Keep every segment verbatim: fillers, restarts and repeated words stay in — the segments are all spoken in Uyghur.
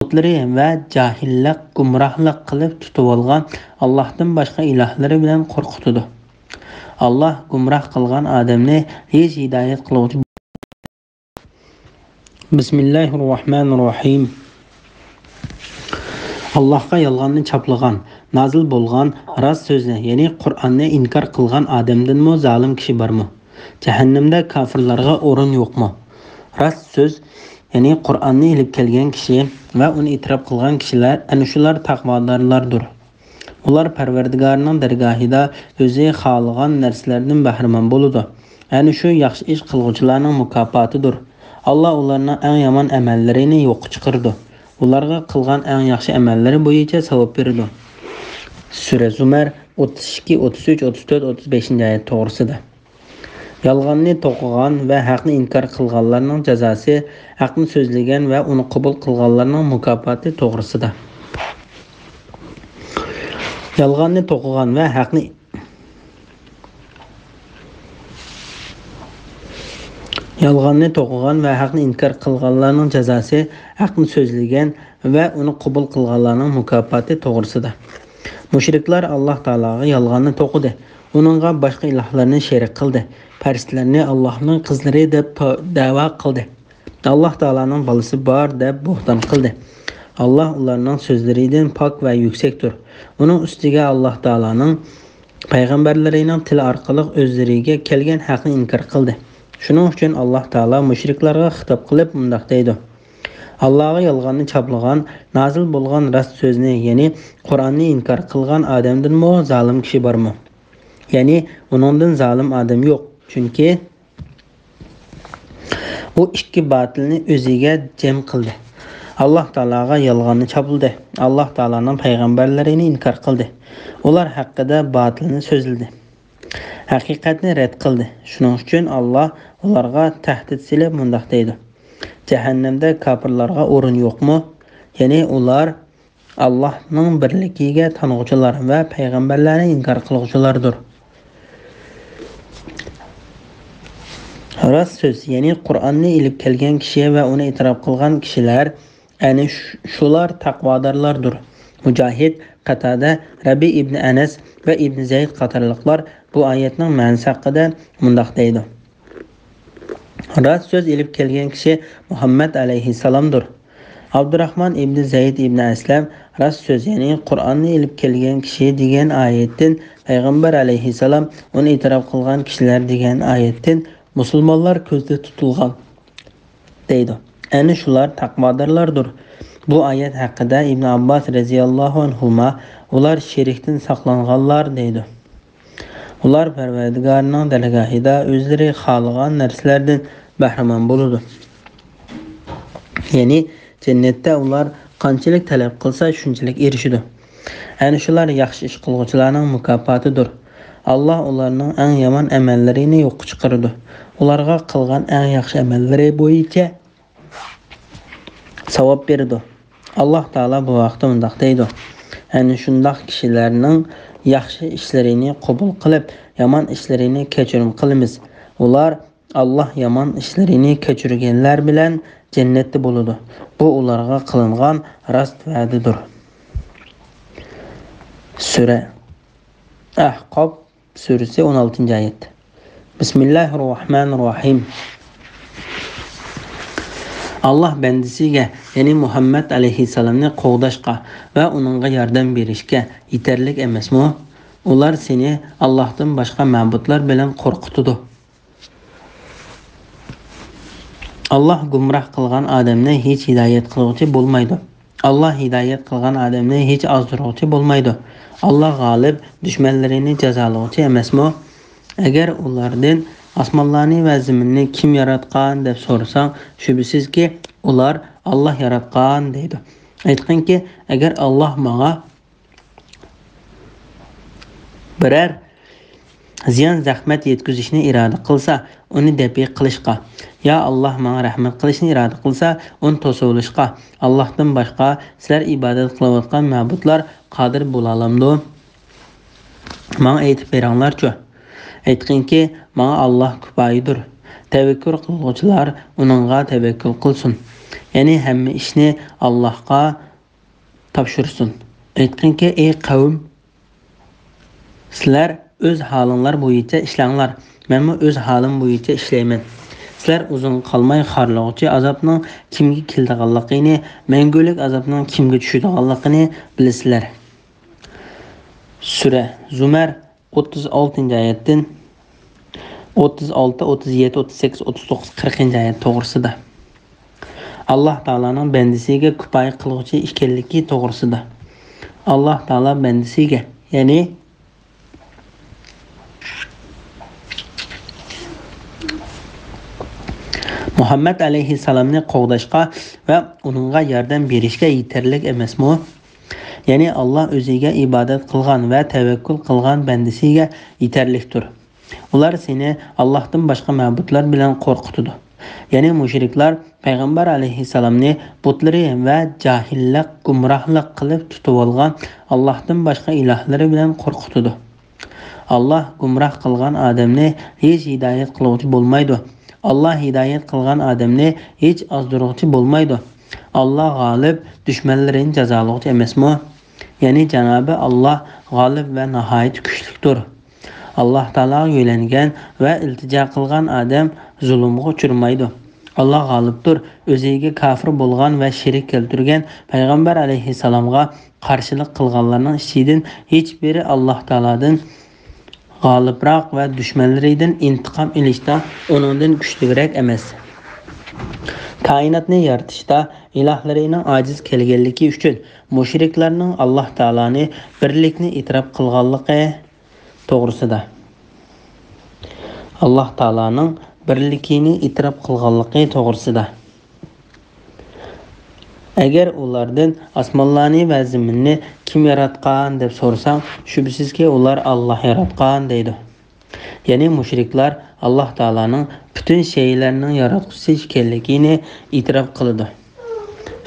بۇتلىرى ۋە جاھىللىق، گۇمراھلىق قىلىپ تۇتۇۋالغان ئاللاھتىن باشقا ئىلاھلىرى بىلەن قورقۇتىدۇ. ئاللاھ گۇمراھ قىلغان ئادەمنى ھېچ ھىدايەت قىلغۇچى. بىسمىللاھىررەھمانىررەھىم. ئاللاھقا يالغاننى چاپلىغان، نازىل بولغان راست سۆزنى، يەنى قۇرئاننى ئىنكار قىلغان ئادەمدىنمۇ زالىم كىشى بارمۇ؟ جەھەننەمدە كاپىرلارغا ئورۇن يوقمۇ؟ راست سۆز، يەنى قۇرئاننى ئېلىپ كەلگەن كىشى ۋە ئۇنى ئېتىراپ قىلغان كىشىلەر ئەنە شۇلار تەقۋادارلاردۇر. ئۇلار پەرۋەردىگارىنىڭ دەرگاھىدا ئۆزى خالىغان نەرسىلەردىن بەھرىمەن بولىدۇ. ئەنە شۇ ياخشى ئىش قىلغۇچىلارنىڭ مۇكاپاتىدۇر. ئاللاھ ئۇلارنىڭ ئەڭ يامان ئەمەللىرىنى يوققا چىقىرىدۇ. ئۇلارغا قىلغان ئەڭ ياخشى ئەمەللىرى بويىچە ساۋاب بېرىدۇ. سۈرە زۇمەر، ئوتتۇز ئىككى، ئوتتۇز ئۈچ، ئوتتۇز تۆت، ئوتتۇز بەشىنچى ئايەت توغرىسىدا. يالغاننى توقۇغان ۋە ھەقنى ئىنكار قىلغانلارنىڭ جازاسى، ھەقنى سۆزلىگەن ۋە ئۇنى قوبۇل قىلغانلارنىڭ مۇكاپاتى توغرىسىدا. يالغاننى توقۇغان ۋە ھەقنى، يالغاننى توقۇغان ۋە ھەقنى ئىنكار قىلغانلارنىڭ جازاسى، ھەقنى سۆزلىگەن ۋە ئۇنى قوبۇل قىلغانلارنىڭ مۇكاپاتى توغرىسىدا. مۇشرىكلار ئاللاھ تائالاغا يالغاننى توقۇدى. ئۇنىڭغا باشقا ئىلاھلارنى شېرىك قىلدى. پەرىشتىلەرنى ئاللاھنىڭ قىزلىرى دەپ تا-، دەۋا قىلدى. ئاللاھ تائالانىڭ بالىسى بار دەپ بوھتان قىلدى. ئاللاھ ئۇلارنىڭ سۆزلىرىدىن پاك ۋە يۈكسەكتۇر. ئۇنىڭ ئۈستىگە ئاللاھ تائالانىڭ پەيغەمبەرلىرىنىڭ تىلى ئارقىلىق ئۆزلىرىگە كەلگەن ھەقنى ئىنكار قىلدى. شۇنىڭ ئۈچۈن ئاللاھ تائالا مۇشرىكلارغا خىتاب قىلىپ مۇنداق دەيدۇ: ئاللاھقا يالغاننى چاپلىغان، نازىل بولغان راست سۆزنى، يەنى قۇرئاننى ئىنكار قىلغان ئادەمدىنمۇ زالىم كىشى بارمۇ؟ يەنى ئۇنىڭدىن زالىم ئادەم يوق. چۈنكى ئۇ ئىككى باتىلنى ئۆزىگە جەم قىلدى. ئاللاھ تائالاغا يالغاننى چاپلىدى. ئاللاھ تائالانىڭ پەيغەمبەرلىرىنى ئىنكار قىلدى. ئۇلار ھەققىدە باتىلنى سۆزلىدى. ھەقىقەتنى رەت قىلدى. شۇنىڭ ئۈچۈن ئاللاھ ئۇلارغا تەھدىت سېلىپ مۇنداق دەيدۇ: جەھەننەمدە كاپىرلارغا ئورۇن يوقمۇ؟ يەنى ئۇلار ئاللاھنىڭ بىرلىكىگە تانغۇچىلار ۋە پەيغەمبەرلەرنى ئىنكار قىلغۇچىلاردۇر. راست سۆز، يەنى قۇرئاننى ئېلىپ كەلگەن كىشى ۋە ئۇنى ئېتىراپ قىلغان كىشىلەر، ئەنە شۇ-، شۇلار تەقۋادارلاردۇر. مۇجاھىد، قاتادە، رەبىئ ئىبنى ئەنەس ۋە ئىبنى زەيد قاتارلىقلار بۇ ئايەتنىڭ مەنىسى ھەققىدە مۇنداق دەيدۇ: راست سۆز ئېلىپ كەلگەن كىشى مۇھەممەد ئەلەيھىسسالامدۇر. ئابدۇراخمان ئىبنى زەيد ئىبنى ئەسلەم راست سۆز، يەنى قۇرئاننى ئېلىپ كەلگەن كىشى دېگەن ئايەتتىن، پەيغەمبەر ئەلەيھىسسالام ئۇنى ئېتىراپ قىلغان كىشىلەر دېگەن ئايەتتىن، مۇسۇلمانلار كۆزدە تۇتۇلغان دەيدۇ. ئەنە شۇلار تەقۋادارلاردۇر. بۇ ئايەت ھەققىدە ئىبن ئابباس رەزىياللاھۇ ئەنھۇما، ئۇلار شېرىكتىن ساقلانغانلار دەيدۇ. ئۇلار پەرۋەردىگارىنىڭ دەرگاھىدا ئۆزلىرى خالىغان نەرسىلەردىن بەھرىمەن بولىدۇ. يەنى جەننەتتە ئۇلار قانچىلىك تەلەپ قىلسا، شۇنچىلىك ئېرىشىدۇ. ئەنە شۇلار ياخشى ئىش قىلغۇچىلارنىڭ مۇكاپاتىدۇر. ئاللاھ ئۇلارنىڭ ئەڭ يامان ئەمەللىرىنى يوققا چىقىرىدۇ. ئۇلارغا قىلغان ئەڭ ياخشى ئەمەللىرى بويىچە ساۋاب بېرىدۇ. ئاللاھ تائالا بۇ ھەقتە مۇنداق دەيدۇ: ئەنە شۇنداق كىشىلەرنىڭ ياخشى ئىشلىرىنى قوبۇل قىلىپ، يامان ئىشلىرىنى كەچۈرۈم قىلىمىز. ئۇلار ئاللاھ يامان ئىشلىرىنى كەچۈرگەنلەر بىلەن جەننەتتە بولىدۇ. بۇ ئۇلارغا قىلىنغان راست ۋەدىدۇر. سۈرە ئەھقاف سۈرىسى، ئون ئالتىنچى ئايەت. بىسمىللاھىررەھمانىررەھىم. ئاللاھ بەندىسىگە، يەنى مۇھەممەد ئەلەيھىسسالامنى قوغداشقا ۋە ئۇنىڭغا ياردەم بېرىشكە يېتەرلىك ئەمەسمۇ؟ ئۇلار سېنى ئاللاھتىن باشقا مەبۇدلار بىلەن قورقۇتىدۇ. ئاللاھ گۇمراھ قىلغان ئادەمنى ھېچ ھىدايەت قىلغۇچى بولمايدۇ. ئاللاھ ھىدايەت قىلغان ئادەمنى ھېچ ئازدۇرغۇچى بولمايدۇ. ئاللاھ غالىب، دۈشمەنلىرىنى جازالىغۇچى ئەمەسمۇ؟ ئەگەر ئۇلاردىن ئاسمانلارنى ۋە زېمىننى كىم ياراتقان دەپ سورىساڭ، شۈبھىسىزكى، ئۇلار ئاللاھ ياراتقان دەيدۇ. ئېيتقىنكى، ئەگەر ئاللاھ ماڭا بىرەر زىيان-زەخمەت يەتكۈزۈشنى ئىرادە قىلسا، ئۇنى دەپئى قىلىشقا، يا ئاللاھ ماڭا رەھمەت قىلىشنى ئىرادە قىلسا، ئۇنى توسۇۋېلىشقا ئاللاھتىن باشقا سىلەر ئىبادەت قىلىۋاتقان مەبۇدلار قادىر بولالامدۇ؟ ماڭا ئېيتىپ بېرىڭلارچۇ. ئېيتقىنكى، ماڭا ئاللاھ كۇپايىدۇر. تەۋەككۈل قىلغۇچىلار ئۇنىڭغا تەۋەككۈل قىلسۇن. يەنى ھەممە ئىشنى ئاللاھقا تاپشۇرسۇن. ئېيتقىنكى، ئەي قەۋم، سىلەر ئۆز ھالىڭلار بويىچە ئىشلەڭلار، مەنمۇ ئۆز ھالىم بويىچە ئىشلەيمەن. سىلەر ئۇزۇن قالماي خارلىغۇچى ئازابنىڭ كىمگە كېلىدىغانلىقىنى، مەڭگۈلۈك ئازابنىڭ كىمگە چۈشىدىغانلىقىنى بىلىسىلەر. سۈرە زۇمەر، ئوتتۇز ئالتىنچى ئايەتتىن، ئوتتۇز ئالتە، ئوتتۇز يەتتە، ئوتتۇز سەككىز، ئوتتۇز توققۇز، قىرىقىنچى ئايەت توغرىسىدا. ئاللاھ تائالانىڭ بەندىسىگە كۇپايە قىلغۇچى ئىكەنلىكى توغرىسىدا. ئاللاھ تائالا بەندىسىگە، يەنى مۇھەممەد ئەلەيھىسسالامنى قوغداشقا ۋە ئۇنىڭغا ياردەم بېرىشكە يېتەرلىك ئەمەسمۇ؟ يەنى ئاللاھ ئۆزىگە ئىبادەت قىلغان ۋە تەۋەككۈل قىلغان بەندىسىگە يېتەرلىكتۇر. ئۇلار سېنى ئاللاھتىن باشقا مەبۇدلار بىلەن قورقۇتىدۇ. يەنى مۇشرىكلار پەيغەمبەر ئەلەيھىسسالامنى بۇتلىرى ۋە جاھىللىق، گۇمراھلىق قىلىپ تۇتۇۋالغان ئاللاھتىن باشقا ئىلاھلىرى بىلەن قورقۇتىدۇ. ئاللاھ گۇمراھ قىلغان ئادەمنى ھېچ ھىدايەت قىلغۇچى بولمايدۇ. ئاللاھ ھىدايەت قىلغان ئادەمنى ھېچ ئازدۇرغۇچى بولمايدۇ. ئاللاھ غالىب، دۈشمەنلىرىنى جازالىغۇچى ئەمەسمۇ؟ يەنى جانابى ئاللاھ غالىب ۋە ناھايىتى كۈچلۈكتۇر. ئاللاھ تائالاغا يۆلەنگەن ۋە ئىلتىجا قىلغان ئادەم زۇلۇمغا ئۇچرىمايدۇ. ئاللاھ غالىبتۇر، ئۆزىگە كاپىر بولغان ۋە شېرىك كەلتۈرگەن پەيغەمبەر ئەلەيھىسسالامغا قارشىلىق قىلغانلارنىڭ ئىچىدىن ھېچبىرى ئاللاھ تائالادىن غالىبراق ۋە دۈشمەنلىرىدىن ئىنتىقام ئېلىشتا ئۇنىڭدىن كۈچلۈكرەك ئەمەس. كائىناتنى يارىتىشتا ئىلاھلىرىنىڭ ئاجىز كەلگەنلىكى ئۈچۈن مۇشرىكلارنىڭ ئاللاھ تائالانى بىرلىكنى ئېتىراپ قىلغانلىقى توغرىسىدا. ئاللاھ تائالانىڭ بىرلىكىنى ئېتىراپ قىلغانلىقى توغرىسىدا. ئەگەر ئۇلاردىن ئاسمانلارنى ۋە زېمىننى كىم ياراتقان دەپ سورىساڭ، شۈبھىسىزكى، ئۇلار ئاللاھ ياراتقان دەيدۇ. يەنى مۇشرىكلار ئاللاھ تائالانىڭ پۈتۈن شەيئىلەرنىڭ ياراتقۇچىسى ئىكەنلىكىنى ئېتىراپ قىلىدۇ.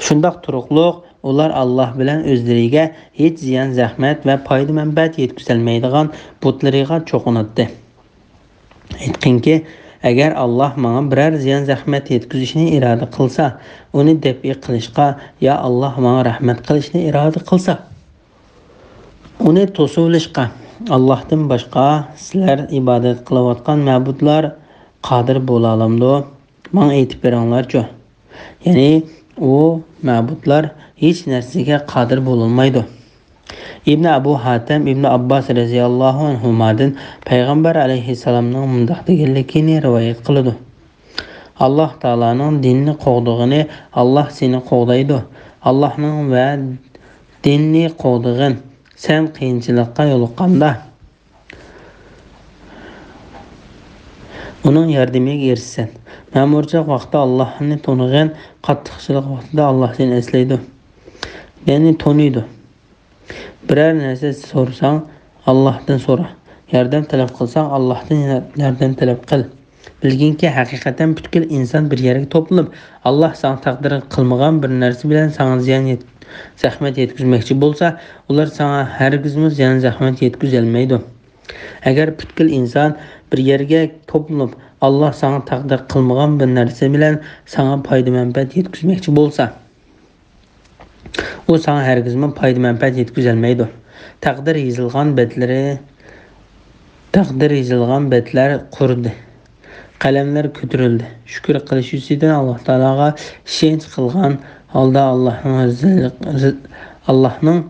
شۇنداق تۇرۇقلۇق ئۇلار ئاللاھ بىلەن ئۆزلىرىگە ھېچ زىيان-زەخمەت ۋە پايدا-مەنپەئەت يەتكۈزەلمەيدىغان بۇتلىرىغا چوقۇناتتى. ئېيتقىنكى، ئەگەر ئاللاھ ماڭا بىرەر زىيان-زەخمەت يەتكۈزۈشنى ئىرادە قىلسا، ئۇنى دەپئى قىلىشقا، يا ئاللاھ ماڭا رەھمەت قىلىشنى ئىرادە قىلسا، ئۇنى توسۇۋېلىشقا ئاللاھتىن باشقا سىلەر ئىبادەت قىلىۋاتقان مەبۇدلار قادىر بولالامدۇ؟ ماڭا ئېيتىپ بېرىڭلارچۇ. يەنى ئۇ مەبۇدلار ھېچ نەرسىگە قادىر بولالمايدۇ. ئىبنى ئەبۇ ھاتەم ئىبنى ئابباس رەزىياللاھۇ ئەنھۇمادىن پەيغەمبەر ئەلەيھىسسالامنىڭ مۇنداق دېگەنلىكىنى رىۋايەت قىلىدۇ. ئاللاھ تائالانىڭ دىنىنى قوغدىغىنى، ئاللاھ سېنى قوغدايدۇ. ئاللاھنىڭ ۋە دىننى قوغدىغىن، سەن قىيىنچىلىققا يولۇققاندا، ئۇنىڭ ياردىمىگە ئېرىشىسەن. مەمۇرچىلىق ۋاقتىدا ئاللاھنى تونۇغىن، قاتتىقچىلىق ۋاقتىدا ئاللاھ سېنى ئەسلەيدۇ. يەنى تونۇيدۇ. بىرەر نەرسە سورىساڭ، ئاللاھتىن سورا. ياردەم تەلەپ قىلساڭ، ئاللاھتىن ياردەم تەلەپ قىل. بىلگىنكى، ھەقىقەتەن پۈتكۈل ئىنسان بىر يەرگە توپلىنىپ، ئاللاھ ساڭا تەقدىر قىلمىغان بىر نەرسە بىلەن ساڭا زىيان يەت-، زەخمەت يەتكۈزمەكچى بولسا، ئۇلار ساڭا ھەرگىزمۇ زىيان-زەخمەت يەتكۈزەلمەيدۇ. ئەگەر پۈتكۈل ئىنسان بىر يەرگە توپلىنىپ، ئاللاھ ساڭا تەقدىر قىلمىغان بىر نەرسە بىلەن ساڭا پايدا-مەنپەئەت يەتكۈزمەكچى بولسا، ئۇ ساڭا ھەرگىزمۇ پايدا-مەنپەئەت يەتكۈزەلمەيدۇ. تەقدىر يېزىلغان بەتلىرى، تەقدىر يېزىلغان بەتلەر قۇرۇدى. قەلەملەر كۆتۈرۈلدى. شۈكۈر قىلىش يۈزىسىدىن ئاللاھ تائالاغا ئىشەنچ قىلغان ھالدا ئاللاھنىڭ رازىلىق-، ئاللاھنىڭ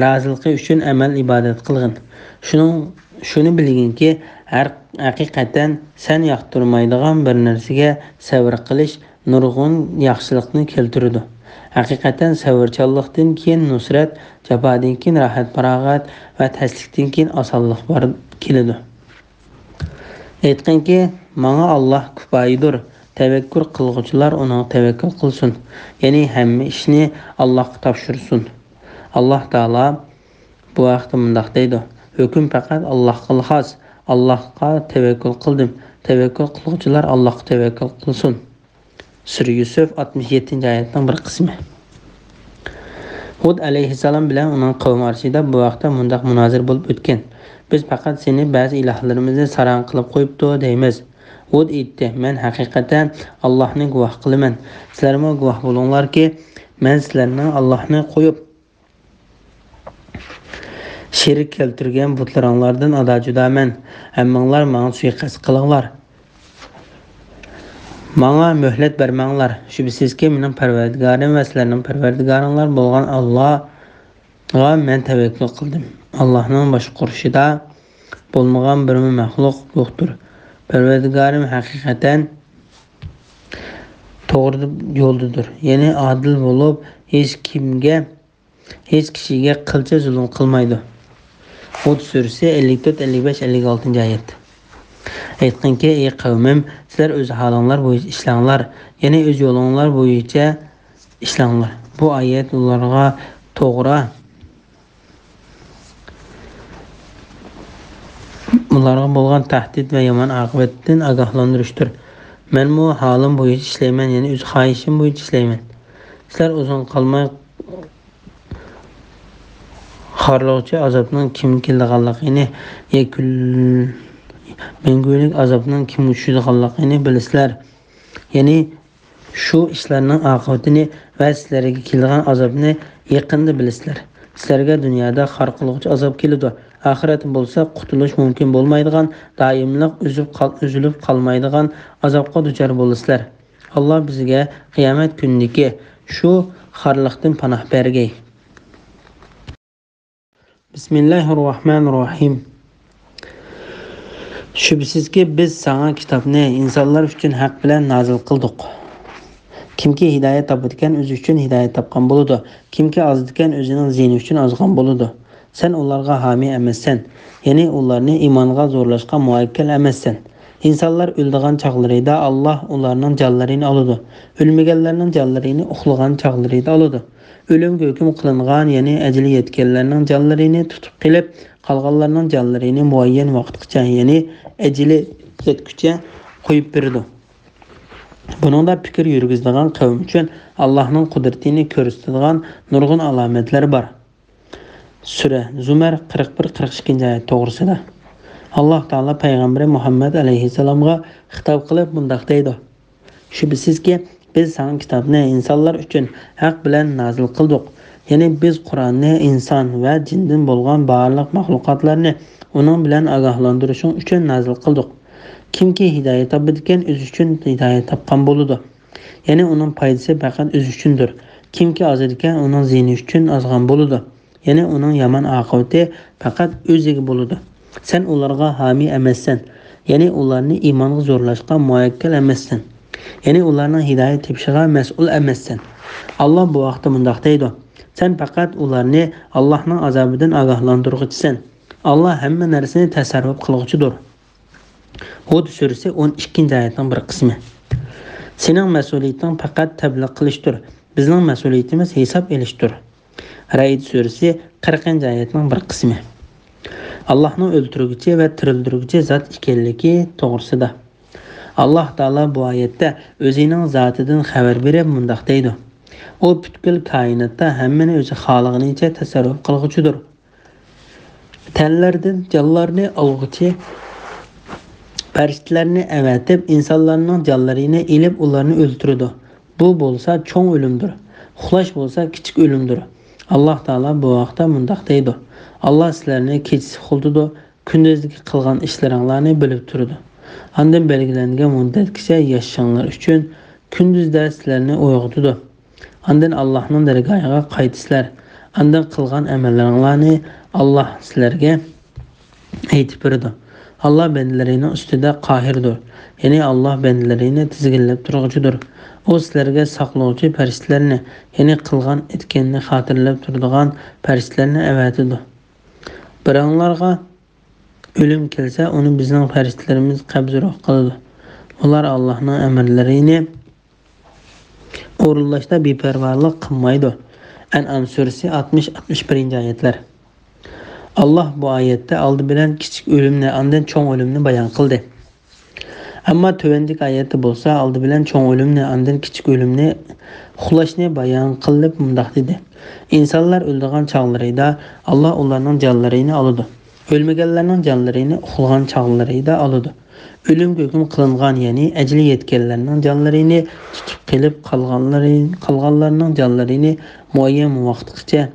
رازىلىقى ئۈچۈن ئەمەل ئىبادەت قىلغىن. شۇنىڭ، شۇنى بىلگىنكى، ھەر، ھەقىقەتەن سەن ياقتۇرمايدىغان بىر نەرسىگە سەۋر قىلىش نۇرغۇن ياخشىلىقنى كەلتۈرىدۇ. ھەقىقەتەن سەۋرچانلىقتىن كېيىن نۇسرەت، جاپادىن كېيىن راھەت-پاراغەت ۋە تەسلىكتىن كېيىن ئاسانلىق بار كېلىدۇ. ئېيتقىنكى، ماڭا ئاللاھ كۇپايىدۇر، تەۋەككۈل قىلغۇچىلار ئۇنىڭغا تەۋەككۈل قىلسۇن، يەنى ھەممە ئىشنى ئاللاھقا تاپشۇرسۇن. ئاللاھ تائالا بۇ ھەقتە مۇنداق دەيدۇ: ھۆكۈم پەقەت ئاللاھقىلا خاس، ئاللاھقا تەۋەككۈل قىلدىم، تەۋەككۈل قىلغۇچىلار ئاللاھقا تەۋەككۈل قىلسۇن. سۈرە يۈسۈف، ئاتمىش يەتتىنچى ئايەتنىڭ بىر قىسمى. ھۇد ئەلەيھىسسالام بىلەن ئۇنىڭ قەۋمى ئارىسىدا بۇ ھەقتە مۇنداق مۇنازىرە بولۇپ ئۆتكەن: بىز پەقەت سېنى بەزى ئىلاھلىرىمىزنى ساراڭ قىلىپ قويۇپتۇ دەيمىز. ھۇد ئېيتتى، مەن ھەقىقەتەن ئاللاھنى گۇۋاھ قىلىمەن. سىلەرمۇ گۇۋاھ بولۇڭلاركى، مەن سىلەرنىڭ ئاللاھنى قويۇپ، شېرىك كەلتۈرگەن بۇتلىرىڭلاردىن ئادا-جۇدامەن. ھەممىڭلار ماڭا سۇيىقەست قىلىڭلار. ماڭا مۆھلەت بەرمەڭلار. شۈبھىسىزكى، مېنىڭ پەرۋەردىگارىم ۋە سىلەرنىڭ پەرۋەردىگارىڭلار بولغان ئاللاغا مەن تەۋەككۈل قىلدىم. ئاللاھنىڭ باشقۇرۇشىدا بولمىغان بىرمۇ مەخلۇق يوقتۇر. پەرۋەردىگارىم ھەقىقەتەن توغرا يولدىدۇر. يەنى ئادىل بولۇپ، ھېچ كىمگە، ھېچ كىشىگە قىلچە زۇلۇم قىلمايدۇ. ھۇد سۈرىسى ئەللىك تۆت، ئەللىك بەش، ئەللىك ئالتىنچى ئايەت. ئېيتقىنكى، ئەي قەۋمىم، سىلەر ئۆز ھالىڭلار بويىچە ئىشلەڭلار، يەنى ئۆز يولۇڭلار بويىچە ئىشلەڭلار. بۇ ئايەت ئۇلارغا توغرا، ئۇلارغا بولغان تەھدىت ۋە يامان ئاقىۋەتتىن ئاگاھلاندۇرۇشتۇر. مەنمۇ ھالىم بويىچە ئىشلەيمەن، يەنى ئۆز خاھىشىم بويىچە ئىشلەيمەن. سىلەر ئۇزۇن قالماي خارلىغۇچى ئازابنىڭ كىمگە كېلىدىغانلىقىنى، يەكۈن، مەڭگۈلۈك ئازابنىڭ كىمگە چۈشىدىغانلىقىنى بىلىسىلەر. يەنى شۇ ئىشلارنىڭ ئاقىۋىتىنى ۋە سىلەرگە كېلىدىغان ئازابنى يېقىندا بىلىسىلەر. سىلەرگە دۇنيادا خار قىلغۇچ ئازاب كېلىدۇ. ئاخىرەتتە بولسا قۇتۇلۇش مۇمكىن بولمايدىغان، دائىملىق ئۈزۈپ قال-، ئۈزۈلۈپ قالمايدىغان ئازابقا دۇچار بولىسىلەر. ئاللا بىزگە قىيامەت كۈنىدىكى شۇ خارلىقتىن پاناھ بەرگەي. بىسمىللاھىررەھمانىررەھىم. شۈبھىسىزكى، بىز ساڭا كىتابنى ئىنسانلار ئۈچۈن ھەق بىلەن نازىل قىلدۇق. كىمكى ھىدايەت تاپىدىكەن، ئۆزى ئۈچۈن ھىدايەت تاپقان بولىدۇ. كىمكى ئازىدىكەن، ئۆزىنىڭ زىيىنى ئۈچۈن ئازغان بولىدۇ. سەن ئۇلارغا ھامىي ئەمەسسەن، يەنى ئۇلارنى ئىمانغا زورلاشقا مۇۋەككەل ئەمەسسەن. ئىنسانلار ئۆلىدىغان چاغلىرىدا ئاللا ئۇلارنىڭ جانلىرىنى ئالىدۇ. ئۆلمىگەنلەرنىڭ جانلىرىنى ئۇخلىغان چاغلىرىدا ئالىدۇ. ئۆلۈمگە ھۆكۈم قىلىنغان، يەنى ئەجىلى يەتكەنلەرنىڭ جانلىرىنى تۇتۇپ قېلىپ، قالغانلارنىڭ جانلىرىنى مۇئەييەن ۋاقىتقىچە، يەنى ئەجىلى يەتكۈچە قويۇپ بېرىدۇ. بۇنىڭدا پىكىر يۈرگۈزىدىغان قەۋم ئۈچۈن ئاللاھنىڭ قۇدرىتىنى كۆرسىتىدىغان نۇرغۇن ئالامەتلەر بار. سۈرە زۇمەر، قىرىق بىر، قىرىق ئىككىنچى ئايەت توغرىسىدا. ئاللاھ تائالا پەيغەمبىرى مۇھەممەد ئەلەيھىسسالامغا خىتاب قىلىپ مۇنداق دەيدۇ: شۈبھىسىزكى، بىز ساڭا كىتابنى ئىنسانلار ئۈچۈن ھەق بىلەن نازىل قىلدۇق. يەنى بىز قۇرئاننى ئىنسان ۋە جىندىن بولغان بارلىق مەخلۇقاتلارنى ئۇنىڭ بىلەن ئاگاھلاندۇرۇشۇڭ ئۈچۈن نازىل قىلدۇق. كىمكى ھىدايەت تاپىدىكەن، ئۆزى ئۈچۈن ھىدايەت تاپقان بولىدۇ. يەنى ئۇنىڭ پايدىسى پەقەت ئۆزى ئۈچۈندۇر. كىمكى ئازىدىكەن، ئۇنىڭ زىيىنى ئۈچۈن ئازغان بولىدۇ. يەنى ئۇنىڭ يامان ئاقىۋىتى پەقەت ئۆزىگە بولىدۇ. سەن ئۇلارغا ھامىي ئەمەسسەن. يەنى ئۇلارنى ئىمانغا زورلاشقا مۇۋەككىل ئەمەسسەن. يەنى ئۇلارنىڭ ھىدايەت تېپىشىغا مەسئۇل ئەمەسسەن. ئاللا بۇ ھەقتە مۇنداق دەيدۇ: سەن پەقەت ئۇلارنى ئاللاھنىڭ ئازابىدىن ئاگاھلاندۇرغۇچىسەن. ئاللا ھەممە نەرسىنى تەسەررۇپ قىلغۇچىدۇر. ھۇد سۈرىسى ئون ئىككىنچى ئايەتنىڭ بىر قىسمى. سېنىڭ مەسئۇلىيىتىڭ پەقەت تەبلىغ قىلىشتۇر. بىزنىڭ مەسئۇلىيىتىمىز ھېساب ئېلىشتۇر. رەئد سۈرىسى قىرىقىنچى ئايەتنىڭ بىر قىسمى. ئاللاھنىڭ ئۆلتۈرگۈچى ۋە تىرىلدۈرگۈچى زات ئىكەنلىكى توغرىسىدا. ئاللاھ تائالا بۇ ئايەتتە ئۆزىنىڭ زاتىدىن خەۋەر بېرىپ مۇنداق دەيدۇ: ئۇ پۈتكۈل كائىناتتا ھەممىنى ئۆزى خالىغىنىچە تەسەررۇپ قىلغۇچىدۇر. تەنلەردىن جانلارنى ئالغۇچى پەرىشتىلەرنى ئەۋەتىپ، ئىنسانلارنىڭ جانلىرىنى ئېلىپ، ئۇلارنى ئۆلتۈرىدۇ. بۇ بولسا چوڭ ئۆلۈمدۇر. ئۇخلاش بولسا كىچىك ئۆلۈمدۇر. ئاللاھ تائالا بۇ ھەقتە مۇنداق دەيدۇ: ئاللاھ سىلەرنى كېچىسى ئۇخلىتىدۇ، كۈندۈزدىكى قىلغان ئىشلىرىڭلارنى بىلىپ تۇرىدۇ. ئاندىن بەلگىلەنگەن مۇددەتكىچە ياشىشىڭلار ئۈچۈن كۈندۈزدە سىلەرنى ئويغىتىدۇ. ئاندىن ئاللاھنىڭ دەرگاھىغا قايتىسىلەر. ئاندىن قىلغان ئەمەللىرىڭلارنى ئاللاھ سىلەرگە ئېيتىپ بېرىدۇ. ئاللاھ بەندىلىرىنىڭ ئۈستىدە قاھىردۇر. يەنى ئاللاھ بەندىلىرىنى تىزگىنلەپ تۇرغۇچىدۇر. ئۇ سىلەرگە ساقلىغۇچى پەرىشتىلەرنى، يەنى قىلغان ئېتكەننى خاتىرىلەپ تۇرىدىغان پەرىشتىلەرنى ئەۋەتىدۇ. بىراڭلارغا ئۆلۈم كەلسە، ئۇنى بىزنىڭ پەرىشتىلىرىمىز قەبزى روھ قىلىدۇ. ئۇلار ئاللاھنىڭ ئەمىرلىرىنى ئورۇنلاشتا بىپەرۋالىق قىلمايدۇ. ئەنئام سۈرىسى ئاتمىش، ئاتمىش بىرىنچى ئايەتلەر. ئاللاھ بۇ ئايەتتە ئالدى بىلەن كىچىك ئۆلۈمنى، ئاندىن چوڭ ئۆلۈمنى بايان قىلدى. ئەمما تۆۋەندىكى ئايەتتە بولسا ئالدى بىلەن چوڭ ئۆلۈمنى، ئاندىن كىچىك ئۆلۈمنى، ئۇخلاشنى بايان قىلىپ مۇنداق دېدى: ئىنسانلار ئۆلىدىغان چاغلىرىدا ئاللاھ ئۇلارنىڭ جانلىرىنى ئالىدۇ. ئۆلمىگەنلەرنىڭ جانلىرىنى ئۇخلىغان چاغلىرىدا ئالىدۇ. ئۆلۈمگە ھۆكۈم قىلىنغان، يەنى ئەجىلى يەتكەنلەرنىڭ جانلىرىنى تۇتۇپ قېلىپ، قالغانلىرى، قالغانلارنىڭ جانلىرىنى مۇئەييەن ۋاقىتقىچە،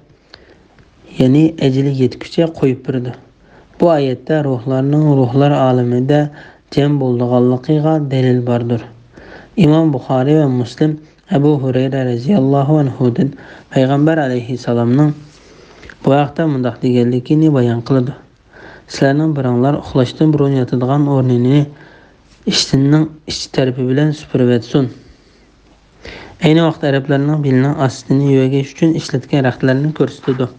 يەنى ئەجىلى يەتكۈچە قويۇپ بېرىدۇ. بۇ ئايەتتە روھلارنىڭ روھلار ئالىمىدە جەم بولىدىغانلىقىغا دەلىل باردۇر. ئىمام بۇخارىي ۋە مۇسلىم ئەبۇ ھۇرەيرە رەزىياللاھۇ ئەنھۇدىن پەيغەمبەر ئەلەيھىسسالامنىڭ بۇ ھەقتە مۇنداق دېگەنلىكىنى بايان قىلىدۇ: سىلەرنىڭ بىرىڭلار ئۇخلاشتىن بۇرۇن ياتىدىغان ئورنىنى ئىشتىنىنىڭ ئىچ تەرىپى بىلەن سۈپۈرۈۋەتسۇن. ئەينى ۋاقىتتا ئەرەبلەرنىڭ بېلىنىڭ ئاستىنى يۆگەش ئۈچۈن ئىشلەتكەن رەختلەرنى كۆرسىتىدۇ.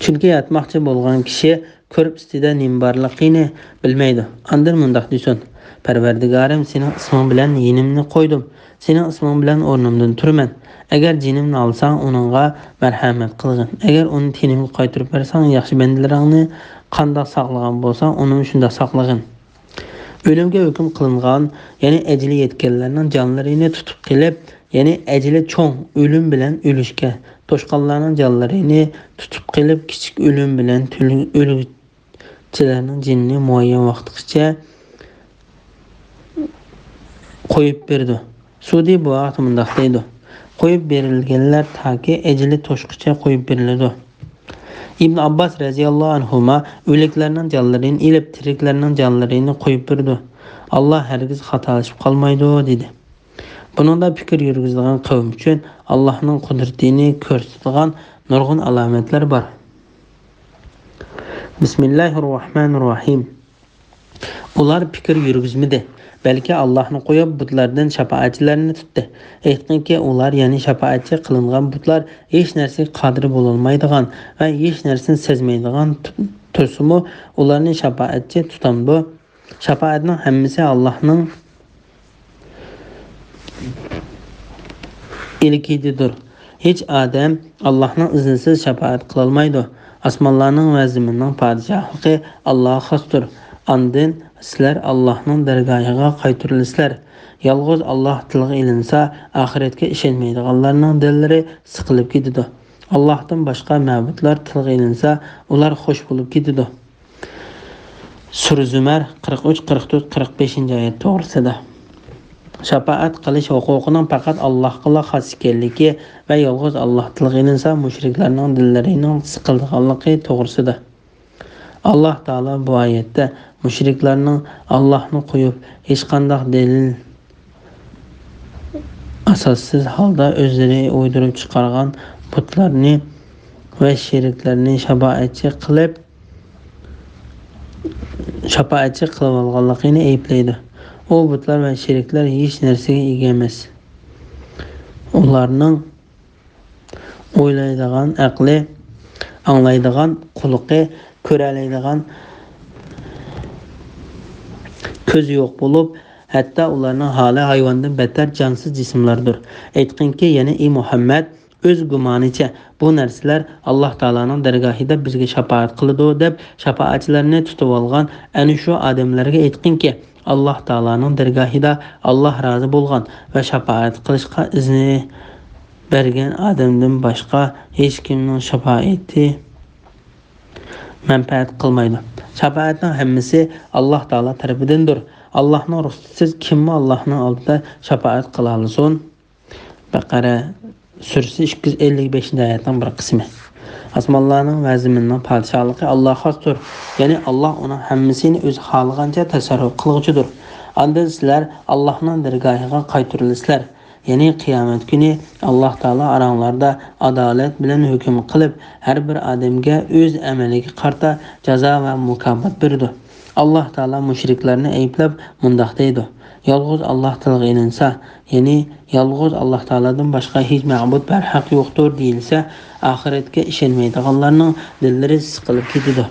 چۈنكى ياتماقچى بولغان كىشى كۆرپە ئۈستىدە نېمە بارلىقىنى بىلمەيدۇ. ئاندىن مۇنداق دېسۇن: پەرۋەردىگارىم، سېنىڭ ئىسمىڭ بىلەن يېنىمنى قويدۇم. سېنىڭ ئىسمىڭ بىلەن ئورنۇمدىن تۇرىمەن. ئەگەر جېنىمنى ئالساڭ، ئۇنىڭغا مەرھەمەت قىلغىن. ئەگەر ئۇنى تېنىمگە قايتۇرۇپ بەرسەڭ، ياخشى بەندىلىرىڭنى قانداق ساقلىغان بولساڭ، ئۇنىمۇ شۇنداق ساقلىغىن. ئۆلۈمگە ھۆكۈم قىلىنغان، يەنى ئەجىلى يەتكەنلەرنىڭ جانلىرىنى تۇتۇپ قېلىپ، يەنى ئەجىلى چوڭ ئۆلۈم بىلەن ئۆلۈشكە توشقانلارنىڭ جانلىرىنى تۇتۇپ قېلىپ، كىچىك ئۆلۈم بىلەن تۆل-، ئۆلگۈچىلەرنىڭ جېنىنى مۇئەييەن ۋاقىتقىچە قويۇپ بېرىدۇ. سۇدى بۇ ھەقتە مۇنداق دەيدۇ: قويۇپ بېرىلگەنلەر تاكى ئەجىلى توشقىچە قويۇپ بېرىلىدۇ. ئىبن ئابباس رەزىياللاھۇ ئەنھۇما ئۆلۈكلەرنىڭ جانلىرىنى ئېلىپ، تىرىكلەرنىڭ جانلىرىنى قويۇپ بېرىدۇ. ئاللا ھەرگىز خاتالىشىپ قالمايدۇ، دېدى. بۇنىڭدا پىكىر يۈرگۈزىدىغان قەۋم ئۈچۈن ئاللانىڭ قۇدرىتىنى كۆرسىتىدىغان نۇرغۇن ئالامەتلەر بار. بىسمىللاھىررەھمانىررەھىم. ئۇلار پىكىر يۈرگۈزمىدى، بەلكى ئاللاھنى قويۇپ، بۇتلاردىن شاپائەتچىلەرنى تۇتتى. ئېيتقىنكى، ئۇلار، يەنى شاپائەتچى قىلىنغان بۇتلار ھېچ نەرسىگە قادىر بولالمايدىغان ۋە ھېچ نەرسىنى سەزمەيدىغان تۇ-، تۇرسىمۇ، ئۇلارنى شاپائەتچى تۇتامدۇ؟ شاپائەتنىڭ ھەممىسى ئاللاھنىڭ ئىلكىدىدۇر. ھېچ ئادەم ئاللاھنىڭ ئىزنىسىز شاپائەت قىلالمايدۇ. ئاسمانلارنىڭ ۋە زېمىننىڭ پادىشاھلىقى ئاللاھقا خاستۇر. ئاندىن سىلەر ئاللاھنىڭ دەرگاھىغا قايتۇرۇلىسىلەر. يالغۇز ئاللاھ تىلغا ئېلىنسا، ئاخىرەتكە ئىشەنمەيدىغانلارنىڭ دىللىرى سىقىلىپ كېتىدۇ. ئاللاھتىن باشقا مەبۇدلار تىلغا ئېلىنسا، ئۇلار خوش بولۇپ كېتىدۇ. سۈرە زۇمەر قىرىق ئۈچ، قىرىق تۆت، قىرىق بەشىنچى ئايەت توغرىسىدا. شاپائەت قىلىش ھوقۇقىنىڭ پەقەت ئاللاھقىلا خاس ئىكەنلىكى ۋە يالغۇز ئاللاھ تىلغا ئېلىنسا، مۇشرىكلارنىڭ دىللىرىنىڭ سىقىلىدىغانلىقى توغرىسىدا. ئاللاھ تائالا بۇ ئايەتتە مۇشرىكلارنىڭ ئاللاھنى قويۇپ، ھېچقانداق دەلىل ئاساسسىز ھالدا ئۆزلىرى ئويدۇرۇپ چىقارغان بۇتلارنى ۋە شېرىكلەرنى شاپائەتچى قىلىپ، شاپائەتچى قىلىۋالغانلىقىنى ئەيىبلەيدۇ. ئۇ بۇتلار ۋە شېرىكلەر ھېچ نەرسىگە ئىگە ئەمەس. ئۇلارنىڭ ئويلايدىغان ئەقلى، ئاڭلايدىغان قۇلىقى، كۆرەلەيدىغان كۆزى يوق بولۇپ، ھەتتا ئۇلارنىڭ ھالى ھايۋاندىن بەتتەر جانسىز جىسىملاردۇر. ئېيتقىنكى، يەنى ئى مۇھەممەد، ئۆز گۇمانىچە بۇ نەرسىلەر ئاللاھ تائالانىڭ دەرگاھىدا بىزگە شاپائەت قىلىدۇ دەپ، شاپائەتچىلەرنى تۇتۇۋالغان ئەنە شۇ ئادەملەرگە ئېيتقىنكى، ئاللاھ تائالانىڭ دەرگاھىدا ئاللاھ رازى بولغان ۋە شاپائەت قىلىشقا ئىزنى بەرگەن ئادەمدىن باشقا ھېچكىمنىڭ شاپائىتى مەنپەئەت قىلمايدۇ. شاپائەتنىڭ ھەممىسى ئاللاھ تائالا تەرىپىدىندۇر. ئاللاھنىڭ رۇخسىتىسىز كىممۇ ئاللاھنىڭ ئالدىدا شاپائەت قىلالىسۇن؟ بەقەرە سۈرىسى ئىككى يۈز ئەللىك بەشىنچى ئايەتنىڭ بىر قىسمى. ئاسمانلارنىڭ ۋە زېمىننىڭ پادىشاھلىقى ئاللاھقا خاستۇر. يەنى ئاللاھ ئۇنىڭ ھەممىسىنى ئۆزى خالىغانچە تەسەررۇپ قىلغۇچىدۇر. ئاندىن سىلەر ئاللاھنىڭ دەرگاھىغا قايتۇرۇلىسىلەر. يەنى قىيامەت كۈنى ئاللاھ تائالا ئاراڭلاردا ئادالەت بىلەن ھۆكۈم قىلىپ، ھەر بىر ئادەمگە ئۆز ئەمەلىگە قارىتا جازا ۋە مۇكاپات بېرىدۇ. ئاللاھ تائالا مۇشرىكلارنى ئەيىبلەپ مۇنداق دەيدۇ: يالغۇز ئاللاھ تىلغا ئېلىنسا، يەنى يالغۇز ئاللاھ تائالادىن باشقا ھېچ مەبۇد بەرھەق يوقتۇر دېيىلسە، ئاخىرەتكە ئىشەنمەيدىغانلارنىڭ دىللىرى سىقىلىپ كېتىدۇ.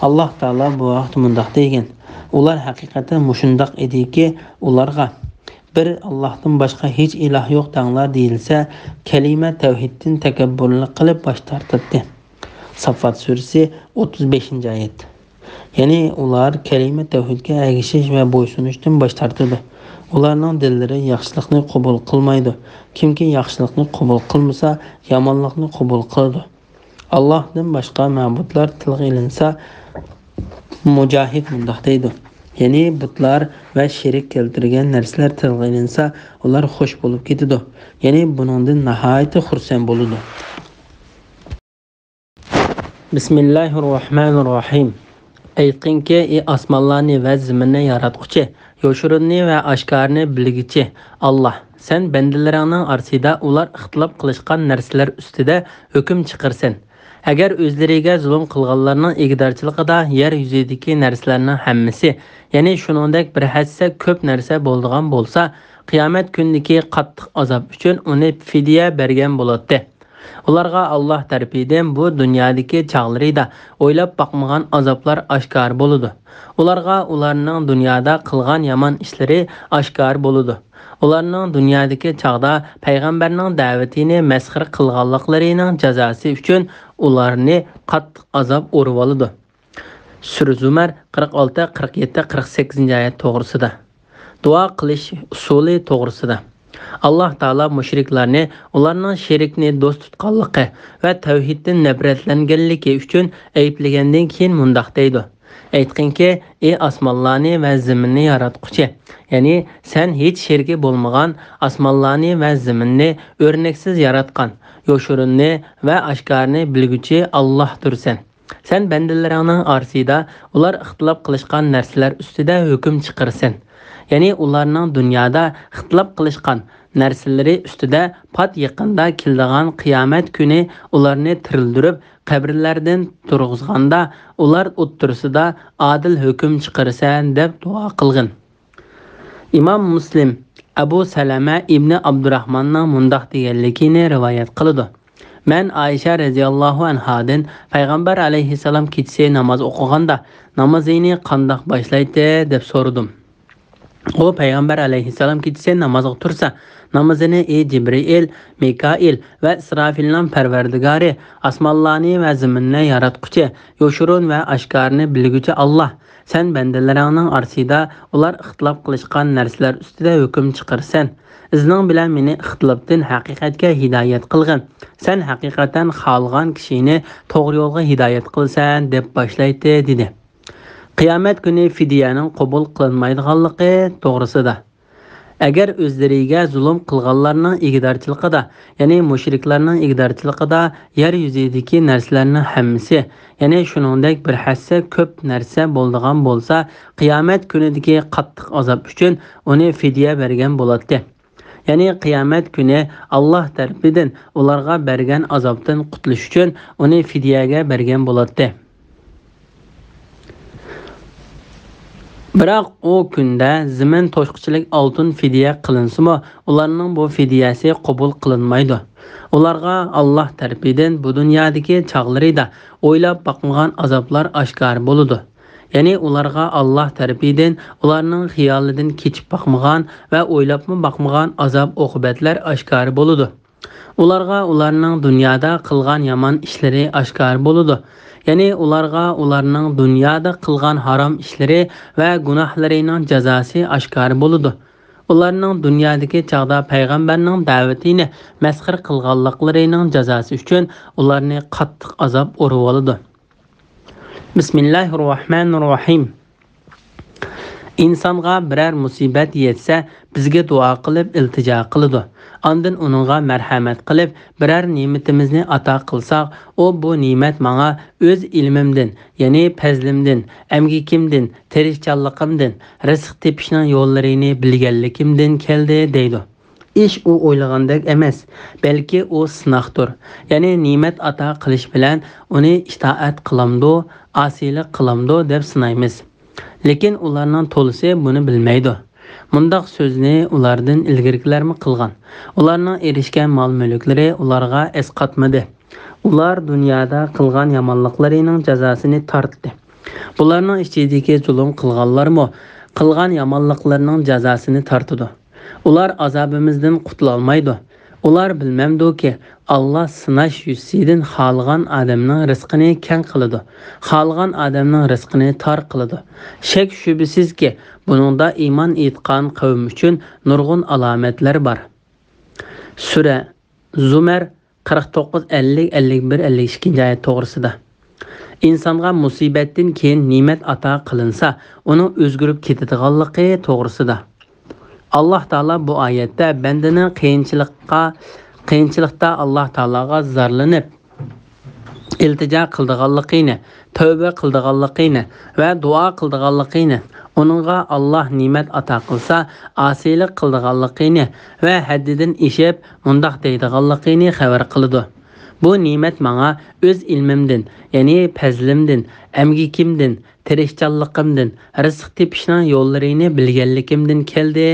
ئاللاھ تائالا بۇ ھەقتە مۇنداق دېگەن: ئۇلار ھەقىقەتەن مۇشۇنداق ئىدىكى، ئۇلارغا بىر ئاللاھتىن باشقا ھېچ ئىلاھ يوق دەڭلار دېيىلسە، كەلىمە تەۋھىدتىن تەكەببۇرلۇق قىلىپ باش تارتاتتى. ساففات سۈرىسى، ئوتتۇز بەشىنچى ئايەت. يەنى ئۇلار كەلىمە تەۋھىدكە ئەگىشىش ۋە بويسۇنۇشتىن باش تارتىدۇ. ئۇلارنىڭ دىللىرى ياخشىلىقنى قوبۇل قىلمايدۇ. كىمكى ياخشىلىقنى قوبۇل قىلمىسا، يامانلىقنى قوبۇل قىلىدۇ. ئاللاھتىن باشقا مەبۇدلار تىلغا ئېلىنسا، مۇجاھىد مۇنداق دەيدۇ: يەنى بۇتلار ۋە شېرىك كەلتۈرگەن نەرسىلەر تىلغا ئېلىنسا، ئۇلار خۇش بولۇپ كېتىدۇ. يەنى بۇنىڭدىن ناھايىتى خۇرسەن بولىدۇ. بىسمىللاھىررەھمانىررەھىم. ئېيتقىنكى، ئى ئاسمانلارنى ۋە زېمىننى ياراتقۇچى، يوشۇرۇننى ۋە ئاشكارىنى بىلگۈچى ئاللاھ، سەن بەندىلىرىڭنىڭ ئارىسىدا ئۇلار ئىختىلاپ قىلىشقان نەرسىلەر ئۈستىدە ھۆكۈم چىقىرىسەن. ئەگەر ئۆزلىرىگە زۇلۇم قىلغانلارنىڭ ئىگىدارچىلىقىدا يەر يۈزىدىكى نەرسىلەرنىڭ ھەممىسى، يەنى شۇنىڭدەك بىر ھەسسە كۆپ نەرسە بولىدىغان بولسا، قىيامەت كۈنىدىكى قاتتىق ئازاب ئۈچۈن ئۇنى فىدىيە بەرگەن بولاتتى. ئۇلارغا ئاللاھ تەرىپىدىن بۇ دۇنيادىكى چاغلىرىدا ئويلاپ باقمىغان ئازابلار ئاشكارا بولىدۇ. ئۇلارغا ئۇلارنىڭ دۇنيادا قىلغان يامان ئىشلىرى ئاشكارا بولىدۇ. ئۇلارنىڭ دۇنيادىكى چاغدا پەيغەمبەرنىڭ دەۋىتىنى مەسخىرە قىلغانلىقلىرىنىڭ جازاسى ئۈچۈن ئۇلارنى قاتتىق ئازاب ئۇرۇۋالىدۇ. سۈرە زۇمەر، قىرىق ئالتە، قىرىق يەتتە، قىرىق سەككىزىنچى ئايەت توغرىسىدا. دۇئا قىلىش ئۇسۇلى توغرىسىدا. ئاللاھ تائالا مۇشرىكلارنى ئۇلارنىڭ شېرىكنى دوست تۇتقانلىقى ۋە تەۋھىدتىن نەپرەتلەنگەنلىكى ئۈچۈن ئەيىبلىگەندىن كېيىن مۇنداق دەيدۇ: ئېيتقىنكى، ئى ئاسمانلارنى ۋە زېمىننى ياراتقۇچى، يەنى سەن ھېچ شېرىكى بولمىغان ئاسمانلارنى ۋە زېمىننى ئۆرنەكسىز ياراتقان، يوشۇرۇننى ۋە ئاشكارىنى بىلگۈچى ئاللاھدۇرسەن. سەن بەندىلىرىڭنىڭ ئارىسىدا ئۇلار ئىختىلاپ قىلىشقان نەرسىلەر ئۈستىدە ھۆكۈم چىقىرىسەن. يەنى ئۇلارنىڭ دۇنيادا ئىختىلاپ قىلىشقان نەرسىلىرى ئۈستىدە پات يېقىندا كېلىدىغان قىيامەت كۈنى ئۇلارنى تىرىلدۈرۈپ، قەبرىلەردىن تۇرغۇزغاندا، ئۇلار ئوتتۇرىسىدا ئادىل ھۆكۈم چىقىرىسەن، دەپ دۇئا قىلغىن. ئىمام مۇسلىم ئەبۇ سەلەمە ئىبنى ئابدۇراھماننىڭ مۇنداق دېگەنلىكىنى رىۋايەت قىلىدۇ: مەن ئائىشە رەزىياللاھۇ ئەنھادىن پەيغەمبەر ئەلەيھىسسالام كېچىسى ناماز ئوقۇغاندا نامىزىنى قانداق باشلايتتى دەپ سورىدىم. ئۇ پەيغەمبەر ئەلەيھىسسالام كېچىسى نامازغا تۇرسا، نامىزىنى ئى جىبرىئىل، مىكائىل ۋە ئىسرافىلنىڭ پەرۋەردىگارى، ئاسمانلارنى ۋە زېمىننى ياراتقۇچى، يوشۇرۇن ۋە ئاشكارىنى بىلگۈچى ئاللاھ، سەن بەندىلىرىڭنىڭ ئارىسىدا ئۇلار ئىختىلاپ قىلىشقان نەرسىلەر ئۈستىدە ھۆكۈم چىقىرىسەن. ئىزنىڭ بىلەن مېنى ئىختىلاپتىن ھەقىقەتكە ھىدايەت قىلغىن. سەن ھەقىقەتەن خالىغان كىشىنى توغرا يولغا ھىدايەت قىلىسەن، دەپ باشلايتتى، دېدى. قىيامەت كۈنى فىدىيەنىڭ قوبۇل قىلىنمايدىغانلىقى توغرىسىدا. ئەگەر ئۆزلىرىگە زۇلۇم قىلغانلارنىڭ ئىگىدارچىلىقىدا، يەنى مۇشرىكلارنىڭ ئىگىدارچىلىقىدا يەر يۈزىدىكى نەرسىلەرنىڭ ھەممىسى، يەنى شۇنىڭدەك بىر ھەسسە كۆپ نەرسە بولىدىغان بولسا، قىيامەت كۈنىدىكى قاتتىق ئازاب ئۈچۈن ئۇنى فىدىيە بەرگەن بولاتتى. يەنى قىيامەت كۈنى ئاللاھ تەرىپىدىن ئۇلارغا بەرگەن ئازابتىن قۇتۇلۇش ئۈچۈن ئۇنى فىدىيەگە بەرگەن بولاتتى. بىراق ئۇ كۈندە زېمىن توشقۇچىلىك ئالتۇن فىدىيە قىلىنسىمۇ، ئۇلارنىڭ بۇ فىدىيەسى قوبۇل قىلىنمايدۇ. ئۇلارغا ئاللاھ تەرىپىدىن بۇ دۇنيادىكى چاغلىرىدا ئويلاپ باقمىغان ئازابلار ئاشكارا بولىدۇ. يەنى ئۇلارغا ئاللاھ تەرىپىدىن ئۇلارنىڭ خىيالىدىن كېچىپ باقمىغان ۋە ئويلاپمۇ باقمىغان ئازاب-ئوقۇبەتلەر ئاشكارا بولىدۇ. ئۇلارغا ئۇلارنىڭ دۇنيادا قىلغان يامان ئىشلىرى ئاشكارا بولىدۇ. يەنى ئۇلارغا ئۇلارنىڭ دۇنيادا قىلغان ھارام ئىشلىرى ۋە گۇناھلىرىنىڭ جازاسى ئاشكارا بولىدۇ. ئۇلارنىڭ دۇنيادىكى چاغدا پەيغەمبەرنىڭ دەۋىتىنى مەسخىرە قىلغانلىقلىرىنىڭ جازاسى ئۈچۈن ئۇلارنى قاتتىق ئازاب ئۇرۇۋالىدۇ. بىسمىللاھىررەھمانىررەھىم. ئىنسانغا بىرەر مۇسىبەت يەتسە، بىزگە دۇئا قىلىپ ئىلتىجا قىلىدۇ. ئاندىن ئۇنىڭغا مەرھەمەت قىلىپ، بىرەر نېمىتىمىزنى ئاتا قىلساق، ئۇ بۇ نېمەت ماڭا ئۆز ئىلمىمدىن، يەنى پەزلىمدىن، ئەمگىكىمدىن، تىرىشچانلىقىمدىن، رىزىق تېپىشنىڭ يوللىرىنى بىلگەنلىكىمدىن كەلدى، دەيدۇ. ئىش ئۇ ئويلىغاندەك ئەمەس، بەلكى ئۇ سىناقتۇر. يەنى نېمەت ئاتا قىلىش بىلەن ئۇنى ئىتائەت قىلامدۇ، ئاسىيلىق قىلامدۇ دەپ سىنايمىز. لېكىن ئۇلارنىڭ تولىسى بۇنى بىلمەيدۇ. مۇنداق سۆزنى ئۇلاردىن ئىلگىرىكىلەرمۇ قىلغان. ئۇلارنىڭ ئېرىشكەن مال-مۈلۈكلىرى ئۇلارغا ئەسقاتمىدى. ئۇلار دۇنيادا قىلغان يامانلىقلىرىنىڭ جازاسىنى تارتتى. بۇلارنىڭ ئىچىدىكى زۇلۇم قىلغانلارمۇ قىلغان يامانلىقلىرىنىڭ جازاسىنى تارتىدۇ. ئۇلار ئازابىمىزدىن قۇتۇلالمايدۇ. ئۇلار بىلمەمدۇكى، ئاللا سىناش يۈزىسىدىن خالىغان ئادەمنىڭ رىزقىنى كەڭ قىلىدۇ، خالىغان ئادەمنىڭ رىزقىنى تار قىلىدۇ. شەك-شۈبھىسىزكى، بۇنىڭدا ئىمان ئېيتقان قەۋم ئۈچۈن نۇرغۇن ئالامەتلەر بار. سۈرە زۇمەر، قىرىق توققۇز، ئەللىك، ئەللىك بىر، ئەللىك ئىككىنچى ئايەت توغرىسىدا. ئىنسانغا مۇسىبەتتىن كېيىن نېمەت ئاتا قىلىنسا، ئۇنىڭ ئۆزگىرىپ كېتىدىغانلىقى توغرىسىدا. ئاللاھ تائالا بۇ ئايەتتە بەندىنىڭ قىيىنچىلىققا، قىيىنچىلىقتا ئاللاھ تائالاغا زارلىنىپ، ئىلتىجا قىلىدىغانلىقىنى، تەۋبە قىلىدىغانلىقىنى ۋە دۇئا قىلىدىغانلىقىنى، ئۇنىڭغا ئاللاھ نېمەت ئاتا قىلسا، ئاسىيلىق قىلىدىغانلىقىنى ۋە ھەددىدىن ئېشىپ مۇنداق دەيدىغانلىقىنى خەۋەر قىلىدۇ: بۇ نېمەت ماڭا ئۆز ئىلمىمدىن، يەنى پەزلىمدىن، ئەمگىكىمدىن، تىرىشچانلىقىمدىن، رىزىق تېپىشنىڭ يوللىرىنى بىلگەنلىكىمدىن كەلدى.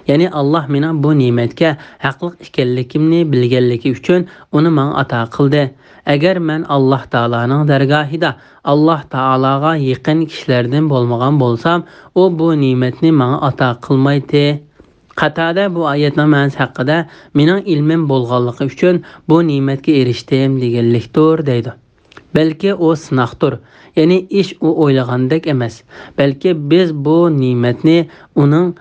يەنى ئاللاھ مېنىڭ بۇ نېمەتكە ھەقلىق ئىكەنلىكىمنى بىلگەنلىكى ئۈچۈن ئۇنى ماڭا ئاتا قىلدى. ئەگەر مەن ئاللاھ تائالانىڭ دەرگاھىدا ئاللاھ تائالاغا يېقىن كىشىلەردىن بولمىغان بولسام، ئۇ بۇ نېمەتنى ماڭا ئاتا قىلمايتتى. قاتادە بۇ ئايەتنىڭ مەنىسى ھەققىدە، مېنىڭ ئىلمىم بولغانلىقى ئۈچۈن بۇ نېمەتكە ئېرىشتىم دېگەنلىكتۇر، دەيدۇ. بەلكى ئۇ سىناقتۇر، يەنى ئىش ئۇ ئويلىغاندەك ئەمەس. بەلكى بىز بۇ نېمەتنى ئۇنىڭ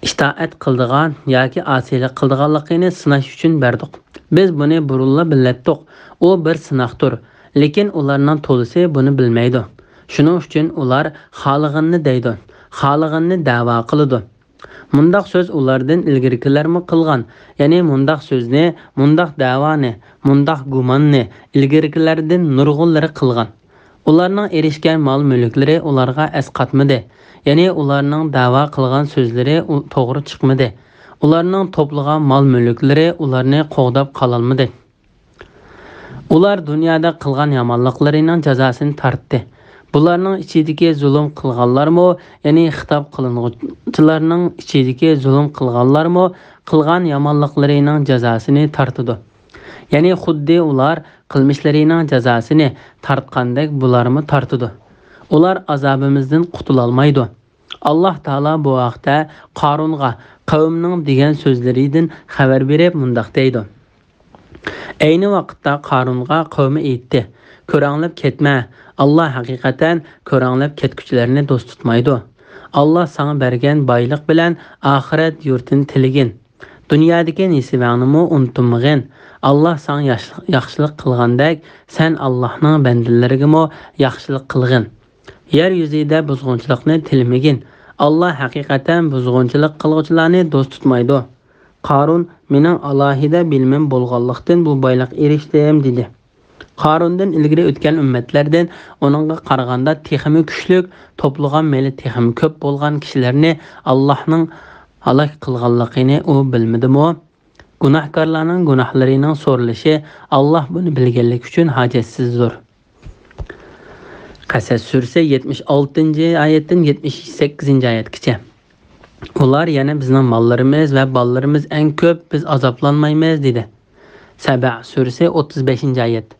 ئىتائەت قىلىدىغان ياكى ئاسىيلىق قىلىدىغانلىقىنى سىناش ئۈچۈن بەردۇق. بىز بۇنى بۇرۇنلا بىلەتتۇق. ئۇ بىر سىناقتۇر. لېكىن ئۇلارنىڭ تولىسى بۇنى بىلمەيدۇ. شۇنىڭ ئۈچۈن ئۇلار خالىغىنىنى دەيدۇ، خالىغىنىنى دەۋا قىلىدۇ. مۇنداق سۆز ئۇلاردىن ئىلگىرىكىلەرمۇ قىلغان، يەنى مۇنداق سۆزنى، مۇنداق دەۋانى، مۇنداق گۇماننى ئىلگىرىكىلەردىن نۇرغۇنلىرى قىلغان. ئۇلارنىڭ ئېرىشكەن مال-مۈلۈكلىرى ئۇلارغا ئەسقاتمىدى، يەنى ئۇلارنىڭ دەۋا قىلغان سۆزلىرى ئۇ-، توغرا چىقمىدى. ئۇلارنىڭ توپلىغان مال-مۈلۈكلىرى ئۇلارنى قوغداپ قالالمىدى. ئۇلار دۇنيادا قىلغان يامانلىقلىرىنىڭ جازاسىنى تارتتى. بۇلارنىڭ ئىچىدىكى زۇلۇم قىلغانلارمۇ، يەنى خىتاب قىلىنغۇچىلارنىڭ ئىچىدىكى زۇلۇم قىلغانلارمۇ قىلغان يامانلىقلىرىنىڭ جازاسىنى تارتىدۇ. يەنى خۇددى ئۇلار قىلمىشلىرىنىڭ جازاسىنى تارتقاندەك بۇلارمۇ تارتىدۇ. ئۇلار ئازابىمىزدىن قۇتۇلالمايدۇ. ئاللاھ تائالا بۇ ھەقتە قارۇنغا قەۋمنىڭ دېگەن سۆزلىرىدىن خەۋەر بېرىپ مۇنداق دەيدۇ: ئەينى ۋاقىتتا قارۇنغا قەۋمى ئېيتتى: كۆرەڭلەپ كەتمە، ئاللاھ ھەقىقەتەن كۆرەڭلەپ كەتكۈچىلەرنى دوست تۇتمايدۇ. ئاللاھ ساڭا بەرگەن بايلىق بىلەن ئاخىرەت يۇرتىنى تىلىگىن. دۇنيادىكى نېسىۋەڭنىمۇ ئۇنتۇمىغىن. ئاللاھ ساڭا ياخشى-، ياخشىلىق قىلغاندەك، سەن ئاللاھنىڭ بەندىلىرىگىمۇ ياخشىلىق قىلغىن. يەر يۈزىدە بۇزغۇنچىلىقنى تىلىمىگىن. ئاللاھ ھەقىقەتەن بۇزغۇنچىلىق قىلغۇچىلارنى دوست تۇتمايدۇ. قارۇن: مېنىڭ ئالاھىدە بىلىمىم بولغانلىقتىن بۇ بايلىققا ئېرىشتىم، دېدى. قارۇندىن ئىلگىرى ئۆتكەن ئۈممەتلەردىن ئۇنىڭغا قارىغاندا تېخىمۇ كۈچلۈك، توپلىغان مېلى تېخىمۇ كۆپ بولغان كىشىلەرنى ئاللاھنىڭ ھالاك قىلغانلىقىنى ئۇ بىلمىدىمۇ؟ گۇناھكارلارنىڭ گۇناھلىرىنىڭ سورىلىشى ئاللاھ بۇنى بىلگەنلىكى ئۈچۈن ھاجەتسىزدۇر. قەسەس سۈرىسى يەتمىش ئالتىنچى ئايەتتىن يەتمىش سەككىزىنچى ئايەتكىچە. ئۇلار يەنە: بىزنىڭ ماللىرىمىز ۋە بالىلىرىمىز ئەڭ كۆپ، بىز ئازابلانمايمىز، دېدى. سەبە سۈرىسى ئوتتۇز بەشىنچى ئايەت.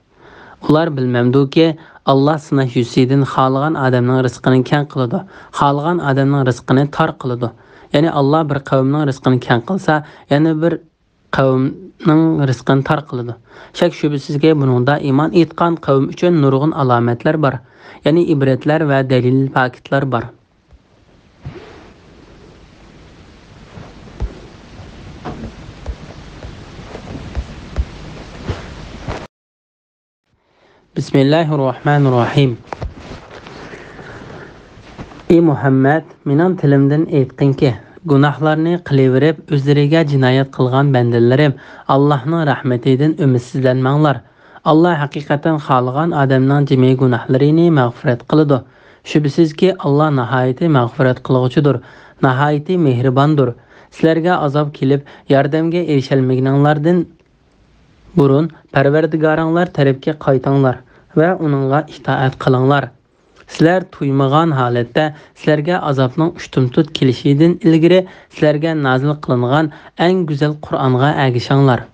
ئۇلار بىلمەمدۇكى، ئاللاھ سىناش يۈزىسىدىن خالىغان ئادەمنىڭ رىزقىنى كەڭ قىلىدۇ، خالىغان ئادەمنىڭ رىزقىنى تار قىلىدۇ. يەنى ئاللاھ بىر قەۋمنىڭ رىزقىنى كەڭ قىلسا، يەنە بىر قەۋمنىڭ رىزقىنى تار قىلىدۇ. شەك-شۈبھىسىزكى، بۇنىڭدا ئىمان ئېيتقان قەۋم ئۈچۈن نۇرغۇن ئالامەتلەر بار، يەنى ئىبرەتلەر ۋە دەلىل پاكىتلار بار. بىسمىللاھىررەھمانىررەھىم. ئى مۇھەممەد، مېنىڭ تىلىمدىن ئېيتقىنكى، گۇناھلارنى قىلىۋېرىپ، ئۆزلىرىگە جىنايەت قىلغان بەندىلىرىم، ئاللاھنىڭ رەھمىتىدىن ئۈمىدسىزلەنمەڭلار. ئاللاھ ھەقىقەتەن خالىغان ئادەمنىڭ جىمى گۇناھلىرىنى مەغپىرەت قىلىدۇ. شۈبھىسىزكى، ئاللاھ ناھايىتى مەغپىرەت قىلغۇچىدۇر، ناھايىتى مېھرىباندۇر. سىلەرگە ئازاب كېلىپ، ياردەمگە ئېرىشەلمىگىنىڭلاردىن بۇرۇن پەرۋەردىگارىڭلار تەرەپكە قايتىڭلار ۋە ئۇنىڭغا ئىتائەت قىلىڭلار. سىلەر تۇيمىغان ھالەتتە سىلەرگە ئازابنىڭ ئۇشتۇمتۇت كېلىشىدىن ئىلگىرى سىلەرگە نازىل قىلىنغان ئەڭ گۈزەل قۇرئانغا ئەگىشىڭلار.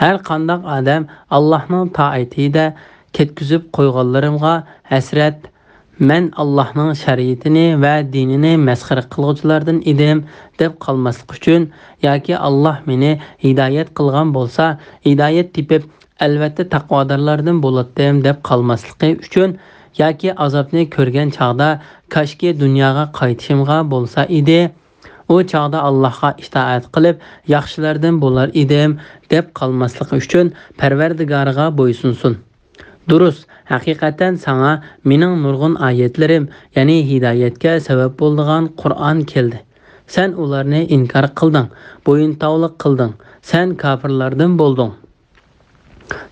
ھەر قانداق ئادەم ئاللاھنىڭ تائىتىدە كەتكۈزۈپ قويغانلىرىمغا ھەسرەت، مەن ئاللاھنىڭ شەرىئىتىنى ۋە دىنىنى مەسخىرە قىلغۇچىلاردىن ئىدىم، دەپ قالماسلىق ئۈچۈن ياكى ئاللاھ مېنى ھىدايەت قىلغان بولسا، ھىدايەت تېپىپ، ئەلۋەتتە تەقۋادارلاردىن بولاتتىم، دەپ قالماسلىقى ئۈچۈن ياكى ئازابنى كۆرگەن چاغدا، كاشكى دۇنياغا قايتىشىمغا بولسا ئىدى، ئۇ چاغدا ئاللاھقا ئىتائەت قىلىپ، ياخشىلاردىن بولار ئىدىم، دەپ قالماسلىقى ئۈچۈن پەرۋەردىگارىغا بويسۇنسۇن. دۇرۇس، ھەقىقەتەن ساڭا مېنىڭ نۇرغۇن ئايەتلىرىم، يەنى ھىدايەتكە سەۋەب بولىدىغان قۇرئان كەلدى. سەن ئۇلارنى ئىنكار قىلدىڭ، بويۇنتاۋلىق قىلدىڭ، سەن كاپىرلاردىن بولدۇڭ.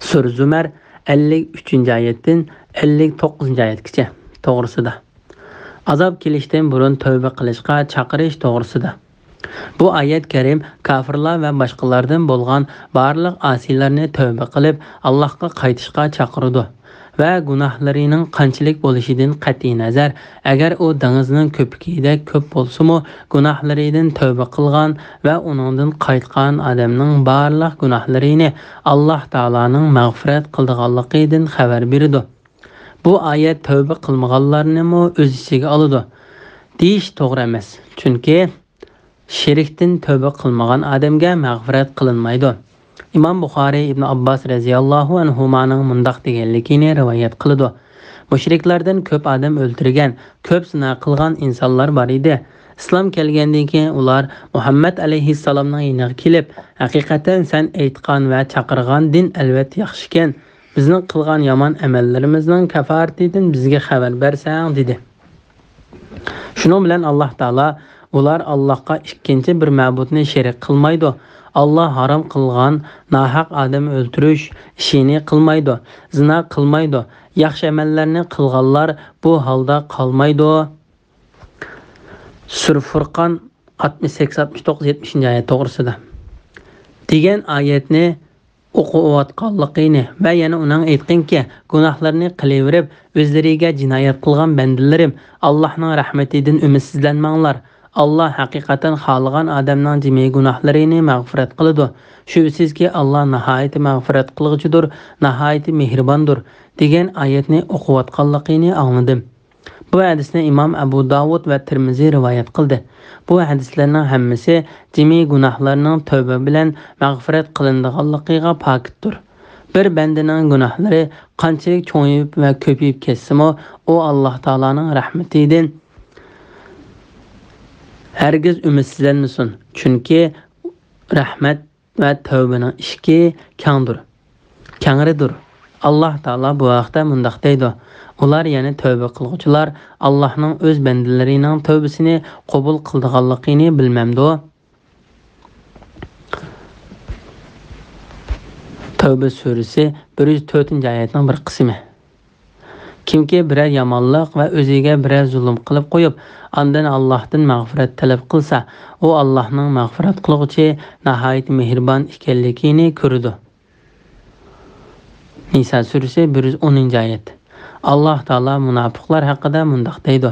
سۈرە زۇمەر، ئەللىك ئۈچىنچى ئايەتتىن ئەللىك توققۇزىنچى ئايەتكىچە توغرىسىدا. ئازاب كېلىشتىن بۇرۇن تەۋبە قىلىشقا چاقىرىش توغرىسىدا. بۇ ئايەت كەرىم كاپىرلار ۋە باشقىلاردىن بولغان بارلىق ئاسىيلارنى تەۋبە قىلىپ، ئاللاھقا قايتىشقا چاقىرىدۇ ۋە گۇناھلىرىنىڭ قانچىلىك بولۇشىدىن قەتئىينەزەر، ئەگەر ئۇ دېڭىزنىڭ كۆپۈكىدەك كۆپ بولسىمۇ، گۇناھلىرىدىن تەۋبە قىلغان ۋە ئۇنىڭدىن قايتقان ئادەمنىڭ بارلىق گۇناھلىرىنى ئاللاھ تائالانىڭ مەغپىرەت قىلىدىغانلىقىدىن خەۋەر بېرىدۇ. بۇ ئايەت تەۋبە قىلمىغانلارنىمۇ ئۆز ئىچىگە ئالىدۇ، دېيىش توغرا ئەمەس. چۈنكى شىركتىن تەۋبە قىلمىغان ئادەمگە مەغپىرەت قىلىنمايدۇ. ئىمام بۇخارىي ئىبن ئابباس رەزىياللاھۇ ئەنھۇمانىڭ مۇنداق دېگەنلىكىنى رىۋايەت قىلىدۇ: مۇشرىكلاردىن كۆپ ئادەم ئۆلتۈرگەن، كۆپ زىنا قىلغان ئىنسانلار بار ئىدى. ئىسلام كەلگەندىن كېيىن ئۇلار مۇھەممەد ئەلەيھىسسالامنىڭ يېنىغا كېلىپ، ھەقىقەتەن سەن ئېيتقان ۋە چاقىرغان دىن ئەلۋەتتە ياخشىكەن، بىزنىڭ قىلغان يامان ئەمەللىرىمىزنىڭ كاپارىتىدىن بىزگە خەۋەر بەرسەڭ، دېدى. شۇنىڭ بىلەن ئاللاھ تائالا ئۇلار ئاللاھقا ئىككىنچى بىر مەبۇدنى شېرىك قىلمايدۇ، ئاللاھ ھارام قىلغان ناھەق ئادەم ئۆلتۈرۈش ئىشىنى قىلمايدۇ، زىنا قىلمايدۇ، ياخشى ئەمەللەرنى قىلغانلار بۇ ھالدا قالمايدۇ. سۈرە فۇرقان ئاتمىش سەككىز، ئاتمىش توققۇز، يەتمىشىنچى ئايەت توغرىسىدا دېگەن ئايەتنى ئوقۇۋاتقانلىقىنى ۋە يەنە ئۇنىڭ ئېيتقىنكى، گۇناھلىرىنى قىلىۋېرىپ، ئۆزلىرىگە جىنايەت قىلغان بەندىلىرىم، ئاللاھنىڭ رەھمىتىدىن ئۈمىدسىزلەنمەڭلار. ئاللاھ ھەقىقەتەن خالىغان ئادەمنىڭ جىمى گۇناھلىرىنى مەغپىرەت قىلىدۇ. شۈبھىسىزكى، ئاللاھ ناھايىتى مەغپىرەت قىلغۇچىدۇر، ناھايىتى مېھرىباندۇر، دېگەن ئايەتنى ئوقۇۋاتقانلىقىنى ئاڭلىدىم. بۇ ھەدىسنى ئىمام ئەبۇ داۋۇد ۋە تىرمىزى رىۋايەت قىلدى. بۇ ھەدىسلەرنىڭ ھەممىسى جىمى گۇناھلارنىڭ تەۋبە بىلەن مەغپىرەت قىلىنىدىغانلىقىغا پاكىتتۇر. بىر بەندىنىڭ گۇناھلىرى قانچىلىك چوڭىيىپ ۋە كۆپىيىپ كەتسىمۇ، ئۇ ئاللاھ تائالانىڭ رەھمىتىدىن ھەرگىز ئۈمىدسىزلەنمىسۇن، چۈنكى رەھمەت ۋە تەۋبىنىڭ ئىشىكى كەڭدۇر، كەڭرىدۇر. ئاللاھ تائالا بۇ ھەقتە مۇنداق دەيدۇ: ئۇلار، يەنى تەۋبە قىلغۇچىلار، ئاللاھنىڭ ئۆز بەندىلىرىنىڭ تەۋبىسىنى قوبۇل قىلىدىغانلىقىنى بىلمەمدۇ؟ تەۋبە سۈرىسى بىر يۈز تۆتىنچى ئايەتنىڭ بىر قىسمى. كىمكى بىرەر يامانلىق ۋە ئۆزىگە بىرەر زۇلۇم قىلىپ قويۇپ، ئاندىن ئاللاھتىن مەغپىرەت تەلەپ قىلسا، ئۇ ئاللاھنىڭ مەغپىرەت قىلغۇچى، ناھايىتى مېھرىبان ئىكەنلىكىنى كۆرىدۇ. نىسا سۈرىسى بىر يۈز ئونىنچى ئايەت. ئاللاھ تائالا مۇناپىقلار ھەققىدە مۇنداق دەيدۇ: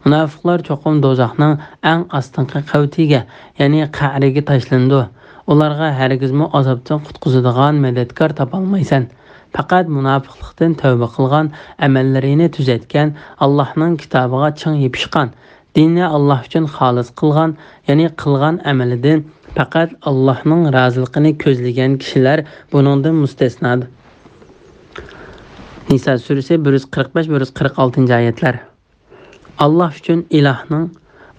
مۇناپىقلار چوقۇم دوزاخنىڭ ئەڭ ئاستىنقى قەۋىتىگە، يەنى قەئرىگە تاشلىنىدۇ. ئۇلارغا ھەرگىزمۇ ئازابتىن قۇتقۇزىدىغان مەدەتكار تاپالمايسەن. پەقەت مۇناپىقلىقتىن تەۋبە قىلغان، ئەمەللىرىنى تۈزەتكەن، ئاللاھنىڭ كىتابىغا چىڭ يېپىشقان، دىننى ئاللاھ ئۈچۈن خالىس قىلغان، يەنى قىلغان ئەمىلىدىن پەقەت ئاللاھنىڭ رازىلىقىنى كۆزلىگەن كىشىلەر بۇنىڭدىن مۇستەسنادۇر. نىسا سۈرىسى بىر يۈز قىرىق بەش، بىر يۈز قىرىق ئالتىنچى ئايەتلەر. ئاللاھ ئۈچۈن ئىلاھنىڭ،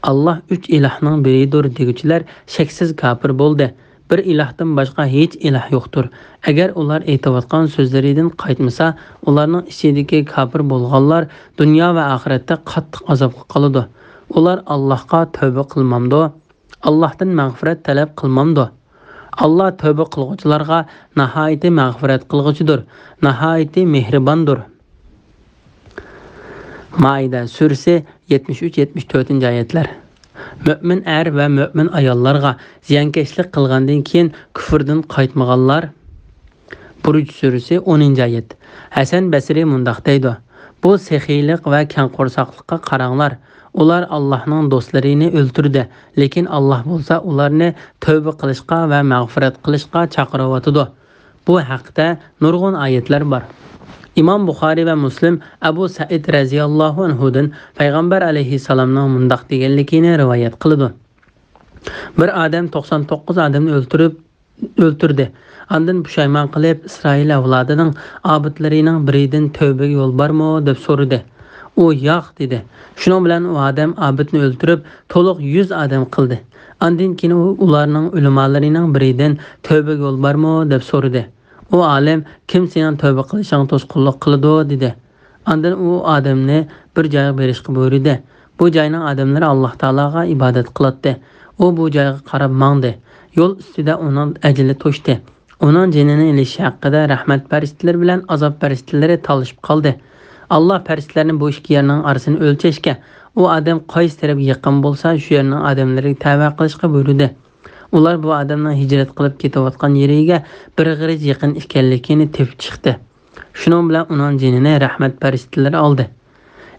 ئاللاھ ئۈچ ئىلاھنىڭ بىرىدۇر دېگۈچىلەر شەكسىز كاپىر بولدى. بىر ئىلاھتىن باشقا ھېچ ئىلاھ يوقتۇر. ئەگەر ئۇلار ئېيتىۋاتقان سۆزلىرىدىن قايتمىسا، ئۇلارنىڭ ئىچىدىكى كاپىر بولغانلار دۇنيا ۋە ئاخىرەتتە قاتتىق ئازابقا قالىدۇ. ئۇلار ئاللاھقا تەۋبە قىلمامدۇ؟ ئاللاھتىن مەغپىرەت تەلەپ قىلمامدۇ؟ ئاللاھ تەۋبە قىلغۇچىلارغا ناھايىتى مەغپىرەت قىلغۇچىدۇر، ناھايىتى مېھرىباندۇر. مائىدە سۈرىسى يەتمىش ئۈچ، يەتمىش تۆتىنچى ئايەتلەر. مۆمىن ئەر ۋە مۆمىن ئاياللارغا زىيانكەشلىك قىلغاندىن كېيىن كۈفرىدىن قايتمىغانلار. بۇرۇج سۈرىسى ئونىنچى ئايەت. ھەسەن بەسرى مۇنداق دەيدۇ: بۇ سېخىيلىق ۋە كەڭ قورساقلىققا قاراڭلار. ئۇلار ئاللاھنىڭ دوستلىرىنى ئۆلتۈردى، لېكىن ئاللاھ بولسا ئۇلارنى تەۋبە قىلىشقا ۋە مەغپىرەت قىلىشقا چاقىرىۋاتىدۇ. بۇ ھەقتە نۇرغۇن ئايەتلەر بار. ئىمام بۇخارىي ۋە مۇسلىم ئەبۇ سەئىد رەزىياللاھۇ ئەنھۇدىن پەيغەمبەر ئەلەيھىسسالامنىڭ مۇنداق دېگەنلىكىنى رىۋايەت قىلىدۇ: بىر ئادەم توقسان توققۇز ئادەمنى ئۆلتۈرۈپ، ئۆلتۈردى. ئاندىن پۇشايمان قىلىپ، ئىسرائىل ئەۋلادىنىڭ ئابىدلىرىنىڭ بىرىدىن تەۋبىگە يول بارمۇ؟ دەپ سورىدى. ئۇ، ياق، دېدى. شۇنىڭ بىلەن ئۇ ئادەم ئابىدنى ئۆلتۈرۈپ، تولۇق يۈز ئادەم قىلدى. ئاندىن كېيىن ئۇ ئۇلارنىڭ ئۆلىمالىرىنىڭ بىرىدىن تەۋبىگە يول بارمۇ؟ دەپ سورىدى. ئۇ ئالىم: «كىم سېنىڭ تەۋبە قىلىشىڭغا توسقۇنلۇق قىلىدۇ؟» دېدى. ئاندىن ئۇ ئادەمنى بىر جايغا بېرىشقا بۇيرۇدى. بۇ جاينىڭ ئادەملىرى ئاللاھ تائالاغا ئىبادەت قىلاتتى. ئۇ بۇ جايغا قاراپ ماڭدى. يول ئۈستىدە ئۇنىڭ ئەجىلى توشتى. ئۇنىڭ جېنىنى ئېلىش ھەققىدە رەھمەت پەرىشتىلىرى بىلەن ئازاب پەرىشتىلىرى تالىشىپ قالدى. ئاللاھ پەرىشتىلەرنى بۇ ئىككى يەرنىڭ ئارىسىنى ئۆلچەشكە، ئۇ ئادەم قايسى تەرەپكە يېقىن بولسا، شۇ يەرنىڭ ئادەملىرىگە تەۋە قىلىشقا بۇيرۇدى. ئۇلار بۇ ئادەمنىڭ ھىجرەت قىلىپ كېتىۋاتقان يېرىگە بىر غېرىچ يېقىن ئىكەنلىكىنى تېپىپ چىقتى. شۇنىڭ بىلەن ئۇنىڭ جېنىنى رەھمەت پەرىشتىلىرى ئالدى.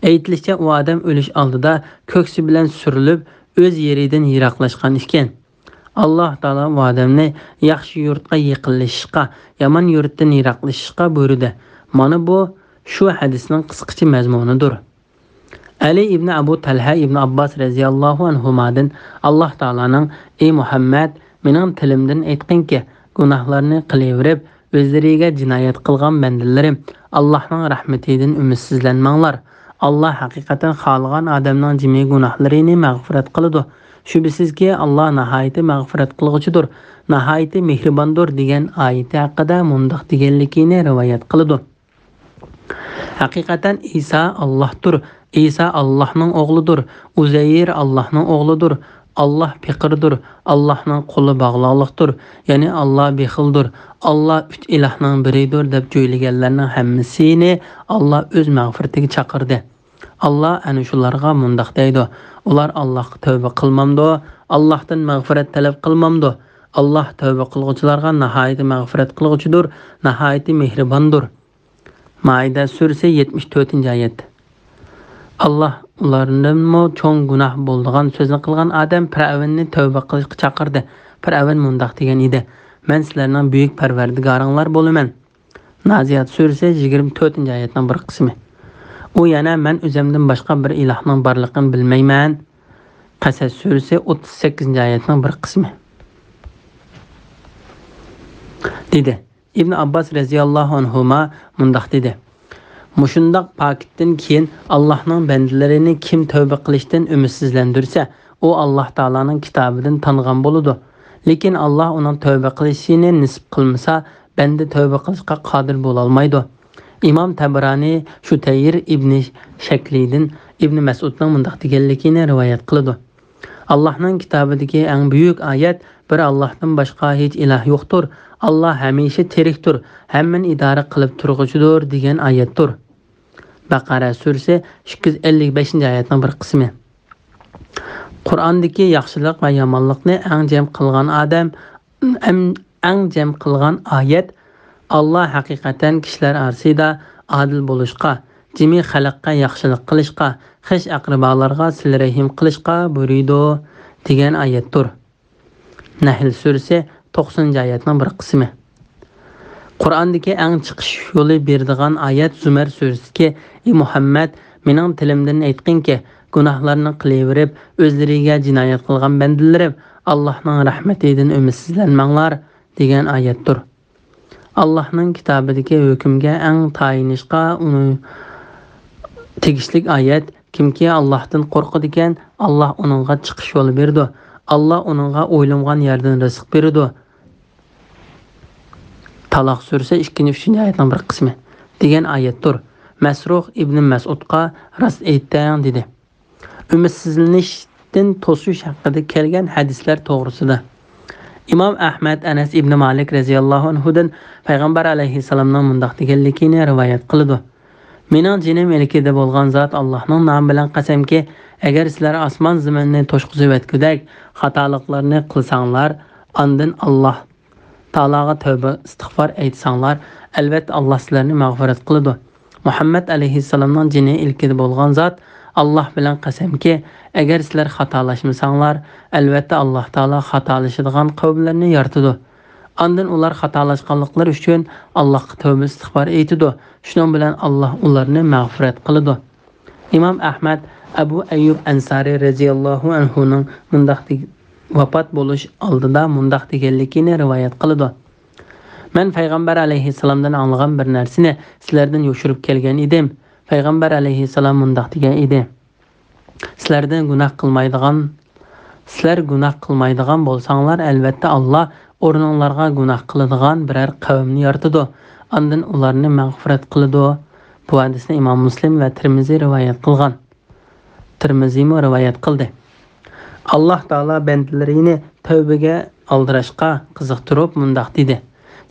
ئېيتىلىشىچە، ئۇ ئادەم ئۆلۈش ئالدىدا كۆكسى بىلەن سۈرۈلۈپ، ئۆز يېرىدىن يىراقلاشقان ئىكەن. ئاللاھ تائالا ئۇ ئادەمنى ياخشى يۇرتقا يېقىنلىشىشقا، يامان يۇرتتىن يىراقلىشىشقا بۇيرۇدى. مانا بۇ شۇ ھەدىسنىڭ قىسقىچە مەزمۇنىدۇر. ئەلى ئىبنى ئەبۇ تەلھە ئىبنى ئابباس رەزىياللاھۇ ئەنھۇمادىن ئاللاھ تائالانىڭ: «ئى مۇھەممەد، مېنىڭ تىلىمدىن ئېيتقىنكى، گۇناھلارنى قىلىۋېرىپ، ئۆزلىرىگە جىنايەت قىلغان بەندىلىرىم، ئاللاھنىڭ رەھمىتىدىن ئۈمىدسىزلەنمەڭلار. ئاللاھ ھەقىقەتەن خالىغان ئادەمنىڭ جىمى گۇناھلىرىنى مەغپىرەت قىلىدۇ. شۈبھىسىزكى، ئاللاھ ناھايىتى مەغپىرەت قىلغۇچىدۇر، ناھايىتى مېھرىباندۇر» دېگەن ئايىتى ھەققىدە مۇنداق دېگەنلىكىنى رىۋايەت قىلىدۇ: «ھەقىقەتەن ئىسا ئاللاھتۇر، ئىسا ئاللاھنىڭ ئوغلىدۇر، ئۇزەير ئاللاھنىڭ ئوغلىدۇر، ئاللاھ پېقىردۇر، ئاللاھنىڭ قولى باغلاقلىقتۇر، يەنى ئاللاھ بېخىلدۇر، ئاللاھ ئۈچ ئىلاھنىڭ بىرىدۇر» دەپ جۆيلىگەنلەرنىڭ ھەممىسىنى ئاللاھ ئۆز مەغپىرىتىگە چاقىردى. ئاللاھ ئەنە شۇلارغا مۇنداق دەيدۇ: «ئۇلار ئاللاھقا تەۋبە قىلمامدۇ؟ ئاللاھتىن مەغپىرەت تەلەپ قىلمامدۇ؟ ئاللاھ تەۋبە قىلغۇچىلارغا ناھايىتى مەغپىرەت قىلغۇچىدۇر، ناھايىتى مېھرىباندۇر.» مائىدە سۈرىسى، يەتمىش تۆتىنچى ئايەت. ئاللاھ ئۇلاردىنمۇ چوڭ گۇناھ بولىدىغان سۆزنى قىلغان ئادەم پىرئەۋننى تەۋبە قىلىشقا چاقىردى. پىرئەۋن مۇنداق دېگەن ئىدى: «مەن سىلەرنىڭ بۈيۈك پەرۋەردىگارىڭلار بولىمەن.» نازىئات سۈرىسى، يىگىرمە تۆتىنچى ئايەتنىڭ بىر قىسمى. ئۇ يەنە: «مەن ئۆزۈمدىن باشقا بىر ئىلاھنىڭ بارلىقىنى بىلمەيمەن.» قەسەس سۈرىسى، ئوتتۇز سەككىزىنچى ئايەتنىڭ بىر قىسمى. دېدى. ئىبن ئابباس رەزىياللاھۇ ئەنھۇما مۇنداق دېدى: «مۇشۇنداق پاكىتتىن كېيىن ئاللاھنىڭ بەندىلىرىنى كىم تەۋبە قىلىشتىن ئۈمىدسىزلەندۈرسە، ئۇ ئاللاھ تائالانىڭ كىتابىدىن تانغان بولىدۇ. لېكىن ئاللاھ ئۇنىڭ تەۋبە قىلىشىنى نېسىپ قىلمىسا، بەندە تەۋبە قىلىشقا قادىر بولالمايدۇ.» ئىمام تەبرانى شۇتەير ئىبنى شەكلىدىن ئىبنى مەسئۇدنىڭ مۇنداق دېگەنلىكىنى رىۋايەت قىلىدۇ: «ئاللاھنىڭ كىتابىدىكى ئەڭ بۈيۈك ئايەت، بىر ئاللاھتىن باشقا ھېچ ئىلاھ يوقتۇر، ئاللاھ ھەمىشە تىرىكتۇر، ھەممىنى ئىدارە قىلىپ تۇرغۇچىدۇر، دېگەن ئايەتتۇر.» بەقەرە سۈرىسى، ئىككى يۈز ئەللىك بەشىنچى ئايەتنىڭ بىر قىسمى. قۇرئاندىكى ياخشىلىق ۋە يامانلىقنى ئەڭ جەم قىلغان ئادەم، ئەم-، ئەڭ جەم قىلغان ئايەت، ئاللاھ ھەقىقەتەن كىشىلەر ئارىسىدا ئادىل بولۇشقا، جىمى خەلققە ياخشىلىق قىلىشقا، خىش ئەقرىبالارغا سىلە رەھىم قىلىشقا بۇيرۇيدۇ، دېگەن ئايەتتۇر. نەھل سۈرىسى، توقسىنىنچى ئايەتنىڭ بىر قىسمى. قۇرئاندىكى ئەڭ چىقىش يولى بېرىدىغان ئايەت زۇمەر سۈرىسىدىكى: «ئى مۇھەممەد، مېنىڭ تىلىمدىن ئېيتقىنكى، گۇناھلارنى قىلىۋېرىپ، ئۆزلىرىگە جىنايەت قىلغان بەندىلىرىم، ئاللاھنىڭ رەھمىتىدىن ئۈمىدسىزلەنمەڭلار» دېگەن ئايەتتۇر. ئاللاھنىڭ كىتابىدىكى ھۆكۈمگە ئەڭ تايىنىشقا ئۇنى تېگىشلىك ئايەت: «كىمكى ئاللاھتىن قورقىدىكەن، ئاللاھ ئۇنىڭغا چىقىش يولى بېرىدۇ. ئاللاھ ئۇنىڭغا ئويلىمىغان يەردىن رىزىق بېرىدۇ.» تالاق سۈرىسى، ئىككىنچى، ئۈچىنچى ئايەتنىڭ بىر قىسمى، دېگەن ئايەتتۇر. مەسرۇق ئىبنى مەسئۇدقا: «راست ئېيتتىڭ» دېدى. ئۈمىدسىزلىنىشتىن توسۇش ھەققىدە كەلگەن ھەدىسلەر توغرىسىدا. ئىمام ئەھمەد ئەنەس ئىبنى مالىك رەزىياللاھۇ ئەنھۇدىن پەيغەمبەر ئەلەيھىسسالامنىڭ مۇنداق دېگەنلىكىنى رىۋايەت قىلىدۇ: «مېنىڭ جېنىم ئىلكىدە بولغان زات ئاللاھنىڭ نامى بىلەن قەسەمكى، ئەگەر سىلەر ئاسمان زېمىننى توشقۇزۇۋەتكۈدەك خاتالىقلارنى قىلساڭلار، ئاندىن ئاللاھ تائالاغا تەۋبە ئىستىغپار ئېيتساڭلار، ئەلۋەتتە ئاللاھ سىلەرنى مەغپىرەت قىلىدۇ. مۇھەممەد ئەلەيھىسسالامنىڭ جېنى ئىلكىدە بولغان زات ئاللاھ بىلەن قەسەمكى، ئەگەر سىلەر خاتالاشمىساڭلار، ئەلۋەتتە ئاللاھ تائالا خاتالىشىدىغان قەۋملەرنى يارىتىدۇ. ئاندىن ئۇلار خاتالاشقانلىقلىرى ئۈچۈن ئاللاھقا تەۋبە ئىستىغپار ئېيتىدۇ. شۇنىڭ بىلەن ئاللاھ ئۇلارنى مەغپىرەت قىلىدۇ.» ئىمام ئەھمەد ئەبۇ ئەييۇب ئەنسارى رەزىياللاھۇ ئەنھۇنىڭ مۇنداق دېگ-، ۋاپات بولۇش ئالدىدا مۇنداق دېگەنلىكىنى رىۋايەت قىلىدۇ: «مەن پەيغەمبەر ئەلەيھىسسالامدىن ئاڭلىغان بىر نەرسىنى سىلەردىن يوشۇرۇپ كەلگەن ئىدىم. پەيغەمبەر ئەلەيھىسسالام مۇنداق دېگەن ئىدى: سىلەردىن گۇناھ قىلمايدىغان، سىلەر گۇناھ قىلمايدىغان بولساڭلار، ئەلۋەتتە ئاللاھ ئورنۇڭلارغا گۇناھ قىلىدىغان بىرەر قەۋمنى يارىتىدۇ، ئاندىن ئۇلارنى مەغپىرەت قىلىدۇ. بۇ ھەدىسنى ئىمام مۇسلىم ۋە تىرمىزى رىۋايەت قىلغان. تىرمىزىمۇ رىۋايەت قىلدى. ئاللاھ تائالا بەندىلىرىنى تەۋبىگە ئالدىراشقا قىزىقتۇرۇپ مۇنداق دېدى: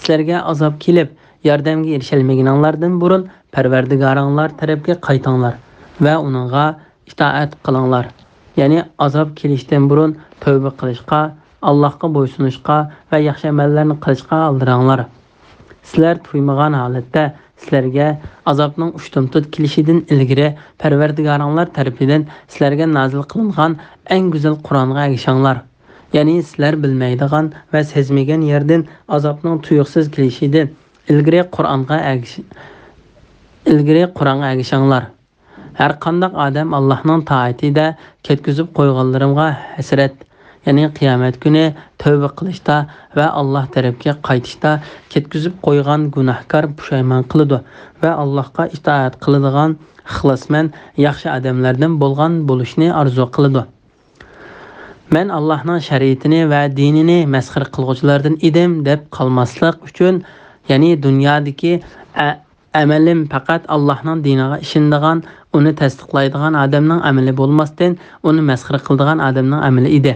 سىلەرگە ئازاب كېلىپ، ياردەمگە ئېرىشەلمىگىنىڭلاردىن بۇرۇن پەرۋەردىگارىڭلار تەرەپكە قايتىڭلار ۋە ئۇنىڭغا ئىتائەت قىلىڭلار. يەنى ئازاب كېلىشتىن بۇرۇن تەۋبە قىلىشقا، ئاللاھقا بويسۇنۇشقا ۋە ياخشى ئەمەللەرنى قىلىشقا ئالدىراڭلار. سىلەر تۇيمىغان ھالەتتە سىلەرگە ئازابنىڭ ئۇشتۇمتۇت كېلىشىدىن ئىلگىرى پەرۋەردىگارىڭلار تەرىپىدىن سىلەرگە نازىل قىلىنغان ئەڭ گۈزەل قۇرئانغا ئەگىشىڭلار. يەنى سىلەر بىلمەيدىغان ۋە سەزمىگەن يەردىن ئازابنىڭ تۇيۇقسىز كېلىشىدىن ئىلگىرى قۇرئانغا ئەگىش-، ئىلگىرى قۇرئانغا ئەگىشىڭلار. ھەرقانداق ئادەم ئاللاھنىڭ تائىتىدە كەتكۈزۈپ قويغانلىرىمغا ھەسرەت، يەنى قىيامەت كۈنى تەۋبە قىلىشتا ۋە ئاللاھ تەرەپكە قايتىشتا كەتكۈزۈپ قويغان گۇناھكار پۇشايمان قىلىدۇ ۋە ئاللاھقا ئىتائەت قىلىدىغان ئىخلاسمەن، ياخشى ئادەملەردىن بولغان بولۇشنى ئارزۇ قىلىدۇ. مەن ئاللاھنىڭ شەرىئىتىنى ۋە دىنىنى مەسخىرە قىلغۇچىلاردىن ئىدىم دەپ قالماسلىق ئۈچۈن، يەنى دۇنيادىكى ئە-، ئەمەلىم پەقەت ئاللاھنىڭ دىنىغا ئىشىنىدىغان، ئۇنى تەستىقلايدىغان ئادەمنىڭ ئەمىلى بولماستىن، ئۇنى مەسخىرە قىلىدىغان ئادەمنىڭ ئەمىلى ئىدى.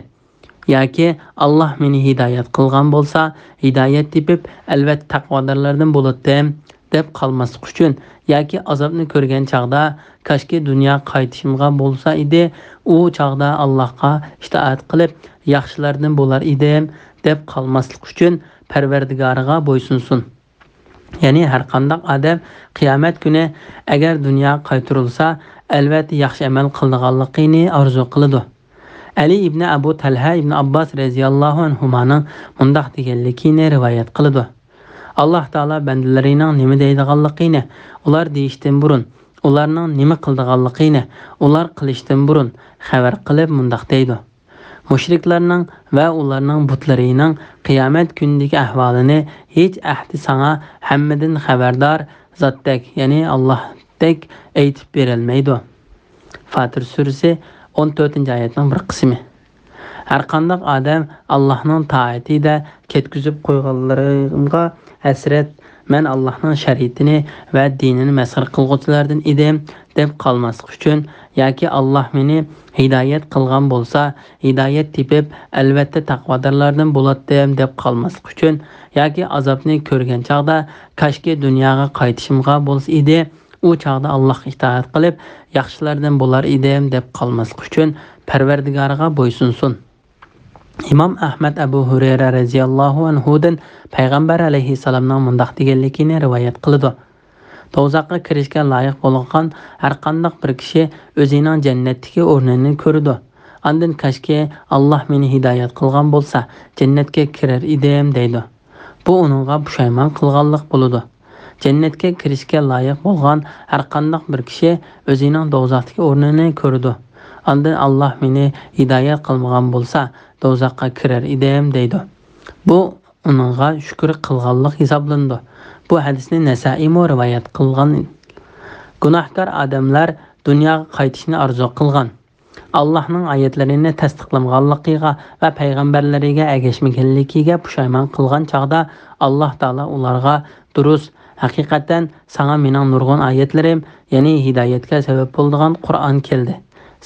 ياكى ئاللاھ مېنى ھىدايەت قىلغان بولسا، ھىدايەت تېپىپ، ئەلۋەتتە تەقۋادارلاردىن بولاتتىم دەپ قالماسلىق ئۈچۈن، ياكى ئازابنى كۆرگەن چاغدا، كاشكى دۇنياغا قايتىشىمغا بولسا ئىدى، ئۇ چاغدا ئاللاھقا ئىتائەت قىلىپ، ياخشىلاردىن بولار ئىدىم دەپ قالماسلىق ئۈچۈن پەرۋەردىگارىغا بويسۇنسۇن. يەنى ھەرقانداق ئادەم قىيامەت كۈنى ئەگەر دۇنياغا قايتۇرۇلسا، ئەلۋەتتە ياخشى ئەمەل قىلىدىغانلىقىنى ئارزۇ قىلىدۇ. ئەلى ئىبنى ئەبۇ تەلھە ئىبنى ئابباس رەزىياللاھۇ ئەنھۇمانىڭ مۇنداق دېگەنلىكىنى رىۋايەت قىلىدۇ: ئاللاھ تائالا بەندىلىرىنىڭ نېمە دەيدىغانلىقىنى، ئۇلار دېيىشتىن بۇرۇن، ئۇلارنىڭ نېمە قىلىدىغانلىقىنى، ئۇلار قىلىشتىن بۇرۇن خەۋەر قىلىپ مۇنداق دەيدۇ: مۇشرىكلارنىڭ ۋە ئۇلارنىڭ بۇتلىرىنىڭ قىيامەت كۈنىدىكى ئەھۋالىنى ھېچ ئەھدى ساڭا ھەممىدىن خەۋەردار زاتتەك، يەنى ئاللاھتەك ئېيتىپ بېرەلمەيدۇ. فاتىر سۈرىسى، ئون تۆتىنچى ئايەتنىڭ بىر قىسمى. ھەرقانداق ئادەم ئاللاھنىڭ تائىتىدە كەتكۈزۈپ قويغانلىرىمغا ھەسرەت، مەن ئاللاھنىڭ شەرىئىتىنى ۋە دىنىنى مەسخىرە قىلغۇچىلاردىن ئىدىم دەپ قالماسلىق ئۈچۈن، ياكى ئاللاھ مېنى ھىدايەت قىلغان بولسا، ھىدايەت تېپىپ، ئەلۋەتتە تەقۋادارلاردىن بولاتتىم دەپ قالماسلىق ئۈچۈن، ياكى ئازابنى كۆرگەن چاغدا، كاشكى دۇنياغا قايتىشىمغا بولسا ئىدى، ئۇ چاغدا ئاللاھقا ئىتائەت قىلىپ، ياخشىلاردىن بولار ئىدىم دەپ قالماسلىق ئۈچۈن پەرۋەردىگارىغا بويسۇنسۇن. ئىمام ئەھمەد ئەبۇ ھۇرەيرە رەزىياللاھۇ ئەنھۇدىن پەيغەمبەر ئەلەيھىسسالامنىڭ مۇنداق دېگەنلىكىنى رىۋايەت قىلىدۇ: دوزاخقا كىرىشكە لايىق بولغان ھەرقانداق بىر كىشى ئۆزىنىڭ جەننەتتىكى ئورنىنى كۆرىدۇ. ئاندىن كاشكى ئاللاھ مېنى ھىدايەت قىلغان بولسا، جەننەتكە كىرەر ئىدىم دەيدۇ. بۇ ئۇنىڭغا پۇشايمان قىلغانلىق بولىدۇ. جەننەتكە كىرىشكە لايىق بولغان ھەرقانداق بىر كىشى ئۆزىنىڭ دوزاختىكى ئورنىنى كۆرىدۇ. ئاندىن ئاللاھ مېنى ھىدايەت قىلمىغان بولسا، دوزاخقا كىرەر ئىدىم دەيدۇ. بۇ ئۇنىڭغا شۈكۈر قىلغانلىق ھېسابلىنىدۇ. بۇ ھەدىسنى نەسائىيمۇ رىۋايەت قىلغان. گۇناھكار ئادەملەر دۇنياغا قايتىشنى ئارزۇ قىلغان. ئاللاھنىڭ ئايەتلىرىنى تەستىقلىمىغانلىقىغا ۋە پەيغەمبەرلىرىگە ئەگەشمىگەنلىكىگە پۇشايمان قىلغان چاغدا، ئاللاھ تائالا ئۇلارغا، دۇرۇس، ھەقىقەتەن ساڭا مېنىڭ نۇرغۇن ئايەتلىرىم، يەنى ھىدايەتكە سەۋەب بولىدىغان قۇرئان كەلدى.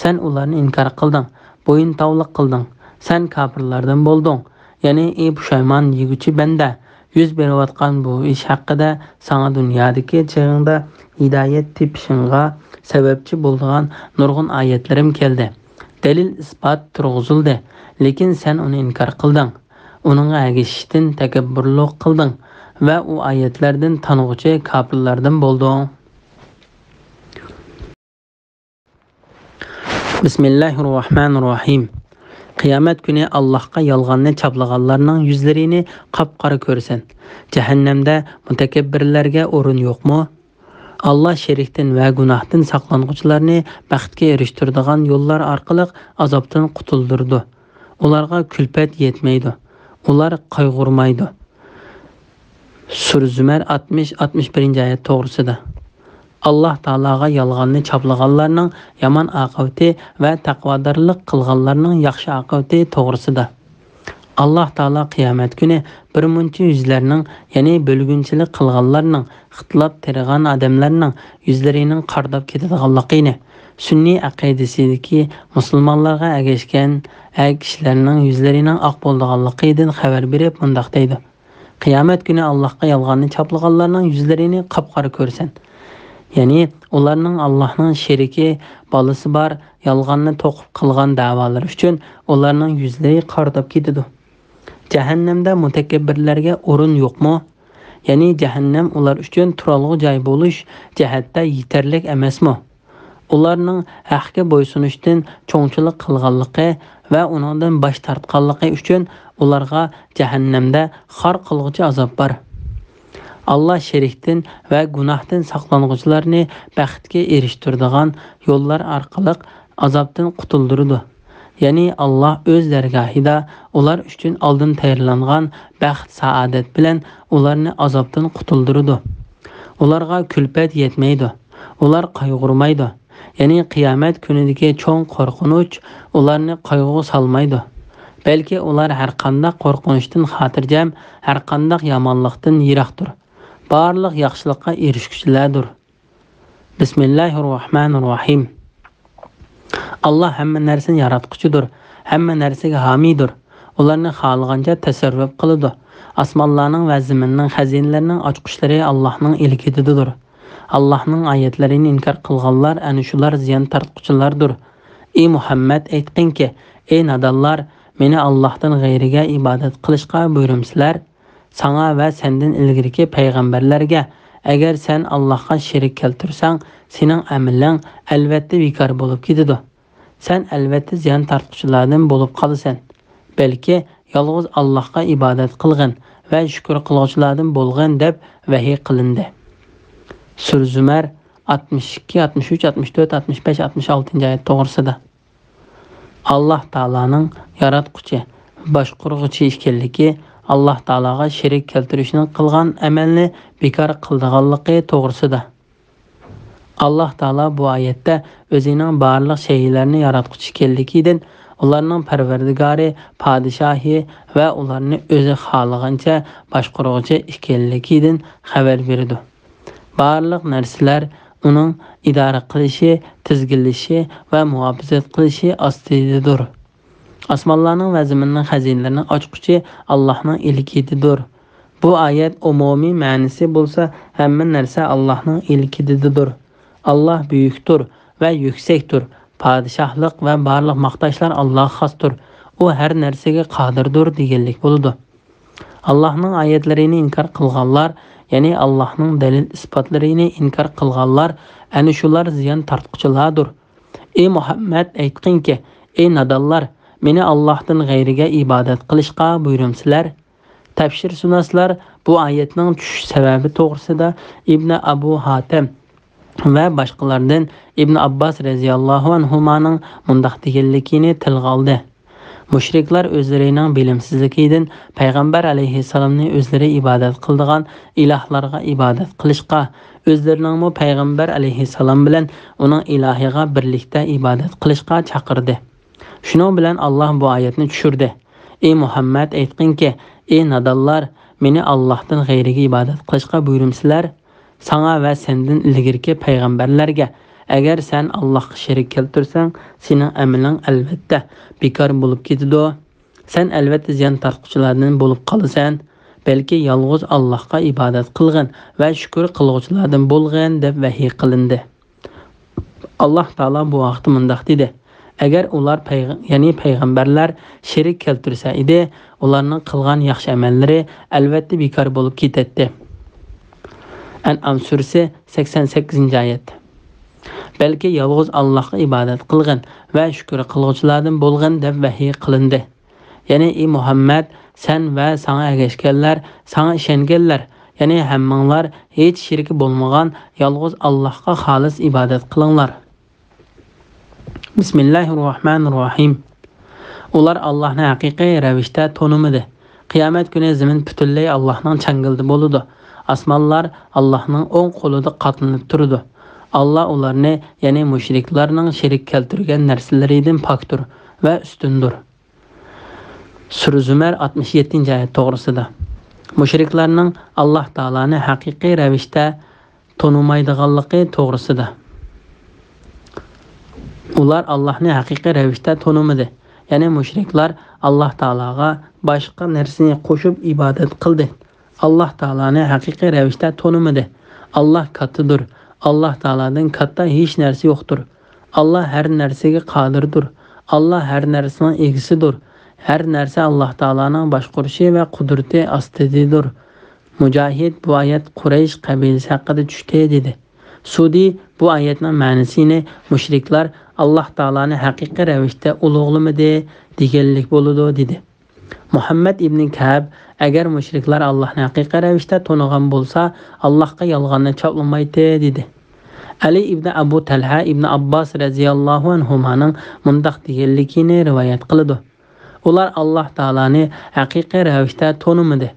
سەن ئۇلارنى ئىنكار قىلدىڭ، بويۇنتاۋلىق قىلدىڭ، سەن كاپىرلاردىن بولدۇڭ. يەنى ئى پۇشايمان يېگۈچى بەندە، يۈز بېرىۋاتقان بۇ ئىش ھەققىدە ساڭا دۇنيادىكى چېغىڭدا ھىدايەت تېپىشىڭغا سەۋەبچى بولىدىغان نۇرغۇن ئايەتلىرىم كەلدى. دەلىل-ئىسپات تۇرغۇزۇلدى، لېكىن سەن ئۇنى ئىنكار قىلدىڭ. ئۇنىڭغا ئەگىشىشتىن تەكەببۇرلۇق قىلدىڭ ۋە ئۇ ئايەتلەردىن تانغۇچى كاپىرلاردىن بولدۇڭ. بىسمىللاھىررەھمانىررەھىم. قىيامەت كۈنى ئاللاھقا يالغاننى چاپلىغانلارنىڭ يۈزلىرىنى قاپقارا كۆرىسەن. جەھەننەمدە مۇتەكەببىرلەرگە ئورۇن يوقمۇ؟ ئاللاھ شېرىكتىن ۋە گۇناھتىن ساقلانغۇچىلارنى بەختكە ئېرىشتۈرىدىغان يوللار ئارقىلىق ئازابتىن قۇتۇلدۇرىدۇ. ئۇلارغا كۈلپەت يەتمەيدۇ. ئۇلار قايغۇرمايدۇ. سۈرە زۈمەر ئاتمىش، ئاتمىش بىرىنچى ئايەت توغرىسىدا. ئاللاھ تائالاغا يالغاننى چاپلىغانلارنىڭ يامان ئاقىۋىتى ۋە تەقۋادارلىق قىلغانلارنىڭ ياخشى ئاقىۋىتى توغرىسىدا. ئاللاھ تائالا قىيامەت كۈنى بىر مۇنچە يۈزلەرنىڭ، يەنى بۆلگۈنچىلىك قىلغانلارنىڭ، ئىختىلاپ تېرىغان ئادەملەرنىڭ يۈزلىرىنىڭ قارىداپ كېتىدىغانلىقىنى، سۈننىي ئەقىدىسىدىكى مۇسۇلمانلارغا ئەگەشكەن ئەر كىشىلەرنىڭ يۈزلىرىنىڭ ئاق بولىدىغانلىقىدىن خەۋەر بېرىپ مۇنداق دەيدۇ: قىيامەت كۈنى ئاللاھقا يالغاننى چاپلىغانلارنىڭ يۈزلىرىنى قاپقارا كۆرىسەن. يەنى ئۇلارنىڭ ئاللاھنىڭ شېرىكى، بالىسى بار، يالغاننى توقۇپ قىلغان دەۋالىرى ئۈچۈن ئۇلارنىڭ يۈزلىرى قارىداپ كېتىدۇ. جەھەننەمدە مۇتەكەببىرلەرگە ئورۇن يوقمۇ؟ يەنى جەھەننەم ئۇلار ئۈچۈن تۇرالغۇ جاي بولۇش جەھەتتە يېتەرلىك ئەمەسمۇ؟ ئۇلارنىڭ ھەققە بويسۇنۇشتىن چوڭچىلىق قىلغانلىقى ۋە ئۇنىڭدىن باش تارتقانلىقى ئۈچۈن ئۇلارغا جەھەننەمدە خار قىلغۇچى ئازاب بار. ئاللا شېرىكتىن ۋە گۇناھتىن ساقلانغۇچىلارنى بەختكە ئېرىشتۈرىدىغان يوللار ئارقىلىق ئازابتىن قۇتۇلدۇرىدۇ. يەنى ئاللا ئۆز دەرگاھىدا ئۇلار ئۈچۈن ئالدىن تەييارلانغان بەخت-سائادەت بىلەن ئۇلارنى ئازابتىن قۇتۇلدۇرىدۇ. ئۇلارغا كۈلپەت يەتمەيدۇ. ئۇلار قايغۇرمايدۇ. يەنى قىيامەت كۈنىدىكى چوڭ قورقۇنچ ئۇلارنى قايغۇغا سالمايدۇ. بەلكى ئۇلار ھەرقانداق قورقۇنچتىن خاتىرجەم، ھەرقانداق يامانلىقتىن يىراقتۇر. بارلىق ياخشىلىققا ئېرىشكۈچىلەردۇر. بىسمىللاھىررەھمانىررەھىم. ئاللا ھەممە نەرسىنى ياراتقۇچىدۇر، ھەممە نەرسىگە ھامىيدۇر. ئۇلارنى خالىغانچە تەسەررۇپ قىلىدۇ. ئاسمانلارنىڭ ۋە زېمىننىڭ خەزىنىلىرىنىڭ ئاچقۇچلىرى ئاللانىڭ ئىلكىدىدۇر. ئاللانىڭ ئايەتلىرىنى ئىنكار قىلغانلار ئەنە شۇلار زىيان تارتقۇچىلاردۇر. ئى مۇھەممەد، ئېيتقىنكى، ئى نادانلار، مېنى ئاللاھتىن غەيرىگە ئىبادەت قىلىشقا بۇيرۇمسىلەر؟ ساڭا ۋە سەندىن ئىلگىرىكى پەيغەمبەرلەرگە، ئەگەر سەن ئاللاھقا شېرىك كەلتۈرسەڭ، سېنىڭ ئەمىلىڭ ئەلۋەتتە بىكار بولۇپ كېتىدۇ. سەن ئەلۋەتتە زىيان تارتقۇچىلاردىن بولۇپ قالىسەن. بەلكى يالغۇز ئاللاھقا ئىبادەت قىلغىن ۋە شۈكۈر قىلغۇچىلاردىن بولغىن دەپ ۋەھىي قىلىندى. سۈرە زۇمەر، ئاتمىش ئىككى، ئاتمىش ئۈچ، ئاتمىش تۆت، ئاتمىش بەش، ئاتمىش ئالتىنچى ئايەت توغرىسىدا. ئاللاھ تائالانىڭ ياراتقۇچى، باشقۇرغۇچى ئىكەنلىكى، ئاللاھ تائالاغا شېرىك كەلتۈرۈشنىڭ قىلغان ئەمەلنى بىكار قىلىدىغانلىقى توغرىسىدا. ئاللاھ تائالا بۇ ئايەتتە ئۆزىنىڭ بارلىق شەيئىلەرنى ياراتقۇچى ئىكەنلىكىدىن، ئۇلارنىڭ پەرۋەردىگارى، پادىشاھى ۋە ئۇلارنى ئۆزى خالىغانچە باشقۇرغۇچى ئىكەنلىكىدىن خەۋەر بېرىدۇ. بارلىق نەرسىلەر ئۇنىڭ ئىدارە قىلىشى، تىزگىنلىشى ۋە مۇھاپىزەت قىلىشى ئاستىدىدۇر. ئاسمانلارنىڭ ۋە زېمىننىڭ خەزىنىلىرىنىڭ ئاچقۇچى ئاللاھنىڭ ئىلكىدىدۇر. بۇ ئايەت ئومۇمىي مەنىسى بولسا، ھەممە نەرسە ئاللاھنىڭ ئىلكىدىدۇر. ئاللاھ بۈيۈكتۇر ۋە يۈكسەكتۇر. پادىشاھلىق ۋە بارلىق ماختاشلار ئاللاھقا خاستۇر. ئۇ ھەر نەرسىگە قادىردۇر دېگەنلىك بولىدۇ. ئاللاھنىڭ ئايەتلىرىنى ئىنكار قىلغانلار، يەنى ئاللاھنىڭ دەلىل-ئىسپاتلىرىنى ئىنكار قىلغانلار، ئەنە شۇلار زىيان تارتقۇچىلاردۇر. ئى مۇھەممەد، ئېيتقىنكى، ئى نادانلار، مېنى ئاللاھتىن غەيرىگە ئىبادەت قىلىشقا بۇيرۇمسىلەر؟ تەپسىرشۇناسلار بۇ ئايەتنىڭ چۈشۈش سەۋەبى توغرىسىدا ئىبنى ئەبۇ ھاتەم ۋە باشقىلاردىن ئىبن ئابباس رەزىياللاھۇ ئەنھۇمانىڭ مۇنداق دېگەنلىكىنى تىلغا ئالدى. مۇشرىكلار ئۆزلىرىنىڭ بىلىمسىزلىكىدىن پەيغەمبەر ئەلەيھىسسالامنى ئۆزلىرى ئىبادەت قىلىدىغان ئىلاھلارغا ئىبادەت قىلىشقا، ئۆزلىرىنىڭمۇ پەيغەمبەر ئەلەيھىسسالام بىلەن ئۇنىڭ ئىلاھىغا بىرلىكتە ئىبادەت قىلىشقا چاقىردى. شۇنىڭ بىلەن ئاللاھ بۇ ئايەتنى چۈشۈردى. ئى مۇھەممەد، ئېيتقىنكى، ئى نادانلار، مېنى ئاللاھتىن غەيرىگە ئىبادەت قىلىشقا بۇيرۇمسىلەر؟ ساڭا ۋە سەندىن ئىلگىرىكى پەيغەمبەرلەرگە، ئەگەر سەن ئاللاھقا شېرىك كەلتۈرسەڭ، سېنىڭ ئەمىلىڭ ئەلۋەتتە بىكار بولۇپ كېتىدۇ. سەن ئەلۋەتتە زىيان تارتقۇچىلاردىن بولۇپ قالىسەن. بەلكى يالغۇز ئاللاھقا ئىبادەت قىلغىن ۋە شۈكۈر قىلغۇچىلاردىن بولغىن دەپ ۋەھىي قىلىندى. ئاللاھ تائالا بۇ ھەقتە مۇنداق دېدى: ئەگەر ئۇلار پەيغ-، يەنى پەيغەمبەرلەر شېرىك كەلتۈرسە ئىدى، ئۇلارنىڭ قىلغان ياخشى ئەمەللىرى ئەلۋەتتە بىكار بولۇپ كېتەتتى. ئەنئام سۈرىسى، سەكسەن سەككىزىنچى ئايەت. بەلكى يالغۇز ئاللاھقا ئىبادەت قىلغىن ۋە شۈكۈر قىلغۇچىلاردىن بولغىن دەپ ۋەھىي قىلىندى. يەنى، ئى مۇھەممەد، سەن ۋە ساڭا ئەگەشكەنلەر، ساڭا ئىشەنگەنلەر، يەنى ھەممىڭلار ھېچ شېرىكى بولمىغان يالغۇز ئاللاھقا خالىس ئىبادەت قىلىڭلار. بىسمىللاھىررەھمانىررەھىم. ئۇلار ئاللاھنى ھەقىقىي رەۋىشتە تونۇمىدى. قىيامەت كۈنى زېمىن پۈتۈنلەي ئاللاھنىڭ چاڭگىلىدا بولىدۇ. ئاسمانلار ئاللاھنىڭ ئوڭ قولىدا قاتلىنىپ تۇرىدۇ. ئاللا ئۇلارنى، يەنى مۇشرىكلارنىڭ شېرىك كەلتۈرگەن نەرسىلىرىدىن پاكتۇر ۋە ئۈستۈندۇر. سۈرە زۈمەر ئاتمىش يەتتىنچى ئايەت توغرىسىدا. مۇشرىكلارنىڭ ئاللاھ تائالانى ھەقىقىي رەۋىشتە تونۇمايدىغانلىقى توغرىسىدا. ئۇلار ئاللاھنى ھەقىقىي رەۋىشتە تونۇمىدى. يەنى مۇشرىكلار ئاللاھ تائالاغا باشقا نەرسىنى قوشۇپ ئىبادەت قىلدى. ئاللاھ تائالانى ھەقىقىي رەۋىشتە تونۇمىدى. ئاللاھ كاتتىدۇر. ئاللاھ تائالادىن كاتتا ھېچ نەرسە يوقتۇر. ئاللاھ ھەر نەرسىگە قادىردۇر. ئاللاھ ھەر نەرسىنىڭ ئىگىسىدۇر. ھەر نەرسە ئاللاھ تائالانىڭ باشقۇرۇشى ۋە قۇدرىتى ئاستىدىدۇر. مۇجاھىد بۇ ئايەت قۇرەيش قەبىلىسى ھەققىدە چۈشتى دېدى. سۇدى بۇ ئايەتنىڭ مەنىسىنى مۇشرىكلار ئاللاھ تائالانى ھەقىقىي رەۋىشتە ئۇلۇغلىمىدى دېگەنلىك بولىدۇ دېدى. مۇھەممەد ئىبنى كەئب، ئەگەر مۇشرىكلار ئاللاھنى ھەقىقىي رەۋىشتە تونۇغان بولسا، ئاللاھقا يالغاننى چاپلىمايتتى دېدى. ئەلى ئىبنى ئەبۇ تەلھە ئىبنى ئابباس رەزىياللاھۇ ئەنھۇمانىڭ مۇنداق دېگەنلىكىنى رىۋايەت قىلىدۇ. ئۇلار ئاللاھ تائالانى ھەقىقىي رەۋىشتە تونۇمىدى.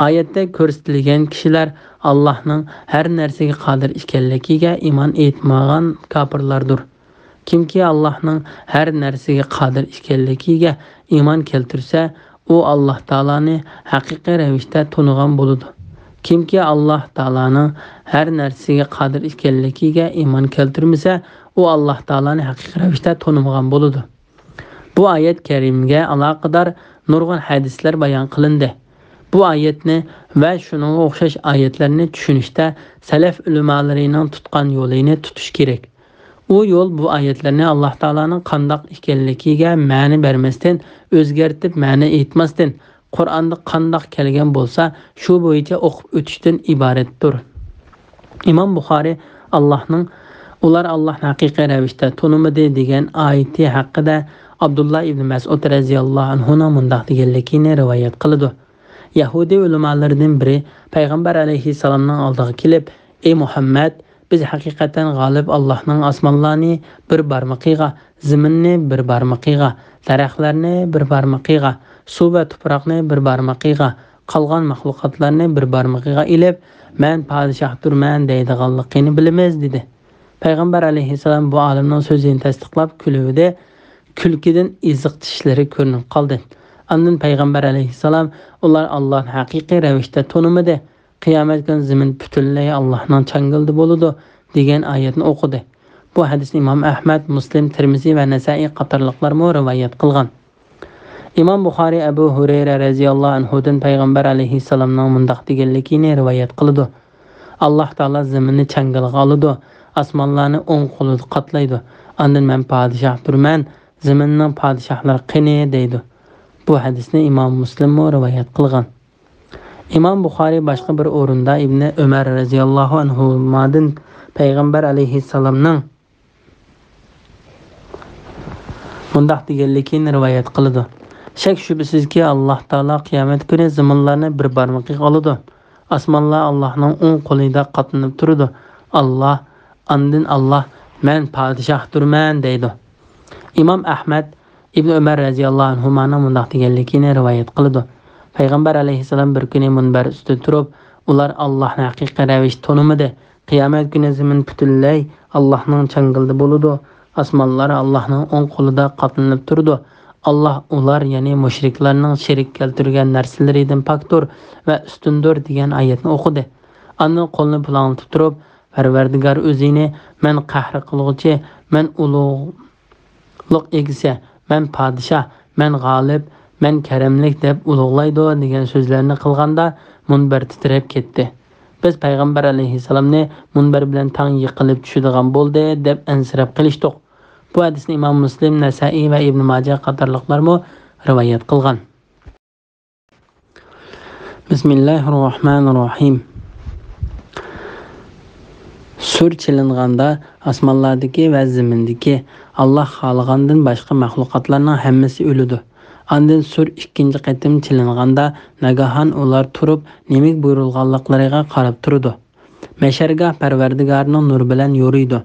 ئايەتتە كۆرسىتىلگەن كىشىلەر ئاللاھنىڭ ھەر نەرسىگە قادىر ئىكەنلىكىگە ئىمان ئېيتمىغان كاپىرلاردۇر. كىمكى ئاللاھنىڭ ھەر نەرسىگە قادىر ئىكەنلىكىگە ئىمان كەلتۈرسە، ئۇ ئاللاھ تائالانى ھەقىقىي رەۋىشتە تونۇغان بولىدۇ. كىمكى ئاللاھ تائالانىڭ ھەر نەرسىگە قادىر ئىكەنلىكىگە ئىمان كەلتۈرمىسە، ئۇ ئاللاھ تائالانى ھەقىقىي رەۋىشتە تونۇمىغان بولىدۇ. بۇ ئايەت كەرىمگە ئالاقىدار نۇرغۇن ھەدىسلەر بايان قىلىندى. بۇ ئايەتنى ۋە شۇنىڭغا ئوخشاش ئايەتلەرنى چۈشىنىشتە سەلەف ئۆلىمالىرىنىڭ تۇتقان يولىنى تۇتۇش كېرەك. ئۇ يول بۇ ئايەتلەرنى ئاللاھ تائالانىڭ قانداق ئىكەنلىكىگە مەنە بەرمەستىن، ئۆزگەرتىپ مەنە ئېيتماستىن، قۇرئاندا قانداق كەلگەن بولسا، شۇ بويىچە ئوقۇپ ئۆتۈشتىن ئىبارەتتۇر. ئىمام بۇخارى ئاللاھنىڭ، ئۇلار ئاللاھنى ھەقىقىي رەۋىشتە تونۇمىدى دېگەن ئايىتى ھەققىدە ئابدۇللا ئىبنى مەسئۇد رەزىياللاھۇ ئەنھۇنىڭ مۇنداق دېگەنلىكىنى رىۋايەت قىلىدۇ. يەھۇدىي ئۆلىمالىرىدىن بىرى پەيغەمبەر ئەلەيھىسسالامنىڭ ئالدىغا كېلىپ، ئەي مۇھەممەد، بىز ھەقىقەتەن غالىب ئاللاھنىڭ ئاسمانلارنى بىر بارمىقىغا، زېمىننى بىر بارمىقىغا، دەرەخلەرنى بىر بارمىقىغا، سۇ ۋە تۇپراقنى بىر بارمىقىغا، قالغان مەخلۇقاتلارنى بىر بارمىقىغا ئېلىپ، مەن پادىشاھتۇرمەن دەيدىغانلىقىنى بىلىمىز، دېدى. پەيغەمبەر ئەلەيھىسسالام بۇ ئالىمنىڭ سۆزىنى تەستىقلاپ كۈلۈۋىدى. كۈلكىدىن ئېزىق چىشلىرى كۆرۈنۈپ قالدى. ئاندىن پەيغەمبەر ئەلەيھىسسالام، ئۇلار ئاللاھنى ھەقىقىي رەۋىشتە تونۇمىدى. قىيامەت كۈنى زېمىن پۈتۈنلەي ئاللاھنىڭ چاڭگىلىدا بولىدۇ، دېگەن ئايەتنى ئوقۇدى. بۇ ھەدىسنى ئىمام ئەھمەد، مۇسلىم، تىرمىزى ۋە نەسائىي قاتارلىقلارمۇ رىۋايەت قىلغان. ئىمام بۇخارى ئەبۇ ھۇرەيرە رەزىياللاھۇ ئەنھۇدىن پەيغەمبەر ئەلەيھىسسالامنىڭ مۇنداق دېگەنلىكىنى رىۋايەت قىلىدۇ. ئاللاھ تائالا زېمىننى چاڭگىلىغا ئالىدۇ، ئاسمانلارنى ئوڭ قولىدا قاتلايدۇ. ئاندىن مەن پادىشاھتۇرمەن، زېمىننىڭ پادىشاھلىرى قېنى؟ دەيدۇ. بۇ ھەدىسنى ئىمام مۇسلىممۇ رىۋايەت قىلغان. ئىمام بۇخارى باشقا بىر ئورۇندا ئىبنى ئۆمەر رەزىياللاھۇ ئەنھۇمادىن پەيغەمبەر ئەلەيھىسسالامنىڭ مۇنداق دېگەنلىكىنى رىۋايەت قىلىدۇ. شەك شۈبھىسىزكى، ئاللاھ تائالا قىيامەت كۈنى زېمىنلارنى بىر بارمىقىغا ئالىدۇ. ئاسمانلار ئاللاھنىڭ ئوڭ قولىدا قاتلىنىپ تۇرىدۇ. ئاللاھ، ئاندىن ئاللاھ، مەن پادىشاھتۇرمەن دەيدۇ. ئىمام ئەھمەد ئىبنى ئۆمەر رەزىياللاھۇ ئەنھۇمانىڭ مۇنداق دېگەنلىكىنى رىۋايەت قىلىدۇ. پەيغەمبەر ئەلەيھىسسالام بىر كۈنى مۇنبەر ئۈستىدە تۇرۇپ، ئۇلار ئاللاھنى ھەقىقىي رەۋىشتە تونۇمىدى. قىيامەت كۈنى زېمىن پۈتۈنلەي ئاللاھنىڭ چاڭگىلىدا بولىدۇ. ئاسمانلار ئاللاھنىڭ ئوڭ قولىدا قاتلىنىپ تۇرىدۇ. ئاللاھ ئۇلار، يەنى مۇشرىكلارنىڭ شېرىك كەلتۈرگەن نەرسىلىرىدىن پاكتۇر ۋە ئۈستۈندۇر دېگەن ئايەتنى ئوقۇدى. ئاندىن قولىنى پۇلاڭلىتىپ تۇرۇپ، پەرۋەردىگار ئۆزىنى، مەن قەھرى قىلغۇچى، مەن ئۇلۇغ لۇق ئىگىسى، مەن پادىشاھ، مەن غالىب، مەن كەرەملىك دەپ ئۇلۇغلايدۇ دېگەن سۆزلەرنى قىلغاندا مۇنبەر تىترەپ كەتتى. بىز پەيغەمبەر ئەلەيھىسسالامنى مۇنبەر بىلەن تەڭ يىقىلىپ چۈشىدىغان بولدى دەپ ئەنسىرەپ قېلىشتۇق. بۇ ھەدىسنى ئىمام مۇسلىم، نەسائىي ۋە ئىبنى ماجە قاتارلىقلارمۇ رىۋايەت قىلغان. بىسمىللاھىررەھمانىررەھىم. سۇر چېلىنغاندا ئاسمانلاردىكى ۋە زېمىندىكى ئاللاھ خالىغاندىن باشقا مەخلۇقاتلارنىڭ ھەممىسى ئۆلىدۇ. ئاندىن سۇر ئىككىنچى قېتىم چېلىنغاندا ناگاھان ئۇلار تۇرۇپ نېمىگە بۇيرۇلغانلىقلىرىغا قاراپ تۇرىدۇ. مەھشەرگاھ پەرۋەردىگارنىڭ نۇرى بىلەن يورۇيدۇ.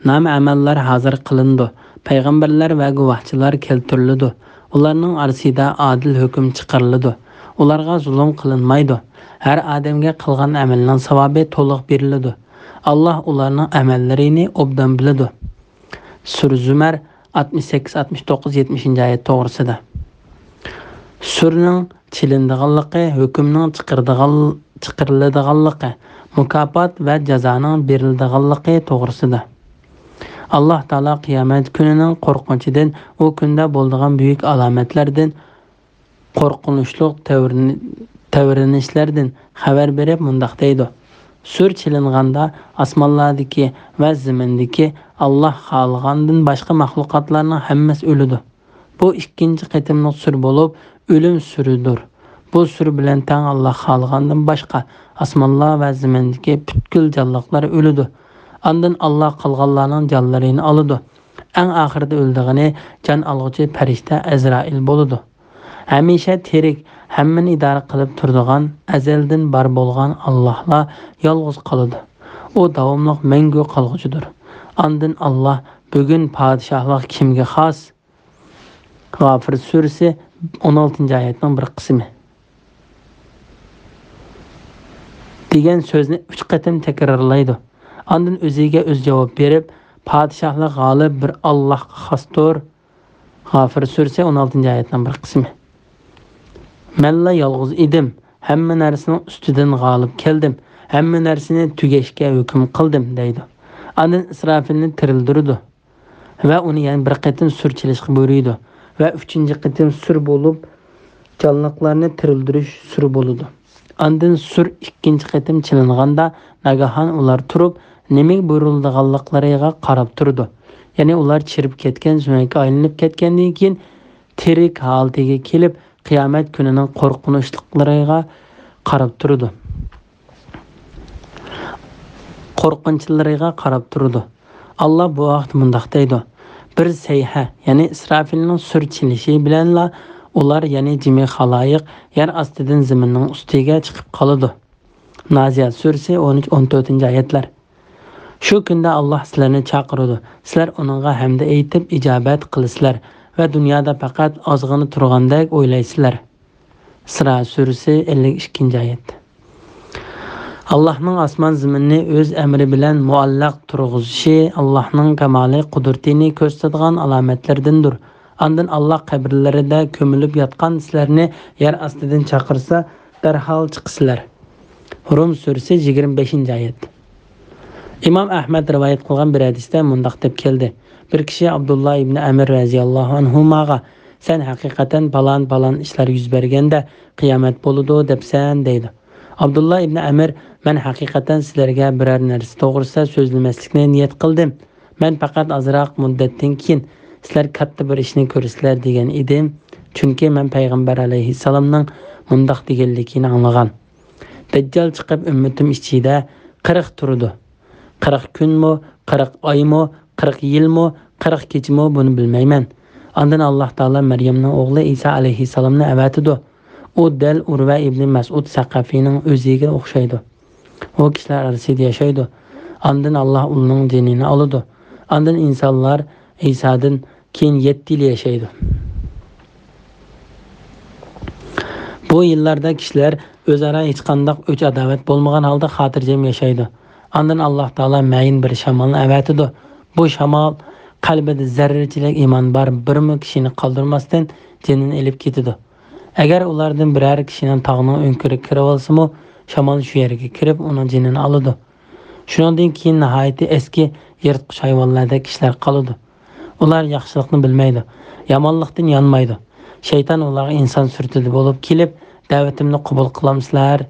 نامە-ئەمەللەر ھازىر قىلىنىدۇ. پەيغەمبەرلەر ۋە گۇۋاھچىلار كەلتۈرۈلىدۇ. ئۇلارنىڭ ئارىسىدا ئادىل ھۆكۈم چىقىرىلىدۇ. ئۇلارغا زۇلۇم قىلىنمايدۇ. ھەر ئادەمگە قىلغان ئەمىلىنىڭ ساۋابى تولۇق بېرىلىدۇ. ئاللاھ ئۇلارنىڭ ئەمەللىرىنى ئوبدان بىلىدۇ. سۈرە زۈمەر، ئاتمىش سەككىز، ئاتمىش توققۇز، يەتمىشىنچى ئايەت توغرىسىدا. سۈرنىڭ چېلىنىدىغانلىقى، ھۆكۈمنىڭ چىقىرىدىغان-، چىقىرىلىدىغانلىقى، مۇكاپات ۋە جازانىڭ بېرىلىدىغانلىقى توغرىسىدا. ئاللاھ تائالا قىيامەت كۈنىنىڭ قورقۇنچىدىن، ئۇ كۈندە بولىدىغان بۈيۈك ئالامەتلەردىن، قورقۇنچلۇق تەۋرىنىشلەردىن خەۋەر بېرىپ مۇنداق دەيدۇ: سۈر چېلىنغاندا ئاسمانلاردىكى ۋە زېمىندىكى ئاللاھ خالىغاندىن باشقا مەخلۇقاتلارنىڭ ھەممىسى ئۆلىدۇ. بۇ ئىككىنچى قېتىملىق سۈر بولۇپ، ئۆلۈم سۈرىدۇر. بۇ سۈر بىلەن تەڭ ئاللاھ خالىغاندىن باشقا ئاسمانلار ۋە زېمىندىكى پۈتكۈل جانلىقلار ئۆلىدۇ. ئاندىن ئاللاھ قالغانلارنىڭ جانلىرىنى ئالىدۇ. ئەڭ ئاخىرىدا ئۆلىدىغىنى جان ئالغۇچى پەرىشتە ئەزرائىل بولىدۇ. ھەمىشە تىرىك، ھەممىنى ئىدارە قىلىپ تۇرىدىغان، ئەزەلدىن بار بولغان ئاللاھلا يالغۇز قالىدۇ. ئۇ داۋاملىق مەڭگۈ قالغۇچىدۇر. ئاندىن ئاللاھ: بۈگۈن پادىشاھلىق كىمگە خاس؟ غافىر سۈرىسى ئون ئالتىنچى ئايەتنىڭ بىر قىسمى دېگەن سۆزنى ئۈچ قېتىم تەكرارلايدۇ. ئاندىن ئۆزىگە ئۆزى جاۋاب بېرىپ: پادىشاھلىق غالىب بىر ئاللاھقا خاستۇر. غافىر سۈرىسى ئون ئالتىنچى ئايەتنىڭ بىر قىسمى. مەنلا يالغۇز ئىدىم، ھەممە نەرسىنىڭ ئۈستىدىن غالىب كەلدىم، ھەممە نەرسىنى تۈگەشكە ھۆكۈم قىلدىم، دەيدۇ. ئاندىن ئىسرافىلنى تىرىلدۈرىدۇ ۋە ئۇنى يەنە بىر قېتىم سۈر چېلىشقا بۇيرۇيدۇ ۋە ئۈچىنچى قېتىم سۈر بولۇپ، جانلىقلارنى تىرىلدۈرۈش سۈرى بولىدۇ. ئاندىن سۈر ئىككىنچى قېتىم چېلىنغاندا، ناگاھان ئۇلار تۇرۇپ، نېمىگە بۇيرۇلىدىغانلىقلىرىغا قاراپ تۇرىدۇ. يەنى ئۇلار چىرىپ كەتكەن سۆڭەككە ئايلىنىپ كەتكەندىن كېيىن، تىرىك ھالىتىگە كېلىپ، قىيامەت كۈنىنىڭ قورقۇنچلۇقلىرىغا قاراپ تۇرىدۇ. قورقۇنچلىرىغا قاراپ تۇرىدۇ. ئاللا بۇ ھەقتە مۇنداق دەيدۇ: بىر سەيھە، يەنى ئىسرافىلنىڭ سۈر چېلىشى بىلەنلا ئۇلار، يەنى جىمى خالايىق، يەر ئاستىدىن زېمىننىڭ ئۈستىگە چىقىپ قالىدۇ. نازىئات سۈرىسى ئون ئۈچ، ئون تۆتىنچى ئايەتلەر. شۇ كۈندە ئاللا سىلەرنى چاقىرىدۇ، سىلەر ئۇنىڭغا ھەمدە ئېيتىپ ئىجابەت قىلىسىلەر ۋە دۇنيادا پەقەت ئازغىنە تۇرغاندەك ئويلايسىلەر. ئىسرا سۈرىسى، ئەللىك ئىككىنچى ئايەت. ئاللاھنىڭ ئاسمان زېمىننى ئۆز ئەمرى بىلەن مۇئەللەق تۇرغۇزۇشى ئاللاھنىڭ كامالى قۇدرىتىنى كۆرسىتىدىغان ئالامەتلىرىدىندۇر. ئاندىن ئاللاھ قەبرىلىرىدە كۆمۈلۈپ ياتقان سىلەرنى يەر ئاستىدىن چاقىرسا، دەرھال چىقىسىلەر. رۇم سۈرىسى، يىگىرمە بەشىنچى ئايەت. ئىمام ئەھمەد رىۋايەت قىلغان بىر ھەدىستە مۇنداق دەپ كەلدى: بىر كىشى ئابدۇللا ئىبنى ئەمىر رەزىياللاھۇ ئەنھۇماغا، سەن ھەقىقەتەن پالان-پالان ئىشلار يۈز بەرگەندە قىيامەت بولىدۇ دەپسەن، دەيدۇ. ئابدۇللا ئىبنى ئەمىر، مەن ھەقىقەتەن سىلەرگە بىرەر نەرسە توغرىسىدا سۆزلىمەسلىكنى نىيەت قىلدىم. مەن پەقەت ئازراق مۇددەتتىن كېيىن سىلەر كاتتا بىر ئىشنى كۆرىسىلەر دېگەن ئىدىم، چۈنكى مەن پەيغەمبەر ئەلەيھىسسالامنىڭ مۇنداق دېگەنلىكىنى ئاڭلىغان: دەججال چىقىپ ئۈممىتىم ئىچىدە قىرىق تۇرىدۇ. قىرىق كۈنمۇ، قىرىق ئايمۇ، قىرىق يىلمۇ، قىرىق كېچىمۇ، بۇنى بىلمەيمەن. ئاندىن ئاللاھ تائالا مەريەمنىڭ ئوغلى ئىسا ئەلەيھىسسالامنى ئەۋەتىدۇ. ئۇ دەل ئۇرۋە ئىبنى مەسئۇد سەقەفىنىڭ ئۆزىگە ئوخشايدۇ. ئۇ كىشىلەر ئارىسىدا ياشايدۇ. ئاندىن ئاللاھ ئۇنىڭ جېنىنى ئالىدۇ. ئاندىن ئىنسانلار ئىسادىن كېيىن يەتتە يىل ياشايدۇ. بۇ يىللاردا كىشىلەر ئۆزئارا ھېچقانداق ئۆچ-ئاداۋەت بولمىغان ھالدا خاتىرجەم ياشايدۇ. ئاندىن ئاللاھ تائالا مەيىن بىر شامالنى ئەۋەتىدۇ. بۇ شامال قەلبىدە زەررىچىلىك ئىمان بار بىرمۇ كىشىنى قالدۇرماستىن جېنىنى ئېلىپ كېتىدۇ. ئەگەر ئۇلاردىن بىرەر كىشىنىڭ تاغنىڭ ئۆڭكۈرىگە كىرىۋالسىمۇ، شامال شۇ يەرگە كىرىپ، ئۇنىڭ جېنىنى ئالىدۇ. شۇنىڭدىن كېيىن ناھايىتى ئەسكى يىرتقۇچ ھايۋانلاردەك كىشىلەر قالىدۇ. ئۇلار ياخشىلىقنى بىلمەيدۇ، يامانلىقتىن يانمايدۇ. شەيتان ئۇلارغا ئىنسان سۈرىتىدە بولۇپ كېلىپ، دەۋىتىمنى قوبۇل قىلامسىلەر؟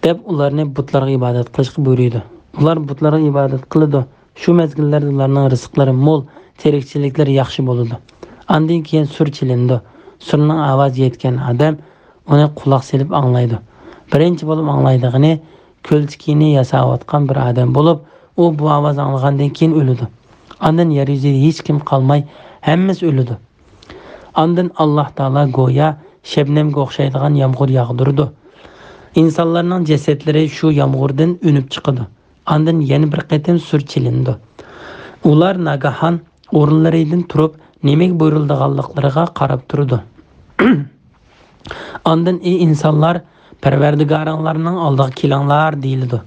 دەپ ئۇلارنى بۇتلارغا ئىبادەت قىلىشقا بۇيرۇيدۇ. ئۇلار بۇتلارغا ئىبادەت قىلىدۇ. شۇ مەزگىللەردە ئۇلارنىڭ رىزىقلىرى مول، تىرىكچىلىكلىرى ياخشى بولىدۇ. ئاندىن كېيىن سۈر چېلىنىدۇ. سۈرنىڭ ئاۋازى يەتكەن ئادەم ئۇنى قۇلاق سېلىپ ئاڭلايدۇ. بىرىنچى بولۇپ ئاڭلايدىغىنى كۆلچىكىنى ياساۋاتقان بىر ئادەم بولۇپ، ئۇ بۇ ئاۋاز ئاڭلىغاندىن كېيىن ئۆلىدۇ. ئاندىن يەر يۈزىدە ھېچكىم قالماي، ھەممىسى ئۆلىدۇ. ئاندىن ئاللاھ تائالا گويا شەبنەمگە ئوخشايدىغان يامغۇر ياغدۇرىدۇ. ئىنسانلارنىڭ جەسەتلىرى شۇ يامغۇردىن ئۈنۈپ چىقىدۇ. ئاندىن يەنە بىر قېتىم سۈر چېلىنىدۇ. ئۇلار ناگاھان ئورۇنلىرىدىن تۇرۇپ، نېمىگە بۇيرۇلىدىغانلىقلىرىغا قاراپ تۇرىدۇ. ئاندىن، ئى ئىنسانلار، پەرۋەردىگارىڭلارنىڭ ئالدىغا كېلىڭلار، دېيىلىدۇ.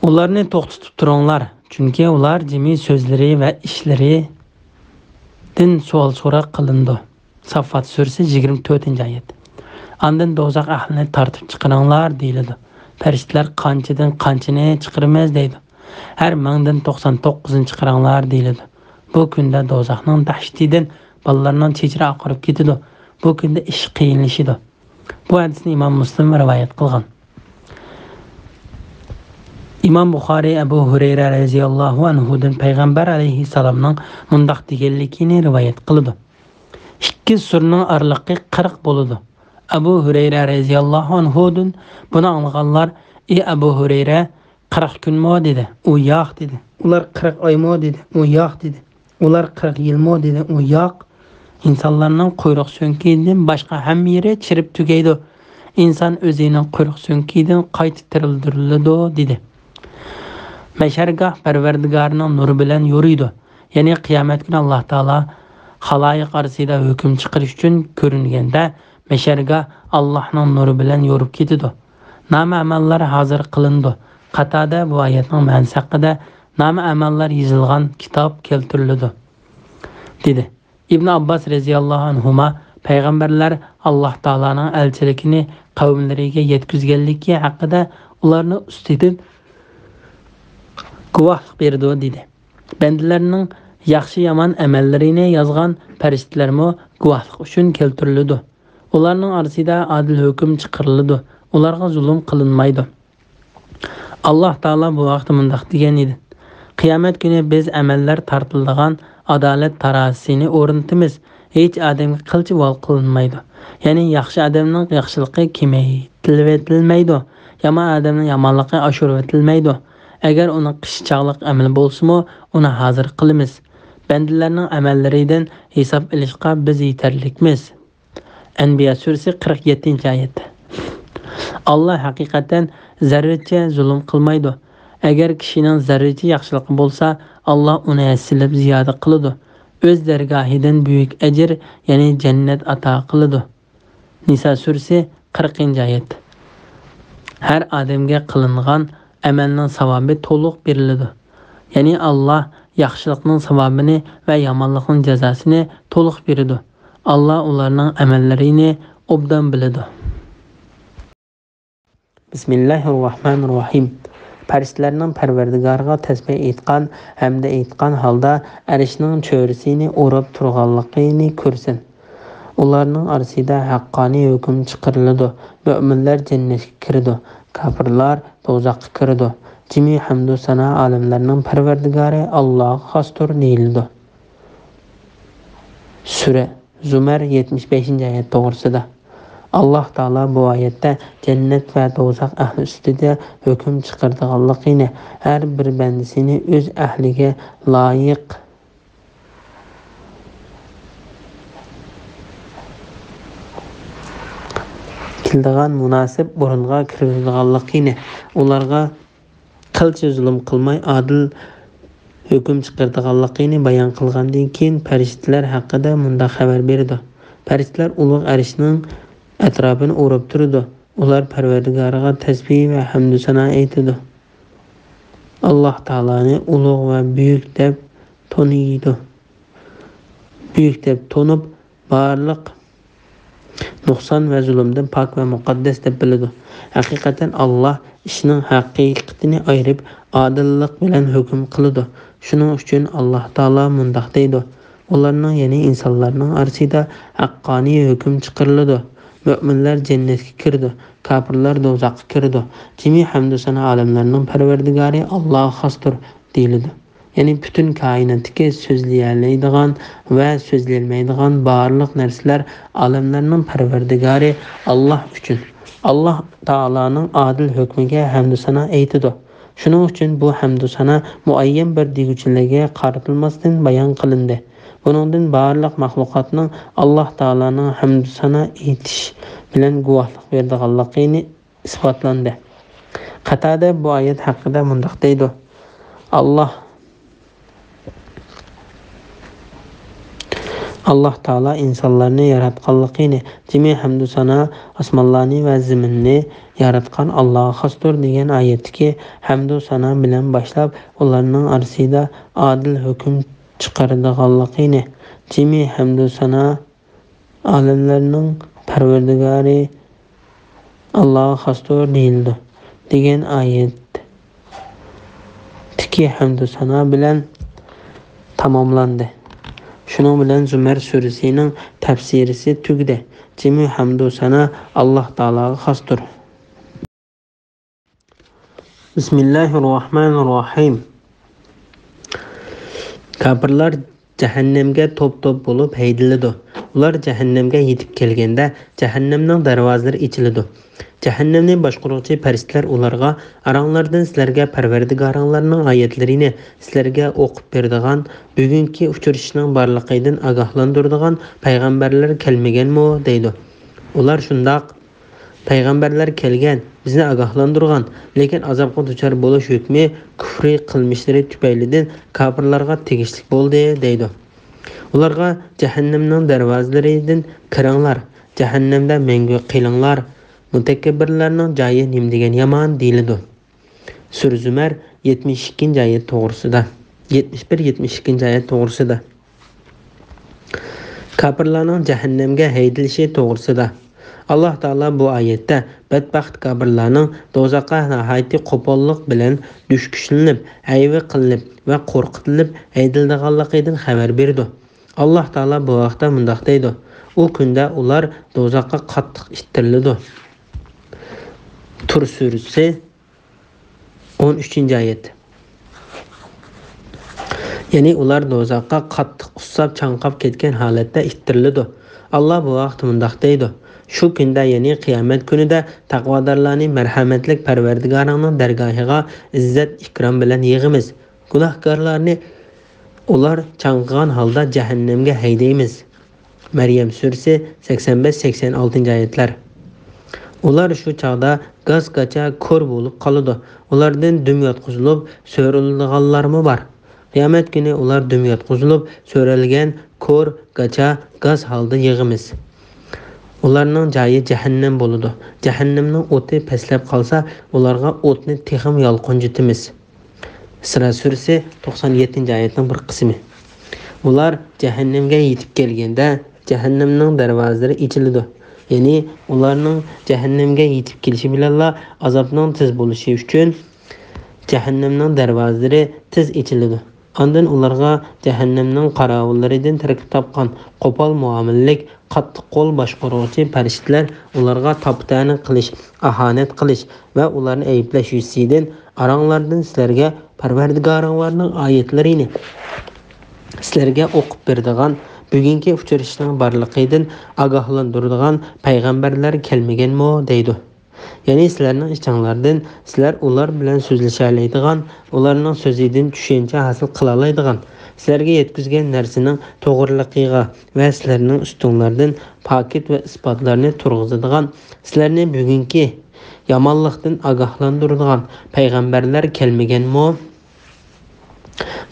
ئۇلارنى توختىتىپ تۇرۇڭلار، چۈنكى ئۇلار جىمى سۆزلىرى ۋە ئىشلىرىدىن سوئال-سوراق قىلىنىدۇ. ساففات سۈرىسى، يىگىرمە تۆتىنچى ئايەت. ئاندىن دوزاخ ئەھلىنى تارتىپ چىقىرىڭلار دېيىلىدۇ. پەرىشتىلەر قانچىدىن قانچىنى چىقىرىمىز دەيدۇ. ھەر مىڭدىن توقسان توققۇزىنى چىقىرىڭلار دېيىلىدۇ. بۇ كۈندە دوزاخنىڭ دەھشىتىدىن بالىلارنىڭ چېچىرى ئاقىرىپ كېتىدۇ. بۇ كۈندە ئىش قىيىنلىشىدۇ. بۇ ھەدىسنى ئىمام مۇسلىم رىۋايەت قىلغان. ئىمام بۇخارىي ئەبۇ ھۇرەيرە رەزىياللاھۇ ئەنھۇدىن پەيغەمبەر ئەلەيھىسسالامنىڭ مۇنداق دېگەنلىكىنى رىۋايەت قىلىدۇ: «ئىككى سۈرىنىڭ ئارىلىقى قىرىق بولىدۇ.» ئەبۇ ھۇرەيرە رەزىياللاھۇ ئەنھۇدىن بۇنى ئاڭلىغانلار: «ئى ئەبۇ ھۇرەيرە، قىرىق كۈنمۇ؟» دېدى. ئۇ: «ياق» دېدى. «ئۇلار قىرىق ئايمۇ؟» دېدى. ئۇ: «ياق» دېدى. «ئۇلار قىرىق يىلمۇ؟» دېدى. ئۇ: «ياق. ئىنسانلارنىڭ قۇيرۇق سۆڭىكىدىن باشقا ھەممە يېرى چىرىپ تۈگەيدۇ. ئىنسان ئۆزىنىڭ قۇيرۇق سۆڭىكىدىن قايتا تىرىلدۈرۈلىدۇ» دېدى. مەشەرگاھ پەرۋەردىگارىنىڭ نۇرى بىلەن يورۇيدۇ. يەنى قىيامەت كۈنى ئاللاھ تائالا خالايىق ئارىسىدا ھۆكۈم چىقىرىش ئۈچۈن كۆرۈنگەندە، مەشەرگاھ ئاللاھنىڭ نۇرى بىلەن يورۇپ كېتىدۇ. نامە ئەمەللەر ھازىر قىلىنىدۇ. قاتادە بۇ ئايەتنىڭ مەنىسى ھەققىدە، نامە ئەمەللەر يېزىلغان كىتاب كەلتۈرۈلىدۇ، دېدى. ئىبن ئابباس رەزىياللاھۇ ئەنھۇما پەيغەمبەرلەر ئاللاھ تائالانىڭ ئەلچىلىكىنى قەۋملىرىگە يەتكۈزگەنلىكى ھەققىدە ئۇلارنىڭ ئۈستىدىن گۇۋاھلىق بېرىدۇ، دېدى. بەندىلەرنىڭ ياخشى-يامان ئەمەللىرىنى يازغان پەرىشتىلەرمۇ گۇۋاھلىق ئۈچۈن كەلتۈرۈلىدۇ. ئۇلارنىڭ ئارىسىدا ئادىل ھۆكۈم چىقىرىلىدۇ. ئۇلارغا زۇلۇم قىلىنمايدۇ. ئاللاھ تائالا بۇ ھەقتە مۇنداق دېگەن ئىدى: «قىيامەت كۈنى بىز ئەمەللەر تارتىلىدىغان ئادالەت تارازىسىنى ئورنىتىمىز. ھېچ ئادەمگە قىلچە ۋال قىلىنمايدۇ. يەنى ياخشى ئادەمنىڭ ياخشىلىقى كېمەيتىلىۋېتىلمەيدۇ. يامان ئادەمنىڭ يامانلىقى ئاشۇرۇۋېتىلمەيدۇ. ئەگەر ئۇنىڭ قىشچاقلىق ئەمىلى بولسىمۇ، ئۇنى ھازىر قىلىمىز. بەندىلەرنىڭ ئەمەللىرىدىن ھېساب ئېلىشقا بىز يېتەرلىكمىز.» ئەنبىيا سۈرىسى، قىرىق يەتتىنچى ئايەت. ئاللاھ ھەقىقەتەن زەررىچە زۇلۇم قىلمايدۇ. ئەگەر كىشىنىڭ زەررىچە ياخشىلىقى بولسا، ئاللاھ ئۇنى ھەسسىلەپ زىيادە قىلىدۇ. ئۆز دەرگاھىدىن بۈيۈك ئەجىر، يەنى جەننەت ئاتا قىلىدۇ. نىسا سۈرىسى، قىرىقىنچى ئايەت. ھەر ئادەمگە قىلىنغان ئەمەلنىڭ ساۋابى تولۇق بېرىلىدۇ. يەنى ئاللاھ ياخشىلىقنىڭ ساۋابىنى ۋە يامانلىقنىڭ جازاسىنى تولۇق بېرىدۇ. ئاللاھ ئۇلارنىڭ ئەمەللىرىنى ئوبدان بىلىدۇ. بىسمىللاھىررەھمانىررەھىم. پەرىشتىلەرنىڭ پەرۋەردىگارىغا تەسبىھ ئېيتقان ھەمدە ئېيتقان ھالدا ئەرشنىڭ چۆرىسىنى ئوراپ تۇرغانلىقىنى كۆرسۇن. ئۇلارنىڭ ئارىسىدا ھەققانىي ھۆكۈم چىقىرىلىدۇ. مۆمىنلەر جەننەتكە كىرىدۇ، كاپىرلار دوزاخقا كىرىدۇ. جىمى ھەمدۇ سانا ئالەملەرنىڭ پەرۋەردىگارى ئاللاھقا خاستۇر دېيىلىدۇ. سۈرە زۇمەر، يەتمىش بەشىنچى ئايەت توغرىسىدا. ئاللاھ تائالا بۇ ئايەتتە جەننەت ۋە دوزاخ ئەھلى ئۈستىدە ھۆكۈم چىقىرىدىغانلىقىنى، ھەر بىر بەندىسىنى ئۆز ئەھلىگە لايىق كېلىدىغان مۇناسىپ ئورۇنغا كىرگۈزىدىغانلىقىنى، ئۇلارغا قىلچە زۇلۇم قىلماي، ئادىل ھۆكۈم چىقىرىدىغانلىقىنى بايان قىلغاندىن كېيىن، پەرىشتىلەر ھەققىدە مۇنداق خەۋەر بېرىدۇ: پەرىشتىلەر ئۇلۇغ ئەرشنىڭ ئەتراپىنى ئوراپ تۇرىدۇ. ئۇلار پەرۋەردىگارىغا تەسبىھ ۋە ھەمدۇ سانا ئېيتىدۇ. ئاللاھ تائالانى ئۇلۇغ ۋە بۈيۈك دەپ تونۇيدۇ. بۈيۈك دەپ تونۇپ، بارلىق نۇقسان ۋە زۇلۇمدىن پاك ۋە مۇقەددەس دەپ بىلىدۇ. ھەقىقەتەن ئاللاھ ئىشنىڭ ھەقىقىتىنى ئايرىپ، ئادىللىق بىلەن ھۆكۈم قىلىدۇ. شۇنىڭ ئۈچۈن ئاللاھ تائالا مۇنداق دەيدۇ: ئۇلارنىڭ، يەنى ئىنسانلارنىڭ ئارىسىدا ھەققانىي ھۆكۈم چىقىرىلىدۇ. مۆمىنلەر جەننەتكە كىرىدۇ، كاپىرلار دوزاخقا كىرىدۇ. جىمى ھەمدۇ سانا ئالەملەرنىڭ پەرۋەردىگارى ئاللاھقا خاستۇر دېيىلىدۇ. يەنى پۈتۈن كائىناتتىكى سۆزلىيەلەيدىغان ۋە سۆزلىيەلمەيدىغان بارلىق نەرسىلەر ئالەملەرنىڭ پەرۋەردىگارى ئاللاھ ئۈچۈن. ئاللاھ تائالانىڭ ئادىل ھۆكمىگە ھەمدۇ سانا ئېيتىدۇ. شۇنىڭ ئۈچۈن بۇ ھەمدۇ سانا مۇئەييەن بىر دېگۈچىلەرگە قارىتىلماستىن بايان قىلىندى. بۇنىڭدىن بارلىق مەخلۇقاتنىڭ ئاللاھ تائالانىڭ ھەمدۇ سانا ئېيتىش بىلەن گۇۋاھلىق بېرىدىغانلىقىنى ئىسپاتلاندى. قاتادە بۇ ئايەت ھەققىدە مۇنداق دەيدۇ: ئاللاھ، ئاللاھ تائالا ئىنسانلارنى ياراتقانلىقىنى، جىمى ھەمدۇ سانا ئاسمانلارنى ۋە زېمىننى ياراتقان ئاللاھقا خاستۇر دېگەن ئايەتتىكى ھەمدۇ سانا بىلەن باشلاپ، ئۇلارنىڭ ئارىسىدا ئادىل ھۆكۈم چىقىرىدىغانلىقىنى، جىمى ھەمدۇ سانا ئالەملەرنىڭ پەرۋەردىگارى ئاللاغا خاستۇر دېيىلىدۇ، دېگەن ئايەتتىكى ھەمدۇ سانا بىلەن تاماملاندى. شۇنىڭ بىلەن زۇمەر سۈرىسىنىڭ تەپسىرىسى تۈگىدى. جىمى ھەمدۇ سانا ئاللا تائالاغا خاستۇر. بىسمىللاھىررەھمانىررەھىم. كاپىرلار جەھەننەمگە توپ-توپ بولۇپ ھەيدىلىدۇ. ئۇلار جەھەننەمگە يېتىپ كەلگەندە، جەھەننەمنىڭ دەرۋازىلىرى ئېچىلىدۇ. جەھەننەمنى باشقۇرغۇچى پەرىشتىلەر ئۇلارغا، ئاراڭلاردىن سىلەرگە پەرۋەردىگارىڭلارنىڭ ئايەتلىرىنى سىلەرگە ئوقۇپ بېرىدىغان، بۈگۈنكى ئۇچرىشىشنىڭ بارلىقىدىن ئاگاھلاندۇرىدىغان پەيغەمبەرلەر كەلمىگەنمۇ؟ دەيدۇ. ئۇلار شۇنداق. پەيغەمبەرلەر كەلگەن، بىزنى ئاگاھلاندۇرغان، لېكىن ئازابقا دۇچار بولۇش ھۆكمى كۇفرى قىلمىشلىرى تۈپەيلىدىن كاپىرلارغا تېگىشلىك بولدى، دەيدۇ. ئۇلارغا جەھەننەمنىڭ دەرۋازىلىرىدىن كىرىڭلار، جەھەننەمدە مەڭگۈ قېلىڭلار، مۇتەكەببىرلەرنىڭ جايى نېمىدېگەن يامان، دېيىلىدۇ. سۈرە زۇمەر، يەتمىش ئىككىنچى ئايەت توغرىسىدا، يەتمىش بىر، يەتمىش ئىككىنچى ئايەت توغرىسىدا. كاپىرلارنىڭ جەھەننەمگە ھەيدىلىشى توغرىسىدا. ئاللا تائالا بۇ ئايەتتە بەتبەخت كاپىرلارنىڭ دوزاخقا ناھايىتى قوپاللىق بىلەن دۈشكۈشلىنىپ، ھەيۋە قىلىنىپ ۋە قورقۇتۇلۇپ ھەيدىلىدىغانلىقىدىن خەۋەر بېرىدۇ. ئاللا تائالا بۇ ھەقتە مۇنداق دەيدۇ: ئۇ كۈندە ئۇلار دوزاخقا قاتتىق ئىتتىرىلىدۇ. تۇر سۈرىسى، ئون ئۈچىنچى ئايەت. يەنى ئۇلار دوزاخقا قاتتىق ئۇسساپ، چاڭقاپ كەتكەن ھالەتتە ئىتتىرىلىدۇ. ئاللا بۇ ھەقتە مۇنداق دەيدۇ: شۇ كۈندە، يەنى قىيامەت كۈنىدە تەقۋادارلارنى مەرھەمەتلىك پەرۋەردىگارىڭنىڭ دەرگاھىغا ئىززەت-ئىكرام بىلەن يىغىمىز. گۇناھكارلارنى ئۇلار چاڭقىغان ھالدا جەھەننەمگە ھەيدەيمىز. مەريەم سۈرىسى، سەكسەن بەش، سەكسەن ئالتىنچى ئايەتلەر. ئۇلار شۇ چاغدا گاس-گاچا كور بولۇپ قالىدۇ. ئۇلاردىن دۈم ياتقۇزۇلۇپ سۆرىلىدىغانلارمۇ بار. قىيامەت كۈنى ئۇلار دۈم ياتقۇزۇلۇپ سۆرەلگەن كور، گاچا، گاس ھالدا يىغىمىز. ئۇلارنىڭ جايى جەھەننەم بولىدۇ. جەھەننەمنىڭ ئوتى پەسلەپ قالسا، ئۇلارغا ئوتنى تېخىمۇ يالقۇنجىتىمىز. ئىسرا سۈرىسى، توقسان يەتتىنچى ئايەتنىڭ بىر قىسمى. ئۇلار جەھەننەمگە يېتىپ كەلگەندە، جەھەننەمنىڭ دەرۋازىلىرى ئېچىلىدۇ. يەنى ئۇلارنىڭ جەھەننەمگە يېتىپ كېلىشى بىلەنلا ئازابنىڭ تېز بولۇشى ئۈچۈن جەھەننەمنىڭ دەرۋازىلىرى تېز ئېچىلىدۇ. ئاندىن ئۇلارغا جەھەننەمنىڭ قاراۋۇللىرىدىن تەركىب تاپقان قوپال مۇئامىلىلىك، قاتتىق قول باشقۇرغۇچى پەرىشتىلەر ئۇلارغا تاپا-تەنە قىلىش، ئاھانەت قىلىش ۋە ئۇلارنى ئەيىبلەش يۈزىسىدىن، ئاراڭلاردىن سىلەرگە پەرۋەردىگارىڭلارنىڭ ئايەتلىرىنى سىلەرگە ئوقۇپ بېرىدىغان، بۈگۈنكى ئۇچرىشىشنىڭ بارلىقىدىن ئاگاھلاندۇرىدىغان پەيغەمبەرلەر كەلمىگەنمۇ؟ دەيدۇ. يەنى سىلەرنىڭ ئىچىڭلاردىن سىلەر ئۇلار بىلەن سۆزلىشەلەيدىغان، ئۇلارنىڭ سۆزىدىن چۈشەنچە ھاسىل قىلالايدىغان، سىلەرگە يەتكۈزگەن نەرسىنىڭ توغرىلىقىغا ۋە سىلەرنىڭ ئۈستۈڭلاردىن پاكىت ۋە ئىسپاتلارنى تۇرغۇزىدىغان، سىلەرنى بۈگۈنكى يامانلىقتىن ئاگاھلاندۇرىدىغان پەيغەمبەرلەر كەلمىگەنمۇ؟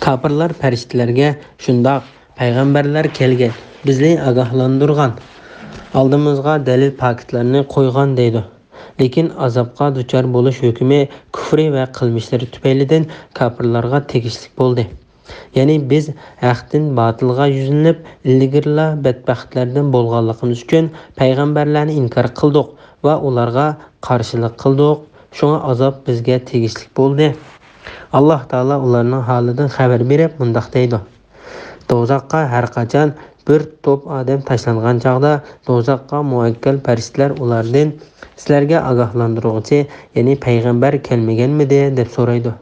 كاپىرلار پەرىشتىلەرگە، شۇنداق، پەيغەمبەرلەر كەلگەن، بىزنى ئاگاھلاندۇرغان، ئالدىمىزغا دەلىل پاكىتلارنى قويغان دەيدۇ. لېكىن ئازابقا دۇچار بولۇش ھۆكمى كۇفرى ۋە قىلمىشلىرى تۈپەيلىدىن كاپىرلارغا تېگىشلىك بولدى. يەنى بىز ھەقتىن باتىلغا يۈزلىنىپ، ئىلگىرىلا بەتبەختلەردىن بولغانلىقىمىز ئۈچۈن پەيغەمبەرلەرنى ئىنكار قىلدۇق ۋە ئۇلارغا قارشىلىق قىلدۇق. شۇڭا ئازاب بىزگە تېگىشلىك بولدى. ئاللا تائالا ئۇلارنىڭ ھالىدىن خەۋەر بېرىپ مۇنداق دەيدۇ: دوزاخقا ھەر قاچان بىر توپ ئادەم تاشلانغان چاغدا، دوزاخقا مۇئەككەل پەرىشتىلەر ئۇلاردىن، سىلەرگە ئاگاھلاندۇرغۇچى، يەنى پەيغەمبەر كەلمىگەنمىدى؟ دەپ سورايدۇ.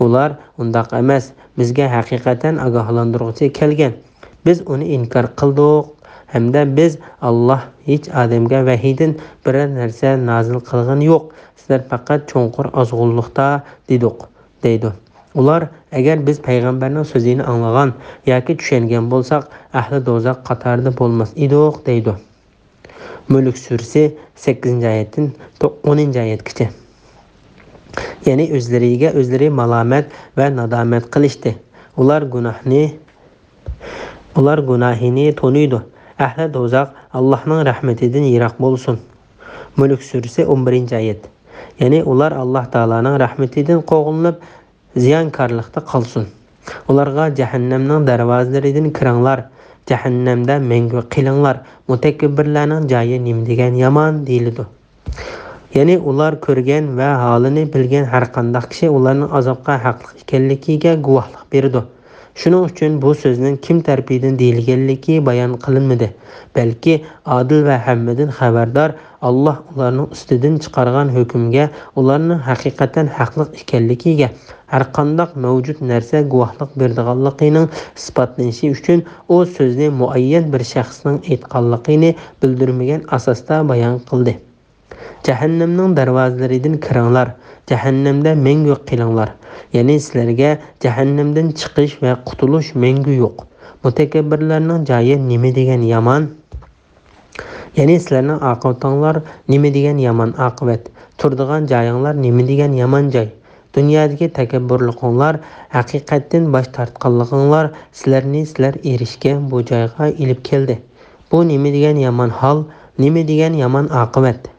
ئۇلار، ئۇنداق ئەمەس، بىزگە ھەقىقەتەن ئاگاھلاندۇرغۇچى كەلگەن. بىز ئۇنى ئىنكار قىلدۇق ھەمدە بىز، ئاللا ھېچ ئادەمگە ۋەھىيدىن بىرەر نەرسە نازىل قىلغىنى يوق، سىلەر پەقەت چوڭقۇر ئازغۇنلۇقتا، دېدۇق، دەيدۇ. ئۇلار، ئەگەر بىز پەيغەمبەرنىڭ سۆزىنى ئاڭلىغان ياكى چۈشەنگەن بولساق، ئەھلى دوزاخ قاتارىدا بولماس ئىدۇق، دەيدۇ. مۈلۈك سۈرىسى، سەككىزىنچى ئايەتتىن ئونىنچى ئايەتكىچە. يەنى ئۆزلىرىگە ئۆزلىرى مالامەت ۋە نادامەت قىلىشتى. ئۇلار گۇناھنى، ئۇلار گۇناھىنى تونۇيدۇ. ئەھلى دوزاخ ئاللاھنىڭ رەھمىتىدىن يىراق بولسۇن. مۈلۈك سۈرىسى، ئون بىرىنچى ئايەت. يەنى ئۇلار ئاللاھ تائالانىڭ رەھمىتىدىن قوغلىنىپ، زىيانكارلىقتا قالسۇن. ئۇلارغا جەھەننەمنىڭ دەرۋازىلىرىدىن كىرىڭلار، جەھەننەمدە مەڭگۈ قېلىڭلار، مۇتەكەببىرلەرنىڭ جايى نېمە دېگەن يامان» دېيىلىدۇ. يەنى ئۇلار كۆرگەن ۋە ھالىنى بىلگەن ھەرقانداق كىشى ئۇلارنى ئازابقا ھەقلىق ئىكەنلىكىگە گۇۋاھلىق بېرىدۇ. شۇنىڭ ئۈچۈن بۇ سۆزنىڭ كىم تەرىپىدىن دېيىلگەنلىكى بايان قىلىنمىدى، بەلكى ئادىل ۋە ھەممىدىن خەۋەردار ئاللاھ ئۇلارنىڭ ئۈستىدىن چىقارغان ھۆكۈمگە ئۇلارنىڭ ھەقىقەتەن ھەقلىق ئىكەنلىكىگە ھەرقانداق مەۋجۇت نەرسە گۇۋاھلىق بېرىدىغانلىقىنىڭ ئىسپاتلىنىشى ئۈچۈن ئۇ سۆزنى مۇئەييەن بىر شەخسنىڭ ئېيتقانلىقىنى بىلدۈرمىگەن ئاساستا بايان قىلدى. جەھەننەمنىڭ دەرۋازىلىرىدىن كىرىڭلار، جەھەننەمدە مەڭگۈ قېلىڭلار. يەنى سىلەرگە جەھەننەمدىن چىقىش ۋە قۇتۇلۇش مەڭگۈ يوق. مۇتەكەببىرلەرنىڭ جايى نېمە دېگەن يامان! يەنى سىلەرنىڭ ئاقىۋىتىڭلار نېمە دېگەن يامان ئاقىۋەت! تۇرىدىغان جايىڭلار نېمە دېگەن يامان جاي! دۇنيادىكى تەكەببۇرلۇقۇڭلار، ھەقىقەتتىن باش تارتقانلىقىڭلار سىلەرنى سىلەر ئېرىشكەن بۇ جايغا ئېلىپ كەلدى. بۇ نېمە دېگەن يامان ھال، نېمە دېگەن يامان ئاقىۋەت!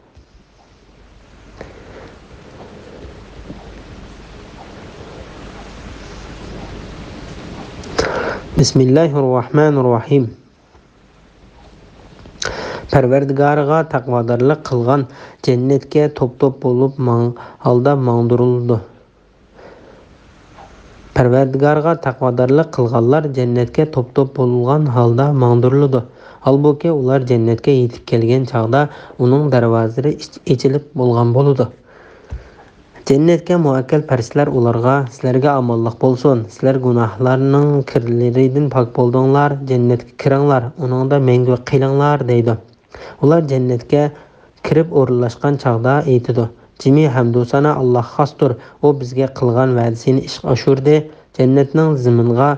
بىسمىللاھىررەھمانىررەھىم. پەرۋەردىگارىغا تەقۋادارلىق قىلغان جەننەتكە توپ-توپ بولۇپ ماڭ-، ھالدا ماڭدۇرۇلىدۇ. پەرۋەردىگارىغا تەقۋادارلىق قىلغانلار جەننەتكە توپ-توپ بولغان ھالدا ماڭدۇرۇلىدۇ. ھالبۇكى، ئۇلار جەننەتكە يېتىپ كەلگەن چاغدا ئۇنىڭ دەرۋازىلىرى ئىچ-، ئېچىلىپ بولغان بولىدۇ. جەننەتكە مۇئەككەل پەرىشتىلەر ئۇلارغا: «سىلەرگە ئامانلىق بولسۇن، سىلەر گۇناھلارنىڭ كىرلىرىدىن پاك بولدۇڭلار، جەننەتكە كىرىڭلار، ئۇنىڭدا مەڭگۈ قېلىڭلار» دەيدۇ. ئۇلار جەننەتكە كىرىپ ئورۇنلاشقان چاغدا ئېيتىدۇ: «جىمى ھەمدۇ سانا ئاللاھقا خاستۇر، ئۇ بىزگە قىلغان ۋەدىسىنى ئىشقا ئاشۇردى، جەننەتنىڭ زېمىنىغا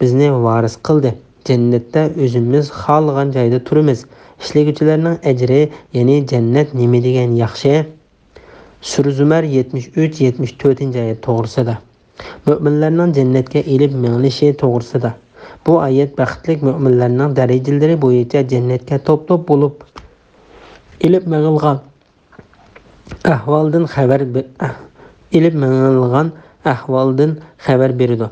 بىزنى ۋارىس قىلدى، جەننەتتە ئۆزىمىز خالىغان جايدا تۇرىمىز، ئىشلىگۈچىلەرنىڭ ئەجرى، يەنى جەننەت نېمە دېگەن ياخشى!» سۈرە زۇمەر يەتمىش ئۈچ، يەتمىش تۆتىنچى ئايەت توغرىسىدا. مۆمىنلەرنىڭ جەننەتكە ئېلىپ مېڭىلىشى توغرىسىدا. بۇ ئايەت بەختلىك مۆمىنلەرنىڭ دەرىجىلىرى بويىچە جەننەتكە توپ-توپ بولۇپ ئېلىپ مېڭىلغان ئەھۋالدىن خەۋەر بە-، ئېلىپ مېڭىلغان ئەھۋالدىن خەۋەر بېرىدۇ.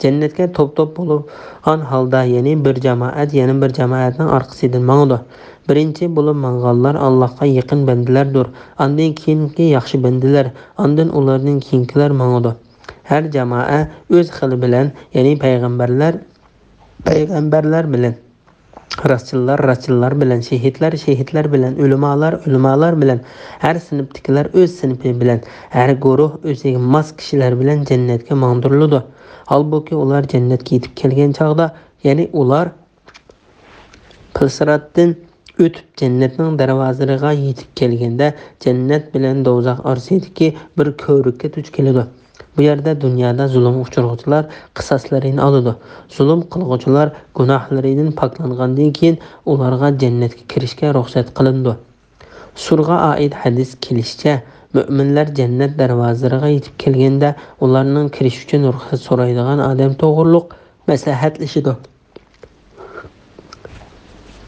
جەننەتكە توپ-توپ بولغان ھالدا، يەنى بىر جامائەت يەنە بىر جامائەتنىڭ ئارقىسىدىن ماڭىدۇ. بىرىنچى بولۇپ ماڭغانلار ئاللاھقا يېقىن بەندىلەردۇر. ئاندىن كېيىنكى ياخشى بەندىلەر، ئاندىن ئۇلاردىن كېيىنكىلەر ماڭىدۇ. ھەر جامائە ئۆز خىلى بىلەن، يەنى پەيغەمبەرلەر، پەيغەمبەرلەر بىلەن، راستچىللار راستچىللار بىلەن، شېھىتلەر شېھىتلەر بىلەن، ئۆلىمالار ئۆلىمالار بىلەن، ھەر سىنىپتىكىلەر ئۆز سىنىپى بىلەن، ھەر گۇرۇھ ئۆزىگە ماس كىشىلەر بىلەن جەننەتكە ماڭدۇرۇلىدۇ. ھالبۇكى، ئۇلار جەننەتكە يېتىپ كەلگەن چاغدا، يەنى ئۇلار پىلسىراتتىن ئۆتۈپ، جەننەتنىڭ دەرۋازىلىرىغا يېتىپ كەلگەندە، جەننەت بىلەن دوزاخ ئارىسىدىكى بىر كۆۋرۈككە دۇچ كېلىدۇ. بۇ يەردە دۇنيادا زۇلۇمغا ئۇچرىغۇچىلار قىساسلىرىنى ئالىدۇ. زۇلۇم قىلغۇچىلار گۇناھلىرىدىن پاكلانغاندىن كېيىن، ئۇلارغا جەننەتكە كىرىشكە رۇخسەت قىلىنىدۇ. سۇرغا ئائىت ھەدىس كېلىشىچە، مۆمىنلەر جەننەت دەرۋازىلىرىغا يېتىپ كەلگەندە، ئۇلارنىڭ كىرىش ئۈچۈن رۇخسەت سورايدىغان ئادەم توغرۇلۇق مەسلىھەتلىشىدۇ.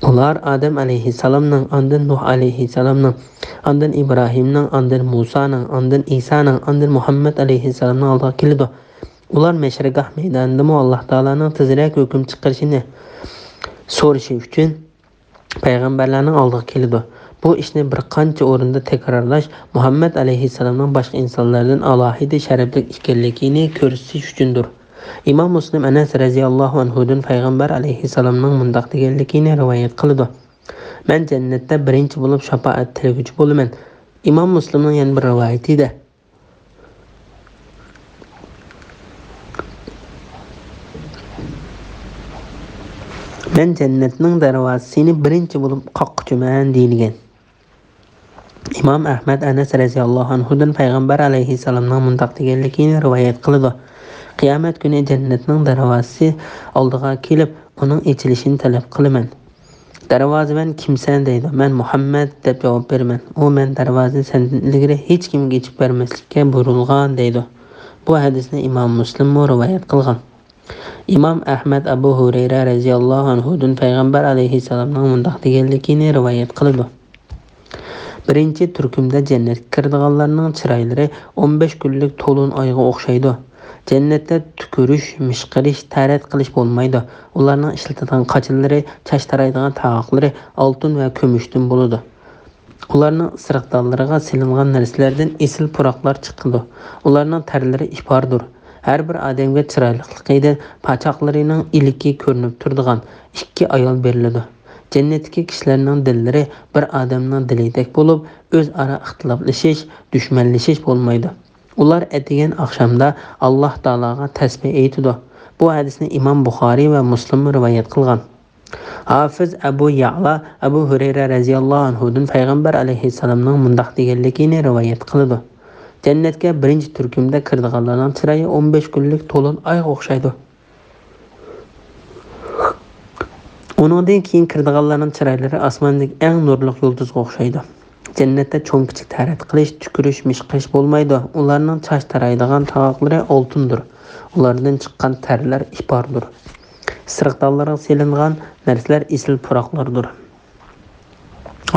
ئۇلار ئادەم ئەلەيھىسسالامنىڭ، ئاندىن نۇھ ئەلەيھىسسالامنىڭ، ئاندىن ئىبراھىمنىڭ، ئاندىن مۇسانىڭ، ئاندىن ئىسانىڭ، ئاندىن مۇھەممەد ئەلەيھىسسالامنىڭ ئالدىغا كېلىدۇ. ئۇلار مەشرىگاھ مەيدانىدىمۇ ئاللاھ تائالانىڭ تېزرەك ھۆكۈم چىقىرىشىنى سورىشى ئۈچۈن پەيغەمبەرلەرنىڭ ئالدىغا كېلىدۇ. بۇ ئىشنى بىر قانچە ئورۇندا تەكرارلاش مۇھەممەد ئەلەيھىسسالامنىڭ باشقا ئىنسانلاردىن ئالاھىدە شەرەپلىك ئىكەنلىكىنى كۆرسىتىش ئۈچۈندۇر. ئىمام مۇسلىم ئەنەس رەزىياللاھۇ ئەنھۇدىن پەيغەمبەر ئەلەيھىسسالامنىڭ مۇنداق دېگەنلىكىنى رىۋايەت قىلىدۇ: «مەن جەننەتتە بىرىنچى بولۇپ شاپائەت تىلىگۈچى بولىمەن.» ئىمام مۇسلىمنىڭ يەنە بىر رىۋايىتىدە: «مەن جەننەتنىڭ دەرۋازىسىنى بىرىنچى بولۇپ قاققۇچىمەن» دېيىلگەن. ئىمام ئەھمەد ئەنەس رەزىياللاھۇ ئەنھۇدىن پەيغەمبەر ئەلەيھىسسالامنىڭ مۇنداق دېگەنلىكىنى رىۋايەت قىلىدۇ: «قىيامەت كۈنى جەننەتنىڭ دەرۋازىسى ئالدىغا كېلىپ، ئۇنىڭ ئېچىلىشىنى تەلەپ قىلىمەن.» دەرۋازىۋەن: «كىمسەن؟» دەيدۇ. «مەن مۇھەممەد» دەپ جاۋاب بېرىمەن. ئۇ: «مەن دەرۋازىنى سەندىن ئىلگىرى ھېچكىمگە ئېچىپ بەرمەسلىككە بۇيرۇلغان» دەيدۇ. بۇ ھەدىسنى ئىمام مۇسلىممۇ رىۋايەت قىلغان. ئىمام ئەھمەد ئەبۇ ھۇرەيرە رەزىياللاھۇ ئەنھۇدىن پەيغەمبەر ئەلەيھىسسالامنىڭ مۇنداق دېگەنلىكىنى رىۋايەت قىلىدۇ: «بىرىنچى تۈركۈمدە جەننەتكە كىرىدىغانلارنىڭ چىرايلىرى ئون بەش كۈنلۈك تولۇن ئايغا ئوخشايدۇ. جەننەتتە تۈكۈرۈش، مىشقىرىش، تەرەت قىلىش بولمايدۇ. ئۇلارنىڭ ئىشلىتىدىغان قاچىلىرى، چاچ تارايدىغان تاغاقلىرى ئالتۇن ۋە كۈمۈشتىن بولىدۇ. ئۇلارنىڭ سىرىقدانلىرىغا سېلىنغان نەرسىلەردىن ئېسىل پۇراقلار چىقىدۇ. ئۇلارنىڭ تەرلىرى ئىپاردۇر. ھەر بىر ئادەمگە چىرايلىقلىقىدىن پاچاقلىرىنىڭ ئىلىكى كۆرۈنۈپ تۇرىدىغان ئىككى ئايال بېرىلىدۇ. جەننەتتىكى كىشىلەرنىڭ دىللىرى بىر ئادەمنىڭ دىلىدەك بولۇپ، ئۆزئارا ئىختىلاپلىشىش، دۈشمەنلىشىش بولمايدۇ. ئۇلار ئەتىگەن ئاخشامدا ئاللاھ تائالاغا تەسبىھ ئېيتىدۇ. بۇ ھەدىسنى ئىمام بۇخارىي ۋە مۇسلىم رىۋايەت قىلغان. ھافىز ئەبۇ يەئلا ئەبۇ ھۇرەيرە رەزىياللاھۇ ئەنھۇدىن پەيغەمبەر ئەلەيھىسسالامنىڭ مۇنداق دېگەنلىكىنى رىۋايەت قىلىدۇ: جەننەتكە بىرىنچى تۈركۈمدە كىرىدىغانلارنىڭ چىرايى ئون بەش كۈنلۈك تولۇن ئايغا ئوخشايدۇ. ئۇنىڭدىن كېيىن كىرىدىغانلارنىڭ چىرايلىرى ئاسماندىكى ئەڭ نۇرلۇق يۇلتۇزغا ئوخشايدۇ. جەننەتتە چوڭ-كىچىك تەرەت قىلىش، تۈكۈرۈش، مىشقىرىش بولمايدۇ. ئۇلارنىڭ چاچ تارايدىغان تاغاقلىرى ئالتۇندۇر. ئۇلاردىن چىققان تەرلەر ئىپاردۇر. سىرىقدانلارغا سېلىنغان نەرسىلەر ئېسىل پۇراقلاردۇر.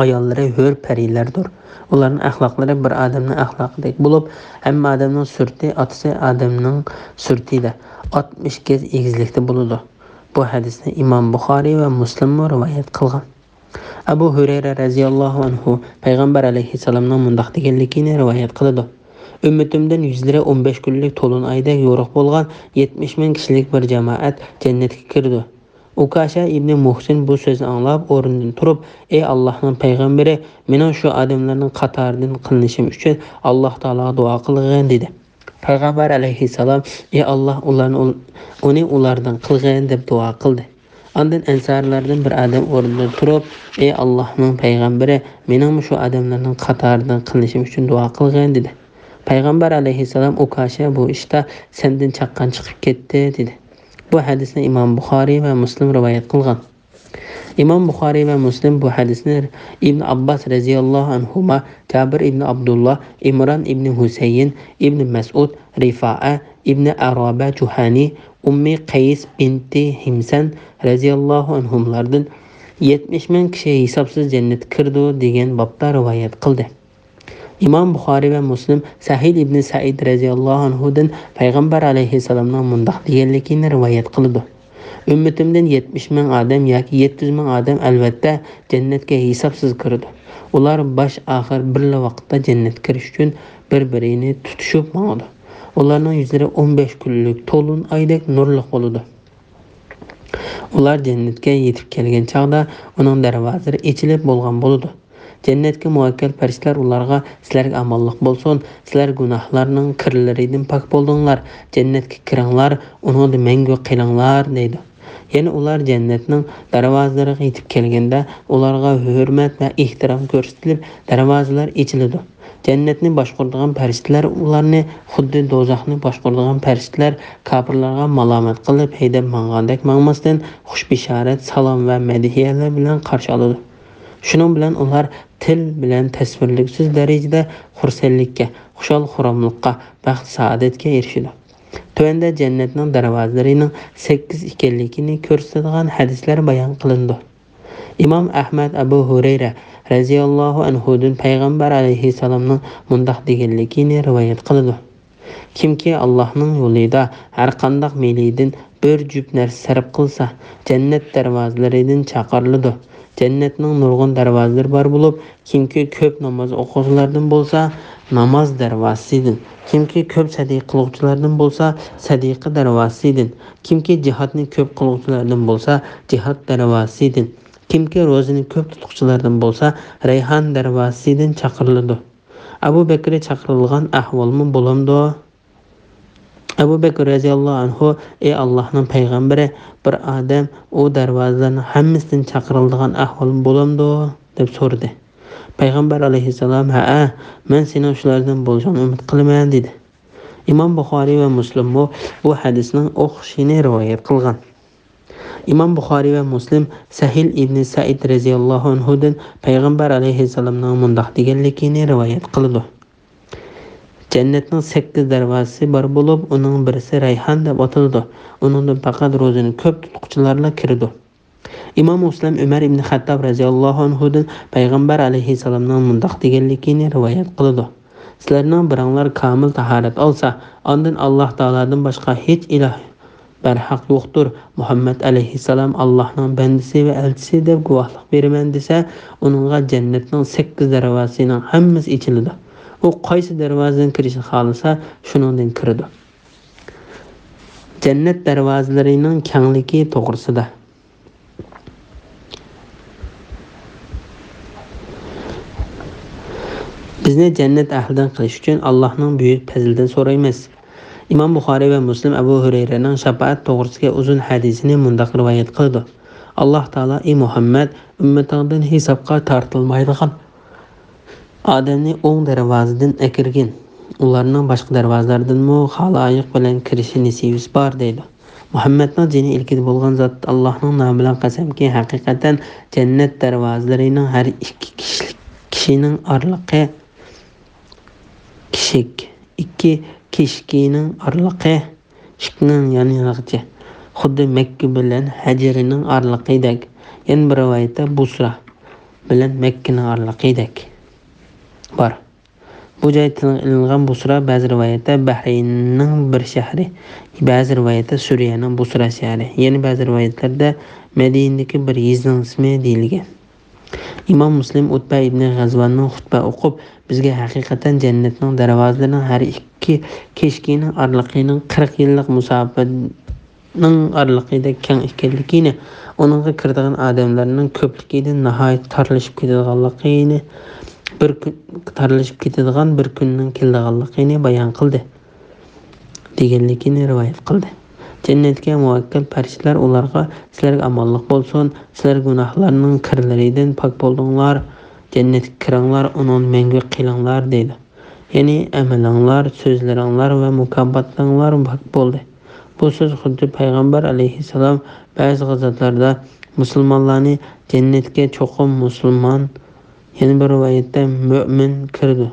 ئاياللىرى ھۆر پەرىلەردۇر. ئۇلارنىڭ ئەخلاقلىرى بىر ئادەمنىڭ ئەخلاقىدەك بولۇپ، ھەممە ئادەمنىڭ سۈرىتى ئاتىسى ئادەمنىڭ سۈرىتىدە ئاتمىش گەز ئېگىزلىكتە بولىدۇ. بۇ ھەدىسنى ئىمام بۇخارىي ۋە مۇسلىممۇ رىۋايەت قىلغان. ئەبۇ ھۇرەيرە رەزىياللاھۇ ئەنھۇ پەيغەمبەر ئەلەيھىسسالامنىڭ مۇنداق دېگەنلىكىنى رىۋايەت قىلىدۇ: ئۈممىتىمدىن يۈزلىرى ئون بەش كۈنلۈك تولۇن ئايدەك يورۇق بولغان يەتمىش مىڭ كىشىلىك بىر جامائەت جەننەتكە كىرىدۇ. ئۇكاشە ئىبنى مۇھسىن بۇ سۆزنى ئاڭلاپ، ئورنىدىن تۇرۇپ، ئى ئاللاھنىڭ پەيغەمبىرى، مېنىڭ شۇ ئادەملەرنىڭ قاتارىدىن قىلىنىشىم ئۈچۈن ئاللاھ تائالاغا دۇئا قىلغىن، دېدى. پەيغەمبەر ئەلەيھىسسالام، ئى ئاللاھ، ئۇلارنى ئۇل-، ئۇنى ئۇلاردىن قىلغىن، دەپ دۇئا قىلدى. ئاندىن ئەنسارىيلاردىن بىر ئادەم ئورنىدىن تۇرۇپ، ئى ئاللاھنىڭ پەيغەمبىرى، مېنىڭمۇ شۇ ئادەملەرنىڭ قاتارىدىن قىلىنىشىم ئۈچۈن دۇئا قىلغىن، دېدى. پەيغەمبەر ئەلەيھىسسالام، ئۇكاشە بۇ ئىشتا سەندىن چاققان چىقىپ كەتتى، دېدى. بۇ ھەدىسنى ئىمام بۇخارىي ۋە مۇسلىم رىۋايەت قىلغان. ئىمام بۇخارىي ۋە مۇسلىم بۇ ھەدىسنى ئىبن ئابباس رەزىياللاھۇ ئەنھۇما، جابىر ئىبن ئابدۇللا، ئىمران ئىبن ھۈسەيىن، ئىبن مەسئۇد، رىفائە ئىبن ئەرابە جۇھانى، ئۇممى قەيس بىنتى ھىمسەن رەزىياللاھۇ ئەنھۇملاردىن يەتمىش مىڭ كىشى ھېسابسىز جەننەتكە كىرىدۇ دېگەن بابتا رىۋايەت قىلدى. ئىمام بۇخارىي ۋە مۇسلىم سەھىل ئىبنى سەئىد رەزىياللاھۇ ئەنھۇدىن پەيغەمبەر ئەلەيھىسسالامنىڭ مۇنداق دېگەنلىكىنى رىۋايەت قىلىدۇ: ئۈممىتىمدىن يەتمىش مىڭ ئادەم ياكى يەتتە يۈز مىڭ ئادەم ئەلۋەتتە جەننەتكە ھېسابسىز كىرىدۇ. ئۇلار باش ئاخىر بىرلا ۋاقىتتا جەننەتكە كىرىش ئۈچۈن بىر-بىرىنى تۇتۇشۇپ ماڭىدۇ. ئۇلارنىڭ يۈزلىرى ئون بەش كۈنلۈك تولۇن ئايدەك نۇرلۇق بولىدۇ. ئۇلار جەننەتكە يېتىپ كەلگەن چاغدا ئۇنىڭ دەرۋازىلىرى ئېچىلىپ بولغان بولىدۇ. جەننەتكە مۇۋەككەل پەرىشتىلەر ئۇلارغا، سىلەرگە ئامانلىق بولسۇن، سىلەر گۇناھلارنىڭ كىرلىرىدىن پاك بولدۇڭلار، جەننەتكە كىرىڭلار، ئۇنىڭدا مەڭگۈ قېلىڭلار، دەيدۇ. يەنە ئۇلار جەننەتنىڭ دەرۋازىلىرىغا يېتىپ كەلگەندە، ئۇلارغا ھۆرمەت ۋە ئېھتىرام كۆرسىتىلىپ، دەرۋازىلار ئېچىلىدۇ. جەننەتنى باشقۇرىدىغان پەرىشتىلەر ئۇلارنى خۇددى دوزاخنى باشقۇرىدىغان پەرىشتىلەر كاپىرلارغا مالامەت قىلىپ ھەيدەپ ماڭغاندەك ماڭماستىن، خۇش بېشارەت، سالام ۋە مەدھىيەلەر بىلەن قارشى ئالىدۇ. شۇنىڭ بىلەن ئۇلار تىل بىلەن تەسۋىرلىگۈسىز دەرىجىدە خۇرسەنلىككە، خۇشال-خۇراملىققا، بەخت-سائادەتكە ئېرىشىدۇ. تۆۋەندە جەننەتنىڭ دەرۋازىلىرىنىڭ سەككىز ئىكەنلىكىنى كۆرسىتىدىغان ھەدىسلەر بايان قىلىنىدۇ. ئىمام ئەھمەد ئەبۇ ھۇرەيرە رەزىياللاھۇ ئەنھۇدىن پەيغەمبەر ئەلەيھىسسالامنىڭ مۇنداق دېگەنلىكىنى رىۋايەت قىلىدۇ: كىمكى ئاللاھنىڭ يولىدا ھەرقانداق مېلىدىن بىر جۈپ نەرسە سەرپ قىلسا، جەننەت دەرۋازىلىرىدىن چاقىرىلىدۇ. جەننەتنىڭ نۇرغۇن دەرۋازىلىرى بار بولۇپ، كىمكى كۆپ ناماز ئوقۇغۇچىلاردىن بولسا، ناماز دەرۋازىسىدىن، كىمكى كۆپ سەدىقە قىلغۇچىلاردىن بولسا، سەدىقە دەرۋازىسىدىن، كىمكى جىھادنى كۆپ قىلغۇچىلاردىن بولسا، جىھاد دەرۋازىسىدىن، كىمكى روزىنى كۆپ تۇتقۇچىلاردىن بولسا، رەيھان دەرۋازىسىدىن چاقىرىلىدۇ. ئەبۇ بەكرى چاقىرىلغان ئەھۋالمۇ بولامدۇ؟ ئەبۇ بەكرى رەزىياللاھۇ ئەنھۇ، ئى ئاللاھنىڭ پەيغەمبىرى، بىر ئادەم ئۇ دەرۋازىلارنىڭ ھەممىسىدىن چاقىرىلىدىغان ئەھۋالمۇ بولامدۇ؟ دەپ سورىدى. پەيغەمبەر ئەلەيھىسسالام، ھەئە، مەن سېنىڭ شۇلاردىن بولۇشۇڭنى ئۈمىد قىلىمەن، دېدى. ئىمام بۇخارىي ۋە مۇسلىممۇ بۇ ھەدىسنىڭ ئوخشىشىنى رىۋايەت قىلغان. ئىمام بۇخارىي ۋە مۇسلىم سەھىل ئىبنى سەئىد رەزىياللاھۇ ئەنھۇدىن پەيغەمبەر ئەلەيھىسسالامنىڭ مۇنداق دېگەنلىكىنى رىۋايەت قىلىدۇ: جەننەتنىڭ سەككىز دەرۋازىسى بار بولۇپ، ئۇنىڭ بىرسى رەيھان دەپ ئاتىلىدۇ. ئۇنىڭدىن پەقەت روزىنى كۆپ تۇتقۇچىلارلا كىرىدۇ. ئىمام مۇسلىم ئۆمەر ئىبنى خەتتاب رەزىياللاھۇ ئەنھۇدىن پەيغەمبەر ئەلەيھىسسالامنىڭ مۇنداق دېگەنلىكىنى رىۋايەت قىلىدۇ: سىلەرنىڭ بىرىڭلار كامىل تاھارەت ئالسا، ئاندىن ئاللاھ تائالادىن باشقا ھېچ ئىلاھ بەرھەق يوقتۇر، مۇھەممەد ئەلەيھىسسالام ئاللاھنىڭ بەندىسى ۋە ئەلچىسى دەپ گۇۋاھلىق بېرىمەن دېسە، ئۇنىڭغا جەننەتنىڭ سەككىز دەرۋازىسىنىڭ ھەممىسى ئېچىلىدۇ. ئۇ قايسى دەرۋازىدىن كىرىشنى خالىسا، شۇنىڭدىن كىرىدۇ. جەننەت دەرۋازىلىرىنىڭ كەڭلىكى توغرىسىدا. بىزنى جەننەت ئەھلىدىن قىلىش ئۈچۈن ئاللاھنىڭ بۈيۈك پەزلىدىن سورايمىز. ئىمام بۇخارىي ۋە مۇسلىم ئەبۇ ھۈرەيرەنىڭ شاپائەت توغرىسىدىكى ئۇزۇن ھەدىسىنى مۇنداق رىۋايەت قىلىدۇ: ئاللاھ تائالا: ئى مۇھەممەد، ئۈممىتىڭدىن ھېسابقا تارتىلمايدىغان ئادەمنى ئوڭ دەرۋازىدىن ئەكىرگىن، ئۇلارنىڭ باشقا دەرۋازىلاردىنمۇ خالايىق بىلەن كىرىشى نېسىۋىسى بار، دەيدۇ. مۇھەممەدنىڭ جېنى ئىلكىدە بولغان زات، ئاللاھنىڭ نامى بىلەن قەسەمكى، ھەقىقەتەن جەننەت دەرۋازىلىرىنىڭ ھەر ئىككى كىشىلىك، كىشىنىڭ ئارىلىقى، كىشىك، ئىككى كىشىكىنىڭ ئارىلىقى، ئىشىكنىڭ يان يېنىغىچە، خۇددى مەككە بىلەن ھەجرىنىڭ ئارىلىقىدەك، يەنە بىر رىۋايەتتە بۇسرا بىلەن مەككىنىڭ ئارىلىقىدەك بار. بۇ جاي تىلغا ئېلىنغان بۇسرا بەزى رىۋايەتتە بەھرەيننىڭ بىر شەھىرى، بەزى رىۋايەتتە سۈرىيەنىڭ بۇسرا شەھىرى، يەنە بەزى رىۋايەتلەردە مەدىنىدىكى بىر يېزىنىڭ ئىسمى دېيىلگەن. ئىمام مۇسلىم ئۇتبە ئىبنى غەزۋاننىڭ خۇتبە ئوقۇپ، بىزگە ھەقىقەتەن جەننەتنىڭ دەرۋازىلىرىنىڭ ھەر ئىككى كېشىكىنىڭ ئارىلىقىنىڭ قىرىق يىللىق مۇساپىنىڭ ئارىلىقىدەك كەڭ ئىكەنلىكىنى، ئۇنىڭغا كىرىدىغان ئادەملەرنىڭ كۆپلۈكىدىن ناھايىتى تارلىشىپ كېتىدىغانلىقىنى، بىر كۈن، تارلىشىپ كېتىدىغان بىر كۈننىڭ كېلىدىغانلىقىنى بايان قىلدى، دېگەنلىكىنى رىۋايەت قىلدى. جەننەتكە مۇۋەككىل پەرىشتىلەر ئۇلارغا: سىلەرگە ئامانلىق بولسۇن، سىلەر گۇناھلارنىڭ كىرلىرىدىن پاك بولدۇڭلار، جەننەتكە كىرىڭلار، ئۇنىڭدا مەڭگۈ قېلىڭلار، دەيدۇ. يەنى ئەمىلىڭلار، سۆزلىرىڭلار ۋە مۇكاپاتلىرىڭلار پاك بولدى. بۇ سۆز خۇددى پەيغەمبەر ئەلەيھىسسالام بەزى غازاتلاردا مۇسۇلمانلارنى جەننەتكە چوقۇم مۇسۇلمان، يەنە بىر رىۋايەتتە مۆمىن كىرىدۇ،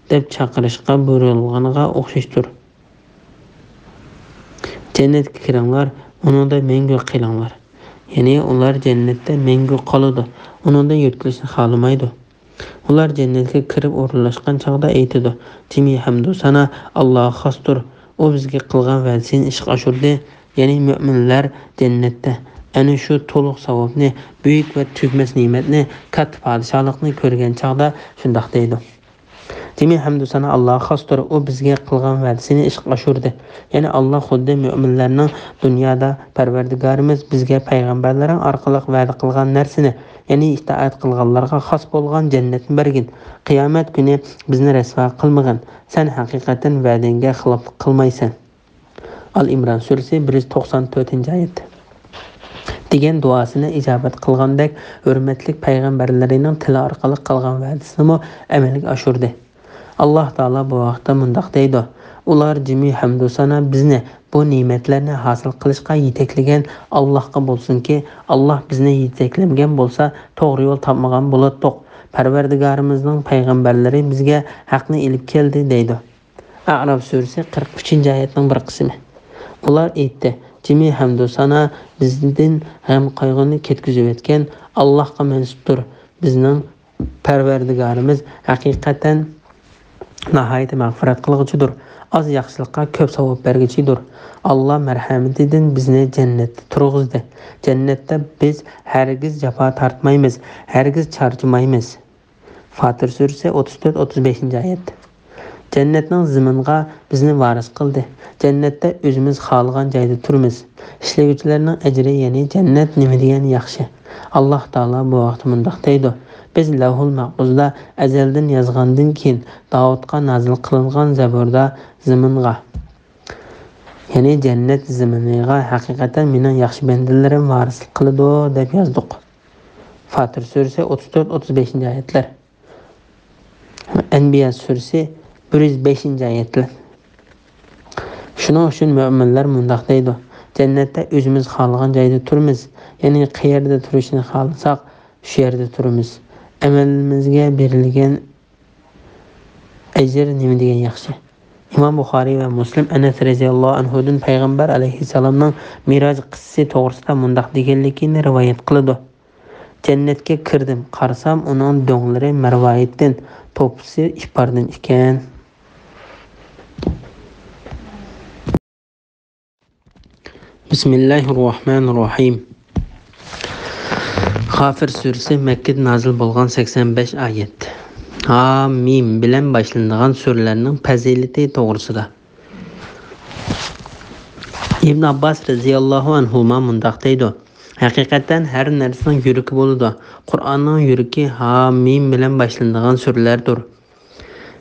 دەپ چاقىرىشقا بۇيرۇلغىنىغا ئوخشاشتۇر. جەننەتكە كىرىڭلار، ئۇنىڭدا مەڭگۈ قېلىڭلار. يەنى ئۇلار جەننەتتە مەڭگۈ قالىدۇ، ئۇنىڭدىن يۆتكىلىشنى خالىمايدۇ. ئۇلار جەننەتكە كىرىپ ئورۇنلاشقان چاغدا ئېيتىدۇ: جىمى ھەمدۇ سانا ئاللاغا خاستۇر، ئۇ بىزگە قىلغان ۋەدىسىنى ئىشقا ئاشۇردى. يەنى مۆمىنلەر جەننەتتە ئەنە شۇ تولۇق ساۋابنى، بۈيۈك ۋە تۈگىمەس نېمەتنى، كاتتا پادىشاھلىقنى كۆرگەن چاغدا شۇنداق دەيدۇ: جىمى ھەمدۇ سانا ئاللاغا خاستۇر، ئۇ بىزگە قىلغان ۋەدىسىنى ئىشقا ئاشۇردى. يەنى ئاللا خۇددى مۆمىنلەرنىڭ دۇنيادا پەرۋەردىگارىمىز بىزگە پەيغەمبەرلىرىڭ ئارقىلىق ۋەدە قىلغان نەرسىنى، يەنى ئىتائەت قىلغانلارغا خاس بولغان جەننەتنى بەرگىن. قىيامەت كۈنى بىزنى رەسۋا قىلمىغىن، سەن ھەقىقەتەن ۋەدەڭگە خىلاپلىق قىلمايسەن. ئال ئىمران سۈرىسى، بىر يۈز توقسان تۆتىنچى ئايەت. دېگەن دۇئاسىنى ئىجابەت قىلغاندەك، ھۆرمەتلىك پەيغەمبەرلىرىنىڭ تىلى ئارقىلىق قىلغان ۋەدىسىنىمۇ ئەمەلگە ئاشۇردى. ئاللاھ تائالا بۇ ھەقتە مۇنداق دەيدۇ: ئۇلار جىمى ھەمدۇ سانا بىزنى بۇ نېمەتلەرنى ھاسىل قىلىشقا يېتەكلىگەن ئاللاھقا بولسۇنكى، ئاللاھ بىزنى يېتەكلىمىگەن بولسا، توغرا يول تاپمىغان بولاتتۇق. پەرۋەردىگارىمىزنىڭ پەيغەمبەرلىرى بىزگە ھەقنى ئېلىپ كەلدى، دەيدۇ. ئەئراف سۈرىسى، قىرىق ئۈچىنچى ئايەتنىڭ بىر قىسمى. ئۇلار ئېيتتى: جىمى ھەمدۇ سانا بىزدىن غەم-قايغۇنى كەتكۈزۈۋەتكەن ئاللاھقا مەنسۇپتۇر. بىزنىڭ پەرۋەردىگارىمىز ھەقىقەتەن ناھايىتى مەغپىرەت قىلغۇچىدۇر، ئاز ياخشىلىققا كۆپ ساۋاب بەرگۈچىدۇر. ئاللا مەرھەمىتىدىن بىزنى جەننەتتە تۇرغۇزدى. جەننەتتە بىز ھەرگىز جاپا تارتمايمىز، ھەرگىز چارچىمايمىز. فاتىر سۈرىسى، ئوتتۇز تۆت، ئوتتۇز بەشىنچى ئايەت. جەننەتنىڭ زېمىنىغا بىزنى ۋارىس قىلدى. جەننەتتە ئۆزىمىز خالىغان جايدا تۇرىمىز. ئىشلىگۈچىلەرنىڭ ئەجرى، يەنى جەننەت نېمىدېگەن ياخشى. ئاللاھ تائالا بۇ ھەقتە مۇنداق دەيدۇ: بىز لەۋھۇل مەھپۇزدا ئەزەلدىن يازغاندىن كېيىن، داۋۇتقا نازىل قىلىنغان زەبۇردا زېمىنغا، يەنى جەننەت زېمىنىغا ھەقىقەتەن مېنىڭ ياخشى بەندىلىرىم ۋارىسلىق قىلىدۇ، دەپ يازدۇق. فاتىر سۈرىسى، ئوتتۇز تۆت، ئوتتۇز بەشىنچى ئايەتلەر. ئەنبىيا سۈرىسى، بىر يۈز بەشىنچى ئايەتلەر. شۇنىڭ ئۈچۈن مۆمىنلەر مۇنداق دەيدۇ: جەننەتتە ئۆزىمىز خالىغان جايدا تۇرىمىز، يەنى قەيەردە تۇرۇشنى خالىساق، شۇ يەردە تۇرىمىز. ئەمەلىمىزگە بېرىلگەن ئەجىر نېمە دېگەن ياخشى. ئىمام بۇخارىي ۋە مۇسلىم ئەنەس رەزىياللاھۇ ئەنھۇدىن پەيغەمبەر ئەلەيھىسسالامنىڭ مىراج قىسسىسى توغرىسىدا مۇنداق دېگەنلىكىنى رىۋايەت قىلىدۇ: جەننەتكە كىردىم، قارىسام، ئۇنىڭ دۆڭلىرى مەرۋايىتتىن، توپىسى ئىپاردىن ئىكەن. بىسمىللاھىررەھمانىررەھىم. غافىر سۈرىسى مەككىدە نازىل بولغان سەكسەن بەش ئايەت. ھا مىم بىلەن باشلىنىدىغان سۈرىلەرنىڭ پەزىلىتى توغرىسىدا. ئىبن ئابباس رەزىياللاھۇ ئەنھۇما مۇنداق دەيدۇ: ھەقىقەتەن ھەر نەرسىنىڭ يۈرىكى بولىدۇ. قۇرئاننىڭ يۈرىكى ھا مىم بىلەن باشلىنىدىغان سۈرىلەردۇر.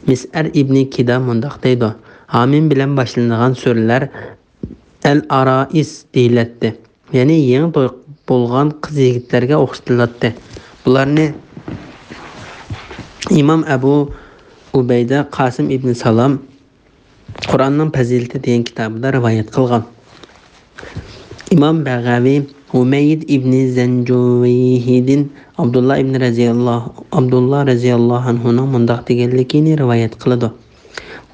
مىسئەر ئىبنى كىدا مۇنداق دەيدۇ: ھا مىم بىلەن باشلىنىدىغان سۈرىلەر ئەل ئارائىس دېيىلەتتى. يەنى يېڭى توي بولغان قىز-يىگىتلەرگە ئوخشىتىلاتتى. بۇلارنى ئىمام ئەبۇ ئۇبەيدە، قاسىم ئىبنى سالام، قۇرئاننىڭ پەزىلىتى دېگەن كىتابىدا رىۋايەت قىلغان. ئىمام بەغەۋى ھۇمەيد ئىبنى زەنجۇۋەيھىدىن ئابدۇللا ئىبنى رەزىياللاھ، ئابدۇللا رەزىياللاھۇ ئەنھۇنىڭ مۇنداق دېگەنلىكىنى رىۋايەت قىلىدۇ: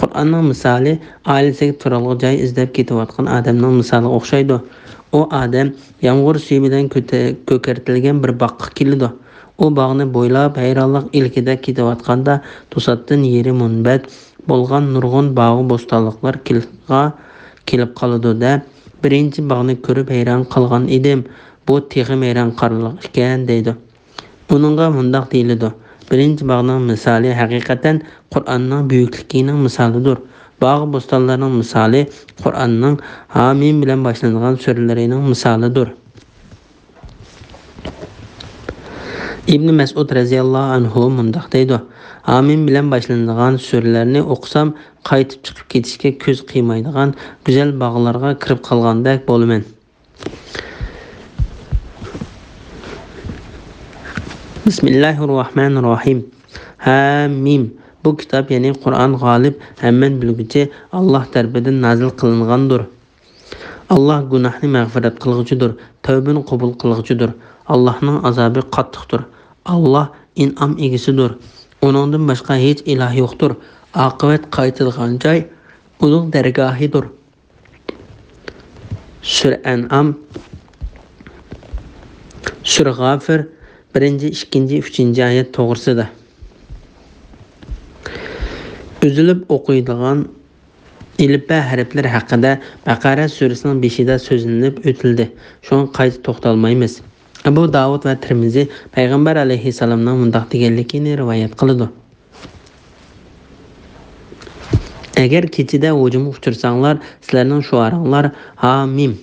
قۇرئاننىڭ مىسالى ئائىلىسىگە تۇرالغۇ جاي ئىزدەپ كېتىۋاتقان ئادەمنىڭ مىسالىغا ئوخشايدۇ. ئۇ ئادەم يامغۇر سۈيى بىلەن كۆتە-، كۆكەرتىلگەن بىر باغقا كېلىدۇ. ئۇ باغنى بويلاپ ھەيرانلىق ئىلكىدە كېتىۋاتقاندا، توساتتىن يېرى مۇنبەت بولغان نۇرغۇن باغۇ بوستانلىقلار كىلغا كېلىپ قالىدۇ-دە، بىرىنچى باغنى كۆرۈپ ھەيران قالغان ئىدىم، بۇ تېخىمۇ ھەيران قالارلىق ئىكەن، دەيدۇ. ئۇنىڭغا مۇنداق دېيىلىدۇ: بىرىنچى باغنىڭ مىسالى ھەقىقەتەن قۇرئاننىڭ بۈيۈكلۈكىنىڭ مىسالىدۇر. باغۇ بوستانلارنىڭ مىسالى قۇرئاننىڭ ھا مىم بىلەن باشلىنىدىغان سۈرىلىرىنىڭ مىسالىدۇر. ئىبنى مەسئۇد رەزىياللاھۇ ئەنھۇ مۇنداق دەيدۇ: ھا مىم بىلەن باشلىنىدىغان سۈرىلەرنى ئوقۇسام، قايتىپ چىقىپ كېتىشكە كۆز قىيمايدىغان گۈزەل باغلارغا كىرىپ قالغاندەك بولىمەن. بىسمىللاھىررەھمانىررەھىم. ھا مىم. بۇ كىتاب، يەنى قۇرئان، غالىب، ھەممىنى بىلگۈچى، ئاللاھ تەرىپىدىن نازىل قىلىنغاندۇر. ئاللاھ گۇناھنى مەغپىرەت قىلغۇچىدۇر، تەۋبىنى قوبۇل قىلغۇچىدۇر. ئاللاھنىڭ ئازابى قاتتىقتۇر. ئاللاھ ئىنئام ئىگىسىدۇر. ئۇنىڭدىن باشقا ھېچ ئىلاھ يوقتۇر. ئاقىۋەت، قايتىدىغان جاي ئۇنىڭ دەرگاھىدۇر. سۈرە ئەنئام، سۈرە غافىر، بىرىنچى، ئىككىنچى، ئۈچىنچى ئايەت توغرىسىدا. ئۈزۈلۈپ ئوقۇيدىغان ئېلىپبە ھەرپلىرى ھەققىدە بەقەرە سۈرىسىنىڭ بېشىدا سۆزلىنىپ ئۆتۈلدى، شۇڭا قايتا توختالمايمىز. ئەبۇ داۋۇد ۋە تىرمىزى پەيغەمبەر ئەلەيھىسسالامنىڭ مۇنداق دېگەنلىكىنى رىۋايەت قىلىدۇ: ئەگەر كېچىدە ھۇجۇمغا ئۇچرىساڭلار، سىلەرنىڭ شوئارىڭلار ھا مىم.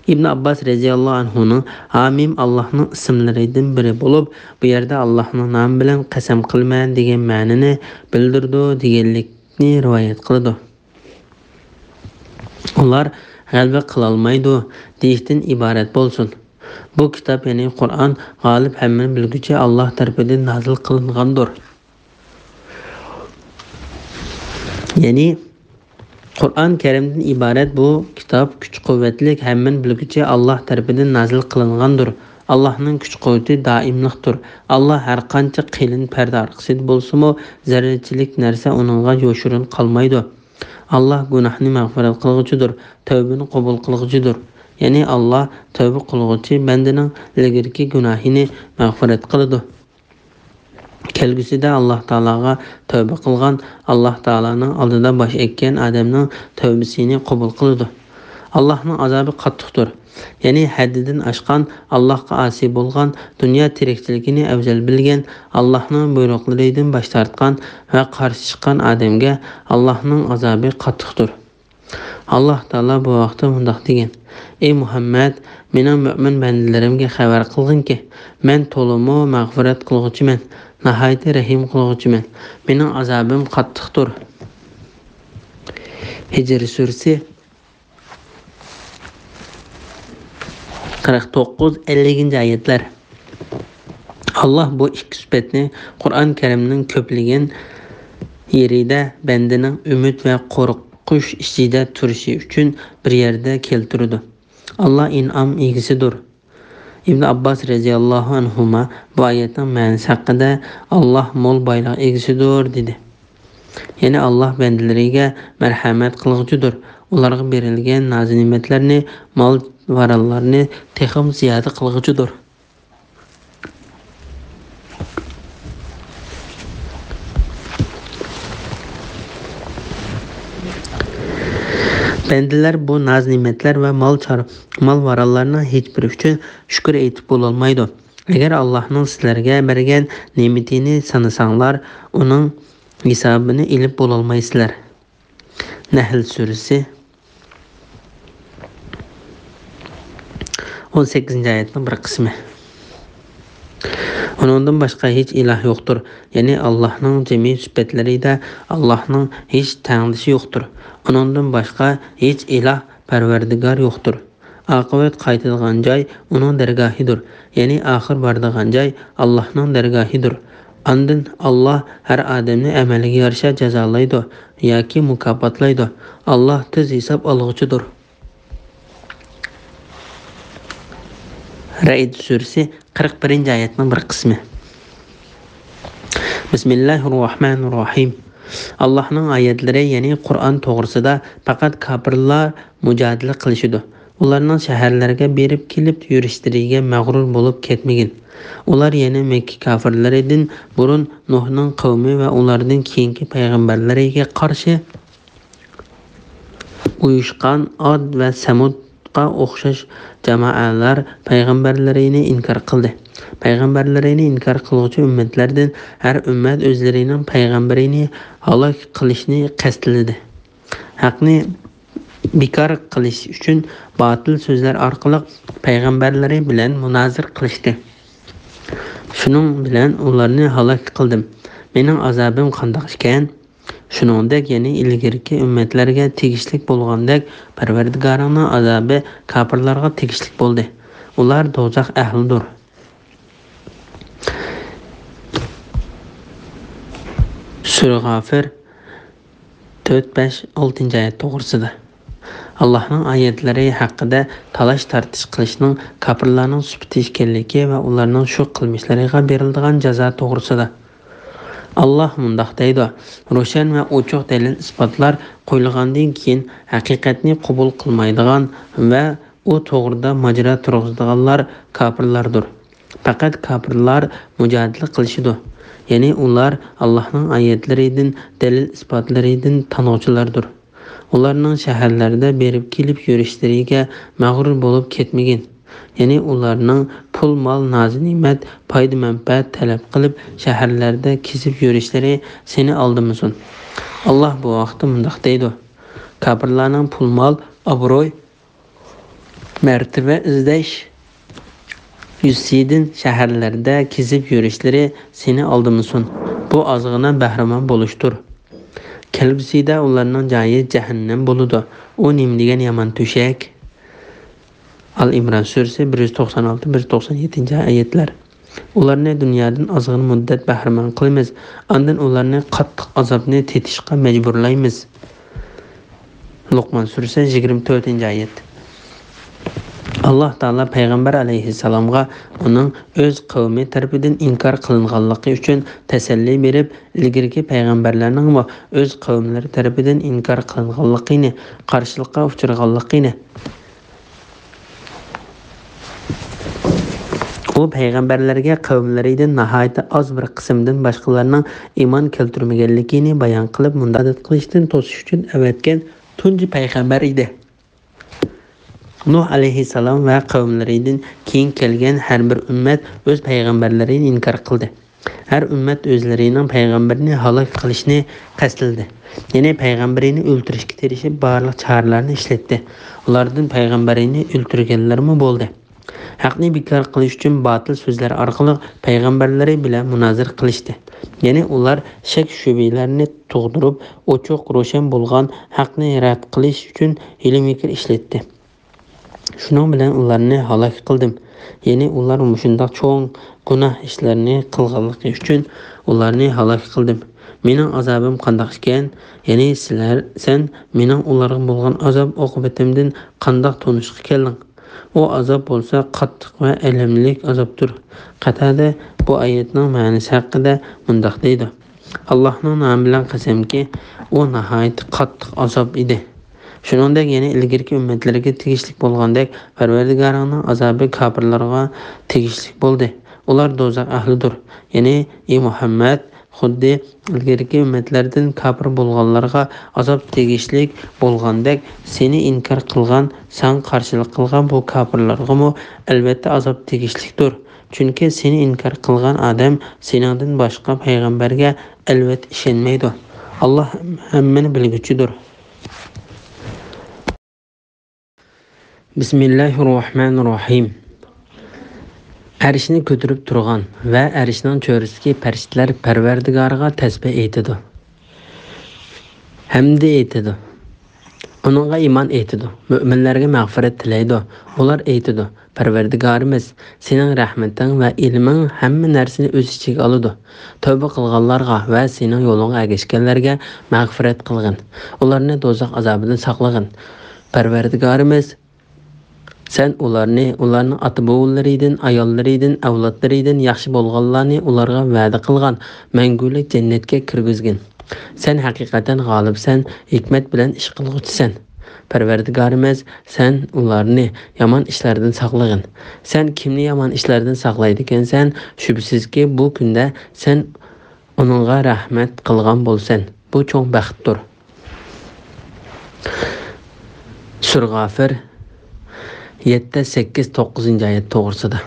ئىبن ئابباس رەزىياللاھۇ ئەنھۇنىڭ ھا مىم ئاللاھنىڭ ئىسىملىرىدىن بىرى بولۇپ، بۇ يەردە ئاللاھنىڭ نامى بىلەن قەسەم قىلىمەن دېگەن مەنىنى بىلدۈرىدۇ دېگەنلىكنى رىۋايەت قىلىدۇ. ئۇلار غەلىبە قىلالمايدۇ دېيىشتىن ئىبارەت بولسۇن. بۇ كىتاب، يەنى قۇرئان، غالىب، ھەممىنى بىلگۈچى، ئاللاھ تەرىپىدىن نازىل قىلىنغاندۇر. يەنى قۇرئان كەرىمدىن ئىبارەت بۇ كىتاب كۈچ-قۇۋۋەتلىك، ھەممىنى بىلگۈچى، ئاللاھ تەرىپىدىن نازىل قىلىنغاندۇر. ئاللاھنىڭ كۈچ-قۇۋۋىتى دائىملىقتۇر. ئاللاھ ھەرقانچە قېلىن پەردە ئارقىسىدا بولسىمۇ، زەررىچىلىك نەرسە ئۇنىڭغا يوشۇرۇن قالمايدۇ. ئاللاھ گۇناھنى مەغپىرەت قىلغۇچىدۇر، تەۋبىنى قوبۇل قىلغۇچىدۇر. يەنى ئاللاھ تەۋبە قىلغۇچى بەندىنىڭ ئىلگىرىكى گۇناھىنى مەغپىرەت قىلىدۇ. كەلگۈسىدە ئاللاھ تائالاغا تەۋبە قىلغان، ئاللاھ تائالانىڭ ئالدىدا باش ئەگكەن ئادەمنىڭ تەۋبىسىنى قوبۇل قىلىدۇ. ئاللاھنىڭ ئازابى قاتتىقتۇر. يەنى ھەددىدىن ئاشقان، ئاللاھقا ئاسىي بولغان، دۇنيا تىرىكچىلىكىنى ئەۋزەل بىلگەن، ئاللاھنىڭ بۇيرۇقلىرىدىن باش تارتقان ۋە قارشى چىققان ئادەمگە ئاللاھنىڭ ئازابى قاتتىقتۇر. ئاللاھ تائالا بۇ ھەقتە مۇنداق دېگەن: ئەي مۇھەممەد، مېنىڭ مۆمىن بەندىلىرىمگە خەۋەر قىلغىنكى، مەن تولىمۇ مەغپىرەت قىلغۇچىمەن، ناھايىتى رەھىم قىلغۇچىمەن. مېنىڭ ئازابىم قاتتىقتۇر. ھىجر سۈرىسى، قىرىق توققۇز، ئەللىكىنچى ئايەتلەر. ئاللاھ بۇ ئىككى سۈپەتنى قۇرئان كەرىمنىڭ كۆپلىگەن يېرىدە بەندىنىڭ ئۈمىد ۋە قورقۇش ئىچىدە تۇرۇشى ئۈچۈن بىر يەردە كەلتۈرىدۇ. ئاللاھ ئىنئام ئىگىسىدۇر. ئىبن ئابباس رەزىياللاھۇ ئەنھۇما بۇ ئايەتنىڭ مەنىسى ھەققىدە، ئاللاھ مول بايلىق ئىگىسىدۇر، دېدى. يەنى ئاللاھ بەندىلىرىگە مەرھەمەت قىلغۇچىدۇر، ئۇلارغا بېرىلگەن نازۇنېمەتلەرنى، مال-ماراللارنى تېخىمۇ زىيادە قىلغۇچىدۇر. بەندىلەر بۇ ناز-نېمەتلەر ۋە مال چار-، مال-ماراللارنىڭ ھېچبىرى ئۈچۈن شۈكۈر ئېيتىپ بولالمايدۇ. ئەگەر ئاللاھنىڭ سىلەرگە بەرگەن نېمىتىنى سانىساڭلار، ئۇنىڭ ھېسابىنى ئېلىپ بولالمايسىلەر. نەھل سۈرىسى، ئون سەككىزىنچى ئايەتنىڭ بىر قىسمى. ئۇنىڭدىن باشقا ھېچ ئىلاھ يوقتۇر. يەنى ئاللاھنىڭ جىمى سۈپەتلىرىدە ئاللاھنىڭ ھېچ تەڭدىشى يوقتۇر. ئۇنىڭدىن باشقا ھېچ ئىلاھ، پەرۋەردىگار يوقتۇر. ئاقىۋەت قايتىدىغان جاي ئۇنىڭ دەرگاھىدۇر. يەنى ئاخىر بارىدىغان جاي ئاللاھنىڭ دەرگاھىدۇر. ئاندىن ئاللاھ ھەر ئادەمنى ئەمەلىگە يارىشا جازالايدۇ ياكى مۇكاپاتلايدۇ. ئاللاھ تېز ھېساب ئالغۇچىدۇر. رەئد سۈرىسى، قىرىق بىرىنچى ئايەتنىڭ بىر قىسمى. بىسمىللاھىررەھمانىررەھىم. ئاللاھنىڭ ئايەتلىرى، يەنى قۇرئان توغرىسىدا پەقەت كاپىرلار مۇجادىلە قىلىشىدۇ. ئۇلارنىڭ شەھەرلەرگە بېرىپ كېلىپ يۈرۈشلىرىگە مەغرۇر بولۇپ كەتمىگىن. ئۇلار يەنە مەككە كاپىرلىرىدىن بۇرۇن نۇھنىڭ قەۋمى ۋە ئۇلاردىن كېيىنكى پەيغەمبەرلىرىگە قارشى ئۇيۇشقان ئاد ۋە سەمۇدقا ئوخشاش جامائەلەر پەيغەمبەرلىرىنى ئىنكار قىلدى. پەيغەمبەرلىرىنى ئىنكار قىلغۇچى ئۈممەتلەردىن ھەر ئۈممەت ئۆزلىرىنىڭ پەيغەمبىرىنى ھالاك قىلىشنى قەستلىدى. ھەقنى بىكار قىلىش ئۈچۈن باتىل سۆزلەر ئارقىلىق پەيغەمبەرلىرى بىلەن مۇنازىرە قىلىشتى. شۇنىڭ بىلەن ئۇلارنى ھالاك قىلدىم. مېنىڭ ئازابىم قانداق ئىكەن؟ شۇنىڭدەك يەنە ئىلگىرىكى ئۈممەتلەرگە تېگىشلىك بولغاندەك، پەرۋەردىگارىڭنىڭ ئازابى كاپىرلارغا تېگىشلىك بولدى. ئۇلار دوزاخ ئەھلىدۇر. سۈرە غافىر، تۆت، بەش، ئالتىنچى ئايەت توغرىسىدا. ئاللاھنىڭ ئايەتلىرى ھەققىدە تالاش-تارتىش قىلىشنىڭ كاپىرلارنىڭ سۈپىتى ئىكەنلىكى ۋە ئۇلارنىڭ شۇ قىلمىشلىرىغا بېرىلىدىغان جازا توغرىسىدا. ئاللاھ مۇنداق دەيدۇ: روشەن ۋە ئوچۇق دەلىل-ئىسپاتلار قويۇلغاندىن كېيىن، ھەقىقەتنى قوبۇل قىلمايدىغان ۋە ئۇ توغرىدا ماجىرا تۇرغۇزىدىغانلار كاپىرلاردۇر. پەقەت كاپىرلار مۇجادىلە قىلىشىدۇ. يەنى ئۇلار ئاللاھنىڭ ئايەتلىرىدىن، دەلىل-ئىسپاتلىرىدىن تانغۇچىلاردۇر. ئۇلارنىڭ شەھەرلەردە بېرىپ كېلىپ يۈرۈشلىرىگە مەغرۇر بولۇپ كەتمىگىن. يەنى ئۇلارنىڭ پۇل-مال، نازۇ-نېمەت، پايدا-مەنپەئەت تەلەپ قىلىپ، شەھەرلەردە كېزىپ يۈرۈشلىرى سېنى ئالدىمىسۇن. ئاللاھ بۇ ھەقتە مۇنداق دەيدۇ: كاپىرلارنىڭ پۇل-مال، ئابرۇي، مەرتىۋە ئىزدەش يۈزىسىدىن شەھەرلەردە كېزىپ يۈرۈشلىرى سېنى ئالدىمىسۇن. بۇ ئازغىنا بەھرىمەن بولۇشتۇر. كەلگۈسىدە ئۇلارنىڭ جايى جەھەننەم بولىدۇ. ئۇ نېمە دېگەن يامان تۆشەك! ئال ئىمران سۈرىسى، بىر يۈز توقسان ئالتە، بىر يۈز توقسان يەتتىنچى ئايەتلەر. ئۇلارنى دۇنيادىن ئازغىنا مۇددەت بەھرىمەن قىلىمىز، ئاندىن ئۇلارنى قاتتىق ئازابنى تېتىشقا مەجبۇرلايمىز. لوقمان سۈرىسى، يىگىرمە تۆتىنچى ئايەت. ئاللاھ تائالا پەيغەمبەر ئەلەيھىسسالامغا ئۇنىڭ ئۆز قەۋمى تەرىپىدىن ئىنكار قىلىنغانلىقى ئۈچۈن تەسەللى بېرىپ، ئىلگىرىكى پەيغەمبەرلەرنىڭمۇ ئۆز قەۋملىرى تەرىپىدىن ئىنكار قىلىنغانلىقىنى، قارشىلىققا ئۇچرىغانلىقىنى، ئۇ پەيغەمبەرلەرگە قەۋملىرىدىن ناھايىتى ئاز بىر قىسىمدىن باشقىلارنىڭ ئىمان كەلتۈرمىگەنلىكىنى بايان قىلىپ، مۇنداق ئىبادەت قىلىشتىن توسۇش ئۈچۈن ئەۋەتكەن تۇنجى پەيغەمبەر ئىدى. نۇھ ئەلەيھىسسالام ۋە قەۋملىرىدىن كېيىن كەلگەن ھەر بىر ئۈممەت ئۆز پەيغەمبەرلىرىنى ئىنكار قىلدى. ھەر ئۈممەت ئۆزلىرىنىڭ پەيغەمبىرىنى ھالاك قىلىشنى قەستلىدى. يەنى پەيغەمبىرىنى ئۆلتۈرۈشكە تىرىشىپ، بارلىق چارىلەرنى ئىشلەتتى. ئۇلاردىن پەيغەمبىرىنى ئۆلتۈرگەنلەرمۇ بولدى. ھەقنى بىكار قىلىش ئۈچۈن باتىل سۆزلەر ئارقىلىق پەيغەمبەرلىرى بىلەن مۇنازىرە قىلىشتى. يەنى ئۇلار شەك-شۈبھىلەرنى تۇغدۇرۇپ، ئوچۇق، روشەن بولغان ھەقنى رەت قىلىش ئۈچۈن ھىيلە-مىكىر ئىشلەتتى. شۇنىڭ بىلەن ئۇلارنى ھالاك قىلدىم. يەنى ئۇلار مۇشۇنداق چوڭ گۇناھ ئىشلارنى قىلغانلىقى ئۈچۈن ئۇلارنى ھالاك قىلدىم. مېنىڭ ئازابىم قانداق ئىكەن؟ يەنى سىلەر، سەن مېنىڭ ئۇلارغا بولغان ئازاب-ئوقۇبىتىمدىن قانداق تونۇشقا كەلدىڭ؟ ئۇ ئازاب بولسا قاتتىق ۋە ئەلەملىك ئازابتۇر. قەتادە بۇ ئايەتنىڭ مەنىسى ھەققىدە مۇنداق دەيدۇ: ئاللاھنىڭ نامى بىلەن قەسەمكى، ئۇ ناھايىتى قاتتىق ئازاب ئىدى. شۇنىڭدەك يەنە ئىلگىرىكى ئۈممەتلەرگە تېگىشلىك بولغاندەك، پەرۋەردىگارىڭنىڭ ئازابى كاپىرلارغا تېگىشلىك بولدى. ئۇلار دوزاخ ئەھلىدۇر. يەنى، ئى مۇھەممەد، خۇددى ئىلگىرىكى ئۈممەتلەردىن كاپىر بولغانلارغا ئازاب تېگىشلىك بولغاندەك، سېنى ئىنكار قىلغان، ساڭا قارشىلىق قىلغان بۇ كاپىرلارغىمۇ ئەلۋەتتە ئازاب تېگىشلىكتۇر. چۈنكى سېنى ئىنكار قىلغان ئادەم سېنىڭدىن باشقا پەيغەمبەرگە ئەلۋەتتە ئىشەنمەيدۇ. ئاللاھ ھەممىنى بىلگۈچىدۇر. بىسمىللاھىررەھمانىررەھىم. ئەرشنى كۆتۈرۈپ تۇرغان ۋە ئەرشنىڭ چۆرىسىدىكى پەرىشتىلەر پەرۋەردىگارىغا تەسبىھ ئېيتىدۇ، ھەمدى ئېيتىدۇ، ئۇنىڭغا ئىمان ئېيتىدۇ، مۆمىنلەرگە مەغپىرەت تىلەيدۇ. ئۇلار ئېيتىدۇ، پەرۋەردىگارىمىز، سېنىڭ رەھمىتىڭ ۋە ئىلمىڭ ھەممە نەرسىنى ئۆز ئىچىگە ئالىدۇ. تەۋبە قىلغانلارغا ۋە سېنىڭ يولۇڭغا ئەگەشكەنلەرگە مەغپىرەت قىلغىن. ئۇلارنى دوزاخ ئازابىدىن ساقلىغىن. پەرۋەردىگارىمىز، سەن ئۇلارنى، ئۇلارنىڭ ئاتا-بوۋىلىرىدىن، ئاياللىرىدىن، ئەۋلادلىرىدىن ياخشى بولغانلارنى ئۇلارغا ۋەدە قىلغان مەڭگۈلۈك جەننەتكە كىرگۈزگىن. سەن ھەقىقەتەن غالىبسەن، ھېكمەت بىلەن ئىش قىلغۇچىسەن. پەرۋەردىگارىمىز، سەن ئۇلارنى يامان ئىشلاردىن ساقلىغىن. سەن كىمنى يامان ئىشلاردىن ساقلايدىكەنسەن، شۈبھىسىزكى، بۇ كۈندە سەن ئۇنىڭغا رەھمەت قىلغان بولىسەن. بۇ چوڭ بەختتۇر. سۈرە غافىر، يەتتە، سەككىز، توققۇزىنچى ئايەت توغرىسىدا.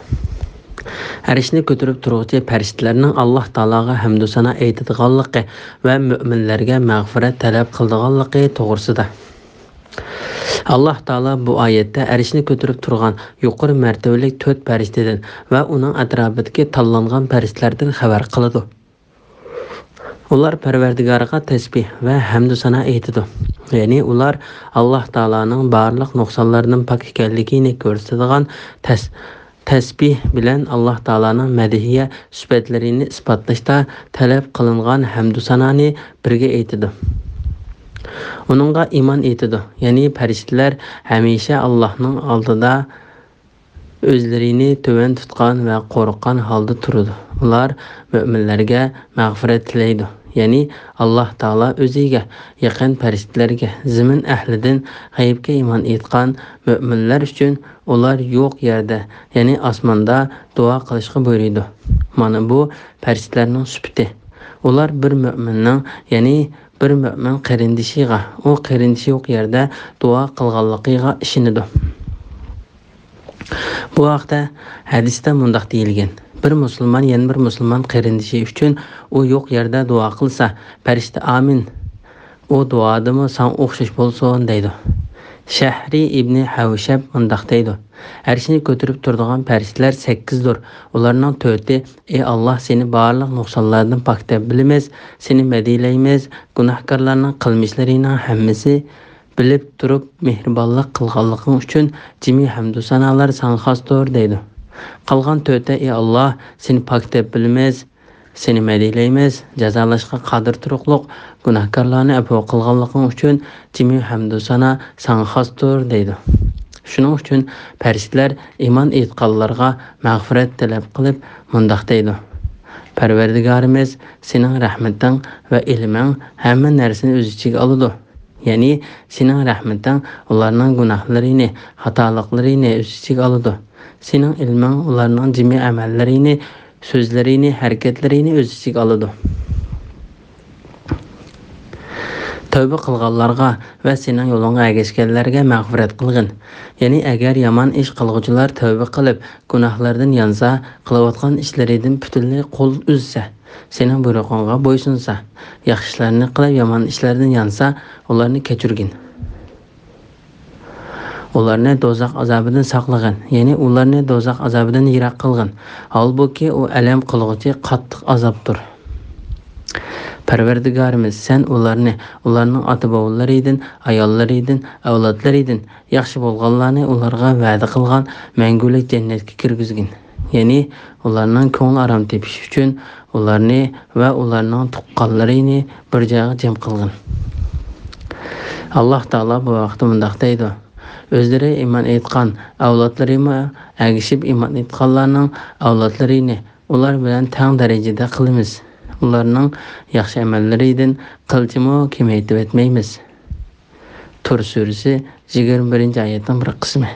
ئەرشنى كۆتۈرۈپ تۇرغۇچى پەرىشتىلەرنىڭ ئاللاھ تائالاغا ھەمدۇسانا ئېيتىدىغانلىقى ۋە مۆمىنلەرگە مەغپىرەت تەلەپ قىلىدىغانلىقى توغرىسىدا. ئاللاھ تائالا بۇ ئايەتتە ئەرشنى كۆتۈرۈپ تۇرغان يۇقىرى مەرتىۋىلىك تۆت پەرىشتىدىن ۋە ئۇنىڭ ئەتراپىدىكى تاللانغان پەرىشتىلەردىن خەۋەر قىلىدۇ. ئۇلار پەرۋەردىگارىغا تەسبىھ ۋە ھەمدۇ سانا ئېيتىدۇ. يەنى ئۇلار ئاللاھ تائالانىڭ بارلىق نۇقسانلاردىن پاك ئىكەنلىكىنى كۆرسىتىدىغان تەس-، تەسبىھ بىلەن ئاللاھ تائالانىڭ مەدھىيە سۈپەتلىرىنى ئىسپاتلاشتا تەلەپ قىلىنغان ھەمدۇ سانانى بىرگە ئېيتىدۇ. ئۇنىڭغا ئىمان ئېيتىدۇ. يەنى پەرىشتىلەر ھەمىشە ئاللاھنىڭ ئالدىدا ئۆزلىرىنى تۆۋەن تۇتقان ۋە قورققان ھالدا تۇرىدۇ. ئۇلار مۆمىنلەرگە مەغپىرەت تىلەيدۇ. يەنى ئاللاھ تائالا ئۆزىگە يېقىن پەرىشتىلەرگە، زېمىن ئەھلىدىن غەيىبكە ئىمان ئېيتقان مۆمىنلەر ئۈچۈن ئۇلار يوق يەردە، يەنى ئاسماندا دۇئا قىلىشقا بۇيرۇيدۇ. مانا بۇ پەرىشتىلەرنىڭ سۈپىتى. ئۇلار بىر مۆمىننىڭ، يەنى بىر مۆمىن قېرىندىشىغا، ئۇ قېرىندىشى يوق يەردە دۇئا قىلغانلىقىغا ئىشىنىدۇ. بۇ ھەقتە ھەدىستە مۇنداق دېيىلگەن: بىر مۇسۇلمان يەنە بىر مۇسۇلمان قېرىندىشى ئۈچۈن ئۇ يوق يەردە دۇئا قىلسا، پەرىشتە «ئامىن، ئۇ دۇئادىمۇ ساڭا ئوخشاش بولسۇن» دەيدۇ. شەھرى ئىبنى ھەۋشەب مۇنداق دەيدۇ: ئەرشنى كۆتۈرۈپ تۇرىدىغان پەرىشتىلەر سەككىزدۇر. ئۇلارنىڭ تۆتى: «ئەي ئاللاھ، سېنى بارلىق نۇقسانلاردىن پاك دەپ بىلىمىز، سېنى مەدھىيلەيمىز، گۇناھكارلارنىڭ قىلمىشلىرىنىڭ ھەممىسى بىلىپ تۇرۇپ مېھرىبانلىق قىلغانلىقىڭ ئۈچۈن جىمى ھەمدۇ سانالار ساڭا خاستۇر» دەيدۇ. قالغان تۆتى: «ئەي ئاللاھ، سېنى پاك دەپ بىلىمىز، سېنى مەدھىيلەيمىز، جازالاشقا قادىر تۇرۇقلۇق گۇناھكارلارنى ئەپۇ قىلغانلىقىڭ ئۈچۈن جىمى ھەمدۇ سانا ساڭا خاستۇر» دەيدۇ. شۇنىڭ ئۈچۈن پەرىشتىلەر ئىمان ئېيتقانلارغا مەغپىرەت تەلەپ قىلىپ مۇنداق دەيدۇ: «پەرۋەردىگارىمىز، سېنىڭ رەھمىتىڭ ۋە ئىلمىڭ ھەممە نەرسىنى ئۆز ئىچىگە ئالىدۇ. يەنى سېنىڭ رەھمىتىڭ ئۇلارنىڭ گۇناھلىرىنى، خاتالىقلىرىنى ئۆز ئىچىگە ئالىدۇ. سېنىڭ ئىلمىڭ ئۇلارنىڭ جىمى ئەمەللىرىنى، سۆزلىرىنى، ھەرىكەتلىرىنى ئۆز ئىچىگە ئالىدۇ. تەۋبە قىلغانلارغا ۋە سېنىڭ يولۇڭغا ئەگەشكەنلەرگە مەغپىرەت قىلغىن. يەنى ئەگەر يامان ئىش قىلغۇچىلار تەۋبە قىلىپ، گۇناھلاردىن يانسا، قىلىۋاتقان ئىشلىرىدىن پۈتۈنلەي قول ئۈزسە، سېنىڭ بۇيرۇقۇڭغا بويسۇنسا، ياخشى ئىشلارنى قىلىپ، يامان ئىشلاردىن يانسا، ئۇلارنى كەچۈرگىن. ئۇلارنى دوزاخ ئازابىدىن ساقلىغىن، يەنى ئۇلارنى دوزاخ ئازابىدىن يىراق قىلغىن. ھالبۇكى، ئۇ ئەلەم قىلغۇچى قاتتىق ئازابتۇر. پەرۋەردىگارىمىز، سەن ئۇلارنى، ئۇلارنىڭ ئاتا-بوۋىلىرىدىن، ئاياللىرىدىن، ئەۋلادلىرىدىن ياخشى بولغانلارنى ئۇلارغا ۋەدە قىلغان مەڭگۈلۈك جەننەتكە كىرگۈزگىن. يەنى ئۇلارنىڭ كۆڭۈل ئارام تېپىشى ئۈچۈن ئۇلارنى ۋە ئۇلارنىڭ تۇغقانلىرىنى بىر جايغا جەم قىلغىن. ئاللاھ تائالا بۇ ھەقتە مۇنداق دەيدۇ: ئۆزلىرى ئىمان ئېيتقان ئەۋلادلىرىمۇ ئەگىشىپ ئىمان ئېيتقانلارنىڭ ئەۋلادلىرىنى ئۇلار بىلەن تەڭ دەرىجىدە قىلىمىز. ئۇلارنىڭ ياخشى ئەمەللىرىدىن قىلچىمۇ كېمەيتىۋەتمەيمىز. تۇر سۈرىسى، يىگىرمە بىرىنچى ئايەتنىڭ بىر قىسمى.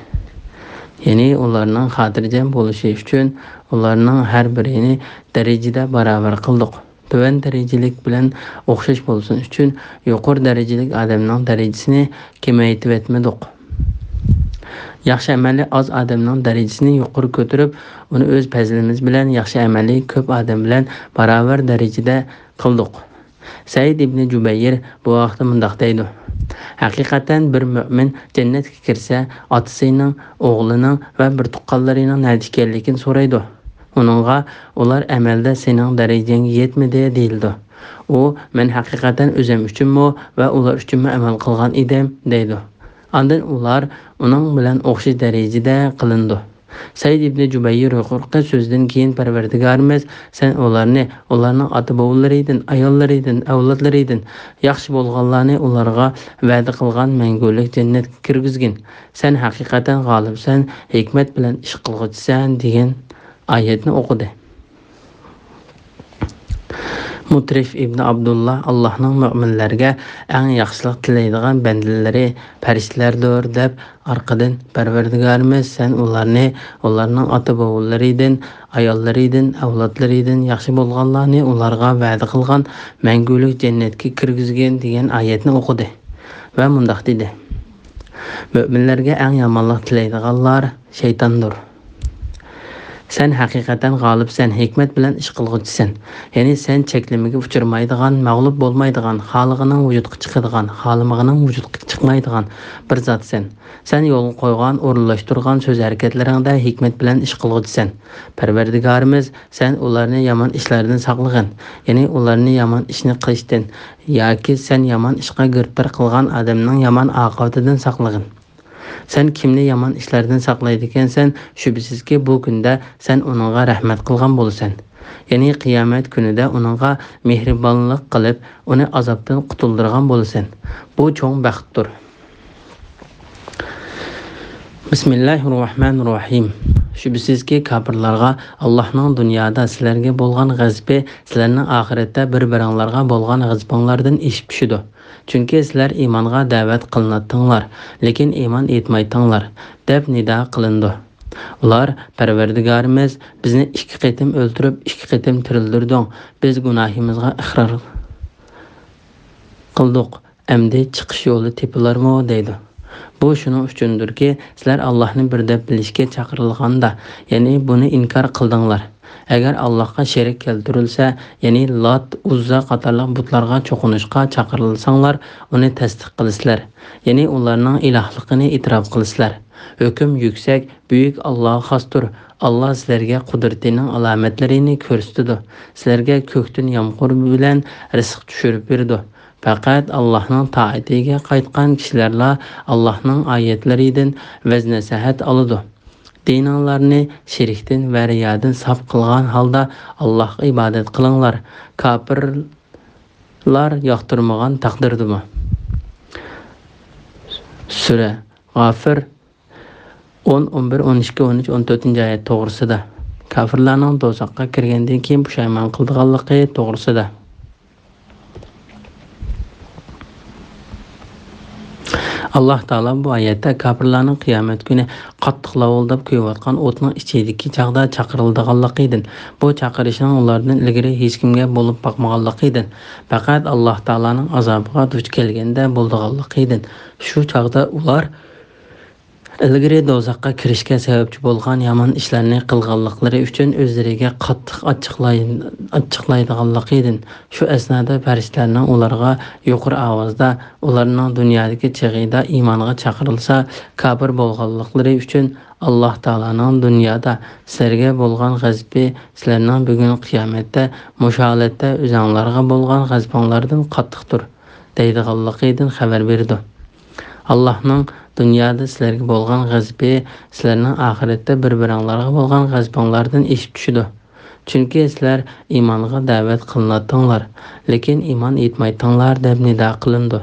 يەنى ئۇلارنىڭ خاتىرجەم بولۇشى ئۈچۈن ئۇلارنىڭ ھەر بىرىنى دەرىجىدە باراۋەر قىلدۇق. تۆۋەن دەرىجىلىك بىلەن ئوخشاش بولسۇن ئۈچۈن، يۇقىرى دەرىجىلىك ئادەمنىڭ دەرىجىسىنى كېمەيتىۋەتمىدۇق. ياخشى ئەمەلى ئاز ئادەمنىڭ دەرىجىسىنى يۇقىرى كۆتۈرۈپ، ئۇنى ئۆز پەزلىمىز بىلەن ياخشى ئەمەلى كۆپ ئادەم بىلەن باراۋەر دەرىجىدە قىلدۇق. سەئىد ئىبنى جۇبەير بۇ ھەقتە مۇنداق دەيدۇ: ھەقىقەتەن بىر مۆمىن جەننەتكە كىرسە، ئاتىسىنىڭ، ئوغلىنىڭ ۋە بىر تۇغقانلىرىنىڭ نەدە ئىكەنلىكىنى سورايدۇ. ئۇنىڭغا، ئۇلار ئەمەلدە سېنىڭ دەرىجەڭگە يەتمىدى، دېيىلىدۇ. ئۇ، مەن ھەقىقەتەن ئۆزۈم ئۈچۈنمۇ ۋە ئۇلار ئۈچۈنمۇ ئەمەل قىلغان ئىدىم، دەيدۇ. ئاندىن ئۇلار ئۇنىڭ بىلەن ئوخشاش دەرىجىدە قىلىنىدۇ. سەئىد ئىبنى جۇبەير يۇقىرىقى سۆزدىن كېيىن، پەرۋەردىگارىمىز، سەن ئۇلارنى، ئۇلارنىڭ ئاتا-بوۋىلىرىدىن، ئاياللىرىدىن، ئەۋلادلىرىدىن ياخشى بولغانلارنى ئۇلارغا ۋەدە قىلغان مەڭگۈلۈك جەننەتكە كىرگۈزگىن. سەن ھەقىقەتەن غالىبسەن، ھېكمەت بىلەن ئىش قىلغۇچىسەن، دېگەن ئايەتنى ئوقۇدى. مۇترىف ئىبنى ئابدۇللا ئاللاھنىڭ مۆمىنلەرگە ئەڭ ياخشىلىق تىلەيدىغان بەندىلىرى پەرىشتىلەردۇر، دەپ ئارقىدىن، پەرۋەردىگارىمىز، سەن ئۇلارنى، ئۇلارنىڭ ئاتا-بوۋىلىرىدىن، ئاياللىرىدىن، ئەۋلادلىرىدىن ياخشى بولغانلارنى ئۇلارغا ۋەدە قىلغان مەڭگۈلۈك جەننەتكە كىرگۈزگىن، دېگەن ئايەتنى ئوقۇدى ۋە مۇنداق دېدى: مۆمىنلەرگە ئەڭ يامانلىق تىلەيدىغانلار شەيتاندۇر. سەن ھەقىقەتەن غالىبسەن، ھېكمەت بىلەن ئىش قىلغۇچىسەن. يەنى سەن چەكلىمىگە ئۇچرىمايدىغان، مەغلۇپ بولمايدىغان، خالىغىنىڭ ۋۇجۇدقا چىقىدىغان، خالىمىغىنىڭ ۋۇجۇدقا چىقمايدىغان بىر زاتسەن. سەن يولغا قويغان، ئورۇنلاشتۇرغان سۆز ھەرىكەتلىرىڭدە ھېكمەت بىلەن ئىش قىلغۇچىسەن. پەرۋەردىگارىمىز، سەن ئۇلارنى يامان ئىشلاردىن ساقلىغىن، يەنى ئۇلارنى يامان ئىشنى قىلىشتىن ياكى سەن يامان ئىشقا گىرىپتار قىلغان ئادەمنىڭ يامان ئاقىۋىتىدىن ساقلىغىن. سەن كىمنى يامان ئىشلاردىن ساقلايدىكەنسەن، شۈبھىسىزكى، بۇ كۈندە سەن ئۇنىڭغا رەھمەت قىلغان بولىسەن. يەنى قىيامەت كۈنىدە ئۇنىڭغا مېھرىبانلىق قىلىپ، ئۇنى ئازابتىن قۇتۇلدۇرغان بولىسەن. بۇ چوڭ بەختتۇر. بىسمىللاھىررەھمانىررەھىم. شۈبھىسىزكى، كاپىرلارغا ئاللاھنىڭ دۇنيادا سىلەرگە بولغان غەزىپى سىلەرنىڭ ئاخىرەتتە بىر-بىرىڭلارغا بولغان غەزىپىڭلاردىن ئېشىپ چۈشىدۇ. چۈنكى سىلەر ئىمانغا دەۋەت قىلىناتتىڭلار، لېكىن ئىمان ئېيتمايتتىڭلار، دەپ نىدا قىلىنىدۇ. ئۇلار، پەرۋەردىگارىمىز، بىزنى ئىككى قېتىم ئۆلتۈرۈپ، ئىككى قېتىم تىرىلدۈردۈڭ، بىز گۇناھىمىزغا ئىقرار قىلدۇق، ئەمدى چىقىش يولى تېپىلارمۇ؟ دەيدۇ. بۇ شۇنىڭ ئۈچۈندۇركى، سىلەر ئاللاھنى بىر دەپ بىلىشكە چاقىرىلغاندا، يەنى بۇنى ئىنكار قىلدىڭلار. ئەگەر ئاللاھقا شېرىك كەلتۈرۈلسە، يەنى لات، ئۇززا قاتارلىق بۇتلارغا چوقۇنۇشقا چاقىرىلساڭلار، ئۇنى تەستىق قىلىسىلەر. يەنى ئۇلارنىڭ ئىلاھلىقىنى ئېتىراپ قىلىسىلەر. ھۆكۈم يۈكسەك، بۈيۈك ئاللاھقا خاستۇر. ئاللاھ سىلەرگە قۇدرىتىنىڭ ئالامەتلىرىنى كۆرسىتىدۇ. سىلەرگە كۆكتىن يامغۇر بىلەن رىزىق چۈشۈرۈپ بېرىدۇ. پەقەت ئاللاھنىڭ تائىتىگە قايتقان كىشىلەرلا ئاللاھنىڭ ئايەتلىرىدىن ۋەز-نەسىھەت ئالىدۇ. دىنىڭلارنى شېرىكتىن ۋە رىيادىن ساپ قىلغان ھالدا ئاللاھقا ئىبادەت قىلىڭلار. كاپىرلار ياقتۇرمىغان تەقدىردىمۇ. سۈرە غافىر، ئون، ئون بىر، ئون ئىككى، ئون ئۈچ، ئون تۆتىنچى ئايەت توغرىسىدا. كاپىرلارنىڭ دوزاخقا كىرگەندىن كېيىن پۇشايمان قىلىدىغانلىقى توغرىسىدا. ئاللاھ تائالا بۇ ئايەتتە كاپىرلارنىڭ قىيامەت كۈنى قاتتىق لاۋۇلداپ كۆيۈۋاتقان ئوتنىڭ ئىچىدىكى چاغدا چاقىرىلىدىغانلىقىدىن، بۇ چاقىرىشنىڭ ئۇلاردىن ئىلگىرى ھېچكىمگە بولۇپ باقمىغانلىقىدىن، پەقەت ئاللاھ تائالانىڭ ئازابىغا دۇچ كەلگەندە بولىدىغانلىقىدىن، شۇ چاغدا ئۇلار ئىلگىرى دوزاخقا كىرىشكە سەۋەبچى بولغان يامان ئىشلارنى قىلغانلىقلىرى ئۈچۈن ئۆزلىرىگە قاتتىق ئاچچىقلاي-، ئاچچىقلايدىغانلىقىدىن، شۇ ئەسنادا پەرىشتىلەرنىڭ ئۇلارغا يۇقىرى ئاۋازدا، ئۇلارنىڭ دۇنيادىكى چېغىدا ئىمانغا چاقىرىلسا، كاپىر بولغانلىقلىرى ئۈچۈن، ئاللاھ تائالانىڭ دۇنيادا سىلەرگە بولغان غەزىپى سىلەرنىڭ بۈگۈن قىيامەتتە مۇشۇ ھالەتتە ئۆزۈڭلارغا بولغان غەزىپىڭلاردىن قاتتىقتۇر، دەيدىغانلىقىدىن خەۋەر بېرىدۇ. ئاللاھنىڭ دۇنيادا سىلەرگە بولغان غەزىپى سىلەرنىڭ ئاخىرەتتە بىر-بىرىڭلارغا بولغان غەزىپىڭلاردىن ئېشىپ چۈشىدۇ. چۈنكى سىلەر ئىمانغا دەۋەت قىلىناتتىڭلار، لېكىن ئىمان ئېيتمايتتىڭلار، دەپ نىدا قىلىنىدۇ.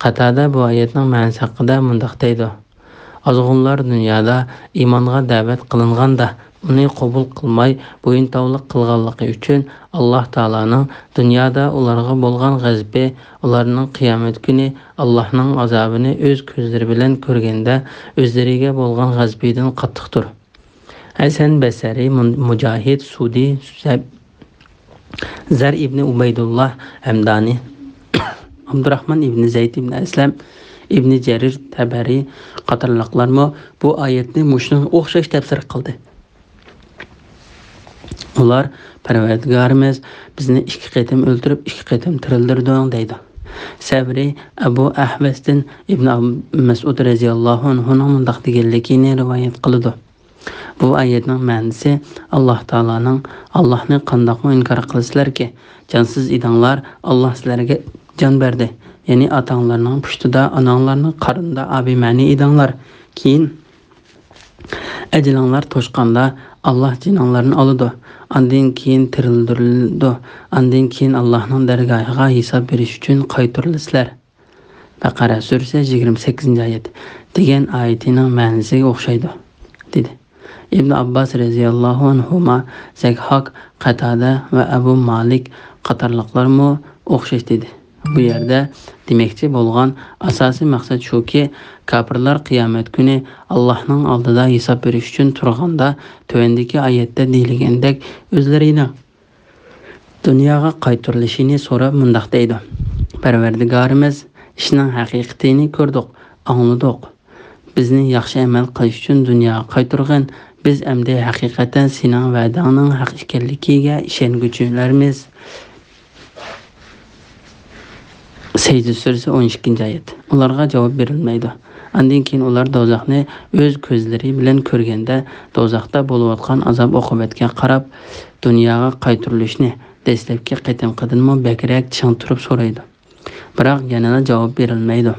قاتادە بۇ ئايەتنىڭ مەنىسى ھەققىدە مۇنداق دەيدۇ: ئازغۇنلار دۇنيادا ئىمانغا دەۋەت قىلىنغاندا، ئۇنى قوبۇل قىلماي، بويۇنتاۋلىق قىلغانلىقى ئۈچۈن، ئاللاھ تائالانىڭ دۇنيادا ئۇلارغا بولغان غەزىپى ئۇلارنىڭ قىيامەت كۈنى ئاللاھنىڭ ئازابىنى ئۆز كۆزلىرى بىلەن كۆرگەندە ئۆزلىرىگە بولغان غەزىپىدىن قاتتىقتۇر. ھەسەن بەسرى، مۇن-، مۇجاھىد، سۇدى، سەب-، زەر ئىبنى ئۇبەيدۇللا ھەمدانى، ئابدۇراخمان ئىبنى زەيد ئىبنى ئەسلەم، ئىبنى جەرىر تەبەرى قاتارلىقلارمۇ بۇ ئايەتنى مۇشۇنىڭغا ئوخشاش تەپسىر قىلدى. ئۇلار، پەرۋەردىگارىمىز بىزنى ئىككى قېتىم ئۆلتۈرۈپ، ئىككى قېتىم تىرىلدۈردۈڭ دەيدۇ. سەۋرى، ئەبۇ ئەھۋەستىن ئىبن ئاب-، مەسئۇد رەزىياللاھۇ ئەنھۇنىڭ مۇنداق دېگەنلىكىنى رىۋايەت قىلىدۇ. بۇ ئايەتنىڭ مەنىسى، ئاللاھ تائالانىڭ، ئاللاھنى قانداقمۇ ئىنكار قىلىسىلەركى؟ جانسىز ئىدىڭلار، ئاللاھ سىلەرگە جان بەردى. يەنى ئاتاڭلارنىڭ پۇشتىدا، ئاناڭلارنىڭ قارنىدا ئابىمەنى ئىدىڭلار. كېيىن ئەجىلىڭلار توشقاندا، ئاللاھ جېنىڭلارنى ئالىدۇ. ئاندىن كېيىن تىرىلدۈرۈلىدۇ. ئاندىن كېيىن ئاللاھنىڭ دەرگاھىغا ھېساب بېرىش ئۈچۈن قايتۇرۇلىسىلەر. بەقەرە سۈرىسى، يىگىرمە سەككىزىنچى ئايەت، دېگەن ئايىتىنىڭ مەنىسىگە ئوخشايدۇ، دېدى. ئىبن ئابباس رەزىياللاھۇ ئەنھۇما، زەكھاك، قەتادە ۋە ئەبۇ مالىك قاتارلىقلارمۇ ئوخشاش دېدى. بۇ يەردە دېمەكچى بولغان ئاساسىي مەقسەت شۇكى، كاپىرلار قىيامەت كۈنى ئاللاھنىڭ ئالدىدا ھېساب بېرىش ئۈچۈن تۇرغاندا، تۆۋەندىكى ئايەتتە دېيىلگەندەك، ئۆزلىرىنىڭ دۇنياغا قايتۇرۇلۇشىنى سوراپ مۇنداق دەيدۇ: پەرۋەردىگارىمىز، ئىشنىڭ ھەقىقىتىنى كۆردۇق، ئاڭلىدۇق. بىزنى ياخشى ئەمەل قىلىش ئۈچۈن دۇنياغا قايتۇرغىن. بىز ئەمدى ھەقىقەتەن سېنىڭ ۋەدەڭنىڭ ھەق ئىكەنلىكىگە ئىشەنگۈچىلەرمىز. سەجدە سۈرىسى، ئون ئىككىنچى ئايەت. ئۇلارغا جاۋاب بېرىلمەيدۇ. ئاندىن كېيىن ئۇلار دوزاخنى ئۆز كۆزلىرى بىلەن كۆرگەندە، دوزاختا بولۇۋاتقان ئازاب-ئوقۇبەتكە قاراپ، دۇنياغا قايتۇرۇلۇشنى دەسلەپكى قېتىمقىدىنمۇ بەكرەك چىڭ تۇرۇپ سورايدۇ. بىراق يەنىلا جاۋاب بېرىلمەيدۇ.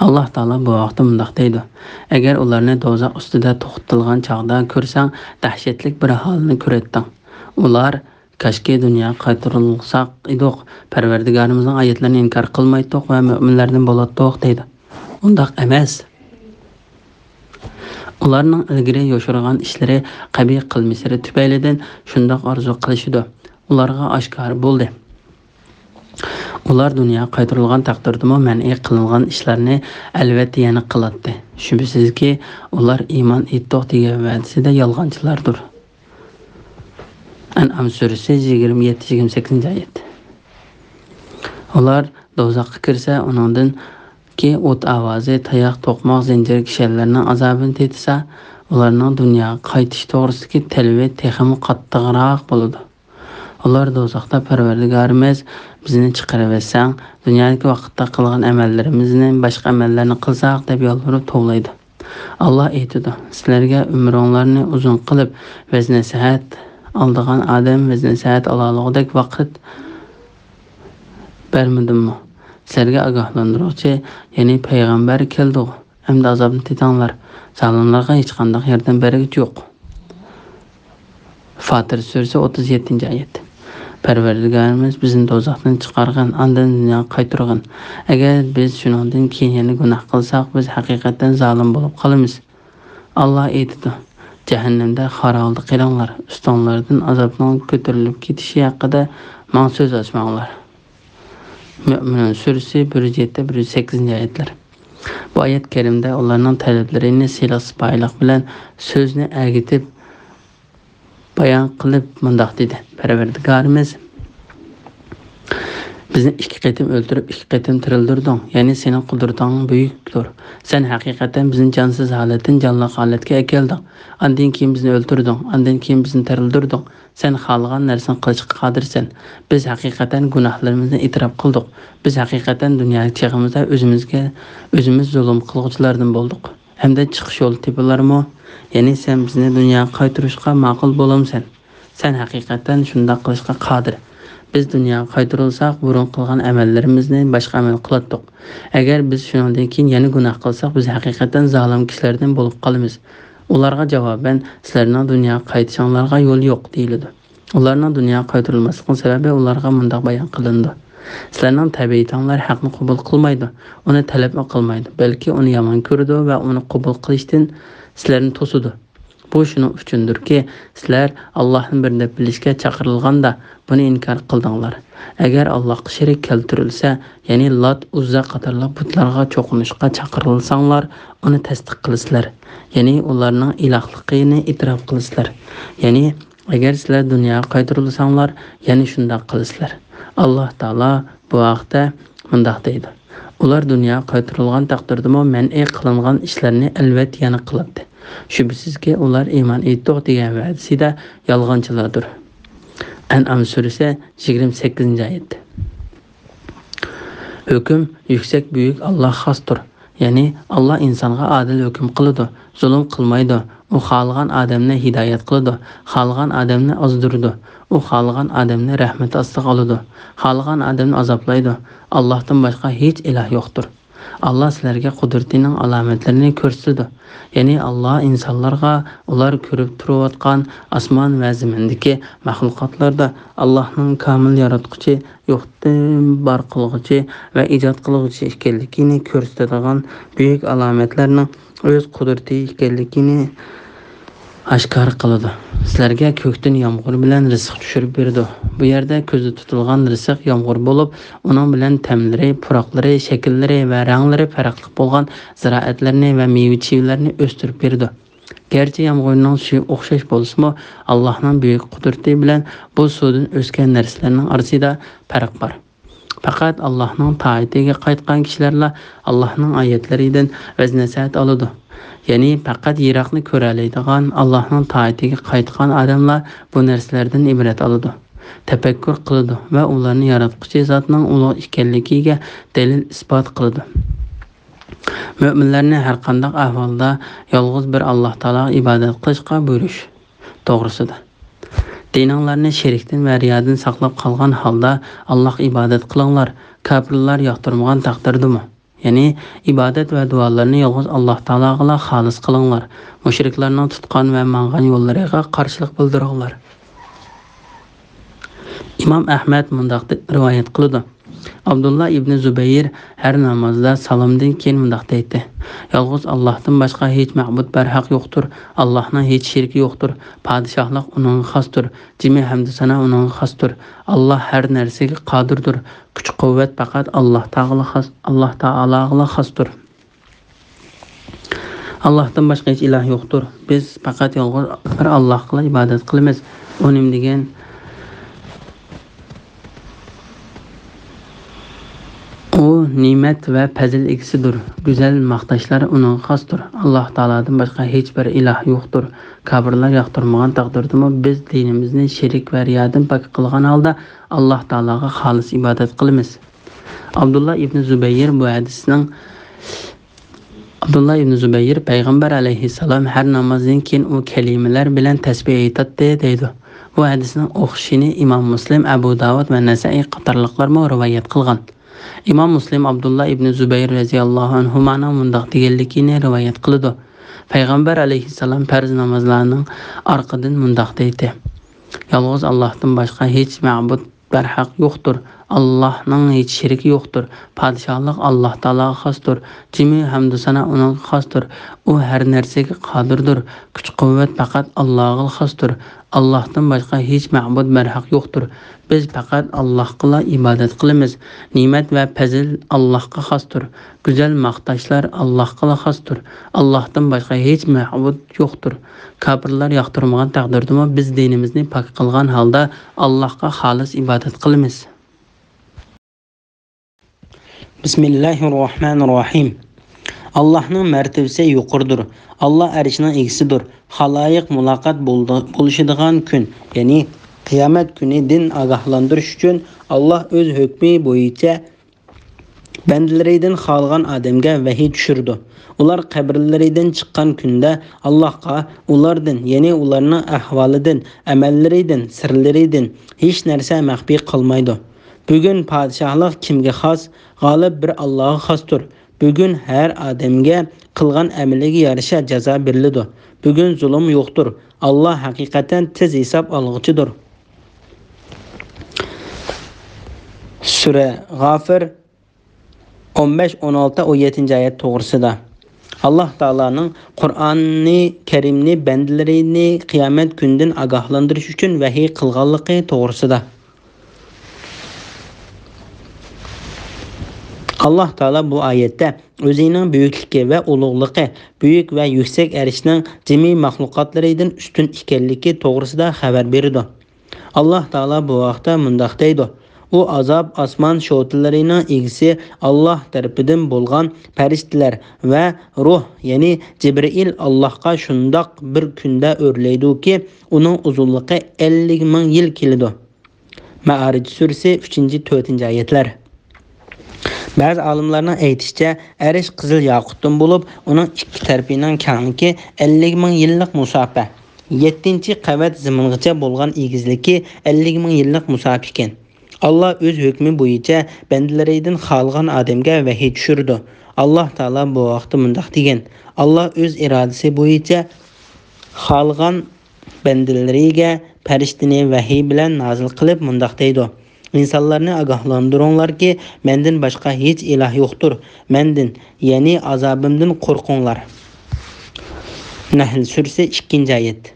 ئاللاھ تائالا بۇ ھەقتە مۇنداق دەيدۇ: ئەگەر ئۇلارنى دوزاخ ئۈستىدە توختىتىلغان چاغدا كۆرسەڭ، دەھشەتلىك بىر ھالنى كۆرەتتىڭ. ئۇلار، كاشكى دۇنياغا قايتۇرۇلساق ئىدۇق، پەرۋەردىگارىمىزنىڭ ئايەتلىرىنى ئىنكار قىلمايتتۇق ۋە مۆمىنلەردىن بولاتتۇق، دەيدۇ. ئۇنداق ئەمەس. ئۇلارنىڭ ئىلگىرى يوشۇرغان ئىشلىرى، قەبىھ قىلمىشلىرى تۈپەيلىدىن شۇنداق ئارزۇ قىلىشىدۇ. ئۇلارغا ئاشكارا بولدى. ئۇلار دۇنياغا قايتۇرۇلغان تەقدىردىمۇ مەنئى قىلىنغان ئىشلارنى ئەلۋەتتە يەنە قىلاتتى. شۈبھىسىزكى، ئۇلار ئىمان ئېيتتۇق دېگەن ۋەدىسىدە يالغانچىلاردۇر. ئەنئام سۈرىسى، يىگىرمە يەتتە، يىگىرمە سەككىزىنچى ئايەت. ئۇلار دوزاخقا كىرسە، ئۇنىڭدىن كى ئوت ئاۋازى، تاياق، توقماق، زەنجىر، كىشەنلەرنىڭ ئازابىنى تېتىسا، ئۇلارنىڭ دۇنياغا قايتىش توغرىسىدىكى تەلىپى تېخىمۇ قاتتىقراق بولىدۇ. ئۇلار دوزاختا، پەرۋەردىگارىمىز، بىزنى چىقىرىۋەتسەڭ، دۇنيادىكى ۋاقىتتا قىلغان ئەمەللىرىمىزنى، باشقا ئەمەللەرنى قىلساق، دەپ يالۋۇرۇپ توۋلايدۇ. ئاللاھ ئېيتىدۇ: سىلەرگە ئۆمرۈڭلارنى ئۇزۇن قىلىپ، ۋەزنە سەھەت ئالىدىغان ئادەم ۋەزنە سەھەت ئالالىغۇدەك ۋاقىت بەرمىدىممۇ؟ سىلەرگە ئاگاھلاندۇرغۇچى، يەنى پەيغەمبەر كەلدىغۇ؟ ئەمدى ئازابنى تېتىڭلار. زالىملارغا ھېچقانداق ياردەم بەرگۈچى يوق. فاتىر سۈرىسى، ئوتتۇز يەتتىنچى ئايەت. پەرۋەردىگارىمىز بىزنى دوزاختىن چىقارغىن، ئاندىن دۇنياغا قايتۇرغىن. ئەگەر بىز شۇنىڭدىن كېيىن يەنە گۇناھ قىلساق، بىز ھەقىقەتەن زالىم بولۇپ قالىمىز. ئاللاھ ئېيتىدۇ: جەھەننەمدە خار ھالدا قېلىڭلار، ئۈستۈڭلاردىن ئازابنىڭ كۆتۈرۈلۈپ كېتىشى ھەققىدە ماڭا سۆز ئاچماڭلار. مۆمىنۇن سۈرىسى، بىر يۈز يەتتە، بىر يۈز سەككىزىنچى ئايەتلەر. بۇ ئايەت كەرىمدە ئۇلارنىڭ تەلەپلىرىنى سىلىق-سىپايىلىق بىلەن سۆزنى ئەگىتىپ بايان قىلىپ مۇنداق دېدى: پەرۋەردىگارىمىز، بىزنى ئىككى قېتىم ئۆلتۈرۈپ، ئىككى قېتىم تىرىلدۈردۈڭ، يەنى سېنىڭ قۇدرىتىڭ بۈيۈكتۇر. سەن ھەقىقەتەن بىزنى جانسىز ھالەتتىن جانلىق ھالەتكە ئەكەلدىڭ. ئاندىن كېيىن بىزنى ئۆلتۈردۈڭ، ئاندىن كېيىن بىزنى تىرىلدۈردۈڭ. سەن خالىغان نەرسىنى قىلىشقا قادىرسەن. بىز ھەقىقەتەن گۇناھلىرىمىزنى ئېتىراپ قىلدۇق. بىز ھەقىقەتەن دۇنيادىكى چېغىمىزدا ئۆزىمىزگە ئۆزىمىز زۇلۇم قىلغۇچىلاردىن بولدۇق. ھەمدە چىقىش يولى تېپىلارمۇ؟ يەنى سەن بىزنى دۇنياغا قايتۇرۇشقا ماقۇل بولامسەن؟ سەن ھەقىقەتەن شۇنداق قىلىشقا قادىر. بىز دۇنياغا قايتۇرۇلساق، بۇرۇن قىلغان ئەمەللىرىمىزنى باشقا ئەمەل قىلاتتۇق. ئەگەر بىز شۇنىڭدىن كېيىن يەنە گۇناھ قىلساق، بىز ھەقىقەتەن زالىم كىشىلەردىن بولۇپ قالىمىز. ئۇلارغا جاۋابەن، سىلەرنىڭ دۇنياغا قايتىشىڭلارغا يول يوق، دېيىلىدۇ. ئۇلارنىڭ دۇنياغا قايتۇرۇلماسلىقىنىڭ سەۋەبى ئۇلارغا مۇنداق بايان قىلىنىدۇ: سىلەرنىڭ تەبىئىتىڭلار ھەقنى قوبۇل قىلمايدۇ، ئۇنى تەلەپمۇ قىلمايدۇ، بەلكى ئۇنى يامان كۆرىدۇ ۋە ئۇنى قوبۇل قىلىشتىن سىلەرنى توسىدۇ. بۇ شۇنىڭ ئۈچۈندۇركى، سىلەر ئاللاھنى بىر دەپ بىلىشكە چاقىرىلغاندا، بۇنى ئىنكار قىلدىڭلار. ئەگەر ئاللاھقا شېرىك كەلتۈرۈلسە، يەنى لات، ئۇززا قاتارلىق بۇتلارغا چوقۇنۇشقا چاقىرىلساڭلار، ئۇنى تەستىق قىلىسىلەر. يەنى ئۇلارنىڭ ئىلاھلىقىنى ئېتىراپ قىلىسىلەر. يەنى ئەگەر سىلەر دۇنياغا قايتۇرۇلساڭلار، يەنە شۇنداق قىلىسىلەر. ئاللاھ تائالا بۇ ھەقتە مۇنداق دەيدۇ: ئۇلار دۇنياغا قايتۇرۇلغان تەقدىردىمۇ مەن ئېي قىلىنغان ئىشلارنى ئەلۋەتتە يەنە قىلاتتى. شۈبھىسىزكى، ئۇلار ئىمان ئېيتتۇق دېگەن ۋەدىسىدە يالغانچىلاردۇر. ئەنئام سۈرىسى، يىگىرمە سەككىزىنچى ئايەت. ھۆكۈم يۈكسەك بۈيۈك ئاللاھقا خاستۇر. يەنى ئاللاھ ئىنسانغا ئادىل ھۆكۈم قىلىدۇ، زۇلۇم قىلمايدۇ. ئۇ خالىغان ئادەمنى ھىدايەت قىلىدۇ، خالىغان ئادەمنى ئازدۇرىدۇ. ئۇ خالىغان ئادەمنى رەھمىتى ئاستىغا ئالىدۇ، خالىغان ئادەمنى ئازابلايدۇ. ئاللاھتىن باشقا ھېچ ئىلاھ يوقتۇر. ئاللاھ سىلەرگە قۇدرىتىنىڭ ئالامەتلىرىنى كۆرسىتىدۇ. يەنى ئاللاھ ئىنسانلارغا ئۇلار كۆرۈپ تۇرۇۋاتقان ئاسمان ۋە زېمىندىكى مەخلۇقاتلاردا ئاللاھنىڭ كامىل ياراتقۇچى، يوقتىن بار قىلغۇچى ۋە ئىجاد قىلغۇچى ئىكەنلىكىنى كۆرسىتىدىغان بۈيۈك ئالامەتلەرنىڭ ئۆز قۇدرىتى ئىكەنلىكىنى ئاشكارا قىلىدۇ. سىلەرگە كۆكتىن يامغۇر بىلەن رىزىق چۈشۈرۈپ بېرىدۇ. بۇ يەردە كۆزدە تۇتۇلغان رىزىق يامغۇر بولۇپ، ئۇنىڭ بىلەن تەملىرى، پۇراقلىرى، شەكىللىرى ۋە رەڭلىرى پەرقلىق بولغان زىرائەتلەرنى ۋە مېۋە-چىۋىلەرنى ئۆستۈرۈپ بېرىدۇ. گەرچە يامغۇرنىڭ سۈيى ئوخشاش بولسىمۇ، ئاللاھنىڭ بۈيۈك قۇدرىتى بىلەن بۇ سۇدىن ئۆسكەن نەرسىلەرنىڭ ئارىسىدا پەرق بار. پەقەت ئاللاھنىڭ تائىتىگە قايتقان كىشىلەرلا ئاللاھنىڭ ئايەتلىرىدىن ۋەز-نەسىھەت ئالىدۇ. يەنى پەقەت يىراقنى كۆرەلەيدىغان، ئاللاھنىڭ تائىتىگە قايتقان ئادەملەر بۇ نەرسىلەردىن ئىبرەت ئالىدۇ، تەپەككۇر قىلىدۇ ۋە ئۇلارنى ياراتقۇچى زاتنىڭ ئۇلۇغ ئىكەنلىكىگە دەلىل-ئىسپات قىلىدۇ. مۆمىنلەرنى ھەرقانداق ئەھۋالدا يالغۇز بىر ئاللاھ تائالاغا ئىبادەت قىلىشقا بۇيرۇش توغرىسىدا. دىنىڭلارنى شېرىكتىن ۋە رىيادىن ساقلاپ قالغان ھالدا ئاللاھقا ئىبادەت قىلىڭلار، كاپىرلار ياقتۇرمىغان تەقدىردىمۇ. يەنى ئىبادەت ۋە دۇئالارنى يالغۇز ئاللاھ تائالاغىلا خالىس قىلىڭلار. مۇشرىكلارنىڭ تۇتقان ۋە ماڭغان يوللىرىغا قارشىلىق بىلدۈرۈڭلار. ئىمام ئەھمەد مۇنداق دە-، رىۋايەت قىلىدۇ. ئابدۇللا ئىبنى زۇبەير ھەر نامازدا سالامدىن كېيىن مۇنداق دەيتتى: يالغۇز ئاللاھتىن باشقا ھېچ مەبۇد بەرھەق يوقتۇر، ئاللاھنىڭ ھېچ شېرىكى يوقتۇر، پادىشاھلىق ئۇنىڭغا خاستۇر، جىمى ھەمدۇ سانا ئۇنىڭغا خاستۇر. ئاللاھ ھەر نەرسىگە قادىردۇر، كۈچ-قۇۋۋەت پەقەت ئاللاھ تائالاغىلا خاس-، ئاللاھ تائالاغىلا خاستۇر. ئاللاھتىن باشقا ھېچ ئىلاھ يوقتۇر. بىز پەقەت يالغۇز بىر ئاللاھقىلا ئىبادەت قىلىمىز. ئۇ نېمە دېگەن؟ ئۇ نېمەت ۋە پەزىل ئىگىسىدۇر. گۈزەل ماختاشلار ئۇنىڭغا خاستۇر. ئاللاھ تائالادىن باشقا ھېچ بىر ئىلاھ يوقتۇر. كاپىرلار ياقتۇرمىغان تەقدىردىمۇ بىز دىنىمىزنى شېرىك ۋە رىيادىن پاك قىلغان ھالدا ئاللاھ تائالاغا خالىس ئىبادەت قىلىمىز. ئابدۇللا ئىبنى زۇبەير بۇ ھەدىسنىڭ، ئابدۇللا ئىبنى زۇبەير پەيغەمبەر ئەلەيھىسسالام ھەر نامازدىن كېيىن ئۇ كەلىمىلەر بىلەن تەسبىھ ئېيتاتتى دەيدۇ. بۇ ھەدىسنىڭ ئوخشىشىنى ئىمام مۇسلىم، ئەبۇ داۋۇد ۋە نەسائىي قاتارلىقلارمۇ رىۋايەت قىلغان. ئىمام مۇسلىم ئابدۇللا ئىبنى زۇبەير رەزىياللاھۇ ئەنھۇمانىڭ مۇنداق دېگەنلىكىنى رىۋايەت قىلىدۇ. پەيغەمبەر ئەلەيھىسسالام پەرز نامازلارنىڭ ئارقىدىن مۇنداق دەيتتى: يالغۇز ئاللاھتىن باشقا ھېچ مەبۇد بەرھەق يوقتۇر. ئاللاھنىڭ ھېچ شېرىكى يوقتۇر. پادىشاھلىق ئاللاھ تائالاغا خاستۇر. جىمى ھەمدۇ سانا ئۇنىڭغا خاستۇر. ئۇ ھەر نەرسىگە قادىردۇر. كۈچ-قۇۋۋەت پەقەت ئاللاھقىلا خاستۇر. ئاللاھتىن باشقا ھېچ مەبۇد بەرھەق يوقتۇر. بىز پەقەت ئاللاھقىلا ئىبادەت قىلىمىز. نېمەت ۋە پەزىل ئاللاھقا خاستۇر. گۈزەل ماختاشلار ئاللاھقىلا خاستۇر. ئاللاھتىن باشقا ھېچ مەبۇد يوقتۇر. كاپىرلار ياقتۇرمىغان تەقدىردىمۇ بىز دىنىمىزنى پاك قىلغان ھالدا ئاللاھقا خالىس ئىبادەت قىلىمىز. بىسمىللاھىررەھمانىررەھىم. ئاللاھنىڭ مەرتىۋىسى يۇقىرىدۇر. ئاللاھ ئەرشنىڭ ئىگىسىدۇر. خالايىق مۇلاقات بولدى-، بولۇشىدىغان كۈن، يەنى قىيامەت كۈنىدىن ئاگاھلاندۇرۇش ئۈچۈن ئاللاھ ئۆز ھۆكمى بويىچە بەندىلىرىدىن خالىغان ئادەمگە ۋەھىي چۈشۈرىدۇ. ئۇلار قەبرىلىرىدىن چىققان كۈندە ئاللاھقا ئۇلاردىن، يەنى ئۇلارنىڭ ئەھۋالىدىن، ئەمەللىرىدىن، سىرلىرىدىن ھېچ نەرسە مەخپىي قالمايدۇ. بۈگۈن پادىشاھلىق كىمگە خاس؟ غالىب بىر ئاللاغا خاستۇر. بۈگۈن ھەر ئادەمگە قىلغان ئەمىلىگە يارىشا جازا بېرىلىدۇ. بۈگۈن زۇلۇم يوقتۇر. ئاللا ھەقىقەتەن تېز ھېساب ئالغۇچىدۇر. سۈرە غافىر، ئون بەش، ئون ئالتە، ئون يەتتىنچى ئايەت توغرىسىدا. ئاللا تائالانىڭ قۇرئانى كەرىمنى بەندىلىرىنى قىيامەت كۈنىدىن ئاگاھلاندۇرۇش ئۈچۈن ۋەھىي قىلغانلىقى توغرىسىدا. ئاللاھ تائالا بۇ ئايەتتە ئۆزىنىڭ بۈيۈكلۈكى ۋە ئۇلۇغلۇقى، بۈيۈك ۋە يۈكسەك ئەرشنىڭ جىمى مەخلۇقاتلىرىدىن ئۈستۈن ئىكەنلىكى توغرىسىدا خەۋەر بېرىدۇ. ئاللاھ تائالا بۇ ھەقتە مۇنداق دەيدۇ: ئۇ ئازاب ئاسمان شوتىلىرىنىڭ ئىگىسى ئاللاھ تەرىپىدىن بولغان پەرىشتىلەر ۋە روھ، يەنى جىبرىئىل ئاللاھقا شۇنداق بىر كۈندە ئۆرلەيدۇكى، ئۇنىڭ ئۇزۇنلۇقى ئەللىك مىڭ يىل كېلىدۇ. مەئارىج سۈرىسى، ئۈچىنچى، تۆتىنچى ئايەتلەر. بەزى ئالىملارنىڭ ئېيتىشىچە، ئەرش قىزىل ياقۇتتىن بولۇپ، ئۇنىڭ ئىككى تەرىپىنىڭ كەڭلىكى ئەللىك مىڭ يىللىق مۇساپە، يەتتىنچى قەۋەت زېمىنغىچە بولغان ئېگىزلىكى ئەللىك مىڭ يىللىق مۇساپە ئىكەن. ئاللاھ ئۆز ھۆكمى بويىچە بەندىلىرىدىن خالىغان ئادەمگە ۋەھىي چۈشۈرىدۇ. ئاللاھ تائالا بۇ ھەقتە مۇنداق دېگەن: ئاللاھ ئۆز ئىرادىسى بويىچە خالىغان بەندىلىرىگە پەرىشتىنى ۋەھىي بىلەن نازىل قىلىپ مۇنداق دەيدۇ: ئىنسانلارنى ئاگاھلاندۇرۇڭلاركى، مەندىن باشقا ھېچ ئىلاھ يوقتۇر، مەندىن، يەنى ئازابىمدىن قورقۇڭلار. نەھل سۈرىسى، ئىككىنچى ئايەت.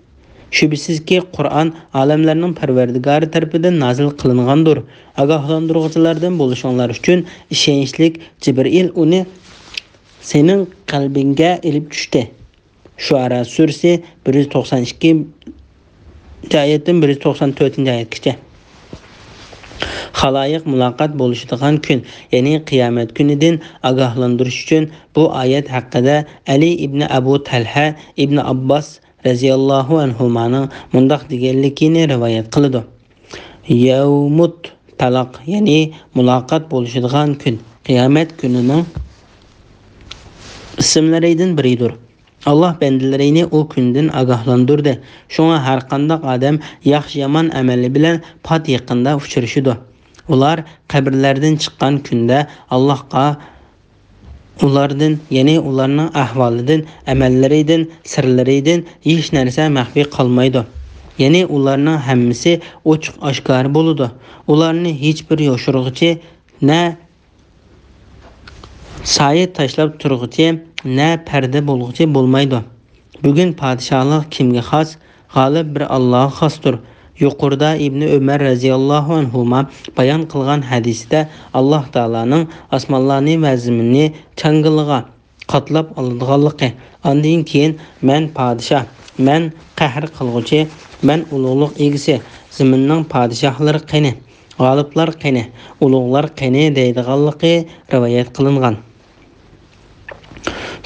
شۈبھىسىزكى، قۇرئان ئالەملەرنىڭ پەرۋەردىگارى تەرىپىدىن نازىل قىلىنغاندۇر. ئاگاھلاندۇرغۇچىلاردىن بولۇشۇڭلار ئۈچۈن ئىشەنچلىك جىبرىئىل ئۇنى سېنىڭ قەلبىڭگە ئېلىپ چۈشتى. شۇئارا سۈرىسى، بىر يۈز توقسان ئىككىنچى ئايەتتىن بىر يۈز توقسان تۆتىنچى ئايەتكىچە. خالايىق مۇلاقات بولۇشىدىغان كۈن، يەنى قىيامەت كۈنىدىن ئاگاھلاندۇرۇش ئۈچۈن بۇ ئايەت ھەققىدە ئەلى ئىبنى ئەبۇ تەلھە ئىبنى ئابباس رەزىياللاھۇ ئەنھۇمانىڭ مۇنداق دېگەنلىكىنى رىۋايەت قىلىدۇ: يەۋمۇت تالاق، يەنى مۇلاقات بولۇشىدىغان كۈن، قىيامەت كۈنىنىڭ ئىسىملىرىدىن بىرىدۇر. ئاللاھ بەندىلىرىنى ئۇ كۈندىن ئاگاھلاندۇردى. شۇڭا ھەرقانداق ئادەم ياخشى-يامان ئەمەلى بىلەن پات يېقىندا ئۇچرىشىدۇ. ئۇلار قەبرىلەردىن چىققان كۈندە ئاللاھقا ئۇلاردىن، يەنى ئۇلارنىڭ ئەھۋالىدىن، ئەمەللىرىدىن، سىرلىرىدىن ھېچ نەرسە مەخپىي قالمايدۇ. يەنى ئۇلارنىڭ ھەممىسى ئوچۇق-ئاشكارا بولىدۇ. ئۇلارنى ھېچبىر يوشۇرغۇچى نە سايە تاشلاپ تۇرغۇچى، نە پەردە بولغۇچى بولمايدۇ. بۈگۈن پادىشاھلىق كىمگە خاس؟ غالىب بىر ئاللاغا خاستۇر. يۇقىرىدا ئىبنى ئۆمەر رەزىياللاھۇ ئەنھۇما بايان قىلغان ھەدىستە ئاللاھ تائالانىڭ ئاسمانلارنى ۋە زېمىننى چاڭگىلىغا قاتلاپ ئالىدىغانلىقى، ئاندىن كېيىن، مەن پادىشاھ، مەن قەھر قىلغۇچى، مەن ئۇلۇغلۇق ئىگىسى، زېمىننىڭ پادىشاھلىرى قېنى؟ غالىپلار قېنى؟ ئۇلۇغلار قېنى؟ دەيدىغانلىقى رىۋايەت قىلىنغان.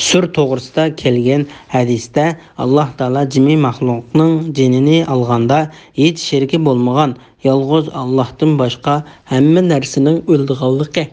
سۈر توغرىسىدا كەلگەن ھەدىستە ئاللاھ تائالا جىمى مەخلۇقنىڭ جېنىنى ئالغاندا ھېچ شېرىكى بولمىغان يالغۇز ئاللاھتىن باشقا ھەممە نەرسىنىڭ ئۆلىدىغانلىقى،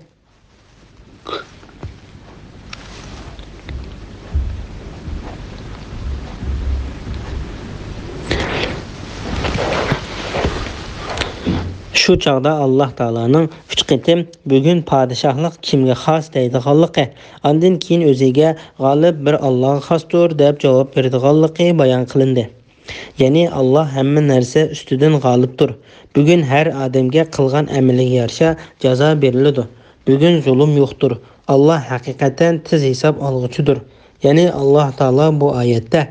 شۇ چاغدا ئاللاھ تائالانىڭ ئۈچ قېتىم «بۈگۈن پادىشاھلىق كىمگە خاس؟» دەيدىغانلىقى، ئاندىن كېيىن ئۆزىگە «غالىب بىر ئاللاغا خاستۇر» دەپ جاۋاب بېرىدىغانلىقى بايان قىلىندى. يەنى ئاللاھ ھەممە نەرسە ئۈستىدىن غالىبتۇر. بۈگۈن ھەر ئادەمگە قىلغان ئەمىلىگە يارىشا جازا بېرىلىدۇ. بۈگۈن زۇلۇم يوقتۇر. ئاللاھ ھەقىقەتەن تېز ھېساب ئالغۇچىدۇر. يەنى ئاللاھ تائالا بۇ ئايەتتە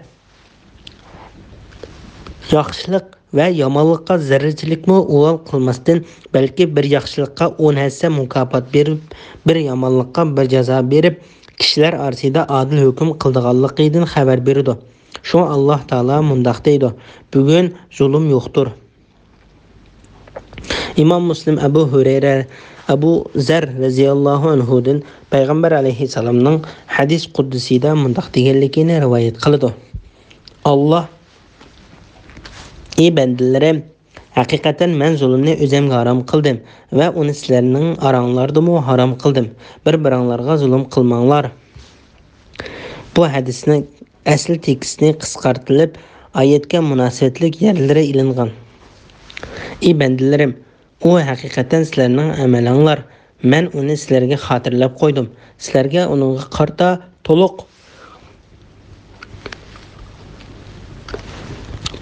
ياخشىلىق ۋە يامانلىققا زەررىچىلىكمۇ ئۇۋال قىلماستىن، بەلكى بىر ياخشىلىققا ئون ھەسسە مۇكاپات بېرىپ، بىر يامانلىققا بىر جازا بېرىپ، كىشىلەر ئارىسىدا ئادىل ھۆكۈم قىلىدىغانلىقىدىن خەۋەر بېرىدۇ. شۇڭا ئاللاھ تائالا مۇنداق دەيدۇ: «بۈگۈن زۇلۇم يوقتۇر.» ئىمام مۇسلىم ئەبۇ ھۇرەيرە، ئەبۇ زەر رەزىياللاھۇ ئەنھۇدىن پەيغەمبەر ئەلەيھىسسالامنىڭ ھەدىس قۇدسىيدا مۇنداق دېگەنلىكىنى رىۋايەت قىلىدۇ: «ئاللاھ، ئى بەندىلىرىم، ھەقىقەتەن مەن زۇلۇمنى ئۆزۈمگە ھارام قىلدىم ۋە ئۇنى سىلەرنىڭ ئاراڭلاردىمۇ ھارام قىلدىم. بىر-بىرىڭلارغا زۇلۇم قىلماڭلار.» بۇ ھەدىسنىڭ ئەسلى تېكىستى قىسقارتىلىپ، ئايەتكە مۇناسىۋەتلىك يەرلىرى ئېلىنغان. ئى بەندىلىرىم، ئۇ ھەقىقەتەن سىلەرنىڭ ئەمەلىڭلار، مەن ئۇنى سىلەرگە خاتىرىلەپ قويدۇم. سىلەرگە ئۇنىڭغا قارىتا تولۇق،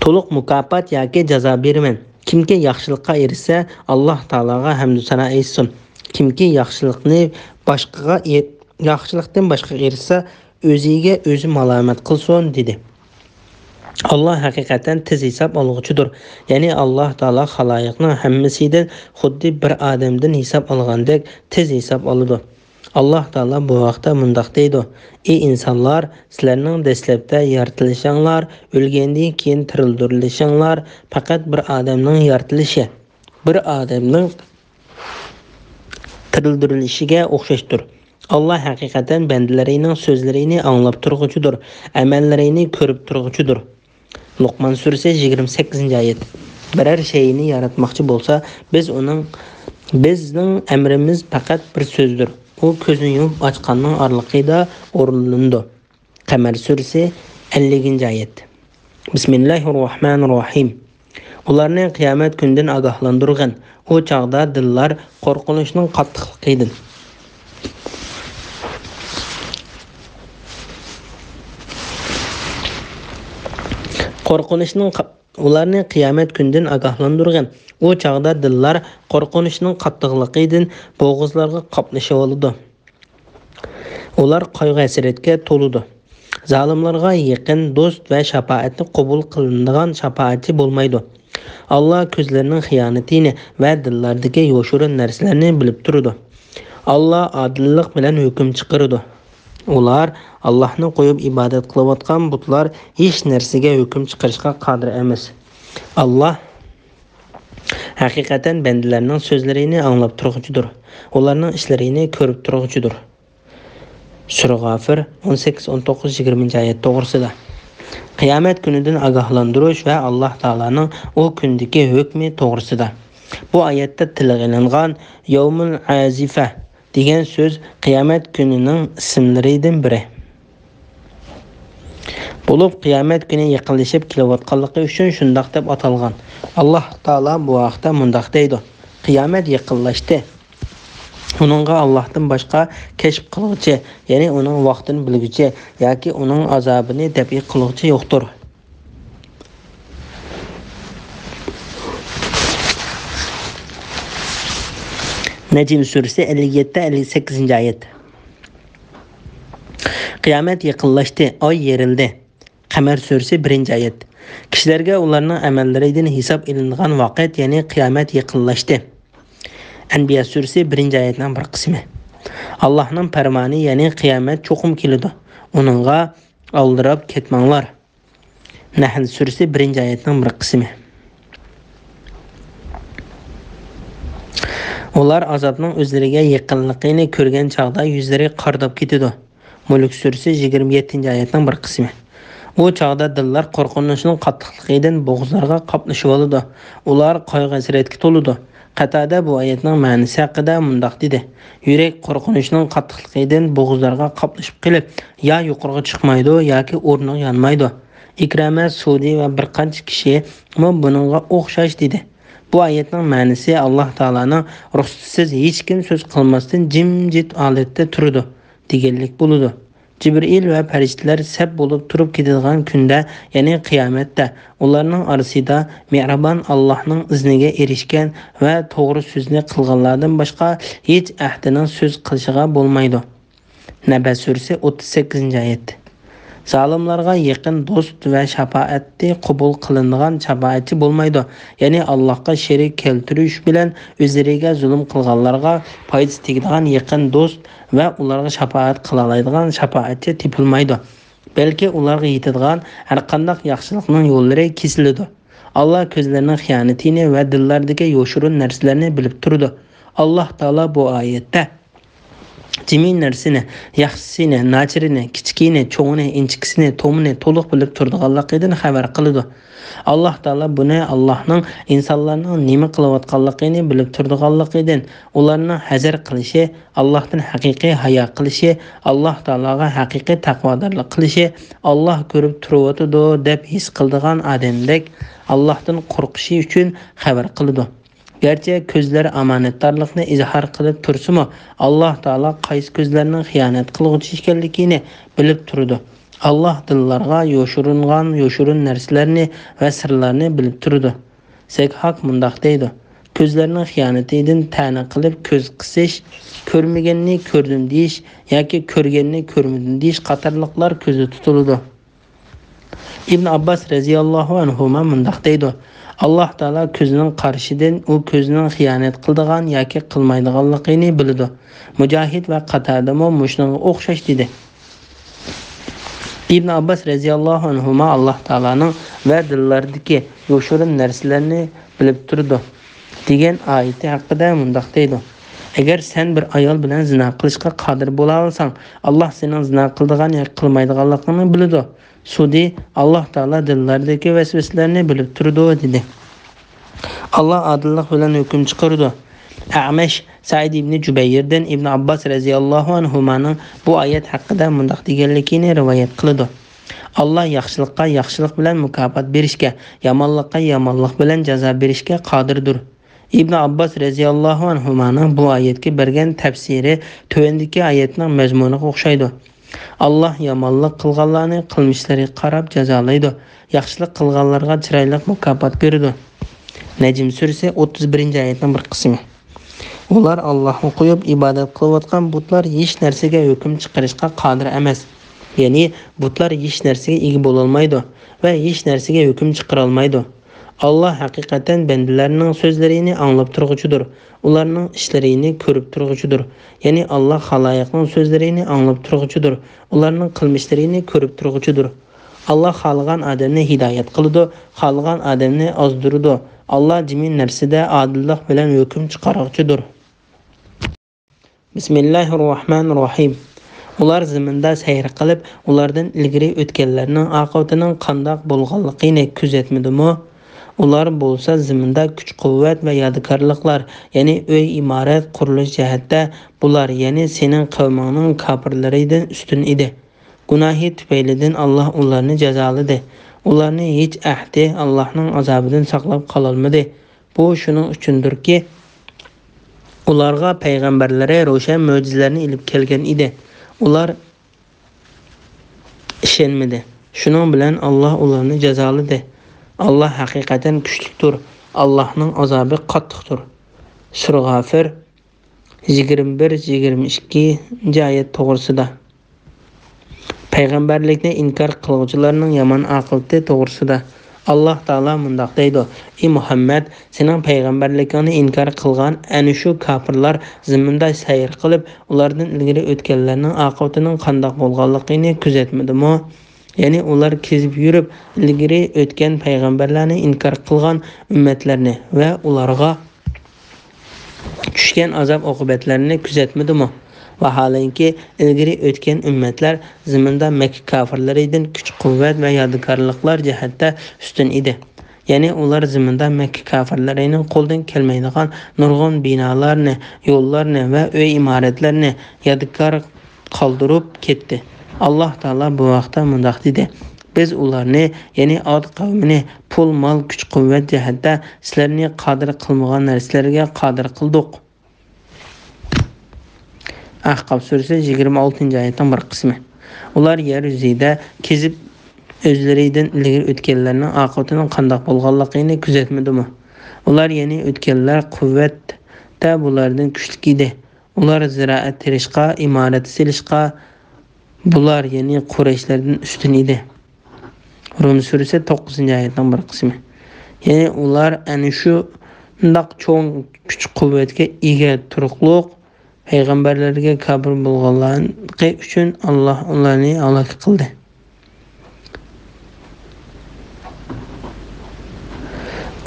تولۇق مۇكاپات ياكى جازا بېرىمەن. كىمكى ياخشىلىققا ئېرىشسە، ئاللاھ تائالاغا ھەمدۇ سانا ئېيتسۇن. كىمكى ياخشىلىقنى باشقىغا ئېر-، ياخشىلىقتىن باشقىغا ئېرىشسە، ئۆزىگە ئۆزى مالامەت قىلسۇن، دېدى. ئاللاھ ھەقىقەتەن تېز ھېساب ئالغۇچىدۇر. يەنى ئاللاھ تائالا خالايىقنىڭ ھەممىسىدىن خۇددى بىر ئادەمدىن ھېساب ئالغاندەك تېز ھېساب ئالىدۇ. ئاللاھ تائالا بۇ ھەقتە مۇنداق دەيدۇ: ئى ئىنسانلار، سىلەرنىڭ دەسلەپتە يارىتىلىشىڭلار، ئۆلگەندىن كېيىن تىرىلدۈرۈلۈشۈڭلار پەقەت بىر ئادەمنىڭ يارىتىلىشى، بىر ئادەمنىڭ تىرىلدۈرۈلۈشىگە ئوخشاشتۇر. ئاللاھ ھەقىقەتەن بەندىلىرىنىڭ سۆزلىرىنى ئاڭلاپ تۇرغۇچىدۇر، ئەمەللىرىنى كۆرۈپ تۇرغۇچىدۇر. لوقمان سۈرىسى، يىگىرمە سەككىزىنچى ئايەت. بىرەر شەيئىنى ياراتماقچى بولسا، بىز ئۇنىڭ، بىزنىڭ ئەمرىمىز پەقەت بىر سۆزدۇر. ئۇ كۆزنى يۇمۇپ ئاچقاننىڭ ئارىلىقىدا ئورۇنلىنىدۇ. قەمەر سۈرىسى، ئەللىكىنچى ئايەت. بىسمىللاھىررەھمانىررەھىم. ئۇلارنى قىيامەت كۈنىدىن ئاگاھلاندۇرغىن. ئۇ چاغدا دىللار قورقۇنچنىڭ قاتتىقلىقىدىن، قورقۇنچنىڭ قا-، ئۇلارنى قىيامەت كۈنىدىن ئاگاھلاندۇرغىن. ئۇ چاغدا دىللار قورقۇنچنىڭ قاتتىقلىقىدىن بوغۇزلارغا قاپلىشىۋالىدۇ. ئۇلار قايغۇ-ھەسرەتكە تولىدۇ. زالىملارغا يېقىن دوست ۋە شاپائەتنى قوبۇل قىلىنىدىغان شاپائەتچى بولمايدۇ. ئاللاھ كۆزلەرنىڭ خىيانىتىنى ۋە دىللاردىكى يوشۇرۇن نەرسىلەرنى بىلىپ تۇرىدۇ. ئاللاھ ئادىللىق بىلەن ھۆكۈم چىقىرىدۇ. ئۇلار، ئاللاھنى قويۇپ ئىبادەت قىلىۋاتقان بۇتلار ھېچ نەرسىگە ھۆكۈم چىقىرىشقا قادىر ئەمەس. ئاللاھ ھەقىقەتەن بەندىلەرنىڭ سۆزلىرىنى ئاڭلاپ تۇرغۇچىدۇر، ئۇلارنىڭ ئىشلىرىنى كۆرۈپ تۇرغۇچىدۇر. سۈرە غافىر، ئون سەككىز، ئون توققۇز، يىگىرمىنچى ئايەت توغرىسىدا. قىيامەت كۈنىدىن ئاگاھلاندۇرۇش ۋە ئاللاھ تائالانىڭ ئۇ كۈندىكى ھۆكمى توغرىسىدا. بۇ ئايەتتە تىلغا ئېلىنغان يەۋمۇل ئازىفە دېگەن سۆز قىيامەت كۈنىنىڭ ئىسىملىرىدىن بىرى بولۇپ، قىيامەت كۈنى يېقىنلىشىپ كېلىۋاتقانلىقى ئۈچۈن شۇنداق دەپ ئاتالغان. ئاللاھ تائالا بۇ ھەقتە مۇنداق دەيدۇ: قىيامەت يېقىنلاشتى. ئۇنىڭغا ئاللاھتىن باشقا كەشىپ قىلغۇچى، يەنى ئۇنىڭ ۋاقتىنى بىلگۈچى ياكى ئۇنىڭ ئازابىنى دەپئى قىلغۇچى يوقتۇر. نەجم سۈرىسى، ئەللىك يەتتە، ئەللىك سەككىزىنچى ئايەت. قىيامەت يېقىنلاشتى، ئاي يېرىلدى. قەمەر سۈرىسى، بىرىنچى ئايەت. كىشىلەرگە ئۇلارنىڭ ئەمەللىرىدىن ھېساب ئېلىنىدىغان ۋاقىت، يەنى قىيامەت يېقىنلاشتى. ئەنبىيا سۈرىسى، بىرىنچى ئايەتنىڭ بىر قىسمى. ئاللاھنىڭ پەرمانى، يەنى قىيامەت چوقۇم كېلىدۇ. ئۇنىڭغا ئالدىراپ كەتمەڭلار. نەھل سۈرىسى، بىرىنچى ئايەتنىڭ بىر قىسمى. ئۇلار ئازابنىڭ ئۆزلىرىگە يېقىنلىقىنى كۆرگەن چاغدا يۈزلىرى قارىداپ كېتىدۇ. مۈلۈك سۈرىسى، يىگىرمە يەتتىنچى ئايەتنىڭ بىر قىسمى. ئۇ چاغدا دىللار قورقۇنچنىڭ قاتتىقلىقىدىن بوغۇزلارغا قاپلىشىۋالىدۇ. ئۇلار قايغۇ-ھەسرەتكە تولىدۇ. قاتادە بۇ ئايەتنىڭ مەنىسى ھەققىدە مۇنداق دېدى: يۈرەك قورقۇنچنىڭ قاتتىقلىقىدىن بوغۇزلارغا قاپلىشىپ قېلىپ، يا يۇقىرىغا چىقمايدۇ ياكى ئورنىغا يانمايدۇ. ئىكرامە، سۇدى ۋە بىر قانچە كىشىمۇ بۇنىڭغا ئوخشاش دېدى. بۇ ئايەتنىڭ مەنىسى ئاللاھ تائالانىڭ رۇخسىتىسىز ھېچكىم سۆز قىلماستىن جىمجىت ھالەتتە تۇرىدۇ دېگەنلىك بولىدۇ. جىبرىئىل ۋە پەرىشتىلەر سەپ بولۇپ تۇرۇپ كېتىدىغان كۈندە، يەنى قىيامەتتە، ئۇلارنىڭ ئارىسىدا مېھرىبان ئاللاھنىڭ ئىزنىگە ئېرىشكەن ۋە توغرا سۆزنى قىلغانلاردىن باشقا ھېچ ئەھدىنىڭ سۆز قىلىشىغا بولمايدۇ. نەبە سۈرىسى، ئوتتۇز سەككىزىنچى ئايەت. زالىملارغا يېقىن دوست ۋە شاپائەتى قوبۇل قىلىنىدىغان شاپائەتچى بولمايدۇ. يەنى ئاللاھقا شېرىك كەلتۈرۈش بىلەن ئۆزلىرىگە زۇلۇم قىلغانلارغا پايدىسى تېگىدىغان يېقىن دوست ۋە ئۇلارغا شاپائەت قىلالايدىغان شاپائەتچى تېپىلمايدۇ. بەلكى ئۇلارغا يېتىدىغان ھەرقانداق ياخشىلىقنىڭ يوللىرى كېسىلىدۇ. ئاللاھ كۆزلەرنىڭ خىيانىتىنى ۋە دىللاردىكى يوشۇرۇن نەرسىلەرنى بىلىپ تۇرىدۇ. ئاللاھ تائالا بۇ ئايەتتە جىمى نەرسىنى، ياخشىسىنى، ناچىرىنى، كىچىكىنى، چوڭىنى، ئىنچىكىسىنى، تومىنى تولۇق بىلىپ تۇرىدىغانلىقىدىن خەۋەر قىلىدۇ. ئاللاھ تائالا بۇنى ئاللاھنىڭ ئىنسانلارنىڭ نېمە قىلىۋاتقانلىقىنى بىلىپ تۇرىدىغانلىقىدىن، ئۇلارنىڭ ھەزەر قىلىشى، ئاللاھتىن ھەقىقىي ھايا قىلىشى، ئاللاھ تائالاغا ھەقىقىي تەقۋادارلىق قىلىشى، ئاللاھ كۆرۈپ تۇرۇۋاتىدۇ دەپ ھېس قىلىدىغان ئادەمدەك ئاللاھتىن قورقۇشى ئۈچۈن خەۋەر قىلىدۇ. گەرچە كۆزلەر ئامانەتدارلىقنى ئىزھار قىلىپ تۇرسىمۇ، ئاللاھ تائالا قايسى كۆزلەرنىڭ خىيانەت قىلغۇچى ئىكەنلىكىنى بىلىپ تۇرىدۇ. ئاللاھ دىللارغا يوشۇرۇنغان يوشۇرۇن نەرسىلەرنى ۋە سىرلارنى بىلىپ تۇرىدۇ. زەكھاك مۇنداق دەيدۇ: كۆزلەرنىڭ خىيانىتىدىن تەنە قىلىپ كۆز قىسىش، كۆرمىگەننى كۆردۈم دېيىش ياكى كۆرگەننى كۆرمىدىم دېيىش قاتارلىقلار كۆزدە تۇتۇلىدۇ. ئىبن ئابباس رەزىياللاھۇ ئەنھۇما مۇنداق دەيدۇ: ئاللاھ تائالا كۆزىنىڭ قارىشىدىن ئۇ كۆزىنىڭ خىيانەت قىلىدىغان ياكى قىلمايدىغانلىقىنى بىلىدۇ. مۇجاھىد ۋە قاتادىمۇ مۇشۇنىڭغا ئوخشاش دېدى. ئىبن ئابباس رەزىياللاھۇ ئەنھۇما ئاللاھ تائالانىڭ ۋە دىللاردىكى يوشۇرۇن نەرسىلەرنى بىلىپ تۇرىدۇ دېگەن ئايىتى ھەققىدە مۇنداق دەيدۇ: ئەگەر سەن بىر ئايال بىلەن زىنا قىلىشقا قادىر بولاۋالساڭ، ئاللاھ سېنىڭ زىنا قىلىدىغان ياكى قىلمايدىغانلىقىڭنى بىلىدۇ. سۇدى، ئاللاھ تائالا دىللاردىكى ۋەسۋەسىلەرنى بىلىپ تۇرىدۇ، دېدى. ئاللاھ ئادىللىق بىلەن ھۆكۈم چىقىرىدۇ. ئەمەش سەئىد ئىبنى جۇبەيردىن ئىبن ئابباس رەزىياللاھۇ ئەنھۇمانىڭ بۇ ئايەت ھەققىدە مۇنداق دېگەنلىكىنى رىۋايەت قىلىدۇ: ئاللاھ ياخشىلىققا ياخشىلىق بىلەن مۇكاپات بېرىشكە، يامانلىققا يامانلىق بىلەن جازا بېرىشكە قادىردۇر. ئىبن ئابباس رەزىياللاھۇ ئەنھۇمانىڭ بۇ ئايەتكە بەرگەن تەپسىرى تۆۋەندىكى ئايەتنىڭ مەزمۇنىغا ئوخشايدۇ: ئاللاھ يامانلىق قىلغانلارنى قىلمىشلىرىغا قاراپ جازالايدۇ، ياخشىلىق قىلغانلارغا چىرايلىق مۇكاپات بېرىدۇ. نەجم سۈرىسى، ئوتتۇز بىرىنچى ئايەتنىڭ بىر قىسمى. ئۇلار ئاللاھنى قويۇپ ئىبادەت قىلىۋاتقان بۇتلار ھېچ نەرسىگە ھۆكۈم چىقىرىشقا قادىر ئەمەس. يەنى بۇتلار ھېچ نەرسىگە ئىگە بولالمايدۇ ۋە ھېچ نەرسىگە ھۆكۈم چىقىرالمايدۇ. ئاللاھ ھەقىقەتەن بەندىلەرنىڭ سۆزلىرىنى ئاڭلاپ تۇرغۇچىدۇر، ئۇلارنىڭ ئىشلىرىنى كۆرۈپ تۇرغۇچىدۇر. يەنى ئاللاھ خالايىقنىڭ سۆزلىرىنى ئاڭلاپ تۇرغۇچىدۇر، ئۇلارنىڭ قىلمىشلىرىنى كۆرۈپ تۇرغۇچىدۇر. ئاللاھ خالىغان ئادەمنى ھىدايەت قىلىدۇ، خالىغان ئادەمنى ئازدۇرىدۇ. ئاللاھ جىمى نەرسىدە ئادىللىق بىلەن ھۆكۈم چىقارغۇچىدۇر. بىسمىللاھىررەھمانىررەھىم. ئۇلار زېمىندا سەير قىلىپ، ئۇلاردىن ئىلگىرى ئۆتكەنلەرنىڭ ئاقىۋىتىنىڭ قانداق بولغانلىقىنى كۆزەتمىدىمۇ؟ ئۇلار بولسا زېمىندا كۈچ-قۇۋۋەت ۋە يادىكارلىقلار، يەنى ئۆي-ئىمارەت قۇرۇلۇش جەھەتتە بۇلار، يەنى سېنىڭ قەۋمىڭنىڭ كاپىرلىرىدىن ئۈستۈن ئىدى. گۇناھى تۈپەيلىدىن ئاللاھ ئۇلارنى جازالىدى. ئۇلارنى ھېچ ئەھدى ئاللاھنىڭ ئازابىدىن ساقلاپ قالالمىدى. بۇ شۇنىڭ ئۈچۈندۇركى، ئۇلارغا پەيغەمبەرلىرى روشەن مۆجىزىلەرنى ئېلىپ كەلگەن ئىدى. ئۇلار ئىشەنمىدى. شۇنىڭ بىلەن ئاللاھ ئۇلارنى جازالىدى. ئاللاھ ھەقىقەتەن كۈچلۈكتۇر. ئاللاھنىڭ ئازابى قاتتىقتۇر. سۈرە غافىر، يىگىرمە بىر، يىگىرمە ئىككىنچى ئايەت توغرىسىدا. پەيغەمبەرلىكنى ئىنكار قىلغۇچىلارنىڭ يامان ئاقىۋىتى توغرىسىدا ئاللاھ تائالا مۇنداق دەيدۇ: ئى مۇھەممەد، سېنىڭ پەيغەمبەرلىكىڭنى ئىنكار قىلغان ئەنە شۇ كاپىرلار زېمىندا سەير قىلىپ، ئۇلاردىن ئىلگىرى ئۆتكەنلەرنىڭ ئاقىۋىتىنىڭ قانداق بولغانلىقىنى كۆزەتمىدىمۇ؟ يەنى ئۇلار كېزىپ يۈرۈپ، ئىلگىرى ئۆتكەن پەيغەمبەرلەرنى ئىنكار قىلغان ئۈممەتلەرنى ۋە ئۇلارغا چۈشكەن ئازاب-ئوقۇبەتلەرنى كۆزەتمىدىمۇ؟ ۋاھالەنكى، ئىلگىرى ئۆتكەن ئۈممەتلەر زېمىندا مەككە كاپىرلىرىدىن كۈچ-قۇۋۋەت ۋە يادىكارلىقلار جەھەتتە ئۈستۈن ئىدى. يەنى ئۇلار زېمىندا مەككە كاپىرلىرىنىڭ قولىدىن كەلمەيدىغان نۇرغۇن بىنالارنى، يوللارنى ۋە ئۆي-ئىمارەتلەرنى يادىكار قالدۇرۇپ كەتتى. ئاللاھ تائالا بۇ ھەقتە مۇنداق دېدى: بىز ئۇلارنى، يەنى ئاد قەۋمىنى، پۇل-مال، كۈچ-قۇۋۋەت جەھەتتە سىلەرنى قادىر قىلمىغان نەرسىلەرگە قادىر قىلدۇق. ئەھقاف سۈرىسى، يىگىرمە ئالتىنچى ئايەتنىڭ بىر قىسمى. ئۇلار يەر يۈزىدە كېزىپ، ئۆزلىرىدىن ئىلگىرى ئۆتكەنلەرنىڭ ئاقىۋىتىنىڭ قانداق بولغانلىقىنى كۆزەتمىدىمۇ؟ ئۇلار، يەنى ئۆتكەنلەر، قۇۋۋەتتە بۇلاردىن كۈچلۈك ئىدى. ئۇلار زىرائەت تېرىشقا، ئىمارەت سېلىشقا بۇلار، يەنى قۇرەيشلەردىن ئۈستۈن ئىدى. رۇم سۈرىسى، توققۇزىنچى ئايەتنىڭ بىر قىسمى. يەنى ئۇلار ئەنە شۇنداق چوڭ كۈچ-قۇۋۋەتكە ئىگە تۇرۇقلۇق پەيغەمبەرلەرگە كاپىر بولغانلىقى ئۈچۈن ئاللاھ ئۇلارنى ھالاك قىلدى.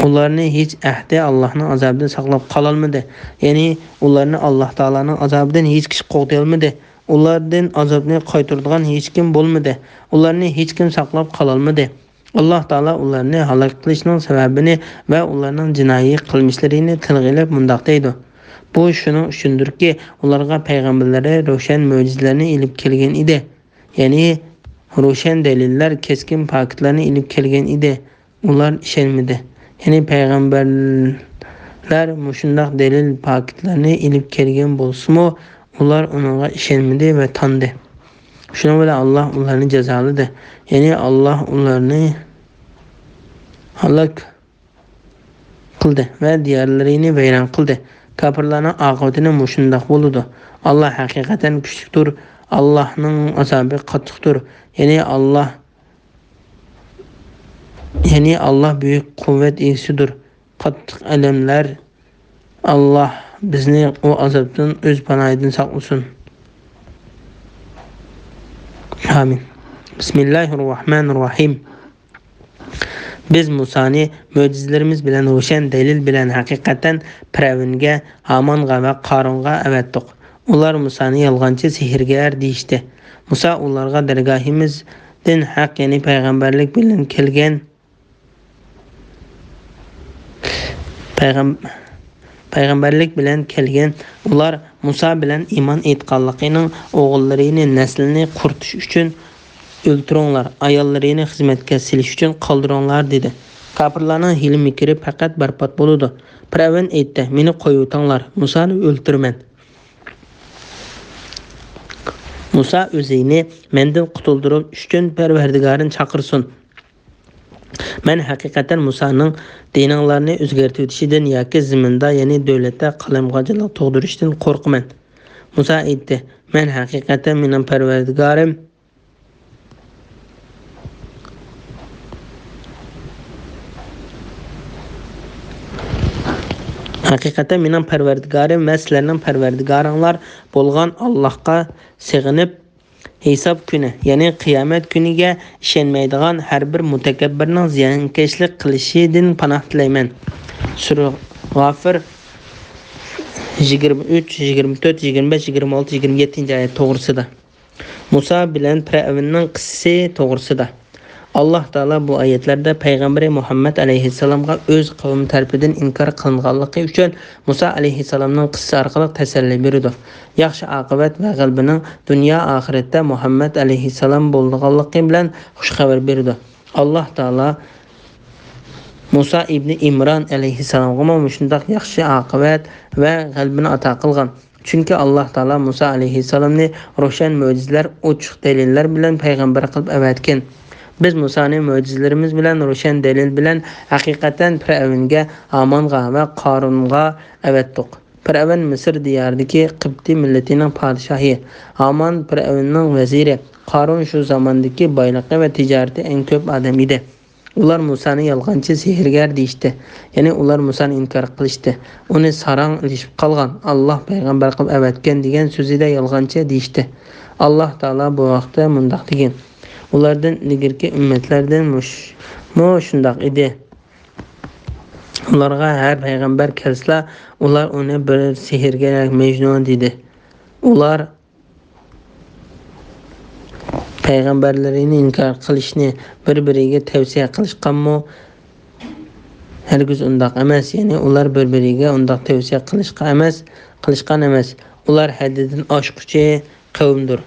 ئۇلارنى ھېچ ئەھدى ئاللاھنىڭ ئازابىدىن ساقلاپ قالالمىدى. يەنى ئۇلارنى ئاللاھ تائالانىڭ ئازابىدىن ھېچ كىشى قوغدىيالمىدى. ئۇلاردىن ئازابنى قايتۇرىدىغان ھېچكىم بولمىدى. ئۇلارنى ھېچكىم ساقلاپ قالالمىدى. ئاللاھ تائالا ئۇلارنى ھالاك قىلىشنىڭ سەۋەبىنى ۋە ئۇلارنىڭ جىنايى قىلمىشلىرىنى تىلغا ئېلىپ مۇنداق دەيدۇ: بۇ شۇنىڭ ئۈچۈندۇركى، ئۇلارغا پەيغەمبەرلىرى روشەن مۆجىزىلەرنى ئېلىپ كەلگەن ئىدى. يەنى روشەن دەلىللەر، كەسكىن پاكىتلارنى ئېلىپ كەلگەن ئىدى. ئۇلار ئىشەنمىدى. يەنى پەيغەمبەرلەر مۇشۇنداق دەلىل پاكىتلارنى ئېلىپ كەلگەن بولسىمۇ، ئۇلار ئۇنىڭغا ئىشەنمىدى ۋە تاندى. شۇنىڭ بىلەن ئاللاھ ئۇلارنى جازالىدى. يەنى ئاللاھ ئۇلارنى ھالاك قىلدى ۋە دىيارلىرىنى ۋەيران قىلدى. كاپىرلارنىڭ ئاقىۋىتىنى مۇشۇنداق بولىدۇ. ئاللاھ ھەقىقەتەن كۈچلۈكتۇر. ئاللاھنىڭ ئازابى قاتتىقتۇر. يەنى ئاللاھ يەنى ئاللاھ بۈيۈك قۇۋۋەت ئىگىسىدۇر. قاتتىق ئەلەملەر. ئاللاھ بىزنى ئۇ ئازابتىن ئۆز پاناھىدىن ساقلىسۇن. ئامىن. بىسمىللاھىررەھمانىررەھىم. بىز مۇسانى مۆجىزىلىرىمىز بىلەن، روشەن دەلىل بىلەن ھەقىقەتەن پىرئەۋنگە، ھامانغا ۋە قارۇنغا ئەۋەتتۇق. ئۇلار مۇسانى يالغانچى، سېھىرگەر دېيىشتى. مۇسا ئۇلارغا دەرگاھىمىزدىن ھەق، يەنى پەيغەمبەرلىك بىلەن كەلگەن، پەيغەم-، پەيغەمبەرلىك بىلەن كەلگەن ئۇلار مۇسا بىلەن ئىمان ئېيتقانلىقىنىڭ ئوغۇللىرىنى، نەسلىنى قۇرۇتۇش ئۈچۈن ئۆلتۈرۈڭلار، ئاياللىرىنى خىزمەتكە سېلىش ئۈچۈن قالدۇرۇڭلار دېدى. كاپىرلارنىڭ ھىيلە-مىكرى پەقەت بەربات بولىدۇ. پىرئەۋن ئېيتتى، مېنى قويۇۋېتىڭلار، مۇسانى ئۆلتۈرىمەن. مۇسا ئۆزىنى مەندىن قۇتۇلدۇرۇش ئۈچۈن پەرۋەردىگارىنى چاقىرسۇن. مەن ھەقىقەتەن مۇسانىڭ دىنىڭلارنى ئۆزگەرتىۋېتىشىدىن ياكى زېمىندا، يەنى دۆلەتتە قالايمىقانچىلىق تۇغدۇرۇشىدىن قورقىمەن. مۇسا ئېيتتى، مەن ھەقىقەتەن مېنىڭ پەرۋەردىگارىم، ھەقىقەتەن مېنىڭ پەرۋەردىگارىم ۋە سىلەرنىڭ پەرۋەردىگارىڭلار بولغان ئاللاھقا سېغىنىپ، ھېساب كۈنى، يەنى قىيامەت كۈنىگە ئىشەنمەيدىغان ھەر بىر مۇتەكەببىرنىڭ زىيانكەشلىك قىلىشىدىن پاناھ تىلەيمەن. سۈرە غافىر، يىگىرمە ئۈچ، يىگىرمە تۆت، يىگىرمە بەش، يىگىرمە ئالتە، يىگىرمە يەتتىنچى ئايەت توغرىسىدا. مۇسا بىلەن پىرئەۋننىڭ قىسسىسى توغرىسىدا. ئاللاھ تائالا بۇ ئايەتلەردە پەيغەمبىرى مۇھەممەد ئەلەيھىسسالامغا ئۆز قەۋمى تەرىپىدىن ئىنكار قىلىنغانلىقى ئۈچۈن مۇسا ئەلەيھىسسالامنىڭ قىسسىسى ئارقىلىق تەسەللى بېرىدۇ. ياخشى ئاقىۋەت ۋە غەلىبىنىڭ دۇنيا ئاخىرەتتە مۇھەممەد ئەلەيھىسسالام بولىدىغانلىقى بىلەن خۇش خەۋەر بېرىدۇ. ئاللاھ تائالا مۇسا ئىبنى ئىمران ئەلەيھىسسالامغىمۇ مۇشۇنداق ياخشى ئاقىۋەت ۋە غەلىبىنى ئاتا قىلغان. چۈنكى ئاللاھ تائالا مۇسا ئەلەيھىسسالامنى روشەن مۆجىزىلەر، ئوچۇق دەلىللەر بىلەن پەيغەمبەر قىلىپ ئەۋەتكەن. بىز مۇسانى مۆجىزىلىرىمىز بىلەن، روشەن دەلىل بىلەن ھەقىقەتەن پىرئەۋنگە، ھامانغا ۋە قارۇنغا ئەۋەتتۇق. پىرئەۋن مىسىر دىيارىدىكى قىبتىي مىللىتىنىڭ پادىشاھى، ھامان پىرئەۋننىڭ ۋەزىرى، قارۇن شۇ زاماندىكى بايلىقى ۋە تىجارىتى ئەڭ كۆپ ئادەم ئىدى. ئۇلار مۇسانى يالغانچى، سېھىرگەر دېيىشتى. يەنى ئۇلار مۇسانى ئىنكار قىلىشتى. ئۇنى ساراڭ ئېلىشىپ قالغان، ئاللاھ پەيغەمبەر قىلىپ ئەۋەتكەن دېگەن سۆزىدە يالغانچى دېيىشتى. ئاللاھ تائالا بۇ ھەقتە مۇنداق دېگەن، ئۇلاردىن ئىلگىرىكى ئۈممەتلەردىن مۇش-، مۇ شۇنداق ئىدى. ئۇلارغا ھەر پەيغەمبەر كەلسىلا، ئۇلار ئۇنى بىر سېھىرگەر، مەجنۇن دېدى. ئۇلار پەيغەمبەرلىرىنى ئىنكار قىلىشنى بىر-بىرىگە تەۋسىيە قىلىشقانمۇ؟ ھەرگىز ئۇنداق ئەمەس. يەنى ئۇلار بىر-بىرىگە ئۇنداق تەۋسىيە قىلىشقا ئەمەس، قىلىشقان ئەمەس. ئۇلار ھەددىدىن ئاشقۇچى قەۋمدۇر.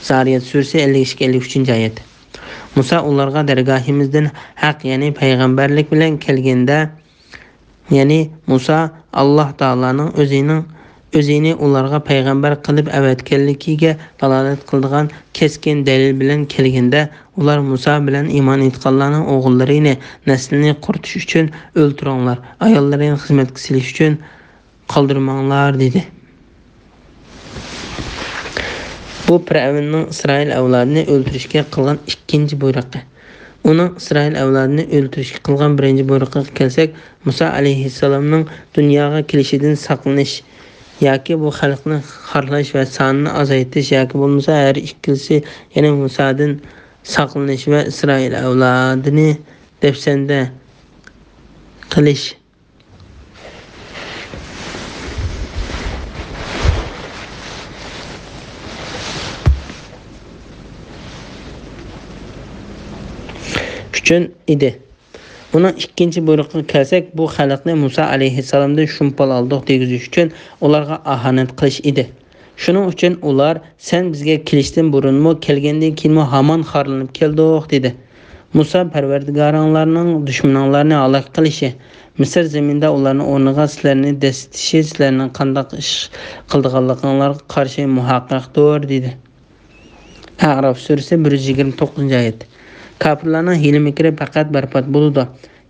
زارىيەت سۈرىسى، ئەللىك ئىككى، ئەللىك ئۈچىنچى ئايەت. مۇسا ئۇلارغا دەرگاھىمىزدىن ھەق، يەنى پەيغەمبەرلىك بىلەن كەلگەندە، يەنى مۇسا ئاللاھ تائالانىڭ ئۆزىنىڭ، ئۆزىنى ئۇلارغا پەيغەمبەر قىلىپ ئەۋەتكەنلىكىگە دالالەت قىلىدىغان كەسكىن دەلىل بىلەن كەلگەندە، ئۇلار مۇسا بىلەن ئىمان ئېيتقانلارنىڭ ئوغۇللىرىنى، نەسلىنى قۇرۇتۇش ئۈچۈن ئۆلتۈرۈڭلار، ئاياللىرىنى خىزمەتكە سېلىش ئۈچۈن قالدۇرماڭلار، دېدى. بۇ پىرئەۋننىڭ ئىسرائىل ئەۋلادىنى ئۆلتۈرۈشكە قىلغان ئىككىنچى بۇيرۇقى. ئۇنىڭ ئىسرائىل ئەۋلادىنى ئۆلتۈرۈشكە قىلغان بىرىنچى بۇيرۇقىغا كەلسەك، مۇسا ئەلەيھىسسالامنىڭ دۇنياغا كېلىشىدىن ساقلىنىش ياكى بۇ خەلقنى خارلاش ۋە سانىنى ئازايتىش ياكى بولمىسا ھەر ئىككىلىسى، يەنى مۇسادىن ساقلىنىش ۋە ئىسرائىل ئەۋلادىنى دەپسەندە قىلىش ئۈچۈن ئىدى. ئۇنىڭ ئىككىنچى بۇيرۇقىغا كەلسەك، بۇ خەلقنى مۇسا ئەلەيھىسسالامدىن شۇمپال ئالدۇق دېگۈزۈش ئۈچۈن ئۇلارغا ئاھانەت قىلىش ئىدى. شۇنىڭ ئۈچۈن ئۇلار، سەن بىزگە كېلىشتىن بۇرۇنمۇ، كەلگەندىن كېيىنمۇ ھامان خارلىنىپ كەلدۇق، دېدى. مۇسا، پەرۋەردىگارىڭلارنىڭ دۈشمىنىڭلارنى ھالاك قىلىشى، مىسىر زېمىنىدە ئۇلارنىڭ ئورنىغا سىلەرنى دەسسىتىشى سىلەرنىڭ قانداق ئىش قىلىدىغانلىقىڭلارغا قارشى مۇھەققەقتۇر، دېدى. ئەئراف سۈرىسى، بىر يۈز يىگىرمە توققۇزىنچى ئايەت. كاپىرلارنىڭ ھىيلە-مىكرى پەقەت بەربات بولىدۇ.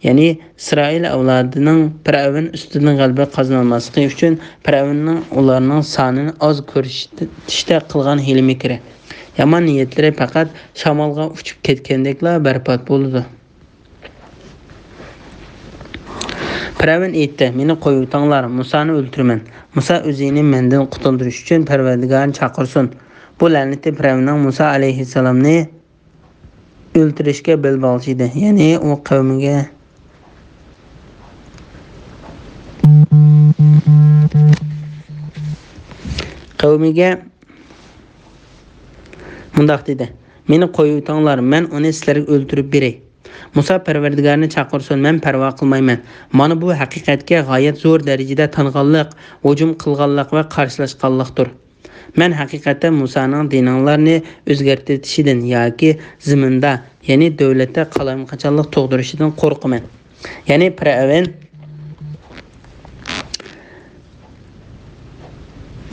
يەنى ئىسرائىل ئەۋلادىنىڭ پىرئەۋن ئۈستىدىن غەلىبە قازىنالماسلىقى ئۈچۈن پىرئەۋننىڭ ئۇلارنىڭ سانىنى ئاز كۆرسىتىشتە قىلغان ھىيلە-مىكرى، يامان نىيەتلىرى پەقەت شامالغا ئۇچۇپ كەتكەندەكلا بەربات بولىدۇ. پىرئەۋن ئېيتتى: «مېنى قويۇۋېتىڭلار، مۇسانى ئۆلتۈرىمەن. مۇسا ئۆزىنى مەندىن قۇتۇلدۇرۇش ئۈچۈن پەرۋەردىگارىنى چاقىرسۇن.» بۇ لەنىتى پىرئەۋننىڭ مۇسا ئەلەيھىسسالامنى ئۆلتۈرۈشكە بەل باغلىشى ئىدى. يەنى ئۇ قەۋمىگە، قەۋمىگە مۇنداق دېدى: «مېنى قويۇۋېتىڭلار، مەن ئۇنى سىلەرگە ئۆلتۈرۈپ بېرەي. مۇسا پەرۋەردىگارىنى چاقىرسۇن، مەن پەرۋا قىلمايمەن. مانا بۇ ھەقىقەتكە غايەت زور دەرىجىدە تانغانلىق، ھۇجۇم قىلغانلىق ۋە قارشىلاشقانلىقتۇر. مەن ھەقىقەتەن مۇسانىڭ دىنىڭلارنى ئۆزگەرتىشىدىن ياكى زېمىندا، يەنى دۆلەتتە قالايمىقانچىلىق تۇغدۇرۇشىدىن قورقىمەن.» يەنى پىرئەۋن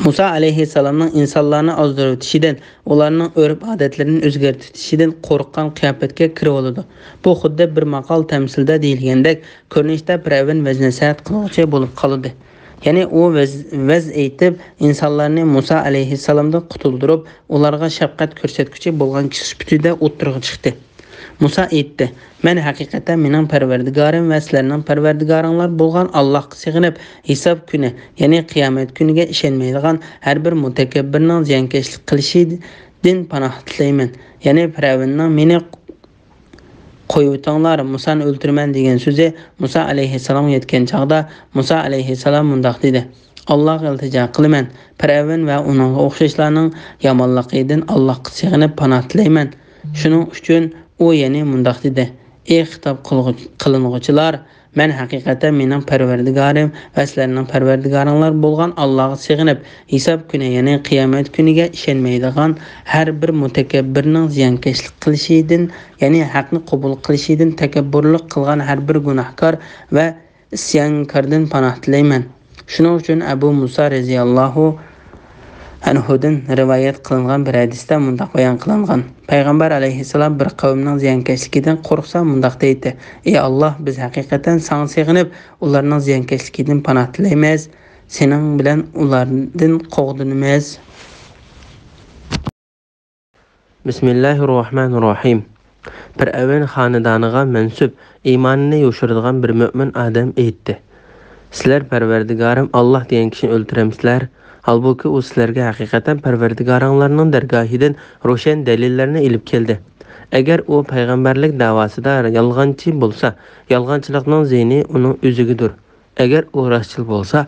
مۇسا ئەلەيھىسسالامنىڭ ئىنسانلارنى ئازدۇرۇۋېتىشىدىن، ئۇلارنىڭ ئۆرپ-ئادەتلىرىنى ئۆزگەرتىۋېتىشىدىن قورققان قىياپەتكە كىرىۋالىدۇ. بۇ خۇددى بىر ماقال تەمسىلدە دېيىلگەندەك كۆرۈنۈشتە پىرئەۋن ۋەز-نەسىھەت قىلغۇچى بولۇپ قالىدۇ. يەنى ئۇ ۋەز، ۋەز ئېيتىپ، ئىنسانلارنى مۇسا ئەلەيھىسسالامدىن قۇتۇلدۇرۇپ، ئۇلارغا شەپقەت كۆرسەتكۈچى بولغان كىشى سۈپىتىدە ئوتتۇرىغا چىقتى. مۇسا ئېيتتى: «مەن ھەقىقەتەن مېنىڭ پەرۋەردىگارىم ۋە سىلەرنىڭ پەرۋەردىگارىڭلار بولغان ئاللاھقا سېغىنىپ، ھېساب كۈنى، يەنى قىيامەت كۈنىگە ئىشەنمەيدىغان ھەر بىر مۇتەكەببىرنىڭ زىيانكەشلىك قىلىشىدىن پاناھ تىلەيمەن.» يەنى پىرئەۋننىڭ «مېنى قويۇۋېتىڭلار، مۇسانى ئۆلتۈرىمەن» دېگەن سۆزى مۇسا ئەلەيھىسسالامغا يەتكەن چاغدا، مۇسا ئەلەيھىسسالام مۇنداق دېدى: «ئاللاھقا ئىلتىجا قىلىمەن، پىرئەۋن ۋە ئۇنىڭغا ئوخشاشلارنىڭ يامانلىقىدىن ئاللاھقا سېغىنىپ پاناھ تىلەيمەن. شۇنىڭ ئۈچۈن ئۇ يەنە مۇنداق دېدى: ئى خىتاب قىلغۇ-، قىلىنغۇچىلار، مەن ھەقىقەتەن مېنىڭ پەرۋەردىگارىم ۋە سىلەرنىڭ پەرۋەردىگارىڭلار بولغان ئاللاھقا سېغىنىپ، ھېساب كۈنى، يەنى قىيامەت كۈنىگە ئىشەنمەيدىغان ھەر بىر مۇتەكەببىرنىڭ زىيانكەشلىك قىلىشىدىن، يەنى ھەقنى قوبۇل قىلىشىدىن تەكەببۇرلۇق قىلغان ھەر بىر گۇناھكار ۋە ئىسيانكاردىن پاناھ تىلەيمەن.» شۇنىڭ ئۈچۈن ئەبۇ مۇسا رەزىياللاھۇ ئەنھۇدىن رىۋايەت قىلىنغان بىر ھەدىستە مۇنداق بايان قىلىنغان: پەيغەمبەر ئەلەيھىسسالام بىر قەۋمنىڭ زىيانكەشلىكىدىن قورقسا مۇنداق دەيتتى: «ئى ئاللاھ، بىز ھەقىقەتەن ساڭا سېغىنىپ، ئۇلارنىڭ زىيانكەشلىكىدىن پاناھ تىلەيمىز، سېنىڭ بىلەن ئۇلاردىن قوغدىنىمىز.» بىسمىللاھىررەھمانىررەھىم. پىرئەۋن خانىدانىغا مەنسۇپ، ئىمانىنى يوشۇرىدىغان بىر مۆمىن ئادەم ئېيتتى: «سىلەر پەرۋەردىگارىم ئاللاھ دېگەن كىشىنى ئۆلتۈرەمسىلەر؟ ھالبۇكى، ئۇ سىلەرگە ھەقىقەتەن پەرۋەردىگارىڭلارنىڭ دەرگاھىدىن روشەن دەلىللەرنى ئېلىپ كەلدى. ئەگەر ئۇ پەيغەمبەرلىك دەۋاسىدا يالغانچى بولسا، يالغانچىلىقنىڭ زىيىنى ئۇنىڭ ئۆزىگىدۇر. ئەگەر ئۇ راستچىل بولسا،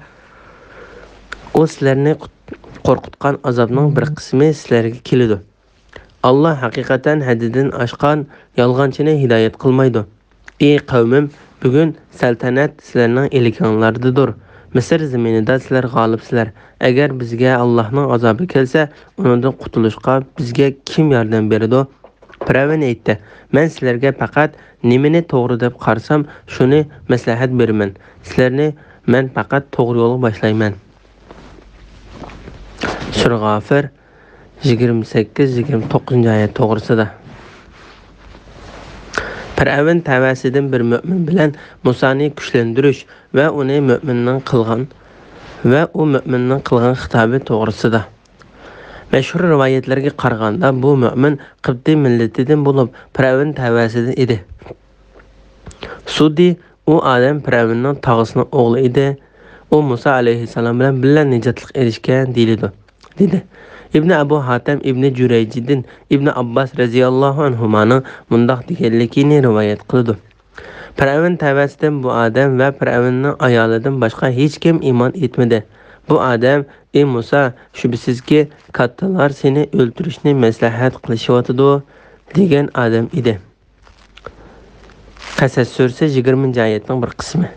ئۇ سىلەرنى قۇت-، قورقۇتقان ئازابنىڭ بىر قىسمى سىلەرگە كېلىدۇ. ئاللاھ ھەقىقەتەن ھەددىدىن ئاشقان يالغانچىنى ھىدايەت قىلمايدۇ. ئى قەۋمىم، بۈگۈن سەلتەنەت سىلەرنىڭ ئىلكىڭلاردىدۇر. مىسىر زېمىنىدا سىلەر غالىبسىلەر. ئەگەر بىزگە ئاللاھنىڭ ئازابى كەلسە، ئۇنىڭدىن قۇتۇلۇشقا بىزگە كىم ياردەم بېرىدۇ؟» پىرئەۋن ئېيتتى: «مەن سىلەرگە پەقەت نېمىنى توغرا دەپ قارىسام، شۇنى مەسلىھەت بېرىمەن. سىلەرنى مەن پەقەت توغرا يولغا باشلايمەن.» سۈرە غافىر، يىگىرمە سەككىز، يىگىرمە توققۇزىنچى ئايەت توغرىسىدا. پىرئەۋن تەۋەسىدىن بىر مۆمىن بىلەن مۇسانى كۈچلەندۈرۈش ۋە ئۇنى مۆمىننىڭ قىلغان، ۋە ئۇ مۆمىننىڭ قىلغان خىتابى توغرىسىدا. مەشھۇر رىۋايەتلەرگە قارىغاندا، بۇ مۆمىن قىبتىي مىللىتىدىن بولۇپ، پىرئەۋن تەۋەسىدىن ئىدى. سۇدى، ئۇ ئادەم پىرئەۋننىڭ تاغىسىنىڭ ئوغلى ئىدى. ئۇ مۇسا ئەلەيھىسسالام بىلەن بىللە نىجاتلىق ئېرىشكەن دېيىلىدۇ، دېدى. ئىبنى ئەبۇ ھاتەم ئىبنى جۈرەيجدىن ئىبنى ئابباس رەزىياللاھۇ ئەنھۇمانىڭ مۇنداق دېگەنلىكىنى رىۋايەت قىلىدۇ: پىرئەۋن تەۋەسىدىن بۇ ئادەم ۋە پىرئەۋننىڭ ئايالىدىن باشقا ھېچكىم ئىمان ئېيتمىدى. بۇ ئادەم: «ئى مۇسا، شۈبھىسىزكى، كاتتىلار سېنى ئۆلتۈرۈشنى مەسلىھەت قىلىشىۋاتىدۇ» دېگەن ئادەم ئىدى. قەسەس سۈرىسى، يىگىرمىنچى ئايەتنىڭ بىر قىسمى.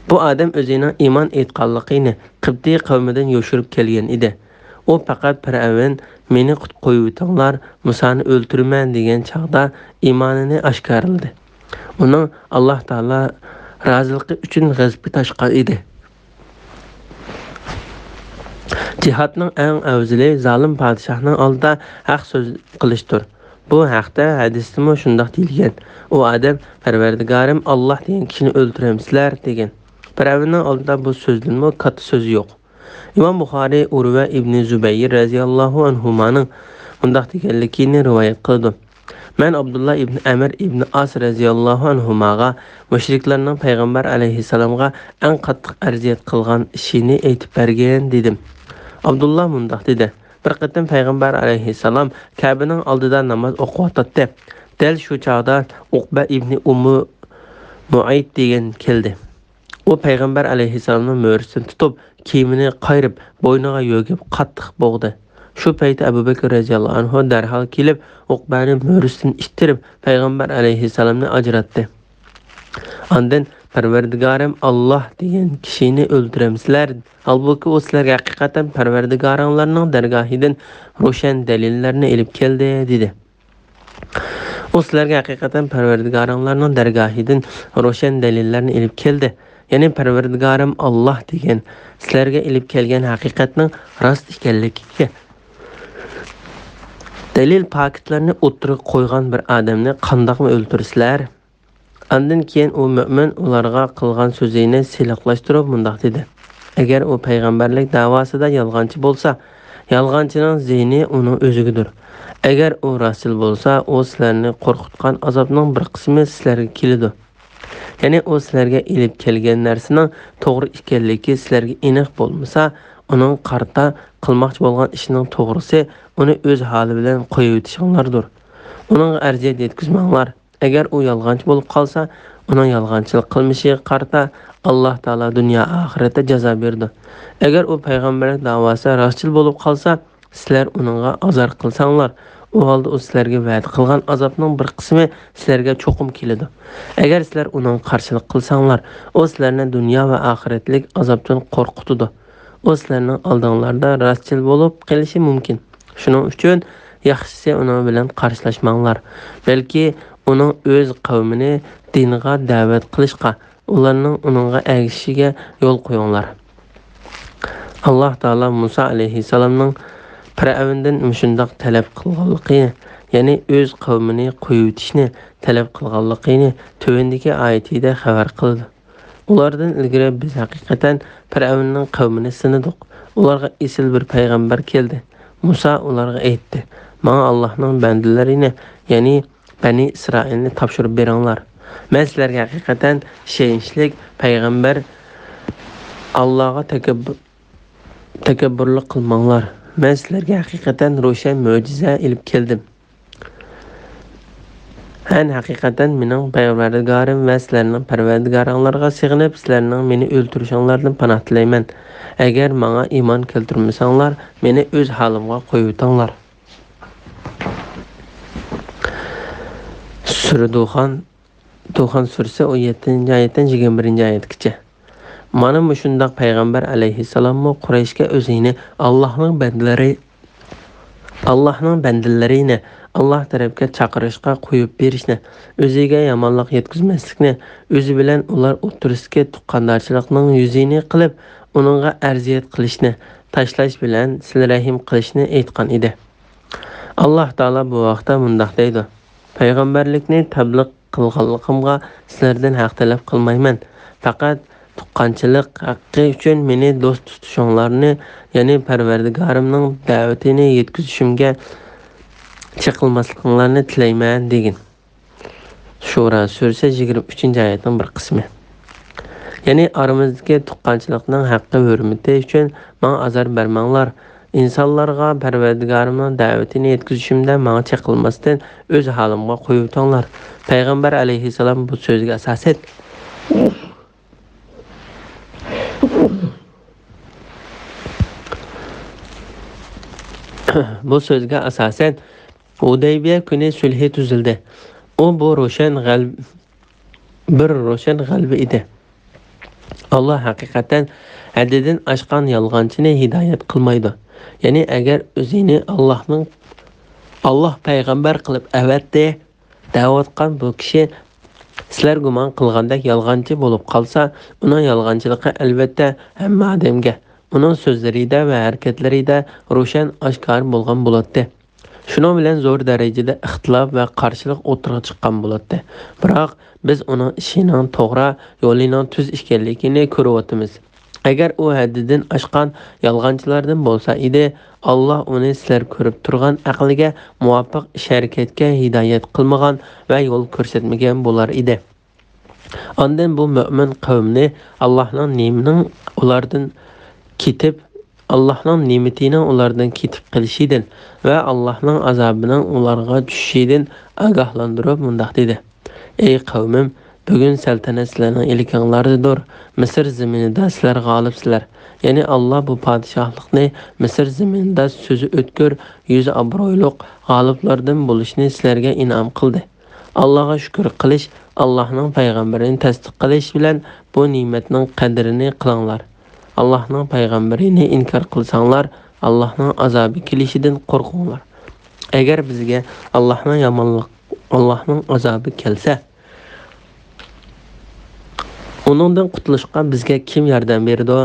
بۇ ئادەم ئۆزىنىڭ ئىمان ئېيتقانلىقىنى قىبتىي قەۋمىدىن يوشۇرۇپ كەلگەن ئىدى. ئۇ پەقەت پىرئەۋن «مېنى قۇت-، قويۇۋېتىڭلار، مۇسانى ئۆلتۈرىمەن» دېگەن چاغدا ئىمانىنى ئاشكارىلىدى. ئۇنىڭ ئاللاھ تائالا رازىلىقى ئۈچۈن غەزىپى تاشقان ئىدى. جىھادنىڭ ئەڭ ئەۋزىلى زالىم پادىشاھنىڭ ئالدىدا ھەق سۆز قىلىشتۇر. بۇ ھەقتە ھەدىستىمۇ شۇنداق دېيىلگەن. ئۇ ئادەم: «پەرۋەردىگارىم ئاللاھ دېگەن كىشىنى ئۆلتۈرەمسىلەر؟» دېگەن. پىرئەۋننىڭ ئالدىدا بۇ سۆزدىنمۇ كاتتا سۆز يوق. ئىمام بۇخارىي ئۇرۋە ئىبنى زۇبەير رەزىياللاھۇ ئەنھۇمانىڭ مۇنداق دېگەنلىكىنى رىۋايەت قىلىدۇ: مەن ئابدۇللا ئىبن ئەمر ئىبن ئاس رەزىياللاھۇ ئەنھۇماغا مۇشرىكلارنىڭ پەيغەمبەر ئەلەيھىسسالامغا ئەڭ قاتتىق ئەرزىيەت قىلغان ئىشىنى ئېيتىپ بەرگىن، دېدىم. ئابدۇللا مۇنداق دېدى: بىر قېتىم پەيغەمبەر ئەلەيھىسسالام كەبىنىڭ ئالدىدا ناماز ئوقۇۋاتاتتى. دەل شۇ چاغدا ئۇقبە ئىبنى ئۇممۇ مۇئەيت دېگەن كەلدى. ئۇ پەيغەمبەر ئەلەيھىسسالامنىڭ مۈرىسىدىن تۇتۇپ، كىيىمىنى قايرىپ، بوينىغا يۆگەپ قاتتىق بوغدى. شۇ پەيتتە ئەبۇ بەكرى رەزىياللاھۇ ئەنھۇ دەرھال كېلىپ، ئۇقبەنى مۈرىسىدىن ئىتتىرىپ، پەيغەمبەر ئەلەيھىسسالامنى ئاجراتتى. ئاندىن، پەرۋەردىگارىم ئاللاھ دېگەن كىشىنى ئۆلتۈرەمسىلەر؟ ھالبۇكى، ئۇ سىلەرگە ھەقىقەتەن پەرۋەردىگارىڭلارنىڭ دەرگاھىدىن روشەن دەلىللەرنى ئېلىپ كەلدى، دېدى. ئۇ سىلەرگە ھەقىقەتەن پەرۋەردىگارىڭلارنىڭ دەرگاھىدىن روشەن دەلىللەرنى ئېلىپ كەلدى. يەنى پەرۋەردىگارىم ئاللاھ دېگەن سىلەرگە ئېلىپ كەلگەن ھەقىقەتنىڭ راست ئىكەنلىكىگە دەلىل پاكىتلارنى ئوتتۇرىغا قويغان بىر ئادەمنى قانداقمۇ ئۆلتۈرىسىلەر؟ ئاندىن كېيىن ئۇ مۆمىن ئۇلارغا قىلغان سۆزىنى سىلىقلاشتۇرۇپ مۇنداق دېدى: ئەگەر ئۇ پەيغەمبەرلىك دەۋاسىدا يالغانچى بولسا، يالغانچىنىڭ زىيىنى ئۇنىڭ ئۆزىگىدۇر. ئەگەر ئۇ راستچىل بولسا، ئۇ سىلەرنى قورقۇتقان ئازابنىڭ بىر قىسمى سىلەرگە كېلىدۇ. يەنى ئۇ سىلەرگە ئېلىپ كەلگەن نەرسىنىڭ توغرا ئىكەنلىكى سىلەرگە ئېنىق بولمىسا، ئۇنىڭغا قارىتا قىلماقچى بولغان ئىشىنىڭ توغرىسى ئۇنى ئۆز ھالى بىلەن قويۇۋېتىشىڭلاردۇر. ئۇنىڭغا ئەرزىيەت يەتكۈزمەڭلار. ئەگەر ئۇ يالغانچى بولۇپ قالسا، ئۇنىڭ يالغانچىلىق قىلمىشىغا قارىتا ئاللاھ تائالا دۇنيا ئاخىرەتتە جازا بېرىدۇ. ئەگەر ئۇ پەيغەمبەرلىك دەۋاسىدا راستچىل بولۇپ قالسا، سىلەر ئۇنىڭغا ئازار قىلساڭلار، ئۇ ھالدا ئۇ سىلەرگە ۋەدە قىلغان ئازابنىڭ بىر قىسمى سىلەرگە چوقۇم كېلىدۇ. ئەگەر سىلەر ئۇنىڭغا قارشىلىق قىلساڭلار، ئۇ سىلەرنى دۇنيا ۋە ئاخىرەتلىك ئازابتىن قورقۇتىدۇ. ئۇ سىلەرنىڭ ئالدىڭلاردا راستچىل بولۇپ قېلىشى مۇمكىن. شۇنىڭ ئۈچۈن ياخشىسى ئۇنىڭ بىلەن قارشىلاشماڭلار. بەلكى ئۇنىڭ ئۆز قەۋمىنى دىنغا دەۋەت قىلىشقا، ئۇلارنىڭ ئۇنىڭغا ئەگىشىشىگە يول قويۇڭلار. ئاللاھ تائالا مۇسا ئەلەيھىسسالامنىڭ پىرئەۋندىن مۇشۇنداق تەلەپ قىلغانلىقى، يەنى ئۆز قەۋمىنى قويۇۋېتىشنى تەلەپ قىلغانلىقىنى تۆۋەندىكى ئايىتىدە خەۋەر قىلىدۇ. ئۇلاردىن ئىلگىرى بىز ھەقىقەتەن پىرئەۋننىڭ قەۋمىنى سىنىدۇق. ئۇلارغا ئېسىل بىر پەيغەمبەر كەلدى. مۇسا ئۇلارغا ئېيتتى: ماڭا ئاللاھنىڭ بەندىلىرىنى، يەنى بەنى ئىسرائىلنى تاپشۇرۇپ بېرىڭلار. مەن سىلەرگە ھەقىقەتەن ئىشەنچلىك پەيغەمبەر. ئاللاغا تەكەببۇ-، تەكەببۇرلۇق قىلماڭلار. مەن سىلەرگە ھەقىقەتەن روشەن مۆجىزە ئېلىپ كەلدىم. مەن ھەقىقەتەن مېنىڭ پەرۋەردىگارىم ۋە سىلەرنىڭ پەرۋەردىگارىڭلارغا سېغىنىپ، سىلەرنىڭ مېنى ئۆلتۈرۈشۈڭلاردىن پاناھ تىلەيمەن. ئەگەر ماڭا ئىمان كەلتۈرمىسەڭلار، مېنى ئۆز ھالىمغا قويۇۋېتىڭلار. سۈرە دۇخان، دۇخان سۈرىسى ئون يەتتىنچى ئايەتتىن يىگىرمە بىرىنچى ئايەتكىچە. مانا مۇشۇنداق پەيغەمبەر ئەلەيھىسسالاممۇ قۇرەيشكە ئۆزىنى ئاللاھنىڭ بەندىلىرى، ئاللاھنىڭ بەندىلىرىنى ئاللاھ تەرەپكە چاقىرىشقا قويۇپ بېرىشنى، ئۆزىگە يامانلىق يەتكۈزمەسلىكنى، ئۆزى بىلەن ئۇلار ئوتتۇرىسىدىكى تۇغقاندارچىلىقنىڭ يۈزىنى قىلىپ، ئۇنىڭغا ئەرزىيەت قىلىشنى، تاشلاش بىلەن سىلە رەھىم قىلىشنى ئېيتقان ئىدى. ئاللاھ تائالا بۇ ھەقتە مۇنداق دەيدۇ: پەيغەمبەرلىكنى تەبلىغ قىلغانلىقىمغا سىلەردىن ھەق تەلەپ قىلمايمەن. پەقەت تۇغقانچىلىق ھەققى ئۈچۈن مېنى دوست تۇتۇشۇڭلارنى، يەنى پەرۋەردىگارىمنىڭ دەۋىتىنى يەتكۈزۈشۈمگە چېقىلماسلىقىڭلارنى تىلەيمەن، دېگىن. شۇرا سۈرىسى يىگىرمە ئۈچىنچى ئايەتنىڭ بىر قىسمى. يەنى ئارىمىزدىكى تۇغقانچىلىقنىڭ ھەققى ھۆرمىتى ئۈچۈن ماڭا ئازار بەرمەڭلار. ئىنسانلارغا پەرۋەردىگارىمنىڭ دەۋىتىنى يەتكۈزۈشۈمدە ماڭا چېقىلماستىن، ئۆز ھالىمغا قويۇۋېتىڭلار. پەيغەمبەر ئەلەيھىسسالام بۇ سۆزگە ئاساسەن، بۇ سۆزگە ئاساسەن، ھۇدەيبىيە كۈنى سۈلھى تۈزۈلدى. ئۇ بۇ روشەن غەلب-، بىر روشەن غەلىبە ئىدى. ئاللاھ ھەقىقەتەن ھەددىدىن ئاشقان يالغانچىنى ھىدايەت قىلمايدۇ. يەنى ئەگەر ئۆزىنى ئاللاھنىڭ، ئاللاھ پەيغەمبەر قىلىپ ئەۋەتتى دەۋاتقان بۇ كىشى سىلەر گۇمان قىلغاندەك يالغانچى بولۇپ قالسا، ئۇنىڭ يالغانچىلىقى ئەلۋەتتە ھەممە ئادەمگە، ئۇنىڭ سۆزلىرىدە ۋە ھەرىكەتلىرىدە روشەن ئاشكارا بولغان بولاتتى. شۇنىڭ بىلەن زور دەرىجىدە ئىختىلاپ ۋە قارشىلىق ئوتتۇرىغا چىققان بولاتتى. بىراق، بىز ئۇنىڭ ئىشىنىڭ توغرا، يولىنىڭ تۈز ئىكەنلىكىنى كۆرۈۋاتىمىز. ئەگەر ئۇ ھەددىدىن ئاشقان يالغانچىلاردىن بولسا ئىدى، ئاللاھ ئۇنى سىلەر كۆرۈپ تۇرغان ئەقىلگە مۇۋاپىق ئىش-ھەرىكەتكە ھىدايەت قىلمىغان ۋە يول كۆرسەتمىگەن بولار ئىدى. ئاندىن بۇ مۆمىن قەۋمنى ئاللاھنىڭ نېمىنىڭ ئۇلاردىن كېتىپ، ئاللاھنىڭ نېمىتىنىڭ ئۇلاردىن كېتىپ قېلىشىدىن ۋە ئاللاھنىڭ ئازابىنىڭ ئۇلارغا چۈشۈشىدىن ئاگاھلاندۇرۇپ مۇنداق دېدى: ئەي قەۋمىم، بۈگۈن سەلتەنەت سىلەرنىڭ ئىلكىڭلاردىدۇر. مىسىر زېمىنىدا سىلەر غالىبسىلەر. يەنى ئاللاھ بۇ پادىشاھلىقنى مىسىر زېمىنىدا سۆزى ئۆتكۈر، يۈزى ئابرۇيلۇق غالىبلاردىن بولۇشنى سىلەرگە ئىنئام قىلدى. ئاللاھقا شۈكۈر قىلىش، ئاللاھنىڭ پەيغەمبىرىنى تەستىق قىلىش بىلەن بۇ نېمەتنىڭ قەدرىنى قىلىڭلار. ئاللاھنىڭ پەيغەمبىرىنى ئىنكار قىلساڭلار، ئاللاھنىڭ ئازابى كېلىشىدىن قورقۇڭلار. ئەگەر بىزگە ئاللاھنىڭ يامانلىق، ئاللاھنىڭ ئازابى كەلسە، ئۇنىڭدىن قۇتۇلۇشقا بىزگە كىم ياردەم بېرىدۇ؟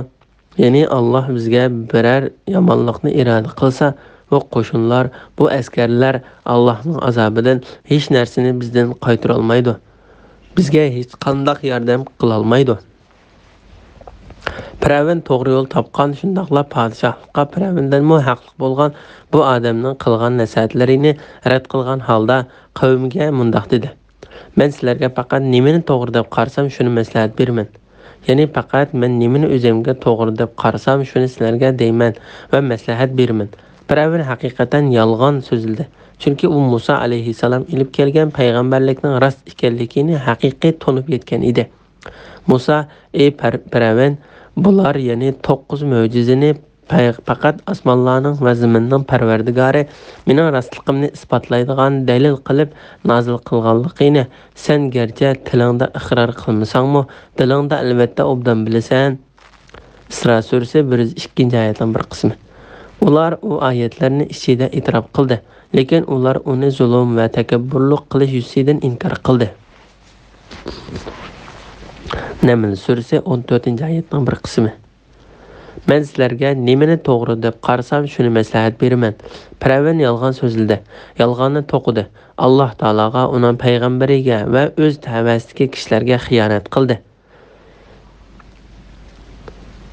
يەنى ئاللاھ بىزگە بىرەر يامانلىقنى ئىرادە قىلسا، بۇ قوشۇنلار، بۇ ئەسكەرلەر ئاللاھنىڭ ئازابىدىن ھېچ نەرسىنى بىزدىن قايتۇرالمايدۇ. بىزگە ھېچقانداق ياردەم قىلالمايدۇ. پىرئەۋن توغرا يول تاپقان، شۇنداقلا پادىشاھلىققا پىرئەۋندىنمۇ ھەقلىق بولغان بۇ ئادەمنىڭ قىلغان نەسىھەتلىرىنى رەت قىلغان ھالدا قەۋمىگە مۇنداق دېدى: مەن سىلەرگە پەقەت نېمىنى توغرا دەپ قارىسام، شۇنى مەسلىھەت بېرىمەن. يەنى پەقەت مەن نېمىنى ئۆزۈمگە توغرا دەپ قارىسام، شۇنى سىلەرگە دەيمەن ۋە مەسلىھەت بېرىمەن. پىرئەۋن ھەقىقەتەن يالغان سۆزلىدى. چۈنكى ئۇ مۇسا ئەلەيھىسسالام ئېلىپ كەلگەن پەيغەمبەرلىكنىڭ راست ئىكەنلىكىنى ھەقىقىي تونۇپ يەتكەن ئىدى. مۇسا: ئەي پەر-، پىرئەۋن، بۇلار، يەنى توققۇز مۆجىزىنى پەي-، پەقەت ئاسمانلارنىڭ ۋە زېمىننىڭ پەرۋەردىگارى مېنىڭ راستلىقىمنى ئىسپاتلايدىغان دەلىل قىلىپ نازىل قىلغانلىقىنى سەن گەرچە تىلىڭدا ئىقرار قىلمىساڭمۇ، دىلىڭدا ئەلۋەتتە ئوبدان بىلىسەن. ئىسرا سۈرىسى بىر يۈز ئىككىنچى ئايەتنىڭ بىر قىسمى. ئۇلار ئۇ ئايەتلەرنى ئىچىدە ئېتىراپ قىلدى، لېكىن ئۇلار ئۇنى زۇلۇم ۋە تەكەببۇرلۇق قىلىش يۈزىسىدىن ئىنكار قىلدى. نەمل سۈرىسى ئون تۆتىنچى ئايەتنىڭ بىر قىسمى. مەن سىلەرگە نېمىنى توغرا دەپ قارىسام، شۇنى مەسلىھەت بېرىمەن. پىرئەۋن يالغان سۆزلىدى، يالغاننى توقۇدى. ئاللاھ تائالاغا، ئۇنىڭ پەيغەمبىرىگە ۋە ئۆز تەۋەسىدىكى كىشىلەرگە خىيانەت قىلدى.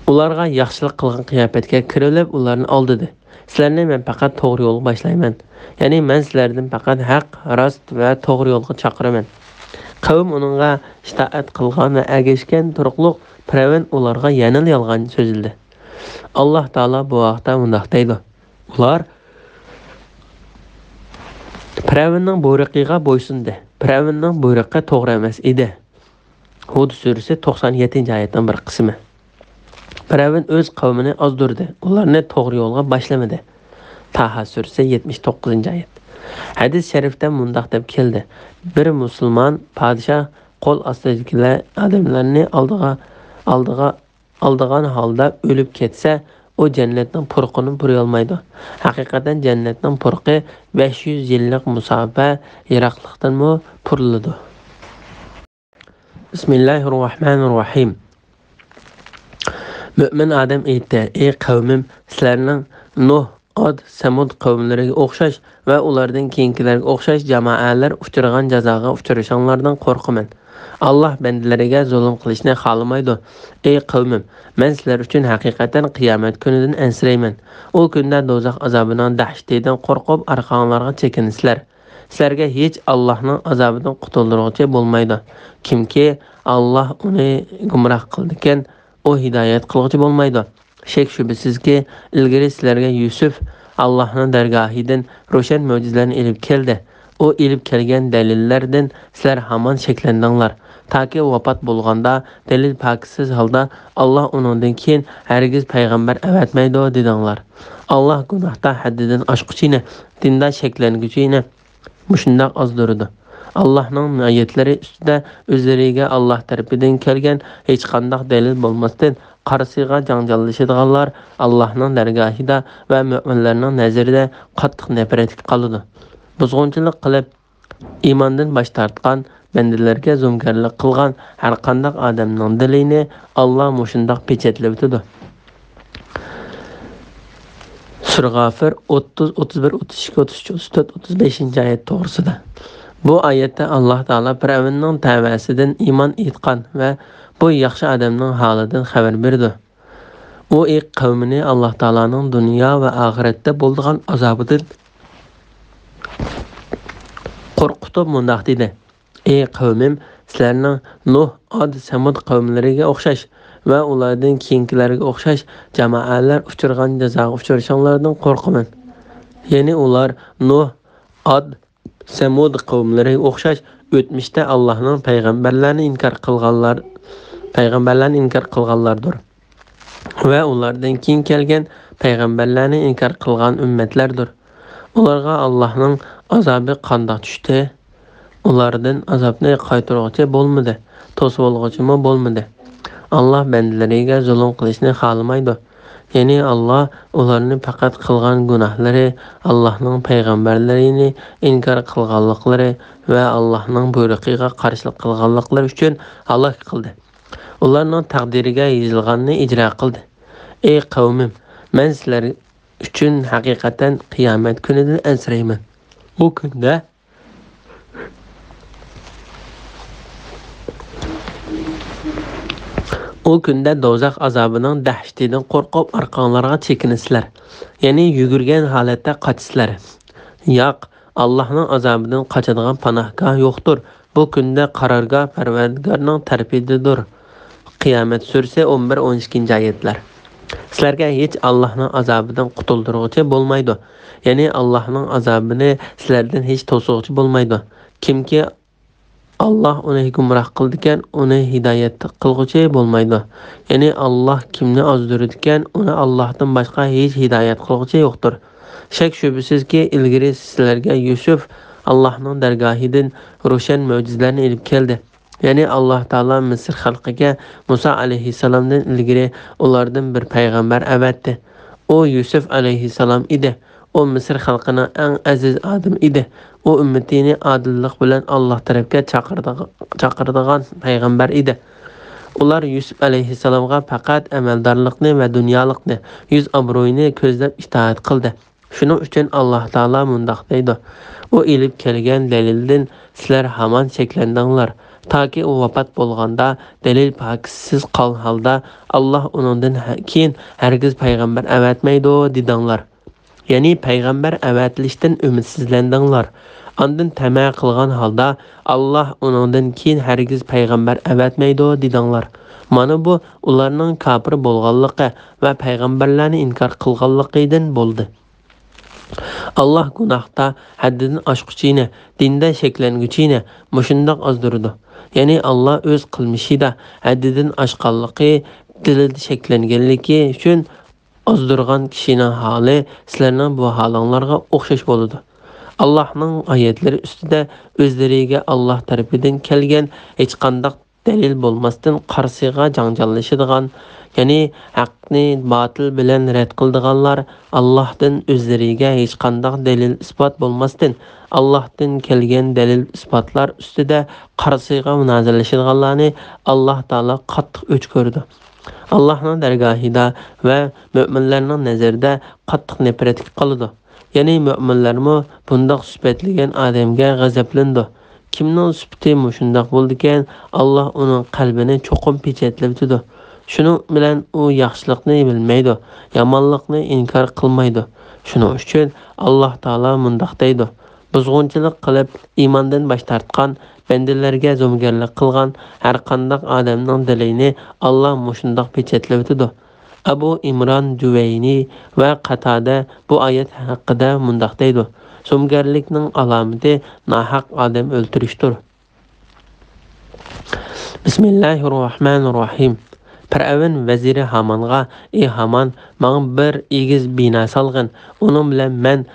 ئۇلارغا ياخشىلىق قىلغان قىياپەتكە كىرىۋېلىپ، ئۇلارنى ئالدىدى. سىلەرنى مەن پەقەت توغرا يولغا باشلايمەن. يەنى مەن سىلەردىن پەقەت ھەق، راست ۋە توغرا يولغا چاقىرىمەن. قەۋم ئۇنىڭغا ئىتائەت قىلغان ۋە ئەگەشكەن تۇرۇقلۇق پىرئەۋن ئۇلارغا يەنىلا يالغان سۆزلىدى. ئاللاھ تائالا بۇ ھەقتە مۇنداق دەيدۇ: ئۇلار پىرئەۋننىڭ بۇيرۇقىغا بويسۇندى. پىرئەۋننىڭ بۇيرۇقى توغرا ئەمەس ئىدى. ھۇد سۈرىسى توقسان يەتتىنچى ئايەتنىڭ بىر قىسمى. پىرئەۋن ئۆز قەۋمىنى ئازدۇردى، ئۇلارنى توغرا يولغا باشلىمىدى. تاھا سۈرىسى يەتمىش توققۇزىنچى ئايەت. ھەدىس شەرىفتە مۇنداق دەپ كەلدى: بىر مۇسۇلمان پادىشاھ قول ئاستىدىكىلەر ئادەملەرنى ئالدىغا، ئالدىغا، ئالدىغان ھالدا ئۆلۈپ كەتسە، ئۇ جەننەتنىڭ پۇرىقىنى پۇرىيالمايدۇ. ھەقىقەتەن جەننەتنىڭ پۇرىقى بەش يۈز يىللىق مۇساپە يىراقلىقتىنمۇ پۇرىلىدۇ. بىسمىللاھىررەھمانىررەھىم. مۆمىن ئادەم ئېيتتى: ئەي قەۋمىم، سىلەرنىڭ نۇھ، ئاد، سەمۇد قەۋملىرىگە ئوخشاش ۋە ئۇلاردىن كېيىنكىلەرگە ئوخشاش جامائەلەر ئۇچرىغان جازاغا ئۇچرىشىڭلاردىن قورقىمەن. ئاللاھ بەندىلىرىگە زۇلۇم قىلىشنى خالىمايدۇ. ئەي قەۋمىم، مەن سىلەر ئۈچۈن ھەقىقەتەن قىيامەت كۈنىدىن ئەنسىرەيمەن. ئۇ كۈندە دوزاخ ئازابىنىڭ دەھشىتىدىن قورقۇپ ئارقاڭلارغا چېكىنىسىلەر. سىلەرگە ھېچ ئاللاھنىڭ ئازابىدىن قۇتۇلدۇرغۇچى بولمايدۇ. كىمكى ئاللاھ ئۇنى گۇمراھ قىلىدىكەن، ئۇ ھىدايەت قىلغۇچى بولمايدۇ. شەك-شۈبھىسىزكى، ئىلگىرى سىلەرگە يۈسۈپ ئاللاھنىڭ دەرگاھىدىن روشەن مۆجىزىلەرنى ئېلىپ كەلدى. ئۇ ئېلىپ كەلگەن دەلىللەردىن سىلەر ھامان شەكلەندىڭلار. تاكى ۋاپات بولغاندا دەلىل پاكىتسىز ھالدا، ئاللاھ ئۇنىڭدىن كېيىن ھەرگىز پەيغەمبەر ئەۋەتمەيدۇ، دېدىڭلار. ئاللاھ گۇناھتا ھەددىدىن ئاشقۇچىنى، دىندا شەكلەنگۈچىنى مۇشۇنداق ئازدۇرىدۇ. ئاللاھنىڭ ئايەتلىرى ئۈستىدە ئۆزلىرىگە ئاللاھ تەرىپىدىن كەلگەن ھېچقانداق دەلىل بولماستىن، قارىسىغا جاڭجاللىشىدىغانلار ئاللاھنىڭ دەرگاھىدا ۋە مۆمىنلەرنىڭ نەزىرىدە قاتتىق نەپرەتكە قالىدۇ. بۇزغۇنچىلىق قىلىپ، ئىماندىن باش تارتقان بەندىلەرگە زومىگەرلىك قىلغان ھەرقانداق ئادەمنىڭ دىلىنى ئاللاھ مۇشۇنداق پېچەتلىۋېتىدۇ. سۈرە غافىر ئوتتۇز، ئوتتۇز بىر، ئوتتۇز ئىككى، ئوتتۇز ئۈچ، ئوتتۇز تۆت، ئوتتۇز بەشىنچى ئايەت توغرىسىدا. بۇ ئايەتتە ئاللاھ تائالا پىرئەۋننىڭ تەۋەسىدىن ئىمان ئېيتقان ۋە بۇ ياخشى ئادەمنىڭ ھالىدىن خەۋەر بېرىدۇ. ئۇ ئېي قەۋمىنى ئاللاھ تائالانىڭ دۇنيا ۋە ئاخىرەتتە بولىدىغان ئازابىدىن قورقۇتۇپ مۇنداق دېدى: ئەي قەۋمىم، سىلەرنىڭ نۇھ، ئاد، سەمۇد قەۋملىرىگە ئوخشاش ۋە ئۇلاردىن كېيىنكىلەرگە ئوخشاش جامائەلەر ئۇچرىغان جازاغا ئۇچرىشىڭلاردىن قورقىمەن. يەنى ئۇلار نۇھ، ئاد، سەمۇد قەۋملىرىگە ئوخشاش ئۆتمۈشتە ئاللاھنىڭ پەيغەمبەرلەرنى ئىنكار قىلغانلار، پەيغەمبەرلەرنى ئىنكار قىلغانلاردۇر. ۋە ئۇلاردىن كېيىن كەلگەن پەيغەمبەرلەرنى ئىنكار قىلغان ئۈممەتلەردۇر. ئۇلارغا ئاللاھنىڭ ئازابى قانداق چۈشتى؟ ئۇلاردىن ئازابنى قايتۇرغۇچى بولمىدى، توسۇۋالغۇچىمۇ بولمىدى. ئاللاھ بەندىلىرىگە زۇلۇم قىلىشنى خالىمايدۇ. يەنى ئاللاھ ئۇلارنى پەقەت قىلغان گۇناھلىرى، ئاللاھنىڭ پەيغەمبەرلىرىنى ئىنكار قىلغانلىقلىرى ۋە ئاللاھنىڭ بۇيرۇقىغا قارشىلىق قىلغانلىقلىرى ئۈچۈن ھالاك قىلدى. ئۇلارنىڭ تەقدىرىگە يېزىلغاننى ئىجرا قىلدى. ئەي قەۋمىم، مەن سىلەر ئۈچۈن ھەقىقەتەن قىيامەت كۈنىدىن ئەنسىرەيمەن. ئۇ كۈندە، ئۇ كۈندە دوزاخ ئازابىنىڭ دەھشىتىدىن قورقۇپ ئارقاڭلارغا چېكىنىسىلەر. يەنى يۈگۈرگەن ھالەتتە قاچىسىلەر. ياق، ئاللاھنىڭ ئازابىدىن قاچىدىغان پاناھگاھ يوقتۇر. بۇ كۈندە قارارگاھ پەرۋەردىگارنىڭ تەرىپىدىدۇر. قىيامەت سۈرىسى ئون بىر، ئون ئىككىنچى ئايەتلەر. سىلەرگە ھېچ ئاللاھنىڭ ئازابىدىن قۇتۇلدۇرغۇچى بولمايدۇ. يەنى ئاللاھنىڭ ئازابىنى سىلەردىن ھېچ توسۇغۇچى بولمايدۇ. كىمكى ئاللاھ ئۇنى گۇمراھ قىلىدىكەن، ئۇنى ھىدايەت قىلغۇچى بولمايدۇ. يەنى ئاللاھ كىمنى ئازدۇرىدىكەن، ئۇنى ئاللاھتىن باشقا ھېچ ھىدايەت قىلغۇچى يوقتۇر. شەك-شۈبھىسىزكى، ئىلگىرى سىلەرگە يۈسۈپ ئاللاھنىڭ دەرگاھىدىن روشەن مۆجىزىلەرنى ئېلىپ كەلدى. يەنى ئاللاھ تائالا مىسىر خەلقىگە مۇسا ئەلەيھىسسالامدىن ئىلگىرى ئۇلاردىن بىر پەيغەمبەر ئەۋەتتى. ئۇ يۈسۈپ ئەلەيھىسسالام ئىدى. ئۇ مىسىر خەلقىنىڭ ئەڭ ئەزىز ئادىمى ئىدى. ئۇ ئۈممىتىنى ئادىللىق بىلەن ئاللاھ تەرەپكە چاقىرىدىغ-، چاقىرىدىغان پەيغەمبەر ئىدى. ئۇلار يۈسۈپ ئەلەيھىسسالامغا پەقەت ئەمەلدارلىقنى ۋە دۇنيالىقنى، يۈز-ئابرۇينى كۆزلەپ ئىتائەت قىلدى. شۇنىڭ ئۈچۈن ئاللاھ تائالا مۇنداق دەيدۇ: ئۇ ئېلىپ كەلگەن دەلىلدىن سىلەر ھامان شەكلەندىڭلار. تاكى ئۇ ۋاپات بولغاندا، دەلىل پاكىتسىز قالغان ھالدا، ئاللاھ ئۇنىڭدىن ھە-، كېيىن ھەرگىز پەيغەمبەر ئەۋەتمەيدۇ، دېدىڭلار. يەنى پەيغەمبەر ئەۋەتىلىشتىن ئۈمىدسىزلەندىڭلار. ئاندىن تەمە قىلغان ھالدا، ئاللاھ ئۇنىڭدىن كېيىن ھەرگىز پەيغەمبەر ئەۋەتمەيدۇ، دېدىڭلار. مانا بۇ ئۇلارنىڭ كاپىر بولغانلىقى ۋە پەيغەمبەرلەرنى ئىنكار قىلغانلىقىدىن بولدى. ئاللاھ گۇناھتا ھەددىدىن ئاشقۇچىنى، دىندا شەكلەنگۈچىنى مۇشۇنداق ئازدۇرىدۇ. يەنى ئاللاھ ئۆز قىلمىشىدا ھەددىدىن ئاشقانلىقى، دىلىدا شەكلەنگەنلىكى ئۈچۈن ئازدۇرغان كىشىنىڭ ھالى سىلەرنىڭ بۇ ھالىڭلارغا ئوخشاش بولىدۇ. ئاللاھنىڭ ئايەتلىرى ئۈستىدە ئۆزلىرىگە ئاللاھ تەرىپىدىن كەلگەن ھېچقانداق دەلىل بولماستىن قارىسىغا جاڭجاللىشىدىغان، يەنى ھەقنى باتىل بىلەن رەت قىلىدىغانلار ئاللاھتىن ئۆزلىرىگە ھېچقانداق دەلىل-ئىسپات بولماستىن، ئاللاھتىن كەلگەن دەلىل-ئىسپاتلار ئۈستىدە قارىسىغا مۇنازىرىلىشىدىغانلارنى ئاللاھ تائالا قاتتىق ئۆچ كۆرىدۇ. ئاللاھنىڭ دەرگاھىدا ۋە مۆمىنلەرنىڭ نەزىرىدە قاتتىق نەپرەتكە قالىدۇ. يەنى مۆمىنلەرمۇ بۇنداق سۈپەتلىگەن ئادەمگە غەزەپلىنىدۇ. كىمنىڭ سۈپىتى مۇشۇنداق بولىدىكەن، ئاللاھ ئۇنىڭ قەلبىنى چوقۇم پېچەتلىۋېتىدۇ. شۇنىڭ بىلەن ئۇ ياخشىلىقنى بىلمەيدۇ، يامانلىقنى ئىنكار قىلمايدۇ. شۇنىڭ ئۈچۈن ئاللاھ تائالا مۇنداق دەيدۇ: بۇزغۇنچىلىق قىلىپ، ئىماندىن باش تارتقان، بەندىلەرگە زومىگەرلىك قىلغان ھەرقانداق ئادەمنىڭ دىلىنى ئاللاھ مۇشۇنداق پېچەتلىۋېتىدۇ. ئەبۇ ئىمران جۇۋەينى ۋە قاتادە بۇ ئايەت ھەققىدە مۇنداق دەيدۇ: زومىگەرلىكنىڭ ئالامىتى ناھەق ئادەم ئۆلتۈرۈشتۇر. بىسمىللاھىررەھمانىررەھىم. پىرئەۋن ۋەزىرى ھامانغا: ئى ھامان، ماڭا بىر ئېگىز بىنا سالغىن، ئۇنىڭ بىلەن مەن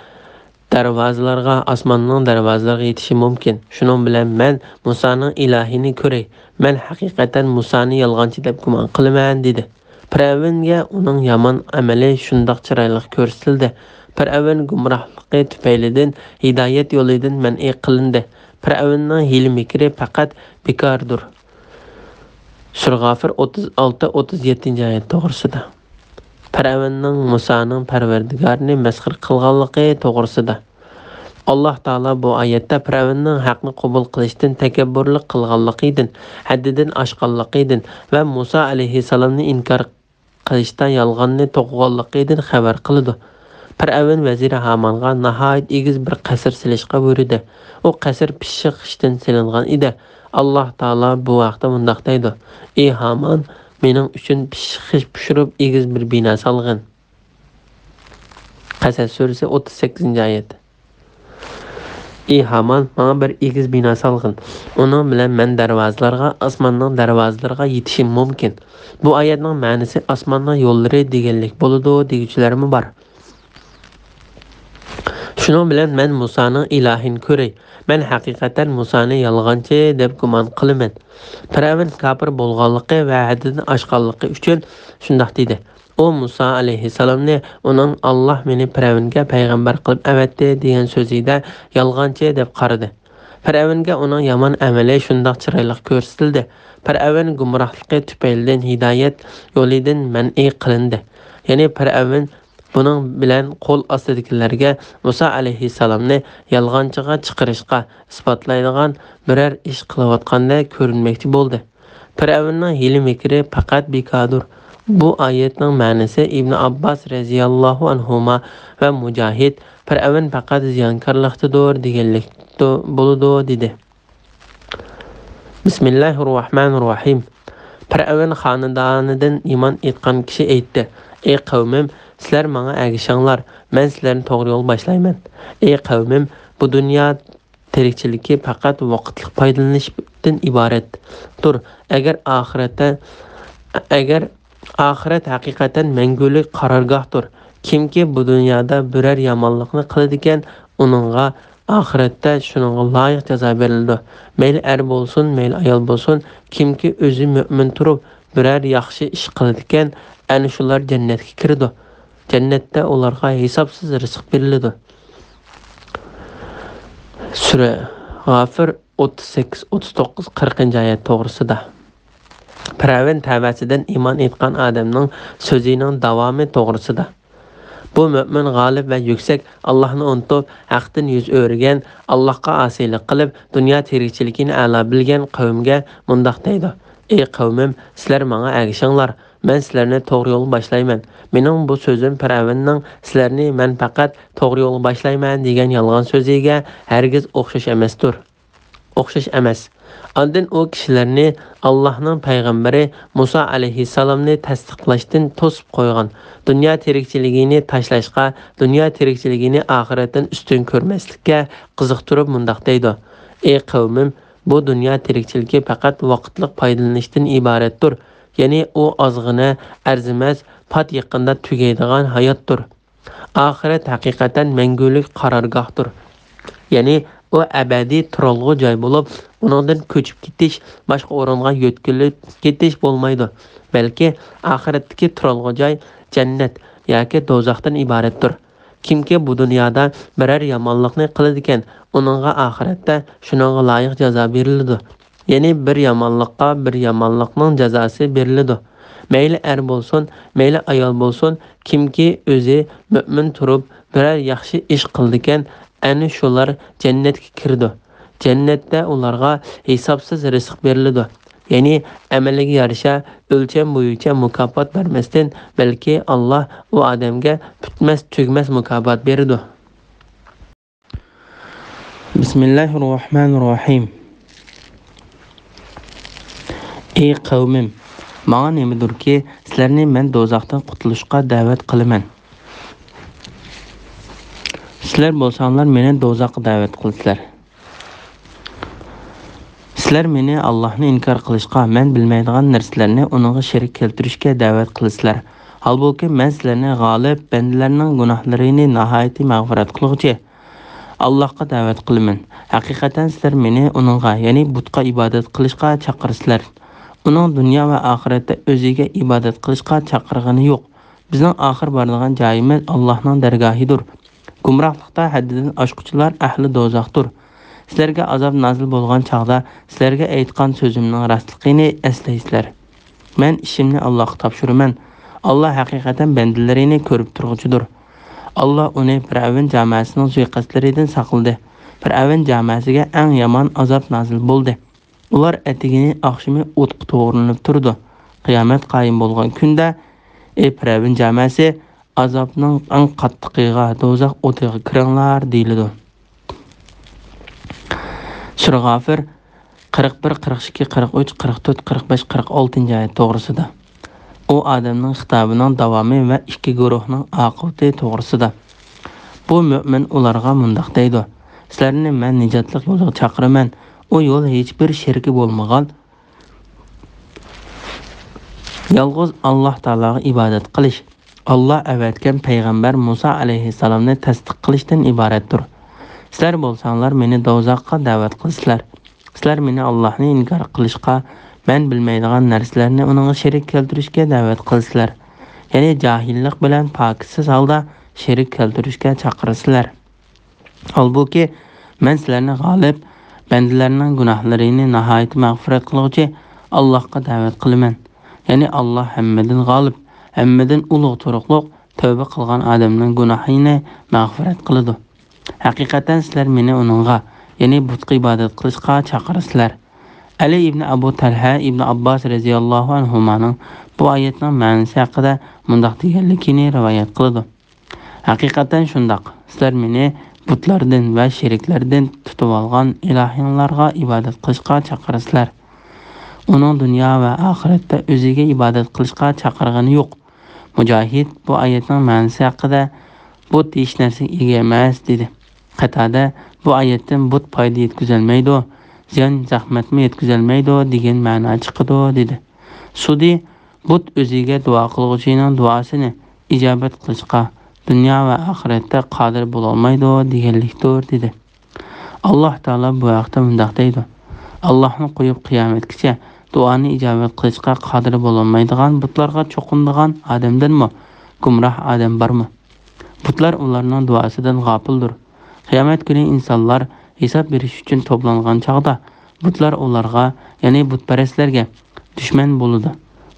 دەرۋازىلارغا، ئاسماننىڭ دەرۋازىلىرىغا يېتىشىم مۇمكىن. شۇنىڭ بىلەن مەن مۇسانىڭ ئىلاھىنى كۆرەي. مەن ھەقىقەتەن مۇسانى يالغانچى دەپ گۇمان قىلىمەن، دېدى. پىرئەۋنگە ئۇنىڭ يامان ئەمىلى شۇنداق چىرايلىق كۆرسىتىلدى. پىرئەۋن گۇمراھلىقى تۈپەيلىدىن ھىدايەت يولىدىن مەنئى قىلىندى. پىرئەۋننىڭ ھىيلە-مىكرى پەقەت بىكاردۇر. سۈرە غافىر ئوتتۇز ئالتە، ئوتتۇز يەتتىنچى ئايەت توغرىسىدا. پىرئەۋننىڭ مۇسانىڭ پەرۋەردىگارىنى مەسخىرە قىلغانلىقى توغرىسىدا. ئاللاھ تائالا بۇ ئايەتتە پىرئەۋننىڭ ھەقنى قوبۇل قىلىشتىن تەكەببۇرلۇق قىلغانلىقىدىن، ھەددىدىن ئاشقانلىقىدىن ۋە مۇسا ئەلەيھىسسالامنى ئىنكار قىلىشتا يالغاننى توقۇغانلىقىدىن خەۋەر قىلىدۇ. پىرئەۋن ۋەزىرى ھامانغا ناھايىتى ئېگىز بىر قەسىر سېلىشقا بۇيرۇدى. ئۇ قەسىر پىششىق خىشتىن سېلىنغان ئىدى. ئاللاھ تائالا بۇ ھەقتە مۇنداق دەيدۇ: «ئى ھامان، مېنىڭ ئۈچۈن پىششىق خىش پىشۇرۇپ، ئېگىز بىر بىنا سالغىن.» قەسەس سۈرىسى، ئوتتۇز سەككىزىنچى ئايەت. «ئى ھامان، ماڭا بىر ئېگىز بىنا سالغىن. ئۇنىڭ بىلەن مەن دەرۋازىلارغا، ئاسماننىڭ دەرۋازىلىرىغا يېتىشىم مۇمكىن.» بۇ ئايەتنىڭ مەنىسى «ئاسماننىڭ يوللىرى» دېگەنلىك بولىدۇ دېگۈچىلەرمۇ بار. شۇنىڭ بىلەن مەن مۇسانىڭ ئىلاھىنى كۆرەي. مەن ھەقىقەتەن مۇسانى يالغانچى دەپ گۇمان قىلىمەن. پىرئەۋن كاپىر بولغانلىقى ۋە ھەددىدىن ئاشقانلىقى ئۈچۈن شۇنداق دېدى. ئۇ مۇسا ئەلەيھىسسالامنى، ئۇنىڭ «ئاللاھ مېنى پىرئەۋنگە پەيغەمبەر قىلىپ ئەۋەتتى» دېگەن سۆزىدە يالغانچى دەپ قارىدى. پىرئەۋنگە ئۇنىڭ يامان ئەمىلى شۇنداق چىرايلىق كۆرسىتىلدى. پىرئەۋن گۇمراھلىقى تۈپەيلىدىن ھىدايەت يولىدىن مەنئى قىلىندى. يەنى پىرئەۋن بۇنىڭ بىلەن قول ئاستىدىكىلەرگە مۇسا ئەلەيھىسسالامنى يالغانچىغا چىقىرىشقا ئىسپاتلايدىغان بىرەر ئىش قىلىۋاتقاندەك كۆرۈنمەكچى بولدى. پىرئەۋننىڭ ھىيلە-مىكرى پەقەت بىكاردۇر. بۇ ئايەتنىڭ مەنىسى ئىبنى ئابباس رەزىياللاھۇ ئەنھۇما ۋە مۇجاھىد، «پىرئەۋن پەقەت زىيانكارلىقتىدۇر» دېگەنلىك بولىدۇ، دېدى. بىسمىللاھىررەھمانىررەھىم. پىرئەۋن خانىدانىدىن ئىمان ئېيتقان كىشى ئېيتتى: «ئەي قەۋمىم، سىلەر ماڭا ئەگىشىڭلار، مەن سىلەرنى توغرا يولغا باشلايمەن. ئەي قەۋمىم، بۇ دۇنيا تىرىكچىلىكى پەقەت ۋاقىتلىق پايدىلىنىشتىن ئىبارەتتۇر. ئەگەر ئاخىرەتتە، ئەگەر ئاخىرەت ھەقىقەتەن مەڭگۈلۈك قارارگاھتۇر. كىمكى بۇ دۇنيادا بىرەر يامانلىقنى قىلىدىكەن، ئۇنىڭغا ئاخىرەتتە شۇنىڭغا لايىق جازا بېرىلىدۇ. مەيلى ئەر بولسۇن، مەيلى ئايال بولسۇن، كىمكى ئۆزى مۆمىن تۇرۇپ بىرەر ياخشى ئىش قىلىدىكەن، ئەنە شۇلار جەننەتكە كىرىدۇ. جەننەتتە ئۇلارغا ھېسابسىز رىزىق بېرىلىدۇ.» سۈرە غافىر، ئوتتۇز سەككىز، ئوتتۇز توققۇز، قىرىقىنچى ئايەت توغرىسىدا. پىرئەۋن تەۋەسىدىن ئىمان ئېيتقان ئادەمنىڭ سۆزىنىڭ داۋامى توغرىسىدا. بۇ مۆمىن، غالىب ۋە يۈكسەك ئاللاھنى ئۇنتۇپ، ھەقتىن يۈز ئۆرۈگەن، ئاللاھقا ئاسىيلىق قىلىپ، دۇنيا تىرىكچىلىكىنى ئەلا بىلگەن قەۋمگە مۇنداق دەيدۇ: «ئەي قەۋمىم، سىلەر ماڭا ئەگىشىڭلار، مەن سىلەرنى توغرا يولغا باشلايمەن. مېنىڭ بۇ سۆزۈم پىرئەۋننىڭ سىلەرنى مەن پەقەت توغرا يولغا باشلايمەن دېگەن يالغان سۆزىگە ھەرگىز ئوخشاش ئەمەستۇر.» ئوخشاش ئەمەس. ئاندىن ئۇ كىشىلەرنى ئاللاھنىڭ پەيغەمبىرى مۇسا ئەلەيھىسسالامنى تەستىقلاشتىن توسۇپ قويغان، دۇنيا تىرىكچىلىكىنى تاشلاشقا، دۇنيا تىرىكچىلىكىنى ئاخىرەتتىن ئۈستۈن كۆرمەسلىككە قىزىقتۇرۇپ مۇنداق دەيدۇ: «ئەي قەۋمىم، بۇ دۇنيا تىرىكچىلىكى پەقەت ۋاقىتلىق پايدىلىنىشتىن ئىبارەتتۇر.» يەنى ئۇ ئازغىنە، ئەرزىمەس، پات يېقىندا تۈگەيدىغان ھاياتتۇر. ئاخىرەت ھەقىقەتەن مەڭگۈلۈك قارارگاھتۇر. يەنى ئۇ ئەبەدىي تۇرالغۇ جاي بولۇپ، ئۇنىڭدىن كۆچۈپ كېتىش، باشقا ئورۇنغا يۆتكىلىپ كېتىش بولمايدۇ. بەلكى ئاخىرەتتىكى تۇرالغۇ جاي جەننەت ياكى دوزاختىن ئىبارەتتۇر. كىمكى بۇ دۇنيادا بىرەر يامانلىقنى قىلىدىكەن، ئۇنىڭغا ئاخىرەتتە شۇنىڭغا لايىق جازا بېرىلىدۇ. يەنى بىر يامانلىققا بىر يامانلىقنىڭ جازاسى بېرىلىدۇ. مەيلى ئەر بولسۇن، مەيلى ئايال بولسۇن، كىمكى ئۆزى مۆمىن تۇرۇپ بىرەر ياخشى ئىش قىلىدىكەن، ئەنە شۇلار جەننەتكە كىرىدۇ. جەننەتتە ئۇلارغا ھېسابسىز رىزىق بېرىلىدۇ. يەنى ئەمەلگە يارىشا ئۆلچەم بويىچە مۇكاپات بەرمەستىن، بەلكى ئاللاھ ئۇ ئادەمگە پۈتمەس تۈگىمەس مۇكاپات بېرىدۇ. بىسمىللاھىررەھمانىررەھىم. ئەي قەۋمىم، ماڭا نېمىدۇركى، سىلەرنى مەن دوزاختىن قۇتۇلۇشقا دەۋەت قىلىمەن. سىلەر بولساڭلار مېنى دوزاخقا دەۋەت قىلىسىلەر. سىلەر مېنى ئاللاھنى ئىنكار قىلىشقا، مەن بىلمەيدىغان نەرسىلەرنى ئۇنىڭغا شېرىك كەلتۈرۈشكە دەۋەت قىلىسىلەر. ھالبۇكى، مەن سىلەرنى غالىب، بەندىلەرنىڭ گۇناھلىرىنى ناھايىتى مەغپىرەت قىلغۇچى، ئاللاھقا دەۋەت قىلىمەن. ھەقىقەتەن سىلەر مېنى ئۇنىڭغا، يەنى بۇتقا ئىبادەت قىلىشقا چاقىرىسىلەر. ئۇنىڭ دۇنيا ۋە ئاخىرەتتە ئۆزىگە ئىبادەت قىلىشقا چاقىرغىنى يوق. بىزنىڭ ئاخىر بارىدىغان جايىمىز ئاللاھنىڭ دەرگاھىدۇر. گۇمراھلىقتا ھەددىدىن ئاشقۇچىلار ئەھلى دوزاختۇر. سىلەرگە ئازاب نازىل بولغان چاغدا سىلەرگە ئېيتقان سۆزۈمنىڭ راستلىقىنى ئەسلەيسىلەر. مەن ئىشىمنى ئاللاھقا تاپشۇرىمەن. ئاللاھ ھەقىقەتەن بەندىلىرىنى كۆرۈپ تۇرغۇچىدۇر. ئاللاھ ئۇنى پىرئەۋن جامائەسىنىڭ سۇيىقەستلىرىدىن ساقلىدى. پىرئەۋن جامائەسىگە ئەڭ يامان ئازاب نازىل بولدى. ئۇلار ئەتىگىنى ئاخشىمى ئوتقا توغرىلىنىپ تۇرىدۇ. قىيامەت قايىم بولغان كۈندە ئەي پىرئەۋن جامەسى، ئازابنىڭ ئەڭ قاتتىقىغا، دوزاخ ئوتىغا كىرىڭلار دېيىلىدۇ. سۈرە غافىر قىرىق بىر، قىرىق ئىككى، قىرىق ئۈچ، قىرىق تۆت، قىرىق بەش، قىرىق ئالتىنچى ئايەت توغرىسىدا. ئۇ ئادەمنىڭ خىتابىنىڭ داۋامى ۋە ئىككى گۇرۇھنىڭ ئاقىۋىتى توغرىسىدا. بۇ مۆمىن ئۇلارغا مۇنداق دەيدۇ: سىلەرنى مەن نىجاتلىق يولىغا چاقىرىمەن. ئۇ يول ھېچبىر شېرىكى بولمىغان يالغۇز ئاللاھ تائالاغا ئىبادەت قىلىش، ئاللاھ ئەۋەتكەن پەيغەمبەر مۇسا ئەلەيھىسسالامنى تەستىق قىلىشتىن ئىبارەتتۇر. سىلەر بولساڭلار مېنى دوزاخقا دەۋەت قىلىسىلەر. سىلەر مېنى ئاللاھنى ئىنكار قىلىشقا، مەن بىلمەيدىغان نەرسىلەرنى ئۇنىڭغا شېرىك كەلتۈرۈشكە دەۋەت قىلىسىلەر. يەنى جاھىللىق بىلەن پاكىتسىز ھالدا شېرىك كەلتۈرۈشكە چاقىرىسىلەر. ھالبۇكى، مەن سىلەرنى غالىب، بەندىلەرنىڭ گۇناھلىرىنى ناھايىتى مەغپىرەت قىلغۇچى ئاللاھقا دەۋەت قىلىمەن. يەنى ئاللاھ ھەممىدىن غالىب، ھەممىدىن ئۇلۇغ تۇرۇقلۇق، تەۋبە قىلغان ئادەمنىڭ گۇناھىنى مەغپىرەت قىلىدۇ. ھەقىقەتەن سىلەر مېنى ئۇنىڭغا، يەنى بۇتقا ئىبادەت قىلىشقا چاقىرىسىلەر. ئەلى ئىبنى ئەبۇ تەلھە ئىبنى ئابباس رەزىياللاھۇ ئەنھۇمانىڭ بۇ ئايەتنىڭ مەنىسى ھەققىدە مۇنداق دېگەنلىكىنى رىۋايەت قىلىدۇ: ھەقىقەتەن شۇنداق، سىلەر مېنى بۇتلاردىن ۋە شېرىكلەردىن تۇتۇۋالغان ئىلاھىڭلارغا ئىبادەت قىلىشقا چاقىرىسىلەر. ئۇنىڭ دۇنيا ۋە ئاخىرەتتە ئۆزىگە ئىبادەت قىلىشقا چاقىرغىنى يوق. مۇجاھىد بۇ ئايەتنىڭ مەنىسى ھەققىدە، بۇت ھېچ نەرسىگە ئىگە ئەمەس، دېدى. قەتادە بۇ ئايەتتىن بۇت پايدا يەتكۈزەلمەيدۇ، زىيان، زەخمەتمۇ يەتكۈزەلمەيدۇ دېگەن مەنا چىقىدۇ، دېدى. سۇدى بۇت ئۆزىگە دۇئا قىلغۇچىنىڭ دۇئاسىنى ئىجابەت قىلىشقا دۇنيا ۋە ئاخىرەتتە قادىر بولالمايدۇ دېگەنلىكتۇر، دېدى. ئاللاھ تائالا بۇ ھەقتە مۇنداق دەيدۇ: ئاللاھنى قويۇپ قىيامەتكىچە دۇئانى ئىجابەت قىلىشقا قادىر بولالمايدىغان بۇتلارغا چوقۇنىدىغان ئادەمدىنمۇ گۇمراھ ئادەم بارمۇ؟ بۇتلار ئۇلارنىڭ دۇئاسىدىن غاپىلدۇر. قىيامەت كۈنى ئىنسانلار ھېساب بېرىش ئۈچۈن توپلانغان چاغدا، بۇتلار ئۇلارغا، يەنى بۇتپەرەسلەرگە دۈشمەن بولىدۇ.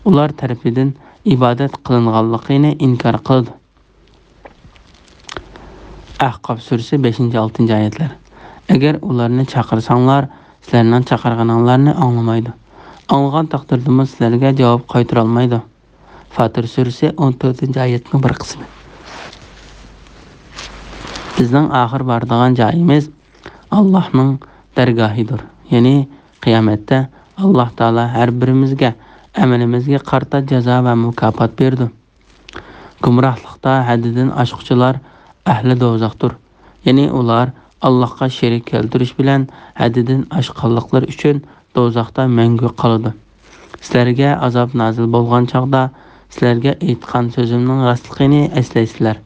ئۇلار تەرىپىدىن ئىبادەت قىلىنغانلىقىنى ئىنكار قىلىدۇ. ئەھقاپ سۈرىسى بەشىنچى، ئالتىنچى ئايەتلەر. ئەگەر ئۇلارنى چاقىرساڭلار، سىلەرنىڭ چاقىرغىنىڭلارنى ئاڭلىمايدۇ. ئاڭلىغان تەقدىردىمۇ سىلەرگە جاۋاب قايتۇرالمايدۇ. فاتىر سۈرىسى ئون تۆتىنچى ئايەتنىڭ بىر قىسمى. بىزنىڭ ئاخىر بارىدىغان جايىمىز ئاللاھنىڭ دەرگاھىدۇر. يەنى قىيامەتتە ئاللاھ تائالا ھەر بىرىمىزگە ئەمىلىمىزگە قارىتا جازا ۋە مۇكاپات بېرىدۇ. گۇمراھلىقتا ھەددىدىن ئاشقۇچىلار ئەھلى دوزاختۇر. يەنى ئۇلار ئاللاھقا شېرىك كەلتۈرۈش بىلەن ھەددىدىن ئاشقانلىقلىرى ئۈچۈن دوزاختا مەڭگۈ قالىدۇ. سىلەرگە ئازاب نازىل بولغان چاغدا سىلەرگە ئېيتقان سۆزۈمنىڭ راستلىقىنى ئەسلەيسىلەر.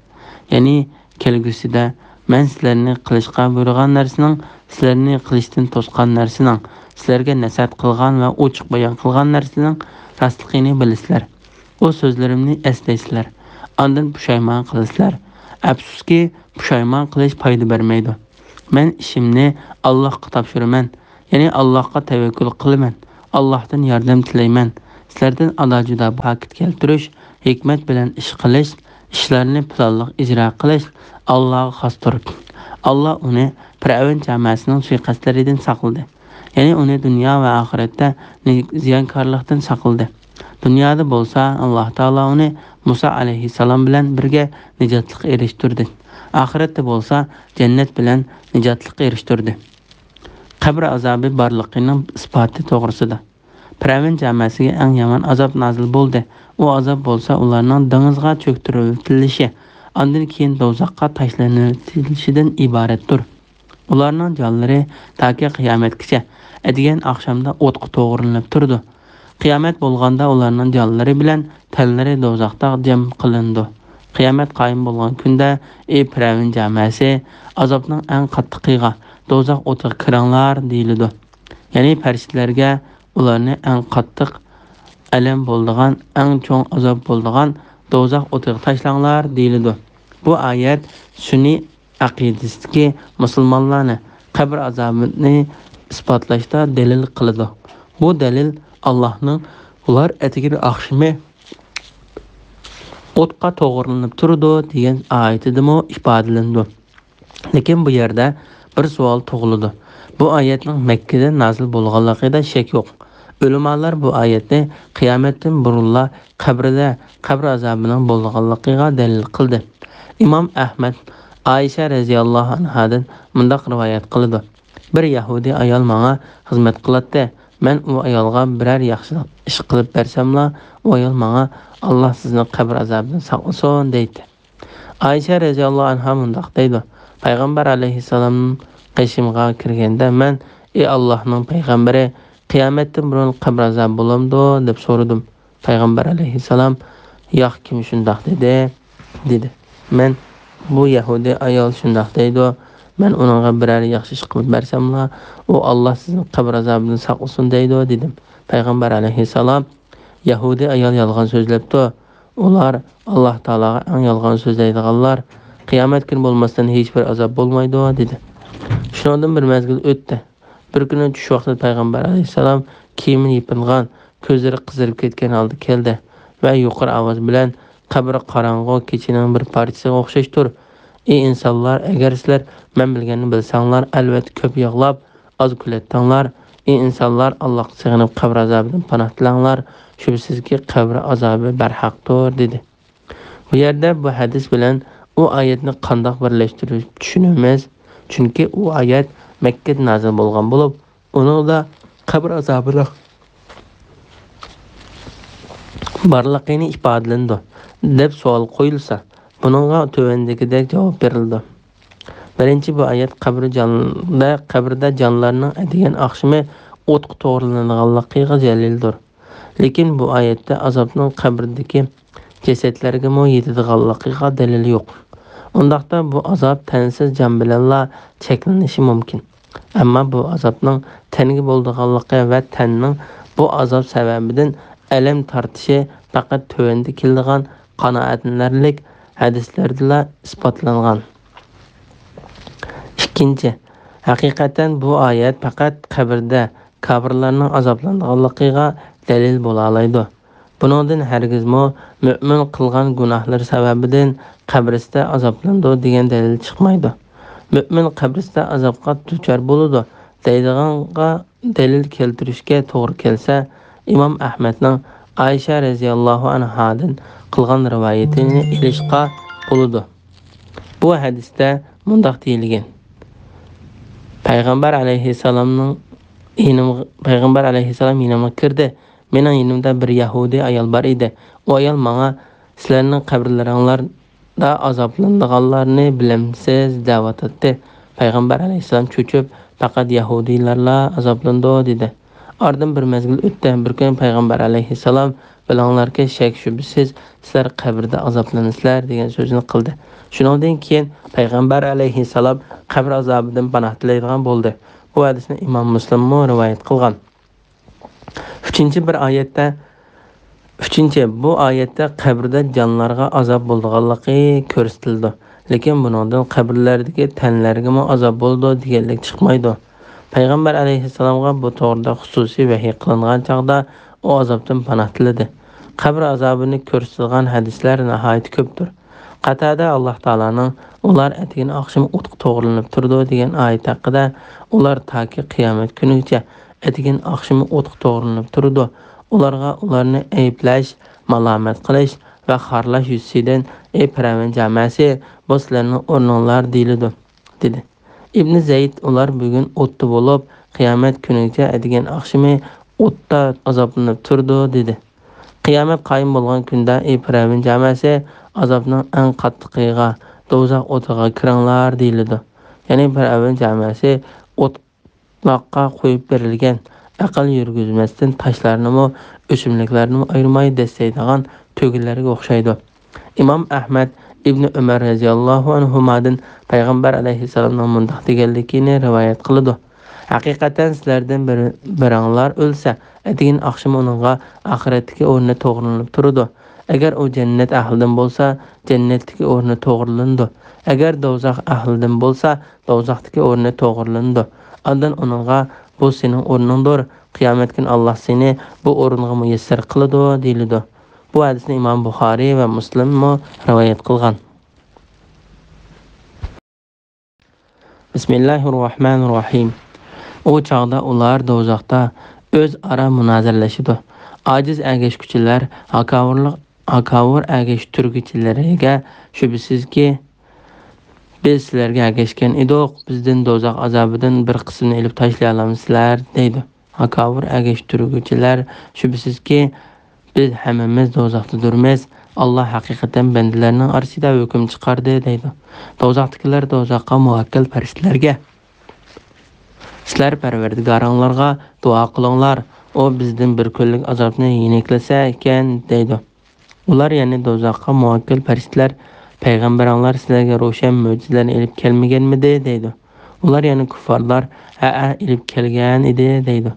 يەنى كەلگۈسىدە مەن سىلەرنى قىلىشقا بۇيرۇغان نەرسىنىڭ، سىلەرنى قىلىشتىن توسقان نەرسىنىڭ، سىلەرگە نەسىھەت قىلغان ۋە ئوچۇق بايان قىلغان نەرسىنىڭ راستلىقىنى بىلىسىلەر. ئۇ سۆزلىرىمنى ئەسلەيسىلەر. ئاندىن پۇشايمان قىلىسىلەر. ئەپسۇسكى، پۇشايمان قىلىش پايدا بەرمەيدۇ. مەن ئىشىمنى ئاللاھقا تاپشۇرىمەن. يەنى ئاللاھقا تەۋەككۈل قىلىمەن. ئاللاھتىن ياردەم تىلەيمەن. سىلەردىن ئادا-جۇدا پاكىت كەلتۈرۈش، ھېكمەت بىلەن ئىش قىلىش، ئىشلارنى پىلانلىق ئىجرا قىلىش ئاللاھقا خاستۇر. ئاللاھ ئۇنى پىرئەۋن جاماسىنىڭ سۇيىقەستلىرىدىن ساقلىدى. يەنى ئۇنى دۇنيا ۋە ئاخىرەتتە نى-، زىيانكارلىقتىن ساقلىدى. دۇنيادا بولسا ئاللاھ تائالا ئۇنى مۇسا ئەلەيھىسسالام بىلەن بىرگە نىجاتلىققا ئېرىشتۈردى. ئاخىرەتتە بولسا جەننەت بىلەن نىجاتلىققا ئېرىشتۈردى. قەبرە ئازابى بارلىقىنىڭ ئىسپاتى توغرىسىدا. پىرئەۋن جاماسىگە ئەڭ يامان ئازاب نازىل بولدى. ئۇ ئازاب بولسا ئۇلارنىڭ دېڭىزغا چۆكتۈرۈۋېتىلىشى، ئاندىن كېيىن دوزاخقا تاشلىنىۋېتىلىشىدىن ئىبارەتتۇر. ئۇلارنىڭ جانلىرى تاكى قىيامەتكىچە ئەتىگەن ئاخشامدا ئوتقا توغرىلىنىپ تۇرىدۇ. قىيامەت بولغاندا ئۇلارنىڭ جانلىرى بىلەن تەنلىرى دوزاختا جەم قىلىنىدۇ. قىيامەت قايىم بولغان كۈندە، ئى پىرئەۋن جاماسى، ئازابنىڭ ئەڭ قاتتىقىغا، دوزاخ ئوتىغا كىرىڭلار دېيىلىدۇ. يەنى پەرىشتىلەرگە ئۇلارنى ئەڭ قاتتىق ئەلەم بولىدىغان، ئەڭ چوڭ ئازاب بولىدىغان دوزاخ ئوتىغا تاشلاڭلار دېيىلىدۇ. بۇ ئايەت سۈنئىي ئەقىدىسىدىكى مۇسۇلمانلارنى قەبرە ئازابىنى ئىسپاتلاشتا دەلىل قىلىدۇ. بۇ دەلىل ئاللاھنىڭ ئۇلار ئەتىگەن ئاخشىمى ئوتقا توغرىلىنىپ تۇرىدۇ دېگەن ئايىتىدىمۇ ئىپادىلىنىدۇ. لېكىن بۇ يەردە بىر سوئال تۇغۇلىدۇ. بۇ ئايەتنىڭ مەككىدە نازىل بولغانلىقىدا شەك يوق. ئۆلىمالار بۇ ئايەتنى قىيامەتتىن بۇرۇنلا قەبرىدە قەبرە ئازابىنىڭ بولىدىغانلىقىغا دەلىل قىلدى. ئىمام ئەھمەد ئائىشە رەزىياللاھۇ ئەنھادىن مۇنداق رىۋايەت قىلىدۇ: بىر يەھۇدىي ئايال ماڭا خىزمەت قىلاتتى. مەن ئۇ ئايالغا بىرەر ياخشىلىق ئىش قىلىپ بەرسەملا، ئۇ ئايال ماڭا، «ئاللا سىزنى قەبرە ئازابىدىن ساقلىسۇن» دەيتتى. ئائىشە رەزىياللاھۇ ئەنھا مۇنداق دەيدۇ: پەيغەمبەر ئەلەيھىسسالام قېشىمغا كىرگەندە مەن، «ئى ئاللاھنىڭ پەيغەمبىرى، قىيامەتتىن بۇرۇن قەبرە ئازابى بولامدۇ؟» دەپ سورىدىم. پەيغەمبەر ئەلەيھىسسالام، «ياق، كىم شۇنداق دېدى؟» دېدى. مەن، «بۇ يەھۇدىي ئايال شۇنداق دەيدۇ. مەن ئۇنىڭغا بىرەر ياخشى ئىش قىلىپ بەرسەملا، ئۇ، 'ئاللا سىزنى قەبرە ئازابىدىن ساقلىسۇن' دەيدۇ» دېدىم. پەيغەمبەر ئەلەيھىسسالام، «يەھۇدىي ئايال يالغان سۆزلەپتۇ. ئۇلار ئاللا تائالاغا ئەڭ يالغان سۆزلەيدىغانلار. قىيامەت كۈنى بولماستىن ھېچبىر ئازاب بولمايدۇ» دېدى. شۇنىڭدىن بىر مەزگىل ئۆتتى. بىر كۈنى چۈش ۋاقتىدا پەيغەمبەر ئەلەيھىسسالام كىيىمى يېپىنغان، كۆزلىرى قىزىرىپ كەتكەن ھالدا كەلدى ۋە يۇقىرى ئاۋاز بىلەن، «قەبرە قاراڭغۇ كېچىنىڭ بىر پارچىسىغا ئوخشاشتۇر. ئى ئىنسانلار، ئەگەر سىلەر مەن بىلگەننى بىلسەڭلار، ئەلۋەتتە كۆپ يىغلاپ، ئاز كۈلەتتىڭلار. ئى ئىنسانلار، ئاللاغا سېغىنىپ قەبرە ئازابىدىن پاناھ تىلەڭلار. شۈبھىسىزكى، قەبرە ئازابى بەرھەقتۇر» دېدى. بۇ يەردە بۇ ھەدىس بىلەن ئۇ ئايەتنى قانداق بىرلەشتۈرۈپ چۈشىنىمىز؟ چۈنكى ئۇ ئايەت مەككىدە نازىل بولغان بولۇپ، ئۇنىڭدا قەبرە ئازابىنىڭ بارلىقىنى ئىپادىلىنىدۇ، دەپ سوئال قويۇلسا، بۇنىڭغا تۆۋەندىكىدەك جاۋاب بېرىلىدۇ. بىرىنچى، بۇ ئايەت قەبرە جان-، قەبرىدە جانلارنىڭ ئەتىگەن ئاخشىمى ئوتقا توغرىلىنىدىغانلىقىغا دەلىلدۇر. لېكىن بۇ ئايەتتە ئازابنىڭ قەبرىدىكى جەسەتلەرگىمۇ يېتىدىغانلىقىغا دەلىل يوق. ئۇنداقتا بۇ ئازاب تەنسىز جان بىلەنلا چەكلىنىشى مۇمكىن. ئەمما بۇ ئازابنىڭ تەنگە بولىدىغانلىقى ۋە تەننىڭ بۇ ئازاب سەۋەبىدىن ئەلەم تارتىشى پەقەت تۆۋەندە كېلىدىغان قانائەتلىنەرلىك ھەدىسلەردىلا ئىسپاتلانغان. ئىككىنچى، ھەقىقەتەن بۇ ئايەت پەقەت قەبرىدە كاپىرلارنىڭ ئازابلىنىدىغانلىقىغا دەلىل بولالايدۇ. بۇنىڭدىن ھەرگىزمۇ مۆمىن قىلغان گۇناھلىرى سەۋەبىدىن قەبرىسىدە ئازابلىنىدۇ دېگەن دەلىل چىقمايدۇ. مۆمىن قەبرىسىدە ئازابقا دۇچار بولىدۇ دەيدىغانغا دەلىل كەلتۈرۈشكە توغرا كەلسە، ئىمام ئەھمەدنىڭ ئائىشە رەزىياللاھۇ ئەنھادىن قىلغان رىۋايىتىنى ئېلىشقا بولىدۇ. بۇ ھەدىستە مۇنداق دېيىلگەن: پەيغەمبەر ئەلەيھىسسالامنىڭ يېنىمغا، پەيغەمبەر ئەلەيھىسسالام يېنىمغا كىردى. مېنىڭ يېنىمدا بىر يەھۇدىي ئايال بار ئىدى. ئۇ ئايال ماڭا، «سىلەرنىڭ قەبرىلىرىڭلاردا ئازابلىنىدىغانلارنى بىلەمسىز؟» دەۋاتاتتى. پەيغەمبەر ئەلەيھىسسالام چۆچۈپ، «پەقەت يەھۇدىيلارلا ئازابلىنىدۇ» دېدى. ئارىدىن بىر مەزگىل ئۆتتى. بىر كۈنى پەيغەمبەر ئەلەيھىسسالام، «بىلىڭلاركى، شەك-شۈبھىسىز سىلەر قەبرىدە ئازابلىنىسىلەر» دېگەن سۆزنى قىلدى. شۇنىڭدىن كېيىن پەيغەمبەر ئەلەيھىسسالام قەبرە ئازابىدىن پاناھ تىلەيدىغان بولدى. بۇ ھەدىسنى ئىمام مۇسلىممۇ رىۋايەت قىلغان. ئۈچىنچى بىر ئايەتتە، ئۈچىنچى، بۇ ئايەتتە قەبرىدە جانلارغا ئازاب بولىدىغانلىقى كۆرسىتىلىدۇ. لېكىن بۇنىڭدىن قەبرىلەردىكى تەنلەرگىمۇ ئازاب بولىدۇ دېگەنلىك چىقمايدۇ. پەيغەمبەر ئەلەيھىسسالامغا بۇ توغرىدا خۇسۇسىي ۋەھىي قىلىنغان چاغدا ئۇ ئازابتىن پاناھ تىلىدى. قەبرە ئازابىنى كۆرسىتىدىغان ھەدىسلەر ناھايىتى كۆپتۇر. قاتادە ئاللا تائالانىڭ «ئۇلار ئەتىگەن ئاخشىمى ئوتقا توغرىلىنىپ تۇرىدۇ» دېگەن ئايەت ھەققىدە، «ئۇلار تاكى قىيامەت كۈنىگىچە ئەتىگەن ئاخشىمى ئوتقا توغرىلىنىپ تۇرىدۇ. ئۇلارغا ئۇلارنى ئەيىبلەش، مالامەت قىلىش ۋە خارلاش يۈزىسىدىن، ئەي پىرئەۋن جامەسى، بۇ سىلەرنىڭ ئورنۇڭلار دېيىلىدۇ» دېدى. ئىبنى زەيد، «ئۇلار بۈگۈن ئوتتا بولۇپ، قىيامەت كۈنىگىچە ئەتىگەن ئاخشىمى ئوتتا ئازابلىنىپ تۇرىدۇ» دېدى. قىيامەت قايىم بولغان كۈندە، ئى پىرئەۋن جامەسى، ئازابنىڭ ئەڭ قاتتىقىغا، دوزاخ ئوتىغا كىرىڭلار دېيىلىدۇ. يەنى پىرئەۋن جامەسى ئوتلاققا قويۇپ بېرىلگەن، ئەقىل يۈرگۈزمەستىن تاشلارنىمۇ، ئۆسۈملۈكلەرنىمۇ ئايرىماي دەسسەيدىغان تۆگىلەرگە ئوخشايدۇ. ئىمام ئەھمەد ئىبنى ئۆمەر رەزىياللاھۇ ئەنھۇمادىن پەيغەمبەر ئەلەيھىسسالامنىڭ مۇنداق دېگەنلىكىنى رىۋايەت قىلىدۇ: «ھەقىقەتەن سىلەردىن بىر-، بىرىڭلار ئۆلسە، ئەتىگەن ئاخشىمى ئۇنىڭغا ئاخىرەتتىكى ئورنى توغرىلىنىپ تۇرىدۇ. ئەگەر ئۇ جەننەت ئەھلىدىن بولسا، جەننەتتىكى ئورنى توغرىلىنىدۇ. ئەگەر دوزاخ ئەھلىدىن بولسا، دوزاختىكى ئورنى توغرىلىنىدۇ. ئاندىن ئۇنىڭغا، بۇ سېنىڭ ئورنۇڭدۇر، قىيامەت كۈنى ئاللا سېنى بۇ ئورۇنغا مۇيەسسەر قىلىدۇ» دېيىلىدۇ. بۇ ھەدىسنى ئىمام بۇخارىي ۋە مۇسلىممۇ رىۋايەت قىلغان. بىسمىللاھىررەھمانىررەھىم. ئۇ چاغدا ئۇلار دوزاختا ئۆزئارا مۇنازىرىلىشىدۇ. ئاجىز ئەگەشكۈچىلەر ھاكاۋۇرلۇق، ھاكاۋۇر ئەگەشتۈرگۈچىلىرىگە، شۈبھىسىزكى، بىز سىلەرگە ئەگەشكەن ئىدۇق، بىزدىن دوزاخ ئازابىدىن بىر قىسمىنى ئېلىپ تاشلىيالامسىلەر؟ دەيدۇ. ھاكاۋۇر ئەگەشتۈرگۈچىلەر، شۈبھىسىزكى، بىز ھەممىمىز دوزاختىدۇرمىز. ئاللا ھەقىقەتەن بەندىلەرنىڭ ئارىسىدا ھۆكۈم چىقاردى، دەيدۇ. دوزاختىكىلەر دوزاخقا مۇۋەككىل پەرىشتىلەرگە، سىلەر پەرۋەردىگارىڭلارغا دۇئا قىلىڭلار، ئۇ بىزدىن بىر كۈنلۈك ئازابنى يېنىكلىسە ئىكەن، دەيدۇ. ئۇلار، يەنى دوزاخقا مۇۋەككىل پەرىشتىلەر، پەيغەمبىرىڭلار سىلەرگە روشەن مۆجىزىلەرنى ئېلىپ كەلمىگەنمىدى؟ دەيدۇ. ئۇلار، يەنى كۇففارلار، ھەئە، ئېلىپ كەلگەن ئىدى، دەيدۇ.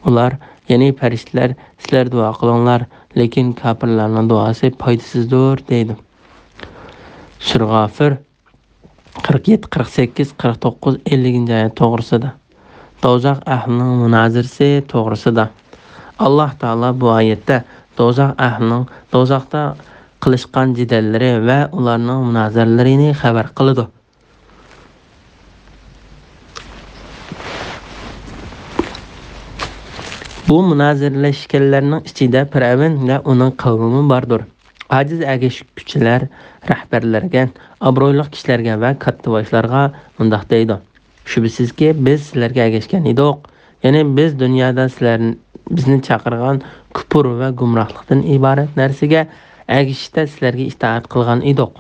ئۇلار، يەنى پەرىشتىلەر، سىلەر دۇئا قىلىڭلار، لېكىن كاپىرلارنىڭ دۇئاسى پايدىسىزدۇر، دەيدۇ. سۈرە غافىر، قىرىق يەتتە، قىرىق سەككىز، قىرىق توققۇز، ئەللىكىنچى ئايەت توغرىسىدا. دوزاخ ئەھلىنىڭ مۇنازىرىسى توغرىسىدا. ئاللا تائالا بۇ ئايەتتە دوزاخ ئەھلىنىڭ دوزاختا قىلىشقان جېدەللىرى ۋە ئۇلارنىڭ مۇنازىرىلىرىنى خەۋەر قىلىدۇ. بۇ مۇنازىرىلەشكەنلەرنىڭ ئىچىدە پىرئەۋن ۋە ئۇنىڭ قەۋمىمۇ باردۇر. ئاجىز ئەگەشكۈچىلەر رەھبەرلەرگە، ئابرۇيلۇق كىشىلەرگە ۋە كاتتىباشلارغا مۇنداق دەيدۇ: شۈبھىسىزكى، بىز سىلەرگە ئەگەشكەن ئىدۇق. يەنى بىز دۇنيادا سىلەر بىزنى چاقىرغان كۇپۇر ۋە گۇمراھلىقتىن ئىبارەت نەرسىگە ئەگىشىشتە سىلەرگە ئىتائەت قىلغان ئىدۇق.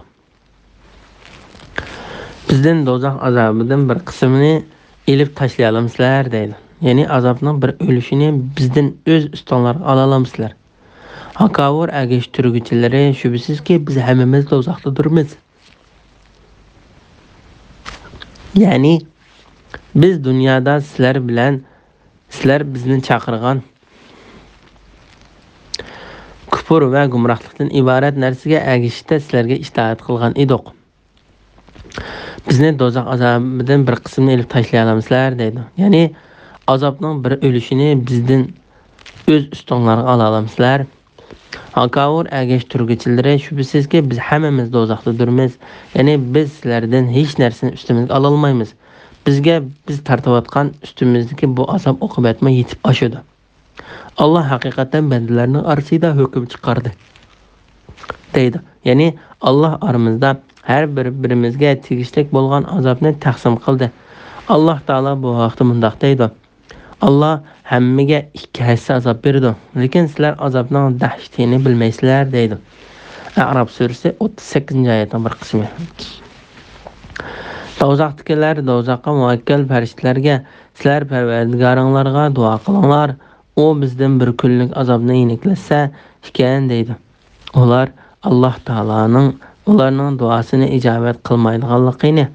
بىزدىن دوزاخ ئازابىدىن بىر قىسمىنى ئېلىپ تاشلىيالامسىلەر؟ دەيدۇ. يەنى ئازابنىڭ بىر ئۈلۈشىنى بىزدىن ئۆز ئۈستۈڭلارغا ئالالامسىلەر؟ ھاكاۋۇر ئەگەشتۈرگۈچىلىرى، شۈبھىسىزكى، بىز ھەممىمىز دوزاختىدۇرمىز. يەنى بىز دۇنيادا سىلەر بىلەن، سىلەر بىزنى چاقىرغان كۇپۇر ۋە گۇمراھلىقتىن ئىبارەت نەرسىگە ئەگىشىشتە سىلەرگە ئىتائەت قىلغان ئىدۇق. بىزنى دوزاخ ئازابىدىن بىر قىسمىنى ئېلىپ تاشلىيالامسىلەر؟ دەيدۇ. يەنى ئازابنىڭ بىر ئۈلۈشىنى بىزدىن ئۆز ئۈستۈڭلارغا ئالالامسىلەر؟ ھاكاۋۇر ئەگەشتۈرگۈچىلىرى، شۈبھىسىزكى، بىز ھەممىمىز دوزاختىدۇرمىز. يەنى بىز سىلەردىن ھېچ نەرسىنى ئۈستىمىزگە ئالالمايمىز. بىزگە بىز تارتىۋاتقان ئۈستىمىزدىكى بۇ ئازاب ئوقۇبەتمۇ يېتىپ ئاشىدۇ. ئاللا ھەقىقەتەن بەندىلەرنىڭ ئارىسىدا ھۆكۈم چىقاردى، دەيدۇ. يەنى ئاللا ئارىمىزدا ھەر بىر-، بىرىمىزگە تېگىشلىك بولغان ئازابنى تەقسىم قىلدى. ئاللا تائالا بۇ ھەقتە مۇنداق دەيدۇ: ئاللا ھەممىگە ئىككى ھەسسە ئازاب بېرىدۇ، لېكىن سىلەر ئازابنىڭ دەھشىتىنى بىلمەيسىلەر، دەيدۇ. ئەئراپ سۈرىسى، ئوتتۇز سەككىزىنچى ئايەتنىڭ بىر قىسمى. دوزاختىكىلەر دوزاخقا مۇۋەككىل پەرىشتىلەرگە، سىلەر پەرۋەردىگارىڭلارغا دۇئا قىلىڭلار، ئۇ بىزدىن بىر كۈنلۈك ئازابنى يېنىكلەتسە ئىكەن، دەيدۇ. ئۇلار ئاللا تائالانىڭ ئۇلارنىڭ دۇئاسىنى ئىجابەت قىلمايدىغانلىقىنى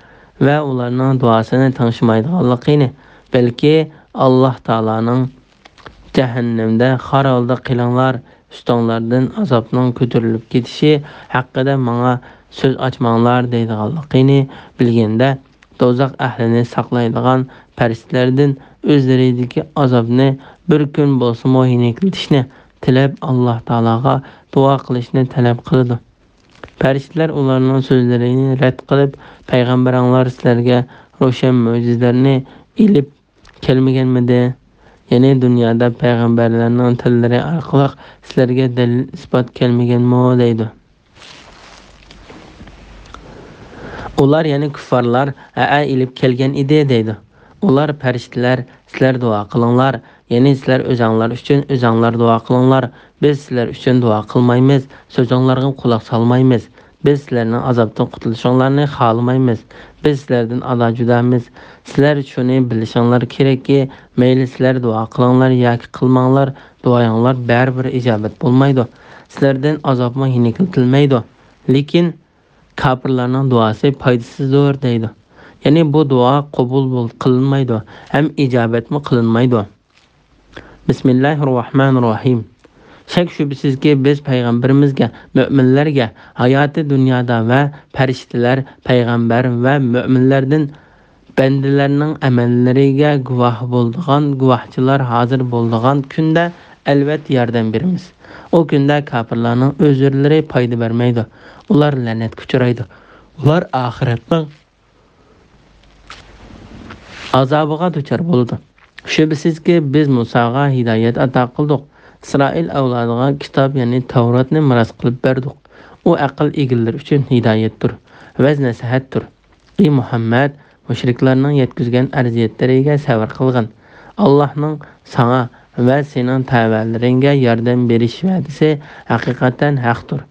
ۋە ئۇلارنىڭ دۇئاسىنى تىڭشىمايدىغانلىقىنى، بەلكى ئاللا تائالانىڭ جەھەننەمدە خار ھالدا قېلىڭلار، ئۈستۈڭلاردىن ئازابنىڭ كۆتۈرۈلۈپ كېتىشى ھەققىدە ماڭا سۆز ئاچماڭلار دەيدىغانلىقىنى بىلگەندە، دوزاخ ئەھلىنى ساقلايدىغان پەرىشتىلەردىن ئۆزلىرىدىكى ئازابنى بىر كۈن بولسىمۇ يېنىكلىتىشنى تىلەپ، ئاللا تائالاغا دۇئا قىلىشنى تەلەپ قىلىدۇ. پەرىشتىلەر ئۇلارنىڭ سۆزلىرىنى رەت قىلىپ، پەيغەمبىرىڭلار سىلەرگە روشەن مۆجىزىلەرنى ئېلىپ كەلمىگەنمىدى؟ يەنى دۇنيادا پەيغەمبەرلەرنىڭ تىللىرى ئارقىلىق سىلەرگە دەلىل-ئىسپات كەلمىگەنمۇ؟ دەيدۇ. ئۇلار، يەنى كۇففارلار، ھەئە، ئېلىپ كەلگەن ئىدى، دەيدۇ. ئۇلار، پەرىشتىلەر، سىلەر دۇئا قىلىڭلار، يەنى سىلەر ئۆزەڭلار ئۈچۈن ئۆزەڭلار دۇئا قىلىڭلار، بىز سىلەر ئۈچۈن دۇئا قىلمايمىز، سۆزۈڭلارغا قۇلاق سالمايمىز. بىز سىلەرنىڭ ئازابتىن قۇتۇلۇشۇڭلارنى خالىمايمىز. بىز سىلەردىن ئادا-جۇدامىز. سىلەر شۇنى بىلىشىڭلار كېرەككى، مەيلى سىلەر دۇئا قىلىڭلار ياكى قىلماڭلار، دۇئايىڭلار بەرىبىر ئىجابەت بولمايدۇ. سىلەردىن ئازابمۇ يېنىكلىتىلمەيدۇ. لېكىن كاپىرلارنىڭ دۇئاسى پايدىسىزدۇر، دەيدۇ. يەنى بۇ دۇئا قوبۇل بول-، قىلىنمايدۇ ھەم ئىجابەتمۇ قىلىنمايدۇ. بىسمىللاھىررەھمانىررەھىم. شەك-شۈبھىسىزكى، بىز پەيغەمبىرىمىزگە، مۆمىنلەرگە ھاياتى دۇنيادا ۋە پەرىشتىلەر، پەيغەمبەر ۋە مۆمىنلەردىن بەندىلەرنىڭ ئەمەللىرىگە گۇۋاھ بولىدىغان گۇۋاھچىلار ھازىر بولىدىغان كۈندە ئەلۋەتتە ياردەم بېرىمىز. ئۇ كۈندە كاپىرلارنىڭ ئۆزرىلىرى پايدا بەرمەيدۇ. ئۇلار لەنەتكە ئۇچرايدۇ. ئۇلار ئاخىرەتنىڭ ئازابىغا دۇچار بولىدۇ. شۈبھىسىزكى، بىز مۇساغا ھىدايەت ئاتا قىلدۇق. ئىسرائىل ئەۋلادىغا كىتاب، يەنى تەۋراتنى مىراس قىلىپ بەردۇق. ئۇ ئەقىل ئىگىلىرى ئۈچۈن ھىدايەتتۇر، ۋەز-نەسىھەتتۇر. ئى مۇھەممەد، مۇشرىكلارنىڭ يەتكۈزگەن ئەزىيەتلىرىگە سەۋر قىلغىن. ئاللاھنىڭ ساڭا ۋە سېنىڭ تەۋەلىرىڭگە ياردەم بېرىش ۋەدىسى ھەقىقەتەن ھەقتۇر.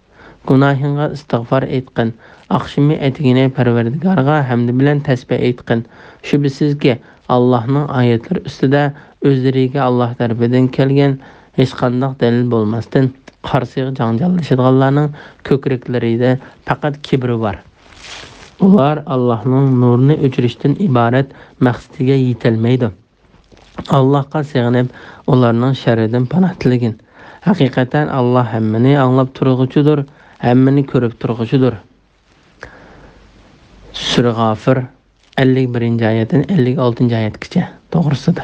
گۇناھىڭغا ئىستىغپار ئېيتقىن. ئاخشىمى ئەتىگىنى پەرۋەردىگارغا ھەمدى بىلەن تەسبىھ ئېيتقىن. شۈبھىسىزكى، ئاللاھنىڭ ئايەتلىرى ئۈستىدە ئۆزلىرىگە ئاللاھ تەرىپىدىن كەلگەن ھېچقانداق دەلىل بولماستىن، قارىسىغا جاڭجاللىشىدىغانلارنىڭ كۆكرەكلىرىدە پەقەت كىبرى بار. ئۇلار ئاللاھنىڭ نۇرىنى ئۆچۈرۈشتىن ئىبارەت مەقسىتىگە يېتەلمەيدۇ. ئاللاھقا سېغىنىپ، ئۇلارنىڭ شەررىدىن پاناھ تىلىگىن. ھەقىقەتەن ئاللاھ ھەممىنى ئاڭلاپ تۇرغۇچىدۇر، ھەممىنى كۆرۈپ تۇرغۇچىدۇر. سۈرە غافىر، ئەللىك بىرىنچى ئايەتتىن ئەللىك ئالتىنچى ئايەتكىچە توغرىسىدا.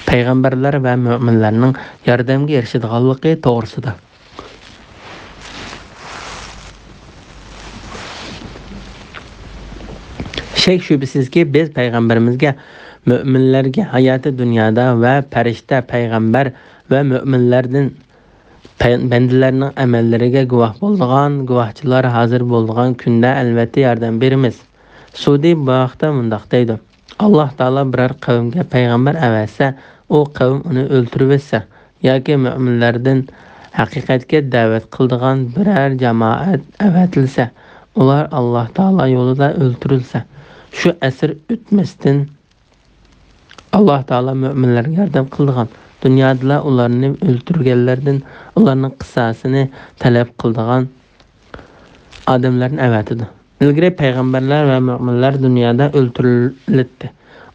پەيغەمبەرلەر ۋە مۆمىنلەرنىڭ ياردەمگە ئېرىشىدىغانلىقى توغرىسىدا. شەك-شۈبھىسىزكى، بىز پەيغەمبىرىمىزگە، مۆمىنلەرگە ھاياتى دۇنيادا ۋە پەرىشتە، پەيغەمبەر ۋە مۆمىنلەردىن پەي-، بەندىلەرنىڭ ئەمەللىرىگە گۇۋاھ بولىدىغان گۇۋاھچىلار ھازىر بولىدىغان كۈندە ئەلۋەتتە ياردەم بېرىمىز. سۇدى بۇ ھەقتە مۇنداق دەيدۇ: ئاللاھ تائالا بىرەر قەۋمگە پەيغەمبەر ئەۋەتسە، ئۇ قەۋم ئۇنى ئۆلتۈرۈۋەتسە ياكى مۆمىنلەردىن ھەقىقەتكە دەۋەت قىلىدىغان بىرەر جامائەت ئەۋەتىلسە، ئۇلار ئاللاھ تائالا يولىدا ئۆلتۈرۈلسە، شۇ ئەسىر ئۆتمەستىن، ئاللاھ تائالا مۆمىنلەرگە ياردەم قىلىدىغان، دۇنيادىلا ئۇلارنى ئۆلتۈرگەنلەردىن، ئۇلارنىڭ قىساسىنى تەلەپ قىلىدىغان ئادەملەرنى ئەۋەتىدۇ. ئىلگىرى پەيغەمبەرلەر ۋە مۆمىنلەر دۇنيادا ئۆلتۈرۈلەتتى.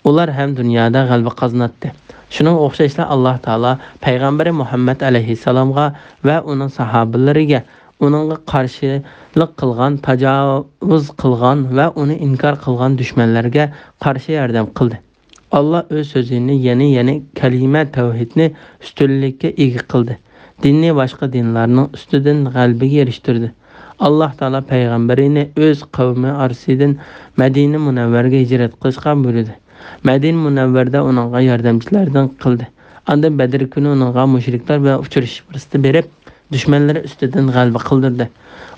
ئۇلار ھەم دۇنيادا غەلىبە قازىناتتى. شۇنىڭغا ئوخشاشلا، ئاللاھ تائالا پەيغەمبىرى مۇھەممەد ئەلەيھىسسالامغا ۋە ئۇنىڭ ساھابىلىرىگە ئۇنىڭغا قارشىلىق قىلغان، تاجاۋۇز قىلغان ۋە ئۇنى ئىنكار قىلغان دۈشمەنلەرگە قارشى ياردەم قىلدى. ئاللاھ ئۆز سۆزىنى، يەنى، يەنى كەلىمە تەۋھىدنى ئۈستۈنلۈككە ئىگە قىلدى. دىننى باشقا دىنلارنىڭ ئۈستىدىن غەلىبىگە ئېرىشتۈردى. ئاللاھ تائالا پەيغەمبىرىنى ئۆز قەۋمى ئارىسىدىن مەدىنە مۇنەۋۋەرگە ھىجرەت قىلىشقا بۇيرۇدى. مەدىنە مۇنەۋۋەردە ئۇنىڭغا ياردەمچىلەردىن قىلدى. ئاندىن بەدر كۈنى ئۇنىڭغا مۇشرىكلار بىلەن ئۇچرىشىش پۇرسىتى بېرىپ، دۈشمەنلىرى ئۈستىدىن غەلىبە قىلدۇردى.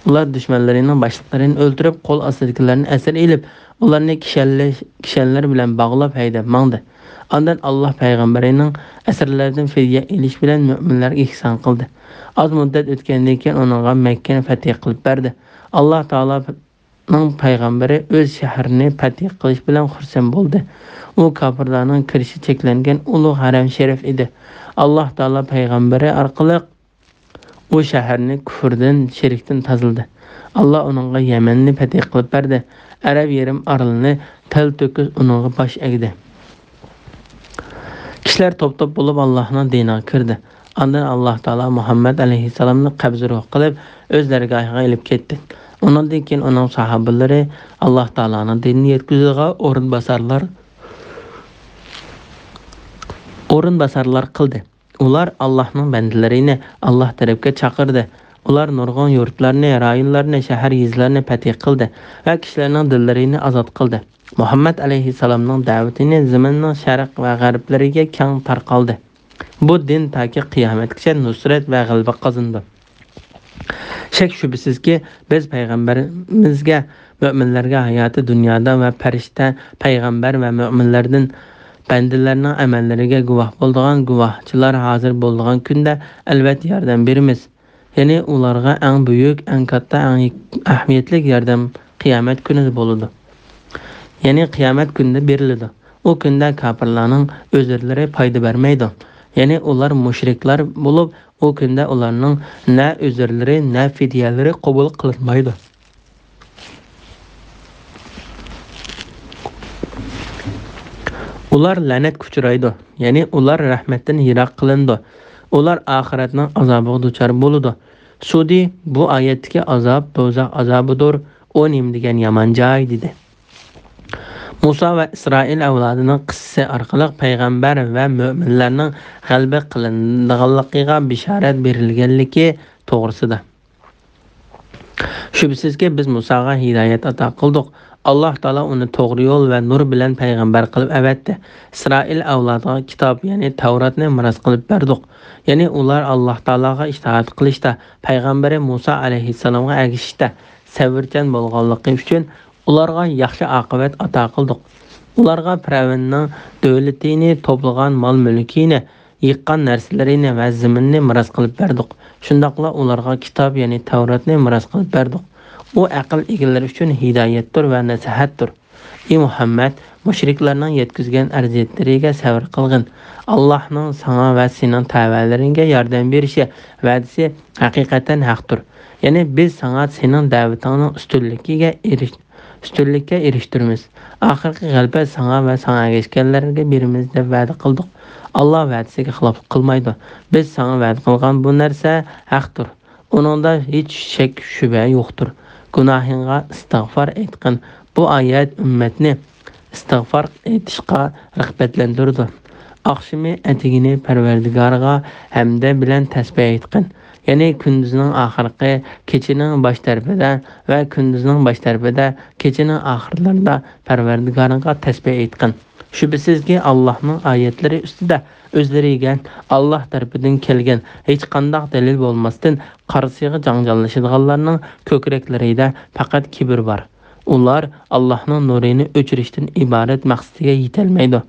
ئۇلار دۈشمەنلىرىنىڭ باشلىقلىرىنى ئۆلتۈرۈپ، قول ئاستىدىكىلەرنى ئەسىر ئېلىپ، ئۇلارنى كىشەنلەش-، كىشەنلەر بىلەن باغلاپ ھەيدەپ ماڭدى. ئاندىن ئاللاھ پەيغەمبىرىنىڭ ئەسىرلەردىن فىدىيە ئېلىش بىلەن مۆمىنلەرگە ئېھسان قىلدى. ئاز مۇددەت ئۆتكەندىن كېيىن ئۇنىڭغا مەككىنى پەتھى قىلىپ بەردى. ئاللاھ تائالانىڭ پەيغەمبىرى ئۆز شەھىرىنى پەتھى قىلىش بىلەن خۇرسەن بولدى. ئۇ كاپىرلارنىڭ كىرىشى چەكلەنگەن ئۇلۇغ ھەرەم شېرىف ئىدى. ئاللاھ تائالا پەيغەمبىرى ئارقىلىق ئۇ شەھەرنى كۇفرىدىن، شىركتىن تازىلىدى. ئاللاھ ئۇنىڭغا يەمەننى پەتھى قىلىپ بەردى. ئەرەب يېرىم ئارىلىنى تەلتۆكۈس ئۇنىڭغا باش ئەگدى. كىشىلەر توپ-توپ بولۇپ ئاللاھنىڭ دىنىغا كىردى. ئاندىن ئاللاھ تائالا مۇھەممەد ئەلەيھىسسالامنى قەبزى روھ قىلىپ، ئۆز دەرگاھىغا ئېلىپ كەتتى. ئۇنىڭدىن كېيىن ئۇنىڭ ساھابىلىرى ئاللاھ تائالانىڭ دىنىنى يەتكۈزىدىغان ئورۇنباسارلار، ئورۇنباسارلار قىلدى. ئۇلار ئاللاھنىڭ بەندىلىرىنى ئاللاھ تەرەپكە چاقىردى. ئۇلار نۇرغۇن يۇرتلارنى، رايونلارنى، شەھەر، يېزىلارنى پەتھى قىلدى ۋە كىشىلەرنىڭ دىللىرىنى ئازاد قىلدى. مۇھەممەد ئەلەيھىسسالامنىڭ دەۋىتىنى زېمىننىڭ شەرق ۋە غەربلىرىگە كەڭ تارقالدى. بۇ دىن تاكى قىيامەتكىچە نۇسرەت ۋە غەلىبە قازىنىدۇ. شەك-شۈبھىسىزكى، بىز پەيغەمبىرىمىزگە، مۆمىنلەرگە ھاياتى دۇنيادا ۋە پەرىشتە، پەيغەمبەر ۋە مۆمىنلەردىن بەندىلەرنىڭ ئەمەللىرىگە گۇۋاھ بولىدىغان گۇۋاھچىلار ھازىر بولىدىغان كۈندە ئەلۋەتتە ياردەم بېرىمىز. يەنى ئۇلارغا ئەڭ بۈيۈك، ئەڭ كاتتا، ئەڭ ئەھمىيەتلىك ياردەم قىيامەت كۈنىدە بولىدۇ. يەنى قىيامەت كۈنىدە بېرىلىدۇ. ئۇ كۈندە كاپىرلارنىڭ ئۆزۈرلىرى پايدا بەرمەيدۇ. يەنى ئۇلار مۇشرىكلار بولۇپ، ئۇ كۈندە ئۇلارنىڭ نە ئۆزۈرلىرى، نە فىدىيەلىرى قوبۇل قىلىنمايدۇ. ئۇلار لەنەتكە ئۇچرايدۇ، يەنى ئۇلار رەھمەتتىن يىراق قىلىنىدۇ. ئۇلار ئاخىرەتنىڭ ئازابىغا دۇچار بولىدۇ. سۇدى، بۇ ئايەتتىكى ئازاب دوزاخ ئازابىدۇر. ئۇ نېمە دېگەن يامان جاي، دېدى. مۇسا ۋە ئىسرائىل ئەۋلادىنىڭ قىسسىسى ئارقىلىق پەيغەمبەر ۋە مۆمىنلەرنىڭ غەلىبە قىلىنىدىغانلىقىغا بېشارەت بېرىلگەنلىكى توغرىسىدا. شۈبھىسىزكى، بىز مۇساغا ھىدايەت ئاتا قىلدۇق. ئاللاھ تائالا ئۇنى توغرا يول ۋە نۇر بىلەن پەيغەمبەر قىلىپ ئەۋەتتى. ئىسرائىل ئەۋلادىغا كىتاب، يەنى تەۋراتنى مىراس قىلىپ بەردۇق. يەنى ئۇلار ئاللاھ تائالاغا ئىتائەت قىلىشتا، پەيغەمبىرى مۇسا ئەلەيھىسسالامغا ئەگىشىشتە سەۋرچان بولغانلىقى ئۈچۈن ئۇلارغا ياخشى ئاقىۋەت ئاتا قىلدۇق. ئۇلارغا پىرئەۋننىڭ دۆلىتىنى، توپلىغان مال-مۈلكىنى، يىغقان نەرسىلىرىنى ۋە زېمىننى مىراس قىلىپ بەردۇق. شۇنداقلا ئۇلارغا كىتاب، يەنى تەۋراتنى مىراس قىلىپ بەردۇق. ئۇ ئەقىل ئىگىلىرى ئۈچۈن ھىدايەتتۇر ۋە نەسىھەتتۇر. ئى مۇھەممەد، مۇشرىكلارنىڭ يەتكۈزگەن ئەزىيەتلىرىگە سەۋر قىلغىن. ئاللاھنىڭ ساڭا ۋە سېنىڭ تەۋەلىرىڭگە ياردەم بېرىشى ۋەدىسى ھەقىقەتەن ھەقتۇر. يەنى بىز ساڭا سېنىڭ دەۋىتىڭنىڭ ئۈستۈنلۈكىگە ئېرىش-، ئۈستۈنلۈككە ئېرىشتۈرىمىز. ئاخىرقى غەلىبە ساڭا ۋە ساڭا ئەگەشكەنلەرگە بېرىمىز دەپ ۋەدە قىلدۇق. ئاللاھ ۋەدىسىگە خىلاپلىق قىلمايدۇ. بىز ساڭا ۋەدە قىلغان بۇ نەرسە ھەقتۇر. ئۇنىڭدا ھېچ شەك-شۈبھە يوقتۇر. گۇناھىڭغا ئىستىغفار ئېيتقىن. بۇ ئايەت ئۈممەتنى ئىستىغفار ئېيتىشقا رىغبەتلەندۈرىدۇ. ئاخشىمى، ئەتىگىنى پەرۋەردىگارغا ھەمدە بىلەن تەسبىھ ئېيتقىن. يەنى كۈندۈزنىڭ ئاخىرقى، كېچىنىڭ باش تەرىپىدە ۋە كۈندۈزنىڭ باش تەرىپىدە، كېچىنىڭ ئاخىرلىرىدا پەرۋەردىگارىڭغا تەسبىھ ئېيتقىن. شۈبھىسىزكى، ئاللاھنىڭ ئايەتلىرى ئۈستىدە ئۆزلىرىگە ئاللاھ تەرىپىدىن كەلگەن ھېچقانداق دەلىل بولماستىن، قارىسىغا جاڭجاللىشىدىغانلارنىڭ كۆكرەكلىرىدە پەقەت كىبىر بار. ئۇلار ئاللاھنىڭ نۇرىنى ئۆچۈرۈشتىن ئىبارەت مەقسىتىگە يېتەلمەيدۇ.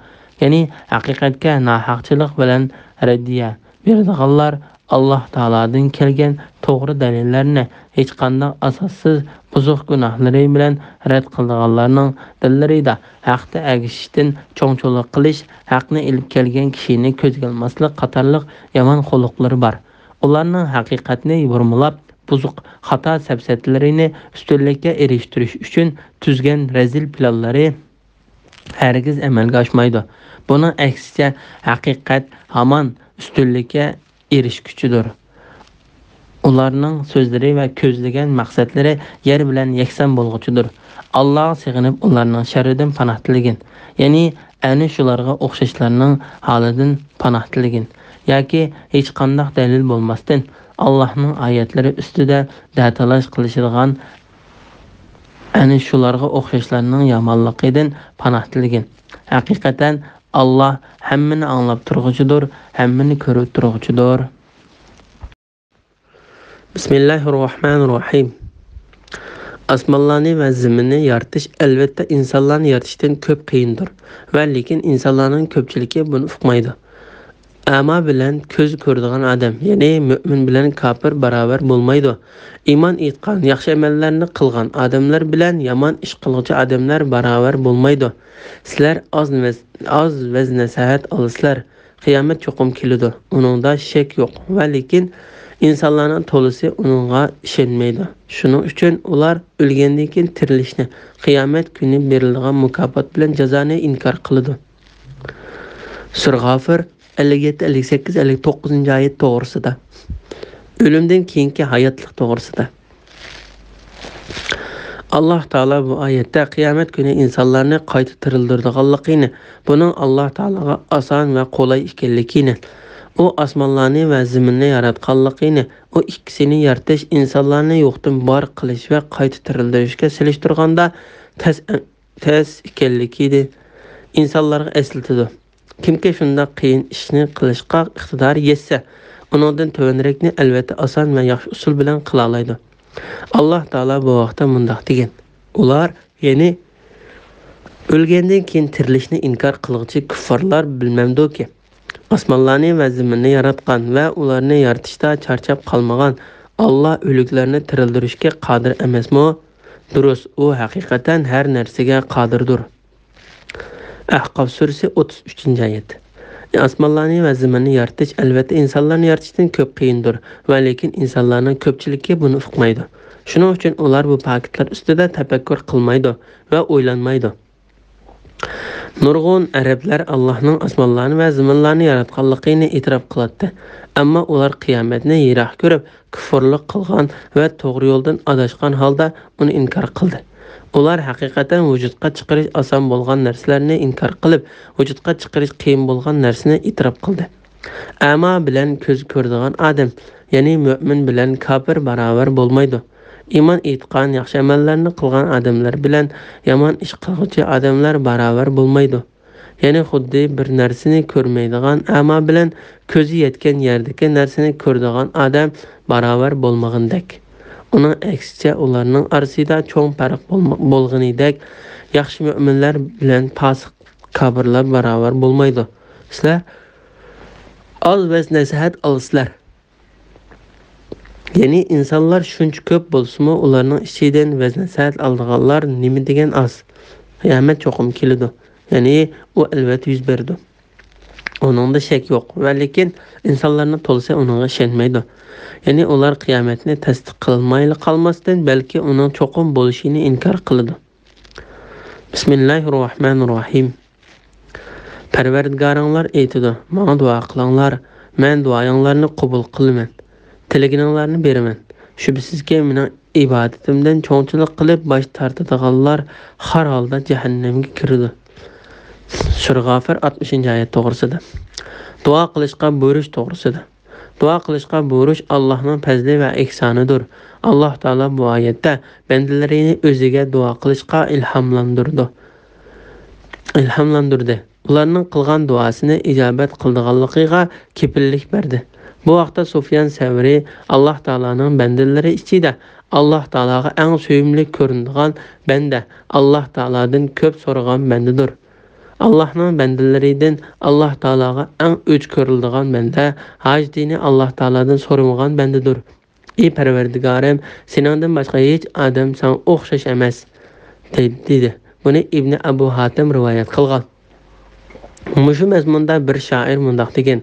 يەنى ھەقىقەتكە ناھەقچىلىق بىلەن رەددىيە بېرىدىغانلار ئاللاھ تائالادىن كەلگەن توغرا دەلىللەرنى ھېچقانداق ئاساسسىز بۇزۇق گۇناھلىرى بىلەن رەت قىلىدىغانلارنىڭ دىللىرىدا ھەقتە ئەگىشىشتىن چوڭچىلىق قىلىش، ھەقنى ئېلىپ كەلگەن كىشىنى كۆزگە ئىلماسلىق قاتارلىق يامان خۇلقلىرى بار. ئۇلارنىڭ ھەقىقەتنى بۇرمىلاپ، بۇزۇق، خاتا سەپسەتىلىرىنى ئۈستۈنلۈككە ئېرىشتۈرۈش ئۈچۈن تۈزگەن رەزىل پىلانلىرى ھەرگىز ئەمەلگە ئاشمايدۇ. بۇنىڭ ئەكسىچە، ھەقىقەت ھامان ئۈستۈنلۈككە ئېرىشكۈچىدۇر. ئۇلارنىڭ سۆزلىرى ۋە كۆزلىگەن مەقسەتلىرى يەر بىلەن يەكسان بولغۇچىدۇر. ئاللاغا سېغىنىپ، ئۇلارنىڭ شەررىدىن پاناھ تىلىگىن. يەنى ئەنە شۇلارغا ئوخشاشلارنىڭ ھالىدىن پاناھ تىلىگىن. ياكى ھېچقانداق دەلىل بولماستىن، ئاللاھنىڭ ئايەتلىرى ئۈستىدە دەتالاش قىلىشىدىغان ئەنە شۇلارغا ئوخشاشلارنىڭ يامانلىقىدىن پاناھ تىلىگىن. ھەقىقەتەن ئاللاھ ھەممىنى ئاڭلاپ تۇرغۇچىدۇر، ھەممىنى كۆرۈپ تۇرغۇچىدۇر. بىسمىللاھىررەھمانىررەھىم. ئاسمانلارنى ۋە زېمىننى يارىتىش ئەلۋەتتە ئىنسانلارنى يارىتىشتىن كۆپ قىيىندۇر ۋە لېكىن ئىنسانلارنىڭ كۆپچىلىكى بۇنى ئۇقمايدۇ. ئەما بىلەن كۆز كۆرىدىغان ئادەم، يەنى مۆمىن بىلەن كاپىر باراۋەر بولمايدۇ. ئىمان ئېيتقان، ياخشى ئەمەللەرنى قىلغان ئادەملەر بىلەن يامان ئىش قىلغۇچى ئادەملەر باراۋەر بولمايدۇ. سىلەر ئاز ۋەز-، ئاز ۋەز-نەسىھەت ئالىسىلەر. قىيامەت چوقۇم كېلىدۇ، ئۇنىڭدا شەك يوق ۋە لېكىن ئىنسانلارنىڭ تولىسى ئۇنىڭغا ئىشەنمەيدۇ. شۇنىڭ ئۈچۈن ئۇلار ئۆلگەندىن كېيىن تىرىلىشنى، قىيامەت كۈنى بېرىلىدىغان مۇكاپات بىلەن جازانى ئىنكار قىلىدۇ. سۈرە غافىر ئەللىك يەتتە، ئەللىك سەككىز، ئەللىك توققۇزىنچى ئايەت توغرىسىدا. ئۆلۈمدىن كېيىنكى ھاياتلىق توغرىسىدا. ئاللاھ تائالا بۇ ئايەتتە قىيامەت كۈنى ئىنسانلارنى قايتا تىرىلدۈرىدىغانلىقىنى، بۇنىڭ ئاللاھ تائالاغا ئاسان ۋە قولاي ئىكەنلىكىنى، ئۇ ئاسمانلارنى ۋە زېمىننى ياراتقانلىقىنى، ئۇ ئىككىسىنى يارىتىش ئىنسانلارنى يوقتىن بار قىلىش ۋە قايتا تىرىلدۈرۈشكە سېلىشتۇرغاندا تەس، تەس ئىكەنلىكىنى ئىنسانلارغا ئەسلىتىدۇ. كىمكى شۇنداق قىيىن ئىشنى قىلىشقا ئىقتىدارى يەتسە، ئۇنىڭدىن تۆۋەنرەكنى ئەلۋەتتە ئاسان ۋە ياخشى ئۇسۇل بىلەن قىلالايدۇ. ئاللاھ تائالا بۇ ھەقتە مۇنداق دېگەن: ئۇلار، يەنى ئۆلگەندىن كېيىن تىرىلىشنى ئىنكار قىلغۇچى كۇففارلار بىلمەمدۇكى، ئاسمانلارنى ۋە زېمىننى ياراتقان ۋە ئۇلارنى يارىتىشتا چارچاپ قالمىغان ئاللاھ ئۆلۈكلەرنى تىرىلدۈرۈشكە قادىر ئەمەسمۇ؟ دۇرۇس، ئۇ ھەقىقەتەن ھەر نەرسىگە قادىردۇر. ئەھقاف سۈرىسى، ئوتتۇز ئۈچىنچى ئايەت. ئاسمانلارنى ۋە زېمىننى يارىتىش ئەلۋەتتە ئىنسانلارنى يارىتىشتىن كۆپ قىيىندۇر ۋە لېكىن ئىنسانلارنىڭ كۆپچىلىكى بۇنى ئۇقمايدۇ. شۇنىڭ ئۈچۈن ئۇلار بۇ پاكىتلار ئۈستىدە تەپەككۇر قىلمايدۇ ۋە ئويلانمايدۇ. نۇرغۇن ئەرەبلەر ئاللاھنىڭ ئاسمانلارنى ۋە زېمىنلارنى ياراتقانلىقىنى ئېتىراپ قىلاتتى. ئەمما ئۇلار قىيامەتنى يىراق كۆرۈپ، كۇفۇرلۇق قىلغان ۋە توغرا يولدىن ئاداشقان ھالدا ئۇنى ئىنكار قىلدى. ئۇلار ھەقىقەتەن ۋۇجۇدقا چىقىرىش ئاسان بولغان نەرسىلەرنى ئىنكار قىلىپ، ۋۇجۇدقا چىقىرىش قىيىن بولغان نەرسىنى ئېتىراپ قىلدى. ئەما بىلەن كۆز كۆرىدىغان ئادەم، يەنى مۆمىن بىلەن كاپىر باراۋەر بولمايدۇ. ئىمان ئېيتقان، ياخشى ئەمەللەرنى قىلغان ئادەملەر بىلەن يامان ئىش قىلغۇچى ئادەملەر باراۋەر بولمايدۇ. يەنى خۇددى بىر نەرسىنى كۆرمەيدىغان ئەما بىلەن كۆزى يەتكەن يەردىكى نەرسىنى كۆرىدىغان ئادەم باراۋەر بولمىغىنىدەك. ئۇنىڭ ئەكسىچە، ئۇلارنىڭ ئارىسىدا چوڭ پەرق بولما-، بولغىنىدەك، ياخشى مۆمىنلەر بىلەن پاسىق كاپىرلار باراۋەر بولمايدۇ. سىلەر ئاز ۋەز نەسىھەت ئالىسىلەر. يەنى ئىنسانلار شۇنچە كۆپ بولسىمۇ، ئۇلارنىڭ ئىچىدىن ۋەز نەسىھەت ئالىدىغانلار نېمە دېگەن ئاز. قىيامەت چوقۇم كېلىدۇ. يەنى ئۇ ئەلۋەتتە يۈز بېرىدۇ. ئۇنىڭدا شەك يوق. ۋە لېكىن ئىنسانلارنىڭ تولىسى ئۇنىڭغا ئىشەنمەيدۇ. يەنى ئۇلار قىيامەتنى تەستىق قىلمايلا قالماستىن، بەلكى ئۇنىڭ چوقۇم بولۇشىنى ئىنكار قىلىدۇ. بىسمىللاھىر راھمانىر راھىم. پەرۋەردىگارىڭلار ئېيتىدۇ، ماڭا دۇئا قىلىڭلار، مەن دۇئايىڭلارنى قوبۇل قىلىمەن، تىلىگىنىڭلارنى بېرىمەن. شۈبھىسىزكى، مېنىڭ ئىبادىتىمدىن چوڭچىلىق قىلىپ باش تارتىدىغانلار خار ھالدا جەھەننەمگە كىرىدۇ. سۈرە غافىر، ئاتمىشىنچى ئايەت توغرىسىدا. دۇئا قىلىشقا بۇيرۇش توغرىسىدا. دۇئا قىلىشقا بۇيرۇش ئاللاھنىڭ پەزلى ۋە ئېھسانىدۇر. ئاللاھ تائالا بۇ ئايەتتە بەندىلىرىنى ئۆزىگە دۇئا قىلىشقا ئىلھاملاندۇرىدۇ. ئىلھاملاندۇردى. ئۇلارنىڭ قىلغان دۇئاسىنى ئىجابەت قىلىدىغانلىقىغا كېپىللىك بەردى. بۇ ھەقتە سۇفيان سەۋرى، ئاللاھ تائالانىڭ بەندىلىرى ئىچىدە ئاللاھ تائالاغا ئەڭ سۆيۈملۈك كۆرۈنىدىغان بەندە، ئاللاھ تائالادىن كۆپ سورىغان بەندىدۇر. ئاللاھنىڭ بەندىلىرىدىن ئاللاھ تائالاغا ئەڭ ئۆچ كۆرۈلىدىغان بەندە، ھاجىتىنى ئاللاھ تائالادىن سورىمىغان بەندىدۇر. ئى پەرۋەردىگارىم، سېنىڭدىن باشقا ھېچ ئادەم ساڭا ئوخشاش ئەمەس، دەيدۇ، دېدى. بۇنى ئىبنى ئەبۇ ھاتىم رىۋايەت قىلغان. مۇشۇ مەزمۇندا بىر شائىر مۇنداق دېگەن،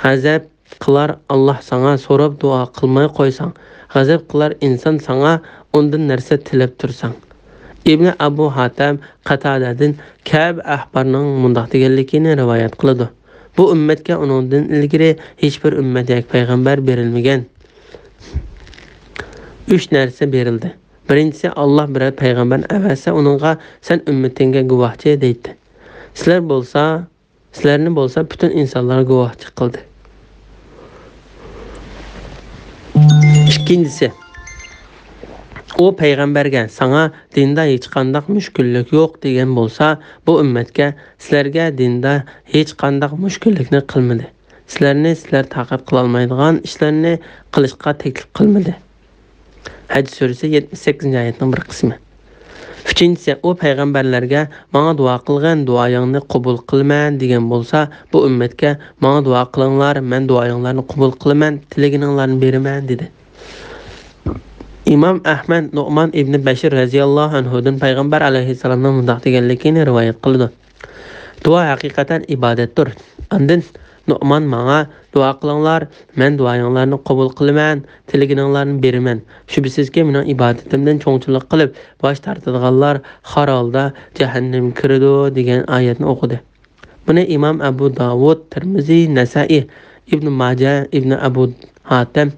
غەزەپ قىلار ئاللاھ ساڭا، سوراپ دۇئا قىلماي قويساڭ. غەزەپ قىلار ئىنسان ساڭا، ئۇندىن نەرسە تىلەپ تۇرساڭ. ئىبنى ئەبۇ ھاتەم قاتادەدىن كەب ئەھبارنىڭ مۇنداق دېگەنلىكىنى رىۋايەت قىلىدۇ. بۇ ئۈممەتكە ئۇنىڭدىن ئىلگىرى ھېچبىر ئۈممەت ياكى پەيغەمبەر بېرىلمىگەن. ئۈچ نەرسە بېرىلدى. بىرىنچىسى، ئاللاھ بىرەر پەيغەمبەرنى ئەۋەتسە، ئۇنىڭغا، سەن ئۈممىتىڭگە گۇۋاھچى دەيتتى. سىلەر بولسا، سىلەرنى بولسا پۈتۈن ئىنسانلارغا گۇۋاھچى قىلدى. ئىككىنچىسى، ئۇ پەيغەمبەرگە، ساڭا دىندا ھېچقانداق مۈشكۈللۈك يوق دېگەن بولسا، بۇ ئۈممەتكە، سىلەرگە دىندا ھېچقانداق مۈشكۈللۈكنى قىلمىدى. سىلەرنى سىلەر تاقەت قىلالمايدىغان ئىشلارنى قىلىشقا تەكلىپ قىلمىدى. ھەج سۈرىسى، يەتمىش سەككىزىنچى ئايەتنىڭ بىر قىسمى. ئۈچىنچىسى، ئۇ پەيغەمبەرلەرگە، ماڭا دۇئا قىلغىن، دۇئايىڭنى قوبۇل قىلىمەن دېگەن بولسا، بۇ ئۈممەتكە، ماڭا دۇئا قىلىڭلار، مەن دۇئايىڭلارنى قوبۇل قىلىمەن، تىلىگىنىڭلارنى بېرىمەن، دېدى. ئىمام ئەھمەد نۇئمان ئىبنى بەشىر رەزىياللاھۇ ئەنھۇدىن پەيغەمبەر ئەلەيھىسسالامنىڭ مۇنداق دېگەنلىكىنى رىۋايەت قىلىدۇ. دۇئا ھەقىقەتەن ئىبادەتتۇر. ئاندىن نۇئمان ماڭا، دۇئا قىلىڭلار، مەن دۇئايىڭلارنى قوبۇل قىلىمەن، تىلىگىنىڭلارنى بېرىمەن. شۈبھىسىزكى، مېنىڭ ئىبادىتىمدىن چوڭچىلىق قىلىپ باش تارتىدىغانلار خار ھالدا جەھەننەمگە كىرىدۇ، دېگەن ئايەتنى ئوقۇدى. بۇنى ئىمام ئەبۇ داۋۇد، تىرمىزى، نەسائىي، ئىبنى ماجە، ئىبنى ئەبۇ ھاتەم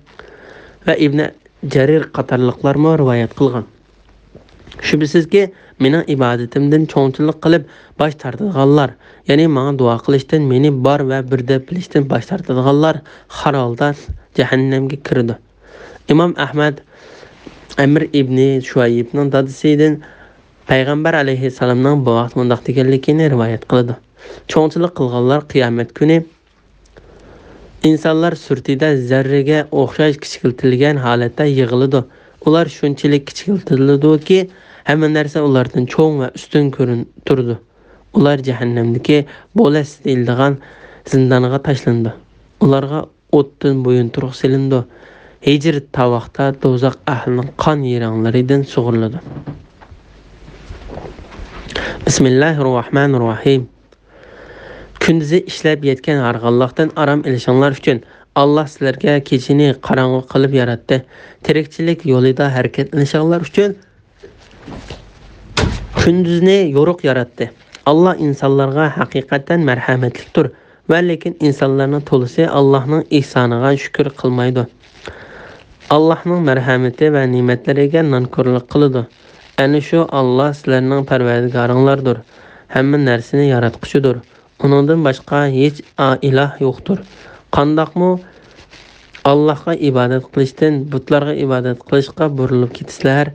ۋە ئىبنى جەرىر قاتارلىقلارمۇ رىۋايەت قىلغان. شۈبھىسىزكى، مېنىڭ ئىبادىتىمدىن چوڭچىلىق قىلىپ باش تارتىدىغانلار، يەنى ماڭا دۇئا قىلىشتىن، مېنى بار ۋە بىر دەپ بىلىشتىن باش تارتىدىغانلار خار ھالدا جەھەننەمگە كىرىدۇ. ئىمام ئەھمەد ئەمر ئىبنى شۇئەيبنىڭ دادىسىدىن پەيغەمبەر ئەلەيھىسسالامنىڭ بۇ ھەقتە مۇنداق دېگەنلىكىنى رىۋايەت قىلىدۇ. چوڭچىلىق قىلغانلار قىيامەت كۈنى ئىنسانلار سۈرىتىدە زەررىگە ئوخشاش كىچىكلىتىلگەن ھالەتتە يىغىلىدۇ. ئۇلار شۇنچىلىك كىچىكلىتىلىدۇكى، ھەممە نەرسە ئۇلاردىن چوڭ ۋە ئۈستۈن كۆرۈنۈپ تۇرىدۇ. ئۇلار جەھەننەمدىكى بولەس دېيىلىدىغان زىندانغا تاشلىنىدۇ. ئۇلارغا ئوتتىن بويۇنتۇرۇق سېلىنىدۇ. ھىجىر تاۋاقتا دوزاخ ئەھلىنىڭ قان يىرىڭلىرىدىن سۇغۇرۇلىدۇ. بىسمىللاھىر راھمانىر راھىم. كۈندۈزى ئىشلەپ يەتكەن ھارغىنلىقتىن ئارام ئېلىشىڭلار ئۈچۈن، ئاللاھ سىلەرگە كېچىنى قاراڭغۇ قىلىپ ياراتتى. تىرىكچىلىك يولىدا ھەرىكەتلىنىشىڭلار ئۈچۈن كۈندۈزنى يورۇق ياراتتى. ئاللاھ ئىنسانلارغا ھەقىقەتەن مەرھەمەتلىكتۇر. ۋە لېكىن ئىنسانلارنىڭ تولىسى ئاللاھنىڭ ئېھسانىغا شۈكۈر قىلمايدۇ. ئاللاھنىڭ مەرھەمىتى ۋە نېمەتلىرىگە نانكورلۇق قىلىدۇ. ئەنە شۇ ئاللاھ سىلەرنىڭ پەرۋەردىگارىڭلاردۇر. ھەممە نەرسىنى ياراتقۇچىدۇر. ئۇنىڭدىن باشقا ھېچ ئا-، ئىلاھ يوقتۇر. قانداقمۇ ئاللاھقا ئىبادەت قىلىشتىن بۇتلارغا ئىبادەت قىلىشقا بۇرۇلۇپ كېتىسىلەر.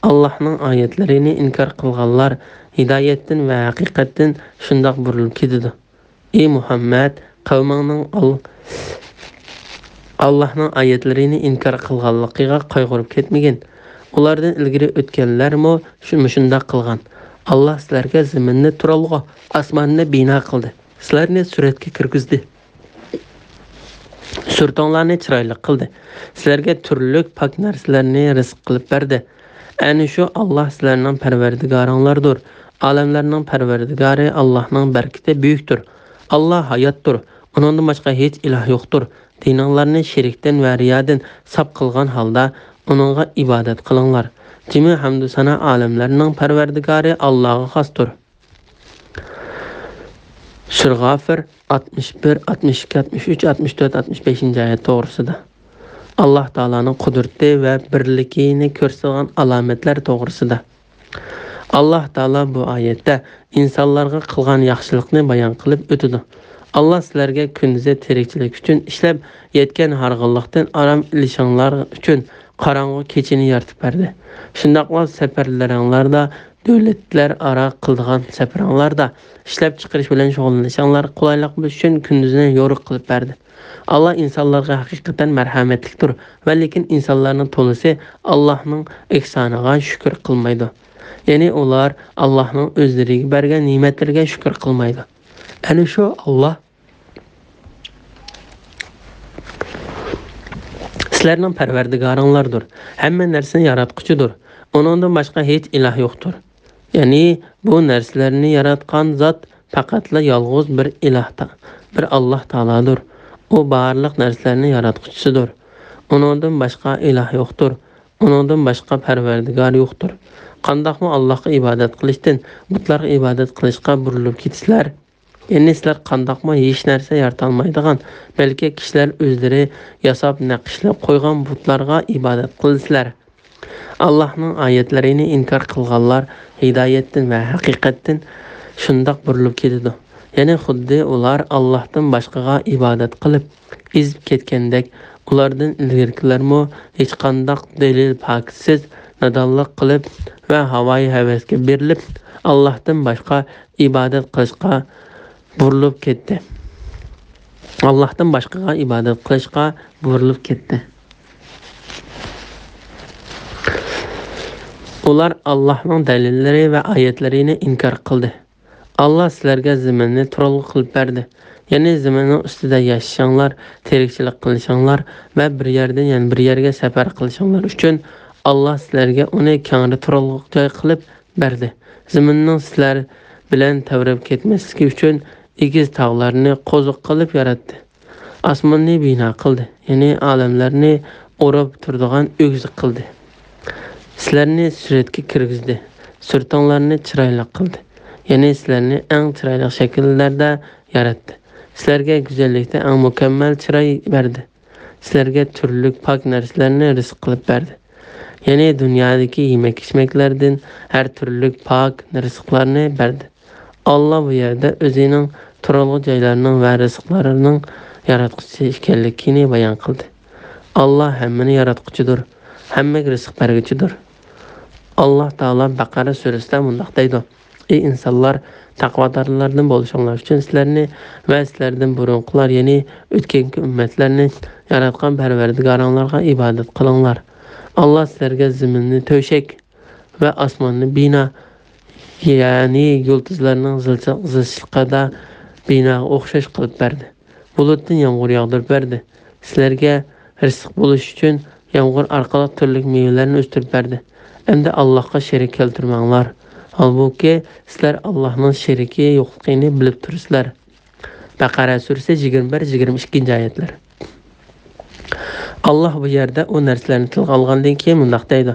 ئاللاھنىڭ ئايەتلىرىنى ئىنكار قىلغانلار ھىدايەتتىن ۋە ھەقىقەتتىن شۇنداق بۇرۇلۇپ كېتىدۇ. ئى مۇھەممەد، قەۋمىڭنىڭ ئال-، ئاللاھنىڭ ئايەتلىرىنى ئىنكار قىلغانلىقىغا قايغۇرۇپ كەتمىگىن. ئۇلاردىن ئىلگىرى ئۆتكەنلەرمۇ شۇ، مۇشۇنداق قىلغان. ئاللاھ سىلەرگە زېمىننى تۇرالغۇ، ئاسماننى بىنا قىلدى. سىلەرنى سۈرەتكە كىرگۈزدى. سۈرىتىڭلارنى چىرايلىق قىلدى. سىلەرگە تۈرلۈك پاك نەرسىلەرنى رىزىق قىلىپ بەردى. ئەنە شۇ ئاللاھ سىلەرنىڭ پەرۋەردىگارىڭلاردۇر. ئالەملەرنىڭ پەرۋەردىگارى ئاللاھنىڭ بەرىكىتى بۈيۈكتۇر. ئاللاھ ھاياتتۇر. ئۇنىڭدىن باشقا ھېچ ئىلاھ يوقتۇر. دىنىڭلارنى شېرىكتىن ۋە رىيادىن ساپ قىلغان ھالدا ئۇنىڭغا ئىبادەت قىلىڭلار. جىمى ھەمدۇ سانا ئالەملەرنىڭ پەرۋەردىگارى ئاللاھقا خاستۇر. سۈرە غافىر ئاتمىش بىر، ئاتمىش ئىككى، ئاتمىش ئۈچ، ئاتمىش تۆت، ئاتمىش بەشىنچى ئايەت توغرىسىدا. ئاللاھ تائالانىڭ قۇدرىتى ۋە بىرلىكىنى كۆرسىتىدىغان ئالامەتلەر توغرىسىدا. ئاللاھ تائالا بۇ ئايەتتە ئىنسانلارغا قىلغان ياخشىلىقنى بايان قىلىپ ئۆتىدۇ. ئاللاھ سىلەرگە كۈندۈزى تىرىكچىلىك ئۈچۈن ئىشلەپ يەتكەن ھارغىنلىقتىن ئارام ئېلىشىڭلار ئۈچۈن قاراڭغۇ كېچىنى يارىتىپ بەردى. شۇنداقلا سەپەرلىرىڭلاردا، دۆلەتلەر ئارا قىلىدىغان سەپىرىڭلاردا ئىشلەپچىقىرىش بىلەن شۇغۇللىنىشىڭلار قولايلىق بولۇش ئۈچۈن كۈندۈزنى يورۇق قىلىپ بەردى. ئاللاھ ئىنسانلارغا ھەقىقەتەن مەرھەمەتلىكتۇر ۋە لېكىن ئىنسانلارنىڭ تولىسى ئاللاھنىڭ ئېھسانىغا شۈكۈر قىلمايدۇ. يەنى ئۇلار ئاللاھنىڭ ئۆزلىرىگە بەرگەن نېمەتلىرىگە شۈكۈر قىلمايدۇ. ئەنە شۇ ئاللاھ سىلەرنىڭ پەرۋەردىگارىڭلاردۇر، ھەممە نەرسىنى ياراتقۇچىدۇر. ئۇنىڭدىن باشقا ھېچ ئىلاھ يوقتۇر. يەنى بۇ نەرسىلەرنى ياراتقان زات پەقەتلا يالغۇز بىر ئىلاھ تا-، بىر ئاللاھ تائالادۇر. ئۇ بارلىق نەرسىلەرنى ياراتقۇچىسىدۇر. ئۇنىڭدىن باشقا ئىلاھ يوقتۇر. ئۇنىڭدىن باشقا پەرۋەردىگار يوقتۇر. قانداقمۇ ئاللاھقا ئىبادەت قىلىشتىن بۇتلارغا ئىبادەت قىلىشقا بۇرۇلۇپ كېتىسىلەر؟ يەنى سىلەر قانداقمۇ ھېچ نەرسە يارىتالمايدىغان، بەلكى كىشىلەر ئۆزلىرى ياساپ نەقىشلەپ قويغان بۇتلارغا ئىبادەت قىلىسىلەر. ئاللاھنىڭ ئايەتلىرىنى ئىنكار قىلغانلار ھىدايەتتىن ۋە ھەقىقەتتىن شۇنداق بۇرۇلۇپ كېتىدۇ. يەنى خۇددى ئۇلار ئاللاھتىن باشقىغا ئىبادەت قىلىپ، ئېزىپ كەتكەندەك، ئۇلاردىن ئىلگىرىكىلەرمۇ ھېچقانداق دەلىل پاكىتسىز نادانلىق قىلىپ ۋە ھاۋايى ھەۋەسكە بېرىلىپ، ئاللاھتىن باشقا ئىبادەت قىلىشقا بۇرۇلۇپ كەتتى. ئاللاھتىن باشقىغا ئىبادەت قىلىشقا بۇرۇلۇپ كەتتى. ئۇلار ئاللاھنىڭ دەلىللىرى ۋە ئايەتلىرىنى ئىنكار قىلدى. ئاللاھ سىلەرگە زېمىننى تۇرالغۇ قىلىپ بەردى. يەنى زېمىننىڭ ئۈستىدە ياشىشىڭلار، تىرىكچىلىك قىلىشىڭلار ۋە بىر يەردىن يەنە بىر يەرگە سەپەر قىلىشىڭلار ئۈچۈن ئاللاھ سىلەرگە ئۇنى كەڭرى تۇرالغۇ جاي قىلىپ بەردى. زېمىننىڭ سىلەر بىلەن تەۋرەپ كەتمەسلىكى ئۈچۈن ئېگىز تاغلارنى قوزۇق قىلىپ ياراتتى. ئاسماننى بىنا قىلدى، يەنى ئالەملەرنى ئوراپ تۇرىدىغان ئۆگزە قىلدى. سىلەرنى سۈرەتكە كىرگۈزدى، سۈرىتىڭلارنى چىرايلىق قىلدى، يەنى سىلەرنى ئەڭ چىرايلىق شەكىللەردە ياراتتى. سىلەرگە گۈزەللىكتە ئەڭ مۇكەممەل چىراي بەردى. سىلەرگە تۈرلۈك پاك نەرسىلەرنى رىزىق قىلىپ بەردى. يەنى دۇنيادىكى يېمەك-ئىچمەكلەردىن ھەر تۈرلۈك پاك رىزىقلارنى بەردى. ئاللا بۇ يەردە ئۆزىنىڭ تۇرالغۇ جايلارنىڭ ۋە رىزىقلارنىڭ ياراتقۇچىسى ئىكەنلىكىنى بايان قىلدى. ئاللا ھەممىنى ياراتقۇچىدۇر، ھەممىگە رىزىق بەرگۈچىدۇر. ئاللا تائالا بەقەرە سۈرىسىدە مۇنداق دەيدۇ: ئى ئىنسانلار، تەقۋادارلاردىن بولۇشۇڭلار ئۈچۈن سىلەرنى ۋە سىلەردىن بۇرۇنقىلار، يەنى ئۆتكەنكى ئۈممەتلەرنى ياراتقان پەرۋەردىگارىڭلارغا ئىبادەت قىلىڭلار. ئاللا سىلەرگە زېمىننى تۆشەك ۋە ئاسماننى بىنا، يەنى يۇلتۇزلارنىڭ زىلچە-، زىلچىلىقىدا بىناغا ئوخشاش قىلىپ بەردى. بۇلۇتتىن يامغۇر ياغدۇرۇپ بەردى. سىلەرگە رىزىق بولۇش ئۈچۈن يامغۇر ئارقىلىق تۈرلۈك مېۋىلەرنى ئۆستۈرۈپ بەردى. ئەمدى ئاللاھقا شېرىك كەلتۈرمەڭلار. ھالبۇكى، سىلەر ئاللاھنىڭ شېرىكى يوقلۇقىنى بىلىپ تۇرىسىلەر. بەقەرە سۈرىسى يىگىرمە بىر، يىگىرمە ئىككىنچى ئايەتلەر. ئاللاھ بۇ يەردە ئۇ نەرسىلەرنى تىلغا ئالغاندىن كېيىن مۇنداق دەيدۇ: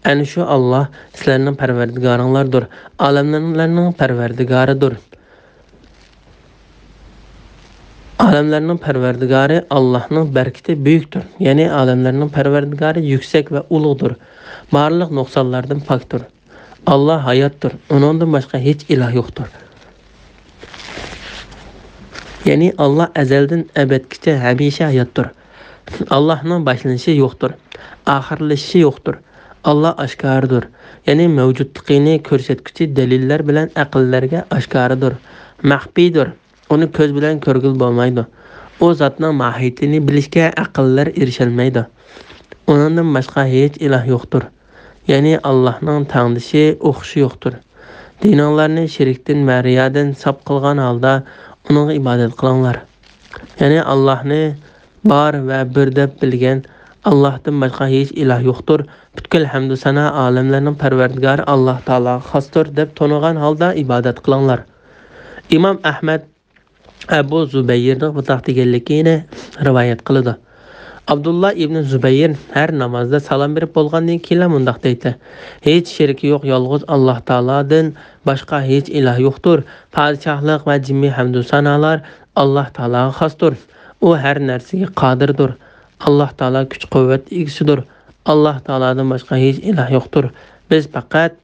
ئەنە شۇ ئاللاھ سىلەرنىڭ پەرۋەردىگارىڭلاردۇر، ئالەملەرنىڭ پەرۋەردىگارىدۇر. ئالەملەرنىڭ پەرۋەردىگارى ئاللاھنىڭ بەرىكىتى بۈيۈكتۇر، يەنى ئالەملەرنىڭ پەرۋەردىگارى يۈكسەك ۋە ئۇلۇغدۇر، بارلىق نۇقسانلاردىن پاكتۇر. ئاللاھ ھاياتتۇر، ئۇنىڭدىن باشقا ھېچ ئىلاھ يوقتۇر. يەنى ئاللاھ ئەزەلدىن ئەبەدكىچە ھەمىشە ھاياتتۇر. ئاللاھنىڭ باشلىنىشى يوقتۇر، ئاخىرلىشىشى يوقتۇر. ئاللاھ ئاشكارىدۇر، يەنى مەۋجۇتلۇقىنى كۆرسەتكۈچى دەلىللەر بىلەن ئەقىللەرگە ئاشكارىدۇر، مەخپىيدۇر. ئۇنى كۆز بىلەن كۆرگىلى بولمايدۇ. ئۇ زاتنىڭ ماھىيىتىنى بىلىشكە ئەقىللەر ئېرىشەلمەيدۇ. ئۇنىڭدىن باشقا ھېچ ئىلاھ يوقتۇر. يەنى ئاللاھنىڭ تەڭدىشى، ئوخشىشى يوقتۇر. دىنىڭلارنى شىركتىن ۋە رىيادىن ساپ قىلغان ھالدا ئۇنىڭغا ئىبادەت قىلىڭلار. يەنى ئاللاھنى بار ۋە بىر دەپ بىلگەن، ئاللاھتىن باشقا ھېچ ئىلاھ يوقتۇر. پۈتكۈل ھەمدۇ سانا ئالەملەرنىڭ پەرۋەردىگارى ئاللاھ تائالاغا خاستۇر دەپ تونۇغان ھالدا ئىبادەت قىلىڭلار. ئىمام ئەھمەد ئەبۇ زۇبەيرنىڭ مۇنداق دېگەنلىكىنى رىۋايەت قىلىدۇ. ئابدۇللا ئىبنى زۇبەير ھەر نامازدا سالام بېرىپ بولغاندىن كېيىنلا مۇنداق دەيتتى: ھېچ شېرىكى يوق يالغۇز ئاللاھ تائالادىن باشقا ھېچ ئىلاھ يوقتۇر. پادىشاھلىق ۋە جىمى ھەمدۇ سانالار ئاللاھ تائالاغا خاستۇر. ئۇ ھەر نەرسىگە قادىردۇر. ئاللاھ تائالا كۈچ-قۇۋۋەت ئىگىسىدۇر. ئاللاھ تائالادىن باشقا ھېچ ئىلاھ يوقتۇر. بىز پەقەت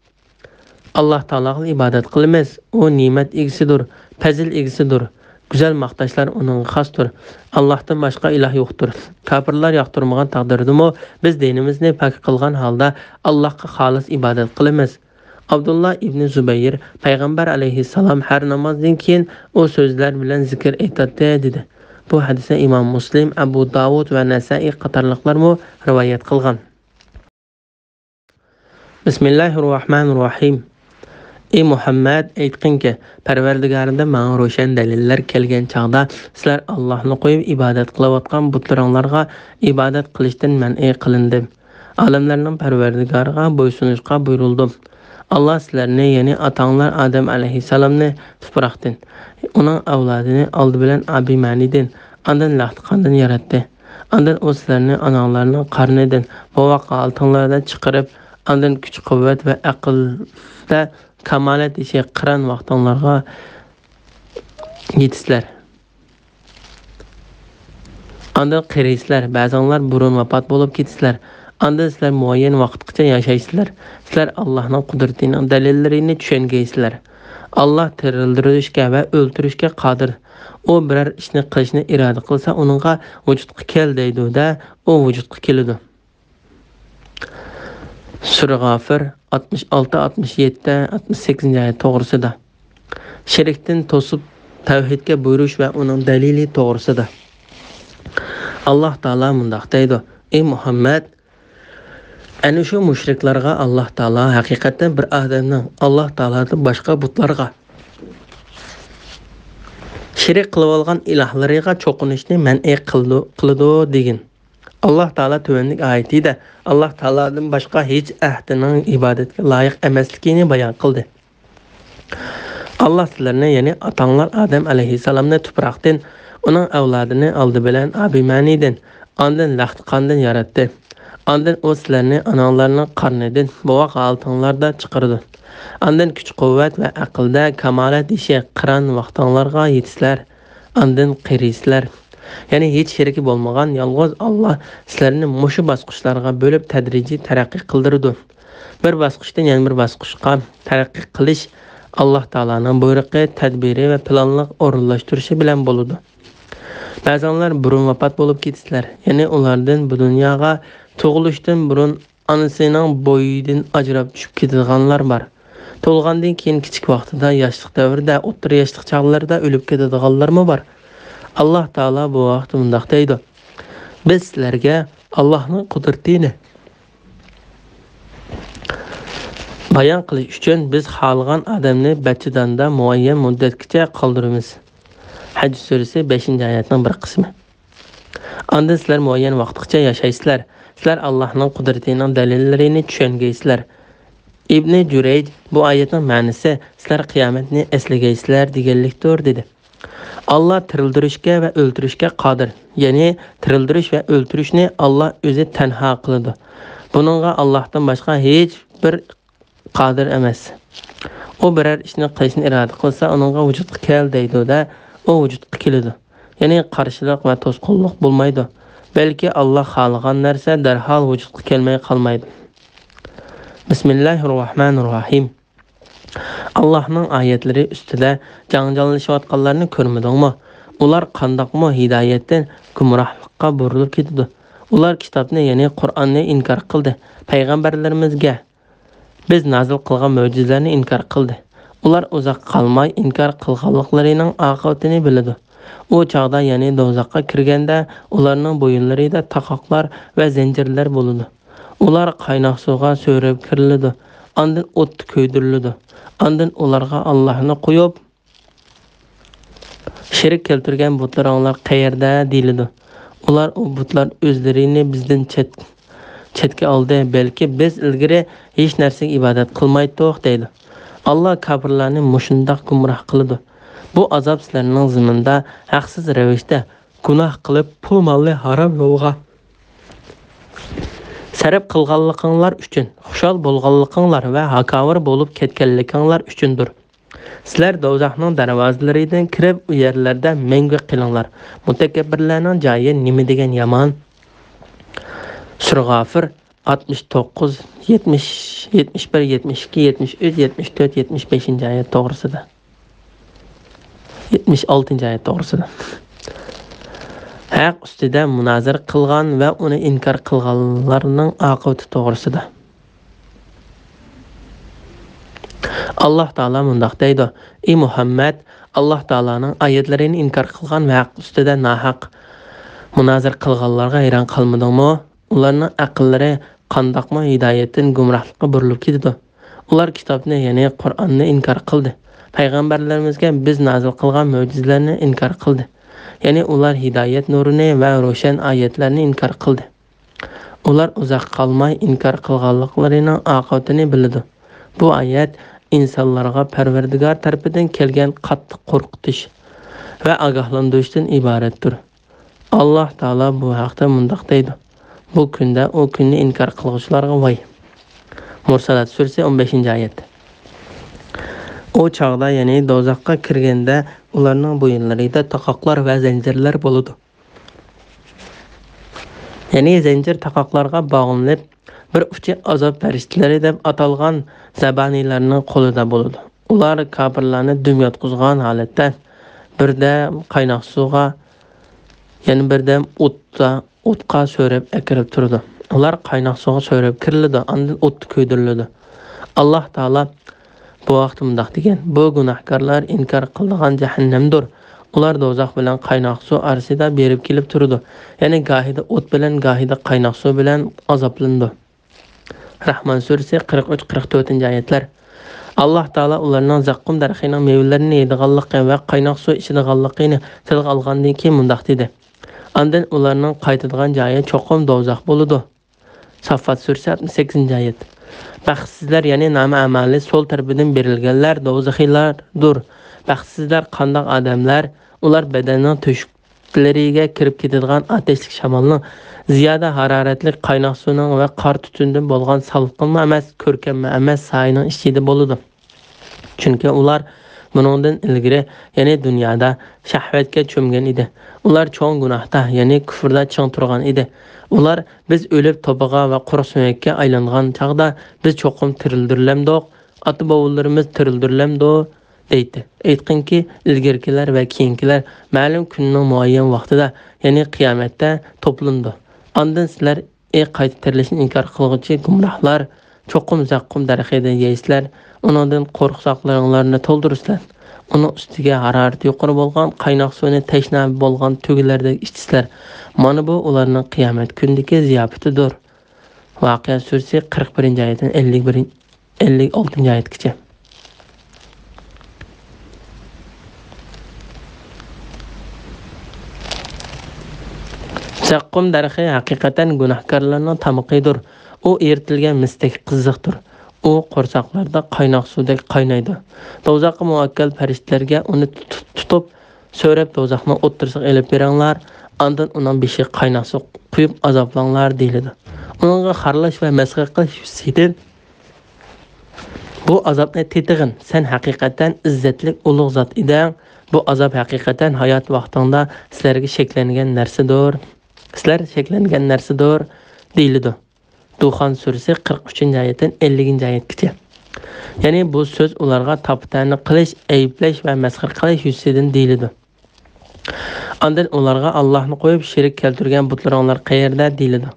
ئاللاھ تائالاغىلا ئىبادەت قىلىمىز. ئۇ نېمەت ئىگىسىدۇر، پەزىل ئىگىسىدۇر. گۈزەل ماختاشلار ئۇنىڭغا خاستۇر. ئاللاھتىن باشقا ئىلاھ يوقتۇر. كاپىرلار ياقتۇرمىغان تەقدىردىمۇ، بىز دىنىمىزنى پاك قىلغان ھالدا ئاللاھقا خالىس ئىبادەت قىلىمىز. ئابدۇللا ئىبنى زۇبەير پەيغەمبەر ئەلەيھىسسالام ھەر نامازدىن كېيىن ئۇ سۆزلەر بىلەن زىكىر ئېيتاتتى، دېدى. بۇ ھەدىسنى ئىمام مۇسلىم، ئەبۇ داۋۇد ۋە نەسائىي قاتارلىقلارمۇ رىۋايەت قىلغان. بىسمىللاھىررەھمانىررەھىم. ئى مۇھەممەد، ئېيتقىنكى، پەرۋەردىگارىمدىن ماڭا روشەن دەلىللەر كەلگەن چاغدا، سىلەر ئاللاھنى قويۇپ ئىبادەت قىلىۋاتقان بۇتلىرىڭلارغا ئىبادەت قىلىشتىن مەنئى قىلىندىم. ئالەملەرنىڭ پەرۋەردىگارىغا بويسۇنۇشقا بۇيرۇلدۇم. ئاللاھ سىلەرنى، يەنى ئاتاڭلار ئادەم ئەلەيھىسسالامنى تۇپراقتىن، ئۇنىڭ ئەۋلادىنى ئالدى بىلەن ئابىمەنىدىن، ئاندىن لەختىقاندىن ياراتتى. ئاندىن ئۇ سىلەرنى ئاناڭلارنىڭ قارنىدىن، بوۋاق ھالىتىڭلاردا چىقىرىپ، ئاندىن كۈچ-قۇۋۋەت ۋە ئەقىلدە كامالەت يېشى قىران ۋاقتىڭلارغا يېتىسىلەر. ئاندىن قېرىيسىلەر، بەزىڭلار بۇرۇن ۋاپات بولۇپ كېتىسىلەر. ئاندىن سىلەر مۇئەييەن ۋاقىتقىچە ياشايسىلەر. سىلەر ئاللاھنىڭ قۇدرىتىنىڭ دەلىللىرىنى چۈشەنگەيسىلەر. ئاللاھ تىرىلدۈرۈشكە ۋە ئۆلتۈرۈشكە قادىر. ئۇ بىرەر ئىشنى قىلىشنى ئىرادە قىلسا، ئۇنىڭغا ۋۇجۇدقا كەل دەيدۇ-دە، ئۇ ۋۇجۇدقا كېلىدۇ. سۈرە غافىر، ئاتمىش ئالتە، ئاتمىش يەتتە، ئاتمىش سەككىزىنچى ئايەت توغرىسىدا. شېرىكتىن توسۇپ، تەۋھىدكە بۇيرۇش ۋە ئۇنىڭ دەلىلى توغرىسىدا. ئاللاھ تائالا مۇنداق دەيدۇ: ئى مۇھەممەد، ئەنە شۇ مۇشرىكلارغا ئاللاھ تائالا ھەقىقەتەن بىر ئادەمنىڭ ئاللاھ تائالادىن باشقا بۇتلارغا شېرىك قىلىۋالغان ئىلاھلىرىغا چوقۇنۇشنى مەنئى قىلىدۇ، قىلىدۇ دېگىن. ئاللاھ تائالا تۆۋەندىكى ئايىتىدە ئاللاھ تائالادىن باشقا ھېچ ئەھدىنىڭ ئىبادەتكە لايىق ئەمەسلىكىنى بايان قىلدى. ئاللاھ سىلەرنى، يەنى ئاتاڭلار ئادەم ئەلەيھىسسالامنى تۇپراقتىن، ئۇنىڭ ئەۋلادىنى ئالدى بىلەن ئابىمەنىدىن، ئاندىن لەختىقاندىن ياراتتى. ئاندىن ئۇ سىلەرنى ئاناڭلارنىڭ قارنىدىن، بوۋاق ھالىتىڭلاردا چىقىرىدۇ. ئاندىن كۈچ-قۇۋۋەت ۋە ئەقىلدە كامالەت يېشى قىران ۋاقتىڭلارغا يېتىسىلەر. ئاندىن قېرىيسىلەر. يەنى ھېچ شېرىكى بولمىغان يالغۇز ئاللاھ سىلەرنى مۇشۇ باسقۇچلارغا بۆلۈپ تەدرىجىي تەرەققىي قىلدۇرىدۇ. بىر باسقۇچتىن يەنە بىر باسقۇچقا تەرەققىي قىلىش ئاللاھ تائالانىڭ بۇيرۇقى، تەدبىرى ۋە پىلانلىق ئورۇنلاشتۇرۇشى بىلەن بولىدۇ. بەزىڭلار بۇرۇن ۋاپات بولۇپ كېتىسىلەر، يەنى ئۇلاردىن بۇ دۇنياغا تۇغۇلۇشتىن بۇرۇن ئانىسىنىڭ بوينىدىن ئاجراپ چۈشۈپ كېتىدىغانلار بار. تۇغۇلغاندىن كېيىن كىچىك ۋاقتىدا، ياشلىق دەۋرىدە، ئوتتۇرا ياشلىق چاغلىرىدا ئۆلۈپ كېتىدىغانلارمۇ بار. ئاللاھ تائالا بۇ ھەقتە مۇنداق دەيدۇ: بىز سىلەرگە ئاللاھنىڭ قۇدرىتىنى بايان قىلىش ئۈچۈن بىز خالىغان ئادەمنى بەچچىداندا مۇئەييەن مۇددەتكىچە قالدۇرىمىز. ھەج سۈرىسى، بەشىنچى ئايەتنىڭ بىر قىسمى. ئاندىن سىلەر مۇئەييەن ۋاقىتقىچە ياشايسىلەر. سىلەر ئاللاھنىڭ قۇدرىتىنىڭ دەلىللىرىنى چۈشەنگەيسىلەر. ئىبنى جۈرەيج بۇ ئايەتنىڭ مەنىسى سىلەر قىيامەتنى ئەسلىگەيسىلەر دېگەنلىكتۇر، دېدى. ئاللاھ تىرىلدۈرۈشكە ۋە ئۆلتۈرۈشكە قادىر، يەنى تىرىلدۈرۈش ۋە ئۆلتۈرۈشنى ئاللاھ ئۆزى تەنھا قىلىدۇ. بۇنىڭغا ئاللاھتىن باشقا ھېچ بىر قادىر ئەمەس. ئۇ بىرەر ئىشنى قىلىشنى ئىرادە قىلسا، ئۇنىڭغا ۋۇجۇدقا كەل دەيدۇ-دە، ئۇ ۋۇجۇدقا كېلىدۇ. يەنى قارشىلىق ۋە توسقۇنلۇق بولمايدۇ. بەلكى ئاللاھ خالىغان نەرسە دەرھال ۋۇجۇدقا كەلمەي قالمايدۇ. بىسمىللاھىررەھمانىررەھىم. ئاللاھنىڭ ئايەتلىرى ئۈستىدە جاڭجاللىشىۋاتقانلارنى كۆرمىدىڭمۇ؟ ئۇلار قانداقمۇ ھىدايەتتىن گۇمراھلىققا بۇرۇلۇپ كېتىدۇ؟ ئۇلار كىتابنى، يەنى قۇرئاننى ئىنكار قىلدى. پەيغەمبەرلىرىمىزگە بىز نازىل قىلغان مۆجىزىلەرنى ئىنكار قىلدى. ئۇلار ئۇزاققا قالماي ئىنكار قىلغانلىقلىرىنىڭ ئاقىۋىتىنى بىلىدۇ. ئۇ چاغدا، يەنى دوزاخقا كىرگەندە، ئۇلارنىڭ بويۇنلىرىدا تاقاقلار ۋە زەنجىرلەر بولىدۇ. ئۇلار قايناق سۇغا سۆرەپ كىرىلىدۇ، ئاندىن ئوتتا كۆيدۈرۈلىدۇ. ئاندىن ئۇلارغا ئاللاھنى قويۇپ، شېرىك كەلتۈرگەن بۇتلىرىڭلار قەيەردە؟ دېيىلىدۇ. ئۇلار، ئۇ بۇتلار ئۆزلىرىنى بىزدىن چەت-، چەتكە ئالدى، بەلكى بىز ئىلگىرى ھېچ نەرسىگە ئىبادەت قىلمايتتۇق، دەيدۇ. ئاللا كاپىرلارنى مۇشۇنداق گۇمراھ قىلىدۇ. بۇ ئازاب سىلەرنىڭ زېمىندا ھەقسىز رەۋىشتە گۇناھ قىلىپ، پۇل مالنى ھارام يولغا سەرپ قىلغانلىقىڭلار ئۈچۈن، خۇشال بولغانلىقىڭلار ۋە ھاكاۋۇر بولۇپ كەتكەنلىكىڭلار ئۈچۈندۇر. سىلەر دوزاخنىڭ دەرۋازىلىرىدىن كىرىپ، ئۇ يەرلەردە مەڭگۈ قېلىڭلار. مۇتەكەببىرلەرنىڭ جايى نېمە دېگەن يامان! سۈرە غافىر، ئاتمىش توققۇز، يەتمىش، يەتمىش بىر، يەتمىش ئىككى، يەتمىش ئۈچ، يەتمىش تۆت، يەتمىش بەشىنچى ئايەت توغرىسىدا. يەتمىش ئالتىنچى ئايەت توغرىسىدا. ھەق ئۈستىدە مۇنازىرە قىلغان ۋە ئۇنى ئىنكار قىلغانلارنىڭ ئاقىۋىتى توغرىسىدا. ئاللاھ تائالا مۇنداق دەيدۇ: ئى مۇھەممەد، ئاللاھ تائالانىڭ ئايەتلىرىنى ئىنكار قىلغان ۋە ھەق ئۈستىدە ناھەق مۇنازىرە قىلغانلارغا ھەيران قالمىدىڭمۇ؟ ئۇلارنىڭ ئەقىللىرى قانداقمۇ ھىدايەتتىن گۇمراھلىققا بۇرۇلۇپ كېتىدۇ؟ ئۇلار كىتابنى، يەنى قۇرئاننى ئىنكار قىلدى. پەيغەمبەرلىرىمىزگە بىز نازىل قىلغان مۆجىزىلەرنى ئىنكار قىلدى. يەنى ئۇلار ھىدايەت نۇرىنى ۋە روشەن ئايەتلەرنى ئىنكار قىلدى. ئۇلار ئۇزاققا قالماي ئىنكار قىلغانلىقلىرىنىڭ ئاقىۋىتىنى بىلىدۇ. بۇ ئايەت ئىنسانلارغا پەرۋەردىگار تەرىپىدىن كەلگەن قاتتىق قورقۇتۇش ۋە ئاگاھلاندۇرۇشتىن ئىبارەتتۇر. ئاللاھ تائالا بۇ ھەقتە مۇنداق دەيدۇ: بۇ كۈندە ئۇ كۈننى ئىنكار قىلغۇچىلارغا ۋاي! مۇرسالات سۈرىسى، ئون بەشىنچى ئايەت. ئۇ چاغدا، يەنى دوزاخقا كىرگەندە، ئۇلارنىڭ بويۇنلىرىدا تاقاقلار ۋە زەنجىرلەر بولىدۇ. يەنى زەنجىر تاقاقلارغا باغلىنىپ، بىر ئۇچى ئازاب پەرىشتىلىرى دەپ ئاتالغان زەبانىيلارنىڭ قولىدا بولىدۇ. ئۇلار كاپىرلارنى دۈم ياتقۇزغان ھالەتتە، بىردەم قايناق سۇغا، يەنە بىردەم ئوتتا، ئوتقا سۆرەپ ئەكىرىپ تۇرىدۇ. ئۇلار قايناق سۇغا سۆرەپ كىرىلىدۇ، ئاندىن ئوتتا كۆيدۈرۈلىدۇ. ئاللاھ تائالا بۇ ھەقتە مۇنداق دېگەن: بۇ گۇناھكارلار ئىنكار قىلىدىغان جەھەننەمدۇر. ئۇلار دوزاخ بىلەن قايناق سۇ ئارىسىدا بېرىپ كېلىپ تۇرىدۇ. يەنى گاھىدا ئوت بىلەن، گاھىدا قايناق سۇ بىلەن ئازابلىنىدۇ. رەھمان سۈرىسى، قىرىق ئۈچ، قىرىق تۆتىنچى ئايەتلەر. ئاللاھ تائالا ئۇلارنىڭ زەققۇم دەرىخىنىڭ مېۋىلىرىنى يەيدىغانلىقى ۋە قايناق سۇ ئىچىدىغانلىقىنى تىلغا ئالغاندىن كېيىن مۇنداق دېدى: ئاندىن ئۇلارنىڭ قايتىدىغان جايى چوقۇم دوزاخ بولىدۇ. ساففات سۈرىسى، ئاتمىش سەككىزىنچى ئايەت. بەختسىزلەر، يەنى نامە ئەمەلى سول تەرىپىدىن بېرىلگەنلەر دوزىخىيلاردۇر. بەختسىزلەر قانداق ئادەملەر؟ ئۇلار بەدەننىڭ تۆشۈكلىرىگە كىرىپ كېتىدىغان ئاتەشلىك شامالنىڭ زىيادە ھارارەتلىك قايناق سۇنىڭ ۋە قارا تۈتۈندىن بولغان سالقىنمۇ ئەمەس، كۆركەممۇ ئەمەس سايىنىڭ ئىچىدە بولىدۇ. چۈنكى ئۇلار بۇنىڭدىن ئىلگىرى، يەنى دۇنيادا شەھۋەتكە چۆمگەن ئىدى. ئۇلار چوڭ گۇناھتا، يەنى كۇفردا چىڭ تۇرغان ئىدى. ئۇلار: بىز ئۆلۈپ توپىغا ۋە قۇرۇق سۆڭەككە ئايلانغان چاغدا بىز چوقۇم تىرىلدۈرۈلەمدۇق؟ ئاتا-بوۋىلىرىمىز تىرىلدۈرۈلەمدۇ؟ دەيتتى. ئېيتقىنكى، ئىلگىرىكىلەر ۋە كېيىنكىلەر مەلۇم كۈننىڭ مۇئەييەن ۋاقتىدا، يەنى قىيامەتتە توپلىنىدۇ. ئاندىن سىلەر: ئى قايتا تىرىلىشنى ئىنكار قىلغۇچى گۇمراھلار، چوقۇم زەققۇم دەرىخىدىن يەيسىلەر، ئۇنىڭدىن قورساقلىرىڭلارنى تولدۇرىسىلەر. ئۇنىڭ ئۈستىگە ھارارىتى يۇقىرى بولغان قايناق سۇنى تەشنا بولغان تۆگىلەردەك ئىچىسىلەر. مانا بۇ ئۇلارنىڭ قىيامەت كۈنىدىكى زىياپىتىدۇر. ۋەقىئە سۈرىسى، قىرىق بىرىنچى ئايەتتىن ئەللىك بىر، ئەللىك ئالتىنچى ئايەتكىچە. زەققۇم دەرىخى ھەقىقەتەن گۇناھكارلارنىڭ تامىقىدۇر. ئۇ ئېرىتىلگەن مىستەك قىزىقتۇر. ئۇ قورساقلاردا قايناق سۇدەك قاينايدۇ. دوزاخقا مۇۋەككەل پەرىشتىلەرگە ئۇنى تۇت-، تۇتۇپ، سۆرەپ دوزاخنىڭ ئوتتۇرىسىغا ئېلىپ بېرىڭلار، ئاندىن ئۇنىڭ بېشىغا قايناق سۇ قۇيۇپ ئازابلاڭلار، دېيىلىدۇ. ئۇنىڭغا خارلاش ۋە مەسخىرە قىلىش ھېسسىيىتى بۇ ئازابنى تېتىغىن، سەن ھەقىقەتەن ئىززەتلىك ئۇلۇغ زات ئىدىڭ، بۇ ئازاب ھەقىقەتەن ھايات ۋاقتىڭدا سىلەرگە شەكلەنگەن نەرسىدۇر، سىلەر شەكلەنگەن نەرسىدۇر، دېيىلىدۇ. دۇخان سۈرىسى، قىرىق ئۈچىنچى ئايەتتىن ئەللىكىنچى ئايەتكىچە. يەنى بۇ سۆز ئۇلارغا تاپا-تەنە قىلىش، ئەيىبلەش ۋە مەسخىرە قىلىش يۈزىسىدىن دېيىلىدۇ. ئاندىن ئۇلارغا، «ئاللاھنى قويۇپ شېرىك كەلتۈرگەن بۇتلىرىڭلار قەيەردە؟» دېيىلىدۇ.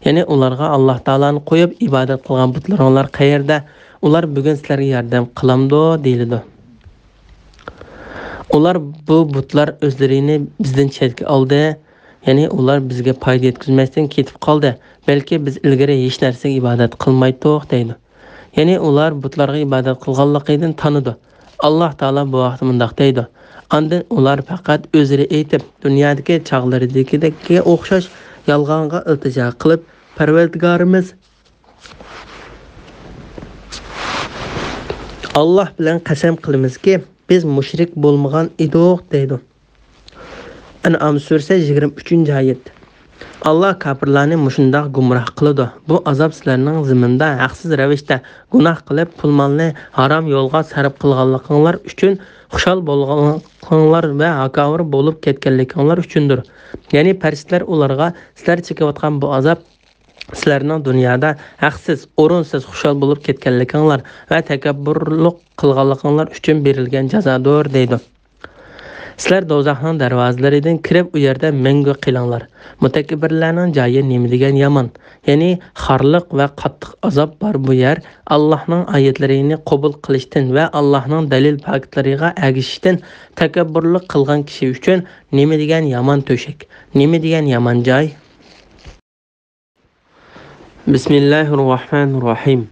يەنى ئۇلارغا، «ئاللاھ تائالانى قويۇپ ئىبادەت قىلغان بۇتلىرىڭلار قەيەردە؟ ئۇلار بۈگۈن سىلەرگە ياردەم قىلامدۇ؟» دېيىلىدۇ. ئۇلار، «بۇ بۇتلار ئۆزلىرىنى بىزدىن چەتكە ئالدى، يەنى ئۇلار بىزگە پايدا يەتكۈزمەستىن كېتىپ قالدى، بەلكى بىز ئىلگىرى ھېچ نەرسىگە ئىبادەت قىلمايتتۇق» دەيدۇ. يەنى ئۇلار بۇتلارغا ئىبادەت قىلغانلىقىدىن تانىدۇ. ئاللاھ تائالا بۇ ھەقتە مۇنداق دەيدۇ: «ئاندىن ئۇلار پەقەت ئۆزلىرى ئېيتىپ، دۇنيادىكى چاغلىرىدىكىدەككە ئوخشاش يالغانغا ئىلتىجا قىلىپ، پەرۋەردىگارىمىز ئاللاھ بىلەن قەسەم قىلىمىزكى، بىز مۇشرىك بولمىغان ئىدۇق» دەيدۇ. ئەنئام سۈرىسى، يىگىرمە ئۈچىنچى ئايەت. ئاللاھ كاپىرلارنى مۇشۇنداق گۇمراھ قىلىدۇ: «بۇ ئازاب سىلەرنىڭ زېمىندا ھەقسىز رەۋىشتە گۇناھ قىلىپ، پۇل-مالنى ھارام يولغا سەرپ قىلغانلىقىڭلار ئۈچۈن خۇشال بولغانلىقىڭلار ۋە ھاكاۋۇر بولۇپ كەتكەنلىكىڭلار ئۈچۈندۇر.» يەنى پەرىشتىلەر ئۇلارغا، «سىلەر چېكىۋاتقان بۇ ئازاب سىلەرنىڭ دۇنيادا ھەقسىز، ئورۇنسىز خۇشال بولۇپ كەتكەنلىكىڭلار ۋە تەكەببۇرلۇق قىلغانلىقىڭلار ئۈچۈن بېرىلگەن جازادۇر» دەيدۇ. «سىلەر دوزاخنىڭ دەرۋازىلىرىدىن كىرىپ، ئۇ يەردە مەڭگۈ قېلىڭلار. مۇتەكەببىرلەرنىڭ جايى نېمە دېگەن يامان.» يەنى خارلىق ۋە قاتتىق ئازاب بار بۇ يەر. ئاللاھنىڭ ئايەتلىرىنى قوبۇل قىلىشتىن ۋە ئاللاھنىڭ دەلىل پاكىتلىرىغا ئەگىشىشتىن تەكەببۇرلۇق قىلغان كىشى ئۈچۈن نېمە دېگەن يامان تۆشەك، نېمە دېگەن يامان جاي. بىسمىللاھىررەھمانىررەھىم.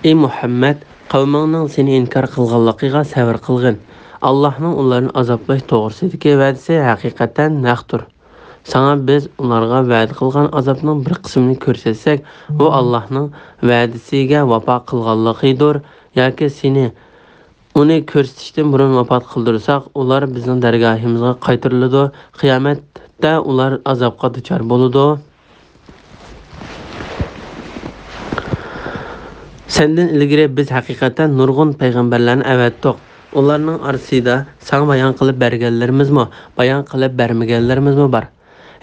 ئى مۇھەممەد، قەۋمىڭنىڭ سېنى ئىنكار قىلغانلىقىغا سەۋر قىلغىن. ئاللاھنىڭ ئۇلارنى ئازابلاش توغرىسىدىكى ۋەدىسى ھەقىقەتەن ھەقتۇر. ساڭا بىز ئۇلارغا ۋەدە قىلغان ئازابنىڭ بىر قىسمىنى كۆرسەتسەك، بۇ ئاللاھنىڭ ۋەدىسىگە ۋاپا قىلغانلىقىدۇر. ياكى سېنى ئۇنى كۆرسىتىشتىن بۇرۇن ۋاپات قىلدۇرساق، ئۇلار بىزنىڭ دەرگاھىمىزغا قايتۇرۇلىدۇ. قىيامەتتە ئۇلار ئازابقا دۇچار بولىدۇ. سەندىن ئىلگىرى بىز ھەقىقەتەن نۇرغۇن پەيغەمبەرلەرنى ئەۋەتتۇق. ئۇلارنىڭ ئارىسىدا ساڭا بايان قىلىپ بەرگەنلىرىمىزمۇ، بايان قىلىپ بەرمىگەنلىرىمىزمۇ بار.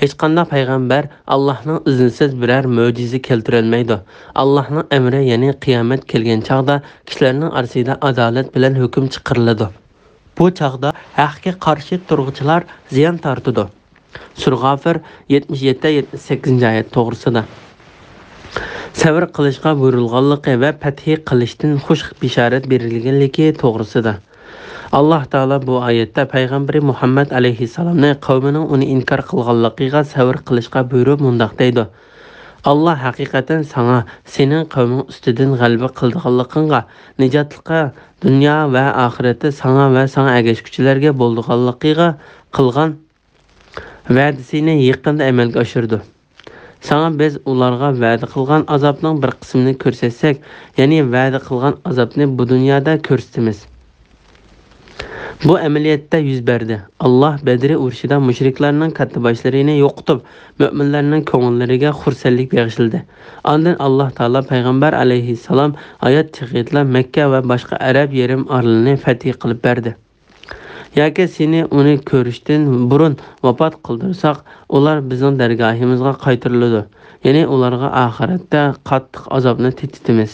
ھېچقانداق پەيغەمبەر ئاللاھنىڭ ئىزنىسىز بىرەر مۆجىزە كەلتۈرەلمەيدۇ. ئاللاھنىڭ ئەمرى، يەنى قىيامەت كەلگەن چاغدا كىشىلەرنىڭ ئارىسىدا ئادالەت بىلەن ھۆكۈم چىقىرىلىدۇ. بۇ چاغدا ھەققە قارشى تۇرغۇچىلار زىيان تارتىدۇ. سۈرە غافىر، يەتمىش يەتتە، يەتمىش سەككىزىنچى ئايەت توغرىسىدا. سەۋر قىلىشقا بۇيرۇلغانلىقى ۋە پەتھى قىلىشتىن خۇش بېشارەت بېرىلگەنلىكى توغرىسىدا. ئاللاھ تائالا بۇ ئايەتتە پەيغەمبىرى مۇھەممەد ئەلەيھىسسالامنى قەۋمىنىڭ ئۇنى ئىنكار قىلغانلىقىغا سەۋر قىلىشقا بۇيرۇپ مۇنداق دەيدۇ: «ئاللاھ ھەقىقەتەن ساڭا، سېنىڭ قەۋمىڭ ئۈستىدىن غەلىبە قىلىدىغانلىقىڭغا، نىجاتلىققا، دۇنيا ۋە ئاخىرەتتە ساڭا ۋە ساڭا ئەگەشكۈچىلەرگە بولىدىغانلىقىغا قىلغان ۋەدىسىنى يېقىندا ئەمەلگە ئاشۇرىدۇ. ساڭا بىز ئۇلارغا ۋەدە قىلغان ئازابنىڭ بىر قىسمىنى كۆرسەتسەك، يەنى ۋەدە قىلغان ئازابنى بۇ دۇنيادا كۆرسىتىمىز.» بۇ ئەمەلىيەتتە يۈز بەردى. ئاللاھ بەدرى ئۇرۇشىدا مۇشرىكلارنىڭ كاتتىباشلىرىنى يوقىتىپ، مۆمىنلەرنىڭ كۆڭۈللىرىگە خۇرسەنلىك بېغىشلىدى. ئاندىن ئاللاھ تائالا پەيغەمبەر ئەلەيھىسسالام ھايات چېغىدىلا مەككە ۋە باشقا ئەرەب يېرىم ئارىلىنى پەتھى قىلىپ بەردى. ياكى سېنى ئۇنى كۆرۈشتىن بۇرۇن ۋاپات قىلدۇرساق، ئۇلار بىزنىڭ دەرگاھىمىزغا قايتۇرۇلىدۇ. يەنى ئۇلارغا ئاخىرەتتە قاتتىق ئازابنى تېتىتىمىز.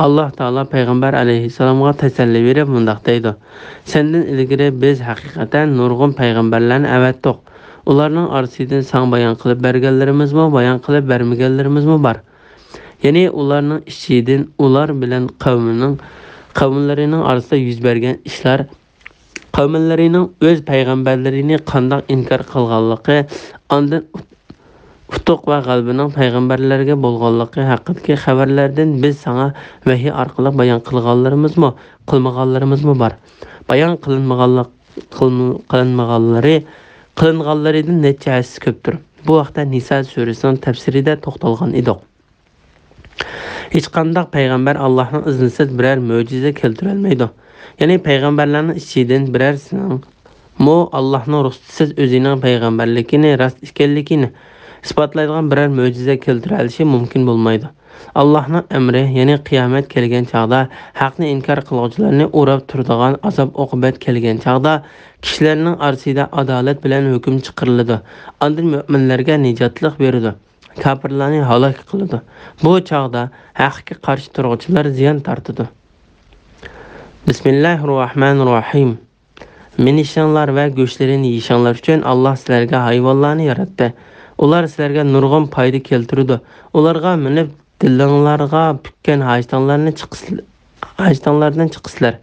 ئاللاھ تائالا پەيغەمبەر ئەلەيھىسسالامغا تەسەللى بېرىپ مۇنداق دەيدۇ: «سەندىن ئىلگىرى بىز ھەقىقەتەن نۇرغۇن پەيغەمبەرلەرنى ئەۋەتتۇق. ئۇلارنىڭ ئارىسىدىن ساڭا بايان قىلىپ بەرگەنلىرىمىزمۇ، بايان قىلىپ بەرمىگەنلىرىمىزمۇ بار.» يەنى ئۇلارنىڭ ئىچىدىن ئۇلار بىلەن قەۋمىنىڭ، قەۋملىرىنىڭ ئارىسىدا يۈز بەرگەن ئىشلار، قەۋملىرىنىڭ ئۆز پەيغەمبەرلىرىنى قانداق ئىنكار قىلغانلىقى، ئاندىن ئۇت-، ئۇتۇق ۋە غەلىبىنىڭ پەيغەمبەرلەرگە بولغانلىقى ھەققىدىكى خەۋەرلەردىن بىز ساڭا ۋەھىي ئارقىلىق بايان قىلغانلىرىمىزمۇ، قىلمىغانلىرىمىزمۇ بار. بايان قىلىنمىغانلىق، قىلىن-، قىلىنمىغانلىرى، قىلىنغانلىرىدىن نەچچە ھەسسە كۆپتۇر. بۇ ھەقتە نىسا سۈرىسىنىڭ تەپسىرىدە توختالغان ئىدۇق. ھېچقانداق پەيغەمبەر ئاللاھنىڭ ئىزنىسىز بىرەر مۆجىزە كەلتۈرەلمەيدۇ. يەنى پەيغەمبەرلەرنىڭ ئىچىدىن بىرەرسىنىڭمۇ ئاللاھنىڭ رۇخسىتىسىز ئۆزىنىڭ پەيغەمبەرلىكىنى راست ئىكەنلىكىنى ئىسپاتلايدىغان بىرەر مۆجىزە كەلتۈرەلىشى مۇمكىن بولمايدۇ. ئاللاھنىڭ ئەمرى، يەنى قىيامەت كەلگەن چاغدا ھەقنى ئىنكار قىلغۇچىلارنى ئوراپ تۇرىدىغان ئازاب-ئوقۇبەت كەلگەن چاغدا كىشىلەرنىڭ ئارىسىدا ئادالەت بىلەن ھۆكۈم چىقىرىلىدۇ. ئاندىن مۆمىنلەرگە نىجاتلىق بېرىدۇ. كاپىرلارنى ھالاك قىلىدۇ. بۇ چاغدا ھەققە قارشى تۇرغۇچىلار زىيان تارتىدۇ. بىسمىللاھىررەھمانىررەھىم. مىنىشىڭلار ۋە گۆشلىرىنى يېيىشىڭلار ئۈچۈن ئاللاھ سىلەرگە ھايۋانلارنى ياراتتى. ئۇلار سىلەرگە نۇرغۇن پايدا كەلتۈرىدۇ. ئۇلارغا مىنىپ، دىلىڭلارغا پۈككەن ھاجىتىڭلارنى چىقىس-، ھاجىتىڭلاردىن چىقىسىلەر.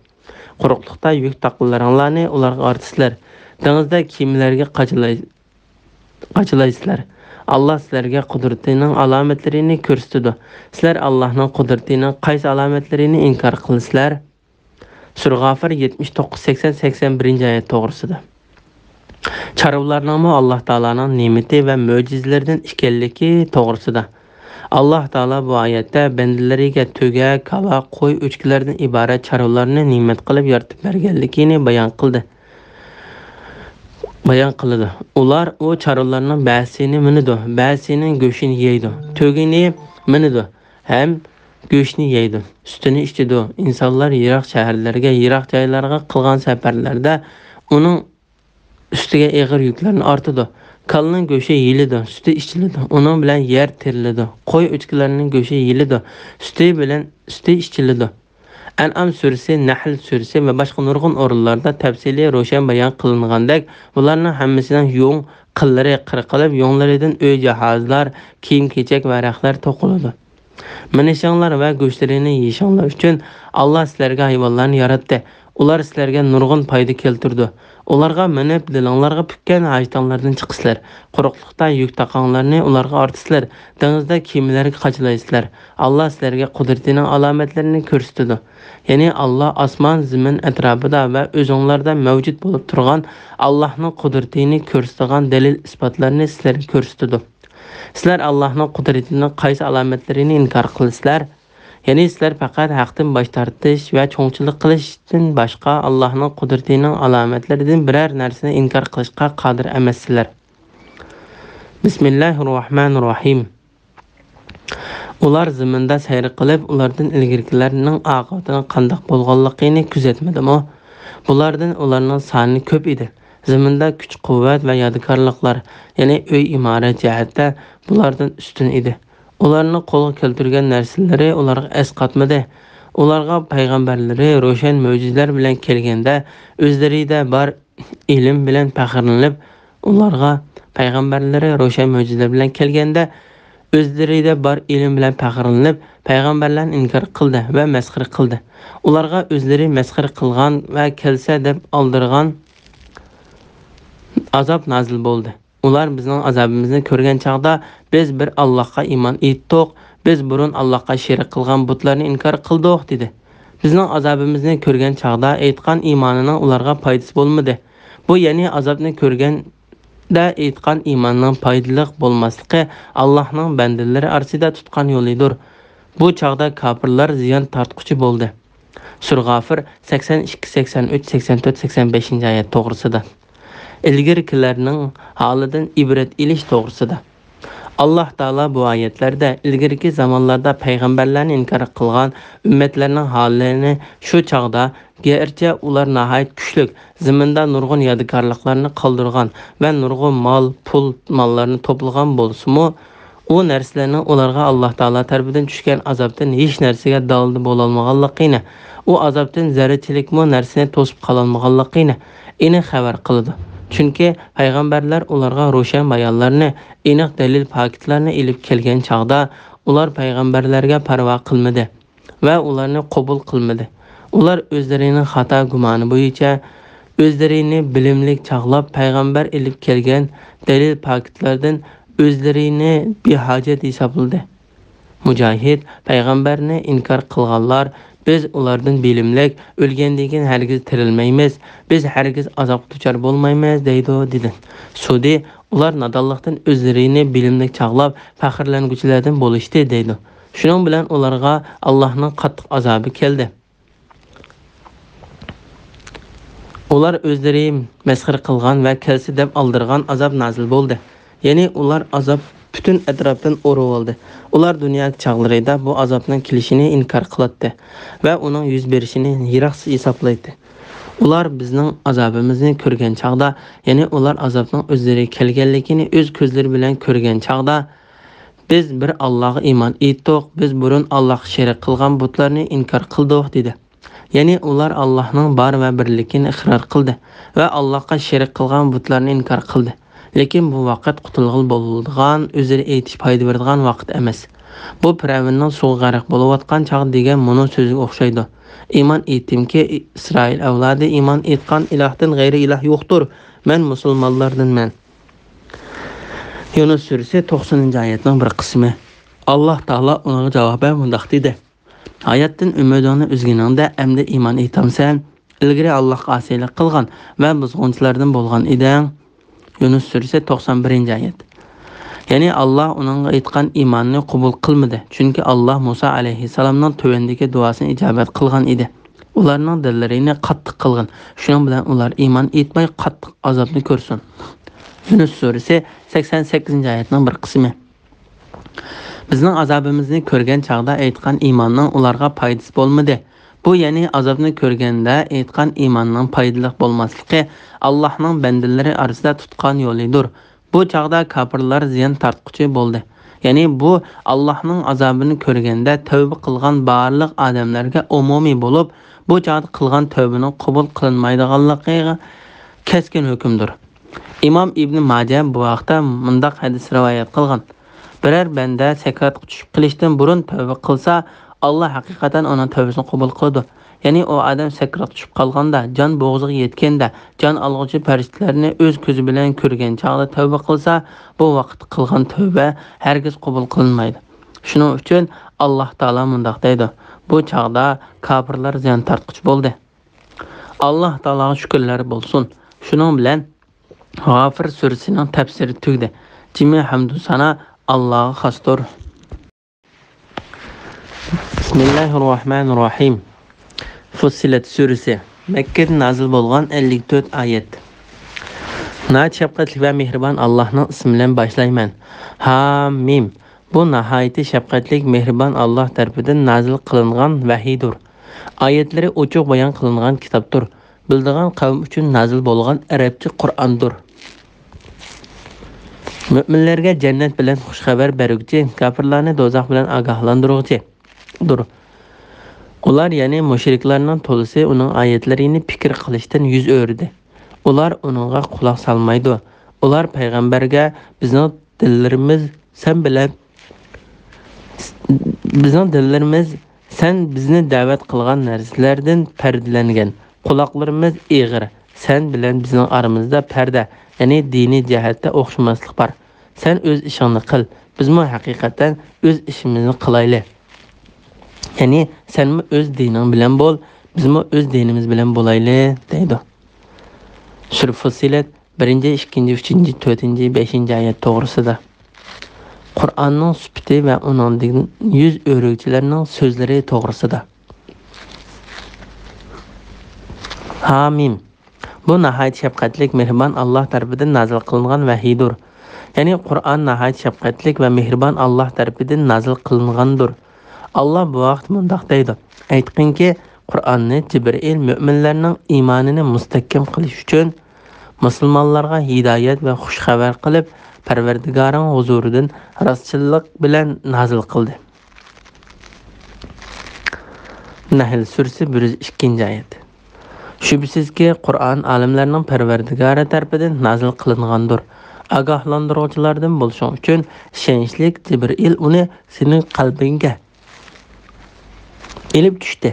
قۇرۇقلۇقتا يۈك تاقىلىرىڭلارنى ئۇلارغا ئارتىسىلەر. دېڭىزدا كېمىلەرگە قاچىلاي-، قاچىلايسىلەر. ئاللاھ سىلەرگە قۇدرىتىنىڭ ئالامەتلىرىنى كۆرسىتىدۇ. سىلەر ئاللاھنىڭ قۇدرىتىنىڭ قايسى ئالامەتلىرىنى ئىنكار قىلىسىلەر؟ سۈرە غافىر يەتمىش توققۇز، سەكسەن، سەكسەن بىرىنچى ئايەت توغرىسىدا. چارۋىلارنىڭمۇ ئاللاھ تائالانىڭ نېمىتى ۋە مۆجىزىلىرىدىن ئىكەنلىكى توغرىسىدا. ئاللاھ تائالا بۇ ئايەتتە بەندىلىرىگە تۆگە، كالا، قوي، ئۆچكىلەردىن ئىبارەت چارۋىلارنى نېمەت قىلىپ يارىتىپ بەرگەنلىكىنى بايان قىلدى. بايان قىلىدۇ. ئۇلار ئۇ چارۋىلارنىڭ بەزىسىنى مىنىدۇ، بەزىسىنىڭ گۆشىنى يەيدۇ، تۆگىنى مىنىدۇ ھەم گۆشنى يەيدۇ، سۈتىنى ئىچىدۇ. ئىنسانلار يىراق شەھەرلەرگە، يىراق جايلارغا قىلغان سەپەرلەردە ئۇنىڭ ئۈستىگە ئېغىر يۈكلەرنى ئارتىدۇ. كالىنىڭ گۆشى يېيىلىدۇ، سۈتى ئىچىلىدۇ، ئۇنىڭ بىلەن يەر تېرىلىدۇ. قوي، ئۆچكىلەرنىڭ گۆشى يېيىلىدۇ، سۈتى بىلەن، سۈتى ئىچىلىدۇ. ئەنئام سۈرىسى، نەھل سۈرىسى ۋە باشقا نۇرغۇن ئورۇنلاردا تەپسىلىي روشەن بايان قىلىنغاندەك، بۇلارنىڭ ھەممىسىنىڭ يۇڭ قىللىرى قىرقىلىپ، يۇڭلىرىدىن ئۆي جاھازلار، كىيىم-كېچەك ۋە رەختلەر توقۇلىدۇ. مىنىشىڭلار ۋە گۆشلىرىنى يېيىشىڭلار ئۈچۈن ئاللاھ سىلەرگە ھايۋانلارنى ياراتتى. ئۇلار سىلەرگە نۇرغۇن پايدا كەلتۈرىدۇ. ئۇلارغا مىنىپ، دىلىڭلارغا پۈككەن ھاجىتىڭلاردىن چىقىسىلەر. قۇرۇقلۇقتا يۈك تاقاڭلارنى ئۇلارغا ئارتىسىلەر. دېڭىزدا كېمىلەرگە قاچىلايسىلەر. ئاللاھ سىلەرگە قۇدرىتىنىڭ ئالامەتلىرىنى كۆرسىتىدۇ. يەنى ئاللاھ ئاسمان، زېمىن ئەتراپىدا ۋە ئۆزۈڭلاردا مەۋجۇت بولۇپ تۇرغان ئاللاھنىڭ قۇدرىتىنى كۆرسىتىدىغان دەلىل-ئىسپاتلارنى سىلەرگە كۆرسىتىدۇ. سىلەر ئاللاھنىڭ قۇدرىتىنىڭ قايسى ئالامەتلىرىنى ئىنكار قىلىسىلەر؟ يەنى سىلەر پەقەت ھەقتىن باش تارتىش ۋە چوڭچىلىق قىلىشتىن باشقا ئاللاھنىڭ قۇدرىتىنىڭ ئالامەتلىرىدىن بىرەر نەرسىنى ئىنكار قىلىشقا قادىر ئەمەسسىلەر. بىسمىللاھىررەھمانىررەھىم. ئۇلار زېمىندا سەير قىلىپ، ئۇلاردىن ئىلگىرىكىلەرنىڭ ئاقىۋىتىنىڭ قانداق بولغانلىقىنى كۆزەتمىدىمۇ؟ بۇلاردىن ئۇلارنىڭ سانى كۆپ ئىدى. زېمىندا كۈچ-قۇۋۋەت ۋە يادىكارلىقلار، يەنى ئۆي ئىمارەت جەھەتتە بۇلاردىن ئۈستۈن ئىدى. ئۇلارنىڭ قولغا كەلتۈرگەن نەرسىلىرى ئۇلارغا ئەسقاتمىدى. ئۇلارغا پەيغەمبەرلىرى روشەن مۆجىزىلەر بىلەن كەلگەندە، ئۆزلىرىدە بار ئىلىم بىلەن پەخىرلىنىپ، ئۇلارغا پەيغەمبەرلىرى روشەن مۆجىزىلەر بىلەن كەلگەندە، ئۆزلىرىدە بار ئىلىم بىلەن پەخىرلىنىپ، پەيغەمبەرلەرنى ئىنكار قىلدى ۋە مەسخىرە قىلدى. ئۇلارغا ئۆزلىرى مەسخىرە قىلغان ۋە كەلسە دەپ ئالدىرىغان ئازاب نازىل بولدى. ئۇلار بىزنىڭ ئازابىمىزنى كۆرگەن چاغدا، بىز بىر ئاللاھقا ئىمان ئېيتتۇق، بىز بۇرۇن ئاللاھقا شېرىك قىلغان بۇتلارنى ئىنكار قىلدۇق، دېدى. بىزنىڭ ئازابىمىزنى كۆرگەن چاغدا ئېيتقان ئىمانىنىڭ ئۇلارغا پايدىسى بولمىدى. بۇ يەنى ئازابنى كۆرگەندە ئېيتقان ئىماننىڭ پايدىلىق بولماسلىقى ئاللاھنىڭ بەندىلىرى ئارىسىدا تۇتقان يولىدۇر. بۇ چاغدا كاپىرلار زىيان تارتقۇچى بولدى. سۈرە غافىر سەكسەن ئىككى، سەكسەن ئۈچ، سەكسەن تۆت، سەكسەن بەشىنچى ئايەت توغرىسىدا. ئىلگىرىكىلەرنىڭ ھالىدىن ئىبرەت ئېلىش توغرىسىدا. ئاللاھ تائالا بۇ ئايەتلەردە ئىلگىرىكى زامانلاردا پەيغەمبەرلەرنى ئىنكار قىلغان ئۈممەتلەرنىڭ ھالىنى، شۇ چاغدا گەرچە ئۇلار ناھايىتى كۈچلۈك، زېمىندا نۇرغۇن يادىكارلىقلارنى قالدۇرغان ۋە نۇرغۇن مال، پۇل، ماللارنى توپلىغان بولسىمۇ، ئۇ نەرسىلەرنىڭ ئۇلارغا ئاللاھ تائالا تەرىپىدىن چۈشكەن ئازابتىن ھېچ نەرسىگە دالىل بولالمىغانلىقىنى، ئۇ ئازابتىن زەررىچىلىكمۇ نەرسىنى توسۇپ قالالمىغانلىقىنى ئېنىق خەۋەر قىلىدۇ. چۈنكى پەيغەمبەرلەر ئۇلارغا روشەن بايانلارنى، ئېنىق دەلىل پاكىتلارنى ئېلىپ كەلگەن چاغدا، ئۇلار پەيغەمبەرلەرگە پەرۋا قىلمىدى ۋە ئۇلارنى قوبۇل قىلمىدى. ئۇلار ئۆزلىرىنىڭ خاتا گۇمانى بويىچە ئۆزلىرىنى بىلىملىك چاغلاپ، پەيغەمبەر ئېلىپ كەلگەن دەلىل پاكىتلاردىن ئۆزلىرىنى بىھاجەت ھېسابلىدى. مۇجاھىد، پەيغەمبەرنى ئىنكار قىلغانلار، بىز ئۇلاردىن بىلىملىك، ئۆلگەندىن كېيىن ھەرگىز تىرىلمەيمىز، بىز ھەرگىز ئازابقا دۇچار بولمايمىز، دەيدۇ، دېدى. سۇدى، ئۇلار نادانلىقتىن ئۆزلىرىنى بىلىملىك چاغلاپ، پەخىرلەنگۈچىلەردىن بولۇشتى، دەيدۇ. شۇنىڭ بىلەن ئۇلارغا ئاللاھنىڭ قاتتىق ئازابى كەلدى. ئۇلار ئۆزلىرى مەسخىرە قىلغان ۋە كەلسە دەپ ئالدىرىغان ئازاب نازىل بولدى. يەنى ئۇلار ئازاب پۈتۈن ئەتراپتىن ئورۇۋالدى. ئۇلار دۇنيادىكى چاغلىرىدا بۇ ئازابنىڭ كېلىشىنى ئىنكار قىلاتتى ۋە ئۇنىڭ يۈز بېرىشىنى يىراقسىز ھېسابلايتتى. ئۇلار بىزنىڭ ئازابىمىزنى كۆرگەن چاغدا، يەنى ئۇلار ئازابنىڭ ئۆزلىرى كەلگەنلىكىنى ئۆز كۆزلىرى بىلەن كۆرگەن چاغدا، بىز بىر ئاللاغا ئىمان ئېيتتۇق، بىز بۇرۇن ئاللاغا شېرىك قىلغان بۇتلارنى ئىنكار قىلدۇق، دېدى. يەنى ئۇلار ئاللاھنىڭ بار ۋە بىرلىكىنى ئىقرار قىلدى ۋە ئاللاھقا شېرىك قىلغان بۇتلارنى ئىنكار قىلدى. لېكىن بۇ ۋاقىت قۇتۇلغىلى بولىدىغان، ئۆزرە ئېيتىش پايدا بېرىدىغان ۋاقىت ئەمەس. بۇ پىرئەۋننىڭ سۇغا غەرق بولۇۋاتقان چاغ دېگەن مۇنۇ سۆزگە ئوخشايدۇ. ئىمان ئېيتتىمكى، ئىسرائىل ئەۋلادى، ئىمان ئېيتقان ئىلاھتىن غەيرى ئىلاھ يوقتۇر. مەن مۇسۇلمانلاردىنمەن. يۇنۇس سۈرىسى توقسىنىنچى ئايەتنىڭ بىر قىسمى. ئاللاھ تائالا ئۇنىڭغا جاۋابەن مۇنداق دېدى: ھاياتتىن ئۈمىدىڭنى ئۈزگىنىڭدە ئەمدى ئىمان ئېيتامسەن؟ ئىلگىرى ئاللاھقا ئاسىيلىق قىلغان ۋە بۇزغۇنچىلاردىن بولغان ئىدىڭ. يۇنۇس سۈرىسى توقسان بىرىنچى ئايەت. يەنى ئاللاھ ئۇنىڭغا ئېيتقان ئىماننى قوبۇل قىلمىدى، چۈنكى ئاللاھ مۇسا ئەلەيھىسسالامنىڭ تۆۋەندىكى دۇئاسىنى ئىجابەت قىلغان ئىدى: ئۇلارنىڭ دىللىرىنى قاتتىق قىلغىن، شۇنىڭ بىلەن ئۇلار ئىمان ئېيتماي قاتتىق ئازابنى كۆرسۇن. يۇنۇس سۈرىسى سەكسەن سەككىزىنچى ئايەتنىڭ بىر قىسمى. بىزنىڭ ئازابىمىزنى كۆرگەن چاغدا ئېيتقان ئىماننىڭ ئۇلارغا پايدىسى بولمىدى. بۇ، يەنى ئازابنى كۆرگەندە ئېيتقان ئىماننىڭ پايدىلىق بولماسلىقى، ئاللاھنىڭ بەندىلىرى ئارىسىدا تۇتقان يولىدۇر. بۇ چاغدا كاپىرلار زىيان تارتقۇچى بولدى. يەنى بۇ، ئاللاھنىڭ ئازابىنى كۆرگەندە تەۋبە قىلغان بارلىق ئادەملەرگە ئومۇمىي بولۇپ، بۇ چاغدا قىلغان تەۋبىنىڭ قوبۇل قىلىنمايدىغانلىقىغا كەسكىن ھۆكۈمدۇر. ئىمام ئىبنى ماجە بۇ ھەقتە مۇنداق ھەدىس رىۋايەت قىلغان: بىرەر بەندە سەكراتقا چۈشۈپ قېلىشتىن بۇرۇن تەۋبە قىلسا، ئاللاھ ھەقىقەتەن ئۇنىڭ تەۋبىسىنى قوبۇل قىلىدۇ. يەنى ئۇ ئادەم سەكراتقا چۈشۈپ قالغاندا، جان بوغۇزىغا يەتكەندە، جان ئالغۇچى پەرىشتىلەرنى ئۆز كۆزى بىلەن كۆرگەن چاغدا تەۋبە قىلسا، بۇ ۋاقىتتا قىلغان تەۋبە ھەرگىز قوبۇل قىلىنمايدۇ. شۇنىڭ ئۈچۈن ئاللاھ تائالا مۇنداق دەيدۇ: بۇ چاغدا كاپىرلار زىيان تارتقۇچى بولدى. ئاللاھ تائالاغا شۈكۈرلەر بولسۇن. شۇنىڭ بىلەن غافىر سۈرىسىنىڭ تەپسىرى تۈگىدى. جىمى ھەمدۇ سانا ئاللاھقا خاستۇر. بىسمىللاھىررەھمانىررەھىم. فۇسسىلەت سۈرىسى. مەككىدە نازىل بولغان، ئەللىك تۆت ئايەت. ناھايىتى شەپقەتلىك ۋە مېھرىبان ئاللاھنىڭ ئىسمى بىلەن باشلايمەن. ھا مىم. بۇ ناھايىتى شەپقەتلىك، مېھرىبان ئاللاھ تەرىپىدىن نازىل قىلىنغان ۋەھىيدۇر. ئايەتلىرى ئوچۇق بايان قىلىنغان كىتابتۇر. بىلىدىغان قەۋم ئۈچۈن نازىل بولغان ئەرەبچە قۇرئاندۇر. مۆمىنلەرگە جەننەت بىلەن خۇش خەۋەر بەرگۈچى، كاپىرلارنى دوزاخ بىلەن ئاگاھلاندۇرغۇچىدۇر. ئۇلار، يەنى مۇشرىكلارنىڭ تولىسى، ئۇنىڭ ئايەتلىرىنى پىكىر قىلىشتىن يۈز ئۆرۈدى. ئۇلار ئۇنىڭغا قۇلاق سالمايدۇ. ئۇلار پەيغەمبەرگە، بىزنىڭ دىللىرىمىز سەن بىلەن بىزنىڭ دىللىرىمىز سەن بىزنى دەۋەت قىلغان نەرسىلەردىن پەردىلەنگەن، قۇلاقلىرىمىز ئېغىر، سەن بىلەن بىزنىڭ ئارىمىزدا پەردە، يەنى دىنىي جەھەتتە ئوخشىماسلىق بار. سەن ئۆز ئىشىڭنى قىل، بىزمۇ ھەقىقەتەن ئۆز ئىشىمىزنى قىلايلى. يەنى سەنمۇ ئۆز دىنىڭ بىلەن بول، بىزمۇ ئۆز دىنىمىز بىلەن بولايلى، دەيدۇ. سۈرە فۇسسىلەت، بىرىنچى، ئىككىنچى، ئۈچىنچى، تۆتىنچى، بەشىنچى ئايەت توغرىسىدا. قۇرئاننىڭ سۈپىتى ۋە ئۇنىڭدىن يۈز ئۆرۈگۈچىلەرنىڭ سۆزلىرى توغرىسىدا. ھا مىم. بۇ ناھايىتى شەپقەتلىك، مېھرىبان ئاللاھ تەرىپىدىن نازىل قىلىنغان ۋەھىيدۇر. يەنى قۇرئان ناھايىتى شەپقەتلىك ۋە مېھرىبان ئاللاھ تەرىپىدىن نازىل قىلىنغاندۇر. ئاللاھ بۇ ھەقتە مۇنداق دەيدۇ: ئېيتقىنكى، قۇرئاننى جىبرىئىل مۆمىنلەرنىڭ ئىمانىنى مۇستەھكەم قىلىش ئۈچۈن، مۇسۇلمانلارغا ھىدايەت ۋە خۇش خەۋەر قىلىپ، پەرۋەردىگارىڭ ھۇزۇرىدىن راستچىللىق بىلەن نازىل قىلدى. نەھل سۈرىسى، بىر يۈز ئىككىنچى ئايەت. شۈبھىسىزكى، قۇرئان ئالەملەرنىڭ پەرۋەردىگارى تەرىپىدىن نازىل قىلىنغاندۇر. ئاگاھلاندۇرغۇچىلاردىن بولۇشۇڭ ئۈچۈن، ئىشەنچلىك جىبرىئىل ئۇنى سېنىڭ قەلبىڭگە ئېلىپ چۈشتى.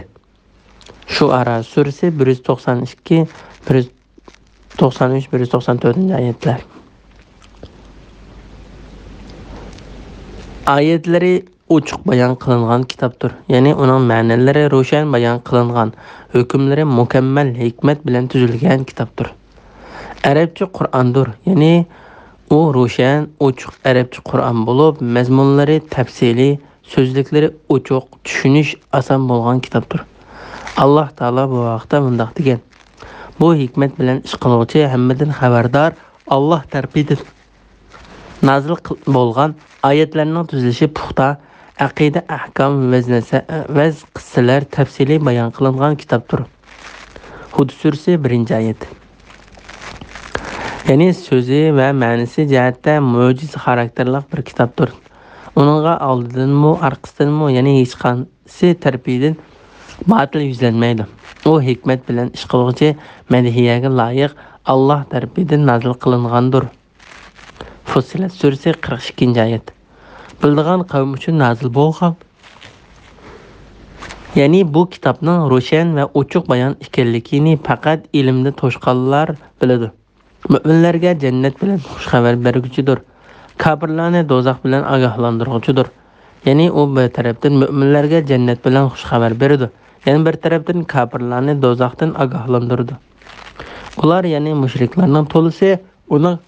شۇئارا سۈرىسى، بىر يۈز توقسان ئىككى، بىر يۈز توقسان ئۈچ، بىر يۈز توقسان تۆتىنچى ئايەتلەر. ئايەتلىرى ئوچۇق بايان قىلىنغان كىتابتۇر. يەنى ئۇنىڭ مەنىلىرى روشەن بايان قىلىنغان، ھۆكۈملىرى مۇكەممەل ھېكمەت بىلەن تۈزۈلگەن كىتابتۇر. ئەرەبچە قۇرئاندۇر. يەنى ئۇ روشەن، ئوچۇق ئەرەبچە قۇرئان بولۇپ، مەزمۇنلىرى تەپسىلىي، سۆزلۈكلىرى ئوچۇق، چۈشىنىش ئاسان بولغان كىتابتۇر. ئاللاھ تائالا بۇ ھەقتە مۇنداق دېگەن: بۇ ھېكمەت بىلەن ئىش قىلغۇچى ھەممىدىن خەۋەردار، ئاللاھ تەرىپىدىن نازىل قىل-، بولغان ئايەتلەرنىڭ تۈزۈلۈشى پۇختا، ئەقىدە، ئەھكام، ۋەز نەسە-، ۋەز قىسسىلەر تەپسىلىي بايان قىلىنغان كىتابتۇر. ھۇد سۈرىسى، بىرىنچى ئايەت. يەنى سۆزى ۋە مەنىسى جەھەتتە مۆجىزە خاراكتېرلىق بىر كىتابتۇر. ئۇنىڭغا ئالدىدىنمۇ، ئارقىسىدىنمۇ، يەنى ھېچقايسى تەرىپىدىن باتىل يۈزلەنمەيدۇ. ئۇ ھېكمەت بىلەن ئىش قىلغۇچى، مەدھىيەگە لايىق، ئاللاھ تەرىپىدىن نازىل قىلىنغاندۇر. فۇسسىلەت سۈرىسى، قىرىق ئىككىنچى ئايەت. بىلىدىغان قەۋم ئۈچۈن نازىل بولغان. يەنى بۇ كىتابنىڭ روشەن ۋە ئوچۇق بايان ئىكەنلىكىنى پەقەت ئىلىمدە توشقانلار بىلىدۇ. مۆمىنلەرگە جەننەت بىلەن خۇش خەۋەر بەرگۈچىدۇر. كاپىرلارنى دوزاخ بىلەن ئاگاھلاندۇرغۇچىدۇر. يەنى ئۇ بىر تەرەپتىن مۆمىنلەرگە جەننەت بىلەن خۇش خەۋەر بېرىدۇ، يەنە بىر تەرەپتىن كاپىرلارنى دوزاختىن ئاگاھلاندۇرىدۇ. ئۇلار، يەنى مۇشرىكلارنىڭ تولىسى ئۇنىڭ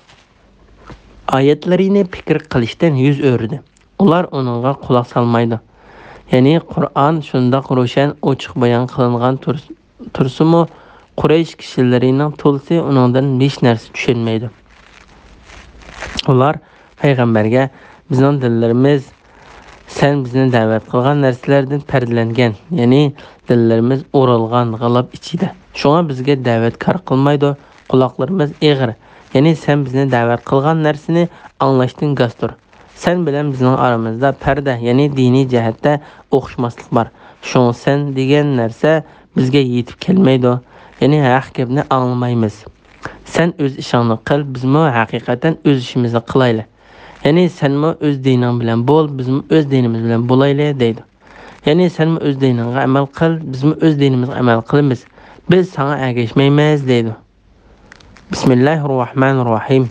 ئايەتلىرىنى پىكىر قىلىشتىن يۈز ئۆرۈدى. ئۇلار ئۇنىڭغا قۇلاق سالمايدۇ. يەنى قۇرئان شۇنداق روشەن، ئوچۇق بايان قىلىنغان تۇر-، تۇرسىمۇ، قۇرەيش كىشىلىرىنىڭ تولىسى ئۇنىڭدىن ھېچ نەرسە چۈشەنمەيدۇ. ئۇلار پەيغەمبەرگە، بىزنىڭ دىللىرىمىز سەن بىزنى دەۋەت قىلغان نەرسىلەردىن پەردىلەنگەن، يەنى دىللىرىمىز ئورالغان غىلاپ ئىچىدە. شۇڭا بىزگە دەۋەت كار قىلمايدۇ، قۇلاقلىرىمىز ئېغىر، يەنى سەن بىزنى دەۋەت قىلغان نەرسىنى ئاڭلاشتىن گاستۇر. سەن بىلەن بىزنىڭ ئارىمىزدا پەردە، يەنى دىنىي جەھەتتە ئوخشىماسلىق بار. شۇڭا سەن دېگەن نەرسە بىزگە يېتىپ كەلمەيدۇ، يەنى ھەق گەپنى ئاڭلىمايمىز. سەن ئۆز ئىشىڭنى قىل، بىزمۇ ھەقىقەتەن ئۆز ئىشىمىزنى قىلايلى. يەنى سەنمۇ ئۆز دىنىڭ بىلەن بول، بىزمۇ ئۆز دىنىمىز بىلەن بولايلى، دەيدۇ. يەنى سەنمۇ ئۆز دىنىڭغا ئەمەل قىل، بىزمۇ ئۆز دىنىمىزغا ئەمەل قىلىمىز. بىز ساڭا ئەگەشمەيمىز، دەيدۇ. بىسمىللاھىررەھمانىررەھىم.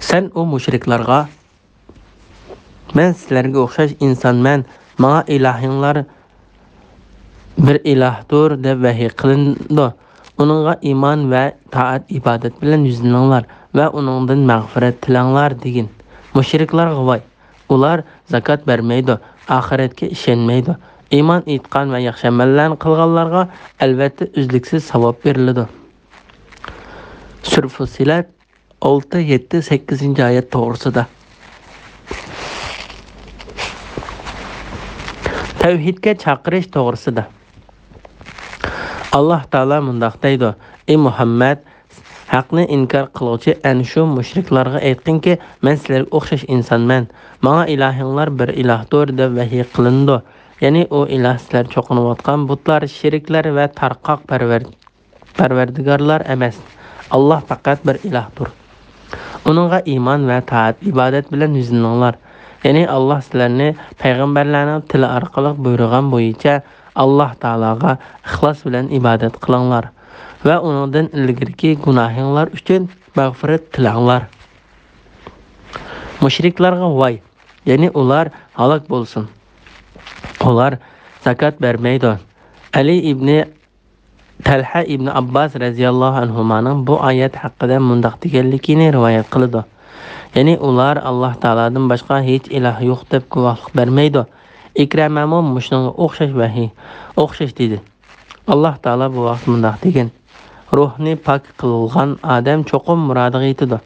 سەن ئۇ مۇشرىكلارغا، مەن سىلەرگە ئوخشاش ئىنسانمەن، ماڭا ئىلاھىڭلار بىر ئىلاھتۇر دەپ ۋەھىي قىلىنىدۇ. ئۇنىڭغا ئىمان ۋە تائەت ئىبادەت بىلەن يۈزلىنىڭلار ۋە ئۇنىڭدىن مەغپىرەت تىلەڭلار دېگىن. مۇشرىكلارغا ۋاي! ئۇلار زاكات بەرمەيدۇ، ئاخىرەتكە ئىشەنمەيدۇ. ئىمان ئېيتقان ۋە ياخشى ئەمەللەرنى قىلغانلارغا ئەلۋەتتە ئۈزلۈكسىز ساۋاب بېرىلىدۇ. سۈرە فۇسسىلەت، ئالتە، يەتتە، سەككىزىنچى ئايەت توغرىسىدا. تەۋھىدكە چاقىرىش توغرىسىدا. ئاللاھ تائالا مۇنداق دەيدۇ: ئى مۇھەممەد، ھەقنى ئىنكار قىلغۇچى ئەنە شۇ مۇشرىكلارغا ئېيتقىنكى، مەن سىلەرگە ئوخشاش ئىنسانمەن. ماڭا ئىلاھىڭلار بىر ئىلاھتۇر دەپ ۋەھىي قىلىنىدۇ. يەنى ئۇ ئىلاھ سىلەر چوقۇنۇۋاتقان بۇتلار، شېرىكلەر ۋە تارقاق پەرۋەر-، پەرۋەردىگارلار ئەمەس. ئاللاھ پەقەت بىر ئىلاھتۇر. ئۇنىڭغا ئىمان ۋە تائەت ئىبادەت بىلەن يۈزلىنىڭلار. يەنى ئاللاھ سىلەرنى پەيغەمبەرلەرنىڭ تىلى ئارقىلىق بۇيرۇغان بويىچە ئاللاھ تائالاغا ئىخلاس بىلەن ئىبادەت قىلىڭلار ۋە ئۇنىڭدىن ئىلگىرىكى گۇناھىڭلار ئۈچۈن مەغپىرەت تىلەڭلار. مۇشرىكلارغا ۋاي! يەنى ئۇلار ھالاك بولسۇن! ئۇلار زاكات بەرمەيدۇ. ئەلى ئىبنى تەلھە ئىبنى ئابباس رەزىياللاھۇ ئەنھۇمانىڭ بۇ ئايەت ھەققىدە مۇنداق دېگەنلىكىنى رىۋايەت قىلىدۇ، يەنى ئۇلار ئاللاھ تائالادىن باشقا ھېچ ئىلاھ يوق دەپ گۇۋاھلىق بەرمەيدۇ. ئىكرەمەمۇ مۇشۇنىڭغا ئوخشاش ۋەھىي، ئوخشاش دېدى. ئاللاھ تائالا بۇ ۋاقىت مۇنداق دېگەن: روھنى پاك قىلغان ئادەم چوقۇم مۇرادىغا يېتىدۇ.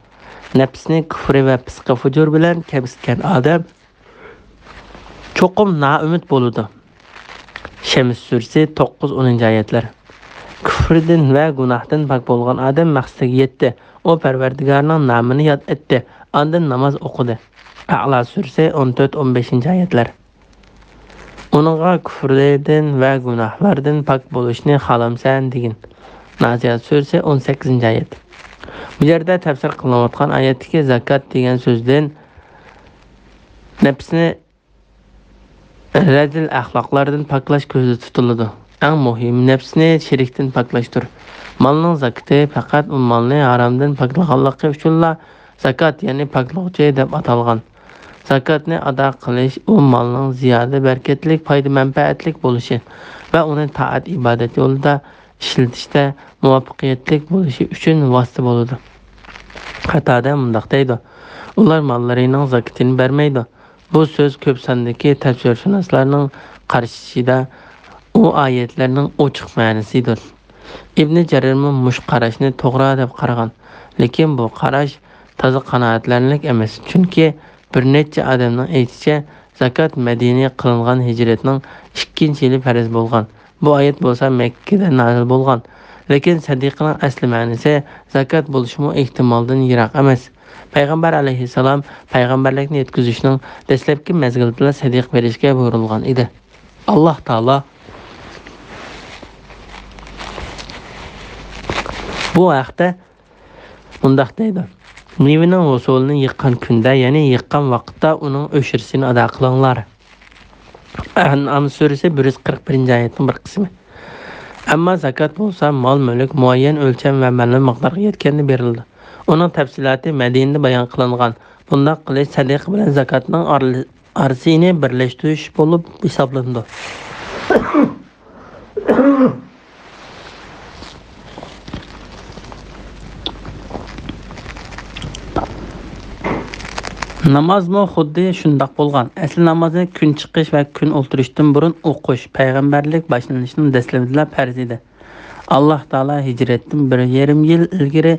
نەپسىنى كۇفرى ۋە پىسقى-فۇجۇر بىلەن كەمسىتكەن ئادەم چوقۇم نائۈمىد بولىدۇ. شەمس سۈرىسى، توققۇز، ئونىنچى ئايەتلەر. كۇفرىدىن ۋە گۇناھتىن پاك بولغان ئادەم مەقسىتىگە يەتتى. ئۇ پەرۋەردىگارنىڭ نامىنى ياد ئەتتى، ئاندىن ناماز ئوقۇدى. ئەئلا سۈرىسى، ئون تۆت، ئون بەشىنچى ئايەتلەر. ئۇنىڭغا كۇفرىدىن ۋە گۇناھلاردىن پاك بولۇشنى خالامسەن دېگىن. نازىئات سۈرىسى، ئون سەككىزىنچى ئايەت. بۇ يەردە تەپسىر قىلىنىۋاتقان ئايەتتىكى زاكات دېگەن سۆزدىن نەپسىنى رەزىل ئەخلاقلاردىن پاكلاش كۆزدە تۇتۇلىدۇ. ئەڭ مۇھىمى نەپسىنى شىركتىن پاكلاشتۇر. مالنىڭ زاكىتى پەقەت ئۇ مالنى ھارامدىن پاكلىغانلىقى ئۈچۈنلا زاكات، يەنى پاكلىغۇچى دەپ ئاتالغان. زاكاتنى ئادا قىلىش ئۇ مالنىڭ زىيادە بەرىكەتلىك، پايدا-مەنپەئەتلىك بولۇشى ۋە ئۇنى تائەت-ئىبادەت يولىدا ئىشلىتىشتە مۇۋەپپەقىيەتلىك بولۇشى ئۈچۈن ۋاسىتە بولىدۇ. قاتادە مۇنداق دەيدۇ: ئۇلار ماللىرىنىڭ زاكىتىنى بەرمەيدۇ. بۇ سۆز كۆپ ساندىكى تەپسىرشۇناسلارنىڭ قارىشىدا ئۇ ئايەتلەرنىڭ ئوچۇق مەنىسىدۇر. ئىبنى جەرىرمۇ مۇشۇ قاراشنى توغرا دەپ قارىغان. لېكىن بۇ قاراش تازا قانائەتلەنەرلىك ئەمەس. چۈنكى بىر نەچچە ئادەمنىڭ ئېيتىشىچە، زاكات مەدىنىگە قىلىنغان ھىجرەتنىڭ ئىككىنچى يىلى پەرز بولغان. بۇ ئايەت بولسا مەككىدە نازىل بولغان. لېكىن سەدىقىنىڭ ئەسلى مەنىسى زاكات بولۇشىمۇ ئېھتىمالدىن يىراق ئەمەس. پەيغەمبەر ئەلەيھىسسالام پەيغەمبەرلىكنى يەتكۈزۈشنىڭ دەسلەپكى مەزگىلىدىلا سەدىقە بېرىشكە بۇيرۇلغان ئىدى. ئاللاھ تائالا بۇ ھەقتە مۇنداق دەيدۇ: مېۋىنىڭ ھوسۇلىنى يىغقان كۈندە، يەنى يىغقان ۋاقىتتا ئۇنىڭ ئۆشرىسىنى ئادا قىلىڭلار. ئەنئام سۈرىسى بىر يۈز قىرىق بىرىنچى ئايەتنىڭ بىر قىسمى. ئەمما زاكات بولسا مال-مۈلۈك مۇئەييەن ئۆلچەم ۋە مەلۇم مىقدارغا يەتكەندە بېرىلىدۇ. ئۇنىڭ تەپسىلاتى مەدىنىدە بايان قىلىنغان. بۇنداق قىلىش سەدىقە بىلەن زاكاتنىڭ ئارىلى-، ئارىسىنى بىرلەشتۈرۈش بولۇپ ھېسابلىنىدۇ. نامازمۇ خۇددى شۇنداق بولغان. ئەسلى نامازنى كۈن چىقىش ۋە كۈن ئولتۇرۇشتىن بۇرۇن ئوقۇش پەيغەمبەرلىك باشلىنىشنىڭ دەسلىپىدىلا پەرز ئىدى. ئاللاھ تائالا ھىجرەتتىن بىر يېرىم يىل ئىلگىرى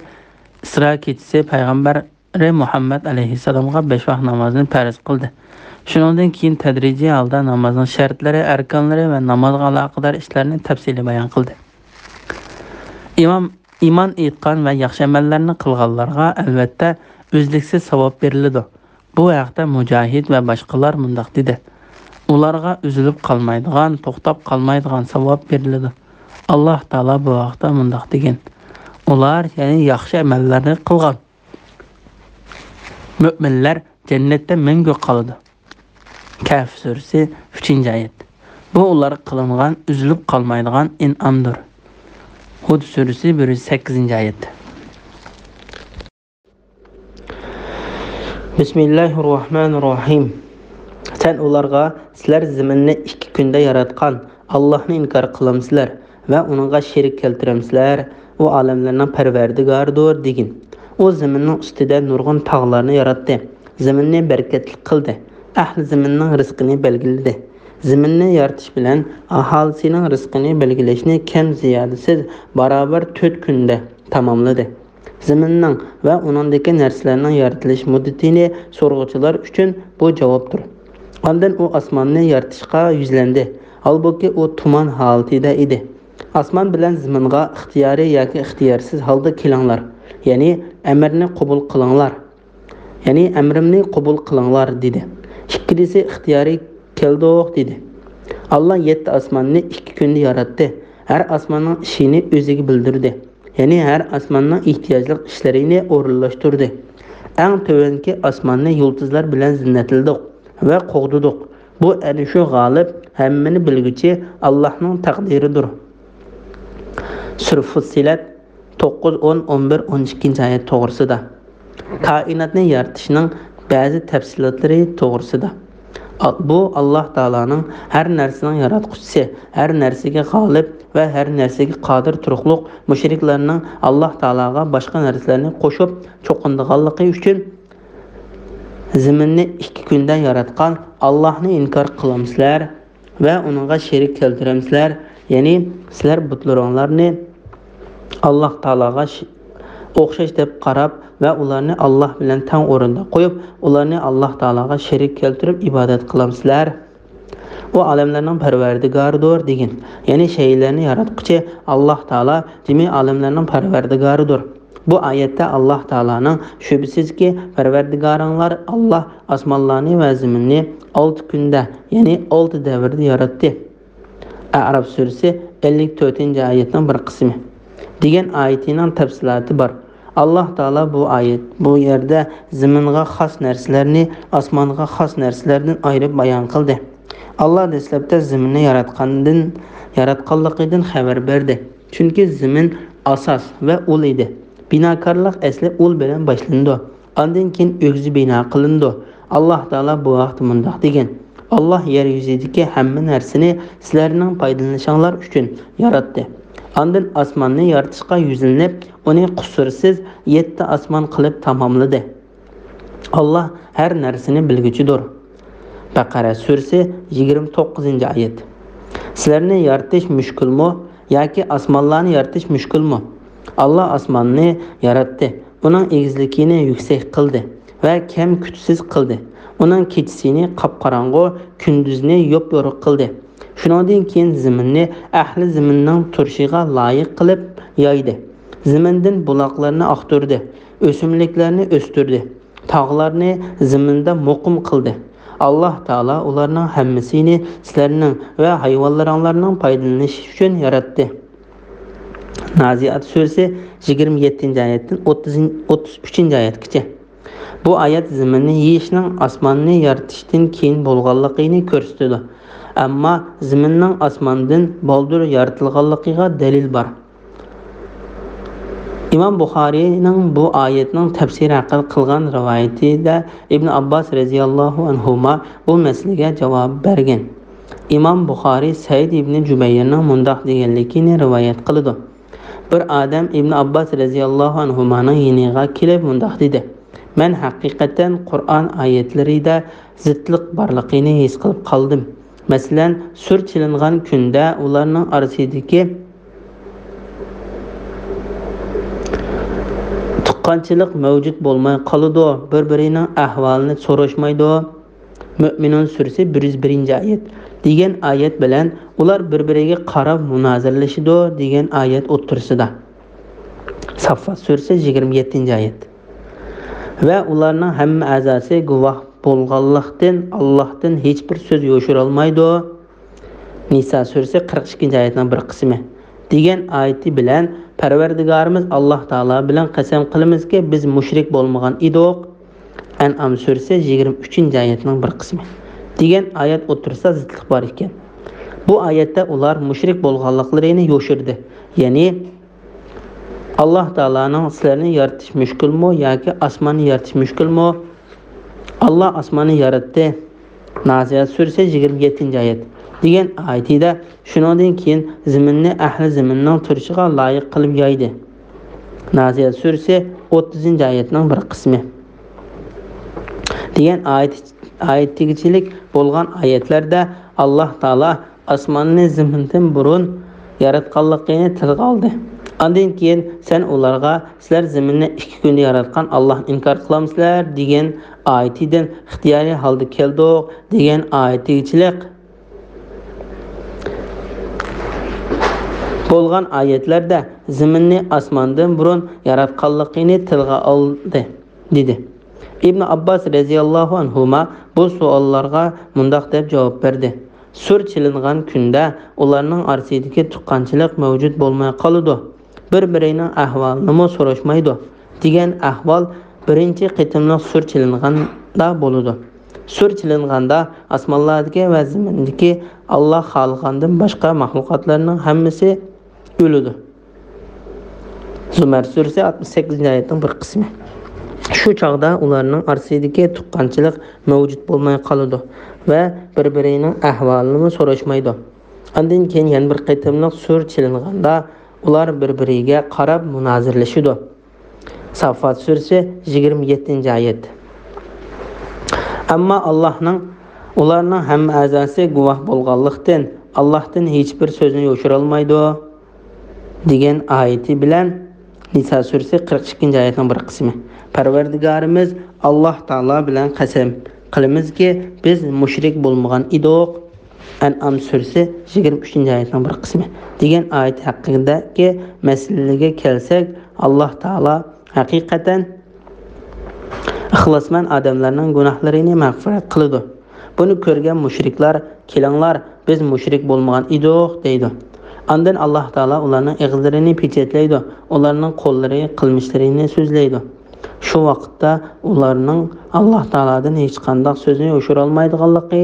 ئىسرا كېچىسى پەيغەمبەر مۇھەممەد ئەلەيھىسسالامغا بەش ۋاق نامازنى پەرز قىلدى. شۇنىڭدىن كېيىن تەدرىجىي ھالدا نامازنىڭ شەرتلىرى، ئەركانلىرى ۋە نامازغا ئالاقىدار ئىشلارنى تەپسىلىي بايان قىلدى. ئىمام، ئىمان ئېيتقان ۋە ياخشى ئەمەللەرنى قىلغانلارغا، ئەلۋەتتە، ئۈزلۈكسىز ساۋاب بېرىلىدۇ. بۇ ھەقتە مۇجاھىد ۋە باشقىلار مۇنداق دېدى: ئۇلارغا ئۈزۈلۈپ قالمايدىغان، توختاپ قالمايدىغان ساۋاب بېرىلىدۇ. ئاللاھ تائالا بۇ ھەقتە مۇنداق دېگەن: ئۇلار، يەنى ياخشى ئەمەللەرنى قىلغان مۆمىنلەر جەننەتتە مەڭگۈ قالىدۇ. كەھف سۈرىسى، ئۈچىنچى ئايەت. بۇ ئۇلارغا قىلىنغان ئۈزۈلۈپ قالمايدىغان ئىنئامدۇر. ھۇد سۈرىسى، بىر يۈز سەككىزىنچى ئايەت. بىسمىللاھىررەھمانىررەھىم. سەن ئۇلارغا، سىلەر زېمىننى ئىككى كۈندە ياراتقان ئاللاھنى ئىنكار قىلامسىلەر ۋە ئۇنىڭغا شېرىك كەلتۈرەمسىلەر؟ ئۇ ئالەملەرنىڭ پەرۋەردىگارىدۇر، دېگىن. ئۇ زېمىننىڭ ئۈستىدە نۇرغۇن تاغلارنى ياراتتى. زېمىننى بەرىكەتلىك قىلدى. ئەھلى زېمىننىڭ رىزقىنى بەلگىلىدى. زېمىننى يارىتىش بىلەن ئاھالىسىنىڭ رىزقىنى بەلگىلەشنى كەم زىيادىسىز باراۋەر تۆت كۈندە تاماملىدى. زېمىننىڭ ۋە ئۇنىڭدىكى نەرسىلەرنىڭ يارىتىلىش مۇددىتىنى سورىغۇچىلار ئۈچۈن بۇ جاۋابتۇر. ئاندىن ئۇ ئاسماننى يارىتىشقا يۈزلەندى. ھالبۇكى، ئۇ تۇمان ھالىتىدە ئىدى. ئاسمان بىلەن زېمىنغا ئىختىيارىي ياكى ئىختىيارسىز ھالدا كېلىڭلار، يەنى ئەمرنى قوبۇل قىلىڭلار، يەنى ئەمرىمنى قوبۇل قىلىڭلار، دېدى. ئىككىلىسى ئىختىيارىي كەلدۇق، دېدى. ئاللا يەتتە ئاسماننى ئىككى كۈندە ياراتتى. ھەر ئاسماننىڭ ئىشىنى ئۆزىگە بىلدۈردى. يەنى ھەر ئاسماننىڭ ئېھتىياجلىق ئىشلىرىنى ئورۇنلاشتۇردى. ئەڭ تۆۋەنكى ئاسماننى يۇلتۇزلار بىلەن زىننەتلىدۇق ۋە قوغدىدۇق. بۇ ئەنە شۇ غالىب، ھەممىنى بىلگۈچى ئاللاھنىڭ تەقدىرىدۇر. سۈرە فۇسسىلەت، توققۇز، ئون، ئون بىر، ئون ئىككىنچى ئايەت توغرىسىدا. كائىناتنى يارىتىشنىڭ بەزى تەپسىلاتلىرى توغرىسىدا. ئا-، بۇ ئاللاھ تائالانىڭ ھەر نەرسىنىڭ ياراتقۇچىسى، ھەر نەرسىگە غالىب ۋە ھەر نەرسىگە قادىر تۇرۇقلۇق مۇشرىكلارنىڭ ئاللاھ تائالاغا باشقا نەرسىلەرنى قوشۇپ چوقۇنىدىغانلىقى ئۈچۈن، زېمىننى ئىككى كۈندە ياراتقان ئاللاھنى ئىنكار قىلامسىلەر؟ ۋە ئۇنىڭغا شېرىك كەلتۈرەمسىلەر؟ يەنى سىلەر بۇتلىرىڭلارنى ئاللاھ تائالاغا ش-، ئوخشاش دەپ قاراپ ۋە ئۇلارنى ئاللاھ بىلەن تەڭ ئورۇندا قويۇپ، ئۇلارنى ئاللاھ تائالاغا شېرىك كەلتۈرۈپ ئىبادەت قىلامسىلەر؟ ئۇ ئالەملەرنىڭ پەرۋەردىگارىدۇر، دېگىن. يەنى شەيئىلەرنى ياراتقۇچى ئاللاھ تائالا جىمى ئالەملەرنىڭ پەرۋەردىگارىدۇر. بۇ ئايەتتە ئاللاھ تائالانىڭ، شۈبھىسىزكى، پەرۋەردىگارىڭلار ئاللاھ ئاسمانلارنى ۋە زېمىننى ئالتە كۈندە، يەنى ئالتە دەۋردە ياراتتى. ئەئراف سۈرىسى، ئەللىك تۆتىنچى ئايەتنىڭ بىر قىسمى، دېگەن ئايىتىنىڭ تەپسىلاتى بار. ئاللاھ تائالا بۇ ئايەت، بۇ يەردە زېمىنغا خاس نەرسىلەرنى ئاسمانغا خاس نەرسىلەردىن ئايرىپ بايان قىلدى. ئاللاھ دەسلەپتە زېمىننى ياراتقاندىن، ياراتقانلىقىدىن خەۋەر بەردى. چۈنكى زېمىن ئاساس ۋە ئۇل ئىدى. بىناكارلىق ئەسلى ئۇل بىلەن باشلىنىدۇ. ئاندىن كېيىن ئۆگزە بىنا قىلىنىدۇ. ئاللاھ تائالا بۇ ھەقتە مۇنداق دېگەن: ئاللاھ يەر يۈزىدىكى ھەممە نەرسىنى سىلەرنىڭ پايدىلىنىشىڭلار ئۈچۈن ياراتتى. ئاندىن ئاسماننى يارىتىشقا يۈزلىنىپ، ئۇنى قۇسۇرسىز يەتتە ئاسمان قىلىپ تاماملىدى. ئاللاھ ھەر نەرسىنى بىلگۈچىدۇر. بەقەرە سۈرىسى، يىگىرمە توققۇزىنچى ئايەت. سىلەرنى يارىتىش مۈشكۈلمۇ ياكى ئاسمانلارنى يارىتىش مۈشكۈلمۇ؟ ئاللاھ ئاسماننى ياراتتى، ئۇنىڭ ئېگىزلىكىنى يۈكسەك قىلدى ۋە كەم-كۈتسىز قىلدى. ئۇنىڭ كېچىسىنى قاپقاراڭغۇ، كۈندۈزنى يوپيورۇق قىلدى. شۇنىڭدىن كېيىن زېمىننى ئەھلى زېمىننىڭ تۇرۇشىغا لايىق قىلىپ يايدى. زېمىندىن بۇلاقلارنى ئاقتۇردى، ئۆسۈملۈكلەرنى ئۆستۈردى، تاغلارنى زېمىندا مۇقىم قىلدى. ئاللاھ تائالا ئۇلارنىڭ ھەممىسىنى سىلەرنىڭ ۋە ھايۋانلىرىڭلارنىڭ پايدىلىنىشى ئۈچۈن ياراتتى. نازىئات سۈرىسى، يىگىرمە يەتتىنچى ئايەتتىن ئوتتۇز، ئوتتۇز ئۈچىنچى ئايەتكىچە. بۇ ئايەت زېمىننى يېيىشنىڭ ئاسماننى يارىتىشتىن كېيىن بولغانلىقىنى كۆرسىتىدۇ. ئەمما زېمىننىڭ ئاسماندىن بالدۇر يارىتىلغانلىقىغا دەلىل بار. ئىمام بۇخارىينىڭ بۇ ئايەتنىڭ تەپسىرى ھەققىدە قىلغان رىۋايىتىدە ئىبن ئابباس رەزىياللاھۇ ئەنھۇما بۇ مەسىلىگە جاۋاب بەرگەن. ئىمام بۇخارىي سەئىد ئىبنى جۇبەيرنىڭ مۇنداق دېگەنلىكىنى رىۋايەت قىلىدۇ. بىر ئادەم ئىبن ئابباس رەزىياللاھۇ ئەنھۇمانىڭ يېنىغا كېلىپ مۇنداق دېدى: مەن ھەقىقەتەن قۇرئان ئايەتلىرىدە زىتلىق بارلىقىنى ھېس قىلىپ قالدىم. مەسىلەن، سۈر چېلىنغان كۈندە ئۇلارنىڭ ئارىسىدىكى تۇغقانچىلىق مەۋجۇت بولماي قالىدۇ، بىر-بىرىنىڭ ئەھۋالىنى سوراشمايدۇ. مۆمىنۇن سۈرىسى بىر يۈز بىرىنچى ئايەت دېگەن ئايەت بىلەن ئۇلار بىر-بىرىگە قاراپ مۇنازىرىلىشىدۇ دېگەن ئايەت ئوتتۇرىسىدا. ساففات سۈرىسى يىگىرمە يەتتىنچى ئايەت. ۋە ئۇلارنىڭ ھەممە ئەزاسى گۇۋاھ بولغانلىقتىن، ئاللاھتىن ھېچبىر سۆز يوشۇرالمايدۇ. نىسا سۈرىسى قىرىق ئىككىنچى ئايەتنىڭ بىر قىسمى. دېگەن ئايىتى بىلەن، پەرۋەردىگارىمىز ئاللاھ تائالا بىلەن قەسەم قىلىمىزكى، بىز مۇشرىك بولمىغان ئىدۇق. ئەنئام سۈرىسى يىگىرمە ئۈچىنچى ئايەتنىڭ بىر قىسمى. دېگەن ئايەت ئوتتۇرىسىدا زىتلىق بار ئىكەن. بۇ ئايەتتە ئۇلار مۇشرىك بولغانلىقلىرىنى يوشۇردى. يەنى، ئاللاھ تائالانىڭ سىلەرنى يارىتىش مۈشكۈلمۇ ياكى ئاسماننى يارىتىش مۈشكۈلمۇ؟ ئاللاھ ئاسماننى ياراتتى. نازىئات سۈرىسى يىگىرمە يەتتىنچى ئايەت. دېگەن ئايىتىدە شۇنىڭدىن كېيىن زېمىننى ئەھلى زېمىننىڭ تۇرۇشىغا لايىق قىلىپ يايدى. نازىئات سۈرىسى ئوتتۇزىنچى ئايەتنىڭ بىر قىسمى. دېگەن ئايەت، ئايەتتىكىچىلىك بولغان ئايەتلەردە ئاللاھ تائالا ئاسماننى زېمىندىن بۇرۇن ياراتقانلىقىنى تىلغا ئالدى. ئاندىن كېيىن سەن ئۇلارغا، سىلەر زېمىننى ئىككى كۈندە ياراتقان ئاللاھنى ئىنكار قىلامسىلەر؟ دېگەن ئايىتىدىن ئىختىيارىي ھالدا كەلدۇق دېگەن ئايەتتىكىچىلىك بولغان ئايەتلەردە زېمىننى ئاسماندىن بۇرۇن ياراتقانلىقىنى تىلغا ئالدى، دېدى. ئىبن ئابباس رەزىياللاھۇ ئەنھۇما بۇ سوئاللارغا مۇنداق دەپ جاۋاب بەردى: سۈر چېلىنغان كۈندە ئۇلارنىڭ ئارىسىدىكى تۇغقانچىلىق مەۋجۇت بولماي قالىدۇ. بىر-بىرىنىڭ ئەھۋالىنىمۇ سوراشمايدۇ. دېگەن ئەھۋال بىرىنچى قېتىملىق سۈر چېلىنغاندا بولىدۇ. سۈر چېلىنغاندا ئاسمانلاردىكى ۋە زېمىندىكى ئاللاھ خالىغاندىن باشقا مەخلۇقاتلارنىڭ ھەممىسى ئۆلىدۇ. زۇمەر سۈرىسى ئاتمىش سەككىزىنچى ئايەتنىڭ بىر قىسمى. شۇ چاغدا ئۇلارنىڭ ئارىسىدىكى تۇغقانچىلىق مەۋجۇت بولماي قالىدۇ ۋە بىر-بىرىنىڭ ئەھۋالىنىمۇ سوراشمايدۇ. ئاندىن كېيىن يەنە بىر قېتىملىق سۈر چېلىنغاندا، ئۇلار بىر-بىرىگە قاراپ مۇنازىرىلىشىدۇ. ساففات سۈرىسى يىگىرمە يەتتىنچى ئايەت. ئەمما ئاللاھنىڭ، ئۇلارنىڭ ھەممە ئەزاسى گۇۋاھ بولغانلىقتىن، ئاللاھتىن ھېچبىر سۆزنى يوشۇرالمايدۇ، دېگەن ئايىتى بىلەن نىسا سۈرىسى قىرىق ئىككىنچى ئايەتنىڭ بىر قىسمى. پەرۋەردىگارىمىز ئاللاھ تائالا بىلەن قەسەم قىلىمىزكى، بىز مۇشرىك بولمىغان ئىدۇق. ئەنئام سۈرىسى يىگىرمە ئۈچىنچى ئايەتنىڭ بىر قىسمى. دېگەن ئايەت ھەققىدىكى مەسىلىگە كەلسەك، ئاللاھ تائالا ھەقىقەتەن ئىخلاسمەن ئادەملەرنىڭ گۇناھلىرىنى مەغپىرەت قىلىدۇ. بۇنى كۆرگەن مۇشرىكلار، كېلىڭلار، بىز مۇشرىك بولمىغان ئىدۇق، دەيدۇ. ئاندىن ئاللاھ تائالا ئۇلارنىڭ ئېغىزلىرىنى پېچەتلەيدۇ، ئۇلارنىڭ قوللىرى، قىلمىشلىرىنى سۆزلەيدۇ. شۇ ۋاقىتتا ئۇلارنىڭ ئاللاھ تائالادىن ھېچقانداق سۆزنى يوشۇرالمايدىغانلىقى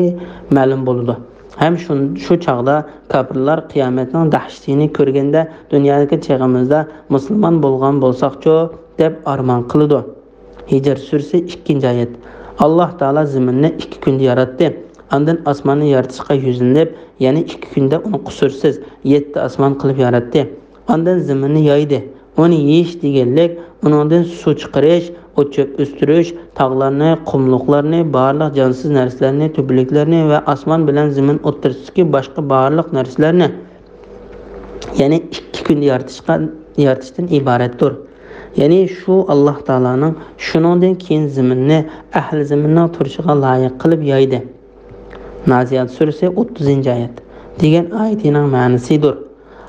مەلۇم بولىدۇ. ھەم شۇ، شۇ چاغدا كاپىرلار قىيامەتنىڭ دەھشىتىنى كۆرگەندە، دۇنيادىكى چېغىمىزدا مۇسۇلمان بولغان بولساقچۇ، دەپ ئارمان قىلىدۇ. ھىجر سۈرىسى ئىككىنچى ئايەت. ئاللاھ تائالا زېمىننى ئىككى كۈندە ياراتتى. ئاندىن ئاسماننى يارىتىشقا يۈزلىنىپ، يەنە ئىككى كۈندە ئۇنى قۇسۇرسىز يەتتە ئاسمان قىلىپ ياراتتى. ئاندىن زېمىننى يايدى. ئۇنى يېيىش دېگەنلىك، ئۇنىڭدىن سۇ چىقىرىش، ئوت-چۆپ ئۆستۈرۈش، تاغلارنى، قۇملۇقلارنى، بارلىق جانسىز نەرسىلەرنى، تۈبىلىكلەرنى ۋە ئاسمان بىلەن زېمىن ئوتتۇرىسىدىكى باشقا بارلىق نەرسىلەرنى، يەنى ئىككى كۈندە يارىتىشقا، يارىتىشتىن ئىبارەتتۇر. يەنى شۇ ئاللاھ تائالانىڭ شۇنىڭدىن كېيىن زېمىننى ئەھلى زېمىننىڭ تۇرۇشىغا لايىق قىلىپ يايدى. نازىئات سۈرىسى ئوتتۇزىنچى ئايەت. دېگەن ئايىتىنىڭ مەنىسىدۇر.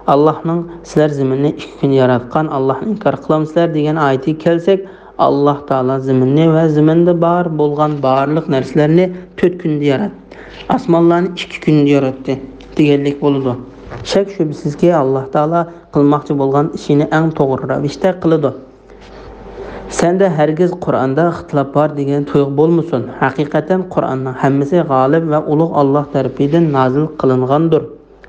ئاللاھنىڭ سىلەر زېمىننى ئىككى كۈندە ياراتقان، ئاللاھنى ئىنكار قىلامسىلەر دېگەن ئايىتىگە كەلسەك، ئاللاھ تائالا زېمىننى ۋە زېمىندا بار بولغان بارلىق نەرسىلەرنى تۆت كۈندە ياراتتى. ئاسمانلارنى ئىككى كۈندە ياراتتى دېگەنلىك بولىدۇ. شەك-شۈبھىسىزكى، ئاللاھ تائالا قىلماقچى بولغان ئىشىنى ئەڭ توغرا رەۋىشتە قىلىدۇ. سەندە ھەرگىز قۇرئاندا ئىختىلاپ بار دېگەن تۇيغۇ بولمىسۇن. ھەقىقەتەن قۇرئاننىڭ ھەممىسى غالىب ۋە ئۇلۇغ ئاللاھ تەرىپىدىن نازىل قىلىنغاندۇر.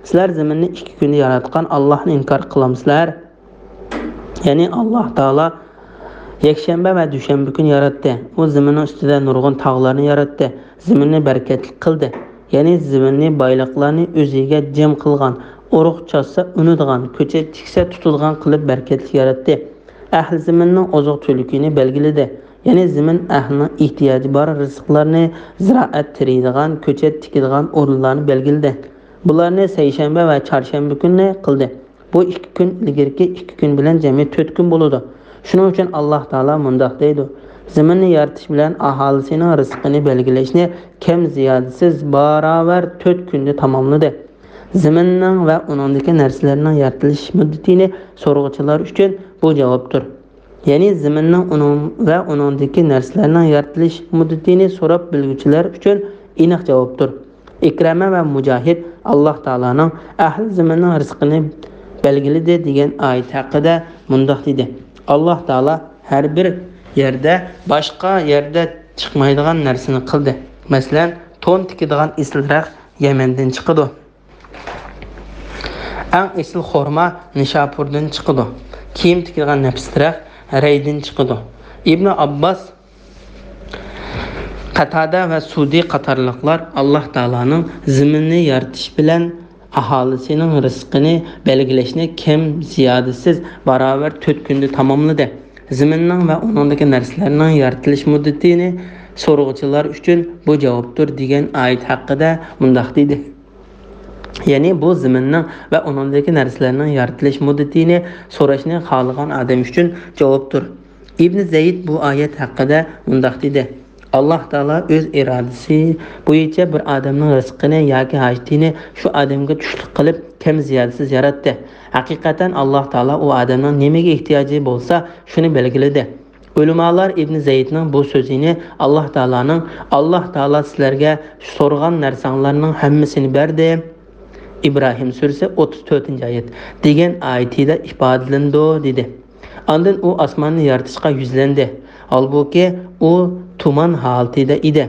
سىلەر زېمىننى ئىككى كۈندە ياراتقان ئاللاھنى ئىنكار قىلامسىلەر؟ يەنى ئاللاھ تائالا يەكشەنبە ۋە دۈشەنبە كۈنى ياراتتى. ئۇ زېمىننىڭ ئۈستىدە نۇرغۇن تاغلارنى ياراتتى. زېمىننى بەرىكەتلىك قىلدى. يەنى زېمىننى بايلىقلارنى ئۆزىگە جەم قىلغان، ئۇرۇق چاچسا ئۈنىدىغان، كۆچەت تىكسە تۇتىدىغان قىلىپ بەرىكەتلىك ياراتتى. ئەھلى زېمىننىڭ ئوزۇق-تۈلۈكىنى بەلگىلىدى. يەنى زېمىن ئەھلىنىڭ ئېھتىياجى بار رىزىقلارنى، زىرائەت تېرىيدىغان، كۆچەت تىكىدىغان ئورۇنلارنى بەلگىلىدى. بۇلارنى سەيشەنبە ۋە چارشەنبە كۈنى قىلدى. بۇ ئىككى كۈن ئىلگىرىكى ئىككى كۈن بىلەن جەمئىي تۆت كۈن بولىدۇ. شۇنىڭ ئۈچۈن ئاللاھ تائالا مۇنداق دەيدۇ: زېمىننى يارىتىش بىلەن ئاھالىسىنىڭ رىزقىنى بەلگىلەشنى كەم زىيادىسىز باراۋەر تۆت كۈندە تاماملىدى. زېمىننىڭ ۋە ئۇنىڭدىكى نەرسىلەرنىڭ يارىتىلىش مۇددىتىنى سورىغۇچىلار ئۈچۈن بۇ جاۋابتۇر. يەنى زېمىننىڭ ئۇنىڭ ۋە ئۇنىڭدىكى نەرسىلەرنىڭ يارىتىلىش مۇددىتىنى سوراپ بىلگۈچىلەر ئۈچۈن ئېنىق جاۋابتۇر. ئىكرەمە ۋە مۇجاھىد ئاللاھ تائالانىڭ ئەھلى زېمىننىڭ رىزقىنى بەلگىلىدى دېگەن ئايەت ھەققىدە مۇنداق دېدى: ئاللاھ تائالا ھەر بىر يەردە باشقا يەردە چىقمايدىغان نەرسىنى قىلدى. مەسىلەن، تون تىكىدىغان ئېسىل رەخت يەمەندىن چىقىدۇ. ئەڭ ئېسىل خورما نىشاپۇردىن چىقىدۇ. كىيىم تىكىدىغان نەپىس رەخت رەيدىن چىقىدۇ. ئىبنى ئابباس، قاتادە ۋە سۇدى قاتارلىقلار ئاللاھ تائالانىڭ زېمىننى يارىتىش بىلەن ئاھالىسىنىڭ رىزقىنى بەلگىلەشنى كەم زىيادىسىز باراۋەر تۆت كۈندە تاماملىدى. زېمىننىڭ ۋە ئۇنىڭدىكى نەرسىلەرنىڭ يارىتىلىش مۇددىتىنى سورىغۇچىلار ئۈچۈن بۇ جاۋابتۇر دېگەن ئايەت ھەققىدە مۇنداق دېدى: يەنى بۇ زېمىننىڭ ۋە ئۇنىڭدىكى نەرسىلەرنىڭ يارىتىلىش مۇددىتىنى سوراشنى خالىغان ئادەم ئۈچۈن جاۋابتۇر. ئىبنى زەيد بۇ ئايەت ھەققىدە مۇنداق دېدى: ئاللاھ تائالا ئۆز ئىرادىسى بويىچە بىر ئادەمنىڭ رىزقىنى ياكى ھاجىتىنى شۇ ئادەمگە چۈشلۈك قىلىپ، كەم زىيادىسىز ياراتتى. ھەقىقەتەن ئاللاھ تائالا ئۇ ئادەمنىڭ نېمىگە ئېھتىياجى بولسا، شۇنى بەلگىلىدى. ئۆلىمالار ئىبنى زەيدنىڭ بۇ سۆزىنى ئاللاھ تائالانىڭ، ئاللاھ تائالا سىلەرگە سورىغان نەرسەڭلارنىڭ ھەممىسىنى بەردى، ئىبراھىم سۈرىسى ئوتتۇز تۆتىنچى ئايەت، دېگەن ئايىتىدە ئىپادىلىنىدۇ، دېدى. ئاندىن ئۇ ئاسماننى يارىتىشقا يۈزلەندى. ھالبۇكى، ئۇ تۇمان ھالىتىدە ئىدى.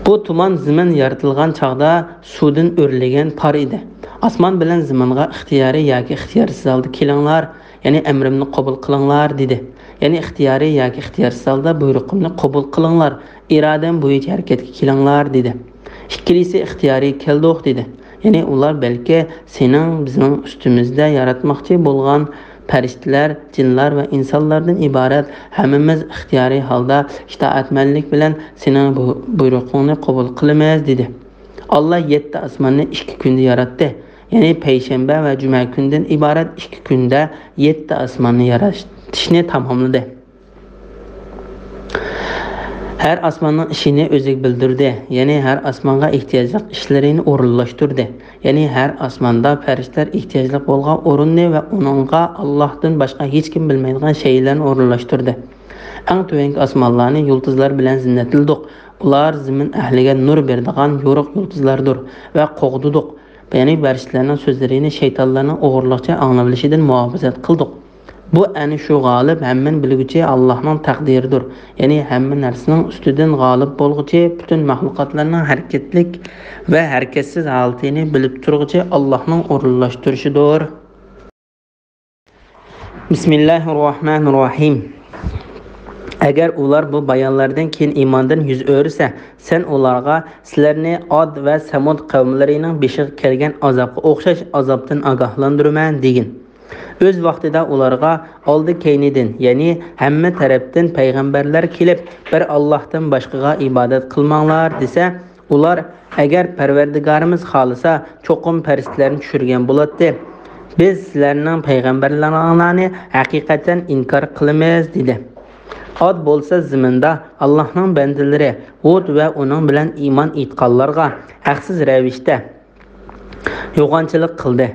بۇ تۇمان زېمىن يارىتىلغان چاغدا سۇدىن ئۆرلىگەن پار ئىدى. ئاسمان بىلەن زېمىنغا ئىختىيارىي ياكى ئىختىيارسىز ھالدا كېلىڭلار، يەنى ئەمرىمنى قوبۇل قىلىڭلار، دېدى. يەنى ئىختىيارىي ياكى ئىختىيارسىز ھالدا بۇيرۇقۇمنى قوبۇل قىلىڭلار، ئىرادەم بويىچە ھەرىكەتكە كېلىڭلار، دېدى. ئىككىلىسى ئىختىيارىي كەلدۇق، دېدى. يەنى ئۇلار بەلكى سېنىڭ بىزنىڭ ئۈستىمىزدە ياراتماقچى بولغان پەرىشتىلەر، جىنلار ۋە ئىنسانلاردىن ئىبارەت ھەممىمىز ئىختىيارىي ھالدا ئىتائەتمەنلىك بىلەن سېنىڭ بۇ بۇيرۇقۇڭنى قوبۇل قىلىمىز، دېدى. ئاللا يەتتە ئاسماننى ئىككى كۈندە ياراتتى. يەنى پەيشەنبە ۋە جۈمە كۈندىن ئىبارەت ئىككى كۈندە يەتتە ئاسماننى يارىتىشنى تاماملىدى. ھەر ئاسماننىڭ ئىشىنى ئۆزىگە بىلدۈردى، يەنى ھەر ئاسمانغا ئېھتىياجلىق ئىشلىرىنى ئورۇنلاشتۇردى. يەنى ھەر ئاسماندا پەرىشتىلەر ئېھتىياجلىق بولغان ئورۇننى ۋە ئۇنىڭغا ئاللاھتىن باشقا ھېچكىم بىلمەيدىغان شەيئىلەرنى ئورۇنلاشتۇردى. ئەڭ تۆۋەنكى ئاسمانلارنى يۇلتۇزلار بىلەن زىننەتلىدۇق. ئۇلار زېمىن ئەھلىگە نۇر بېرىدىغان يورۇق يۇلتۇزلاردۇر ۋە قوغدىدۇق. يەنى پەرىشتىلەرنىڭ سۆزلىرىنى شەيتانلارنىڭ ئوغرىلىقچە ئاڭلىۋېلىشىدىن مۇھاپىزەت قىلدۇق. بۇ ئەنە شۇ غالىب، ھەممىنى بىلگۈچى ئاللاھنىڭ تەقدىرىدۇر. يەنى ھەممە نەرسىنىڭ ئۈستىدىن غالىب بولغۇچى، پۈتۈن مەخلۇقاتلارنىڭ ھەرىكەتلىك ۋە ھەرىكەتسىز ھالىتىنى بىلىپ تۇرغۇچى ئاللاھنىڭ ئورۇنلاشتۇرۇشىدۇر. بىسمىللاھىررەھمانىررەھىم. ئەگەر ئۇلار بۇ بايانلاردىن كېيىن ئىماندىن يۈز ئۆرۈسە، سەن ئۇلارغا، سىلەرنى ئاد ۋە سەمۇد قەۋملىرىنىڭ بېشىغا كەلگەن ئازابقا ئوخشاش ئازابتىن ئاگاھلاندۇرىمەن، دېگىن. ئۆز ۋاقتىدا ئۇلارغا، ئالدى-كەينىدىن، يەنى ھەممە تەرەپتىن پەيغەمبەرلەر كېلىپ، بىر ئاللاھتىن باشقىغا ئىبادەت قىلماڭلار، دېسە، ئۇلار، ئەگەر پەرۋەردىگارىمىز خالىسا، چوقۇم پەرىشتىلەرنى چۈشۈرگەن بولاتتى. بىز سىلەرنىڭ پەيغەمبەرلىرىڭلارنى ھەقىقەتەن ئىنكار قىلىمىز، دېدى. ئاد بولسا زېمىندا ئاللاھنىڭ بەندىلىرى ھۇد ۋە ئۇنىڭ بىلەن ئىمان ئېيتقانلارغا ھەقسىز رەۋىشتە يوغانچىلىق قىلدى.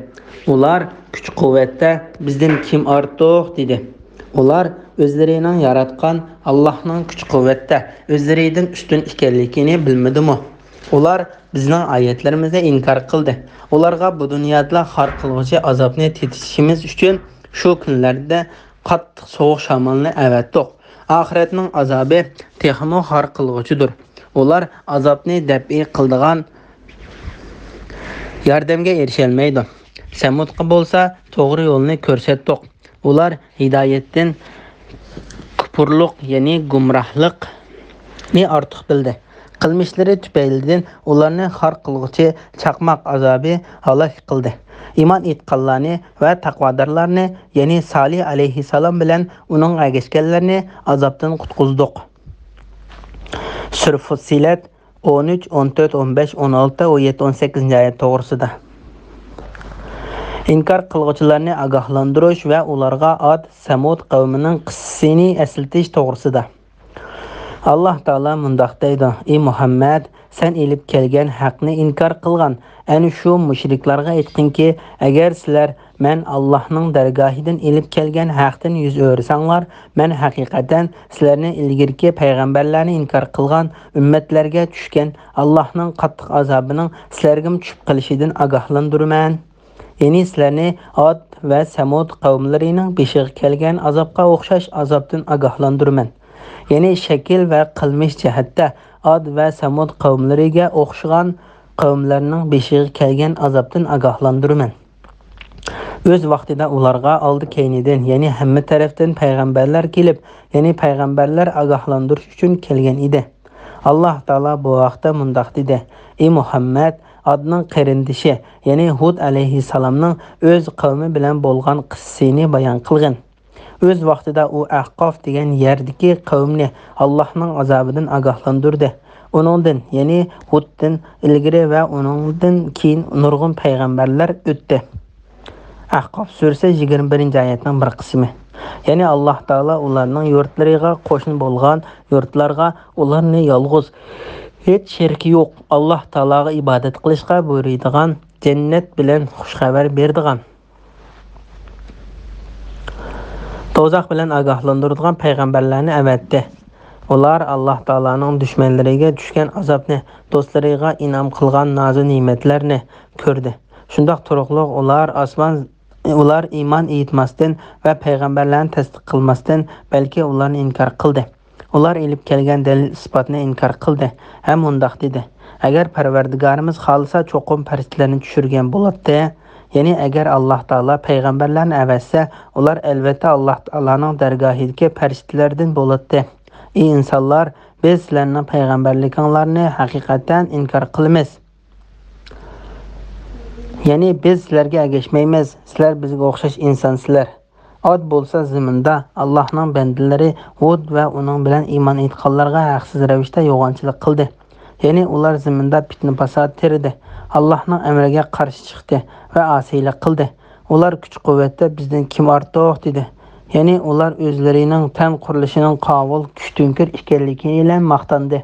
ئۇلار، كۈچ-قۇۋۋەتتە بىزدىن كىم ئارتۇق؟ دېدى. ئۇلار ئۆزلىرىنىڭ ياراتقان ئاللاھنىڭ كۈچ-قۇۋۋەتتە ئۆزلىرىدىن ئۈستۈن ئىكەنلىكىنى بىلمىدىمۇ؟ ئۇلار بىزنىڭ ئايەتلىرىمىزنى ئىنكار قىلدى. ئۇلارغا بۇ دۇنيادىلا خار قىلغۇچى ئازابنى تېتىتىشىمىز ئۈچۈن شۇ كۈنلەردە قاتتىق سوغۇق شامالنى ئەۋەتتۇق. ئاخىرەتنىڭ ئازابى تېخىمۇ خار قىلغۇچىدۇر. ئۇلار ئازابنى دەپئى قىلىدىغان ياردەمگە ئېرىشەلمەيدۇ. سەمۇدقا بولسا توغرا يولنى كۆرسەتتۇق. ئۇلار ھىدايەتتىن كۇپۇرلۇق، يەنى گۇمراھلىقنى ئارتۇق بىلدى. قىلمىشلىرى تۈپەيلىدىن ئۇلارنى خار قىلغۇچى چاقماق ئازابى ھالاك قىلدى. ئىمان ئېيتقانلارنى ۋە تەقۋادارلارنى، يەنى سالىھ ئەلەيھىسسالام بىلەن ئۇنىڭغا ئەگەشكەنلەرنى ئازابتىن قۇتقۇزدۇق. سۈرە فۇسسىلەت، ئون ئۈچ، ئون تۆت، ئون بەش، ئون ئالتە، ئون يەتتە، ئون سەككىزىنچى ئايەت توغرىسىدا. ئىنكار قىلغۇچىلارنى ئاگاھلاندۇرۇش ۋە ئۇلارغا ئاد، سەمۇد قەۋمىنىڭ قىسسىسىنى ئەسلىتىش توغرىسىدا. ئاللاھ تائالا مۇنداق دەيدۇ: ئى مۇھەممەد، سەن ئېلىپ كەلگەن ھەقنى ئىنكار قىلغان ئەنە شۇ مۇشرىكلارغا ئېيتقىنكى، ئەگەر سىلەر مەن ئاللاھنىڭ دەرگاھىدىن ئېلىپ كەلگەن ھەقتىن يۈز ئۆرۈسەڭلار، مەن ھەقىقەتەن سىلەرنى ئىلگىرىكى پەيغەمبەرلەرنى ئىنكار قىلغان ئۈممەتلەرگە چۈشكەن ئاللاھنىڭ قاتتىق ئازابىنىڭ سىلەرگىمۇ چۈشۈپ قېلىشىدىن ئاگاھلاندۇرىمەن. يەنى سىلەرنى ئاد ۋە سەمۇد قەۋملىرىنىڭ بېشىغا كەلگەن ئازابقا ئوخشاش ئازابتىن ئاگاھلاندۇرىمەن. يەنى شەكىل ۋە قىلمىش جەھەتتە ئاد ۋە سەمۇد قەۋملىرىگە ئوخشىغان قەۋملەرنىڭ بېشىغا كەلگەن ئازابتىن ئاگاھلاندۇرىمەن. ئۆز ۋاقتىدا ئۇلارغا ئالدى-كەينىدىن، يەنى ھەممە تەرەپتىن پەيغەمبەرلەر كېلىپ، يەنى پەيغەمبەرلەر ئاگاھلاندۇرۇش ئۈچۈن كەلگەن ئىدى. ئاللاھ تائالا بۇ ھەقتە مۇنداق دېدى: ئى مۇھەممەد، ئادنىڭ قېرىندىشى، يەنى ھۇد ئەلەيھىسسالامنىڭ ئۆز قەۋمى بىلەن بولغان قىسسىسىنى بايان قىلغىن. ئۆز ۋاقتىدا ئۇ ئەھقاف دېگەن يەردىكى قەۋمنى ئاللاھنىڭ ئازابىدىن ئاگاھلاندۇردى. ئۇنىڭدىن، يەنى ھۇدتىن ئىلگىرى ۋە ئۇنىڭدىن كېيىن نۇرغۇن پەيغەمبەرلەر ئۆتتى. ئەھقاف سۈرىسى يىگىرمە بىرىنچى ئايەتنىڭ بىر قىسمى. يەنى ئاللاھ تائالا ئۇلارنىڭ يۇرتلىرىغا قوشنا بولغان يۇرتلارغا ئۇلارنى يالغۇز، ھېچ شېرىكى يوق، ئاللاھ تائالاغا ئىبادەت قىلىشقا بۇيرۇيدىغان جەننەت بىلەن خۇش خەۋەر بېرىدىغان دوزاخ بىلەن ئاگاھلاندۇرىدىغان پەيغەمبەرلەرنى ئەۋەتتى. ئۇلار ئاللاھ تائالانىڭ دۈشمەنلىرىگە چۈشكەن ئازابنى، دوستلىرىغا ئىنئام قىلغان نازۇ نېمەتلەرنى كۆردى. شۇنداق تۇرۇقلۇق ئۇلار ئاسمان، ئۇلار ئىمان ئېيتماستىن ۋە پەيغەمبەرلەرنى تەستىق قىلماستىن، بەلكى ئۇلارنى ئىنكار قىلدى. ئۇلار ئېلىپ كەلگەن دەلىل-ئىسپاتنى ئىنكار قىلدى ھەم مۇنداق دېدى: ئەگەر پەرۋەردىگارىمىز خالىسا، چوقۇم پەرىشتىلەرنى چۈشۈرگەن بولاتتى. يەنى ئەگەر ئاللاھ تائالا پەيغەمبەرلەرنى ئەۋەتسە، ئۇلار ئەلۋەتتە ئاللاھ تائالانىڭ دەرگاھىدىكى پەرىشتىلەردىن بولاتتى. ئى ئىنسانلار، بىز سىلەرنىڭ پەيغەمبەرلىكىڭلارنى ھەقىقەتەن ئىنكار قىلىمىز. يەنى بىز سىلەرگە ئەگەشمەيمىز، سىلەر بىزگە ئوخشاش ئىنسانسىلەر. ئاد بولسا زېمىندا ئاللاھنىڭ بەندىلىرى ھۇد ۋە ئۇنىڭ بىلەن ئىمان ئېيتقانلارغا ھەقسىز رەۋىشتە يوغانچىلىق قىلدى. يەنى ئۇلار زېمىندا پىتنە-پاسات تېرىدى، ئاللاھنىڭ ئەمرىگە قارشى چىقتى ۋە ئاسىيلىق قىلدى. ئۇلار كۈچ-قۇۋۋەتتە بىزدىن كىم ئارتۇق دېدى. يەنى ئۇلار ئۆزلىرىنىڭ تەن قۇرۇلۇشىنىڭ قاۋۇل، كۈچتۈڭكۈر ئىكەنلىكى بىلەن ماختاندى.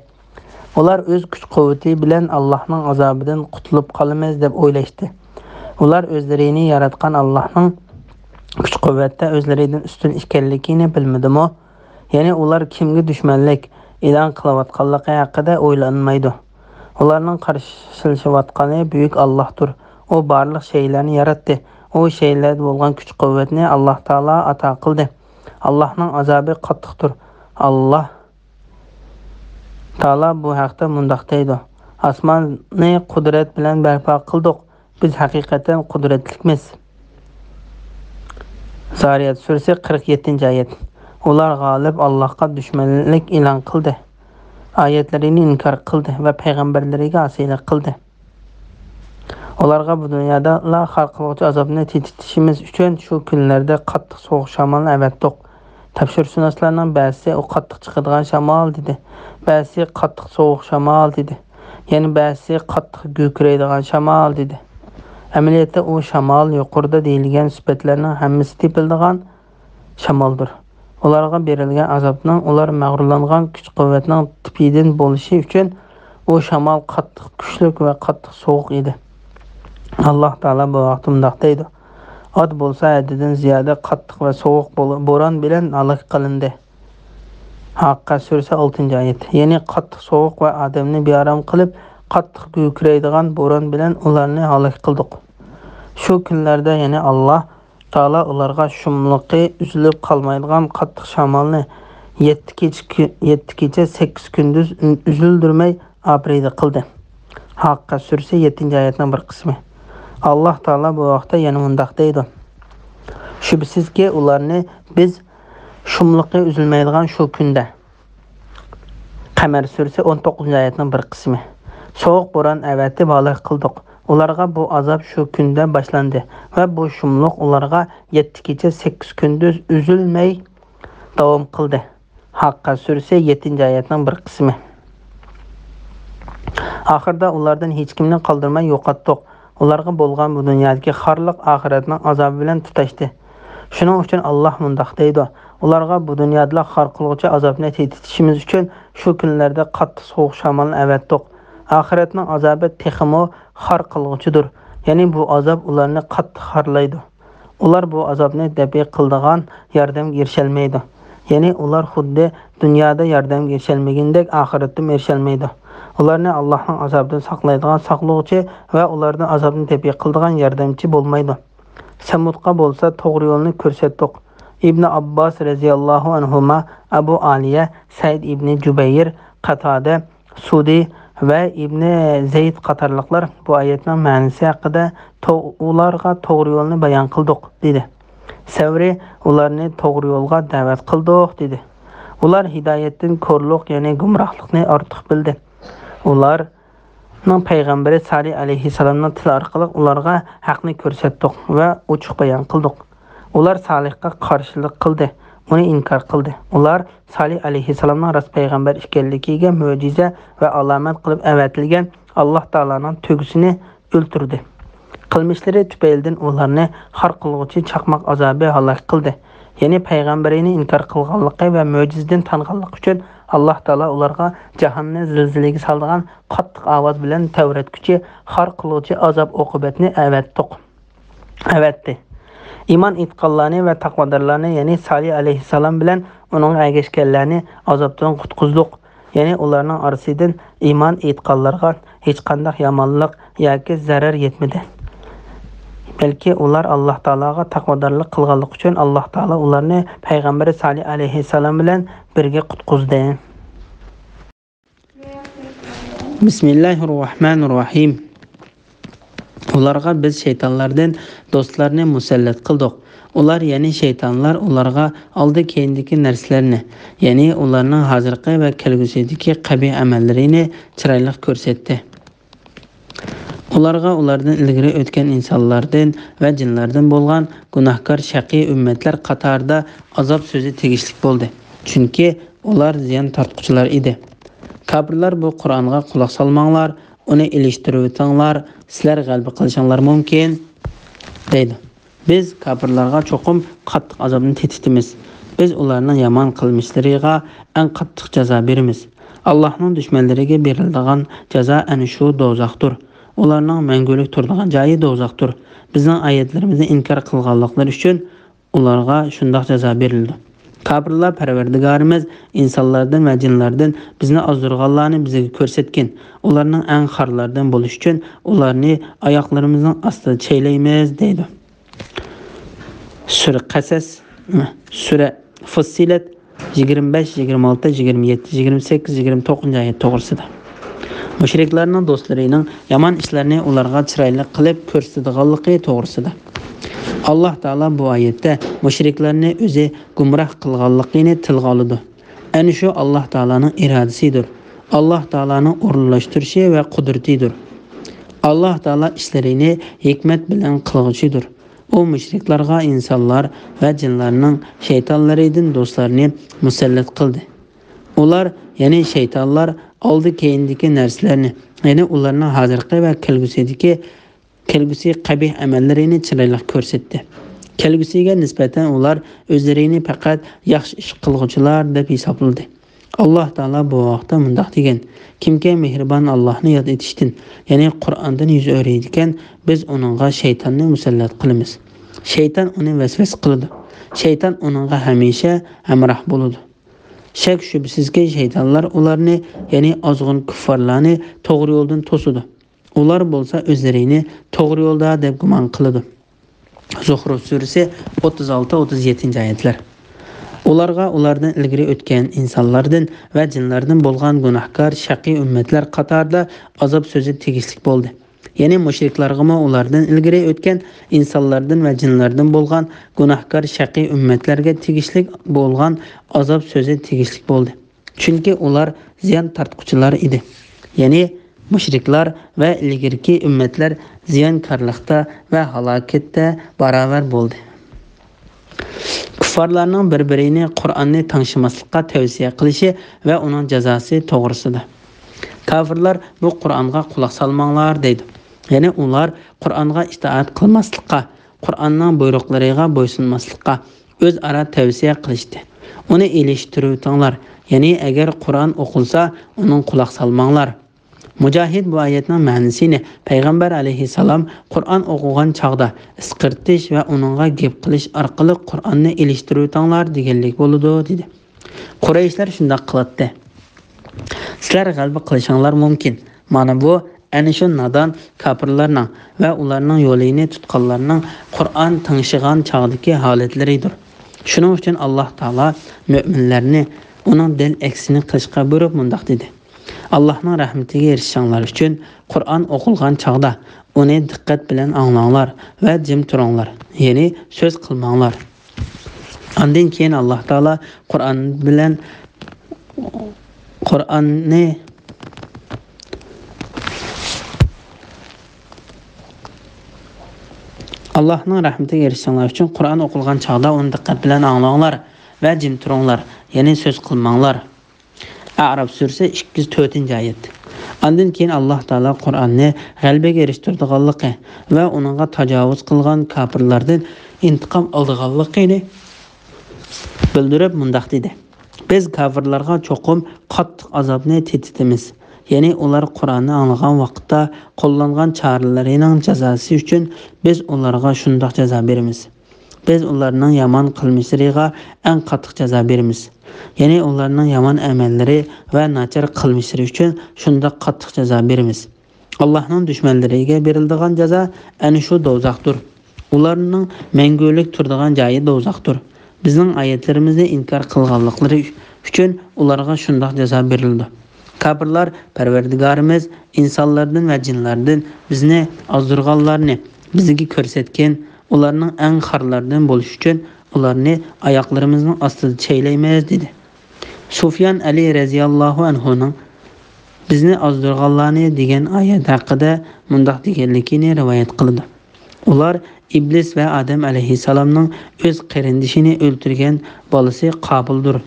ئۇلار ئۆز كۈچ-قۇۋۋىتى بىلەن ئاللاھنىڭ ئازابىدىن قۇتۇلۇپ قالىمىز دەپ ئويلاشتى. ئۇلار ئۆزلىرىنى ياراتقان ئاللاھنىڭ كۈچ-قۇۋۋەتتە ئۆزلىرىدىن ئۈستۈن ئىكەنلىكىنى بىلمىدىمۇ؟ يەنى ئۇلار كىمگە دۈشمەنلىك ئېلان قىلىۋاتقانلىقى ھەققىدە ئويلانمايدۇ. ئۇلارنىڭ قارشىلىشىۋاتقىنى بۈيۈك ئاللاھتۇر. ئۇ بارلىق شەيئىلەرنى ياراتتى. ئۇ شەيئىلەردە بولغان كۈچ-قۇۋۋەتنى ئاللاھ تائالا ئاتا قىلدى. ئاللاھنىڭ ئازابى قاتتىقتۇر. ئاللاھ تائالا بۇ ھەقتە مۇنداق دەيدۇ: ئاسماننى قۇدرەت بىلەن بەرپا قىلدۇق. بىز ھەقىقەتەن قۇدرەتلىكمىز. زارىيات سۈرىسى، قىرىق يەتتىنچى ئايەت. ئۇلار غالىب ئاللاھقا دۈشمەنلىك ئېلان قىلدى، ئايەتلىرىنى ئىنكار قىلدى ۋە پەيغەمبەرلىرىگە ئاسىيلىق قىلدى. ئۇلارغا بۇ دۇنيادىلا خار قىلغۇچى ئازابنى تېتىتىشىمىز ئۈچۈن شۇ كۈنلەردە قاتتىق سوغۇق شامالنى ئەۋەتتۇق. تەپسىرشۇناسلارنىڭ بەزىسى ئۇ قاتتىق چىقىدىغان شامال دېدى، بەزىسى قاتتىق سوغۇق شامال دېدى، يەنە بەزىسى قاتتىق گۈركىرەيدىغان شامال دېدى. ئەمەلىيەتتە ئۇ شامال يۇقىرىدا دېيىلگەن سۈپەتلەرنىڭ ھەممىسى تېپىلىدىغان شامالدۇر. ئۇلارغا بېرىلگەن ئازابنىڭ ئۇلار مەغرۇرلانغان كۈچ-قۇۋۋەتنىڭ تىپىدىن بولۇشى ئۈچۈن ئۇ شامال قاتتىق كۈچلۈك ۋە قاتتىق سوغۇق ئىدى. ئاللاھ تائالا بۇ ھەقتە مۇنداق دەيدۇ: ئاد بولسا ھەددىدىن زىيادە قاتتىق ۋە سوغۇق بول-، بوران بىلەن ھالاك قىلىندى. ھاققە سۈرىسى، ئالتىنچى ئايەت. يەنى قاتتىق سوغۇق ۋە ئادەمنى بىئارام قىلىپ، قاتتىق گۈركىرەيدىغان بوران بىلەن ئۇلارنى ھالاك قىلدۇق. شۇ كۈنلەردە يەنە ئاللاھ تائالا ئۇلارغا شۇملۇقى ئۈزۈلۈپ قالمايدىغان قاتتىق شامالنى يەتتە كېچە، يەتتە كېچە سەككىز كۈندۈز ئۈزۈلدۈرمەي ئاپىرىدە قىلدى. ھاققە سۈرىسى يەتتىنچى ئايەتنىڭ بىر قىسمى. ئاللاھ تائالا بۇ ھەقتە يەنە مۇنداق دەيدۇ: شۈبھىسىزكى، ئۇلارنى بىز شۇملۇقى ئۈزۈلمەيدىغان شۇ كۈندە، قەمەر سۈرىسى ئون توققۇزىنچى ئايەتنىڭ بىر قىسمى، سوغۇق بوران ئەۋەتىپ ھالاك قىلدۇق. ئۇلارغا بۇ ئازاب شۇ كۈندە باشلاندى ۋە بۇ شۇملۇق ئۇلارغا يەتتە كېچە سەككىز كۈندۈز ئۈزۈلمەي داۋام قىلدى. ھاققە سۈرىسى يەتتىنچى ئايەتنىڭ بىر قىسمى. ئاخىرىدا ئۇلاردىن ھېچكىمنى قالدۇرماي يوقاتتۇق. ئۇلارغا بولغان بۇ دۇنيادىكى خارلىق ئاخىرەتنىڭ ئازابى بىلەن تۇتاشتى. شۇنىڭ ئۈچۈن ئاللاھ مۇنداق دەيدۇ: ئۇلارغا بۇ دۇنيادىلا خار قىلغۇچى ئازابنى تېتىتىشىمىز ئۈچۈن شۇ كۈنلەردە قاتتىق سوغۇق شامالنى ئەۋەتتۇق. ئاخىرەتنىڭ ئازابى تېخىمۇ خار قىلغۇچىدۇر. يەنى بۇ ئازاب ئۇلارنى قاتتىق خارلايدۇ. ئۇلار بۇ ئازابنى دەپئى قىلىدىغان ياردەمگە ئېرىشەلمەيدۇ. يەنى ئۇلار خۇددى دۇنيادا ياردەمگە ئېرىشەلمىگىنىدەك ئاخىرەتتىمۇ ئېرىشەلمەيدۇ. ئۇلارنى ئاللاھنىڭ ئازابىدىن ساقلايدىغان ساقلىغۇچى ۋە ئۇلاردىن ئازابنى دەپئى قىلىدىغان ياردەمچى بولمايدۇ. سەمۇدقا بولسا توغرا يولنى كۆرسەتتۇق. ئىبنى ئابباس رەزىياللاھۇ ئەنھۇما، ئەبۇ ئالىيە، سەئىد ئىبنى جۇبەير، قاتادە، سۇدى ۋە ئىبنى زەيد قاتارلىقلار بۇ ئايەتنىڭ مەنىسى ھەققىدە تو-، ئۇلارغا توغرا يولنى بايان قىلدۇق، دېدى. سەۋرى ئۇلارنى توغرا يولغا دەۋەت قىلدۇق، دېدى. ئۇلار ھىدايەتتىن كورلۇق، يەنى گۇمراھلىقنى ئارتۇق بىلدى. ئۇلارنىڭ پەيغەمبىرى سالىھ ئەلەيھىسسالامنىڭ تىلى ئارقىلىق ئۇلارغا ھەقنى كۆرسەتتۇق ۋە ئوچۇق بايان قىلدۇق. ئۇلار سالىھقا قارشىلىق قىلدى، ئۇنى ئىنكار قىلدى. ئۇلار سالىھ ئەلەيھىسسالامنىڭ راست پەيغەمبەر ئىكەنلىكىگە مۆجىزە ۋە ئالامەت قىلىپ ئەۋەتىلگەن ئاللاھ تائالانىڭ تۆگىسىنى ئۆلتۈردى. قىلمىشلىرى تۈپەيلىدىن ئۇلارنى خار قىلغۇچى چاقماق ئازابى ھالاك قىلدى. يەنى پەيغەمبىرىنى ئىنكار قىلغانلىقى ۋە مۆجىزىدىن تانغانلىقى ئۈچۈن ئاللاھ تائالا ئۇلارغا جاھاننى زىلزىلىگە سالىدىغان قاتتىق ئاۋاز بىلەن تەۋرەتكۈچى، خار قىلغۇچى ئازاب ئوقۇبەتنى ئەۋەتتۇق. ئەۋەتتى. ئىمان ئېيتقانلارنى ۋە تەقۋادارلارنى، يەنى سالىھ ئەلەيھىسسالام بىلەن ئۇنىڭغا ئەگەشكەنلەرنى ئازابتىن قۇتقۇزدۇق. يەنى ئۇلارنىڭ ئارىسىدىن ئىمان ئېيتقانلارغا ھېچقانداق يامانلىق ياكى زەرەر يەتمىدى. بەلكى ئۇلار ئاللاھ تائالاغا تەقۋادارلىق قىلغانلىقى ئۈچۈن ئاللاھ تائالا ئۇلارنى پەيغەمبىرى سالىھ ئەلەيھىسسالام بىلەن بىرگە قۇتقۇزدى. بىسمىللاھىررەھمانىررەھىم. ئۇلارغا بىز شەيتانلاردىن دوستلارنى مۇسەللەت قىلدۇق. ئۇلار، يەنى شەيتانلار ئۇلارغا ئالدى-كەينىدىكى نەرسىلەرنى، يەنى ئۇلارنىڭ ھازىرقى ۋە كەلگۈسىدىكى قەبىھ ئەمەللىرىنى چىرايلىق كۆرسەتتى. ئۇلارغا ئۇلاردىن ئىلگىرى ئۆتكەن ئىنسانلاردىن ۋە جىنلاردىن بولغان گۇناھكار شەقىي ئۈممەتلەر قاتارىدا ئازاب سۆزى تېگىشلىك بولدى. چۈنكى ئۇلار زىيان تارتقۇچىلار ئىدى. كاپىرلار بۇ قۇرئانغا قۇلاق سالماڭلار، ئۇنى ئېلىشتۇرۇۋېتىڭلار، سىلەر غەلىبە قىلىشىڭلار مۇمكىن، دەيدۇ. بىز كاپىرلارغا چوقۇم قاتتىق ئازابنى تېتىتىمىز. بىز ئۇلارنىڭ يامان قىلمىشلىرىغا ئەڭ قاتتىق جازا بېرىمىز. ئاللاھنىڭ دۈشمەنلىرىگە بېرىلىدىغان جازا ئەنە شۇ دوزاختۇر. ئۇلارنىڭ مەڭگۈلۈك تۇرىدىغان جايى دوزاختۇر. بىزنىڭ ئايەتلىرىمىزنى ئىنكار قىلغانلىقلىرى ئۈچۈن ئۇلارغا شۇنداق جازا بېرىلىدۇ. كاپىرلار، پەرۋەردىگارىمىز ئىنسانلاردىن ۋە جىنلاردىن بىزنى ئازدۇرغانلارنى بىزگە كۆرسەتكىن. ئۇلارنىڭ ئەڭ خارلاردىن بولۇشى ئۈچۈن ئۇلارنى ئاياقلىرىمىزنىڭ ئاستىدا چەيلەيمىز، دەيدۇ. سۈرە قەسەس، سۈرە فۇسسىلەت، يىگىرمە بەش، يىگىرمە ئالتە، يىگىرمە يەتتە، يىگىرمە سەككىز، يىگىرمە توققۇزىنچى ئايەت توغرىسىدا. مۇشرىكلارنىڭ دوستلىرىنىڭ يامان ئىشلارنى ئۇلارغا چىرايلىق قىلىپ كۆرسىتىدىغانلىقى توغرىسىدا. ئاللاھ تائالا بۇ ئايەتتە مۇشرىكلارنى ئۆزى گۇمراھ قىلغانلىقىنى تىلغا ئالىدۇ. ئەنە شۇ ئاللاھ تائالانىڭ ئىرادىسىدۇر. ئاللاھ تائالانىڭ ئورۇنلاشتۇرۇشى ۋە قۇدرىتىدۇر. ئاللاھ تائالا ئىشلىرىنى ھېكمەت بىلەن قىلغۇچىدۇر. ئۇ مۇشرىكلارغا ئىنسانلار ۋە جىنلارنىڭ شەيتانلىرىدىن دوستلارنى مۇسەللەت قىلدى. ئۇلار، يەنى شەيتانلار، ئالدى-كەينىدىكى نەرسىلەرنى، يەنى ئۇلارنىڭ ھازىرقى ۋە كەلگۈسىدىكى، كەلگۈسى قەبىھ ئەمەللىرىنى چىرايلىق كۆرسەتتى. كەلگۈسىگە نىسبەتەن ئۇلار ئۆزلىرىنى پەقەت ياخشى ئىش قىلغۇچىلار دەپ ھېسابلىدى. ئاللاھ تائالا بۇ ھەقتە مۇنداق دېگەن: كىمكى مېھرىبان ئاللاھنى ياد ئېتىشتىن، يەنى قۇرئاندىن يۈز ئۆرۈيدىكەن، بىز ئۇنىڭغا شەيتاننى مۇسەللەت قىلىمىز. شەيتان ئۇنى ۋەسۋەسە قىلىدۇ. شەيتان ئۇنىڭغا ھەمىشە ھەمراھ بولىدۇ. شەك-شۈبھىسىزكى، شەيتانلار ئۇلارنى، يەنى ئازغۇن كۇففارلارنى توغرا يولدىن توسىدۇ. ئۇلار بولسا ئۆزلىرىنى توغرا يولدا دەپ گۇمان قىلىدۇ. زۇخرۇف سۈرىسى، ئوتتۇز ئالتە، ئوتتۇز يەتتىنچى ئايەتلەر. ئۇلارغا ئۇلاردىن ئىلگىرى ئۆتكەن ئىنسانلاردىن ۋە جىنلاردىن بولغان گۇناھكار شەقىي ئۈممەتلەر قاتارىدا ئازاب سۆزى تېگىشلىك بولدى. يەنى مۇشرىكلارغىمۇ ئۇلاردىن ئىلگىرى ئۆتكەن ئىنسانلاردىن ۋە جىنلاردىن بولغان گۇناھكار شەقىي ئۈممەتلەرگە تېگىشلىك بولغان ئازاب سۆزى تېگىشلىك بولدى. چۈنكى ئۇلار زىيان تارتقۇچىلار ئىدى. يەنى مۇشرىكلار ۋە ئىلگىرىكى ئۈممەتلەر زىيانكارلىقتا ۋە ھالاكەتتە باراۋەر بولدى. كۇففارلارنىڭ بىر-بىرىنى قۇرئاننى تىڭشىماسلىققا تەۋسىيە قىلىشى ۋە ئۇنىڭ جازاسى توغرىسىدا. كاپىرلار بۇ قۇرئانغا قۇلاق سالماڭلار دەيدۇ. يەنى ئۇلار قۇرئانغا ئىتائەت قىلماسلىققا، قۇرئاننىڭ بۇيرۇقلىرىغا بويسۇنماسلىققا ئۆزئارا تەۋسىيە قىلىشتى. ئۇنى ئېلىشتۇرۇۋېتىڭلار، يەنى ئەگەر قۇرئان ئوقۇلسا، ئۇنىڭ قۇلاق سالماڭلار. مۇجاھىد بۇ ئايەتنىڭ مەنىسىنى پەيغەمبەر ئەلەيھىسسالام قۇرئان ئوقۇغان چاغدا ئىسقىرتىش ۋە ئۇنىڭغا گەپ قىلىش ئارقىلىق قۇرئاننى ئېلىشتۇرۇۋېتىڭلار دېگەنلىك بولىدۇ، دېدى. قۇرەيشلەر شۇنداق قىلاتتى. سىلەر غەلىبە قىلىشىڭلار مۇمكىن. مانا بۇ ئەنە شۇ نادان كاپىرلارنىڭ ۋە ئۇلارنىڭ يولىنى تۇتقانلارنىڭ قۇرئان تىڭشىغان چاغدىكى ھالەتلىرىدۇر. شۇنىڭ ئۈچۈن ئاللاھ تائالا مۆمىنلەرنى ئۇنىڭ دەل ئەكسىنى قىلىشقا بۇيرۇپ مۇنداق دېدى: ئاللاھنىڭ رەھمىتىگە ئېرىشىشىڭلار ئۈچۈن قۇرئان ئوقۇلغان چاغدا ئۇنى دىققەت بىلەن ئاڭلاڭلار ۋە جىم تۇرۇڭلار، يەنى سۆز قىلماڭلار. ئاندىن كېيىن ئاللاھ تائالا قۇرئان بىلەن، قۇرئاننى، ئاللاھنىڭ رەھمىتىگە ئېرىشىشىڭلار ئۈچۈن قۇرئان ئوقۇلغان چاغدا ئۇنى دىققەت بىلەن ئاڭلاڭلار ۋە جىم تۇرۇڭلار، يەنى سۆز قىلماڭلار. ئەئراف سۈرىسى، ئىككى يۈز تۆتىنچى ئايەت. ئاندىن كېيىن ئاللاھ تائالا قۇرئاننى غەلىبىگە ئېرىشتۈرىدىغانلىقى ۋە ئۇنىڭغا تاجاۋۇز قىلغان كاپىرلاردىن ئىنتىقام ئالىدىغانلىقىنى بىلدۈرۈپ مۇنداق دېدى: بىز كاپىرلارغا چوقۇم قاتتىق ئازابنى تېتىتىمىز. يەنى ئۇلار قۇرئاننى ئاڭلىغان ۋاقىتتا قوللانغان چارىلىرىنىڭ جازاسى ئۈچۈن بىز ئۇلارغا شۇنداق جازا بېرىمىز. بىز ئۇلارنىڭ يامان قىلمىشلىرىغا ئەڭ قاتتىق جازا بېرىمىز. يەنى ئۇلارنىڭ يامان ئەمەللىرى ۋە ناچار قىلمىشلىرى ئۈچۈن شۇنداق قاتتىق جازا بېرىمىز. ئاللاھنىڭ دۈشمەنلىرىگە بېرىلىدىغان جازا ئەنە شۇ دوزاختۇر. ئۇلارنىڭ مەڭگۈلۈك تۇرىدىغان جايى دوزاختۇر. بىزنىڭ ئايەتلىرىمىزنى ئىنكار قىلغانلىقلىرى ئۈچۈن ئۇلارغا شۇنداق جازا بېرىلىدۇ. كاپىرلار، پەرۋەردىگارىمىز ئىنسانلاردىن ۋە جىنلاردىن بىزنى ئازدۇرغانلارنى بىزگە كۆرسەتكىن، ئۇلارنىڭ ئەڭ خارلاردىن بولۇشى ئۈچۈن ئۇلارنى ئاياقلىرىمىزنىڭ ئاستىدا چەيلەيمىز، دېدى. سۇفيان ئەلى رەزىياللاھۇ ئەنھۇنىڭ بىزنى ئازدۇرغانلارنى دېگەن ئايەت ھەققىدە مۇنداق دېگەنلىكىنى رىۋايەت قىلىدۇ: ئۇلار ئىبلىس ۋە ئادەم ئەلەيھىسسالامنىڭ ئۆز قېرىندىشىنى ئۆلتۈرگەن بالىسى قابىلدۇر،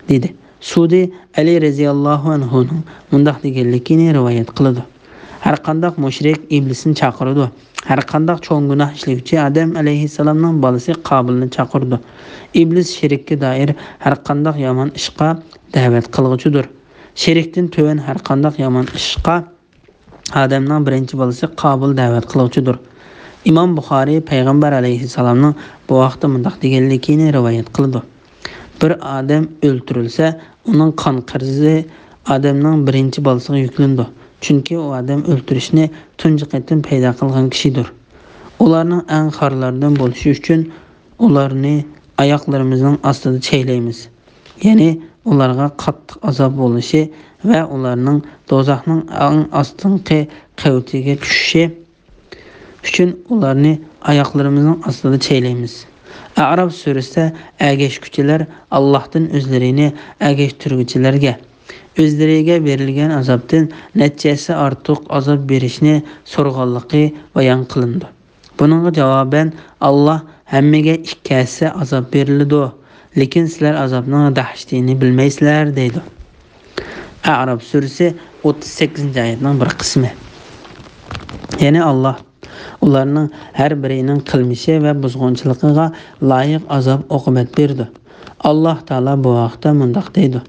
دېدى. سۇدى ئەلى رەزىياللاھۇ ئەنھۇنىڭ مۇنداق دېگەنلىكىنى رىۋايەت قىلىدۇ: ھەرقانداق مۇشرىك ئىبلىسنى چاقىرىدۇ. ھەرقانداق چوڭ گۇناھ ئىشلىگۈچى ئادەم ئەلەيھىسسالامنىڭ بالىسى قابىلنى چاقىرىدۇ. ئىبلىس شېرىككە دائىر ھەرقانداق يامان ئىشقا دەۋەت قىلغۇچىدۇر. شېرىكتىن تۆۋەن ھەرقانداق يامان ئىشقا ئادەمنىڭ بىرىنچى بالىسى قابىل دەۋەت قىلغۇچىدۇر. ئىمام بۇخارىي پەيغەمبەر ئەلەيھىسسالامنىڭ بۇ ھەقتە مۇنداق دېگەنلىكىنى رىۋايەت قىلىدۇ: بىر ئادەم ئۆلتۈرۈلسە، ئۇنىڭ قان قەرزى ئادەمنىڭ بىرىنچى بالىسىغا يۈكلىنىدۇ. چۈنكى ئۇ ئادەم ئۆلتۈرۈشنى تۇنجى قېتىم پەيدا قىلغان كىشىدۇر. ئۇلارنىڭ ئەڭ خارلاردىن بولۇشى ئۈچۈن ئۇلارنى ئاياقلىرىمىزنىڭ ئاستىدا چەيلەيمىز. يەنى ئۇلارغا قاتتىق ئازاب بولۇشى ۋە ئۇلارنىڭ دوزاخنىڭ ئەڭ ئاستىنقى قەۋىتىگە چۈشۈشى ئۈچۈن ئۇلارنى ئاياقلىرىمىزنىڭ ئاستىدا چەيلەيمىز. ئەئراف سۈرىسىدە ئەگەشكۈچىلەر ئاللاھتىن ئۆزلىرىنى ئەگەشتۈرگۈچىلەرگە ئۆزلىرىگە بېرىلگەن ئازابتىن نەچچە ھەسسە ئارتۇق ئازاب بېرىشنى سورىغانلىقى بايان قىلىنىدۇ. بۇنىڭغا جاۋابەن، ئاللاھ ھەممىگە ئىككى ھەسسە ئازاب بېرىلىدۇ، لېكىن سىلەر ئازابنىڭ دەھشىتىنى بىلمەيسىلەر، دەيدۇ. ئەئراف سۈرىسى، ئوتتۇز سەككىزىنچى ئايەتنىڭ بىر قىسمى. يەنى ئاللاھ ئۇلارنىڭ ھەر بىرىنىڭ قىلمىشى ۋە بۇزغۇنچىلىقىغا لايىق ئازاب ئوقۇبەت بېرىدۇ. ئاللاھ تائالا بۇ ھەقتە مۇنداق دەيدۇ: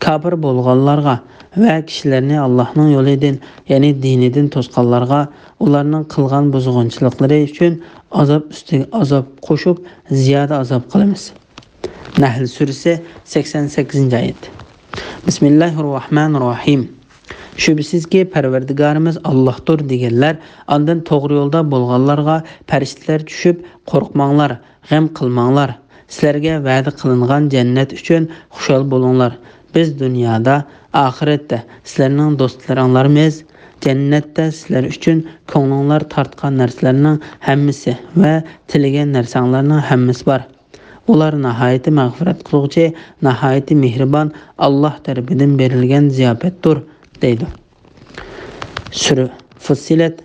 كاپىر بولغانلارغا ۋە كىشىلەرنى ئاللاھنىڭ يولىدىن، يەنى دىنىدىن توسقانلارغا ئۇلارنىڭ قىلغان بۇزغۇنچىلىقلىرى ئۈچۈن ئازاب ئۈستىگە ئازاب قوشۇپ، زىيادە ئازاب قىلىمىز. نەھل سۈرىسى، سەكسەن سەككىزىنچى ئايەت. بىسمىللاھىررەھمانىررەھىم. شۈبھىسىزكى، پەرۋەردىگارىمىز ئاللاھتۇر دېگەنلەر، ئاندىن توغرا يولدا بولغانلارغا پەرىشتىلەر چۈشۈپ، قورقماڭلار، غەم قىلماڭلار، سىلەرگە ۋەدە قىلىنغان جەننەت ئۈچۈن خۇشال بولۇڭلار. بىز دۇنيادا، ئاخىرەتتە سىلەرنىڭ دوستلىرىڭلارمىز. جەننەتتە سىلەر ئۈچۈن كۆڭلۈڭلار تارتقان نەرسىلەرنىڭ ھەممىسى ۋە تىلىگەن نەرسەڭلارنىڭ ھەممىسى بار. ئۇلار ناھايىتى مەغپىرەت قىلغۇچى، ناھايىتى مېھرىبان، ئاللاھ تەرىپىدىن بېرىلگەن زىياپەتتۇر، دەيدۇ. سۈرە فۇسسىلەت،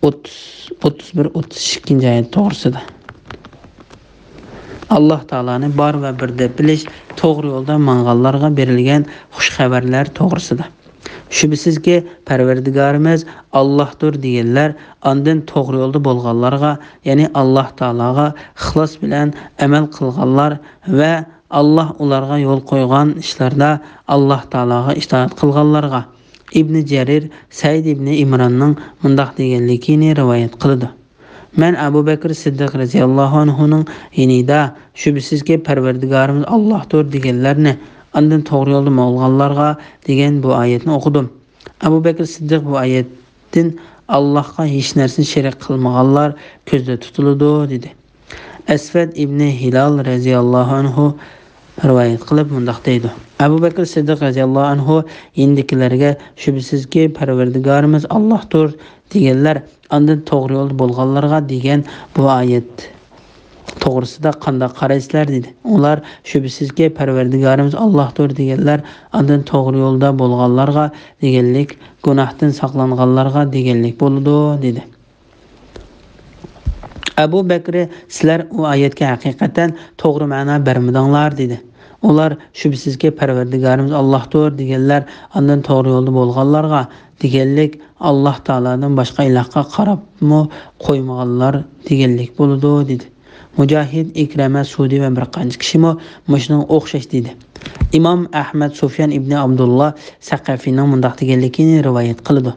ئوتتۇز، ئوتتۇز بىر، ئوتتۇز ئىككىنچى ئايەت توغرىسىدا. ئاللاھ تائالانى بار ۋە بىر دەپ بىلىش، توغرا يولدا ماڭغانلارغا بېرىلگەن خۇش خەۋەرلەر توغرىسىدا. شۈبھىسىزكى، پەرۋەردىگارىمىز ئاللاھتۇر دېگەنلەر، ئاندىن توغرا يولدا بولغانلارغا، يەنى ئاللاھ تائالاغا ئىخلاس بىلەن ئەمەل قىلغانلار ۋە ئاللاھ ئۇلارغا يول قويغان ئىشلاردا ئاللاھ تائالاغا ئىتائەت قىلغانلارغا. ئىبنى جەرىر سەئىد ئىبنى ئىمراننىڭ مۇنداق دېگەنلىكىنى رىۋايەت قىلىدۇ. مەن ئەبۇ بەكرى سىددىق رەزىياللاھۇ ئەنھۇنىڭ يېنىدا، شۈبھىسىزكى، پەرۋەردىگارىمىز ئاللاھتۇر دېگەنلەرنى، ئاندىن توغرا يولدا ماڭغانلارغا دېگەن بۇ ئايەتنى ئوقۇدۇم. ئەبۇ بەكرى سىددىق بۇ ئايەتتىن ئاللاھقا ھېچ نەرسىنى شېرىك قىلمىغانلار كۆزدە تۇتۇلىدۇ، دېدى. ئەسۋەد ئىبنى ھىلال رەزىياللاھۇ ئەنھۇ رىۋايەت قىلىپ مۇنداق دەيدۇ. ئەبۇ بەكرى سىددىق رەزىياللاھۇ ئەنھۇ يېنىدىكىلەرگە، شۈبھىسىزكى، پەرۋەردىگارىمىز ئاللاھتۇر دېگەنلەر، ئاندىن توغرا يولدا بولغانلارغا دېگەن بۇ ئايەت توغرىسىدا قانداق قارايسىلەر؟ دېدى. ئۇلار، شۈبھىسىزكى، پەرۋەردىگارىمىز ئاللاھتۇر دېگەنلەر، ئاندىن توغرا يولدا بولغانلارغا دېگەنلىك، گۇناھتىن ساقلانغانلارغا دېگەنلىك بولىدۇ، دېدى. ئەبۇ بەكرى، سىلەر ئۇ ئايەتكە ھەقىقەتەن توغرا مەنا بەرمىدىڭلار، دېدى. ئۇلار، شۈبھىسىزكى، پەرۋەردىگارىمىز ئاللاھتۇر دېگەنلەر، ئاندىن توغرا يولدا بولغانلارغا دېگەنلىك، ئاللاھ تائالادىن باشقا ئىلاھقا قاراپمۇ قويمىغانلار دېگەنلىك بولىدۇ، دېدى. مۇجاھىد، ئىكرەمە، سۇدى ۋە بىر قانچە كىشىمۇ مۇشۇنىڭغا ئوخشاش دېدى. ئىمام ئەھمەد سۇفيان ئىبنى ئابدۇللا سەقەفىنىڭ مۇنداق دېگەنلىكىنى رىۋايەت قىلىدۇ.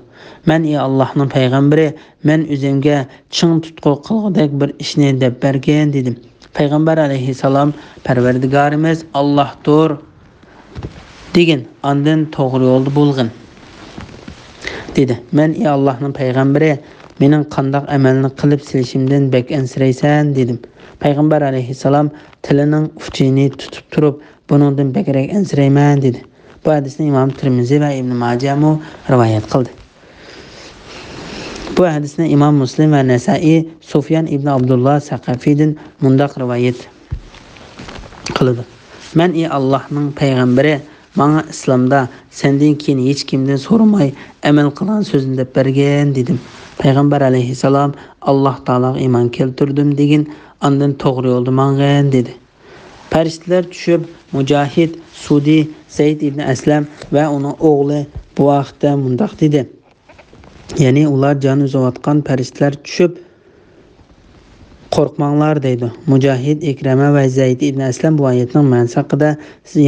مەن، ئى ئاللاھنىڭ پەيغەمبىرى، مەن ئۆزۈمگە چىڭ تۇتقۇ قىلغۇدەك بىر ئىشنى دەپ بەرگىن، دېدىم. پەيغەمبەر ئەلەيھىسسالام، پەرۋەردىگارىمىز ئاللاھتۇر دېگىن، ئاندىن توغرا يولدا بولغىن، دېدى. مەن، ئى ئاللاھنىڭ پەيغەمبىرى، مېنىڭ قانداق ئەمەلنى قىلىپ سېلىشىمدىن بەك ئەنسىرەيسەن، دېدىم. پەيغەمبەر ئەلەيھىسسالام تىلىنىڭ ئۇچىنى تۇتۇپ تۇرۇپ، بۇنىڭدىن بەكرەك ئەنسىرەيمەن، دېدى. بۇ ھەدىسنى ئىمام تىرمىزى ۋە ئىبنى ماجەمۇ رىۋايەت قىلدى. بۇ ھەدىسنى ئىمام مۇسلىم ۋە نەسائىي سۇفيان ئىبنى ئابدۇللا سەقەفىدىن مۇنداق رىۋايەت قىلىدۇ. مەن، ئى ئاللاھنىڭ پەيغەمبىرى، ماڭا ئىسلامدا سەندىن كېيىن ھېچكىمدىن سورىماي ئەمەل قىلغان سۆزنى دەپ بەرگىن، دېدىم. پەيغەمبەر ئەلەيھىسسالام، ئاللاھ تائالاغا ئىمان كەلتۈردۈم دېگىن، ئاندىن توغرا يولدا ماڭغىن، دېدى. پەرىشتىلەر چۈشۈپ، مۇجاھىد، سۇدى، زەيد ئىبنى ئەسلەم ۋە ئۇنىڭ ئوغلى بۇ ھەقتە مۇنداق دېدى. يەنى ئۇلار جان ئۈزۈۋاتقان پەرىشتىلەر چۈشۈپ، قورقماڭلار دەيدۇ. مۇجاھىد، ئىكرەمە ۋە زەيد ئىبنى ئەسلەم بۇ ئايەتنىڭ مەنىسى ھەققىدە،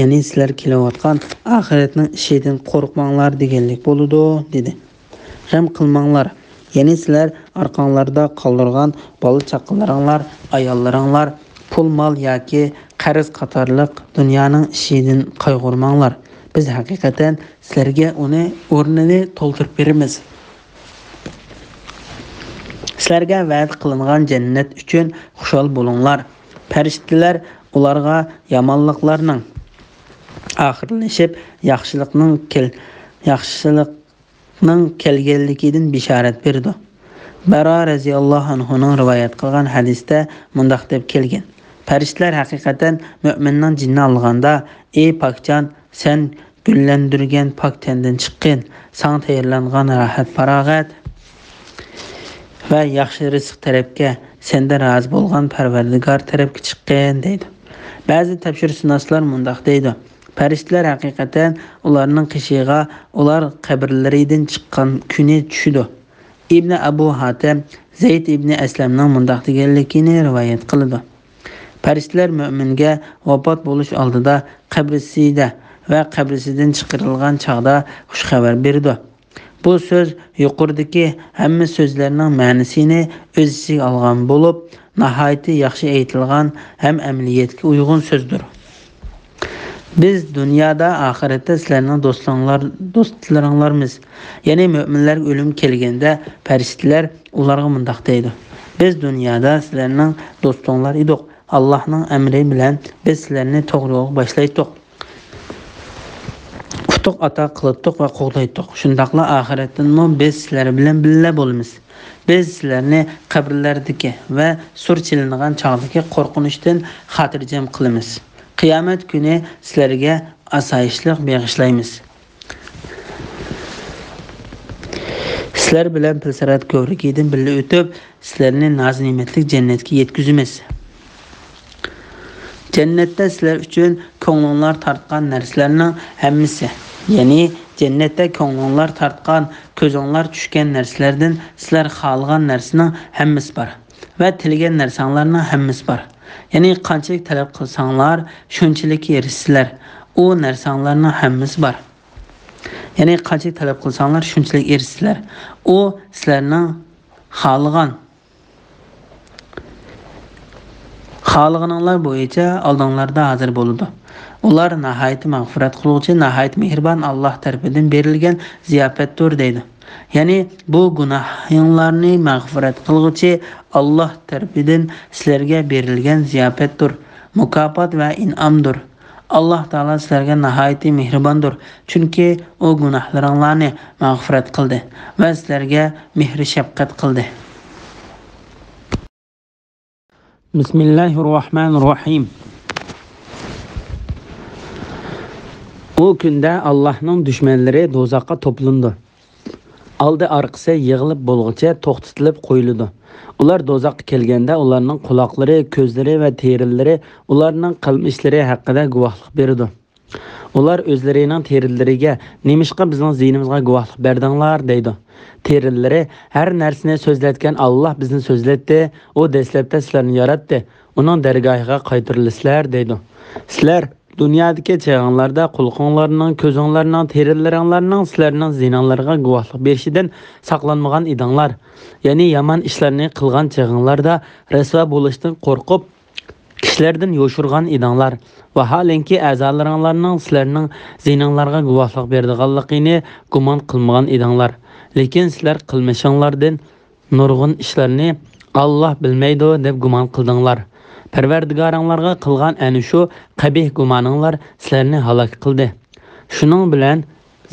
يەنى سىلەر كېلىۋاتقان ئاخىرەتنىڭ ئىشىدىن قورقماڭلار دېگەنلىك بولىدۇ، دېدى. غەم قىلماڭلار، يەنى سىلەر ئارقاڭلاردا قالدۇرغان بالا-چاقىلىرىڭلار، ئاياللىرىڭلار، پۇل-مال ياكى قەرز قاتارلىق دۇنيانىڭ ئىشىدىن قايغۇرماڭلار. بىز ھەقىقەتەن سىلەرگە ئۇنى ئورنىنى تولدۇرۇپ بېرىمىز. سىلەرگە ۋەدە قىلىنغان جەننەت ئۈچۈن خۇشال بولۇڭلار. پەرىشتىلەر ئۇلارغا يامانلىقلارنىڭ ئاخىرلىشىپ، ياخشىلىقنىڭ كەل-، ياخشىلىقنىڭ كەلگەنلىكىدىن بېشارەت بېرىدۇ. بەرا رەزىياللاھۇ ئەنھۇنىڭ رىۋايەت قىلغان ھەدىستە مۇنداق دەپ كەلگەن: پەرىشتىلەر ھەقىقەتەن مۆمىننىڭ جېنىنى ئالغاندا، ئى پاكجان، سەن گۈللەندۈرگەن پاك تەندىن چىققىن، ساڭا تەييارلانغان راھەت-پاراغەت ۋە ياخشى رىزىق تەرەپكە، سەندە رازى بولغان پەرۋەردىگار تەرەپكە چىققىن، دەيدۇ. بەزى تەپسىرشۇناسلار مۇنداق دەيدۇ: پەرىشتىلەر ھەقىقەتەن ئۇلارنىڭ قېشىغا ئۇلار قەبرىلىرىدىن چىققان كۈنى چۈشىدۇ. ئىبنى ئەبۇ ھاتەم زەيد ئىبنى ئەسلەمنىڭ مۇنداق دېگەنلىكىنى رىۋايەت قىلىدۇ: پەرىشتىلەر مۆمىنگە ۋاپات بولۇش ئالدىدا، قەبرىسىدە ۋە قەبرىسىدىن چىقىرىلغان چاغدا خۇش خەۋەر بېرىدۇ. بۇ سۆز يۇقىرىدىكى ھەممە سۆزلەرنىڭ مەنىسىنى ئۆز ئىچىگە ئالغان بولۇپ، ناھايىتى ياخشى ئېيتىلغان ھەم ئەمەلىيەتكە ئۇيغۇن سۆزدۇر. بىز دۇنيادا، ئاخىرەتتە سىلەرنىڭ دوستلىرىڭلار، دوستلىرىڭلارمىز. يەنى مۆمىنلەرگە ئۆلۈم كەلگەندە پەرىشتىلەر ئۇلارغا مۇنداق دەيدۇ: بىز دۇنيادا سىلەرنىڭ دوستۇڭلار ئىدۇق. ئاللاھنىڭ ئەمرى بىلەن بىز سىلەرنى توغرا يولغا باشلايتتۇق. ئۇتۇق ئاتا قىلاتتۇق ۋە قوغدايتتۇق. شۇنداقلا ئاخىرەتتىنمۇ بىز سىلەر بىلەن بىللە بولىمىز. بىز سىلەرنى قەبرىلەردىكى ۋە سۇر چېلىنغان چاغدىكى قورقۇنچتىن خاتىرجەم قىلىمىز. قىيامەت كۈنى سىلەرگە ئاسايىشلىق بېغىشلايمىز. سىلەر بىلەن پىلسىرات كۆۋرۈكىدىن بىللە ئۆتۈپ، سىلەرنى ناز-نېمەتلىك جەننەتكە يەتكۈزىمىز. جەننەتتە سىلەر ئۈچۈن كۆڭلۈڭلار تارتقان نەرسىلەرنىڭ ھەممىسى، يەنى جەننەتتە كۆڭلۈڭلار تارتقان، كۆزۈڭلار چۈشكەن نەرسىلەردىن سىلەر خالىغان نەرسىنىڭ ھەممىسى بار ۋە تىلىگەن نەرسەڭلارنىڭ ھەممىسى بار. يەنى قانچىلىك تەلەپ قىلساڭلار، شۇنچىلىك ئېرىشىسىلەر. ئۇ نەرسەڭلارنىڭ ھەممىسى بار. يەنى قانچىلىك تەلەپ قىلساڭلار، شۇنچىلىك ئېرىشىسىلەر. ئۇ سىلەرنىڭ خالىغان، خالىغىنىڭلار بويىچە ئالدىڭلاردا ھازىر بولىدۇ. ئۇلار ناھايىتى مەغپىرەت قىلغۇچى، ناھايىتى مېھرىبان، ئاللاھ تەرىپىدىن بېرىلگەن زىياپەتتۇر دەيدۇ. يەنى بۇ گۇناھىڭلارنى مەغپىرەت قىلغۇچى ئاللاھ تەرىپىدىن سىلەرگە بېرىلگەن زىياپەتتۇر، مۇكاپات ۋە ئىنئامدۇر. ئاللاھ تائالا سىلەرگە ناھايىتى مېھرىباندۇر، چۈنكى ئۇ گۇناھلىرىڭلارنى مەغپىرەت قىلدى ۋە سىلەرگە مېھرى شەپقەت قىلدى. بىسمىللاھىررەھمانىررەھىم. ئۇ كۈندە ئاللاھنىڭ دۈشمەنلىرى دوزاخقا توپلىنىدۇ. ئالدى ئارقىسى يىغىلىپ بولغۇچە توختىتىلىپ قويۇلىدۇ. ئۇلار دوزاخقا كەلگەندە ئۇلارنىڭ قۇلاقلىرى، كۆزلىرى ۋە تېرىلىرى ئۇلارنىڭ قىلمىشلىرى ھەققىدە گۇۋاھلىق بېرىدۇ. ئۇلار ئۆزلىرىنىڭ تېرىلىرىگە، نېمىشقا بىزنىڭ زىيىنىمىزغا گۇۋاھلىق بەردىڭلار؟ دەيدۇ. تېرىلىرى، ھەر نەرسىنى سۆزلەتكەن ئاللاھ بىزنى سۆزلەتتى، ئۇ دەسلەپتە سىلەرنى ياراتتى، ئۇنىڭ دەرگاھىغا قايتۇرۇلىسىلەر، دەيدۇ. سىلەر دۇنيادىكى چېغىڭلاردا قۇلىقىڭلارنىڭ، كۆزۈڭلارنىڭ، تېرىلىرىڭلارنىڭ سىلەرنىڭ زىيىنىڭلارغا گۇۋاھلىق بېرىشىدىن ساقلانمىغان ئىدىڭلار. يەنى يامان ئىشلارنى قىلغان چېغىڭلاردا رەسۋا بولۇشتىن قورقۇپ، كىشىلەردىن يوشۇرغان ئىدىڭلار. ۋاھالەنكى، ئەزالىرىڭلارنىڭ سىلەرنىڭ زىيىنىڭلارغا گۇۋاھلىق بېرىدىغانلىقىنى گۇمان قىلمىغان ئىدىڭلار. لېكىن سىلەر قىلمىشىڭلاردىن نۇرغۇن ئىشلارنى ئاللاھ بىلمەيدۇ دەپ گۇمان قىلدىڭلار. پەرۋەردىگارىڭلارغا قىلغان ئەنە شۇ قەبىھ گۇمانىڭلار سىلەرنى ھالاك قىلدى. شۇنىڭ بىلەن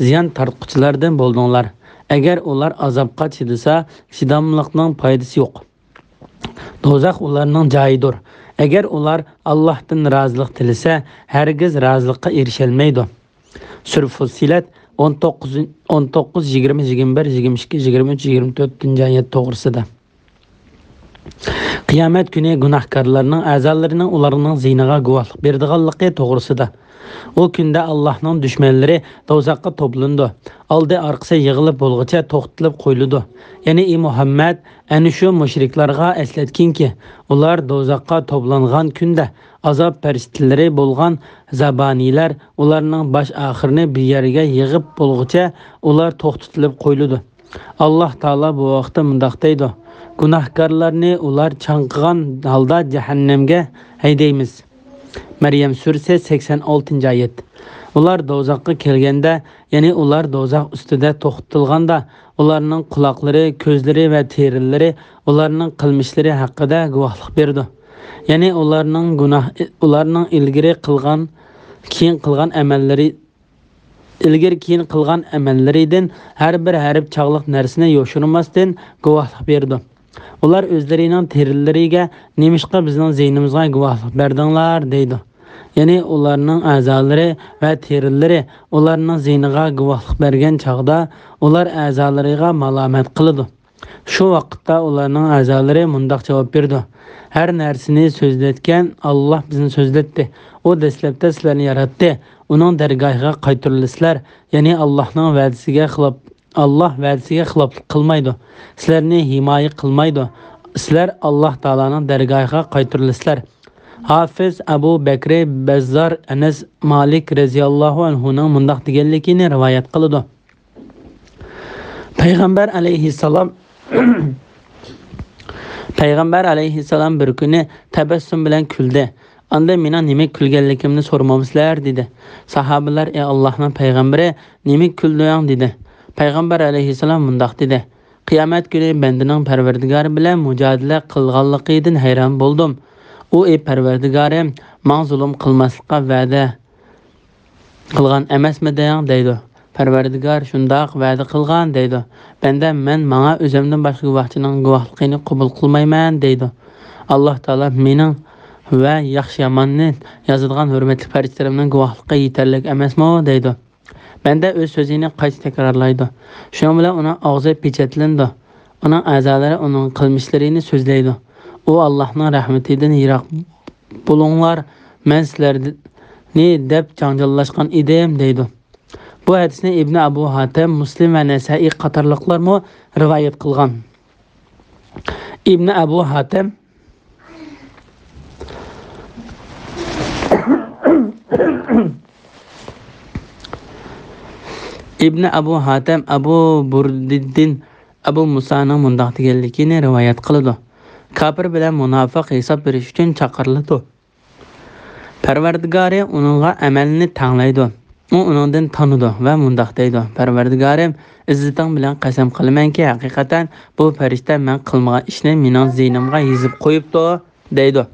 زىيان تارتقۇچىلاردىن بولدۇڭلار. ئەگەر ئۇلار ئازابقا چىدىسا، چىداملىقنىڭ پايدىسى يوق. دوزاخ ئۇلارنىڭ جايىدۇر. ئەگەر ئۇلار ئاللاھتىن رازىلىق تىلىسە، ھەرگىز رازىلىققا ئېرىشەلمەيدۇ. سۈرە فۇسسىلەت ئون توققۇز، ئون توققۇز، يىگىرمە، يىگىرمە بىر، يىگىرمە ئىككى، يىگىرمە ئۈچ، يىگىرمە تۆتىنچى ئايەت توغرىسىدا. قىيامەت كۈنى گۇناھكارلارنىڭ ئەزالىرىنىڭ ئۇلارنىڭ زىيىنىغا گۇۋاھلىق بېرىدىغانلىقى توغرىسىدا. ئۇ كۈندە ئاللاھنىڭ دۈشمەنلىرى دوزاخقا توپلىنىدۇ. ئالدى ئارقىسى يىغىلىپ بولغۇچە توختىتىلىپ قويۇلىدۇ. يەنى، ئى مۇھەممەد، ئەنە شۇ مۇشرىكلارغا ئەسلەتكىنكى، ئۇلار دوزاخقا توپلانغان كۈندە ئازاب پەرىشتىلىرى بولغان زابانىيلار ئۇلارنىڭ باش ئاخىرىنى بىر يەرگە يىغىپ بولغۇچە ئۇلار توختىتىلىپ قويۇلىدۇ. ئاللاھ تائالا بۇ ۋاقىتتا مۇنداق دەيدۇ: گۇناھكارلارنى ئۇلار چاڭقىغان ھالدا جەھەننەمگە ھەيدەيمىز. مەريەم سۈرىسى، سەكسەن ئالتىنچى ئايەت. ئۇلار دوزاخقا كەلگەندە، يەنى ئۇلار دوزاخ ئۈستىدە توختىتىلغاندا، ئۇلارنىڭ قۇلاقلىرى، كۆزلىرى ۋە تېرىلىرى ئۇلارنىڭ قىلمىشلىرى ھەققىدە گۇۋاھلىق بېرىدۇ. يەنى ئۇلارنىڭ گۇناھ، ئۇلارنىڭ ئىلگىرى قىلغان، كېيىن قىلغان ئەمەللىرى، ئىلگىرى كېيىن قىلغان ئەمەللىرىدىن ھەر بىر ھەرپ چاغلىق نەرسىنى يوشۇرماستىن گۇۋاھلىق بېرىدۇ. ئۇلار ئۆزلىرىنىڭ تېرىلىرىگە، نېمىشقا بىزنىڭ زىيىنىمىزغا گۇۋاھلىق بەردىڭلار؟ دەيدۇ. يەنى ئۇلارنىڭ ئەزالىرى ۋە تېرىلىرى ئۇلارنىڭ زىيىنىغا گۇۋاھلىق بەرگەن چاغدا، ئۇلار ئەزالىرىغا مالامەت قىلىدۇ. شۇ ۋاقىتتا ئۇلارنىڭ ئەزالىرى مۇنداق جاۋاب بېرىدۇ: ھەر نەرسىنى سۆزلەتكەن ئاللاھ بىزنى سۆزلەتتى. ئۇ دەسلەپتە سىلەرنى ياراتتى. ئۇنىڭ دەرگاھىغا قايتۇرۇلىسىلەر. يەنى ئاللاھنىڭ ۋەدىسىگە خىلاپ، ئاللاھ ۋەدىسىگە خىلاپلىق قىلمايدۇ. سىلەرنى ھىمايە قىلمايدۇ. سىلەر ئاللاھ تائالانىڭ دەرگاھىغا قايتۇرۇلىسىلەر. ھافىز ئەبۇ بەكرى بەززار ئەنەس مالىك رەزىياللاھۇ ئەنھۇنىڭ مۇنداق دېگەنلىكىنى رىۋايەت قىلىدۇ. پەيغەمبەر ئەلەيھىسسالام، پەيغەمبەر ئەلەيھىسسالام بىر كۈنى تەبەسسۇم بىلەن كۈلدى. ئاندىن مېنىڭ نېمىگە كۈلگەنلىكىمنى سورىمامسىلەر؟ دېدى. ساھابىلەر: ئى ئاللاھنىڭ پەيغەمبىرى، نېمىگە كۈلدۈڭ؟ دېدى. پەيغەمبەر ئەلەيھىسسالام مۇنداق دېدى: قىيامەت كۈنى بەندىنىڭ پەرۋەردىگارى بىلەن مۇجادىلە قىلغانلىقىدىن ھەيران بولدۇم. ئۇ: ئى پەرۋەردىگارىم، ماڭا زۇلۇم قىلماسلىققا ۋەدە قىلغان ئەمەسمىدىڭ؟ دەيدۇ. پەرۋەردىگار: شۇنداق، ۋەدە قىلغان، دەيدۇ. بەندە: مەن ماڭا ئۆزۈمدىن باشقا گۇۋاھچىنىڭ گۇۋاھلىقىنى قوبۇل قىلمايمەن، دەيدۇ. ئاللاھ تائالا مېنىڭ ۋە ياخشى-ياماننى يازىدىغان ھۆرمەتلىك پەرىشتىلىرىمنىڭ گۇۋاھلىقى يېتەرلىك ئەمەسمۇ؟ دەيدۇ. بەندە ئۆز سۆزىنى قايتا تەكرارلايدۇ. شۇنىڭ بىلەن ئۇنىڭ ئاغزى پېچەتلىنىدۇ. ئۇنىڭ ئەزالىرى ئۇنىڭ قىلمىشلىرىنى سۆزلەيدۇ. ئۇ: ئاللاھنىڭ رەھمىتىدىن يىراق بولۇڭلار، مەن سىلەرنى دەپ جاڭجاللاشقان ئىدىم، دەيدۇ. بۇ ھەدىسنى ئىبنى ئەبۇ ھاتەم، مۇسلىم ۋە نەسەئىي قاتارلىقلارمۇ رىۋايەت قىلغان. ئىبنى ئەبۇ ھاتەم، ئىبنى ئەبۇ ھاتەم ئەبۇ بۇردىدىن ئەبۇ مۇسانىڭ مۇنداق دېگەنلىكىنى رىۋايەت قىلىدۇ: كاپىر بىلەن مۇناپىق ھېساب بېرىش ئۈچۈن چاقىرىلىدۇ. پەرۋەردىگارى ئۇنىڭغا ئەمەلنى تەڭلەيدۇ. ئۇ ئۇنىڭدىن تانىدۇ ۋە مۇنداق دەيدۇ: پەرۋەردىگارىم، ئىززىتىڭ بىلەن قەسەم قىلىمەنكى، ھەقىقەتەن بۇ پەرىشتە مەن قىلمىغان ئىشنى مېنىڭ زېيىنىمغا يېزىپ قويۇپتۇ، دەيدۇ.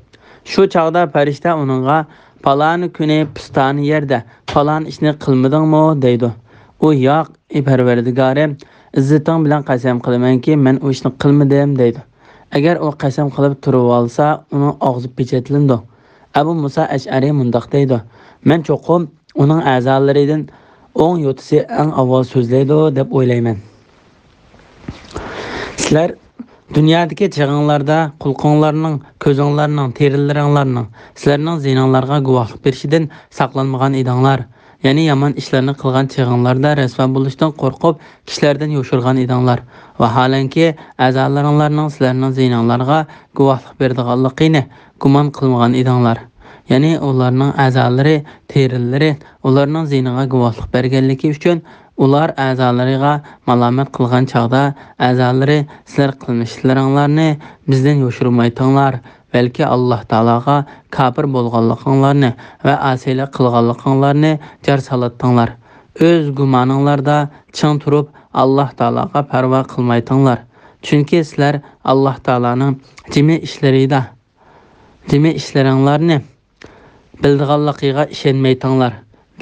شۇ چاغدا پەرىشتە ئۇنىڭغا: پالان كۈنى پىستانە يەردە پالان ئىشنى قىلمىدىڭمۇ؟ دەيدۇ. ئۇ: ياق، ئى پەرۋەردىگارىم، ئىززىتىڭ بىلەن قەسەم قىلىمەنكى، مەن ئۇ ئىشنى قىلمىدىم، دەيدۇ. ئەگەر ئۇ قەسەم قىلىپ تۇرۇۋالسا، ئۇنىڭ ئاغزى پېچەتلىنىدۇ. ئەبۇ مۇسا ئەشئەرى مۇنداق دەيدۇ: مەن چوقۇم ئۇنىڭ ئەزالىرىدىن ئوڭ يوتىسى ئەڭ ئاۋۋال سۆزلەيدۇ دەپ ئويلايمەن. سىلەر دۇنيادىكى چېغىڭلاردا قۇلىقىڭلارنىڭ، كۆزۈڭلارنىڭ، تېرىلىرىڭلارنىڭ سىلەرنىڭ زىيىنىڭلارغا گۇۋاھلىق بېرىشىدىن ساقلانمىغان ئىدىڭلار. يەنى يامان ئىشلارنى قىلغان چېغىڭلاردا رەسۋا بولۇشتىن قورقۇپ، كىشىلەردىن يوشۇرغان ئىدىڭلار. ۋاھالەنكى، ئەزالىرىڭلارنىڭ سىلەرنىڭ زىيىنىڭلارغا گۇۋاھلىق بېرىدىغانلىقىنى گۇمان قىلمىغان ئىدىڭلار. يەنى ئۇلارنىڭ ئەزالىرى، تېرىلىرى ئۇلارنىڭ زىيىنىغا گۇۋاھلىق بەرگەنلىكى ئۈچۈن، ئۇلار ئەزالىرىغا مالامەت قىلغان چاغدا، ئەزالىرى: سىلەر قىلمىشلىرىڭلارنى بىزدىن يوشۇرمايتىڭلار، بەلكى ئاللاھ تائالاغا كاپىر بولغانلىقىڭلارنى ۋە ئاسىيلىق قىلغانلىقىڭلارنى جار سالاتتىڭلار. ئۆز گۇمانىڭلاردا چىڭ تۇرۇپ، ئاللاھ تائالاغا پەرۋا قىلمايتىڭلار. چۈنكى سىلەر ئاللاھ تائالانىڭ جىمى ئىشلىرىدا، جىمى ئىشلىرىڭلارنى بىلىدىغانلىقىغا ئىشەنمەيتىڭلار،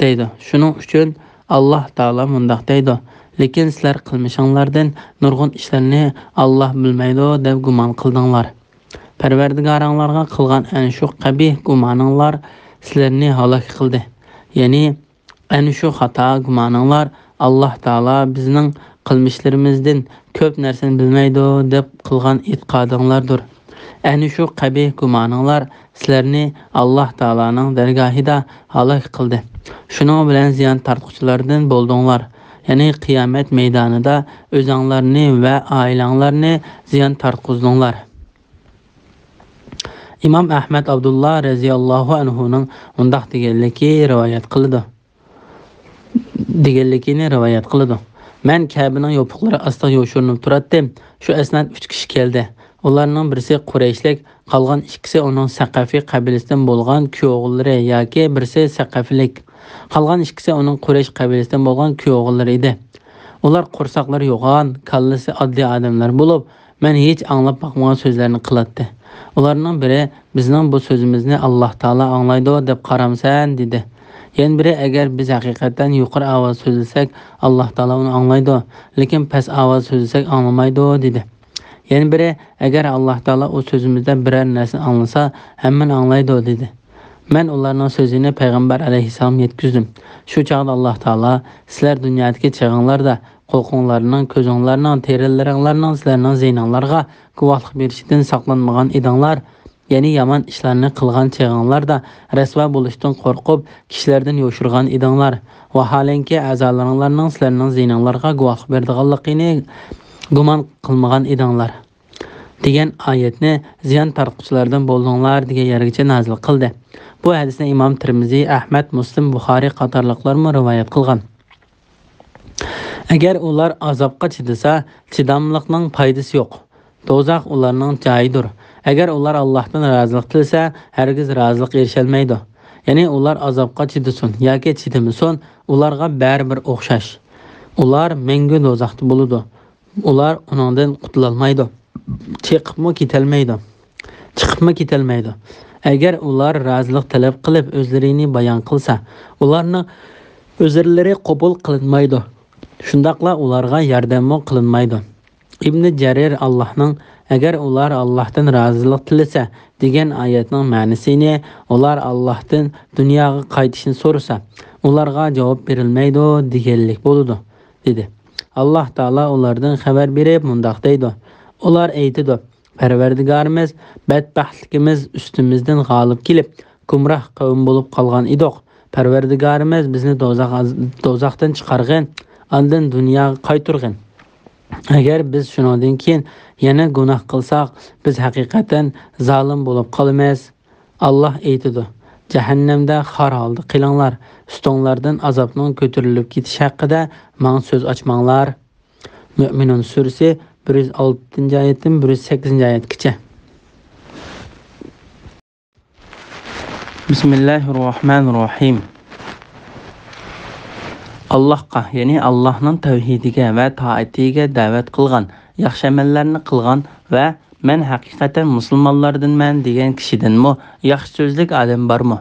دەيدۇ. شۇنىڭ ئۈچۈن ئاللاھ تائالا مۇنداق دەيدۇ: لېكىن سىلەر قىلمىشىڭلاردىن نۇرغۇن ئىشلارنى ئاللاھ بىلمەيدۇ دەپ گۇمان قىلدىڭلار. پەرۋەردىگارىڭلارغا قىلغان ئەنە شۇ قەبىھ گۇمانىڭلار سىلەرنى ھالاك قىلدى. يەنى ئەنە شۇ خاتا گۇمانىڭلار، ئاللاھ تائالا بىزنىڭ قىلمىشلىرىمىزدىن كۆپ نەرسىنى بىلمەيدۇ دەپ قىلغان ئېتىقادىڭلاردۇر. ئەنە شۇ قەبىھ گۇمانىڭلار سىلەرنى ئاللاھ تائالانىڭ دەرگاھىدا ھالاك قىلدى. شۇنىڭ بىلەن زىيان تارتقۇچىلاردىن بولدۇڭلار. يەنى قىيامەت مەيدانىدا ئۆزەڭلارنى ۋە ئائىلەڭلارنى زىيان تارتقۇزدۇڭلار. ئىمام ئەھمەد ئابدۇللا رەزىياللاھۇ ئەنھۇنىڭ مۇنداق دېگەنلىكى رىۋايەت قىلىدۇ، دېگەنلىكىنى رىۋايەت قىلىدۇ: مەن كەبىنىڭ يوپۇقلىرى ئاستىغا يوشۇرۇنۇپ تۇراتتىم. شۇ ئەسنادا ئۈچ كىشى كەلدى. ئۇلارنىڭ بىرسى قۇرەيشلىك، قالغان ئىككىسى ئۇنىڭ سەقەفى قەبىلىسىدىن بولغان كۈيئوغۇللىرى ياكى بىرسى سەقەفلىك، قالغان ئىككىسى ئۇنىڭ قۇرەيش قەبىلىسىدىن بولغان كۈيئوغۇللىرى ئىدى. ئۇلار قورساقلىرى يوغان، كاللىسى ئاددىي ئادەملەر بولۇپ، مەن ھېچ ئاڭلاپ باقمىغان سۆزلەرنى قىلاتتى. ئۇلارنىڭ بىرى: بىزنىڭ بۇ سۆزىمىزنى ئاللاھ تائالا ئاڭلايدۇ دەپ قارامسەن؟ دېدى. يەنە بىرى: ئەگەر بىز ھەقىقەتەن يۇقىرى ئاۋاز سۆزلىسەك، ئاللاھ تائالا ئۇنى ئاڭلايدۇ، لېكىن پەس ئاۋاز سۆزلىسەك ئاڭلىمايدۇ، دېدى. يەنە بىرى: ئەگەر ئاللاھ تائالا ئۇ سۆزىمىزدە بىرەر نەرسىنى ئاڭلىسا، ھەممىنى ئاڭلايدۇ، دېدى. مەن ئۇلارنىڭ سۆزىنى پەيغەمبەر ئەلەيھىسسالامغا يەتكۈزدۈم. شۇ چاغدا ئاللاھ تائالا: سىلەر دۇنيادىكى چېغىڭلاردا قۇلىقىڭلارنىڭ، كۆزۈڭلارنىڭ، تېرىلىرىڭلارنىڭ سىلەرنىڭ زىيىنىڭلارغا گۇۋاھلىق بېرىشىدىن ساقلانمىغان ئىدىڭلار. يەنى يامان ئىشلارنى قىلغان چېغىڭلاردا رەسۋا بولۇشتىن قورقۇپ، كىشىلەردىن يوشۇرغان ئىدىڭلار. ۋاھالەنكى، ئەزالىرىڭلارنىڭ سىلەرنىڭ زىيىنىڭلارغا گۇۋاھلىق بېرىدىغانلىقىنى گۇمان قىلمىغان ئىدىڭلار، دېگەن ئايەتنى زىيان تارتقۇچىلاردىن بولدۇڭلار دېگەن يەرگىچە نازىل قىلدى. بۇ ھەدىسنى ئىمام تىرمىزى، ئەھمەد، مۇسلىم، بۇخارىي قاتارلىقلارمۇ رىۋايەت قىلغان. ئەگەر ئۇلار ئازابقا چىدىسا، چىداملىقنىڭ پايدىسى يوق. دوزاخ ئۇلارنىڭ جايىدۇر. ئەگەر ئۇلار ئاللاھتىن رازىلىق تىلىسە، ھەرگىز رازىلىققا ئېرىشەلمەيدۇ. يەنى ئۇلار ئازابقا چىدىسۇن ياكى چىدىمىسۇن، ئۇلارغا بەرىبىر ئوخشاش. ئۇلار مەڭگۈ دوزاختا بولىدۇ. ئۇلار ئۇنىڭدىن قۇتۇلالمايدۇ. چىقىپمۇ كېتەلمەيدۇ. چىقىپمۇ كېتەلمەيدۇ. ئەگەر ئۇلار رازىلىق تەلەپ قىلىپ، ئۆزلىرىنى بايان قىلسا، ئۇلارنىڭ ئۆزرىلىرى قوبۇل قىلىنمايدۇ. شۇنداقلا ئۇلارغا ياردەممۇ قىلىنمايدۇ. ئىبنى جەرىر ئاللاھنىڭ «ئەگەر ئۇلار ئاللاھتىن رازىلىق تىلىسە» دېگەن ئايەتنىڭ مەنىسىنى «ئۇلار ئاللاھتىن دۇنياغا قايتىشنى سورىسا، ئۇلارغا جاۋاب بېرىلمەيدۇ» دېگەنلىك بولىدۇ، دېدى. ئاللاھ تائالا ئۇلاردىن خەۋەر بېرىپ مۇنداق دەيدۇ، ئۇلار ئېيتىدۇ، پەرۋەردىگارىمىز، بەتبەختلىكىمىز ئۈستىمىزدىن غالىب كېلىپ، گۇمراھ قەۋم بولۇپ قالغان ئىدۇق. پەرۋەردىگارىمىز بىزنى دوزاخ، دوزاختىن چىقارغىن، ئاندىن دۇنياغا قايتۇرغىن. ئەگەر بىز شۇنىڭدىن كېيىن يەنە گۇناھ قىلساق، بىز ھەقىقەتەن زالىم بولۇپ قالىمىز. ئاللاھ ئېيتىدۇ، جەھەننەمدە خار ھالدا قېلىڭلار، ئۈستۈڭلاردىن ئازابنىڭ كۆتۈرۈلۈپ كېتىشى ھەققىدە ماڭا سۆز ئاچماڭلار. مۆمىنۇن سۈرىسى بىر يۈز ئالتىنچى ئايەتتىن بىر يۈز سەككىزىنچى ئايەتكىچە. بىسمىللاھىر راھمانىر راھىم. ئاللاھقا، يەنى ئاللاھنىڭ تەۋھىدىگە ۋە تائىتىگە دەۋەت قىلغان، ياخشى ئەمەللەرنى قىلغان ۋە «مەن ھەقىقەتەن مۇسۇلمانلاردىنمەن» دېگەن كىشىدىنمۇ ياخشى سۆزلۈك ئادەم بارمۇ؟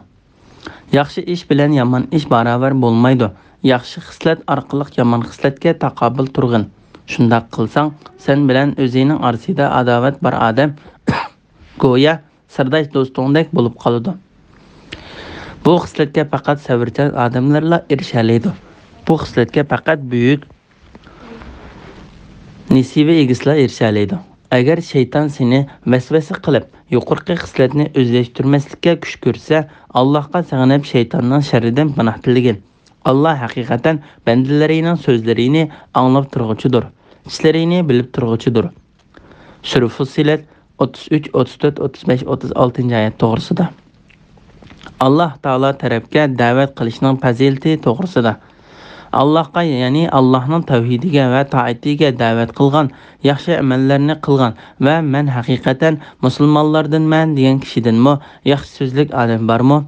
ياخشى ئىش بىلەن يامان ئىش باراۋەر بولمايدۇ. ياخشى خىسلەت ئارقىلىق يامان خىسلەتكە تاقابىل تۇرغىن. شۇنداق قىلساڭ، سەن بىلەن ئۆزىنىڭ ئارىسىدا ئاداۋەت بار ئادەم گويا سىرداش دوستۇڭدەك بولۇپ قالىدۇ. بۇ خىسلەتكە پەقەت سەۋرچان ئادەملەرلا ئېرىشەلەيدۇ. بۇ خىسلەتكە پەقەت بۈيۈك نېسىۋە ئىگىسىلا ئېرىشەلەيدۇ. ئەگەر شەيتان سېنى ۋەسۋەسە قىلىپ، يۇقىرىقى خىسلەتنى ئۆزلەشتۈرمەسلىككە كۈچ كۆرسە، ئاللاھقا سىغىنىپ شەيتاننىڭ شەررىدىن پاناھ تىلىگىن. ئاللاھ ھەقىقەتەن بەندىلىرىنىڭ سۆزلىرىنى ئاڭلاپ تۇرغۇچىدۇر، ئىشلىرىنى بىلىپ تۇرغۇچىدۇر. سۈرە فۇسسىلەت ئوتتۇز ئۈچ، ئوتتۇز تۆت، ئوتتۇز بەش، ئوتتۇز ئالتىنچى ئايەت توغرىسىدا. ئاللاھ تائالا تەرەپكە دەۋەت قىلىشنىڭ پەزىلىتى توغرىسىدا. ئاللاھقا، يەنى ئاللاھنىڭ تەۋھىدىگە ۋە تائىتىگە دەۋەت قىلغان، ياخشى ئەمەللەرنى قىلغان ۋە «مەن ھەقىقەتەن مۇسۇلمانلاردىنمەن» دېگەن كىشىدىنمۇ ياخشى سۆزلۈك ئادەم بارمۇ؟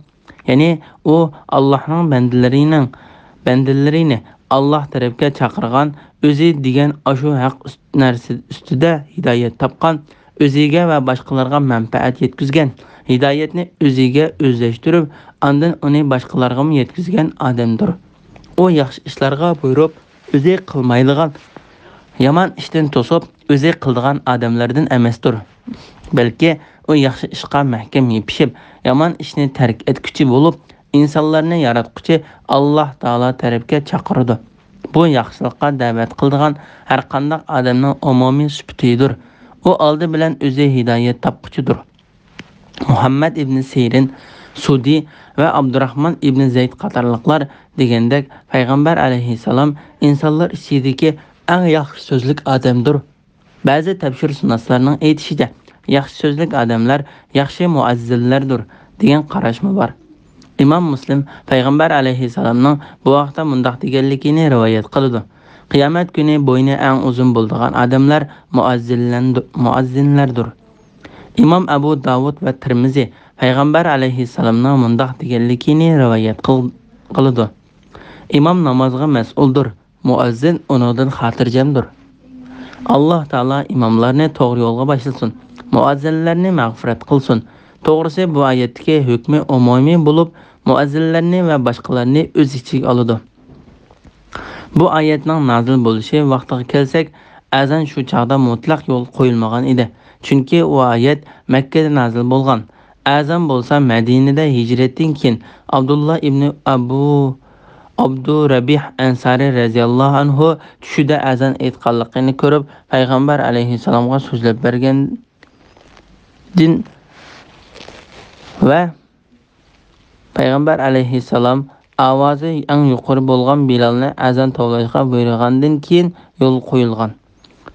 يەنى ئۇ ئاللاھنىڭ بەندىلىرىنىڭ، بەندىلىرىنى ئاللاھ تەرەپكە چاقىرغان، ئۆزى دېگەن ئاشۇ ھەق ئۈست-، نەرسە ئۈستىدە ھىدايەت تاپقان، ئۆزىگە ۋە باشقىلارغا مەنپەئەت يەتكۈزگەن، ھىدايەتنى ئۆزىگە ئۆزلەشتۈرۈپ، ئاندىن ئۇنى باشقىلارغىمۇ يەتكۈزگەن ئادەمدۇر. ئۇ ياخشى ئىشلارغا بۇيرۇپ، ئۆزى قىلمايدىغان، يامان ئىشتىن توسۇپ، ئۆزى قىلىدىغان ئادەملەردىن ئەمەستۇر. بەلكى ئۇ ياخشى ئىشقا مەھكەم يېپىشىپ، يامان ئىشنى تەرك ئەتكۈچى بولۇپ، ئىنسانلارنى ياراتقۇچى ئاللاھ تائالا تەرەپكە چاقىرىدۇ. بۇ ياخشىلىققا دەۋەت قىلىدىغان ھەرقانداق ئادەمنىڭ ئومۇمىي سۈپىتىدۇر. ئۇ ئالدى بىلەن ئۆزى ھىدايەت تاپقۇچىدۇر. مۇھەممەد ئىبنى سىرىن، سۇدى ۋە ئابدۇراخمان ئىبنى زەيد قاتارلىقلار دېگەندەك، پەيغەمبەر ئەلەيھىسسالام ئىنسانلار ئىچىدىكى ئەڭ ياخشى سۆزلۈك ئادەمدۇر. بەزى تەپسىرشۇناسلارنىڭ ئېيتىشىچە، ياخشى سۆزلۈك ئادەملەر ياخشى مۇئەززىنلەردۇر، دېگەن قاراشمۇ بار. ئىمام مۇسلىم پەيغەمبەر ئەلەيھىسسالامنىڭ بۇ ھەقتە مۇنداق دېگەنلىكىنى رىۋايەت قىلىدۇ، قىيامەت كۈنى بوينى ئەڭ ئۇزۇن بولىدىغان ئادەملەر مۇئەززىنلەندۇ-، مۇئەززىنلەردۇر. ئىمام ئەبۇ داۋۇد ۋە تىرمىزى پەيغەمبەر ئەلەيھىسسالامنىڭ مۇنداق دېگەنلىكىنى رىۋايەت قىل-، قىلىدۇ، ئىمام نامازغا مەسئۇلدۇر، مۇئەززىن ئۇنىڭدىن خاتىرجەمدۇر. ئاللاھ تائالا ئىماملارنى توغرا يولغا باشلىسۇن، مۇئەززىنلەرنى مەغپىرەت قىلسۇن. توغرىسى، بۇ ئايەتتىكى ھۆكمى ئومۇمىي بولۇپ، مۇئەززىنلەرنى ۋە باشقىلارنى ئۆز ئىچىگە ئالىدۇ. بۇ ئايەتنىڭ نازىل بولۇشى ۋاقتىغا كەلسەك، ئەزان شۇ چاغدا مۇتلەق يول قويۇلمىغان ئىدى، چۈنكى ئۇ ئايەت مەككىدە نازىل بولغان. ئەزان بولسا مەدىنىدە ھىجرەتتىن كېيىن ئابدۇللا ئىبنى ئەبۇ ئابدۇرەبىھ ئەنسارى رەزىياللاھۇ ئەنھۇ چۈشىدە ئەزان ئېيتقانلىقىنى كۆرۈپ، پەيغەمبەر ئەلەيھىسسالامغا سۆزلەپ بەرگەندىن ۋە پەيغەمبەر ئەلەيھىسسالام ئاۋازى ئەڭ يۇقىرى بولغان بىلالنى ئەزان توۋلاشقا بۇيرۇغاندىن كېيىن يولغا قويۇلغان.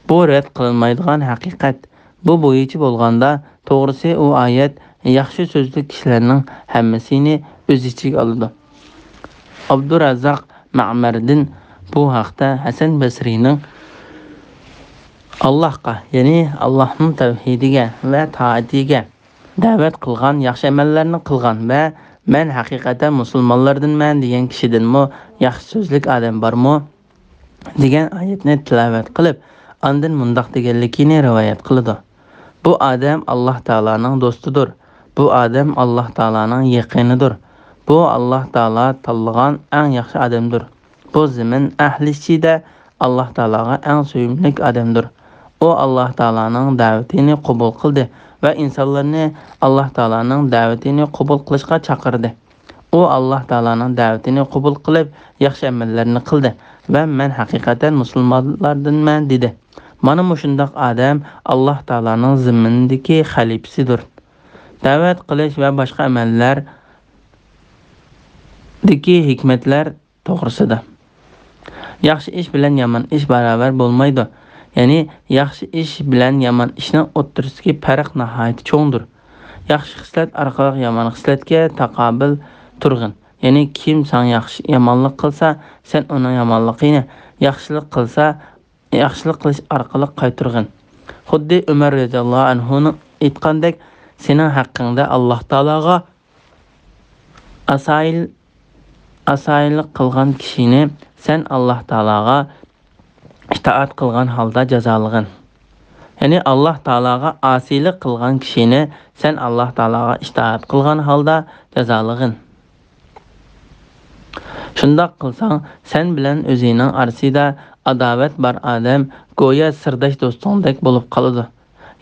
بۇ رەت قىلىنمايدىغان ھەقىقەت. بۇ بويىچە بولغاندا، توغرىسى، ئۇ ئايەت ياخشى سۆزلۈك كىشىلەرنىڭ ھەممىسىنى ئۆز ئىچىگە ئالىدۇ. ئابدۇراززاق مەمەردىن بۇ ھەقتە ھەسەن بەسرىنىڭ، ئاللاھقا، يەنى ئاللاھنىڭ تەۋھىدىگە ۋە تائىتىگە دەۋەت قىلغان، ياخشى ئەمەللەرنى قىلغان ۋە «مەن ھەقىقەتەن مۇسۇلمانلاردىنمەن» دېگەن كىشىدىنمۇ ياخشى سۆزلۈك ئادەم بارمۇ؟ دېگەن ئايەتنى تىلاۋەت قىلىپ، ئاندىن مۇنداق دېگەنلىكىنى رىۋايەت قىلىدۇ: بۇ ئادەم ئاللاھ تائالانىڭ دوستىدۇر. بۇ ئادەم ئاللاھ تائالانىڭ يېقىنىدۇر. بۇ ئاللاھ تائالا تاللىغان ئەڭ ياخشى ئادەمدۇر. بۇ زېمىن ئەھلى ئىچىدە ئاللاھ تائالاغا ئەڭ سۆيۈملۈك ئادەمدۇر. ئۇ ئاللاھ تائالانىڭ دەۋىتىنى قوبۇل قىلدى ۋە ئىنسانلارنى ئاللاھ تائالانىڭ دەۋىتىنى قوبۇل قىلىشقا چاقىردى. ئۇ ئاللاھ تائالانىڭ دەۋىتىنى قوبۇل قىلىپ، ياخشى ئەمەللەرنى قىلدى ۋە «مەن ھەقىقەتەن مۇسۇلمانلاردىنمەن» دېدى. مانا مۇشۇنداق ئادەم ئاللاھ تائالانىڭ زېمىندىكى خەلىپىسىدۇر. دەۋەت قىلىش ۋە باشقا ئەمەللەردىكى ھېكمەتلەر توغرىسىدا. ياخشى ئىش بىلەن يامان ئىش باراۋەر بولمايدۇ. يەنى ياخشى ئىش بىلەن يامان ئىشنىڭ ئوتتۇرىسىدىكى پەرق ناھايىتى چوڭدۇر. ياخشى خىسلەت ئارقىلىق يامان خىسلەتكە تاقابىل تۇرغىن. يەنى كىم ساڭا ياخشى، يامانلىق قىلسا، سەن ئۇنىڭ يامانلىقىنى ياخشىلىق قىلسا، ياخشىلىق قىلىش ئارقىلىق قايتۇرغىن. خۇددى ئۆمەر رەزىياللاھۇ ئەنھۇنىڭ ئېيتقاندەك، سېنىڭ ھەققىڭدە ئاللاھ تائالاغا ئاسايىل-، ئاسايىللىق قىلغان كىشىنى سەن ئاللاھ تائالاغا ئىتائەت قىلغان ھالدا جازالىغىن. يەنى ئاللاھ تائالاغا ئاسىيلىق قىلغان كىشىنى سەن ئاللاھ تائالاغا ئىتائەت قىلغان ھالدا جازالىغىن. شۇنداق قىلساڭ، سەن بىلەن ئۆزىنىڭ ئارىسىدا ئاداۋەت بار ئادەم گويا سىرداش دوستۇڭدەك بولۇپ قالىدۇ.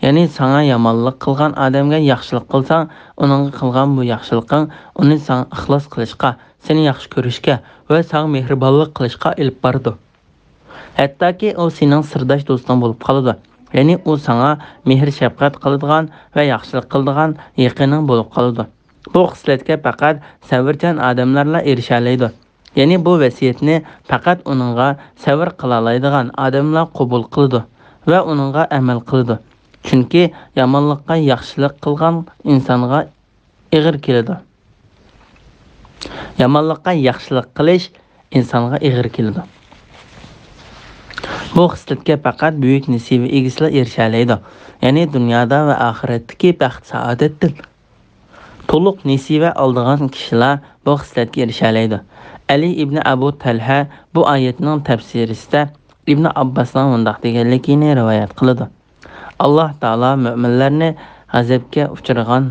يەنى ساڭا يامانلىق قىلغان ئادەمگە ياخشىلىق قىلساڭ، ئۇنىڭغا قىلغان بۇ ياخشىلىقىڭ ئۇنى ساڭا ئىخلاس قىلىشقا، سېنى ياخشى كۆرۈشكە ۋە ساڭا مېھرىبانلىق قىلىشقا ئېلىپ بارىدۇ. ھەتتاكى ئۇ سېنىڭ سىرداش دوستۇڭ بولۇپ قالىدۇ. يەنى ئۇ ساڭا مېھىر-شەپقەت قىلىدىغان ۋە ياخشىلىق قىلىدىغان يېقىنىڭ بولۇپ قالىدۇ. بۇ خىسلەتكە پەقەت سەۋرچان ئادەملەرلا ئېرىشەلەيدۇ. يەنى بۇ ۋەسىيەتنى پەقەت ئۇنىڭغا سەۋر قىلالايدىغان ئادەملا قوبۇل قىلىدۇ ۋە ئۇنىڭغا ئەمەل قىلىدۇ. چۈنكى يامانلىققا ياخشىلىق قىلغان ئىنسانغا ئېغىر كېلىدۇ. يامانلىققا ياخشىلىق قىلىش ئىنسانغا ئېغىر كېلىدۇ. بۇ خىسلەتكە پەقەت بۈيۈك نېسىۋە ئىگىسىلا ئېرىشەلەيدۇ. يەنى دۇنيادا ۋە ئاخىرەتتىكى بەخت-سائادەتتىن تولۇق نېسىۋە ئالىدىغان كىشىلا بۇ خىسلەتكە ئېرىشەلەيدۇ. ئەلى ئىبنى ئەبۇ تەلھە بۇ ئايەتنىڭ تەپسىرىسىدە ئىبنى ئابباسنىڭ مۇنداق دېگەنلىكىنى رىۋايەت قىلىدۇ: ئاللاھ تائالا مۆمىنلەرنى غەزەپكە ئۇچرىغان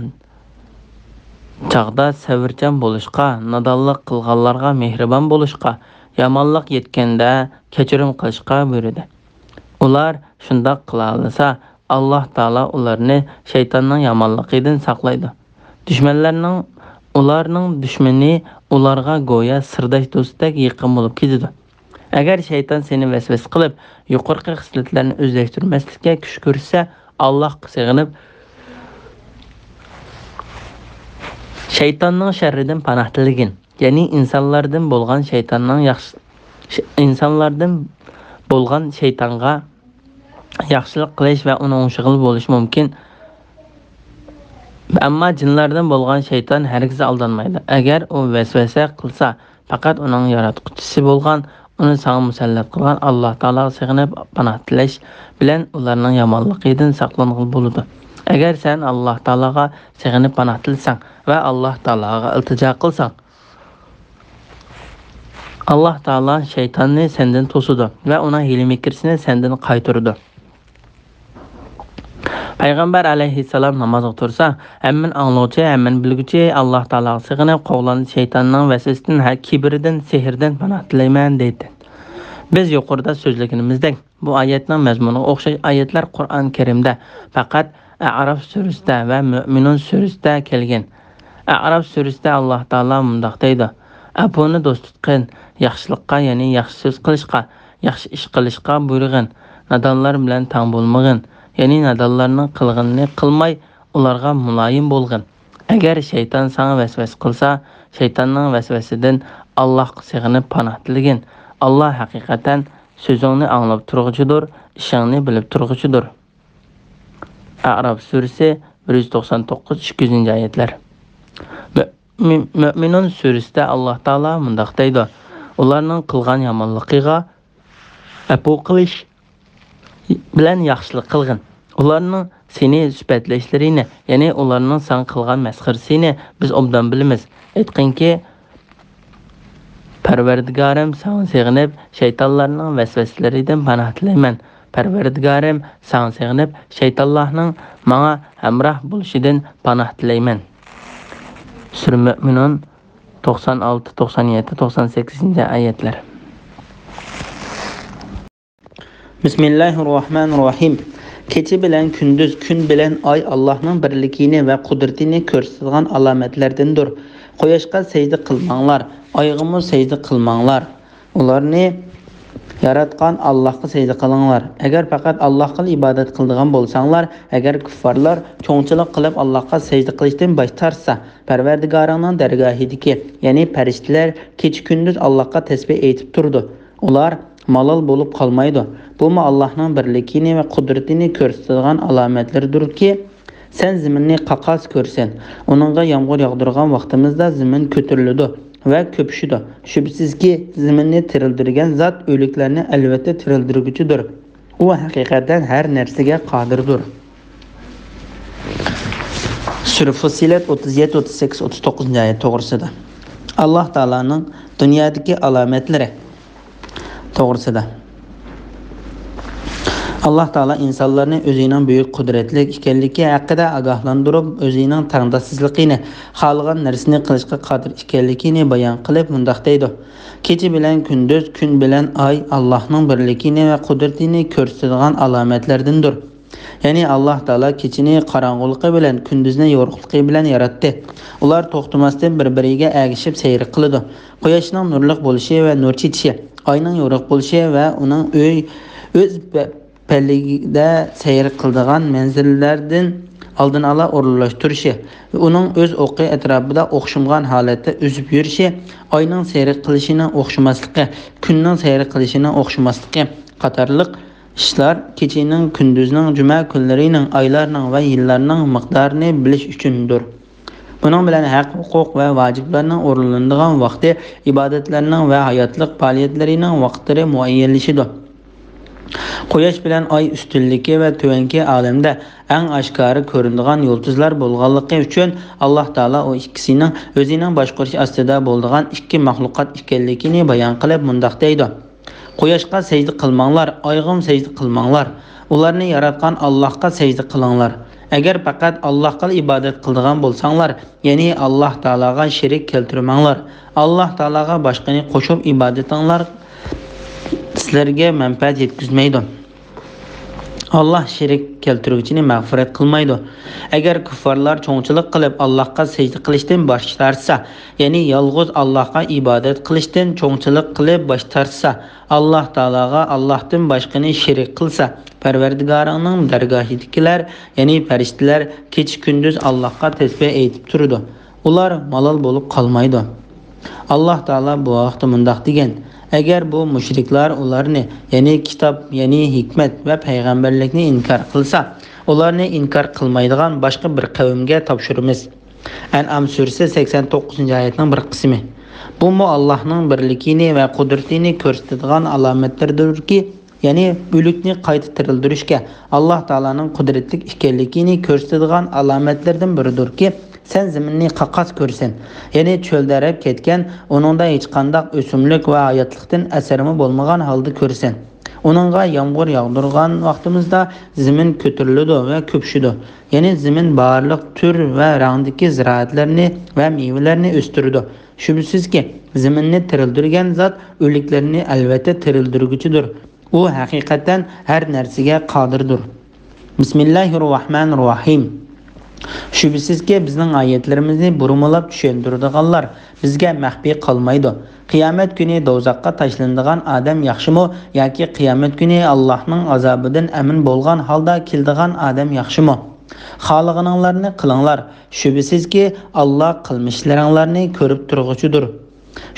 چاغدا سەۋرچان بولۇشقا، نادانلىق قىلغانلارغا مېھرىبان بولۇشقا، يامانلىق يەتكەندە كەچۈرۈم قىلىشقا بۇيرۇدى. ئۇلار شۇنداق قىلالىسا، ئاللاھ تائالا ئۇلارنى شەيتاننىڭ يامانلىقىدىن ساقلايدۇ. دۈشمەنلەرنىڭ، ئۇلارنىڭ دۈشمىنى ئۇلارغا گويا سىرداش دوستتەك يېقىن بولۇپ كېتىدۇ. ئەگەر شەيتان سېنى ۋەسۋەسە قىلىپ، يۇقىرىقى خىسلەتلەرنى ئۆزلەشتۈرمەسلىككە كۈچ كۆرسىتسە، ئاللاھقا سېغىنىپ، شەيتاننىڭ شەررىدىن پاناھ تىلىگىن. يەنى ئىنسانلاردىن بولغان شەيتاننىڭ ياخشى، ئىنسانلاردىن بولغان شەيتانغا ياخشىلىق قىلىش ۋە ئۇنىڭ ئوڭشىغىلى بولۇشى مۇمكىن. ئەمما جىنلاردىن بولغان شەيتان ھەرگىز ئالدانمايدۇ. ئەگەر ئۇ ۋەسۋەسە قىلسا، پەقەت ئۇنىڭ ياراتقۇچىسى بولغان، ئۇنى ساڭا مۇسەللەت قىلغان ئاللاھ تائالاغا سېغىنىپ پاناھ تىلەش بىلەن ئۇلارنىڭ يامانلىقىدىن ساقلانغىلى بولىدۇ. ئەگەر سەن ئاللاھ تائالاغا سېغىنىپ پاناھ تىلىسەڭ ۋە ئاللاھ تائالاغا ئىلتىجا قىلساڭ، ئاللاھ تائالا شەيتاننى سەندىن توسىدۇ ۋە ئۇنىڭ ھىيلە-مىكرىسىنى سەندىن قايتۇرىدۇ. پەيغەمبەر ئەلەيھىسسالام نامازغا تۇرسا، ھەممىنى ئاڭلىغۇچى، ھەممىنى بىلگۈچى ئاللاھ تائالاغا سېغىنىپ، قوغلاندى شەيتاننىڭ ۋەسۋەسىدىن، ھە، كىبىردىن، سېھىردىن پاناھ تىلەيمەن، دەيتتى. بىز يۇقىرىدا سۆزلىگىنىمىزدەك، بۇ ئايەتنىڭ مەزمۇنىغا ئوخشاش ئايەتلەر قۇرئان كەرىمدە پەقەت ئەئراف سۈرىسىدە ۋە مۆمىنۇن سۈرىسىدە كەلگەن. ئەئراف سۈرىسىدە ئاللاھ تائالا مۇنداق دەيدۇ: ئەپۇنى دوست تۇتقىن، ياخشىلىققا، يەنى ياخشى سۆز قىلىشقا، ياخشى ئىش قىلىشقا بۇيرۇغىن، نادانلار بىلەن تەڭ بولمىغىن، يەنى نادانلارنىڭ قىلغىنىنى قىلماي، ئۇلارغا مۇلايىم بولغىن. ئەگەر شەيتان ساڭا ۋەسۋەسە قىلسا، شەيتاننىڭ ۋەسۋەسىدىن ئاللاھقا سېغىنىپ پاناھ تىلىگىن. ئاللاھ ھەقىقەتەن سۆزۈڭنى ئاڭلاپ تۇرغۇچىدۇر، ئىشىڭنى بىلىپ تۇرغۇچىدۇر. ئەئراف سۈرىسى، بىر يۈز توقسان توققۇز، ئىككى يۈزىنچى ئايەتلەر. مۆ-، مۆ-، مۆمىنۇن سۈرىسىدە ئاللاھ تائالا مۇنداق دەيدۇ: ئۇلارنىڭ قىلغان يامانلىقىغا ئەپۇ قىلىش بىلەن ياخشىلىق قىلغىن. ئۇلارنىڭ سېنى سۈپەتلەشلىرىنى، يەنى ئۇلارنىڭ ساڭا قىلغان مەسخىرىسىنى بىز ئوبدان بىلىمىز. ئېيتقىنكى، پەرۋەردىگارىم، ساڭا سېغىنىپ، شەيتانلارنىڭ ۋەسۋەسىلىرىدىن پاناھ تىلەيمەن. پەرۋەردىگارىم، ساڭا سېغىنىپ، شەيتانلارنىڭ ماڭا ھەمراھ بولۇشىدىن پاناھ تىلەيمەن. سۈرە مۆمىنۇن، توقسان ئالتە، توقسان يەتتە، توقسان سەككىزىنچى ئايەتلەر. بىسمىللاھىررەھمانىررەھىم. كېچە بىلەن كۈندۈز، كۈن بىلەن ئاي ئاللاھنىڭ بىرلىكىنى ۋە قۇدرىتىنى كۆرسىتىدىغان ئالامەتلەردىندۇر. قۇياشقا سەجدە قىلماڭلار، ئايغىمۇ سەجدە قىلماڭلار. ئۇلارنى ياراتقان ئاللاھقا سەجدە قىلىڭلار. ئەگەر پەقەت ئاللاھقىلا ئىبادەت قىلىدىغان بولساڭلار، ئەگەر كۇففارلار چوڭچىلىق قىلىپ ئاللاھقا سەجدە قىلىشتىن باش تارتسا، پەرۋەردىگارىڭنىڭ دەرگاھىدىكى، يەنى پەرىشتىلەر كېچە-كۈندۈز ئاللاھقا تەسبىھ ئېيتىپ تۇرىدۇ. ئۇلار مالال بولۇپ قالمايدۇ. بۇمۇ ئاللاھنىڭ بىرلىكىنى ۋە قۇدرىتىنى كۆرسىتىدىغان ئالامەتلىرىدۇركى، سەن زېمىننى قاقاس كۆرىسەن. ئۇنىڭغا يامغۇر ياغدۇرغان ۋاقتىمىزدا زېمىن كۆتۈرۈلىدۇ ۋە كۆپۈشىدۇ. شۈبھىسىزكى، زېمىننى تىرىلدۈرگەن زات ئۆلۈكلەرنى ئەلۋەتتە تىرىلدۈرگۈچىدۇر. ئۇ ھەقىقەتەن ھەر نەرسىگە قادىردۇر. سۈرە فۇسسىلەت ئوتتۇز يەتتە، ئوتتۇز سەككىز، ئوتتۇز توققۇزىنچى ئايەت توغرىسىدا. ئاللاھ تائالانىڭ دۇنيادىكى ئالامەتلىرى توغرىسىدا. ئاللاھ تائالا ئىنسانلارنى ئۆزىنىڭ بۈيۈك قۇدرەتلىك ئىكەنلىكى ھەققىدە ئاگاھلاندۇرۇپ، ئۆزىنىڭ تەڭداشسىزلىقىنى، خالىغان نەرسىنى قىلىشقا قادىر ئىكەنلىكىنى بايان قىلىپ مۇنداق دەيدۇ: كېچە بىلەن كۈندۈز، كۈن بىلەن ئاي ئاللاھنىڭ بىرلىكىنى ۋە قۇدرىتىنى كۆرسىتىدىغان ئالامەتلەردىندۇر. يەنى ئاللاھ تائالا كېچىنى قاراڭغۇلۇقى بىلەن، كۈندۈزنى يورۇقلۇقى بىلەن ياراتتى. ئۇلار توختىماستىن بىر-بىرىگە ئەگىشىپ سەير قىلىدۇ. قۇياشنىڭ نۇرلۇق بولۇشى ۋە نۇر چېچىشى، ئاينىڭ يورۇق بولۇشى ۋە ئۇنىڭ ئۆي، ئۆز پە-، پەللىدە سەير قىلىدىغان مەنزىرىلەردىن ئالدىن ئالا ئورۇنلاشتۇرۇشى، ئۇنىڭ ئۆز ئوقى ئەتراپىدا ئوخشىمىغان ھالەتتە ئۈزۈپ يۈرۈشى، ئاينىڭ سەير قىلىشىنىڭ ئوخشىماسلىقى، كۈننىڭ سەير قىلىشىنىڭ ئوخشىماسلىقى قاتارلىق ئىشلار كېچىنىڭ، كۈندۈزنىڭ، جۈمە كۈنلىرىنىڭ، ئايلارنىڭ ۋە يىللارنىڭ مىقدارىنى بىلىش ئۈچۈندۇر. بۇنىڭ بىلەن ھەق، ھوقۇق ۋە ۋاجىپلارنىڭ ئورۇنلىنىدىغان ۋاقتى، ئىبادەتلەرنىڭ ۋە ھاياتلىق پائالىيەتلىرىنىڭ ۋاقىتلىرى مۇئەييەنلىشىدۇ. قۇياش بىلەن ئاي ئۈستۈنلۈكى ۋە تۆۋەنكى ئالەمدە ئەڭ ئاشكارا كۆرۈنىدىغان يۇلتۇزلار بولغانلىقى ئۈچۈن، ئاللاھ تائالا ئۇ ئىككىسىنىڭ ئۆزىنىڭ باشقۇرۇشى ئاستىدا بولىدىغان ئىككى مەخلۇقات ئىكەنلىكىنى بايان قىلىپ مۇنداق دەيدۇ: قۇياشقا سەجدە قىلماڭلار، ئايغىمۇ سەجدە قىلماڭلار. ئۇلارنى ياراتقان ئاللاھقا سەجدە قىلىڭلار. ئەگەر پەقەت ئاللاھقىلا ئىبادەت قىلىدىغان بولساڭلار، يەنى ئاللاھ تائالاغا شېرىك كەلتۈرمەڭلار. ئاللاھ تائالاغا باشقىنى قوشۇپ ئىبادىتىڭلار سىلەرگە مەنپەئەت يەتكۈزمەيدۇ. ئاللاھ شېرىك كەلتۈرگۈچىنى مەغپىرەت قىلمايدۇ. ئەگەر كۇففارلار چوڭچىلىق قىلىپ ئاللاھقا سەجدە قىلىشتىن باش تارتسا، يەنى يالغۇز ئاللاھقا ئىبادەت قىلىشتىن چوڭچىلىق قىلىپ باش تارتسا، ئاللاھ تائالاغا ئاللاھتىن باشقىنى شېرىك قىلسا، پەرۋەردىگارىڭنىڭ دەرگاھىدىكىلەر، يەنى پەرىشتىلەر كېچە-كۈندۈز ئاللاھقا تەسبىھ ئېيتىپ تۇرىدۇ. ئۇلار مالال بولۇپ قالمايدۇ. ئاللاھ تائالا بۇ ھەقتە مۇنداق دېگەن: ئەگەر بۇ مۇشرىكلار ئۇلارنى، يەنى كىتاب، يەنى ھېكمەت ۋە پەيغەمبەرلىكنى ئىنكار قىلسا، ئۇلارنى ئىنكار قىلمايدىغان باشقا بىر قەۋمگە تاپشۇرىمىز. ئەنئام سۈرىسى سەكسەن توققۇزىنچى ئايەتنىڭ بىر قىسمى. بۇمۇ ئاللاھنىڭ بىرلىكىنى ۋە قۇدرىتىنى كۆرسىتىدىغان ئالامەتلىرىدۇركى، يەنى ئۆلۈكنى قايتا تىرىلدۈرۈشكە ئاللاھ تائالانىڭ قۇدرەتلىك ئىكەنلىكىنى كۆرسىتىدىغان ئالامەتلەردىن بىرىدۇركى، سەن زېمىننى قاقاس كۆرىسەن، يەنى چۆلدەرەپ كەتكەن، ئۇنىڭدا ھېچقانداق ئۆسۈملۈك ۋە ھاياتلىقتىن ئەسەرمۇ بولمىغان ھالدا كۆرىسەن. ئۇنىڭغا يامغۇر ياغدۇرغان ۋاقتىمىزدا زېمىن كۆتۈرۈلىدۇ ۋە كۆپۈشىدۇ. يەنى زېمىن بارلىق تۈر ۋە رەڭدىكى زىرائەتلەرنى ۋە مېۋىلەرنى ئۆستۈرىدۇ. شۈبھىسىزكى، زېمىننى تىرىلدۈرگەن زات ئۆلۈكلەرنى ئەلۋەتتە تىرىلدۈرگۈچىدۇر. ئۇ ھەقىقەتەن ھەر نەرسىگە قادىردۇر. بىسمىللاھىررەھمانىررەھىم. شۈبھىسىزكى، بىزنىڭ ئايەتلىرىمىزنى بۇرمىلاپ چۈشەندۈرىدىغانلار بىزگە مەخپىي قالمايدۇ. قىيامەت كۈنى دوزاخقا تاشلىنىدىغان ئادەم ياخشىمۇ ياكى قىيامەت كۈنى ئاللاھنىڭ ئازابىدىن ئەمىن بولغان ھالدا كېلىدىغان ئادەم ياخشىمۇ؟ خالىغىنىڭلارنى قىلىڭلار. شۈبھىسىزكى، ئاللاھ قىلمىشلىرىڭلارنى كۆرۈپ تۇرغۇچىدۇر.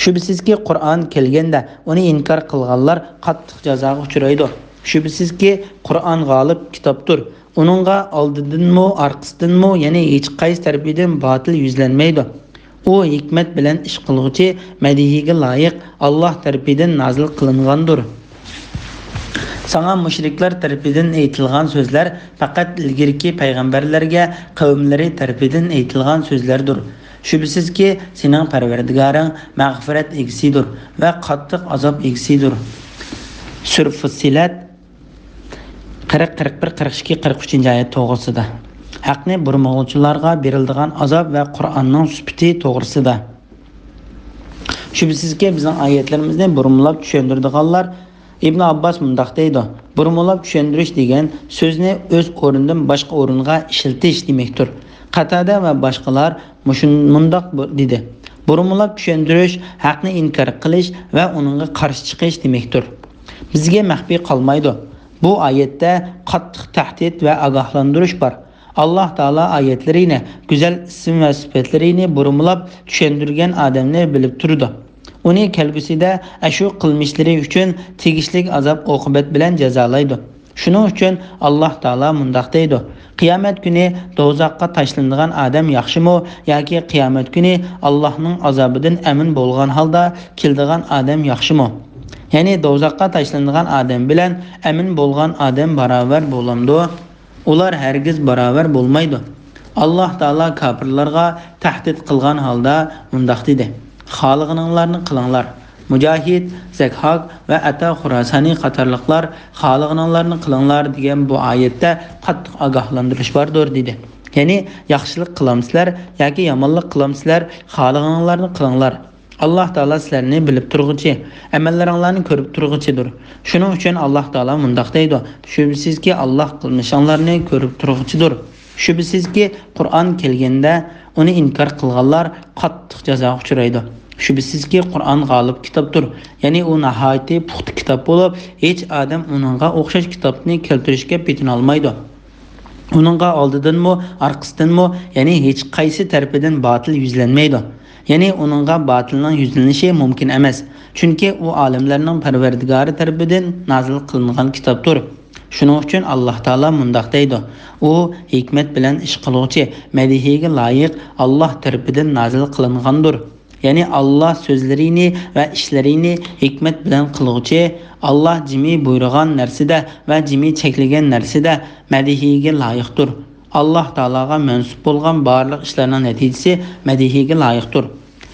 شۈبھىسىزكى، قۇرئان كەلگەندە ئۇنى ئىنكار قىلغانلار قاتتىق جازاغا ئۇچرايدۇ. شۈبھىسىزكى، قۇرئان غالىب كىتابتۇر. ئۇنىڭغا ئالدىدىنمۇ، ئارقىسىدىنمۇ، يەنى ھېچقايسى تەرىپىدىن باتىل يۈزلەنمەيدۇ. ئۇ ھېكمەت بىلەن ئىش قىلغۇچى، مەدھىيىگە لايىق، ئاللاھ تەرىپىدىن نازىل قىلىنغاندۇر. ساڭا مۇشرىكلار تەرىپىدىن ئېيتىلغان سۆزلەر پەقەت ئىلگىرىكى پەيغەمبەرلەرگە قەۋملىرى تەرىپىدىن ئېيتىلغان سۆزلەردۇر. شۈبھىسىزكى، سېنىڭ پەرۋەردىگارىڭ مەغپىرەت ئىگىسىدۇر ۋە قاتتىق ئازاب ئىگىسىدۇر. سۈرە فۇسسىلەت، قىرىق، قىرىق بىر، قىرىق ئىككى، قىرىق ئۈچىنچى ئايەت توغرىسىدا. ھەقنى بۇرمىغۇچىلارغا بېرىلىدىغان ئازاب ۋە قۇرئاننىڭ سۈپىتى توغرىسىدا. شۈبھىسىزكى، بىزنىڭ ئايەتلىرىمىزنى بۇرمىلاپ چۈشەندۈرىدىغانلار، ئىبن ئابباس مۇنداق دەيدۇ: بۇرمىلاپ چۈشەندۈرۈش دېگەن سۆزنى ئۆز ئورنىدىن باشقا ئورۇنغا ئىشلىتىش دېمەكتۇر. قاتادە ۋە باشقىلار مۇشۇ، مۇنداق بۇ-، دېدى: بۇرمىلاپ چۈشەندۈرۈش ھەقنى ئىنكار قىلىش ۋە ئۇنىڭغا قارشى چىقىش دېمەكتۇر. بىزگە مەخپىي قالمايدۇ. بۇ ئايەتتە قاتتىق تەھدىت ۋە ئاگاھلاندۇرۇش بار. ئاللاھ تائالا ئايەتلىرىنى، گۈزەل ئىسىم ۋە سۈپەتلىرىنى بۇرمىلاپ چۈشەندۈرگەن ئادەمنى بىلىپ تۇرىدۇ. ئۇنى كەلگۈسىدە ئاشۇ قىلمىشلىرى ئۈچۈن تېگىشلىك ئازاب-ئوقۇبەت بىلەن جازالايدۇ. شۇنىڭ ئۈچۈن ئاللاھ تائالا مۇنداق دەيدۇ: قىيامەت كۈنى دوزاخقا تاشلىنىدىغان ئادەم ياخشىمۇ ياكى قىيامەت كۈنى ئاللاھنىڭ ئازابىدىن ئەمىن بولغان ھالدا كېلىدىغان ئادەم ياخشىمۇ؟ يەنى دوزاخقا تاشلىنىدىغان ئادەم بىلەن ئەمىن بولغان ئادەم باراۋەر بولامدۇ؟ ئۇلار ھەرگىز باراۋەر بولمايدۇ. ئاللاھ تائالا كاپىرلارغا تەھدىت قىلغان ھالدا مۇنداق دېدى: خالىغىنىڭلارنى قىلىڭلار. مۇجاھىد، زەكھاك ۋە ئەتا خۇراسانى قاتارلىقلار خالىغىنىڭلارنى قىلىڭلار دېگەن بۇ ئايەتتە قاتتىق ئاگاھلاندۇرۇش باردۇر، دېدى. يەنى ياخشىلىق قىلامسىلەر ياكى يامانلىق قىلامسىلەر، خالىغىنىڭلارنى قىلىڭلار. ئاللاھ تائالا سىلەرنى بىلىپ تۇرغۇچى، ئەمەللىرىڭلارنى كۆرۈپ تۇرغۇچىدۇر. شۇنىڭ ئۈچۈن ئاللاھ تائالا مۇنداق دەيدۇ: شۈبھىسىزكى، ئاللاھ قىلمىشىڭلارنى كۆرۈپ تۇرغۇچىدۇر. شۈبھىسىزكى، قۇرئان كەلگەندە ئۇنى ئىنكار قىلغانلار قاتتىق جازاغا ئۇچرايدۇ. شۈبھىسىزكى، قۇرئان غالىب كىتابتۇر، يەنى ئۇ ناھايىتى پۇختا كىتاب بولۇپ، ھېچ ئادەم ئۇنىڭغا ئوخشاش كىتابنى كەلتۈرۈشكە پېتىنالمايدۇ. ئۇنىڭغا ئالدىدىنمۇ، ئارقىسىدىنمۇ، يەنى ھېچقايسى تەرىپىدىن باتىل يۈزلەنمەيدۇ. يەنى ئۇنىڭغا باتىلنىڭ يۈزلىنىشى مۇمكىن ئەمەس. چۈنكى ئۇ ئالەملەرنىڭ پەرۋەردىگارى تەرىپىدىن نازىل قىلىنغان كىتابتۇر. شۇنىڭ ئۈچۈن ئاللاھ تائالا مۇنداق دەيدۇ: ئۇ ھېكمەت بىلەن ئىش قىلغۇچى، مەدھىيگە لايىق، ئاللاھ تەرىپىدىن نازىل قىلىنغاندۇر. يەنى ئاللاھ سۆزلىرىنى ۋە ئىشلىرىنى ھېكمەت بىلەن قىلغۇچى، ئاللاھ جىمى بۇيرۇغان نەرسىدە ۋە جىمى چەكلىگەن نەرسىدە مەدھىيگە لايىقتۇر. ئاللاھ تائالاغا مەنسۇپ بولغان بارلىق ئىشلارنىڭ نەتىجىسى مەدھىيگە لايىقتۇر.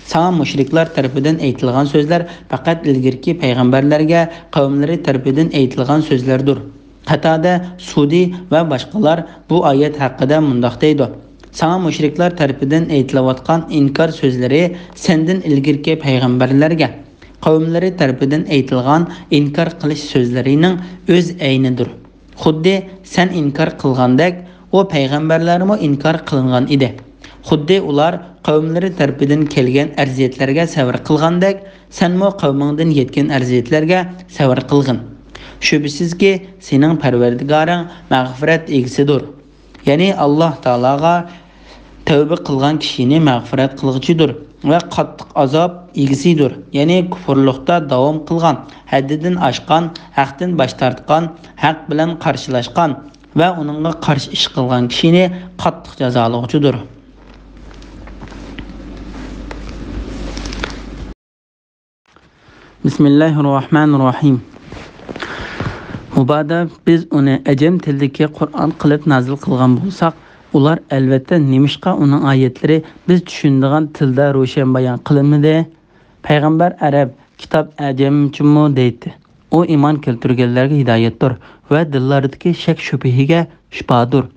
ساڭا مۇشرىكلار تەرىپىدىن ئېيتىلغان سۆزلەر پەقەت ئىلگىرىكى پەيغەمبەرلەرگە قەۋملىرى تەرىپىدىن ئېيتىلغان سۆزلەردۇر. قاتادە، سۇدى ۋە باشقىلار بۇ ئايەت ھەققىدە مۇنداق دەيدۇ: ساڭا مۇشرىكلار تەرىپىدىن ئېيتىلىۋاتقان ئىنكار سۆزلىرى سەندىن ئىلگىرىكى پەيغەمبەرلەرگە قەۋملىرى تەرىپىدىن ئېيتىلغان ئىنكار قىلىش سۆزلىرىنىڭ ئۆز ئەينىدۇر. خۇددى سەن ئىنكار قىلغاندەك، ئۇ پەيغەمبەرلەرمۇ ئىنكار قىلىنغان ئىدى. خۇددى ئۇلار قەۋملىرى تەرىپىدىن كەلگەن ئەزىيەتلەرگە سەۋر قىلغاندەك، سەنمۇ قەۋمىڭدىن يەتكەن ئەزىيەتلەرگە سەۋر قىلغىن. شۈبھىسىزكى، سېنىڭ پەرۋەردىگارىڭ مەغپىرەت ئىگىسىدۇر. يەنى ئاللاھ تائالاغا تەۋبە قىلغان كىشىنى مەغپىرەت قىلغۇچىدۇر ۋە قاتتىق ئازاب ئىگىسىدۇر. يەنى كۇفۇرلۇقتا داۋام قىلغان، ھەددىدىن ئاشقان، ھەقتىن باش تارتقان، ھەق بىلەن قارشىلاشقان ۋە ئۇنىڭغا قارشى ئىش قىلغان كىشىنى قاتتىق جازالىغۇچىدۇر. بىسمىللاھىررەھمانىررەھىم. مۇبادا بىز ئۇنى ئەجەم تىلىدىكى قۇرئان قىلىپ نازىل قىلغان بولساق، ئۇلار ئەلۋەتتە نېمىشقا ئۇنىڭ ئايەتلىرى بىز چۈشىنىدىغان تىلدا روشەن بايان قىلىنمىدى؟ پەيغەمبەر ئەرەب، كىتاب ئەجەمچىمۇ دەيتتى. ئۇ ئىمان كەلتۈرگەنلەرگە ھىدايەتتۇر ۋە دىللاردىكى شەك-شۈبھىگە شىپادۇر.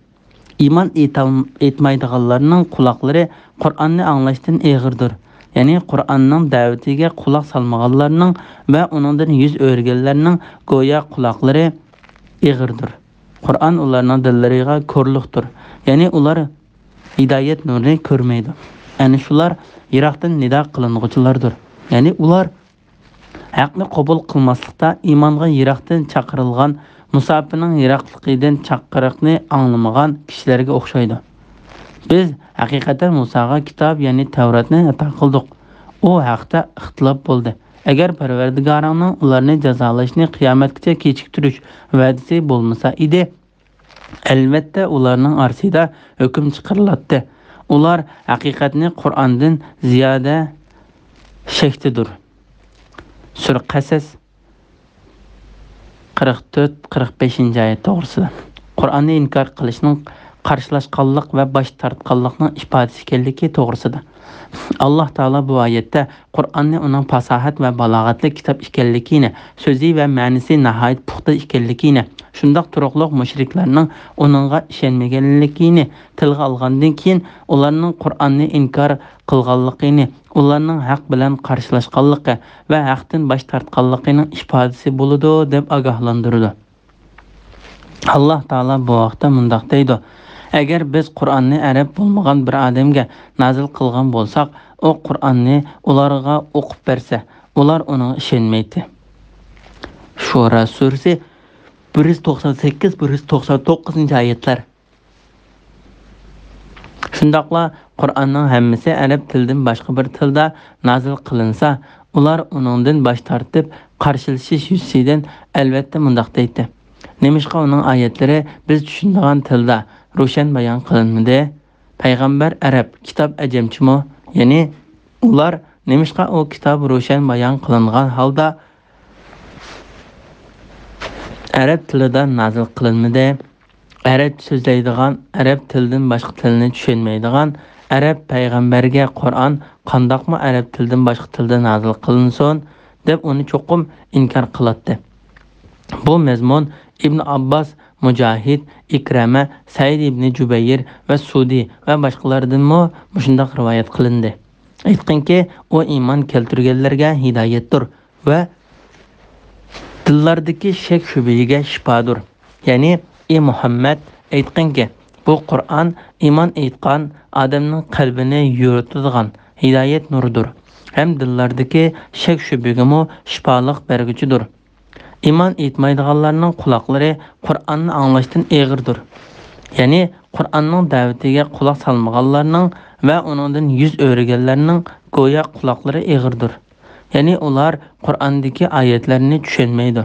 ئىمان ئېيتال-، ئېيتمايدىغانلارنىڭ قۇلاقلىرى قۇرئاننى ئاڭلاشتىن ئېغىردۇر. يەنى قۇرئاننىڭ دەۋىتىگە قۇلاق سالمىغانلارنىڭ ۋە ئۇنىڭدىن يۈز ئۆرۈگەنلەرنىڭ گويا قۇلاقلىرى ئېغىردۇر. قۇرئان ئۇلارنىڭ دىللىرىغا كورلۇقتۇر. يەنى ئۇلار ھىدايەت نۇرىنى كۆرمەيدۇ. ئەنە شۇلار يىراقتىن نىدا قىلىنغۇچىلاردۇر. يەنى ئۇلار ھەقنى قوبۇل قىلماسلىقتا ئىمانغا يىراقتىن چاقىرىلغان مۇساپىنىڭ يىراقلىقىدىن چاقىرىقنى ئاڭلىمىغان كىشىلەرگە ئوخشايدۇ. بىز ھەقىقەتەن مۇساغا كىتاب، يەنى تەۋراتنى ئاتا قىلدۇق. ئۇ ھەقتە ئىختىلاپ بولدى. ئەگەر پەرۋەردىگارىڭنىڭ ئۇلارنى جازالاشنى قىيامەتكىچە كېچىكتۈرۈش ۋەدىسى بولمىسا ئىدى، ئەلۋەتتە، ئۇلارنىڭ ئارىسىدا ھۆكۈم چىقىرىلاتتى. ئۇلار ھەقىقەتنى قۇرئاندىن زىيادە شەكتىدۇر. سۈرە قەسەس، قىرىق تۆت، قىرىق بەشىنچى ئايەت توغرىسىدا. قۇرئاننى ئىنكار قىلىشنىڭ قارشىلاشقانلىق ۋە باش تارتقانلىقنىڭ ئىپادىسى ئىكەنلىكى توغرىسىدا. ئاللاھ تائالا بۇ ئايەتتە قۇرئاننى ئۇنىڭ پاساھەت ۋە بالاغەتلىك كىتاب ئىكەنلىكىنى، سۆزى ۋە مەنىسى ناھايىتى پۇختا ئىكەنلىكىنى، شۇنداق تۇرۇقلۇق مۇشرىكلارنىڭ ئۇنىڭغا ئىشەنمىگەنلىكىنى تىلغا ئالغاندىن كېيىن، ئۇلارنىڭ قۇرئاننى ئىنكار قىلغانلىقىنى، ئۇلارنىڭ ھەق بىلەن قارشىلاشقانلىقى ۋە ھەقتىن باش تارتقانلىقىنىڭ ئىپادىسى بولىدۇ، دەپ ئاگاھلاندۇرىدۇ. ئاللاھ تائالا بۇ ھەقتە مۇنداق دەيدۇ: ئەگەر بىز قۇرئاننى ئەرەب بولمىغان بىر ئادەمگە نازىل قىلغان بولساق، ئۇ قۇرئاننى ئۇلارغا ئوقۇپ بەرسە، ئۇلار ئۇنىڭغا ئىشەنمەيتتى. شۇرا سۈرىسى بىر يۈز توقسان سەككىز، بىر يۈز توقسان توققۇزىنچى ئايەتلەر. شۇنداقلا قۇرئاننىڭ ھەممىسى ئەرەب تىلىدىن باشقا بىر تىلدا نازىل قىلىنسا، ئۇلار ئۇنىڭدىن باش تارتىپ قارشىلىشىش يۈزىسىدىن ئەلۋەتتە مۇنداق دەيتتى: نېمىشقا ئۇنىڭ ئايەتلىرى بىز چۈشىنىدىغان تىلدا روشەن بايان قىلىنمىدى؟ پەيغەمبەر ئەرەب، كىتاب ئەجەمچىمۇ؟ يەنى ئۇلار نېمىشقا ئۇ كىتاب روشەن بايان قىلىنغان ھالدا ئەرەب تىلىدا نازىل قىلىنمىدى؟ ئەرەبچە سۆزلەيدىغان، ئەرەب تىلىدىن باشقا تىلنى چۈشەنمەيدىغان ئەرەب پەيغەمبەرگە قۇرئان قانداقمۇ ئەرەب تىلىدىن باشقا تىلدا نازىل قىلىنسۇن، دەپ ئۇنى چوقۇم ئىنكار قىلاتتى. بۇ مەزمۇن ئىبن ئابباس، مۇجاھىد، ئىكرەمە، سەئىد ئىبنى جۇبەير ۋە سۇدى ۋە باشقىلاردىنمۇ مۇشۇنداق رىۋايەت قىلىندى. ئېيتقىنكى، ئۇ ئىمان كەلتۈرگەنلەرگە ھىدايەتتۇر ۋە دىللاردىكى شەك-شۈبھىگە شىپادۇر. يەنى، ئى مۇھەممەد، ئېيتقىنكى، بۇ قۇرئان ئىمان ئېيتقان ئادەمنىڭ قەلبىنى يورۇتىدىغان ھىدايەت نۇرىدۇر ھەم دىللاردىكى شەك-شۈبھىگىمۇ شىپالىق بەرگۈچىدۇر. ئىمان ئېيتمايدىغانلارنىڭ قۇلاقلىرى قۇرئاننى ئاڭلاشتىن ئېغىردۇر. يەنى، قۇرئاننىڭ دەۋىتىگە قۇلاق سالمىغانلارنىڭ ۋە ئۇنىڭدىن يۈز ئۆرۈگەنلەرنىڭ گويا قۇلاقلىرى ئېغىردۇر. يەنى ئۇلار قۇرئاندىكى ئايەتلەرنى چۈشەنمەيدۇ.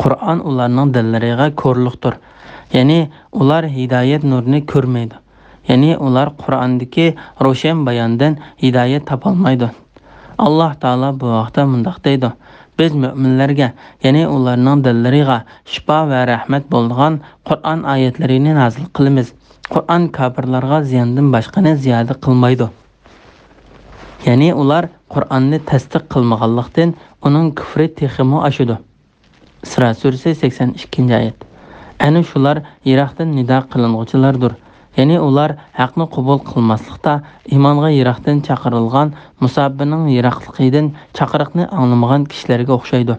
قۇرئان ئۇلارنىڭ دىللىرىغا كورلۇقتۇر. يەنى ئۇلار ھىدايەت نۇرىنى كۆرمەيدۇ. يەنى ئۇلار قۇرئاندىكى روشەن باياندىن ھىدايەت تاپالمايدۇ. ئاللاھ تائالا بۇ ھەقتە مۇنداق دەيدۇ: بىز مۆمىنلەرگە، يەنى ئۇلارنىڭ دىللىرىغا شىپا ۋە رەھمەت بولىدىغان قۇرئان ئايەتلىرىنى نازىل قىلىمىز. قۇرئان كاپىرلارغا زىياندىن باشقىنى زىيادە قىلمايدۇ. يەنى ئۇلار قۇرئاننى تەستىق قىلمىغانلىقتىن، ئۇنىڭ كۈفرى تېخىمۇ ئاشىدۇ. ئىسرا سۈرىسى، سەكسەن ئىككىنچى ئايەت. ئەنە شۇلار يىراقتىن نىدا قىلىنغۇچىلاردۇر. يەنى ئۇلار ھەقنى قوبۇل قىلماسلىقتا، ئىمانغا يىراقتىن چاقىرىلغان مۇسابىنىڭ يىراقلىقىدىن چاقىرىقنى ئاڭلىمىغان كىشىلەرگە ئوخشايدۇ.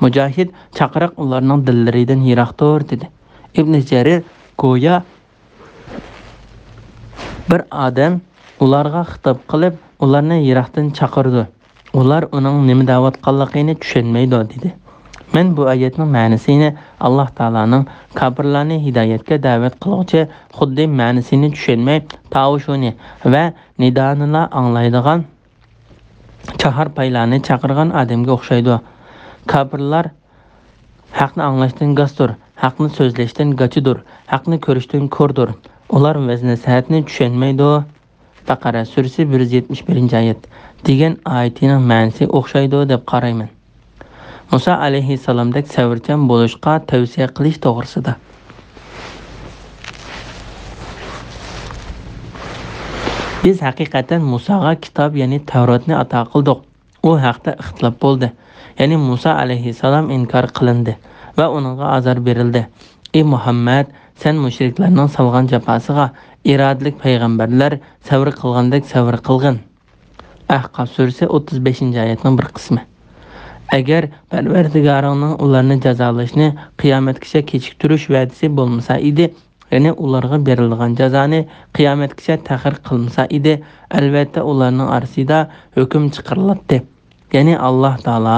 مۇجاھىد، چاقىرىق ئۇلارنىڭ دىللىرىدىن يىراقتۇر، دېدى. ئىبنى جەرىر، گويا بىر ئادەم ئۇلارغا خىتاب قىلىپ، ئۇلارنى يىراقتىن چاقىرىدۇ. ئۇلار ئۇنىڭ نېمە دەۋاتقانلىقىنى چۈشەنمەيدۇ، دېدى. مەن بۇ ئايەتنىڭ مەنىسىنى، ئاللاھ تائالانىڭ كاپىرلارنى ھىدايەتكە دەۋەت قىلغۇچى خۇددى مەنىسىنى چۈشەنمەي، تاۋۇشۇنى ۋە نىدانىلا ئاڭلايدىغان چاھارپايلارنى چاقىرغان ئادەمگە ئوخشايدۇ. كاپىرلار ھەقنى ئاڭلاشتىن گاستۇر، ھەقنى سۆزلەشتىن گاچىدۇر، ھەقنى كۆرۈشتىن كوردۇر. ئۇلار ۋەز-نەسىھەتنى چۈشەنمەيدۇ. بەقەرە سۈرىسى بىر يۈز يەتمىش بىرىنچى ئايەت دېگەن ئايىتىنىڭ مەنىسىگە ئوخشايدۇ دەپ قارايمەن. مۇسا ئەلەيھىسسالامدەك سەۋرچان بولۇشقا تەۋسىيە قىلىش توغرىسىدا. بىز ھەقىقەتەن مۇساغا كىتاب، يەنى تەۋراتنى ئاتا قىلدۇق. ئۇ ھەقتە ئىختىلاپ بولدى. يەنى مۇسا ئەلەيھىسسالام ئىنكار قىلىندى ۋە ئۇنىڭغا ئازار بېرىلدى. ئى مۇھەممەد، سەن مۇشرىكلارنىڭ سالغان جاپاسىغا ئىرادىلىك پەيغەمبەرلەر سەۋر قىلغاندەك سەۋر قىلغىن. ئەھقاف سۈرىسى، ئوتتۇز بەشىنچى ئايەتنىڭ بىر قىسمى. ئەگەر پەرۋەردىگارىڭنىڭ ئۇلارنى جازالاشنى قىيامەتكىچە كېچىكتۈرۈش ۋەدىسى بولمىسا ئىدى، يەنى ئۇلارغا بېرىلىدىغان جازانى قىيامەتكىچە تەخىر قىلمىسا ئىدى، ئەلۋەتتە ئۇلارنىڭ ئارىسىدا ھۆكۈم چىقىرىلاتتى. يەنى ئاللاھ تائالا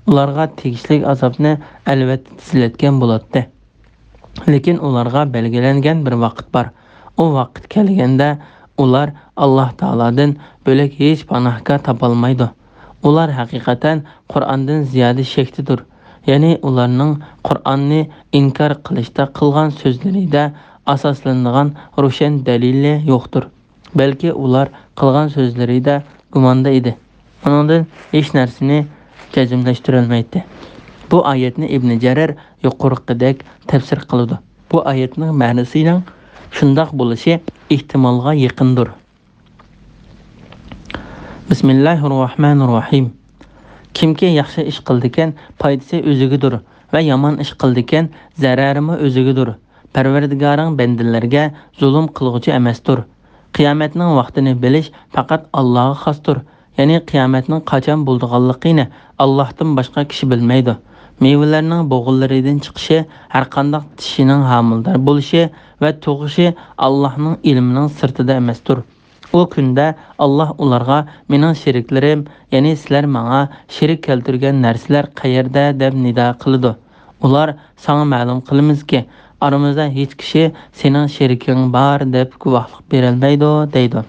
ئۇلارغا تېگىشلىك ئازابنى ئەلۋەتتە تىزلەتكەن بولاتتى. لېكىن ئۇلارغا بەلگىلەنگەن بىر ۋاقىت بار. ئۇ ۋاقىت كەلگەندە ئۇلار ئاللاھ تائالادىن بۆلەك ھېچ پاناھگاھ تاپالمايدۇ. ئۇلار ھەقىقەتەن قۇرئاندىن زىيادە شەكتىدۇر. يەنى ئۇلارنىڭ قۇرئاننى ئىنكار قىلىشتا قىلغان سۆزلىرىدە ئاساسلىنىدىغان روشەن دەلىلى يوقتۇر. بەلكى ئۇلار قىلغان سۆزلىرىدە گۇماندا ئىدى. ئۇنىڭدىن ھېچ نەرسىنى جەزملەشتۈرەلمەيتتى. بۇ ئايەتنى ئىبنى جەرىر يۇقىرىقىدەك تەپسىر قىلىدۇ. بۇ ئايەتنىڭ مەنىسىنىڭ شۇنداق بولۇشى ئېھتىمالغا يېقىندۇر. بىسمىللاھىررەھمانىررەھىم. كىمكى ياخشى ئىش قىلىدىكەن، پايدىسى ئۆزىگىدۇر ۋە يامان ئىش قىلىدىكەن، زەرەرىمۇ ئۆزىگىدۇر. پەرۋەردىگارىڭ بەندىلەرگە زۇلۇم قىلغۇچى ئەمەستۇر. قىيامەتنىڭ ۋاقتىنى بىلىش پەقەت ئاللاغا خاستۇر. يەنى قىيامەتنىڭ قاچان بولىدىغانلىقىنى ئاللاھتىن باشقا كىشى بىلمەيدۇ. مېۋىلەرنىڭ بوغۇنلىرىدىن چىقىشى، ھەرقانداق چىشىنىڭ ھامىلىدار بولۇشى ۋە تۇغۇشى ئاللاھنىڭ ئىلمىنىڭ سىرتىدا ئەمەستۇر. ئۇ كۈندە ئاللاھ ئۇلارغا، مېنىڭ شېرىكلىرىم، يەنى سىلەر ماڭا شېرىك كەلتۈرگەن نەرسىلەر قەيەردە؟ دەپ نىدا قىلىدۇ. ئۇلار، ساڭا مەلۇم قىلىمىزكى، ئارىمىزدا ھېچ كىشى سېنىڭ شېرىكىڭ بار دەپ گۇۋاھلىق بېرەلمەيدۇ، دەيدۇ.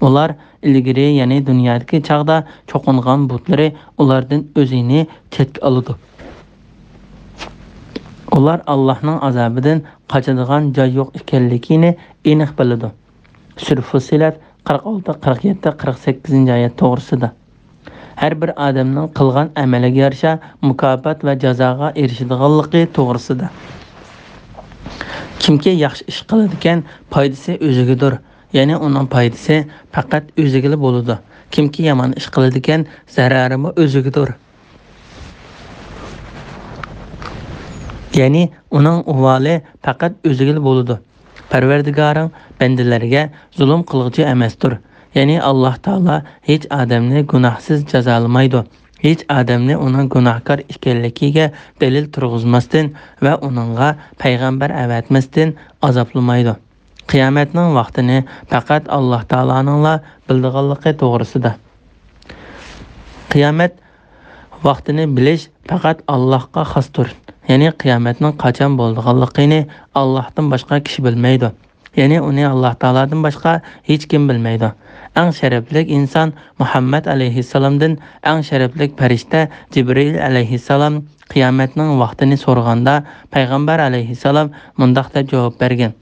ئۇلار ئىلگىرى، يەنى دۇنيادىكى چاغدا چوقۇنغان بۇتلىرى ئۇلاردىن ئۆزىنى چەتكە ئالىدۇ. ئۇلار ئاللاھنىڭ ئازابىدىن قاچىدىغان جاي يوق ئىكەنلىكىنى ئېنىق بىلىدۇ. سۈرە فۇسسىلەت قىرىق ئالتە، قىرىق يەتتە، قىرىق سەككىزىنچى ئايەت توغرىسىدا. ھەر بىر ئادەمنىڭ قىلغان ئەمەلىگە يارىشا مۇكاپات ۋە جازاغا ئېرىشىدىغانلىقى توغرىسىدا. كىمكى ياخشى ئىش قىلىدىكەن، پايدىسى ئۆزىگىدۇر. يەنى ئۇنىڭ پايدىسى پەقەت ئۆزىگىلا بولىدۇ. كىمكى يامان ئىش قىلىدىكەن، زەرەرىمۇ ئۆزىگىدۇر. يەنى ئۇنىڭ ئۇۋالى پەقەت ئۆزىگىلا بولىدۇ. پەرۋەردىگارىڭ بەندىلەرگە زۇلۇم قىلغۇچى ئەمەستۇر. يەنى ئاللاھ تائالا ھېچ ئادەمنى گۇناھسىز جازالىمايدۇ. ھېچ ئادەمنى ئۇنىڭ گۇناھكار ئىكەنلىكىگە دەلىل تۇرغۇزماستىن ۋە ئۇنىڭغا پەيغەمبەر ئەۋەتمەستىن ئازابلىمايدۇ. قىيامەتنىڭ ۋاقتىنى پەقەت ئاللاھ تائالانىڭلا بىلىدىغانلىقى توغرىسىدا. قىيامەت ۋاقتىنى بىلىش پەقەت ئاللاھقا خاستۇر. يەنى قىيامەتنىڭ قاچان بولىدىغانلىقىنى ئاللاھتىن باشقا كىشى بىلمەيدۇ. يەنى ئۇنى ئاللاھ تائالادىن باشقا ھېچكىم بىلمەيدۇ. ئەڭ شەرەپلىك ئىنسان مۇھەممەد ئەلەيھىسسالامدىن ئەڭ شەرەپلىك پەرىشتە جىبرىئىل ئەلەيھىسسالام قىيامەتنىڭ ۋاقتىنى سورىغاندا، پەيغەمبەر ئەلەيھىسسالام مۇنداق دەپ جاۋاب بەرگەن: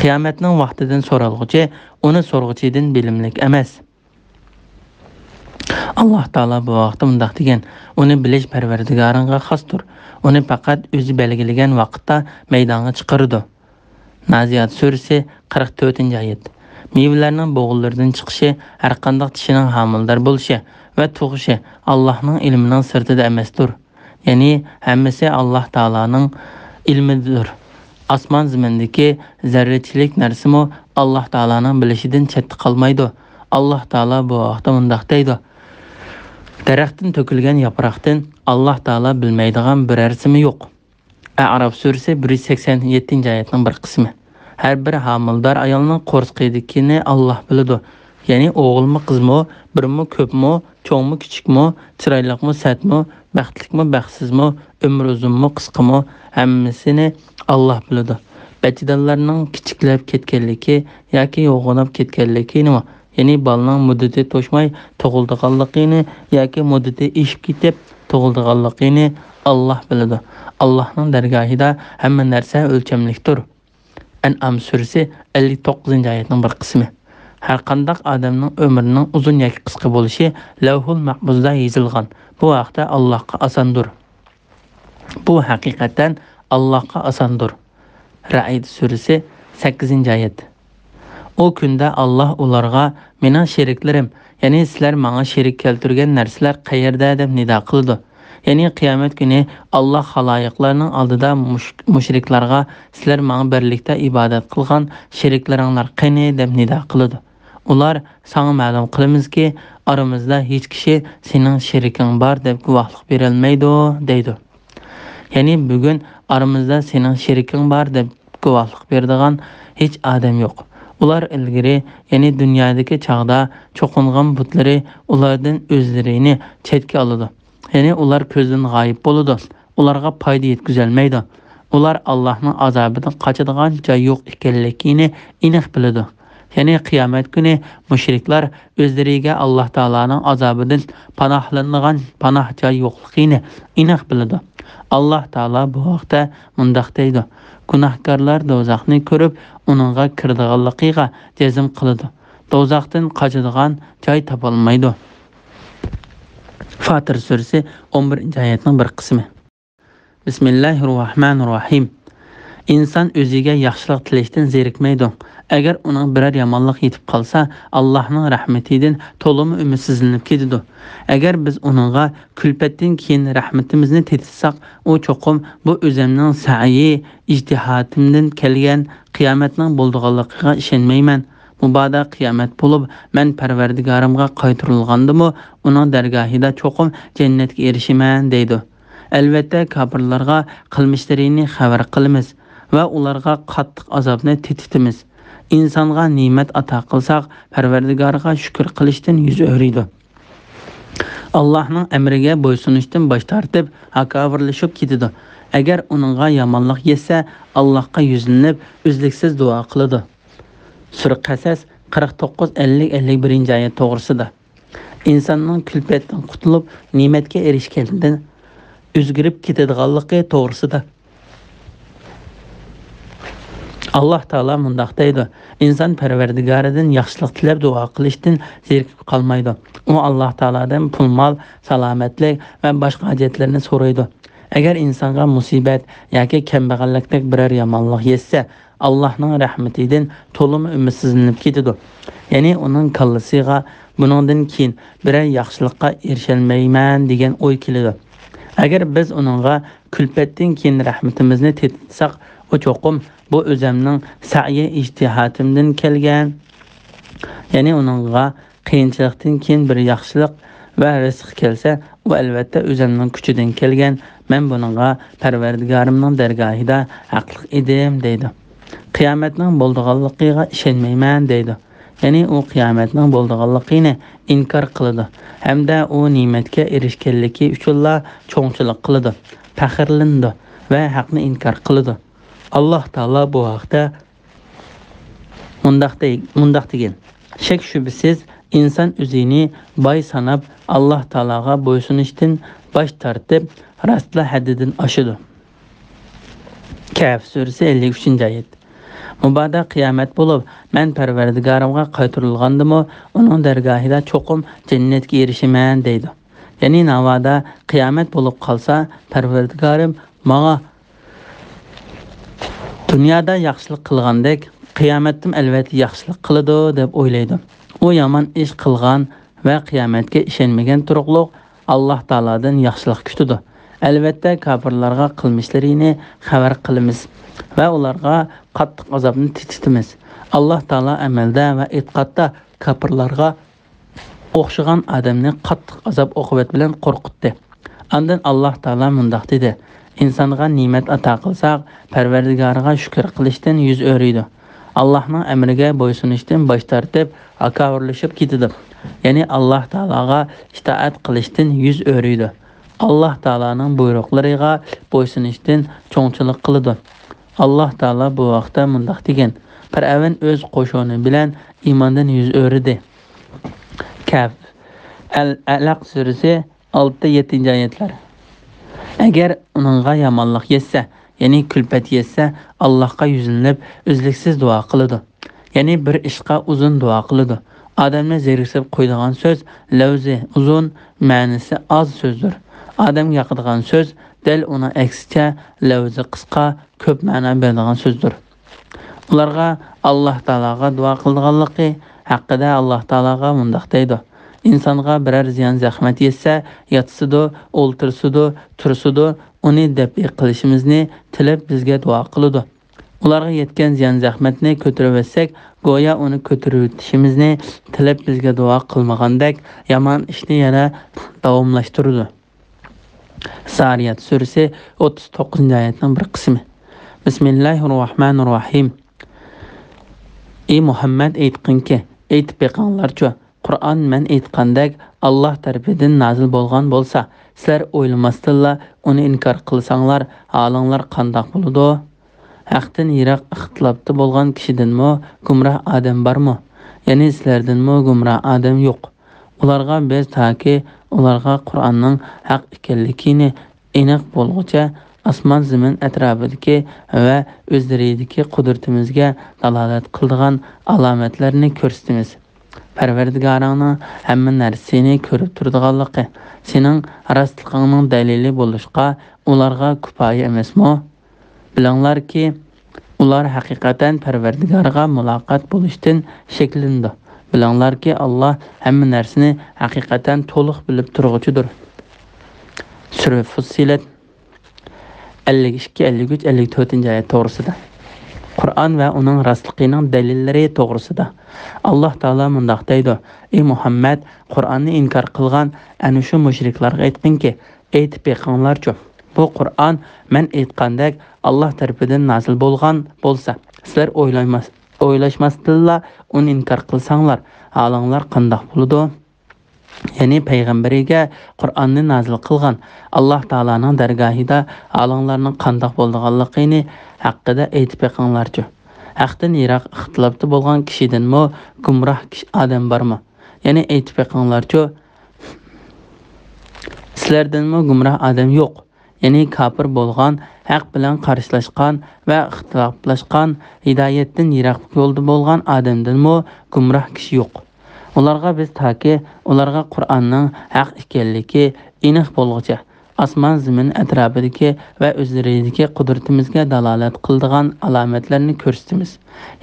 قىيامەتنىڭ ۋاقتىدىن سورالغۇچى ئۇنى سورىغۇچىدىن بىلىملىك ئەمەس. ئاللاھ تائالا بۇ ھەقتە مۇنداق دېگەن: ئۇنى بىلىش پەرۋەردىگارىڭغا خاستۇر. ئۇنى پەقەت ئۆزى بەلگىلىگەن ۋاقىتتا مەيدانغا چىقىرىدۇ. نازىئات سۈرىسى، قىرىق تۆتىنچى ئايەت. مېۋىلەرنىڭ بوغۇنلىرىدىن چىقىشى ھەرقانداق چىشىنىڭ ھامىلىدار بولۇشى ۋە تۇغۇشى ئاللاھنىڭ ئىلمىنىڭ سىرتىدا ئەمەستۇر. يەنى ھەممىسى ئاللاھ تائالانىڭ ئىلمىدۇر. ئاسمان زېمىندىكى زەررىچىلىك نەرسىمۇ ئاللاھ تائالانىڭ بىلىشىدىن چەتتە قالمايدۇ. ئاللاھ تائالا بۇ ھەقتە مۇنداق دەيدۇ: دەرەختىن تۆكۈلگەن ياپراقتىن ئاللاھ تائالا بىلمەيدىغان بىرەرسىمۇ يوق. ئەئراف سۈرىسى، بىر يۈز سەكسەن يەتتىنچى ئايەتنىڭ بىر قىسمى. ھەر بىر ھامىلىدار ئايالنىڭ قورسىقىدىكىنى ئاللاھ بىلىدۇ. يەنى ئوغۇلمۇ، قىزمۇ، بىرمۇ، كۆپمۇ، چوڭمۇ، كىچىكمۇ، چىرايلىقمۇ، سەتمۇ، بەختلىكمۇ، بەختسىزمۇ، ئۆمرى ئۇزۇنمۇ، قىسقىمۇ، ھەممىسىنى ئاللاھ بىلىدۇ. بەچچىدانلارنىڭ كىچىكلەپ كەتكەنلىكى ياكى يوغىناپ كەتكەنلىكىنىمۇ، يەنى بالىنىڭ مۇددىتى توشماي تۇغۇلىدىغانلىقىنى ياكى مۇددىتى ئېشىپ كېتىپ تۇغۇلىدىغانلىقىنى ئاللاھ بىلىدۇ. ئاللاھنىڭ دەرگاھىدا ھەممە نەرسە ئۆلچەملىكتۇر. ئەنئام سۈرىسى، ئەللىك توققۇزىنچى ئايەتنىڭ بىر قىسمى. ھەرقانداق ئادەمنىڭ ئۆمرىنىڭ ئۇزۇن ياكى قىسقا بولۇشى لەۋھۇل مەھپۇزدا يېزىلغان. بۇ ھەقتە ئاللاھقا ئاساندۇر. بۇ ھەقىقەتەن ئاللاھقا ئاساندۇر. رەئد سۈرىسى، سەككىزىنچى ئايەت. ئۇ كۈندە ئاللاھ ئۇلارغا، مېنىڭ شېرىكلىرىم، يەنى سىلەر ماڭا شېرىك كەلتۈرگەن نەرسىلەر قەيەردە؟ دەپ نىدا قىلىدۇ. يەنى قىيامەت كۈنى ئاللاھ خالايىقلارنىڭ ئالدىدا مۇش-، مۇشرىكلارغا، سىلەر ماڭا بىرلىكتە ئىبادەت قىلغان شېرىكلىرىڭلار قېنى؟ دەپ نىدا قىلىدۇ. ئۇلار، ساڭا مەلۇم قىلىمىزكى، ئارىمىزدا ھېچ كىشى سېنىڭ شېرىكىڭ بار دەپ گۇۋاھلىق بېرەلمەيدۇ، دەيدۇ. يەنى بۈگۈن ئارىمىزدا سېنىڭ شېرىكىڭ بار دەپ گۇۋاھلىق بېرىدىغان ھېچ ئادەم يوق. ئۇلار ئىلگىرى، يەنى دۇنيادىكى چاغدا چوقۇنغان بۇتلىرى ئۇلاردىن ئۆزلىرىنى چەتكە ئالىدۇ. يەنى ئۇلار كۆزدىن غايىب بولىدۇ. ئۇلارغا پايدا يەتكۈزەلمەيدۇ. ئۇلار ئاللاھنىڭ ئازابىدىن قاچىدىغان جاي يوق ئىكەنلىكىنى ئېنىق بىلىدۇ. يەنى قىيامەت كۈنى مۇشرىكلار ئۆزلىرىگە ئاللاھ تائالانىڭ ئازابىدىن پاناھلىنىدىغان پاناھ جاي يوقلۇقىنى ئېنىق بىلىدۇ. ئاللاھ تائالا بۇ ھەقتە مۇنداق دەيدۇ: گۇناھكارلار دوزاخنى كۆرۈپ، ئۇنىڭغا كىرىدىغانلىقىغا جەزم قىلىدۇ. دوزاختىن قاچىدىغان جاي تاپالمايدۇ. فاتىر سۈرىسى، ئون بىرىنچى ئايەتنىڭ بىر قىسمى. بىسمىللاھىررەھمانىررەھىم. ئىنسان ئۆزىگە ياخشىلىق تىلەشتىن زېرىكمەيدۇ. ئەگەر ئۇنىڭ بىرەر يامانلىق يېتىپ قالسا، ئاللاھنىڭ رەھمىتىدىن تولىمۇ ئۈمىدسىزلىنىپ كېتىدۇ. ئەگەر بىز ئۇنىڭغا كۈلپەتتىن كېيىن رەھمىتىمىزنى تېتىتساق، ئۇ چوقۇم بۇ ئۆزۈمنىڭ سەئيى، ئىجتىھاتىمدىن كەلگەن، قىيامەتنىڭ بولىدىغانلىقىغا ئىشەنمەيمەن. مۇبادا قىيامەت بولۇپ، مەن پەرۋەردىگارىمغا قايتۇرۇلغاندىمۇ، ئۇنىڭ دەرگاھىدا چوقۇم جەننەتكە ئېرىشىمەن، دەيدۇ. ئەلۋەتتە، كاپىرلارغا قىلمىشلىرىنى خەۋەر قىلىمىز ۋە ئۇلارغا قاتتىق ئازابنى تېتىتىمىز. ئىنسانغا نېمەت ئاتا قىلساق، پەرۋەردىگارىغا شۈكۈر قىلىشتىن يۈز ئۆرۈيدۇ. ئاللاھنىڭ ئەمرىگە بويسۇنۇشتىن باش تارتىپ، ھاكاۋۇرلىشىپ كېتىدۇ. ئەگەر ئۇنىڭغا يامانلىق يەتسە، ئاللاھقا يۈزلىنىپ، ئۈزلۈكسىز دۇئا قىلىدۇ. سۈرە قەسەس قىرىق توققۇز، ئەللىك، ئەللىك بىرىنچى ئايەت توغرىسىدا. ئىنساننىڭ كۈلپەتتىن قۇتۇلۇپ، نېمەتكە ئېرىشكەندىن ئۆزگىرىپ كېتىدىغانلىقى توغرىسىدا. ئاللاھ تائالا مۇنداق دەيدۇ: ئىنسان پەرۋەردىگارىدىن ياخشىلىق تىلەپ دۇئا قىلىشتىن زېرىكىپ قالمايدۇ. ئۇ ئاللاھ تائالادىن پۇل-مال، سالامەتلىك ۋە باشقا ھاجەتلەرنى سورايدۇ. ئەگەر ئىنسانغا مۇسىبەت ياكى كەمبەغەللىكتەك بىرەر يامانلىق يەتسە، ئاللاھنىڭ رەھمىتىدىن تولىمۇ ئۈمىدسىزلىنىپ كېتىدۇ. يەنى ئۇنىڭ كاللىسىغا بۇنىڭدىن كېيىن بىرەر ياخشىلىققا ئېرىشەلمەيمەن دېگەن ئوي كېلىدۇ. ئەگەر بىز ئۇنىڭغا كۈلپەتتىن كېيىن رەھمىتىمىزنى تېتىتساق، ئۇ چوقۇم بۇ ئۆزەمنىڭ سەئيى، ئىجتىھاتىمدىن كەلگەن، يەنى ئۇنىڭغا قىيىنچىلىقتىن كېيىن بىر ياخشىلىق ۋە رىزىق كەلسە، ئۇ ئەلۋەتتە ئۆزەمنىڭ كۈچىدىن كەلگەن، مەن بۇنىڭغا پەرۋەردىگارىمنىڭ دەرگاھىدا ھەقلىق ئىدىم، دەيدۇ. قىيامەتنىڭ بولىدىغانلىقىغا ئىشەنمەيمەن، دەيدۇ. يەنى ئۇ قىيامەتنىڭ بولىدىغانلىقىنى ئىنكار قىلىدۇ ھەمدە ئۇ نېمەتكە ئېرىشكەنلىكى ئۈچۈنلا چوڭچىلىق قىلىدۇ، پەخىرلىنىدۇ ۋە ھەقنى ئىنكار قىلىدۇ. ئاللاھ تائالا بۇ ھەقتە مۇنداق دەي-، مۇنداق دېگەن: شەك-شۈبھىسىز، ئىنسان ئۆزىنى باي ساناپ، ئاللاھ تائالاغا بويسۇنۇشتىن باش تارتىپ، راستلا ھەددىدىن ئاشىدۇ. كەھف سۈرىسى، ئەللىك ئۈچىنچى ئايەت. مۇبادا قىيامەت بولۇپ، مەن پەرۋەردىگارىمغا قايتۇرۇلغاندىمۇ، ئۇنىڭ دەرگاھىدا چوقۇم جەننەتكە ئېرىشىمەن، دەيدۇ. يەنى ناۋادا قىيامەت بولۇپ قالسا، پەرۋەردىگارىم ماڭا دۇنيادا ياخشىلىق قىلغاندەك، قىيامەتتىمۇ ئەلۋەتتە ياخشىلىق قىلىدۇ، دەپ ئويلايدۇ. ئۇ يامان ئىش قىلغان ۋە قىيامەتكە ئىشەنمىگەن تۇرۇقلۇق ئاللاھ تائالادىن ياخشىلىق كۈتىدۇ. ئەلۋەتتە، كاپىرلارغا قىلمىشلىرىنى خەۋەر قىلىمىز ۋە ئۇلارغا قاتتىق ئازابنى تېتىتىمىز. ئاللاھ تائالا ئەمەلدە ۋە ئېتىقادتا كاپىرلارغا ئوخشىغان ئادەمنى قاتتىق ئازاب-ئوقۇبەت بىلەن قورقۇتتى. ئاندىن ئاللاھ تائالا مۇنداق دېدى: ئىنسانغا نېمەت ئاتا قىلساق، پەرۋەردىگارىغا شۈكۈر قىلىشتىن يۈز ئۆرۈيدۇ. ئاللاھنىڭ ئەمرىگە بويسۇنۇشتىن باش تارتىپ، ھاكاۋۇرلىشىپ كېتىدۇ. يەنى ئاللاھ تائالاغا ئىتائەت قىلىشتىن يۈز ئۆرۈيدۇ. ئاللاھ تائالانىڭ بۇيرۇقلىرىغا بويسۇنۇشتىن چوڭچىلىق قىلىدۇ. ئاللاھ تائالا بۇ ھەقتە مۇنداق دېگەن: پىرئەۋن ئۆز قوشۇنى بىلەن ئىماندىن يۈز ئۆرۈدى. كەھف. ئەل-، ئەلەق سۈرىسى، ئالتە، يەتتىنچى ئايەتلەر. ئەگەر ئۇنىڭغا يامانلىق يەتسە، يەنى كۈلپەت يەتسە، ئاللاھقا يۈزلىنىپ، ئۈزلۈكسىز دۇئا قىلىدۇ. يەنى بىر ئىشقا ئۇزۇن دۇئا قىلىدۇ. ئادەمنى زېرىكسىتىپ قويىدىغان سۆز، لەۋزى ئۇزۇن، مەنىسى ئاز سۆزدۇر. ئادەمگە ياقىدىغان سۆز، دەل ئۇنىڭ ئەكسىچە، لەۋزى قىسقا، كۆپ مەنا بېرىدىغان سۆزدۇر. ئۇلارغا ئاللاھ تائالاغا دۇئا قىلىدىغانلىقى ھەققىدە ئاللاھ تائالاغا مۇنداق دەيدۇ: ئىنسانغا بىرەر زىيان-زەخمەت يەتسە، ياتسىدۇ، ئولتۇرسىدۇ، تۇرسىدۇ، ئۇنى دەپئى قىلىشىمىزنى تىلەپ بىزگە دۇئا قىلىدۇ. ئۇلارغا يەتكەن زىيان-زەخمەتنى كۆتۈرۈۋەتسەك، گويا ئۇنى كۆتۈرۈۋېتىشىمىزنى تىلەپ بىزگە دۇئا قىلمىغاندەك، يامان ئىشنى يەنە داۋاملاشتۇرىدۇ. زارىيات سۈرىسى، ئوتتۇز توققۇزىنچى ئايەتنىڭ بىر قىسمى. بىسمىللاھىررەھمانىررەھىم. ئى مۇھەممەد، ئېيتقىنكى، ئېيتىپ بېقىڭلارچۇ، قۇرئان مەن ئېيتقاندەك ئاللاھ تەرىپىدىن نازىل بولغان بولسا، سىلەر ئويلىماستىنلا ئۇنى ئىنكار قىلساڭلار، ھالىڭلار قانداق بولىدۇ؟ ھەقتىن يىراق ئىختىلاپتا بولغان كىشىدىنمۇ گۇمراھ ئادەم بارمۇ؟ يەنى سىلەردىنمۇ گۇمراھ ئادەم يوق. ئۇلارغا بىز تاكى ئۇلارغا قۇرئاننىڭ ھەق ئىكەنلىكىنى ئېنىق بولغۇچە ئاسمان-زېمىن ئەتراپىدىكى ۋە ئۆزلىرىدىكى قۇدرىتىمىزگە دالالەت قىلىدىغان ئالامەتلەرنى كۆرسىتىمىز. پەرۋەردىگارىڭنىڭ ھەممە نەرسىنى كۆرۈپ تۇرىدىغانلىقى سېنىڭ راستلىقىڭنىڭ دەلىلى بولۇشقا ئۇلارغا كۇپايە ئەمەسمۇ؟ بىلىڭلاركى، ئۇلار ھەقىقەتەن پەرۋەردىگارىغا مۇلاقات بولۇشتىن شەكلىنىدۇ. بىلىڭلاركى، ئاللا ھەممە نەرسىنى ھەقىقەتەن تولۇق بىلىپ تۇرغۇچىدۇر. سۈرە فۇسسىلەت، ئەللىك ئىككى، ئەللىك ئۈچ، ئەللىك تۆتىنچى ئايەت توغرىسىدا. قۇرئان ۋە ئۇنىڭ راستلىقىنىڭ دەلىللىرى توغرىسىدا. ئاللا تائالا مۇنداق دەيدۇ: ئى مۇھەممەد، قۇرئاننى ئىنكار قىلغان ئەنە شۇ مۇشرىكلارغا ئېيتقىنكى، ئېيتىپ بېقىڭلارچۇ، بۇ قۇرئان مەن ئېيتقاندەك ئاللا تەرىپىدىن نازىل بولغان بولسا، سىلەر ئويلايماس-، ئويلاشماستىنلا ئۇنى ئىنكار قىلساڭلار، ھالىڭلار قانداق بولىدۇ؟ يەنى پەيغەمبىرىگە قۇرئاننى نازىل قىلغان ئاللا تائالانىڭ دەرگاھىدا ھالىڭلارنىڭ قانداق بولىدىغانلىقىنى ھەققىدە ئېيتىپ بېقىڭلارچۇ. ھەقتىن يىراق ئىختىلاپتا بولغان كىشىدىنمۇ گۇمراھ كىشى، ئادەم بارمۇ؟ يەنى ئېيتىپ بېقىڭلارچۇ، سىلەردىنمۇ گۇمراھ ئادەم يوق. يەنى كاپىر بولغان، ھەق بىلەن قارشىلاشقان ۋە ئىختىلاپلاشقان، ھىدايەتتىن يىراق يولدا بولغان ئادەمدىنمۇ گۇمراھ كىشى يوق. ئۇلارغا بىز تاكى ئۇلارغا قۇرئاننىڭ ھەق ئىكەنلىكى ئېنىق بولغۇچە، ئاسمان زېمىن ئەتراپىدىكى ۋە ئۆزلىرىدىكى قۇدرىتىمىزگە دالالەت قىلىدىغان ئالامەتلەرنى كۆرسىتىمىز.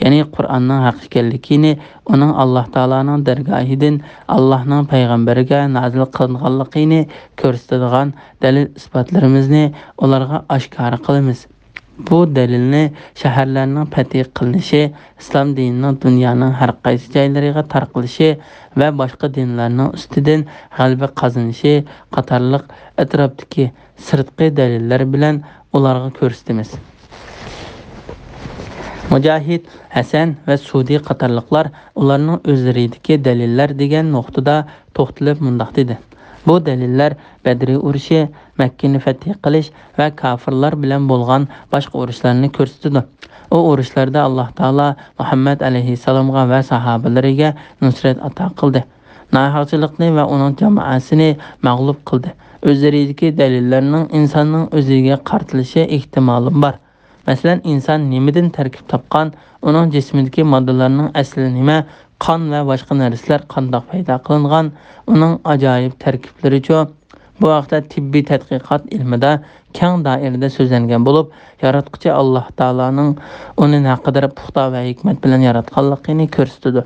يەنى قۇرئاننىڭ ھەق ئىكەنلىكىنى، ئۇنىڭ ئاللا تائالانىڭ دەرگاھىدىن ئاللانىڭ پەيغەمبىرىگە نازىل قىلىنغانلىقىنى كۆرسىتىدىغان دەلىل-ئىسپاتلىرىمىزنى ئۇلارغا ئاشكارا قىلىمىز. بۇ دەلىلنى شەھەرلەرنىڭ پەتھى قىلىنىشى، ئىسلام دىنىنىڭ دۇنيانىڭ ھەر قايسى جايلىرىغا تارقىلىشى ۋە باشقا دىنلارنىڭ ئۈستىدىن غەلىبە قازىنىشى قاتارلىق ئەتراپتىكى سىرتقى دەلىللەر بىلەن ئۇلارغا كۆرسىتىمىز. مۇجاھىد، ھەسەن ۋە سۇدى قاتارلىقلار ئۇلارنىڭ ئۆزلىرىدىكى دەلىللەر دېگەن نۇقتىدا توختىلىپ مۇنداق دېدى: بۇ دەلىللەر بەدرى ئۇرۇشى، مەككىنى فەتھى قىلىش ۋە كاپىرلار بىلەن بولغان باشقا ئۇرۇشلارنى كۆرسىتىدۇ. ئۇ ئۇرۇشلاردا ئاللا تائالا مۇھەممەد ئەلەيھىسسالامغا ۋە ساھابىلىرىگە نۇسرەت ئاتا قىلدى. ناھەقچىلىقنى ۋە ئۇنىڭ جامائەسىنى مەغلۇپ قىلدى. ئۆزلىرىدىكى دەلىللەرنىڭ ئىنساننىڭ ئۆزىگە قارىتىلىشى ئېھتىمالىمۇ بار. مەسىلەن، ئىنسان نېمىدىن تەركىب تاپقان؟ ئۇنىڭ جىسمىدىكى ماددىلارنىڭ ئەسلى نېمە؟ قان ۋە باشقا نەرسىلەر قانداق پەيدا قىلىنغان؟ ئۇنىڭ ئاجايىپ تەركىبلىرىچۇ؟ بۇ ھەقتە تېببىي تەتقىقات ئىلمىدا كەڭ دائىرىدە سۆزلەنگەن بولۇپ، ياراتقۇچى ئاللا تائالانىڭ ئۇنى نەقەدەر پۇختا ۋە ھېكمەت بىلەن ياراتقانلىقىنى كۆرسىتىدۇ.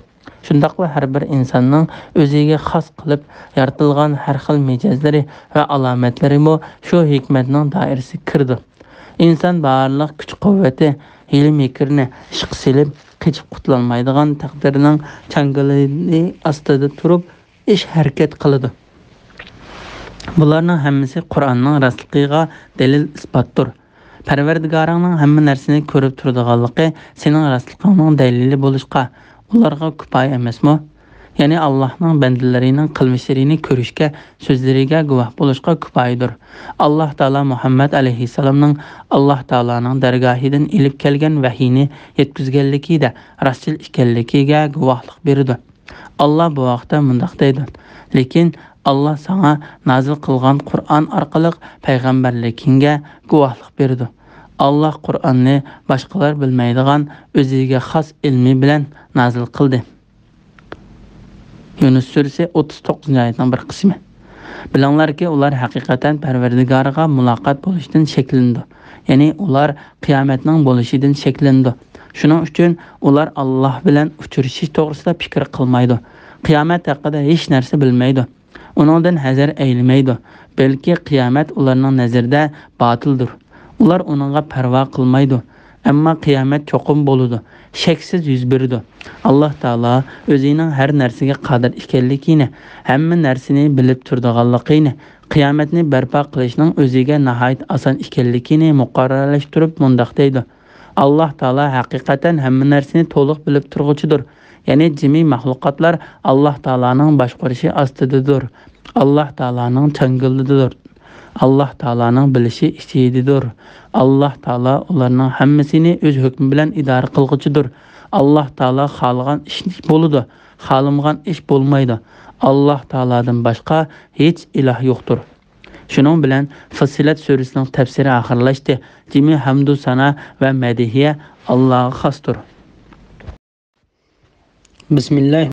شۇنداقلا ھەر بىر ئىنساننىڭ ئۆزىگە خاس قىلىپ يارىتىلغان ھەر خىل مىجەزلىرى ۋە ئالامەتلىرىمۇ شۇ ھېكمەتنىڭ دائىرىسىگە كىرىدۇ. ئىنسان بارلىق كۈچ-قۇۋۋىتى، ھىيلە-مىكرىنى ئىشقا سېلىپ، قېچىپ قۇتۇلالمايدىغان تەقدىرنىڭ چاڭگىلى ئاستىدا تۇرۇپ، ئىش-ھەرىكەت قىلىدۇ. بۇلارنىڭ ھەممىسى قۇرئاننىڭ راستلىقىغا دەلىل-ئىسپاتتۇر. پەرۋەردىگارىڭنىڭ ھەممە نەرسىنى كۆرۈپ تۇرىدىغانلىقى سېنىڭ راستلىقىڭنىڭ دەلىلى بولۇشقا ئۇلارغا كۇپايە ئەمەسمۇ؟ يەنى ئاللاھنىڭ بەندىلىرىنىڭ قىلمىشلىرىنى كۆرۈشكە، سۆزلىرىگە گۇۋاھ بولۇشقا كۇپايىدۇر. ئاللاھ تائالا مۇھەممەد ئەلەيھىسسالامنىڭ ئاللاھ تائالانىڭ دەرگاھىدىن ئېلىپ كەلگەن ۋەھىينى يەتكۈزگەنلىكىدە راستچىل ئىكەنلىكىگە گۇۋاھلىق بېرىدۇ. ئاللاھ بۇ ھەقتە مۇنداق دەيدۇ: لېكىن ئاللاھ ساڭا نازىل قىلغان قۇرئان ئارقىلىق پەيغەمبەرلىكىڭگە گۇۋاھلىق بېرىدۇ. ئاللاھ قۇرئاننى باشقىلار بىلمەيدىغان ئۆزىگە خاس ئىلمى بىلەن نازىل قىلدى. يۇنۇس سۈرىسى ئوتتۇز توققۇزىنچى ئايەتنىڭ بىر قىسمى. بىلىڭلاركى، ئۇلار ھەقىقەتەن پەرۋەردىگارىغا مۇلاقات بولۇشتىن شەكلىنىدۇ. يەنى ئۇلار قىيامەتنىڭ بولۇشىدىن شەكلىنىدۇ. شۇنىڭ ئۈچۈن ئۇلار ئاللاھ بىلەن ئۇچرىشىش توغرىسىدا پىكىر قىلمايدۇ. قىيامەت ھەققىدە ھېچ نەرسە بىلمەيدۇ. ئۇنىڭدىن ھەزەر ئەيلىمەيدۇ. بەلكى قىيامەت ئۇلارنىڭ نەزىرىدە باتىلدۇر. ئۇلار ئۇنىڭغا پەرۋا قىلمايدۇ. ئەمما قىيامەت چوقۇم بولىدۇ، شەكسىز يۈز بېرىدۇ. ئاللاھ تائالا ئۆزىنىڭ ھەر نەرسىگە قادىر ئىكەنلىكىنى، ھەممە نەرسىنى بىلىپ تۇرىدىغانلىقىنى، قىيامەتنى بەرپا قىلىشنىڭ ئۆزىگە ناھايىتى ئاسان ئىكەنلىكىنى مۇقەررەرلەشتۈرۈپ مۇنداق دەيدۇ: ئاللاھ تائالا ھەقىقەتەن ھەممە نەرسىنى تولۇق بىلىپ تۇرغۇچىدۇر. يەنى جىمى مەخلۇقاتلار ئاللاھ تائالانىڭ باشقۇرۇشى ئاستىدىدۇر. ئاللاھ تائالانىڭ چاڭگىلىدىدۇر. ئاللاھ تائالانىڭ بىلىشى ئىچىدىدۇر. ئاللاھ تائالا ئۇلارنىڭ ھەممىسىنى ئۆز ھۆكمى بىلەن ئىدارە قىلغۇچىدۇر. ئاللاھ تائالا خالىغان ئىش بولىدۇ، خالىمىغان ئىش بولمايدۇ. ئاللاھ تائالادىن باشقا ھېچ ئىلاھ يوقتۇر. شۇنىڭ بىلەن فۇسسىلەت سۈرىسىنىڭ تەپسىرى ئاخىرلاشتى. جىمى ھەمدۇ سانا ۋە مەدھىيە ئاللاغا خاستۇر. بىسمىللاھ.